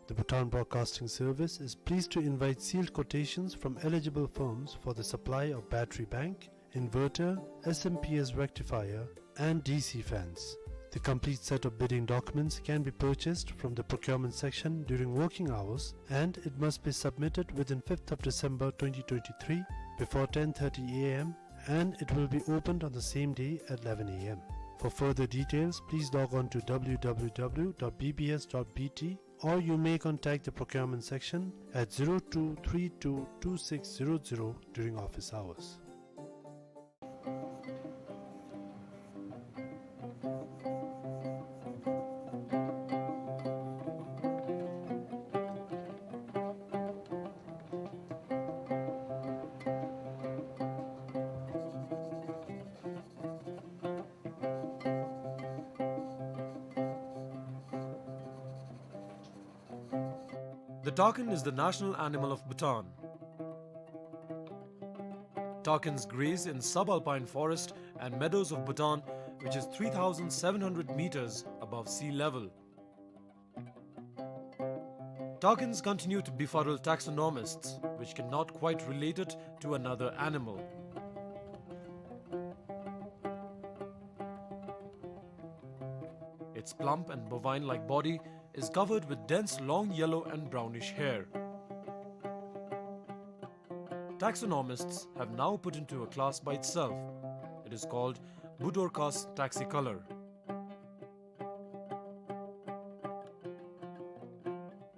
The Bhutan Broadcasting Service is pleased to invite sealed quotations from eligible firms for the supply of battery bank, inverter, S M P S rectifier, and D C fans. The complete set of bidding documents can be purchased from the procurement section during working hours, and it must be submitted within fifth of December twenty twenty-three before ten thirty A M, and it will be opened on the same day at eleven A M. For further details, please log on to W W W dot B B S dot B T, or you may contact the procurement section at zero two three two two six zero zero during office hours. The takin is the national animal of Bhutan. Takins graze in subalpine forest and meadows of Bhutan, which is three thousand seven hundred meters above sea level. Takins continue to befuddle taxonomists, which cannot quite relate it to another animal. Its plump and bovine-like body is covered with dense long yellow and brownish hair. Taxonomists have now put into a class by itself. It is called Budorcas taxicolor.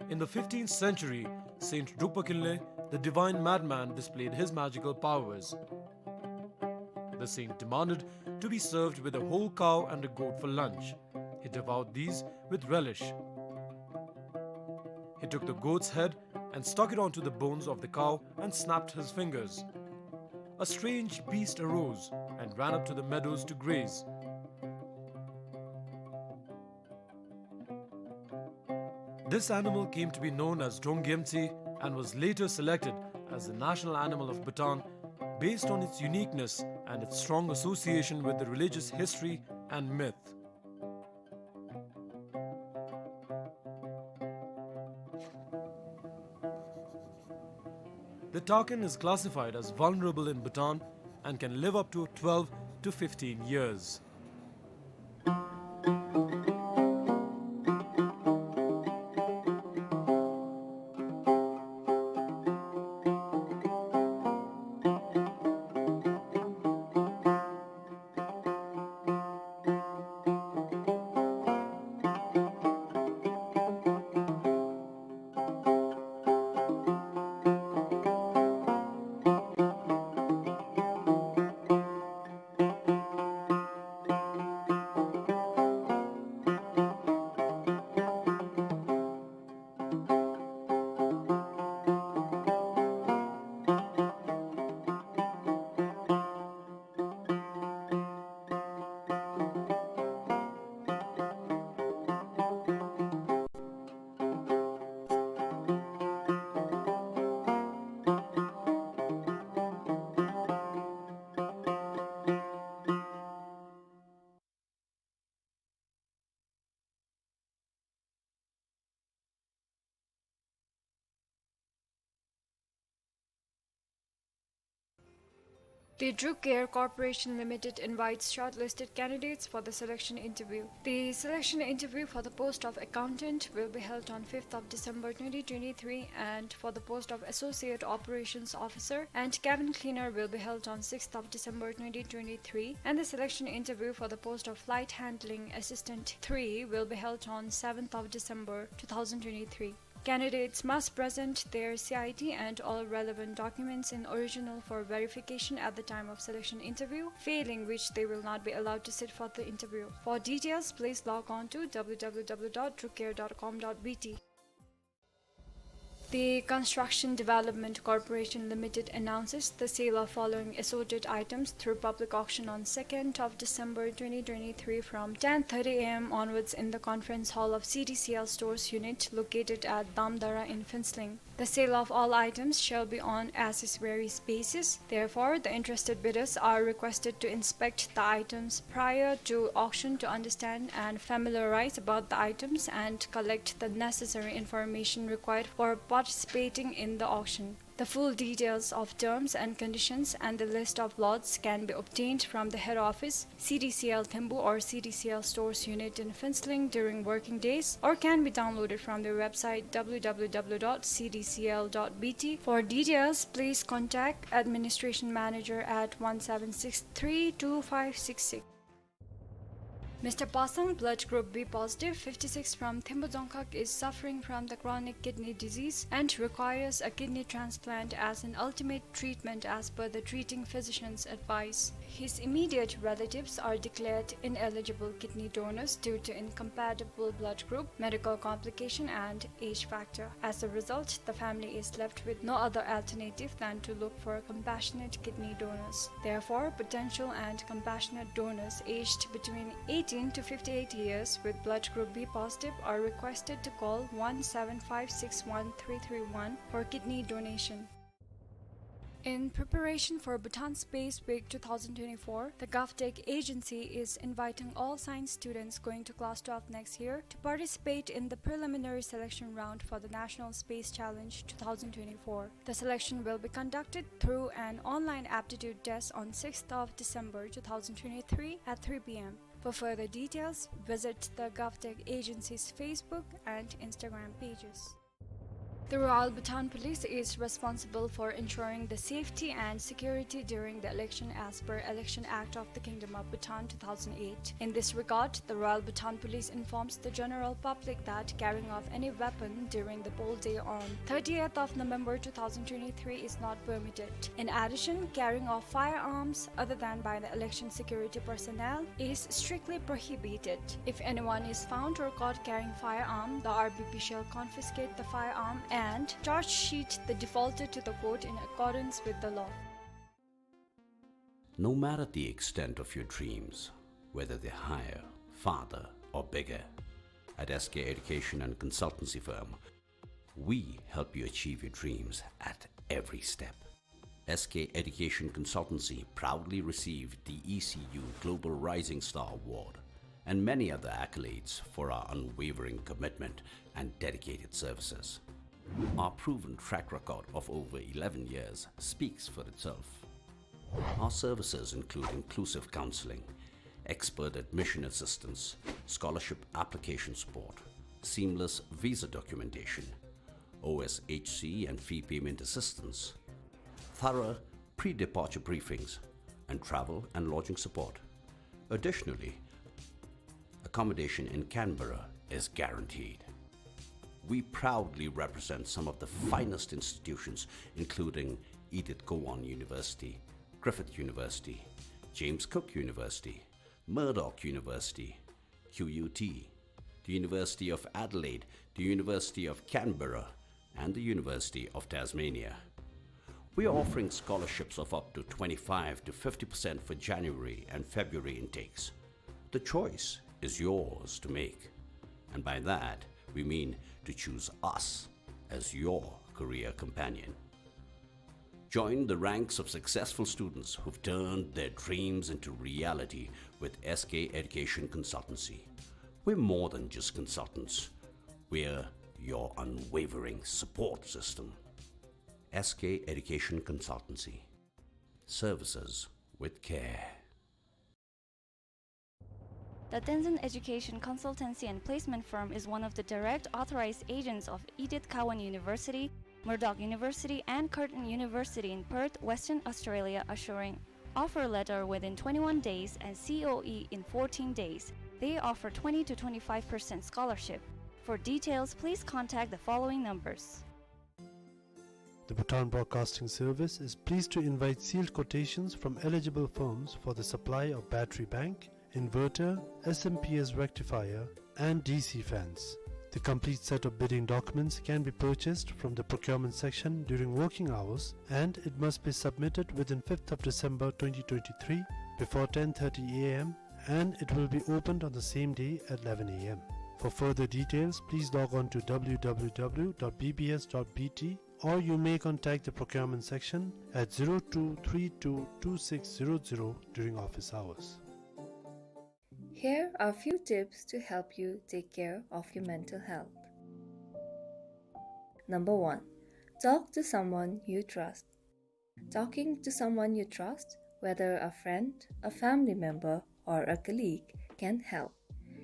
In the fifteenth century, Saint Drukpa Kinley, the divine madman, displayed his magical powers. The saint demanded to be served with a whole cow and a goat for lunch. He devoured these with relish. He took the goat's head and stuck it onto the bones of the cow and snapped his fingers. A strange beast arose and ran up to the meadows to graze. This animal came to be known as Drong Gyemtse and was later selected as the national animal of Bhutan based on its uniqueness and its strong association with the religious history and myth. The takin is classified as vulnerable in Bhutan and can live up to twelve to fifteen years. The Druk Air Corporation Limited invites shortlisted candidates for the selection interview. The selection interview for the post of accountant will be held on fifth of December twenty twenty-three, and for the post of associate operations officer and cabin cleaner will be held on sixth of December twenty twenty-three, and the selection interview for the post of flight handling assistant three will be held on seventh of December two thousand twenty-three. Candidates must present their C I D and all relevant documents in original for verification at the time of selection interview, failing which they will not be allowed to sit for the interview. For details, please log on to W W W dot drukair dot com dot B T. The Construction Development Corporation Limited announces the sale of following assorted items through public auction on second of December twenty twenty-three from ten thirty a m onwards in the conference hall of C D C L Stores Unit located at Damdara in Phuentsholing. The sale of all items shall be on as is varies basis. Therefore, the interested bidders are requested to inspect the items prior to auction to understand and familiarize about the items and collect the necessary information required for participating in the auction. The full details of terms and conditions and the list of lots can be obtained from the head office, C D C L Thembu or C D C L Stores Unit in Phuentsholing during working days, or can be downloaded from their website w w w dot c d c l dot b t. For details, please contact Administration Manager at one seven six three two five six six. Mister Pasang, blood group B positive, fifty-six, from Thembu Dzongkhag, is suffering from the chronic kidney disease and requires a kidney transplant as an ultimate treatment as per the treating physician's advice. His immediate relatives are declared ineligible kidney donors due to incompatible blood group, medical complication, and age factor. As a result, the family is left with no other alternative than to look for compassionate kidney donors. Therefore, potential and compassionate donors aged between eighteen to fifty-eight years with blood group B positive are requested to call one seven five six one three three one for kidney donation. In preparation for Bhutan Space Week two thousand twenty-four, the GovTech agency is inviting all science students going to class twelve next year to participate in the preliminary selection round for the National Space Challenge two thousand twenty-four. The selection will be conducted through an online aptitude test on sixth of December two thousand twenty-three at three p m. For further details, visit the GovTech agency's Facebook and Instagram pages. The Royal Bhutan Police is responsible for ensuring the safety and security during the election as per Election Act of the Kingdom of Bhutan two thousand eight. In this regard, the Royal Bhutan Police informs the general public that carrying of any weapon during the poll day on thirtieth of November two thousand twenty-three is not permitted. In addition, carrying of firearms other than by the election security personnel is strictly prohibited. If anyone is found or caught carrying firearm, the R B P shall confiscate the firearm and charge sheet the defaulter to the court in accordance with the law. No matter the extent of your dreams, whether they're higher, farther, or bigger, at S K Education and Consultancy Firm, we help you achieve your dreams at every step. S K Education Consultancy proudly received the E C U Global Rising Star Award and many other accolades for our unwavering commitment and dedicated services. Our proven track record of over eleven years speaks for itself. Our services include inclusive counseling, expert admission assistance, scholarship application support, seamless visa documentation, O S H C and fee payment assistance, thorough pre-departure briefings, and travel and lodging support. Additionally, accommodation in Canberra is guaranteed. We proudly represent some of the finest institutions, including Edith Cowan University, Griffith University, James Cook University, Murdoch University, Q U T, the University of Adelaide, the University of Canberra, and the University of Tasmania. We are offering scholarships of up to twenty-five to fifty percent for January and February intakes. The choice is yours to make, and by that, we mean to choose us as your career companion. Join the ranks of successful students who've turned their dreams into reality with S K Education Consultancy. We're more than just consultants. We're your unwavering support system. S K Education Consultancy. Services with care. The Tenzin Education Consultancy and Placement Firm is one of the direct authorized agents of Edith Cowan University, Murdoch University, and Curtin University in Perth, Western Australia, assuring offer letter within twenty-one days and C O E in fourteen days. They offer twenty to twenty-five percent scholarship. For details, please contact the following numbers. The Bhutan Broadcasting Service is pleased to invite sealed quotations from eligible firms for the supply of battery bank, inverter, S M P S rectifier, and D C fans. The complete set of bidding documents can be purchased from the procurement section during working hours, and it must be submitted within fifth of December twenty twenty-three before ten thirty a m, and it will be opened on the same day at eleven a m. For further details, please log on to w w w dot b b s dot b t, or you may contact the procurement section at zero two three two two six zero zero during office hours. Here are a few tips to help you take care of your mental health. Number one, talk to someone you trust. Talking to someone you trust, whether a friend, a family member, or a colleague, can help.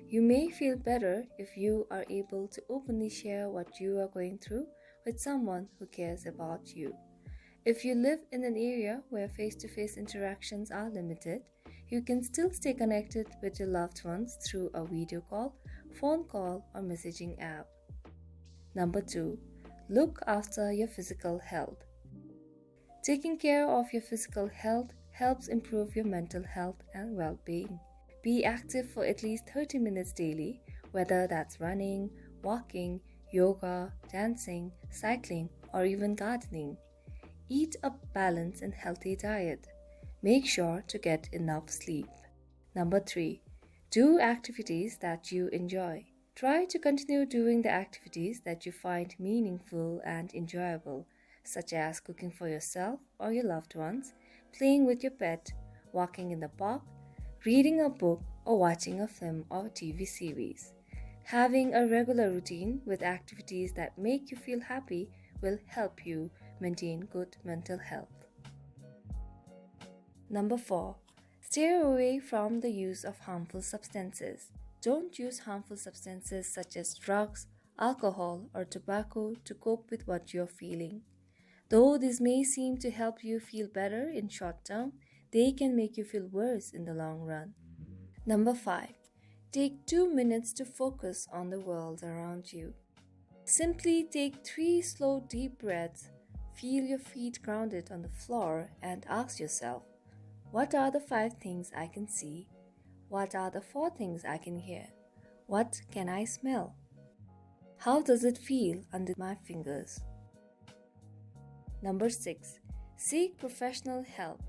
You may feel better if you are able to openly share what you are going through with someone who cares about you. If you live in an area where face-to-face interactions are limited, you can still stay connected with your loved ones through a video call, phone call, or messaging app. Number two, look after your physical health. Taking care of your physical health helps improve your mental health and well-being. Be active for at least thirty minutes daily, whether that's running, walking, yoga, dancing, cycling, or even gardening. Eat a balanced and healthy diet. Make sure to get enough sleep. Number three, do activities that you enjoy. Try to continue doing the activities that you find meaningful and enjoyable, such as cooking for yourself or your loved ones, playing with your pet, walking in the park, reading a book, or watching a film or T V series. Having a regular routine with activities that make you feel happy will help you maintain good mental health. Number four, stay away from the use of harmful substances. Don't use harmful substances such as drugs, alcohol, or tobacco to cope with what you're feeling. Though this may seem to help you feel better in short term, they can make you feel worse in the long run. Number five, take two minutes to focus on the world around you. Simply take three slow, deep breaths, feel your feet grounded on the floor, and ask yourself, "What are the five things I can see? What are the four things I can hear? What can I smell? How does it feel under my fingers?" Number six, seek professional help.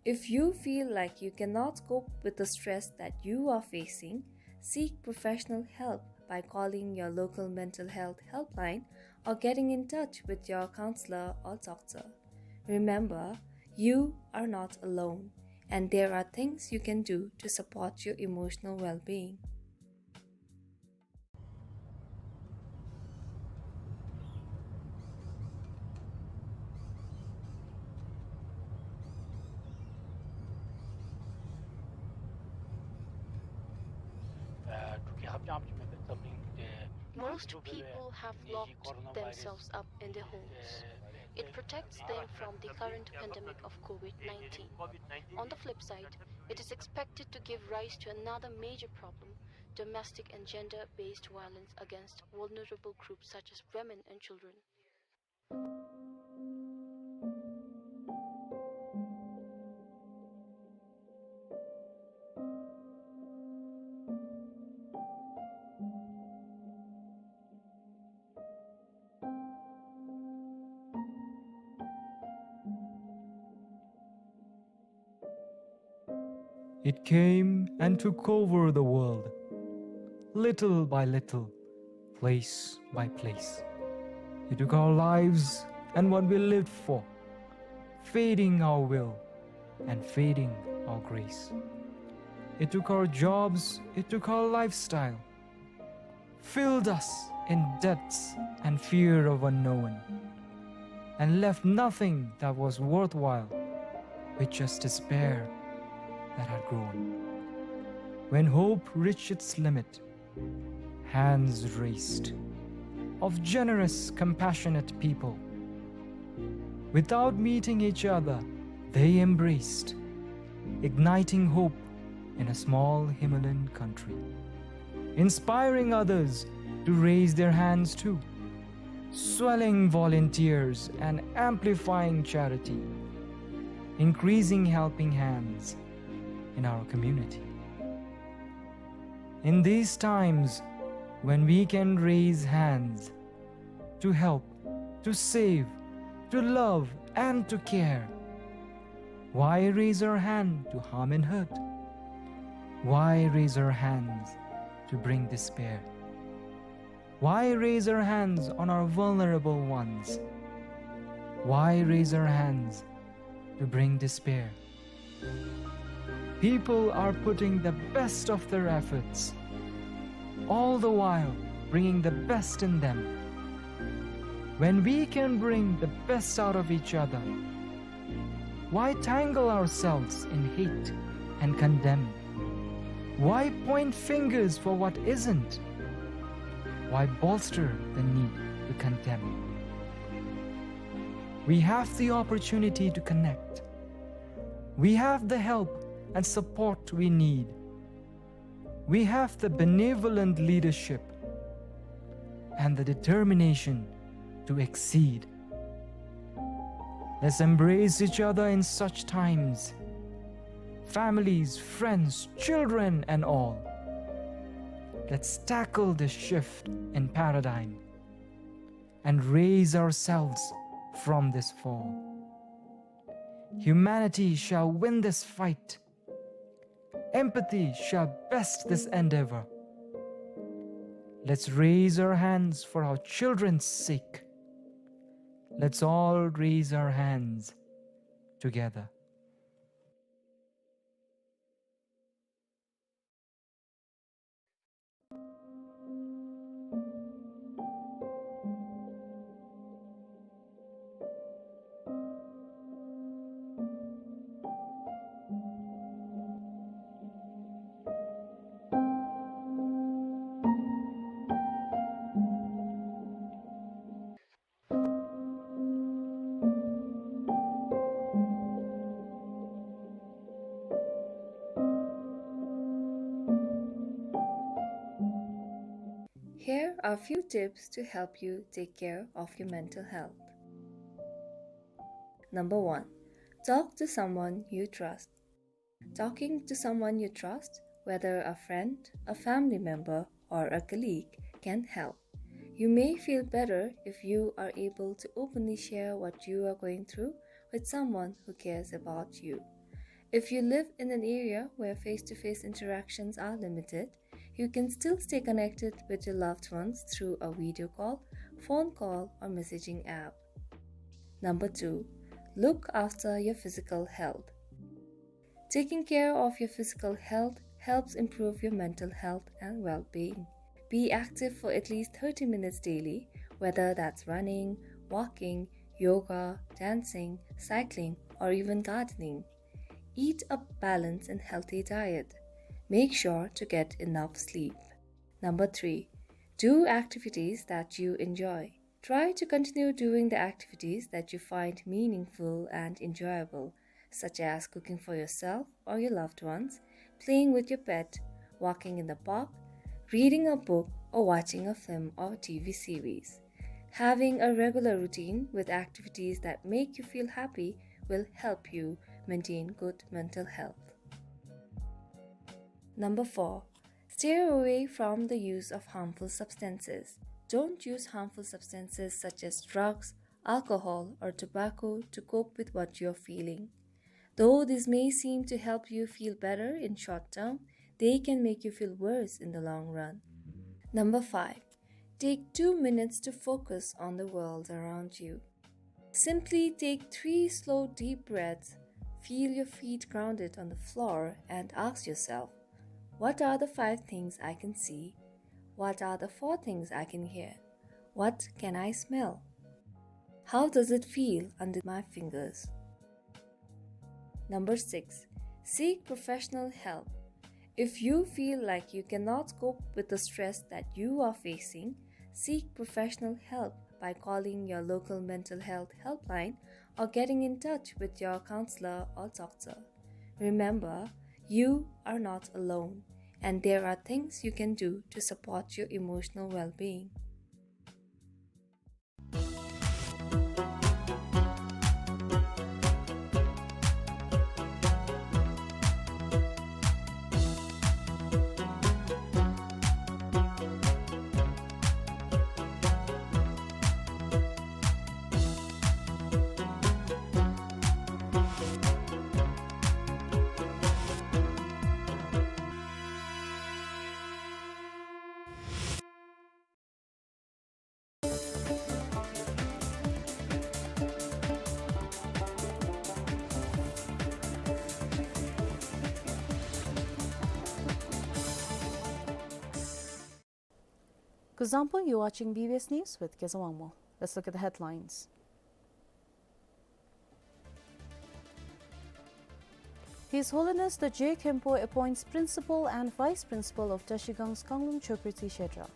If you feel like you cannot cope with the stress that you are facing, seek professional help by calling your local mental health helpline or getting in touch with your counselor or doctor. Remember, you are not alone, and there are things you can do to support your emotional well-being. Most people have locked themselves up in their homes. It protects them from the current pandemic of COVID nineteen. On the flip side, it is expected to give rise to another major problem, domestic and gender-based violence against vulnerable groups such as women and children. It came and took over the world, little by little, place by place. It took our lives and what we lived for, feeding our will and feeding our grace. It took our jobs, it took our lifestyle, filled us in debts and fear of unknown, and left nothing that was worthwhile, with just despair that had grown. When hope reached its limit, hands raised of generous, compassionate people. Without meeting each other, they embraced, igniting hope in a small Himalayan country, inspiring others to raise their hands too, swelling volunteers and amplifying charity, increasing helping hands in our community. In these times, When we can raise hands to help, to save, to love, and to care, why raise our hand to harm and hurt? Why raise our hands to bring despair? Why raise our hands on our vulnerable ones? Why raise our hands to bring despair? People are putting the best of their efforts, all the while bringing the best in them. When we can bring the best out of each other, why tangle ourselves in hate and condemn? Why point fingers for what isn't? Why bolster the need to condemn? We have the opportunity to connect. We have the help and support we need. We have the benevolent leadership and the determination to exceed. Let's embrace each other in such times. Families, friends, children, and all. Let's tackle this shift in paradigm and raise ourselves from this fall. Humanity shall win this fight. Empathy shall best this endeavor. Let's raise our hands for our children's sake. Let's all raise our hands together. Here are few tips to help you take care of your mental health. Number one, talk to someone you trust. Talking to someone you trust, whether a friend, a family member, or a colleague, can help. You may feel better if you are able to openly share what you are going through with someone who cares about you. If you live in an area where face-to-face interactions are limited, you can still stay connected with your loved ones through a video call, phone call, or messaging app. Number two, look after your physical health. Taking care of your physical health helps improve your mental health and well-being. Be active for at least thirty minutes daily, whether that's running, walking, yoga, dancing, cycling, or even gardening. Eat a balanced and healthy diet. Make sure to get enough sleep. Number three, do activities that you enjoy. Try to continue doing the activities that you find meaningful and enjoyable, such as cooking for yourself or your loved ones, playing with your pet, walking in the park, reading a book, or watching a film or T V series. Having a regular routine with activities that make you feel happy will help you maintain good mental health. Number four, steer away from the use of harmful substances. Don't use harmful substances such as drugs, alcohol, or tobacco to cope with what you're feeling. Though this may seem to help you feel better in short term, they can make you feel worse in the long run. Number five, take two minutes to focus on the world around you. Simply take three slow, deep breaths, feel your feet grounded on the floor, and ask yourself, "What are the five things I can see? What are the four things I can hear? What can I smell? How does it feel under my fingers?" Number six, seek professional help. If you feel like you cannot cope with the stress that you are facing, seek professional help by calling your local mental health helpline or getting in touch with your counselor or doctor. Remember, you are not alone, and there are things you can do to support your emotional well-being. Kuzuzangpo, you're watching B B S News with Kezawangmo. Let's look at the headlines. His Holiness the Je Khenpo appoints Principal and Vice Principal of Trashigang's Kanglung Chokritsi Shedra.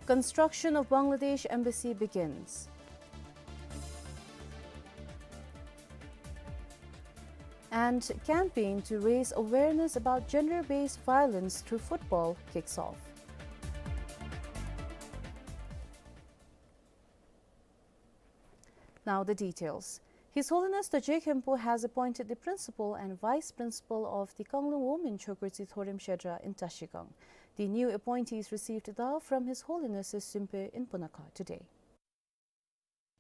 Construction of Bangladesh Embassy begins. And campaign to raise awareness about gender-based violence through football kicks off. Now the details. His Holiness the Je Khenpo has appointed the principal and vice principal of the Kanglung Women Chokritsi Thorim Shedra in Trashigang. The new appointees received dawa from His Holiness's Simpe in Punakha today.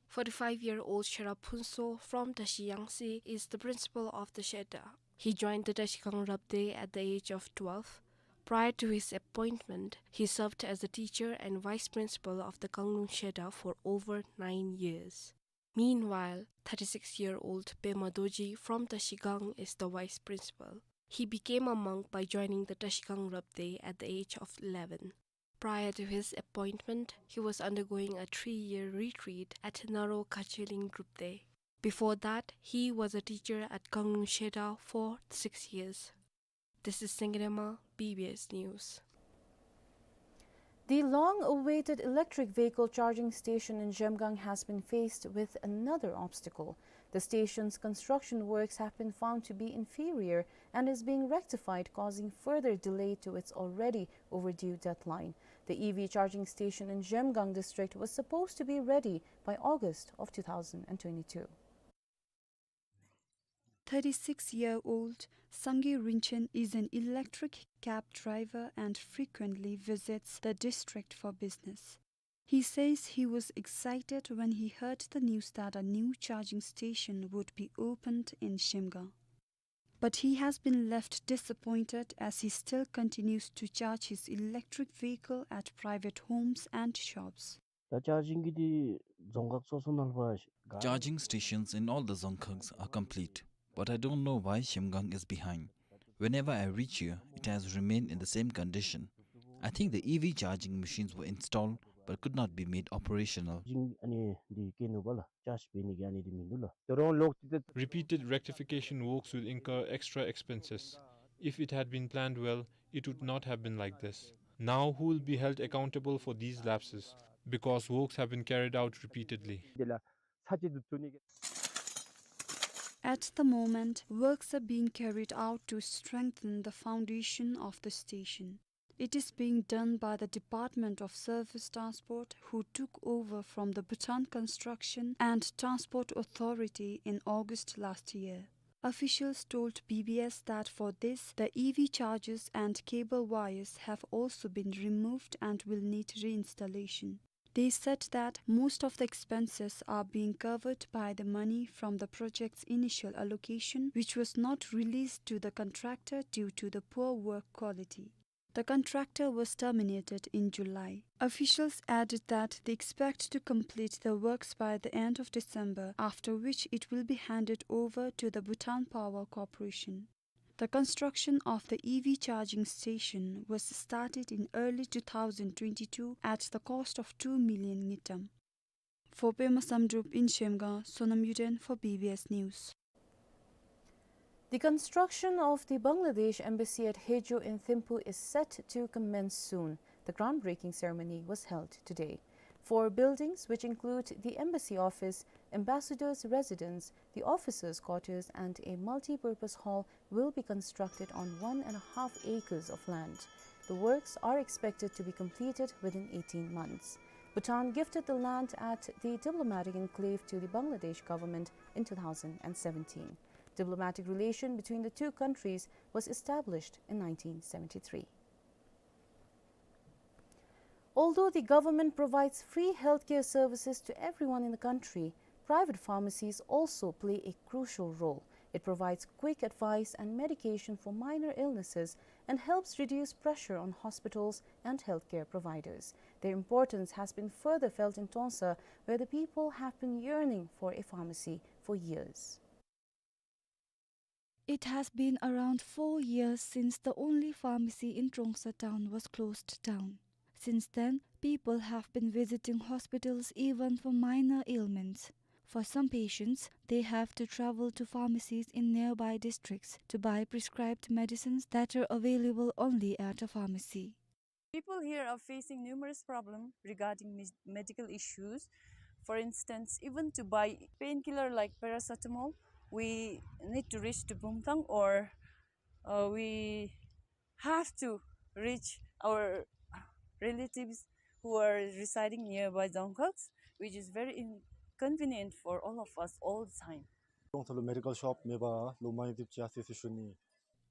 Forty-five-year-old Shera Phunso from Tashi Yangsi is the principal of the Shedra. He joined the Trashigang Rabdey at the age of twelve. Prior to his appointment, he served as a teacher and vice principal of the Kanglung Shedra for over nine years. Meanwhile, thirty-six-year-old Pema Dorji from Trashigang is the vice principal. He became a monk by joining the Trashigang Rabdey at the age of eleven. Prior to his appointment, he was undergoing a three-year retreat at Naro Kacheling Rabdey. Before that, he was a teacher at Kanglung Shedra for six years. This is Sengre Ma, B B S News. The long-awaited electric vehicle charging station in Zhemgang has been faced with another obstacle. The station's construction works have been found to be inferior and is being rectified, causing further delay to its already overdue deadline. The E V charging station in Zhemgang district was supposed to be ready by August of two thousand and twenty-two. Thirty-six-year-old Sangay Rinchen is an electric cab driver and frequently visits the district for business. He says he was excited when he heard the news that a new charging station would be opened in Zhemgang. But he has been left disappointed as he still continues to charge his electric vehicle at private homes and shops. ད་ཅར་ཇིང་གི་འདི་རྫོང་ཁག་སོ་སོ་ནང་ལ་ཕར་ག- Charging stations in all the dzongkhags are complete, but I don't know why Zhemgang is behind. Whenever I reach here, it has remained in the same condition. I think the E V charging machines were installed but could not be made operational. ཅིང་ཨ་ནི་འདི་སྐྱེལ་ནུས་པ་ལ་ཅརཇ་འབད་ནི་གི་ཨ་ནི་འདི་མིན་འདུག་ལགས། ད་རུང་ལོག་སྟེ་ད- Repeated rectification works will incur extra expenses. If it had been planned well, it would not have been like this. Now who will be held accountable for these lapses? Because works have been carried out repeatedly. འདི་ལ་ཚ་གྱང་དུ་བཙུགས་ནི་གི- At the moment, works are being carried out to strengthen the foundation of the station. It is being done by the Department of Surface Transport, who took over from the Bhutan Construction and Transport Authority in August last year. Officials told B B S that for this, the E V chargers and cable wires have also been removed and will need reinstallation. They said that most of the expenses are being covered by the money from the project's initial allocation, which was not released to the contractor due to the poor work quality. The contractor was terminated in July. Officials added that they expect to complete the works by the end of December, after which it will be handed over to the Bhutan Power Corporation. The construction of the E V charging station was started in early two thousand twenty-two at the cost of two million ngultrum. For Pema Samdrup in Zhemgang, Sonam Yuden for B B S News. The construction of the Bangladesh embassy at Hejo in Thimphu is set to commence soon. The groundbreaking ceremony was held today. Four buildings, which include the embassy office, ambassador's residence, the officers' quarters, and a multi-purpose hall, will be constructed on one and a half acres of land. The works are expected to be completed within eighteen months. Bhutan gifted the land at the diplomatic enclave to the Bangladesh government in two thousand and seventeen. Diplomatic relation between the two countries was established in nineteen seventy-three. Although the government provides free healthcare services to everyone in the country, private pharmacies also play a crucial role. It provides quick advice and medication for minor illnesses and helps reduce pressure on hospitals and healthcare providers. Their importance has been further felt in Tonsa, where the people have been yearning for a pharmacy for years. It has been around four years since the only pharmacy in Trongsa town was closed down. Since then, people have been visiting hospitals even for minor ailments. For some patients, they have to travel to pharmacies in nearby districts to buy prescribed medicines that are available only at a pharmacy. People here are facing numerous problems regarding mes- medical issues. For instance, even to buy painkiller like paracetamol, we need to reach to Bumthang, or uh, we have to reach our relatives who are residing nearby Dzongkhag, which is very inconvenient for all of us all the time. Trongsa ལུ་མེ་ཌི་ཀལ་ཤོབ་མེད་པར་ལོ་མང་འདི་ཅིག་ཡར་སོ་ཡི་ཟེར་ཞུ་ནི།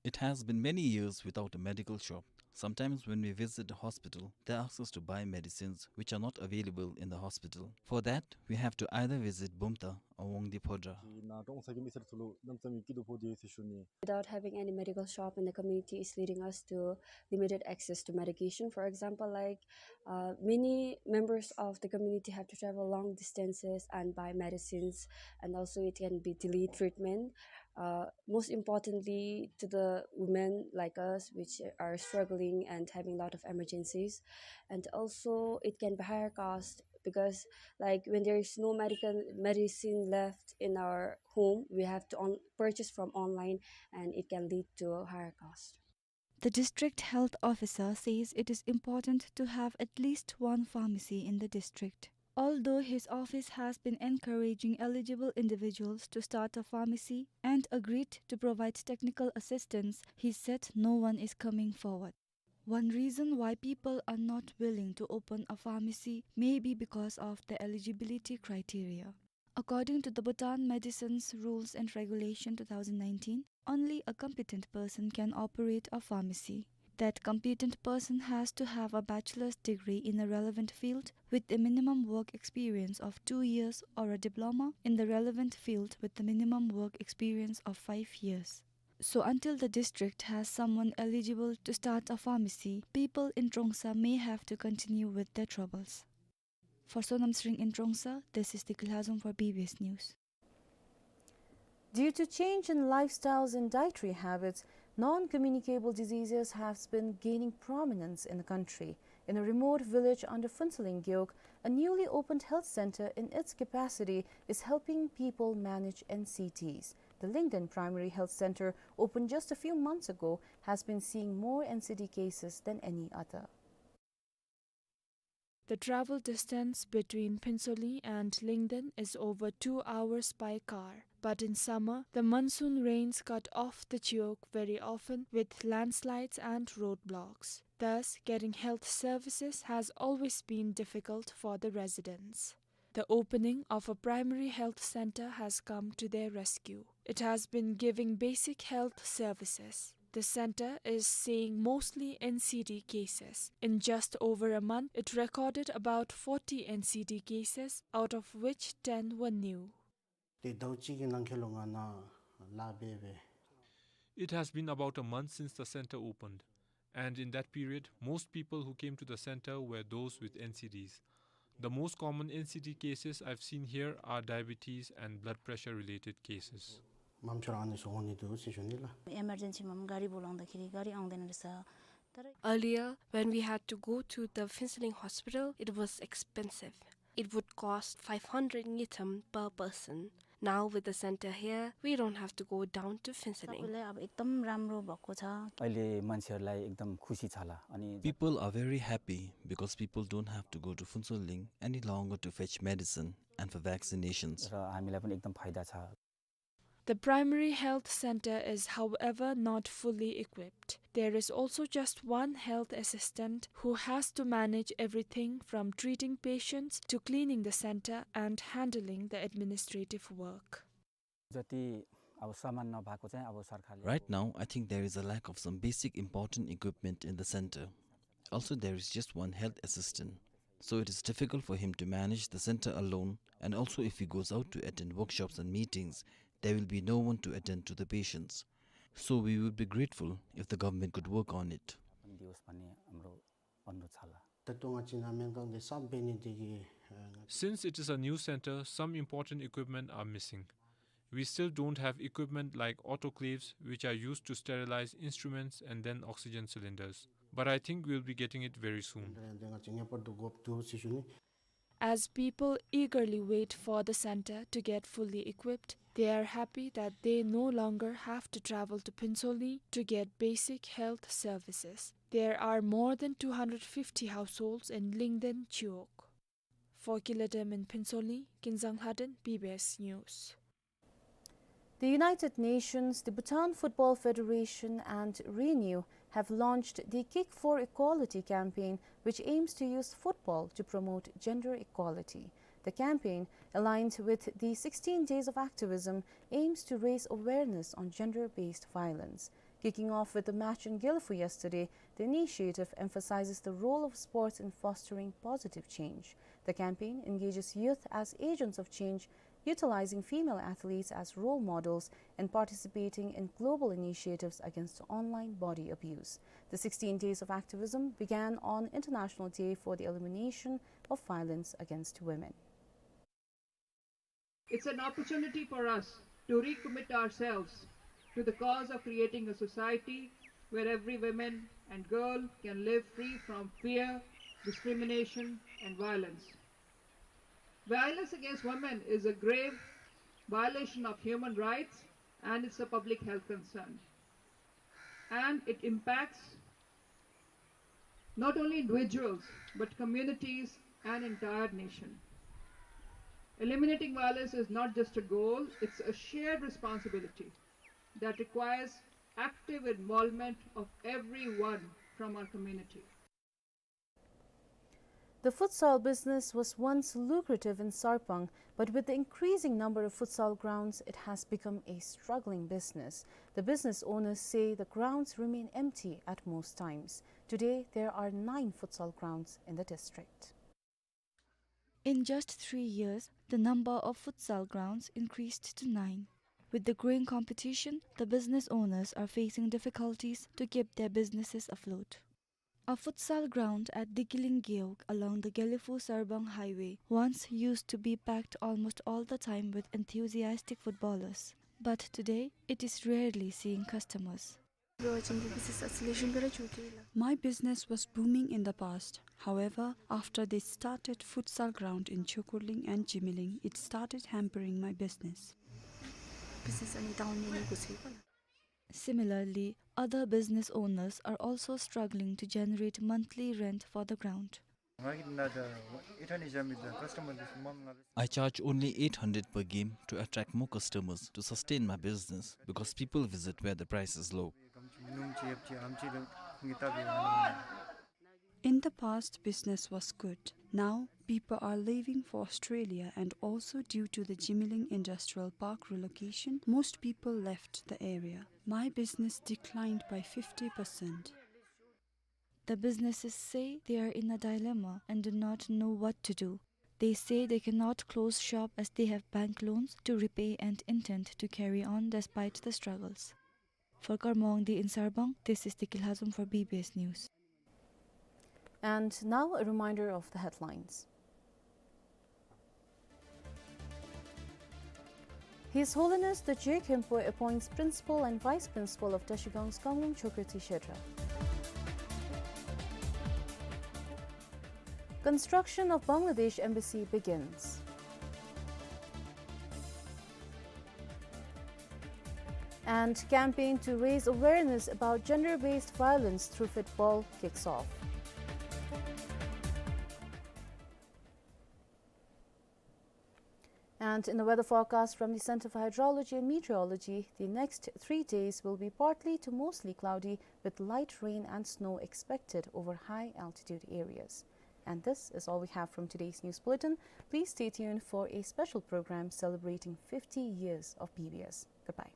It has been many years without a medical shop. Sometimes when we visit the hospital, they ask us to buy medicines which are not available in the hospital. For that, we have to either visit Bumthang or Wangdue Phodrang. ཨིན་ན་ཀྲོང་གསར་གྱི་མི་སེར་ཚུ་ལུ་གནམ་མེད་ས་མེད་སྐྱིད་སྡུག་ཕོག་དེས་ཟེར་ཞུ་ནི། Without having any medical shop in the community is leading us to limited access to medication. For example, like, uh, many members of the community have to travel long distances and buy medicines, and also it can be delayed treatment. Uh, most importantly, to the women like us, which are struggling and having a lot of emergencies, and also it can be higher cost because, like, when there is no medical medicine left in our home, we have to on- purchase from online, and it can lead to a higher cost. The district health officer says it is important to have at least one pharmacy in the district. Although his office has been encouraging eligible individuals to start a pharmacy and agreed to provide technical assistance, he said no one is coming forward. One reason why people are not willing to open a pharmacy may be because of the eligibility criteria. According to the Bhutan Medicines Rules and Regulation two thousand nineteen, only a competent person can operate a pharmacy. That competent person has to have a bachelor's degree in a relevant field with a minimum work experience of two years or a diploma in the relevant field with a minimum work experience of five years. So until the district has someone eligible to start a pharmacy, people in Trongsa may have to continue with their troubles. For Sonam Sring in Trongsa, this is Diki Lhazom for B B S News. Due to change in lifestyles and dietary habits, non-communicable diseases have been gaining prominence in the country. In a remote village under Phuentsholing Gewog, a newly opened health center in its capacity is helping people manage N C Ds. The Lingden Primary Health Center, opened just a few months ago, has been seeing more N C D cases than any other. The travel distance between Phuentsholing and Lingden is over two hours by car. But in summer, the monsoon rains cut off the gewog very often with landslides and roadblocks. Thus, getting health services has always been difficult for the residents. The opening of a primary health center has come to their rescue. It has been giving basic health services. The center is seeing mostly N C D cases. In just over a month, it recorded about forty N C D cases, out of which ten were new. ཏེ་ཟླཝ་གཅིག་གི་ནང་འཁོད་ལུ་ང་ནཱ་ལཱ་འབད་འབད། It has been about a month since the center opened, and in that period, most people who came to the center were those with N C Ds. The most common N C D cases I've seen here are diabetes and blood pressure related cases. མམ་ཆོ་ར་ཨ་ནི་ཚུ་འོང་ནི་འདུག་ཟེར་ཞུ་ནི་ལགས། Emergency མམ་གཱ་རི་བོ་ལང་ད་ཁི་རི་གཱ་རི་ཨང་དེ་ན་རེ་ས། Earlier, when we had to go to the Phuentsholing Hospital, it was expensive. It would cost five hundred ngultrum per person. Now, with the center here, we don't have to go down to Phuentsholing. सबैलाई अब एकदम राम्रो भएको छ। अहिले मान्छेहरूलाई एकदम खुसी छ ला। अनि People are very happy because people don't have to go to Phuentsholing any longer to fetch medicine and for vaccinations. र हामीलाई पनि एकदम फाइदा छ। The primary health center is, however, not fully equipped. There is also just one health assistant who has to manage everything from treating patients to cleaning the center and handling the administrative work. जति अब सामान नभएको चाहिँ अब सरकारले Right now, I think there is a lack of some basic important equipment in the center. Also, there is just one health assistant. So it is difficult for him to manage the center alone, and also if he goes out to attend workshops and meetings, there will be no one to attend to the patients. So we would be grateful if the government could work on it. पनि दियोस् भन्ने हाम्रो अनुरोध छ ला। ད་ལྟོ་ང་བཅས་ནཱ་སྨན་ཁང་འདི་གསརཔ་འབད་ནི་དེ་གིས་ཨ་ང་བཅས Since it is a new center, some important equipment are missing. We still don't have equipment like autoclaves, which are used to sterilize instruments and then oxygen cylinders. But I think we'll be getting it very soon. As people eagerly wait for the center to get fully equipped, they are happy that they no longer have to travel to Phuentsholing to get basic health services. There are more than two hundred fifty households in Lyngden Chiwog. For Kilathem in Phuentsholing, Kinzang Lhaden, B B S News. The United Nations, the Bhutan Football Federation, and Renew have launched the Kick for Equality campaign, which aims to use football to promote gender equality. The campaign, aligned with the sixteen Days of Activism, aims to raise awareness on gender-based violence. Kicking off with a match in Gelephu yesterday, the initiative emphasizes the role of sports in fostering positive change. The campaign engages youth as agents of change, utilizing female athletes as role models and participating in global initiatives against online body abuse. The sixteen Days of Activism began on International Day for the Elimination of Violence Against Women. It's an opportunity for us to recommit ourselves to the cause of creating a society where every woman and girl can live free from fear, discrimination, and violence. Violence against women is a grave violation of human rights, and it's a public health concern. And it impacts not only individuals, but communities and entire nation. Eliminating violence is not just a goal, it's a shared responsibility that requires active involvement of everyone from our community. The futsal business was once lucrative in Sarpang, but with the increasing number of futsal grounds, it has become a struggling business. The business owners say the grounds remain empty at most times. Today, there are nine futsal grounds in the district. In just three years, the number of futsal grounds increased to nine. With the growing competition, the business owners are facing difficulties to keep their businesses afloat. A futsal ground at Dikiling Gewog along the Gelephu-Sarbang highway once used to be packed almost all the time with enthusiastic footballers. But today, it is rarely seeing customers. My business was booming in the past. However, after they started futsal ground in Chokurling and Jimiling, it started hampering my business. Similarly, other business owners are also struggling to generate monthly rent for the ground. I charge only eight hundred per game to attract more customers to sustain my business because people visit where the price is low. In the past, business was good. Now, people are leaving for Australia, and also due to the Jimiling Industrial Park relocation, most people left the area. My business declined by fifty percent. The businesses say they are in a dilemma and do not know what to do. They say they cannot close shop as they have bank loans to repay and intend to carry on despite the struggles. For Karma Wangdi in Sarbang, this is Tiki Lhazom for B B S News. And now a reminder of the headlines. His Holiness the Je Khenpo appoints Principal and Vice Principal of Trashigang Skangwung Chokri Twi Kshetra. Construction of Bangladesh Embassy begins. And campaign to raise awareness about gender-based violence through football kicks off. And in the weather forecast from the Center for Hydrology and Meteorology, the next three days will be partly to mostly cloudy with light rain and snow expected over high altitude areas. And this is all we have from today's news bulletin. Please stay tuned for a special program celebrating fifty years of B B S. Goodbye.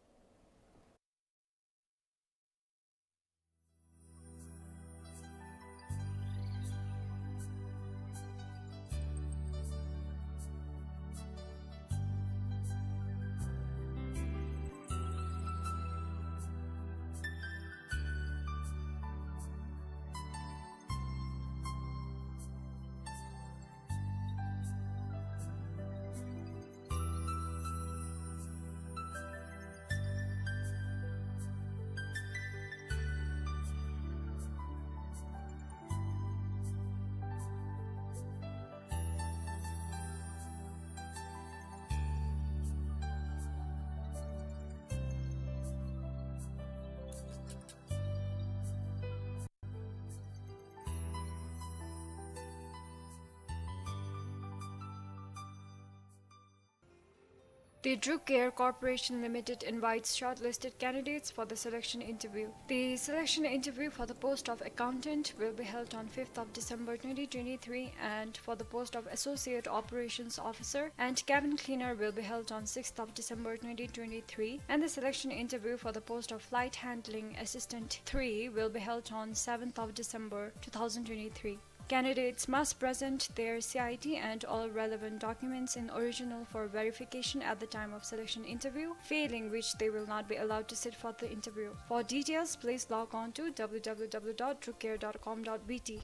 The Druk Air Corporation Limited invites shortlisted candidates for the selection interview. The selection interview for the post of accountant will be held on fifth of December twenty twenty-three, and for the post of associate operations officer and cabin cleaner will be held on sixth of December twenty twenty-three, and the selection interview for the post of flight handling assistant three will be held on seventh of December two thousand twenty-three. Candidates must present their C I D and all relevant documents in original for verification at the time of selection interview, failing which they will not be allowed to sit for the interview. For details, please log on to w w w dot drukair dot com dot b t.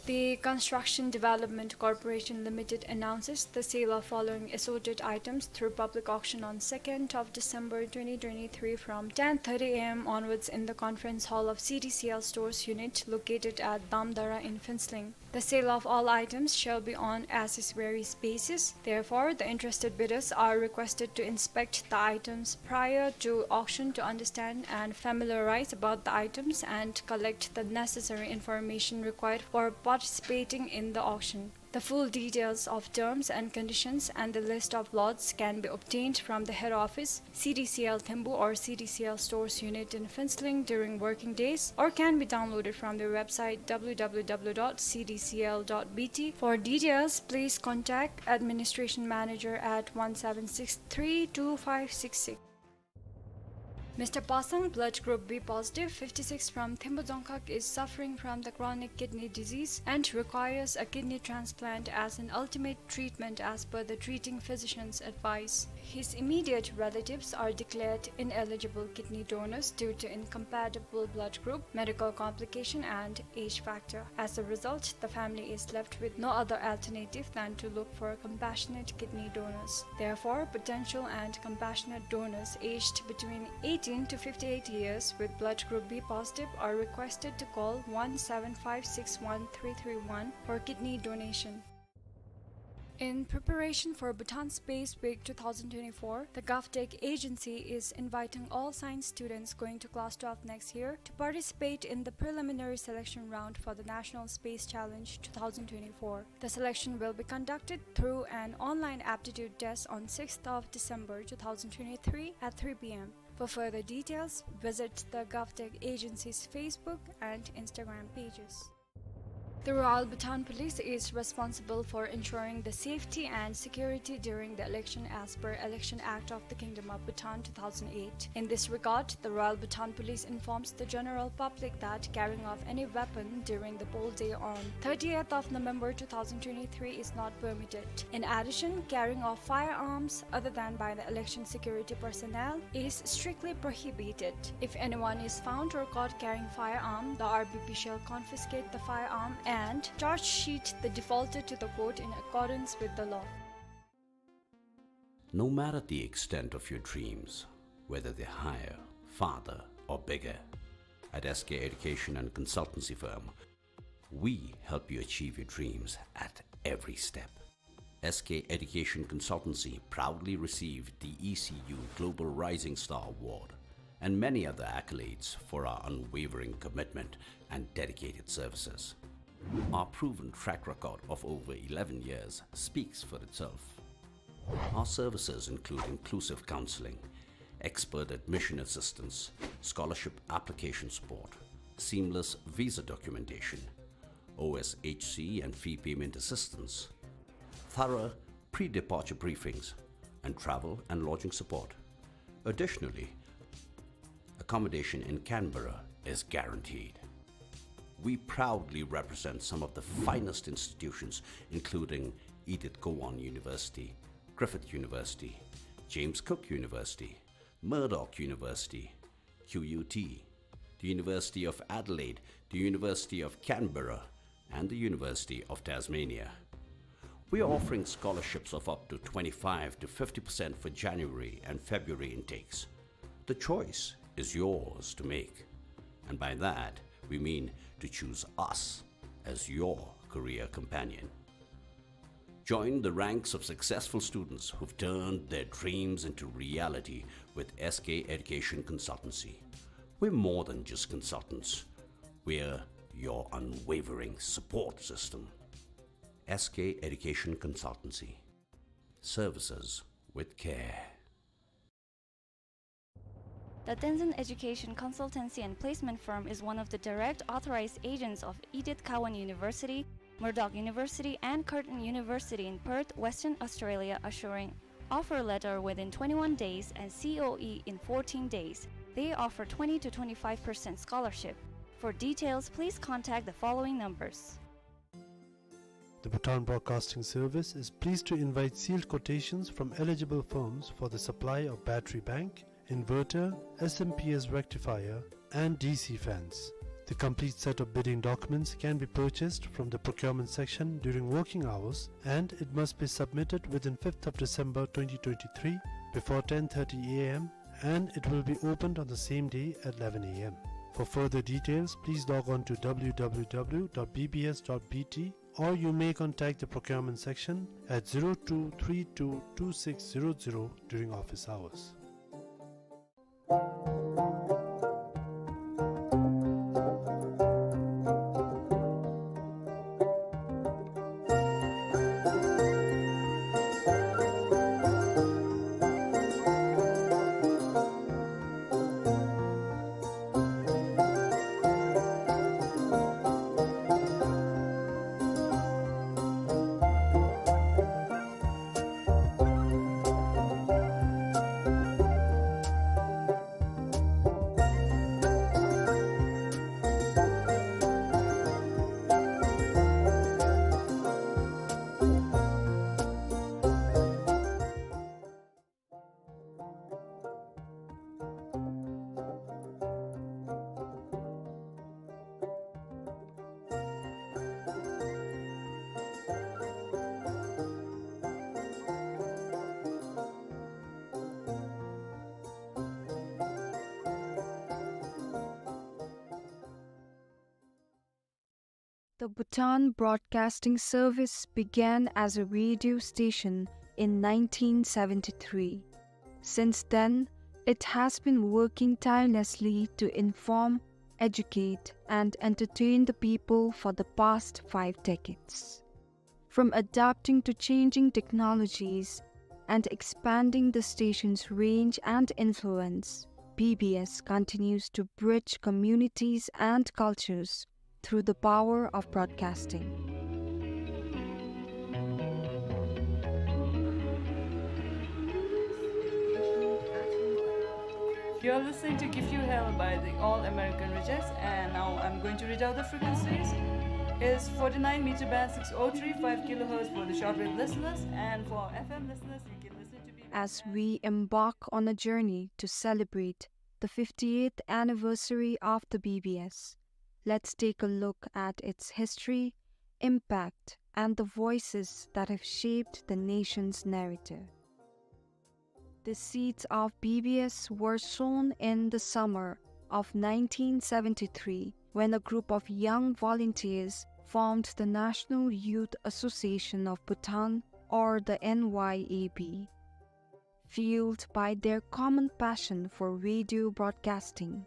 The Construction Development Corporation Limited announces the sale of following assorted items through public auction on second of December twenty twenty-three from ten thirty a m onwards in the conference hall of C D C L Stores Unit located at Damdara in Phuentsholing. The sale of all items shall be on as is varies basis. Therefore, the interested bidders are requested to inspect the items prior to auction to understand and familiarize about the items and collect the necessary information required for participating in the auction. The full details of terms and conditions and the list of lots can be obtained from the head office, C D C L Thembu or C D C L Stores Unit in Phuentsholing during working days, or can be downloaded from their website w w w dot c d c l dot b t. For details, please contact administration manager at one seven six three two five six six. Mister Pasang, blood group B positive, fifty-six, from Thembu Dzongkhag, is suffering from the chronic kidney disease and requires a kidney transplant as an ultimate treatment as per the treating physician's advice. His immediate relatives are declared ineligible kidney donors due to incompatible blood group, medical complication, and age factor. As a result, the family is left with no other alternative than to look for compassionate kidney donors. Therefore, potential and compassionate donors aged between eighteen to fifty-eight years with blood group B positive are requested to call one seven five six one three three one for kidney donation. In preparation for Bhutan Space Week two thousand twenty-four, the GovTech agency is inviting all science students going to class twelve next year to participate in the preliminary selection round for the National Space Challenge two thousand twenty-four. The selection will be conducted through an online aptitude test on sixth of December two thousand twenty-three at three p m. For further details, visit the GovTech agency's Facebook and Instagram pages. The Royal Bhutan Police is responsible for ensuring the safety and security during the election as per Election Act of the Kingdom of Bhutan two thousand eight. In this regard, the Royal Bhutan Police informs the general public that carrying of any weapon during the poll day on thirtieth of November two thousand twenty-three is not permitted. In addition, carrying of firearms other than by the election security personnel is strictly prohibited. If anyone is found or caught carrying firearm, the R B P shall confiscate the firearm and charge sheet the defaulter to the court in accordance with the law. No matter the extent of your dreams, whether they're higher, farther, or bigger, at S K Education and Consultancy Firm, we help you achieve your dreams at every step. S K Education Consultancy proudly received the E C U Global Rising Star Award and many other accolades for our unwavering commitment and dedicated services. Our proven track record of over eleven years speaks for itself. Our services include inclusive counseling, expert admission assistance, scholarship application support, seamless visa documentation, O S H C and fee payment assistance, thorough pre-departure briefings, and travel and lodging support. Additionally, accommodation in Canberra is guaranteed. We proudly represent some of the finest institutions, including Edith Cowan University, Griffith University, James Cook University, Murdoch University, Q U T, the University of Adelaide, the University of Canberra, and the University of Tasmania. We are offering scholarships of up to twenty-five to fifty percent for January and February intakes. The choice is yours to make, and by that, we mean to choose us as your career companion. Join the ranks of successful students who've turned their dreams into reality with S K Education Consultancy. We're more than just consultants. We're your unwavering support system. S K Education Consultancy. services with care. The Tenzin Education Consultancy and Placement Firm is one of the direct authorized agents of Edith Cowan University, Murdoch University, and Curtin University in Perth, Western Australia, assuring offer letter within twenty-one days and C O E in fourteen days. They offer twenty to twenty-five percent scholarship. For details, please contact the following numbers. The Bhutan Broadcasting Service is pleased to invite sealed quotations from eligible firms for the supply of battery bank, inverter, S M P S rectifier, and D C fans. The complete set of bidding documents can be purchased from the procurement section during working hours, and it must be submitted within fifth of December twenty twenty-three before ten thirty A M, and it will be opened on the same day at eleven A M. For further details, please log on to W W W dot B B S dot B T, or you may contact the procurement section at zero two three two two six zero zero during office hours. The Bhutan Broadcasting Service began as a radio station in nineteen seventy-three. Since then, it has been working tirelessly to inform, educate, and entertain the people for the past five decades. From adapting to changing technologies and expanding the station's range and influence, B B S continues to bridge communities and cultures through the power of broadcasting. You're listening to Give You Hell by the All American Rejects, and now I'm going to read out the frequencies. Is forty-nine meter band, six oh three five kilohertz for the shortwave listeners, and for F M listeners, you can listen to B B S. As we embark on a journey to celebrate the fiftieth anniversary of the B B S, let's take a look at its history, impact, and the voices that have shaped the nation's narrative. The seeds of B B S were sown in the summer of nineteen seventy-three when a group of young volunteers formed the National Youth Association of Bhutan, or the N Y A B. Fueled by their common passion for radio broadcasting,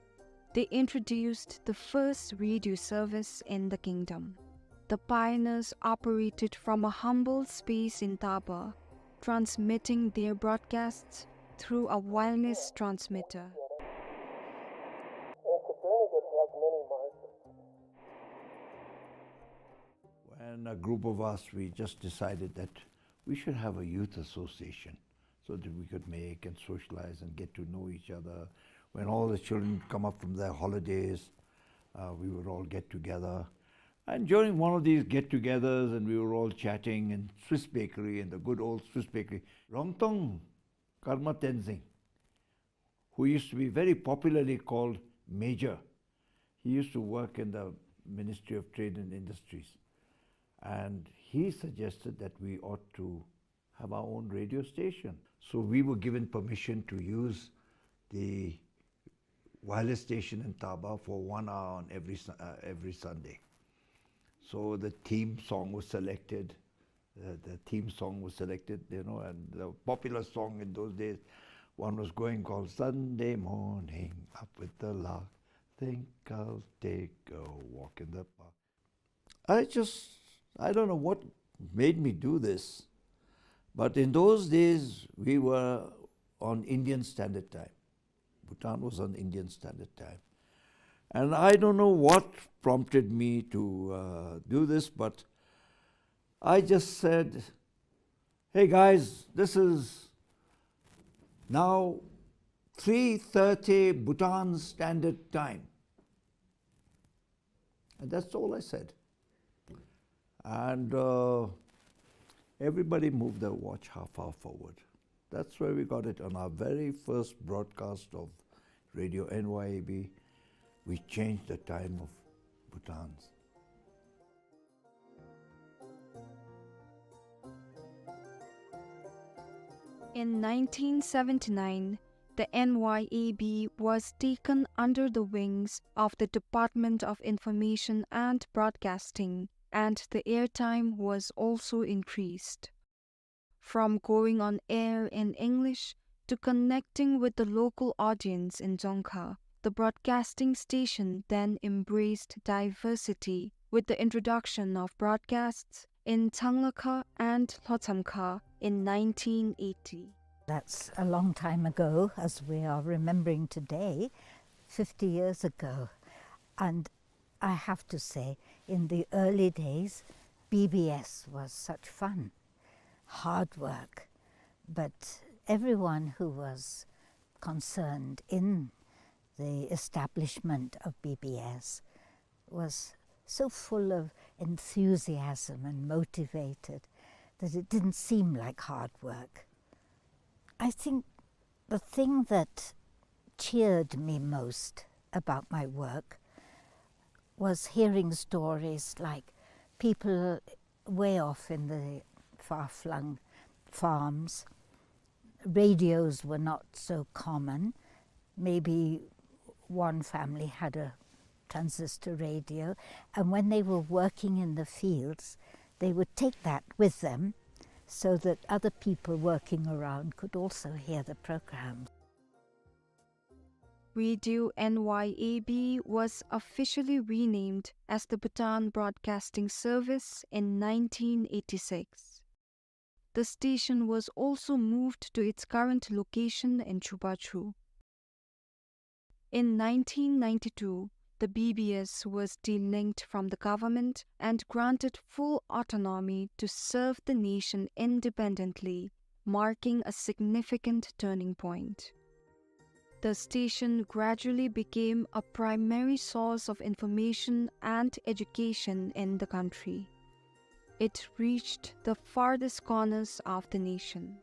they introduced the first radio service in the kingdom. The pioneers operated from a humble space in Taba, transmitting their broadcasts through a wireless transmitter. When a group of us, we just decided that we should have a youth association so that we could make and socialize and get to know each other. When all the children come up from their holidays, uh, we would all get together. And during one of these get-togethers, and we were all chatting in Swiss Bakery, in the good old Swiss Bakery, Rongtong Karma Tenzing, who used to be very popularly called Major. He used to work in the Ministry of Trade and Industries. And he suggested that we ought to have our own radio station. So we were given permission to use the wireless station in Taba for one hour on every Su-, uh, every Sunday. So the theme song was selected. Uh, the theme song was selected, you know, and the popular song in those days, one was going called "Sunday Morning, Up with the Lark, Think I'll Take a Walk in the Park." I just, I don't know what made me do this, But in those days, we were on Indian Standard Time. Bhutan was on Indian Standard Time. And I don't know what prompted me to, uh, do this, but I just said, "Hey guys, this is now three thirty Bhutan Standard Time." And that's all I said. And, uh, everybody moved their watch half hour forward. That's where we got it. On our very first broadcast of Radio N Y A B, we changed the time of Bhutan's. In nineteen seventy-nine, the N Y A B was taken under the wings of the Department of Information and Broadcasting, and the airtime was also increased. From going on air in English to connecting with the local audience in Dzongkha, the broadcasting station then embraced diversity with the introduction of broadcasts in Changlakha and Lhotshamkha in nineteen eighty. That's a long time ago, as we are remembering today, fifty years ago. And I have to say, in the early days, B B S was such fun, hard work, but everyone who was concerned in the establishment of B B S was so full of enthusiasm and motivated that it didn't seem like hard work. I think the thing that cheered me most about my work was hearing stories like people way off in the far-flung farms. Radios were not so common. Maybe one family had a transistor radio, and when they were working in the fields, they would take that with them so that other people working around could also hear the program. Radio N Y A B was officially renamed as the Bhutan Broadcasting Service in nineteen eighty-six. The station was also moved to its current location in Chubachu. In nineteen ninety-two, the B B S was delinked from the government and granted full autonomy to serve the nation independently, marking a significant turning point. The station gradually became a primary source of information and education in the country. It reached the farthest corners of the nation.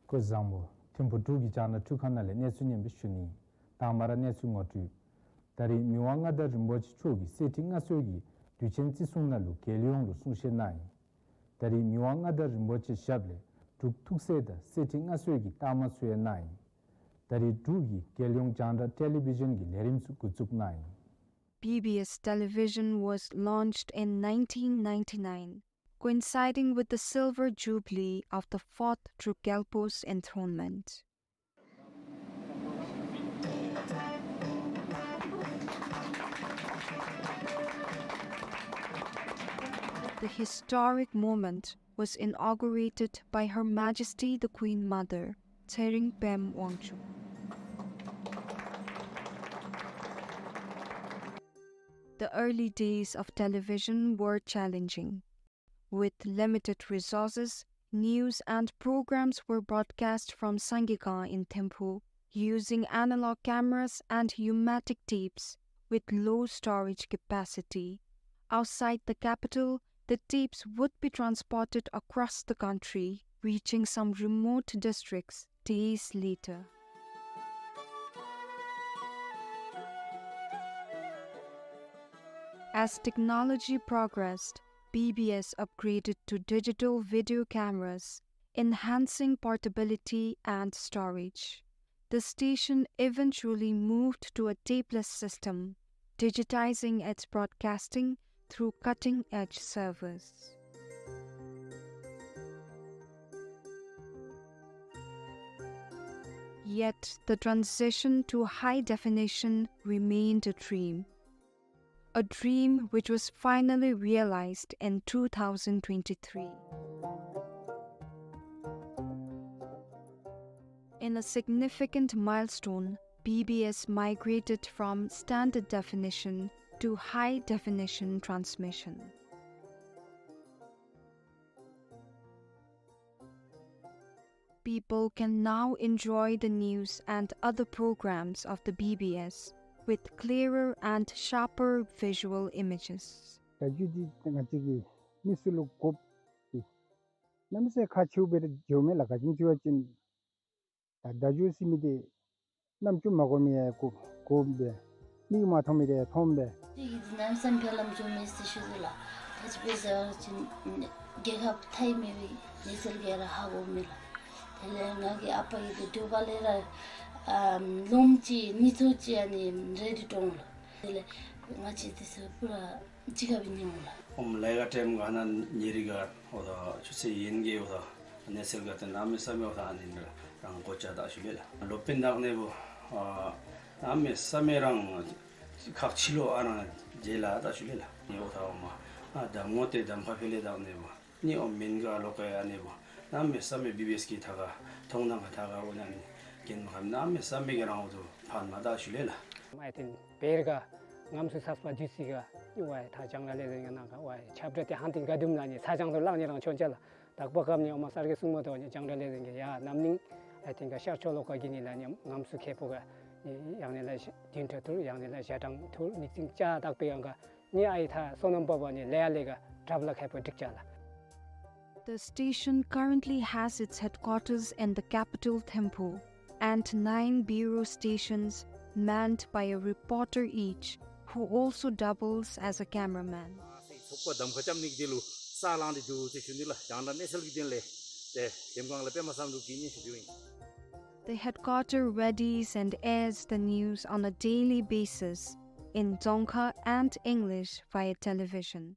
སྐུ་གཟུགས་བཟང་པོ། ཐིམ་ཕུ་འབྲུག་གི་རྒྱང་བསྒྲགས་འཕྲུལ་ཁང་ནང་ལས་གནས་ཚུལ་སྙན་པོ་ཞུ་ནི། དང་པ་ར་གནས་ཚུལ་ངོ་སྤྲོད། ད་རེས་མི་དབང་མངའ་བདག་རིན་པོ་ཆེ་མཆོག་གིས་གསེར་ཁྲི་མངའ་གསོལ་གྱི་དུས་ཆེན་བརྩི་སྲུང་ནང་ལུ་རྒྱལ་ཡོངས་ལུ་གསུང་བཤད་གནང་ཡི། ད་རེས་མི་དབང་མངའ་བདག་རིན་པོ་ཆེ་ཞབས་ལས་འབྲུག་ཐུགས་སྲས་དང་གསེར་ཁྲི་མངའ་གསོལ་གྱི་རྟགས་མ་ཚུ་ཡང་གནང་ཡི། ད་རེས་འབྲུག་གི་རྒྱལ་ཡོངས་རྒྱང་བསྒྲགས་ཊེ་ལི་བི་ཤཱན་གྱི་ལས་རིམ་ཚུ་འགོ་བཙུགས་གནང་ཡི། B B S Television was launched in nineteen ninety-nine, coinciding with the silver jubilee of the fourth Druk Gyalpo's enthronement. The historic moment was inaugurated by Her Majesty the Queen Mother, Tshering Pem Wangchuck. The early days of television were challenging. With limited resources, news and programs were broadcast from Sangekang in Thimphu, using analog cameras and U-matic tapes with low storage capacity. Outside the capital, the tapes would be transported across the country, reaching some remote districts days later. As technology progressed, B B S upgraded to digital video cameras, enhancing portability and storage. The station eventually moved to a tapeless system, digitizing its broadcasting through cutting-edge servers. Yet the transition to high definition remained a dream, a dream which was finally realized in two thousand twenty-three. In a significant milestone, B B S migrated from standard definition to high definition transmission. People can now enjoy the news and other programs of the B B S with clearer and sharper visual images. བརྡ་བརྒྱུད་འདི་ང་བཅས་ཀྱི་མི་སེར་ལུ་དགོཔ་འདི་གནམ་མེད་ས་མེད་ཁག་ཆེཝ་སྦེ་ར་འགྱོཝ་མས་ལགས། ག་ཅི་སྨོ་ཟེར་བ་ཅིན་ད་བརྡ་བརྒྱུད་ཟེར་མི་འདི་རྣམ་ཅོ་མ་གོ་མི་ཡང་གོ་གོཝ་སྦེ་མིག་མ་མཐོང་མི་འདི་ཡང་མཐོངམ་སྦེ། ཅིག་གིས་འདི་གནམ་མེད་ས་མེད་ཕར་ལམ་འགྱོ་མས་ཟེར་ཞུ་དོ་ལགས། ད་ཅི་སྦེ་ཟེར་བ་ཅིན་རྒྱལ་ཁབ་མཐའི་མེད་པའི་གནས་ཚུལ་ག་ར་ཧ་གོཝ་མས་ལགས། དེ་ལས་ང་གི་ཨ་པ་གིས་འདི་འབྲུག་པ་ལས་ར་ཨམ་ལུངམ་ཅིག་ནི་ཚོད་ཅིག་ཨ་ནི་རེ་འདི་འདྲོངས་ལགས། དེ་ལས་ང་བཅས་འདི་ཚུ་པུ་ར་ཅིག་ཁར་སྦེ་ཉལཝ་ལགས། ཨོམ་ལས་ཀ་ཊེམ་ག་ནང་ཉེ་རི་ག་འོ་ད་ཆུ་ཚོད་ཡན་གྱི་འོ་ད་གནས་ཚུལ་ག་ཏེ་གནམ་མེད་ས་མེད་འོ་ད་ཨ་ནི་ར་རང་གོ་ཆ་ད་ཞུ་ལེ་ལགས། ལོ་པིན་དག་ནི་བུ་ཨ་གནམ་མེད་ས་མེད་རང་ཁག་ཆེ་ལོ་ཨ་རང་རྗེས་ལ་ད་ཞུ་ལེ་ལགས། ནི་འོ་ད་འོ་མ་ཨ་གདམ་ངོ་ཏེ་གདམ་ཁ་ཕེ་ལེ་དག་ནི་བུ་ནི་ཨོ་མེན་ག་ལོ་ཀ་ཡ་ནི་བུ་གནམ་མེད་ས་མེད་བི་བི་ཨེསི་གི་ཐད་ཁར་མཐོང་སྣང་གི་ཐད་ཁར་འོ་ན་ནི་གན་མ་ཁམ་གནམ་མེད་ས་མེད་གི་རང་འོ་དུ་ཕན་མ་ད་ཞུ་ལེ་ལགས། ཨའི་ཐིན་བེར་ག་ངམ་སུ་སཱས་པ་ཇུ་སི་ག་ནི་ཝའི་ཐ་ཅང་ར་ལེ་ཟེར་ག་ནང་ག་ཝའི་ཆབ་དྲ་ཏེ་ཧན་ཏིང་ག་དུམ་ལ་ནི་ཚ་ཅང་དུ་ལང་ནི་རང་ཆོན་ཅ་ལགས། དག་པ་སྐབས་ནི་ཨོ་མ་སར་གི་སྲུང་མ་དོ་ནི་ཅང་ར་ལེ་ཟེར་ག་ཡ་གནམ་ནིང་ཨའི་ཐིན་ག་ཤར་ཕྱོགས་ལོགས་ཀ་གི་ནི་ལ་ནི་ངམ་སུ་ཁེ་པོ་ག་ནི་ཡང་ནི་ལ་བདུན་ཕྲག་ཐུར་ཡང་ནི་ལ་ཞག་གྲངས་ཐུར་ནི་ཙིང་ཅ་དག་པའི་ཡང་ག་ནི་ཨའི་ཐ་སོ་ནམ་པ་བ་ནི་ལེ་ཡ་ལེ་ག་གྲབ་ལ་ཁེ་པོ་འགྲིག་ཅ་ལགས། The station currently has its headquarters in the capital Thimphu and nine bureau stations manned by a reporter each, who also doubles as a cameraman. ཚོགས་པ་གདམ་ཁ་རྐྱབ་ནི་འདི་ལུ་ས་ལང་འདི་འདུག་ཟེར་ཞུ་ནི་ལགས། ཡང་ན་གནས་ཚུལ་གྱི་དོན་ལས་ཏེ་དེམ་གང་ལས་དཔེ་མ་བསམ་འདུག་གི་ནི་ཞུ་རྒྱུ་ཨིན། The headquarter readies and airs the news on a daily basis in Dzongkha and English via television.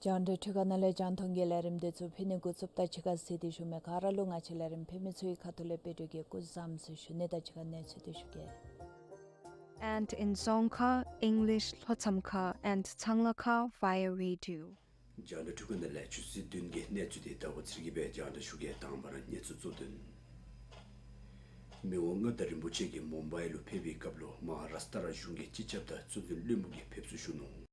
རྒྱང་བསྒྲགས་འཕྲུལ་ཁང་ནང་ལས་རྒྱང་མཐོང་གི་ལས་རིམ་འདི་ཚུ་ཕུལ་ནི་འགོ་བཙུགསཔ་ད་ཕྱི་ཁར་གཟིགས་ཏེ་བཞུགས་མི་ག་ར་ལུ་ང་བཅས་ལས་རིམ་ཕུལ་མི་ཚུ་གི་ཁ་ཐུག་ལས་དཔལ་འབྱོར་གྱི་སྐུ་གཟུགས་བཟང་པོ་ཞུ་ནི་དང་གཅིག་ཁར་གནས་ཚུལ་འདི་ཞུ་གེ། And in Dzongkha, English, Lhotshamkha and Changlakha via radio. རྒྱང་བསྒྲགས་འཕྲུལ་ཁང་ནང་ལས་ཆུ་ཚོད་བདུན་གྱི་གནས་ཚུལ་འདི་ཟླ་བ་ཚེ་རིང་གིས་སྦེ་རྒྱང་བསྒྲགས་ཞུ་གེ། དང་པ་ར་གནས་ཚུལ་གཙོ་དོན། མི་དབང་མངའ་བདག་རིན་པོ་ཆེ་གིས་མུམ་བའི་ལུ་ཕེབས་པའི་སྐབས་ལུ་མ་ཧཱ་རཱས་ཊ་ར་གཞུང་གི་སྤྱི་ཁྱབ་དང་གཙོ་འཛིན་བློན་པོ་གིས་ཕེབས་བསུ་ཞུ་ནུག།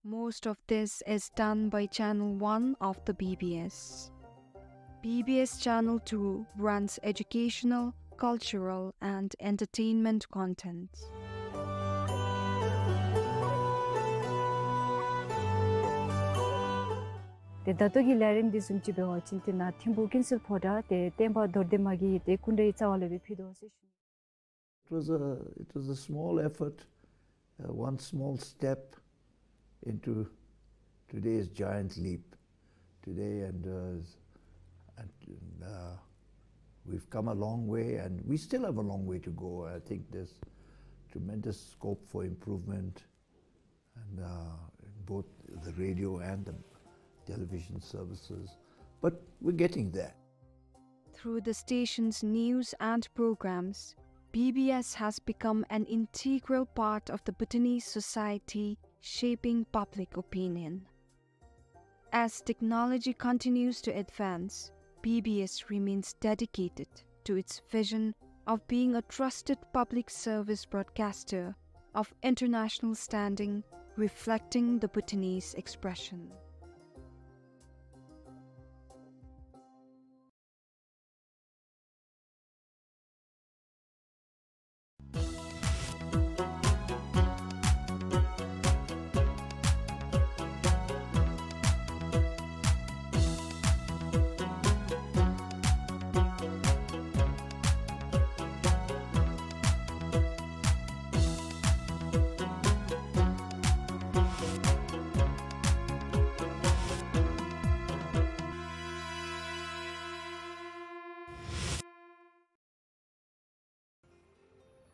Most of this is done by Channel One of the B B S. B B S Channel Two runs educational, cultural, and entertainment content. ཏེ་ད་ལྟོ་གི་ལས་རིམ་འདི་བཟུམ་ཅིག་འབད་བ་ཅིན་ཏེ་ནཱ་ཐིམ་ཕུག་ཀུན་གསལ་ཕོ་བྲང་ཏེ་བསྟན་པ་རྡོར་གདན་མ་གི་ཏེ་སྐུ་འདྲའི་རྩ་བ་ལས་སྦེ་ཕུལ་དོ་ཟེར་ཞུ། It was a, it was a small effort, uh, one small step into today's giant leap today, and, uh, and, uh, we've come a long way, and we still have a long way to go. I think there's tremendous scope for improvement, and, uh, in both the radio and the television services, but we're getting there. Through the station's news and programs, B B S has become an integral part of the Bhutanese society, shaping public opinion. As technology continues to advance, B B S remains dedicated to its vision of being a trusted public service broadcaster of international standing, reflecting the Bhutanese expression.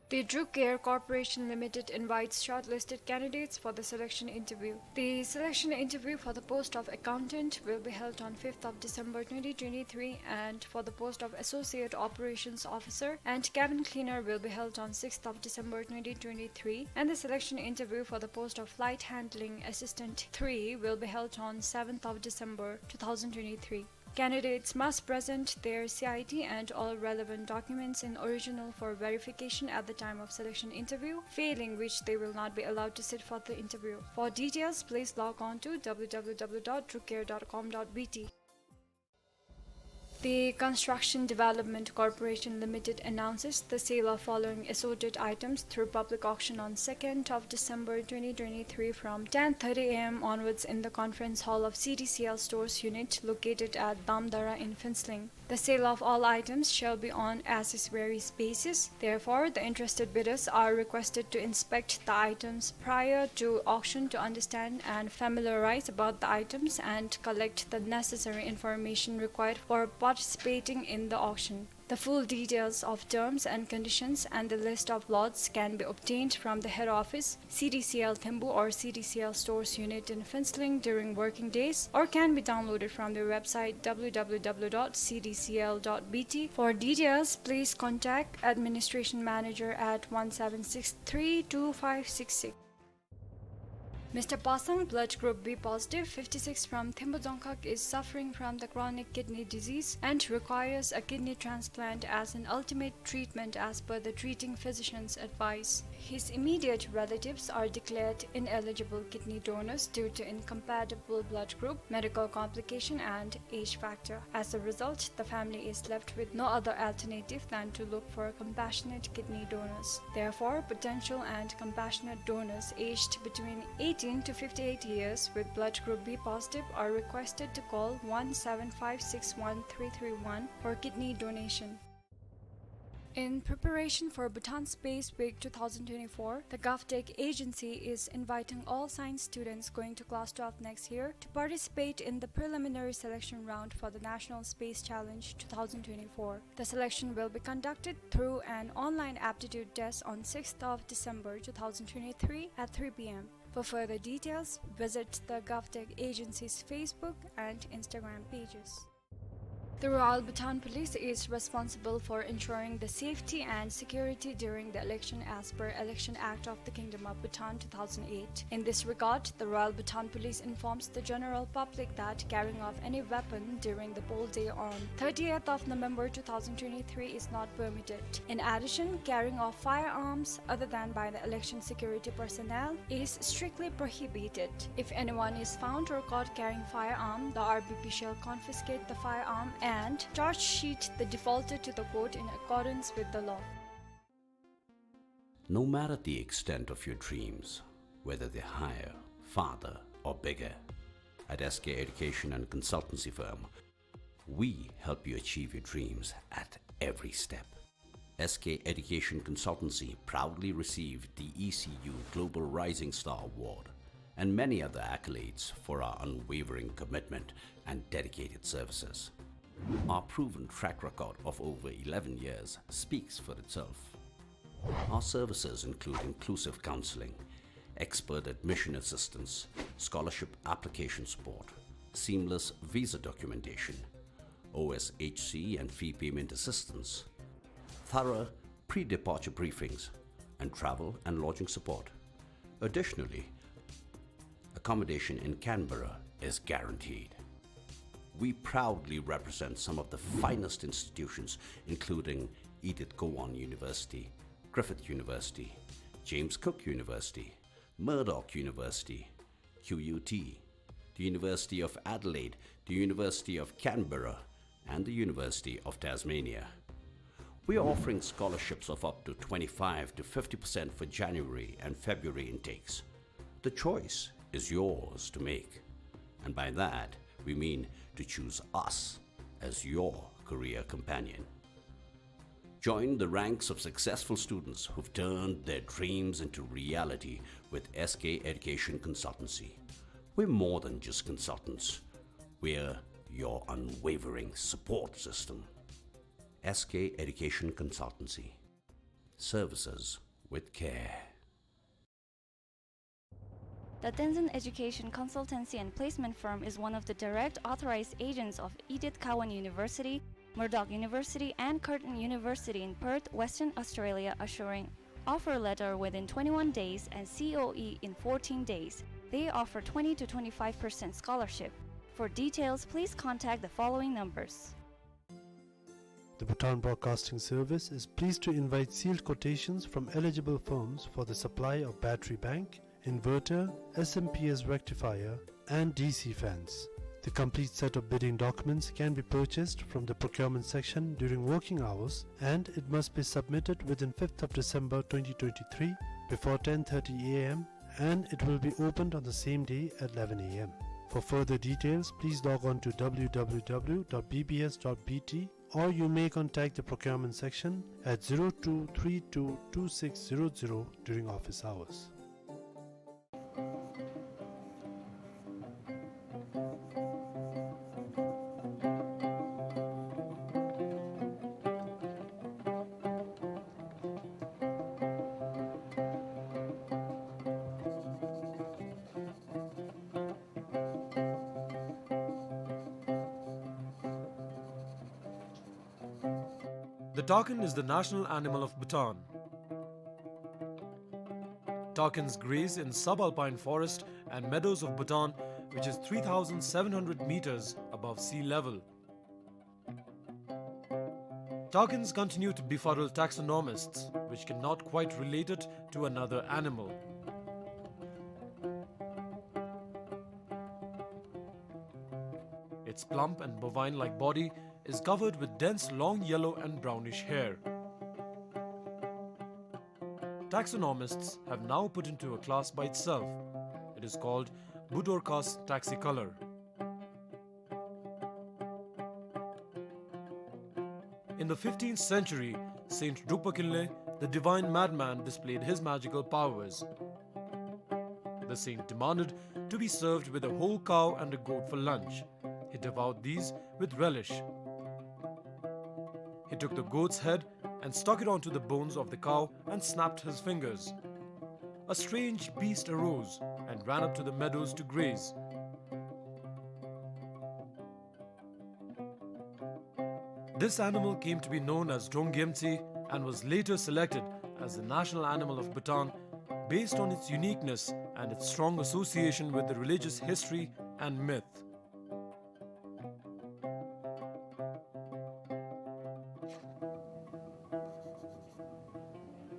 The Druk Air Corporation Limited invites shortlisted candidates for the selection interview. The selection interview for the post of accountant will be held on fifth of December twenty twenty-three, and for the post of associate operations officer and cabin cleaner will be held on sixth of December twenty twenty-three, and the selection interview for the post of flight handling assistant three will be held on seventh of December two thousand twenty-three. Candidates must present their C I D and all relevant documents in original for verification at the time of selection interview, failing which they will not be allowed to sit for the interview. For details, please log on to w w w dot drukair dot com dot b t. The Construction Development Corporation Limited announces the sale of following assorted items through public auction on second of December twenty twenty-three from ten thirty a m onwards in the conference hall of C D C L Stores Unit located at Damdara in Phuentsholing. The sale of all items shall be on as-is-varies basis. Therefore, the interested bidders are requested to inspect the items prior to auction to understand and familiarize about the items and collect the necessary information required for participating in the auction. The full details of terms and conditions and the list of lots can be obtained from the head office, C D C L Thembu or C D C L Stores Unit in Phuentsholing during working days, or can be downloaded from their website w w w dot c d c l dot b t. For details, please contact administration manager at one seven six three two five six six. Mister Pasang, blood group B positive, fifty-six, from Thembu Dzongkhag is suffering from the chronic kidney disease and requires a kidney transplant as an ultimate treatment as per the treating physician's advice. His immediate relatives are declared ineligible kidney donors due to incompatible blood group, medical complication, and age factor. As a result, the family is left with no other alternative than to look for compassionate kidney donors. Therefore, potential and compassionate donors aged between eighteen to fifty-eight years with blood group B positive are requested to call one seven five six one three three one for kidney donation. In preparation for Bhutan Space Week two thousand twenty-four, the GovTech agency is inviting all science students going to class twelve next year to participate in the preliminary selection round for the National Space Challenge two thousand twenty-four. The selection will be conducted through an online aptitude test on sixth of December two thousand twenty-three at three p m. For further details, visit the GovTech agency's Facebook and Instagram pages. The Royal Bhutan Police is responsible for ensuring the safety and security during the election as per Election Act of the Kingdom of Bhutan two thousand eight. In this regard, the Royal Bhutan Police informs the general public that carrying of any weapon during the poll day on thirtieth of November two thousand twenty-three is not permitted. In addition, carrying of firearms other than by the election security personnel is strictly prohibited. If anyone is found or caught carrying firearm, the R B P shall confiscate the firearm and charge sheet the defaulter to the court in accordance with the law. No matter the extent of your dreams, whether they're higher, farther, or bigger, at S K Education and Consultancy Firm, we help you achieve your dreams at every step. S K Education Consultancy proudly received the E C U Global Rising Star Award and many other accolades for our unwavering commitment and dedicated services. Our proven track record of over eleven years speaks for itself. Our services include inclusive counseling, expert admission assistance, scholarship application support, seamless visa documentation, O S H C and fee payment assistance, thorough pre-departure briefings, and travel and lodging support. Additionally, accommodation in Canberra is guaranteed. We proudly represent some of the finest institutions, including Edith Cowan University, Griffith University, James Cook University, Murdoch University, Q U T, the University of Adelaide, the University of Canberra, and the University of Tasmania. We are offering scholarships of up to twenty-five to fifty percent for January and February intakes. The choice is yours to make, and by that we mean to choose us as your career companion. Join the ranks of successful students who've turned their dreams into reality with S K Education Consultancy. We're more than just consultants. We're your unwavering support system. S K Education Consultancy. Services with care. The Tenzin Education Consultancy and Placement Firm is one of the direct authorized agents of Edith Cowan University, Murdoch University, and Curtin University in Perth, Western Australia, assuring offer letter within twenty-one days and C O E in fourteen days. They offer twenty to twenty-five percent scholarship. For details, please contact the following numbers. The Bhutan Broadcasting Service is pleased to invite sealed quotations from eligible firms for the supply of battery bank, inverter, S M P S rectifier, and D C fans. The complete set of bidding documents can be purchased from the procurement section during working hours, and it must be submitted within fifth of December twenty twenty-three before ten thirty A M, and it will be opened on the same day at eleven A M. For further details, please log on to W W W dot B B S dot B T, or you may contact the procurement section at zero two three two two six zero zero during office hours. The takin is the national animal of Bhutan. Takins graze in subalpine forest and meadows of Bhutan, which is three thousand seven hundred meters above sea level. Takins continue to befuddle taxonomists, which cannot quite relate it to another animal. Its plump and bovine-like body is covered with dense long yellow and brownish hair. Taxonomists have now put into a class by itself. It is called Budorcas taxicolor. In the fifteenth century, Saint Drukpa Kinley, the divine madman, displayed his magical powers. The saint demanded to be served with a whole cow and a goat for lunch. He devoured these with relish. He took the goat's head and stuck it onto the bones of the cow and snapped his fingers. A strange beast arose and ran up to the meadows to graze. This animal came to be known as Drong Gyemtse and was later selected as the national animal of Bhutan based on its uniqueness and its strong association with the religious history and myth.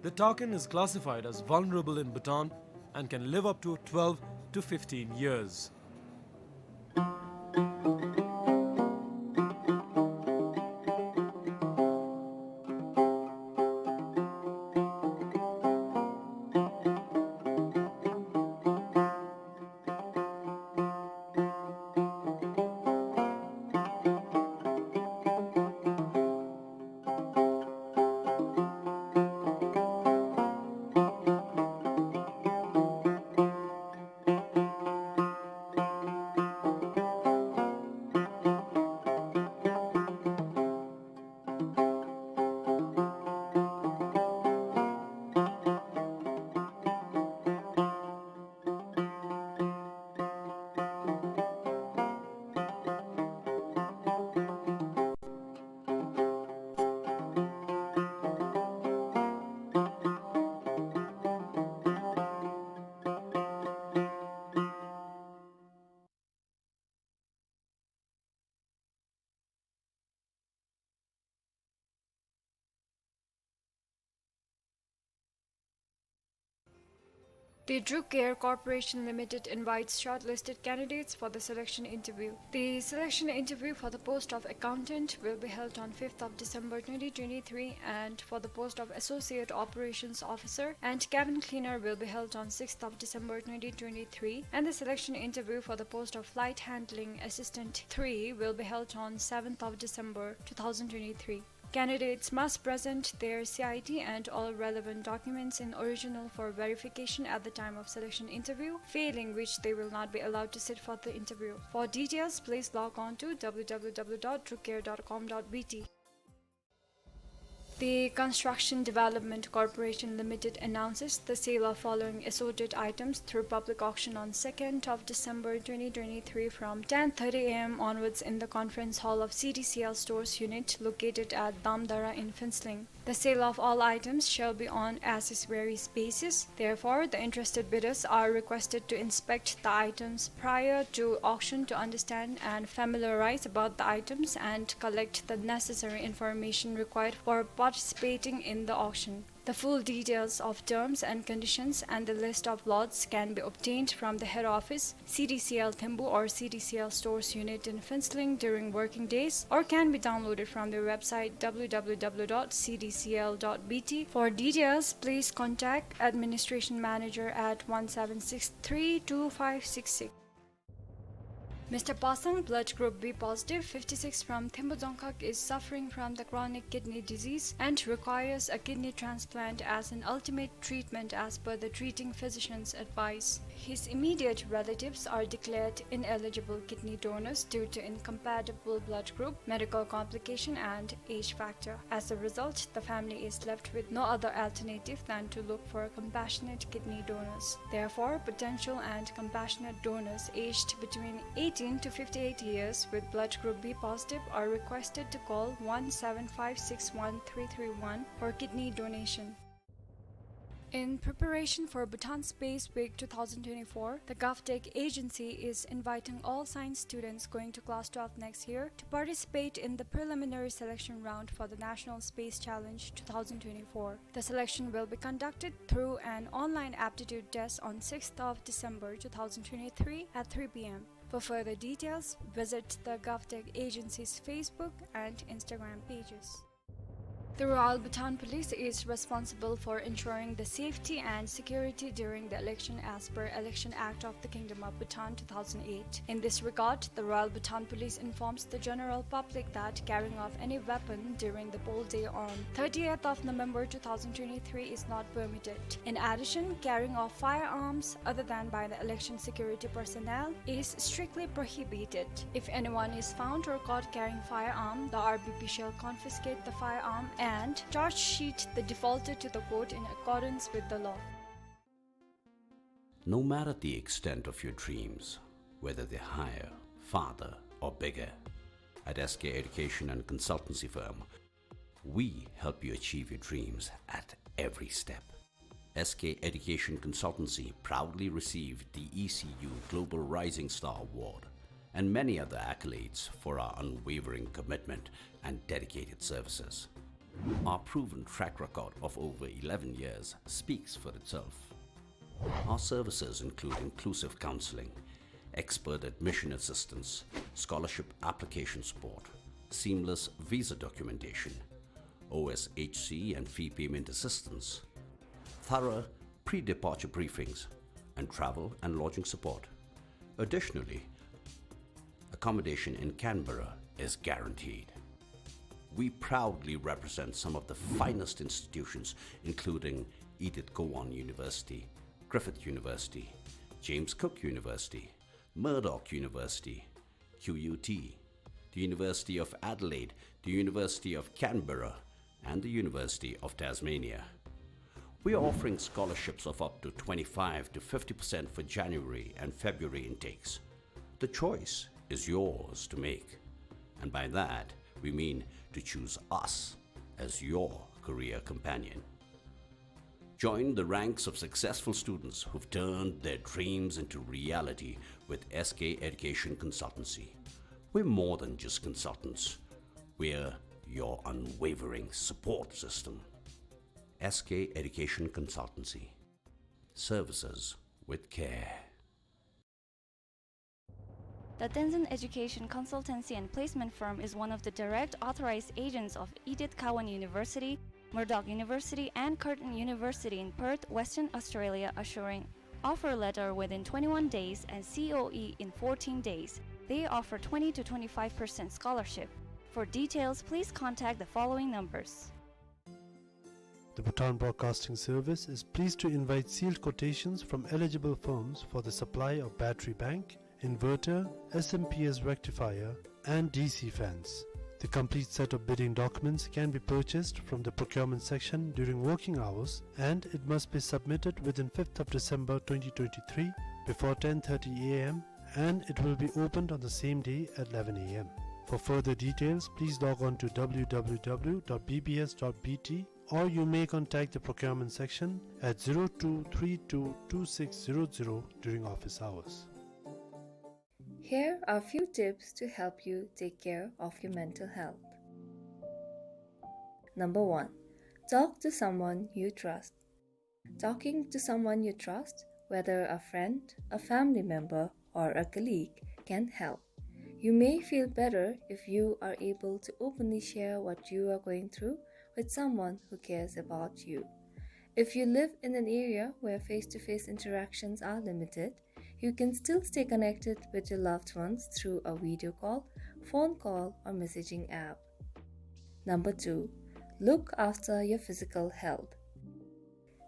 The takin is classified as vulnerable in Bhutan and can live up to twelve to fifteen years. The Druk Air Corporation Limited invites shortlisted candidates for the selection interview. The selection interview for the post of accountant will be held on fifth of December twenty twenty-three, and for the post of associate operations officer and cabin cleaner will be held on sixth of December twenty twenty-three, and the selection interview for the post of flight handling assistant three will be held on seventh of December two thousand twenty-three. Candidates must present their C I D and all relevant documents in original for verification at the time of selection interview, failing which they will not be allowed to sit for the interview. For details, please log on to W W W dot drukair dot com dot B T. The Construction Development Corporation Limited announces the sale of following assorted items through public auction on second of December twenty twenty-three from ten thirty a m onwards in the conference hall of C D C L Stores Unit located at Damdara in Phuentsholing. The sale of all items shall be on as is varies basis. Therefore, the interested bidders are requested to inspect the items prior to auction to understand and familiarize about the items and collect the necessary information required for participating in the auction. The full details of terms and conditions and the list of lots can be obtained from the head office, C D C L Thembu or C D C L Stores Unit in Phuentsholing during working days, or can be downloaded from their website w w w dot c d c l dot b t. For details, please contact Administration Manager at one seven six three two five six six. Mister Pasang, blood group B positive, fifty-six, from Thembu Dzongkhag is suffering from the chronic kidney disease and requires a kidney transplant as an ultimate treatment as per the treating physician's advice. His immediate relatives are declared ineligible kidney donors due to incompatible blood group, medical complication, and age factor. As a result, the family is left with no other alternative than to look for compassionate kidney donors. Therefore, potential and compassionate donors aged between eighteen to fifty-eight years with blood group B positive are requested to call one seven five six one three three one for kidney donation. In preparation for Bhutan Space Week two thousand twenty-four, the GovTech agency is inviting all science students going to class twelve next year to participate in the preliminary selection round for the National Space Challenge two thousand twenty-four. The selection will be conducted through an online aptitude test on sixth of December two thousand twenty-three at three p m. For further details, visit the GovTech agency's Facebook and Instagram pages. The Royal Bhutan Police is responsible for ensuring the safety and security during the election as per Election Act of the Kingdom of Bhutan two thousand eight. In this regard, the Royal Bhutan Police informs the general public that carrying of any weapon during the poll day on thirtieth of November two thousand twenty-three is not permitted. In addition, carrying of firearms other than by the election security personnel is strictly prohibited. If anyone is found or caught carrying firearm, the R B P shall confiscate the firearm and charge sheet the defaulter to the court in accordance with the law. No matter the extent of your dreams, whether they're higher, farther, or bigger, at S K Education and Consultancy Firm, we help you achieve your dreams at every step. S K Education Consultancy proudly received the E C U Global Rising Star Award and many other accolades for our unwavering commitment and dedicated services. Our proven track record of over eleven years speaks for itself. Our services include inclusive counseling, expert admission assistance, scholarship application support, seamless visa documentation, O S H C and fee payment assistance, thorough pre-departure briefings, and travel and lodging support. Additionally, accommodation in Canberra is guaranteed. We proudly represent some of the finest institutions, including Edith Cowan University, Griffith University, James Cook University, Murdoch University, Q U T, the University of Adelaide, the University of Canberra, and the University of Tasmania. We are offering scholarships of up to twenty-five to fifty percent for January and February intakes. The choice is yours to make, and by that, we mean to choose us as your career companion. Join the ranks of successful students who've turned their dreams into reality with S K Education Consultancy. We're more than just consultants. We're your unwavering support system. S K Education Consultancy. Services with care. The Tenzin Education Consultancy and Placement Firm is one of the direct authorized agents of Edith Cowan University, Murdoch University, and Curtin University in Perth, Western Australia, assuring offer letter within twenty-one days and C O E in fourteen days. They offer twenty to twenty-five percent scholarship. For details, please contact the following numbers. The Bhutan Broadcasting Service is pleased to invite sealed quotations from eligible firms for the supply of battery bank, inverter, S M P S rectifier, and D C fans. The complete set of bidding documents can be purchased from the procurement section during working hours, and it must be submitted within fifth of December twenty twenty-three before ten thirty A M, and it will be opened on the same day at eleven A M. For further details, please log on to W W W dot B B S dot B T, or you may contact the procurement section at zero two three two two six zero zero during office hours. Here are few tips to help you take care of your mental health. Number one, talk to someone you trust. Talking to someone you trust, whether a friend, a family member, or a colleague, can help. You may feel better if you are able to openly share what you are going through with someone who cares about you. If you live in an area where face-to-face interactions are limited, you can still stay connected with your loved ones through a video call, phone call, or messaging app. Number two, look after your physical health.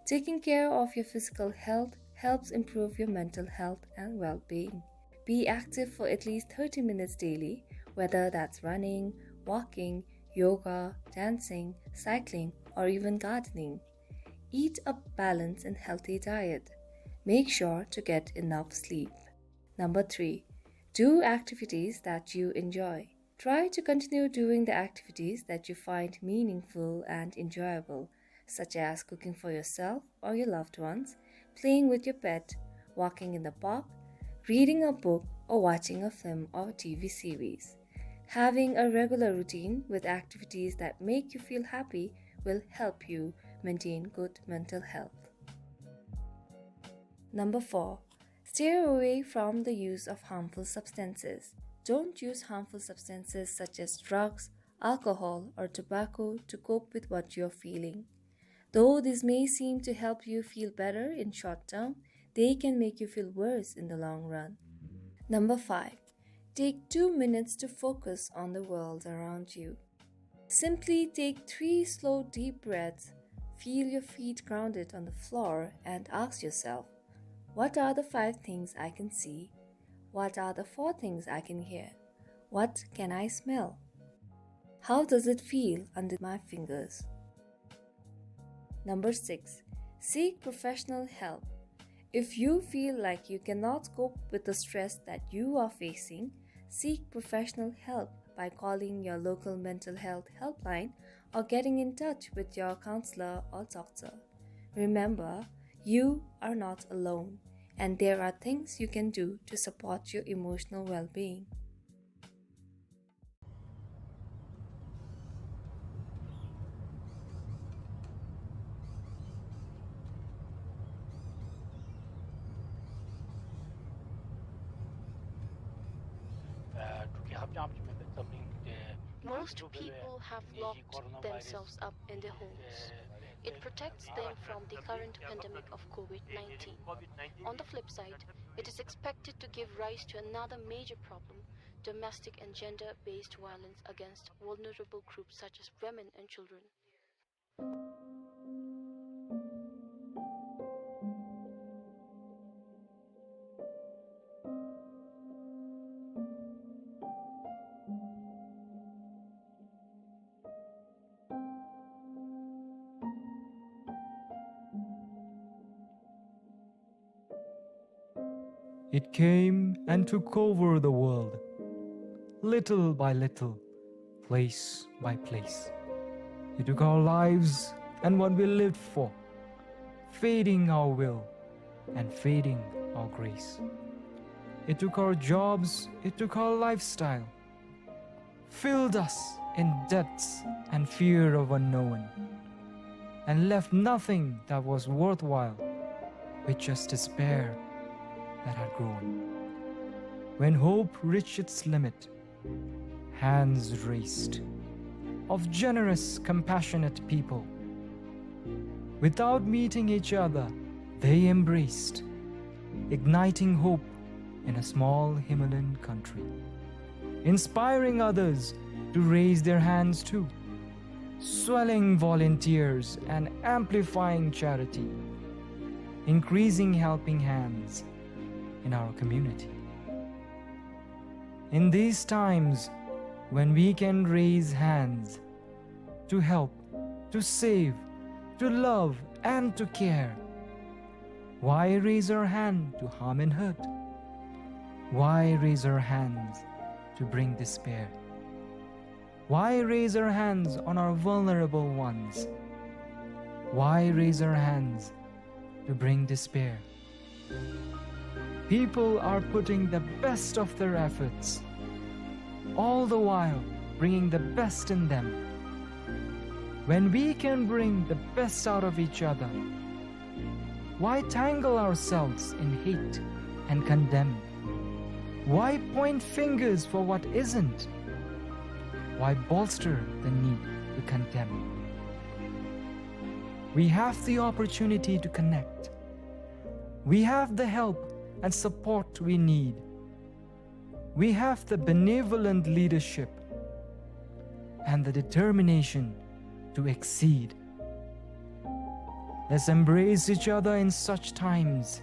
Taking care of your physical health helps improve your mental health and well-being. Be active for at least thirty minutes daily, whether that's running, walking, yoga, dancing, cycling, or even gardening. Eat a balanced and healthy diet. Make sure to get enough sleep. Number three, do activities that you enjoy. Try to continue doing the activities that you find meaningful and enjoyable, such as cooking for yourself or your loved ones, playing with your pet, walking in the park, reading a book, or watching a film or T V series. Having a regular routine with activities that make you feel happy will help you maintain good mental health. Number four, steer away from the use of harmful substances. Don't use harmful substances such as drugs, alcohol, or tobacco to cope with what you're feeling. Though this may seem to help you feel better in short term, they can make you feel worse in the long run. Number five, take two minutes to focus on the world around you. Simply take three slow, deep breaths, feel your feet grounded on the floor, and ask yourself, "What are the five things I can see? What are the four things I can hear? What can I smell? How does it feel under my fingers?" Number six, seek professional help. If you feel like you cannot cope with the stress that you are facing, seek professional help by calling your local mental health helpline or getting in touch with your counselor or doctor. Remember, you are not alone, and there are things you can do to support your emotional well-being. Most people have locked themselves up in their homes. It protects them from the current pandemic of COVID nineteen. On the flip side, it is expected to give rise to another major problem, domestic and gender-based violence against vulnerable groups such as women and children. It came and took over the world, little by little, place by place. It took our lives and what we lived for, fading our will and fading our grace. It took our jobs, it took our lifestyle, filled us in debts and fear of unknown, and left nothing that was worthwhile, with just despair that had grown. When hope reached its limit, hands raised of generous, compassionate people. Without meeting each other, they embraced, igniting hope in a small Himalayan country, inspiring others to raise their hands too, swelling volunteers and amplifying charity, increasing helping hands in our community. In these times, When we can raise hands to help, to save, to love, and to care, why raise our hand to harm and hurt? Why raise our hands to bring despair? Why raise our hands on our vulnerable ones? Why raise our hands to bring despair? People are putting the best of their efforts, all the while bringing the best in them. When we can bring the best out of each other, why tangle ourselves in hate and condemn? Why point fingers for what isn't? Why bolster the need to condemn? We have the opportunity to connect. We have the help and support we need. We have the benevolent leadership and the determination to exceed. Let's embrace each other in such times.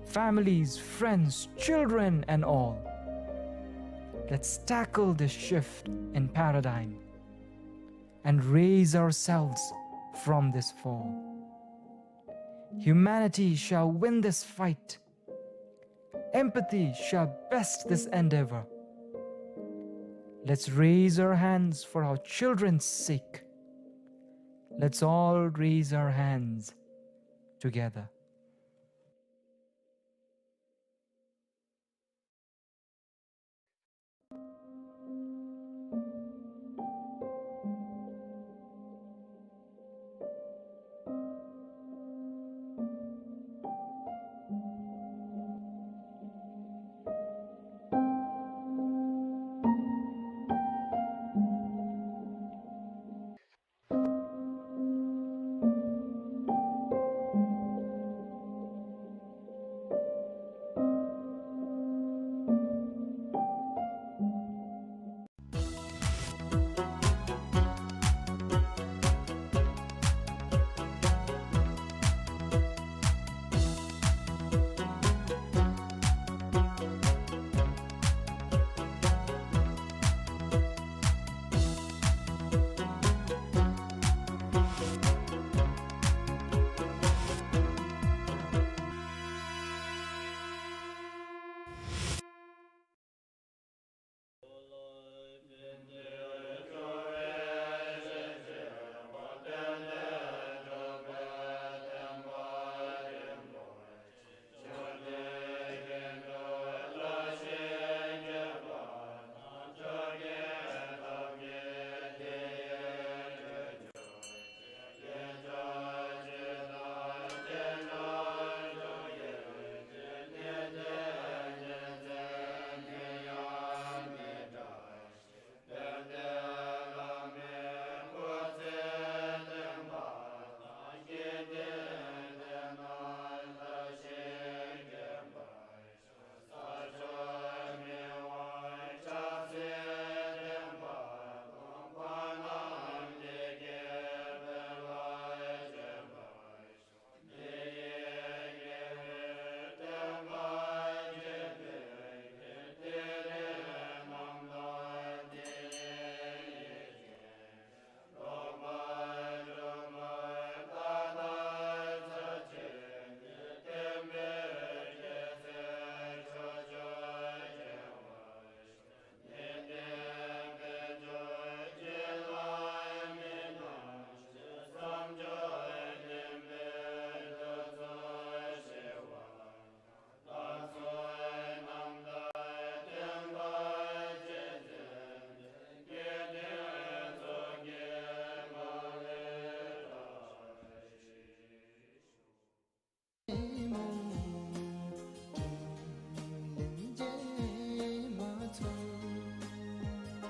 Families, friends, children, and all. Let's tackle this shift in paradigm and raise ourselves from this fall. Humanity shall win this fight. Empathy shall best this endeavor. Let's raise our hands for our children's sake. Let's all raise our hands together.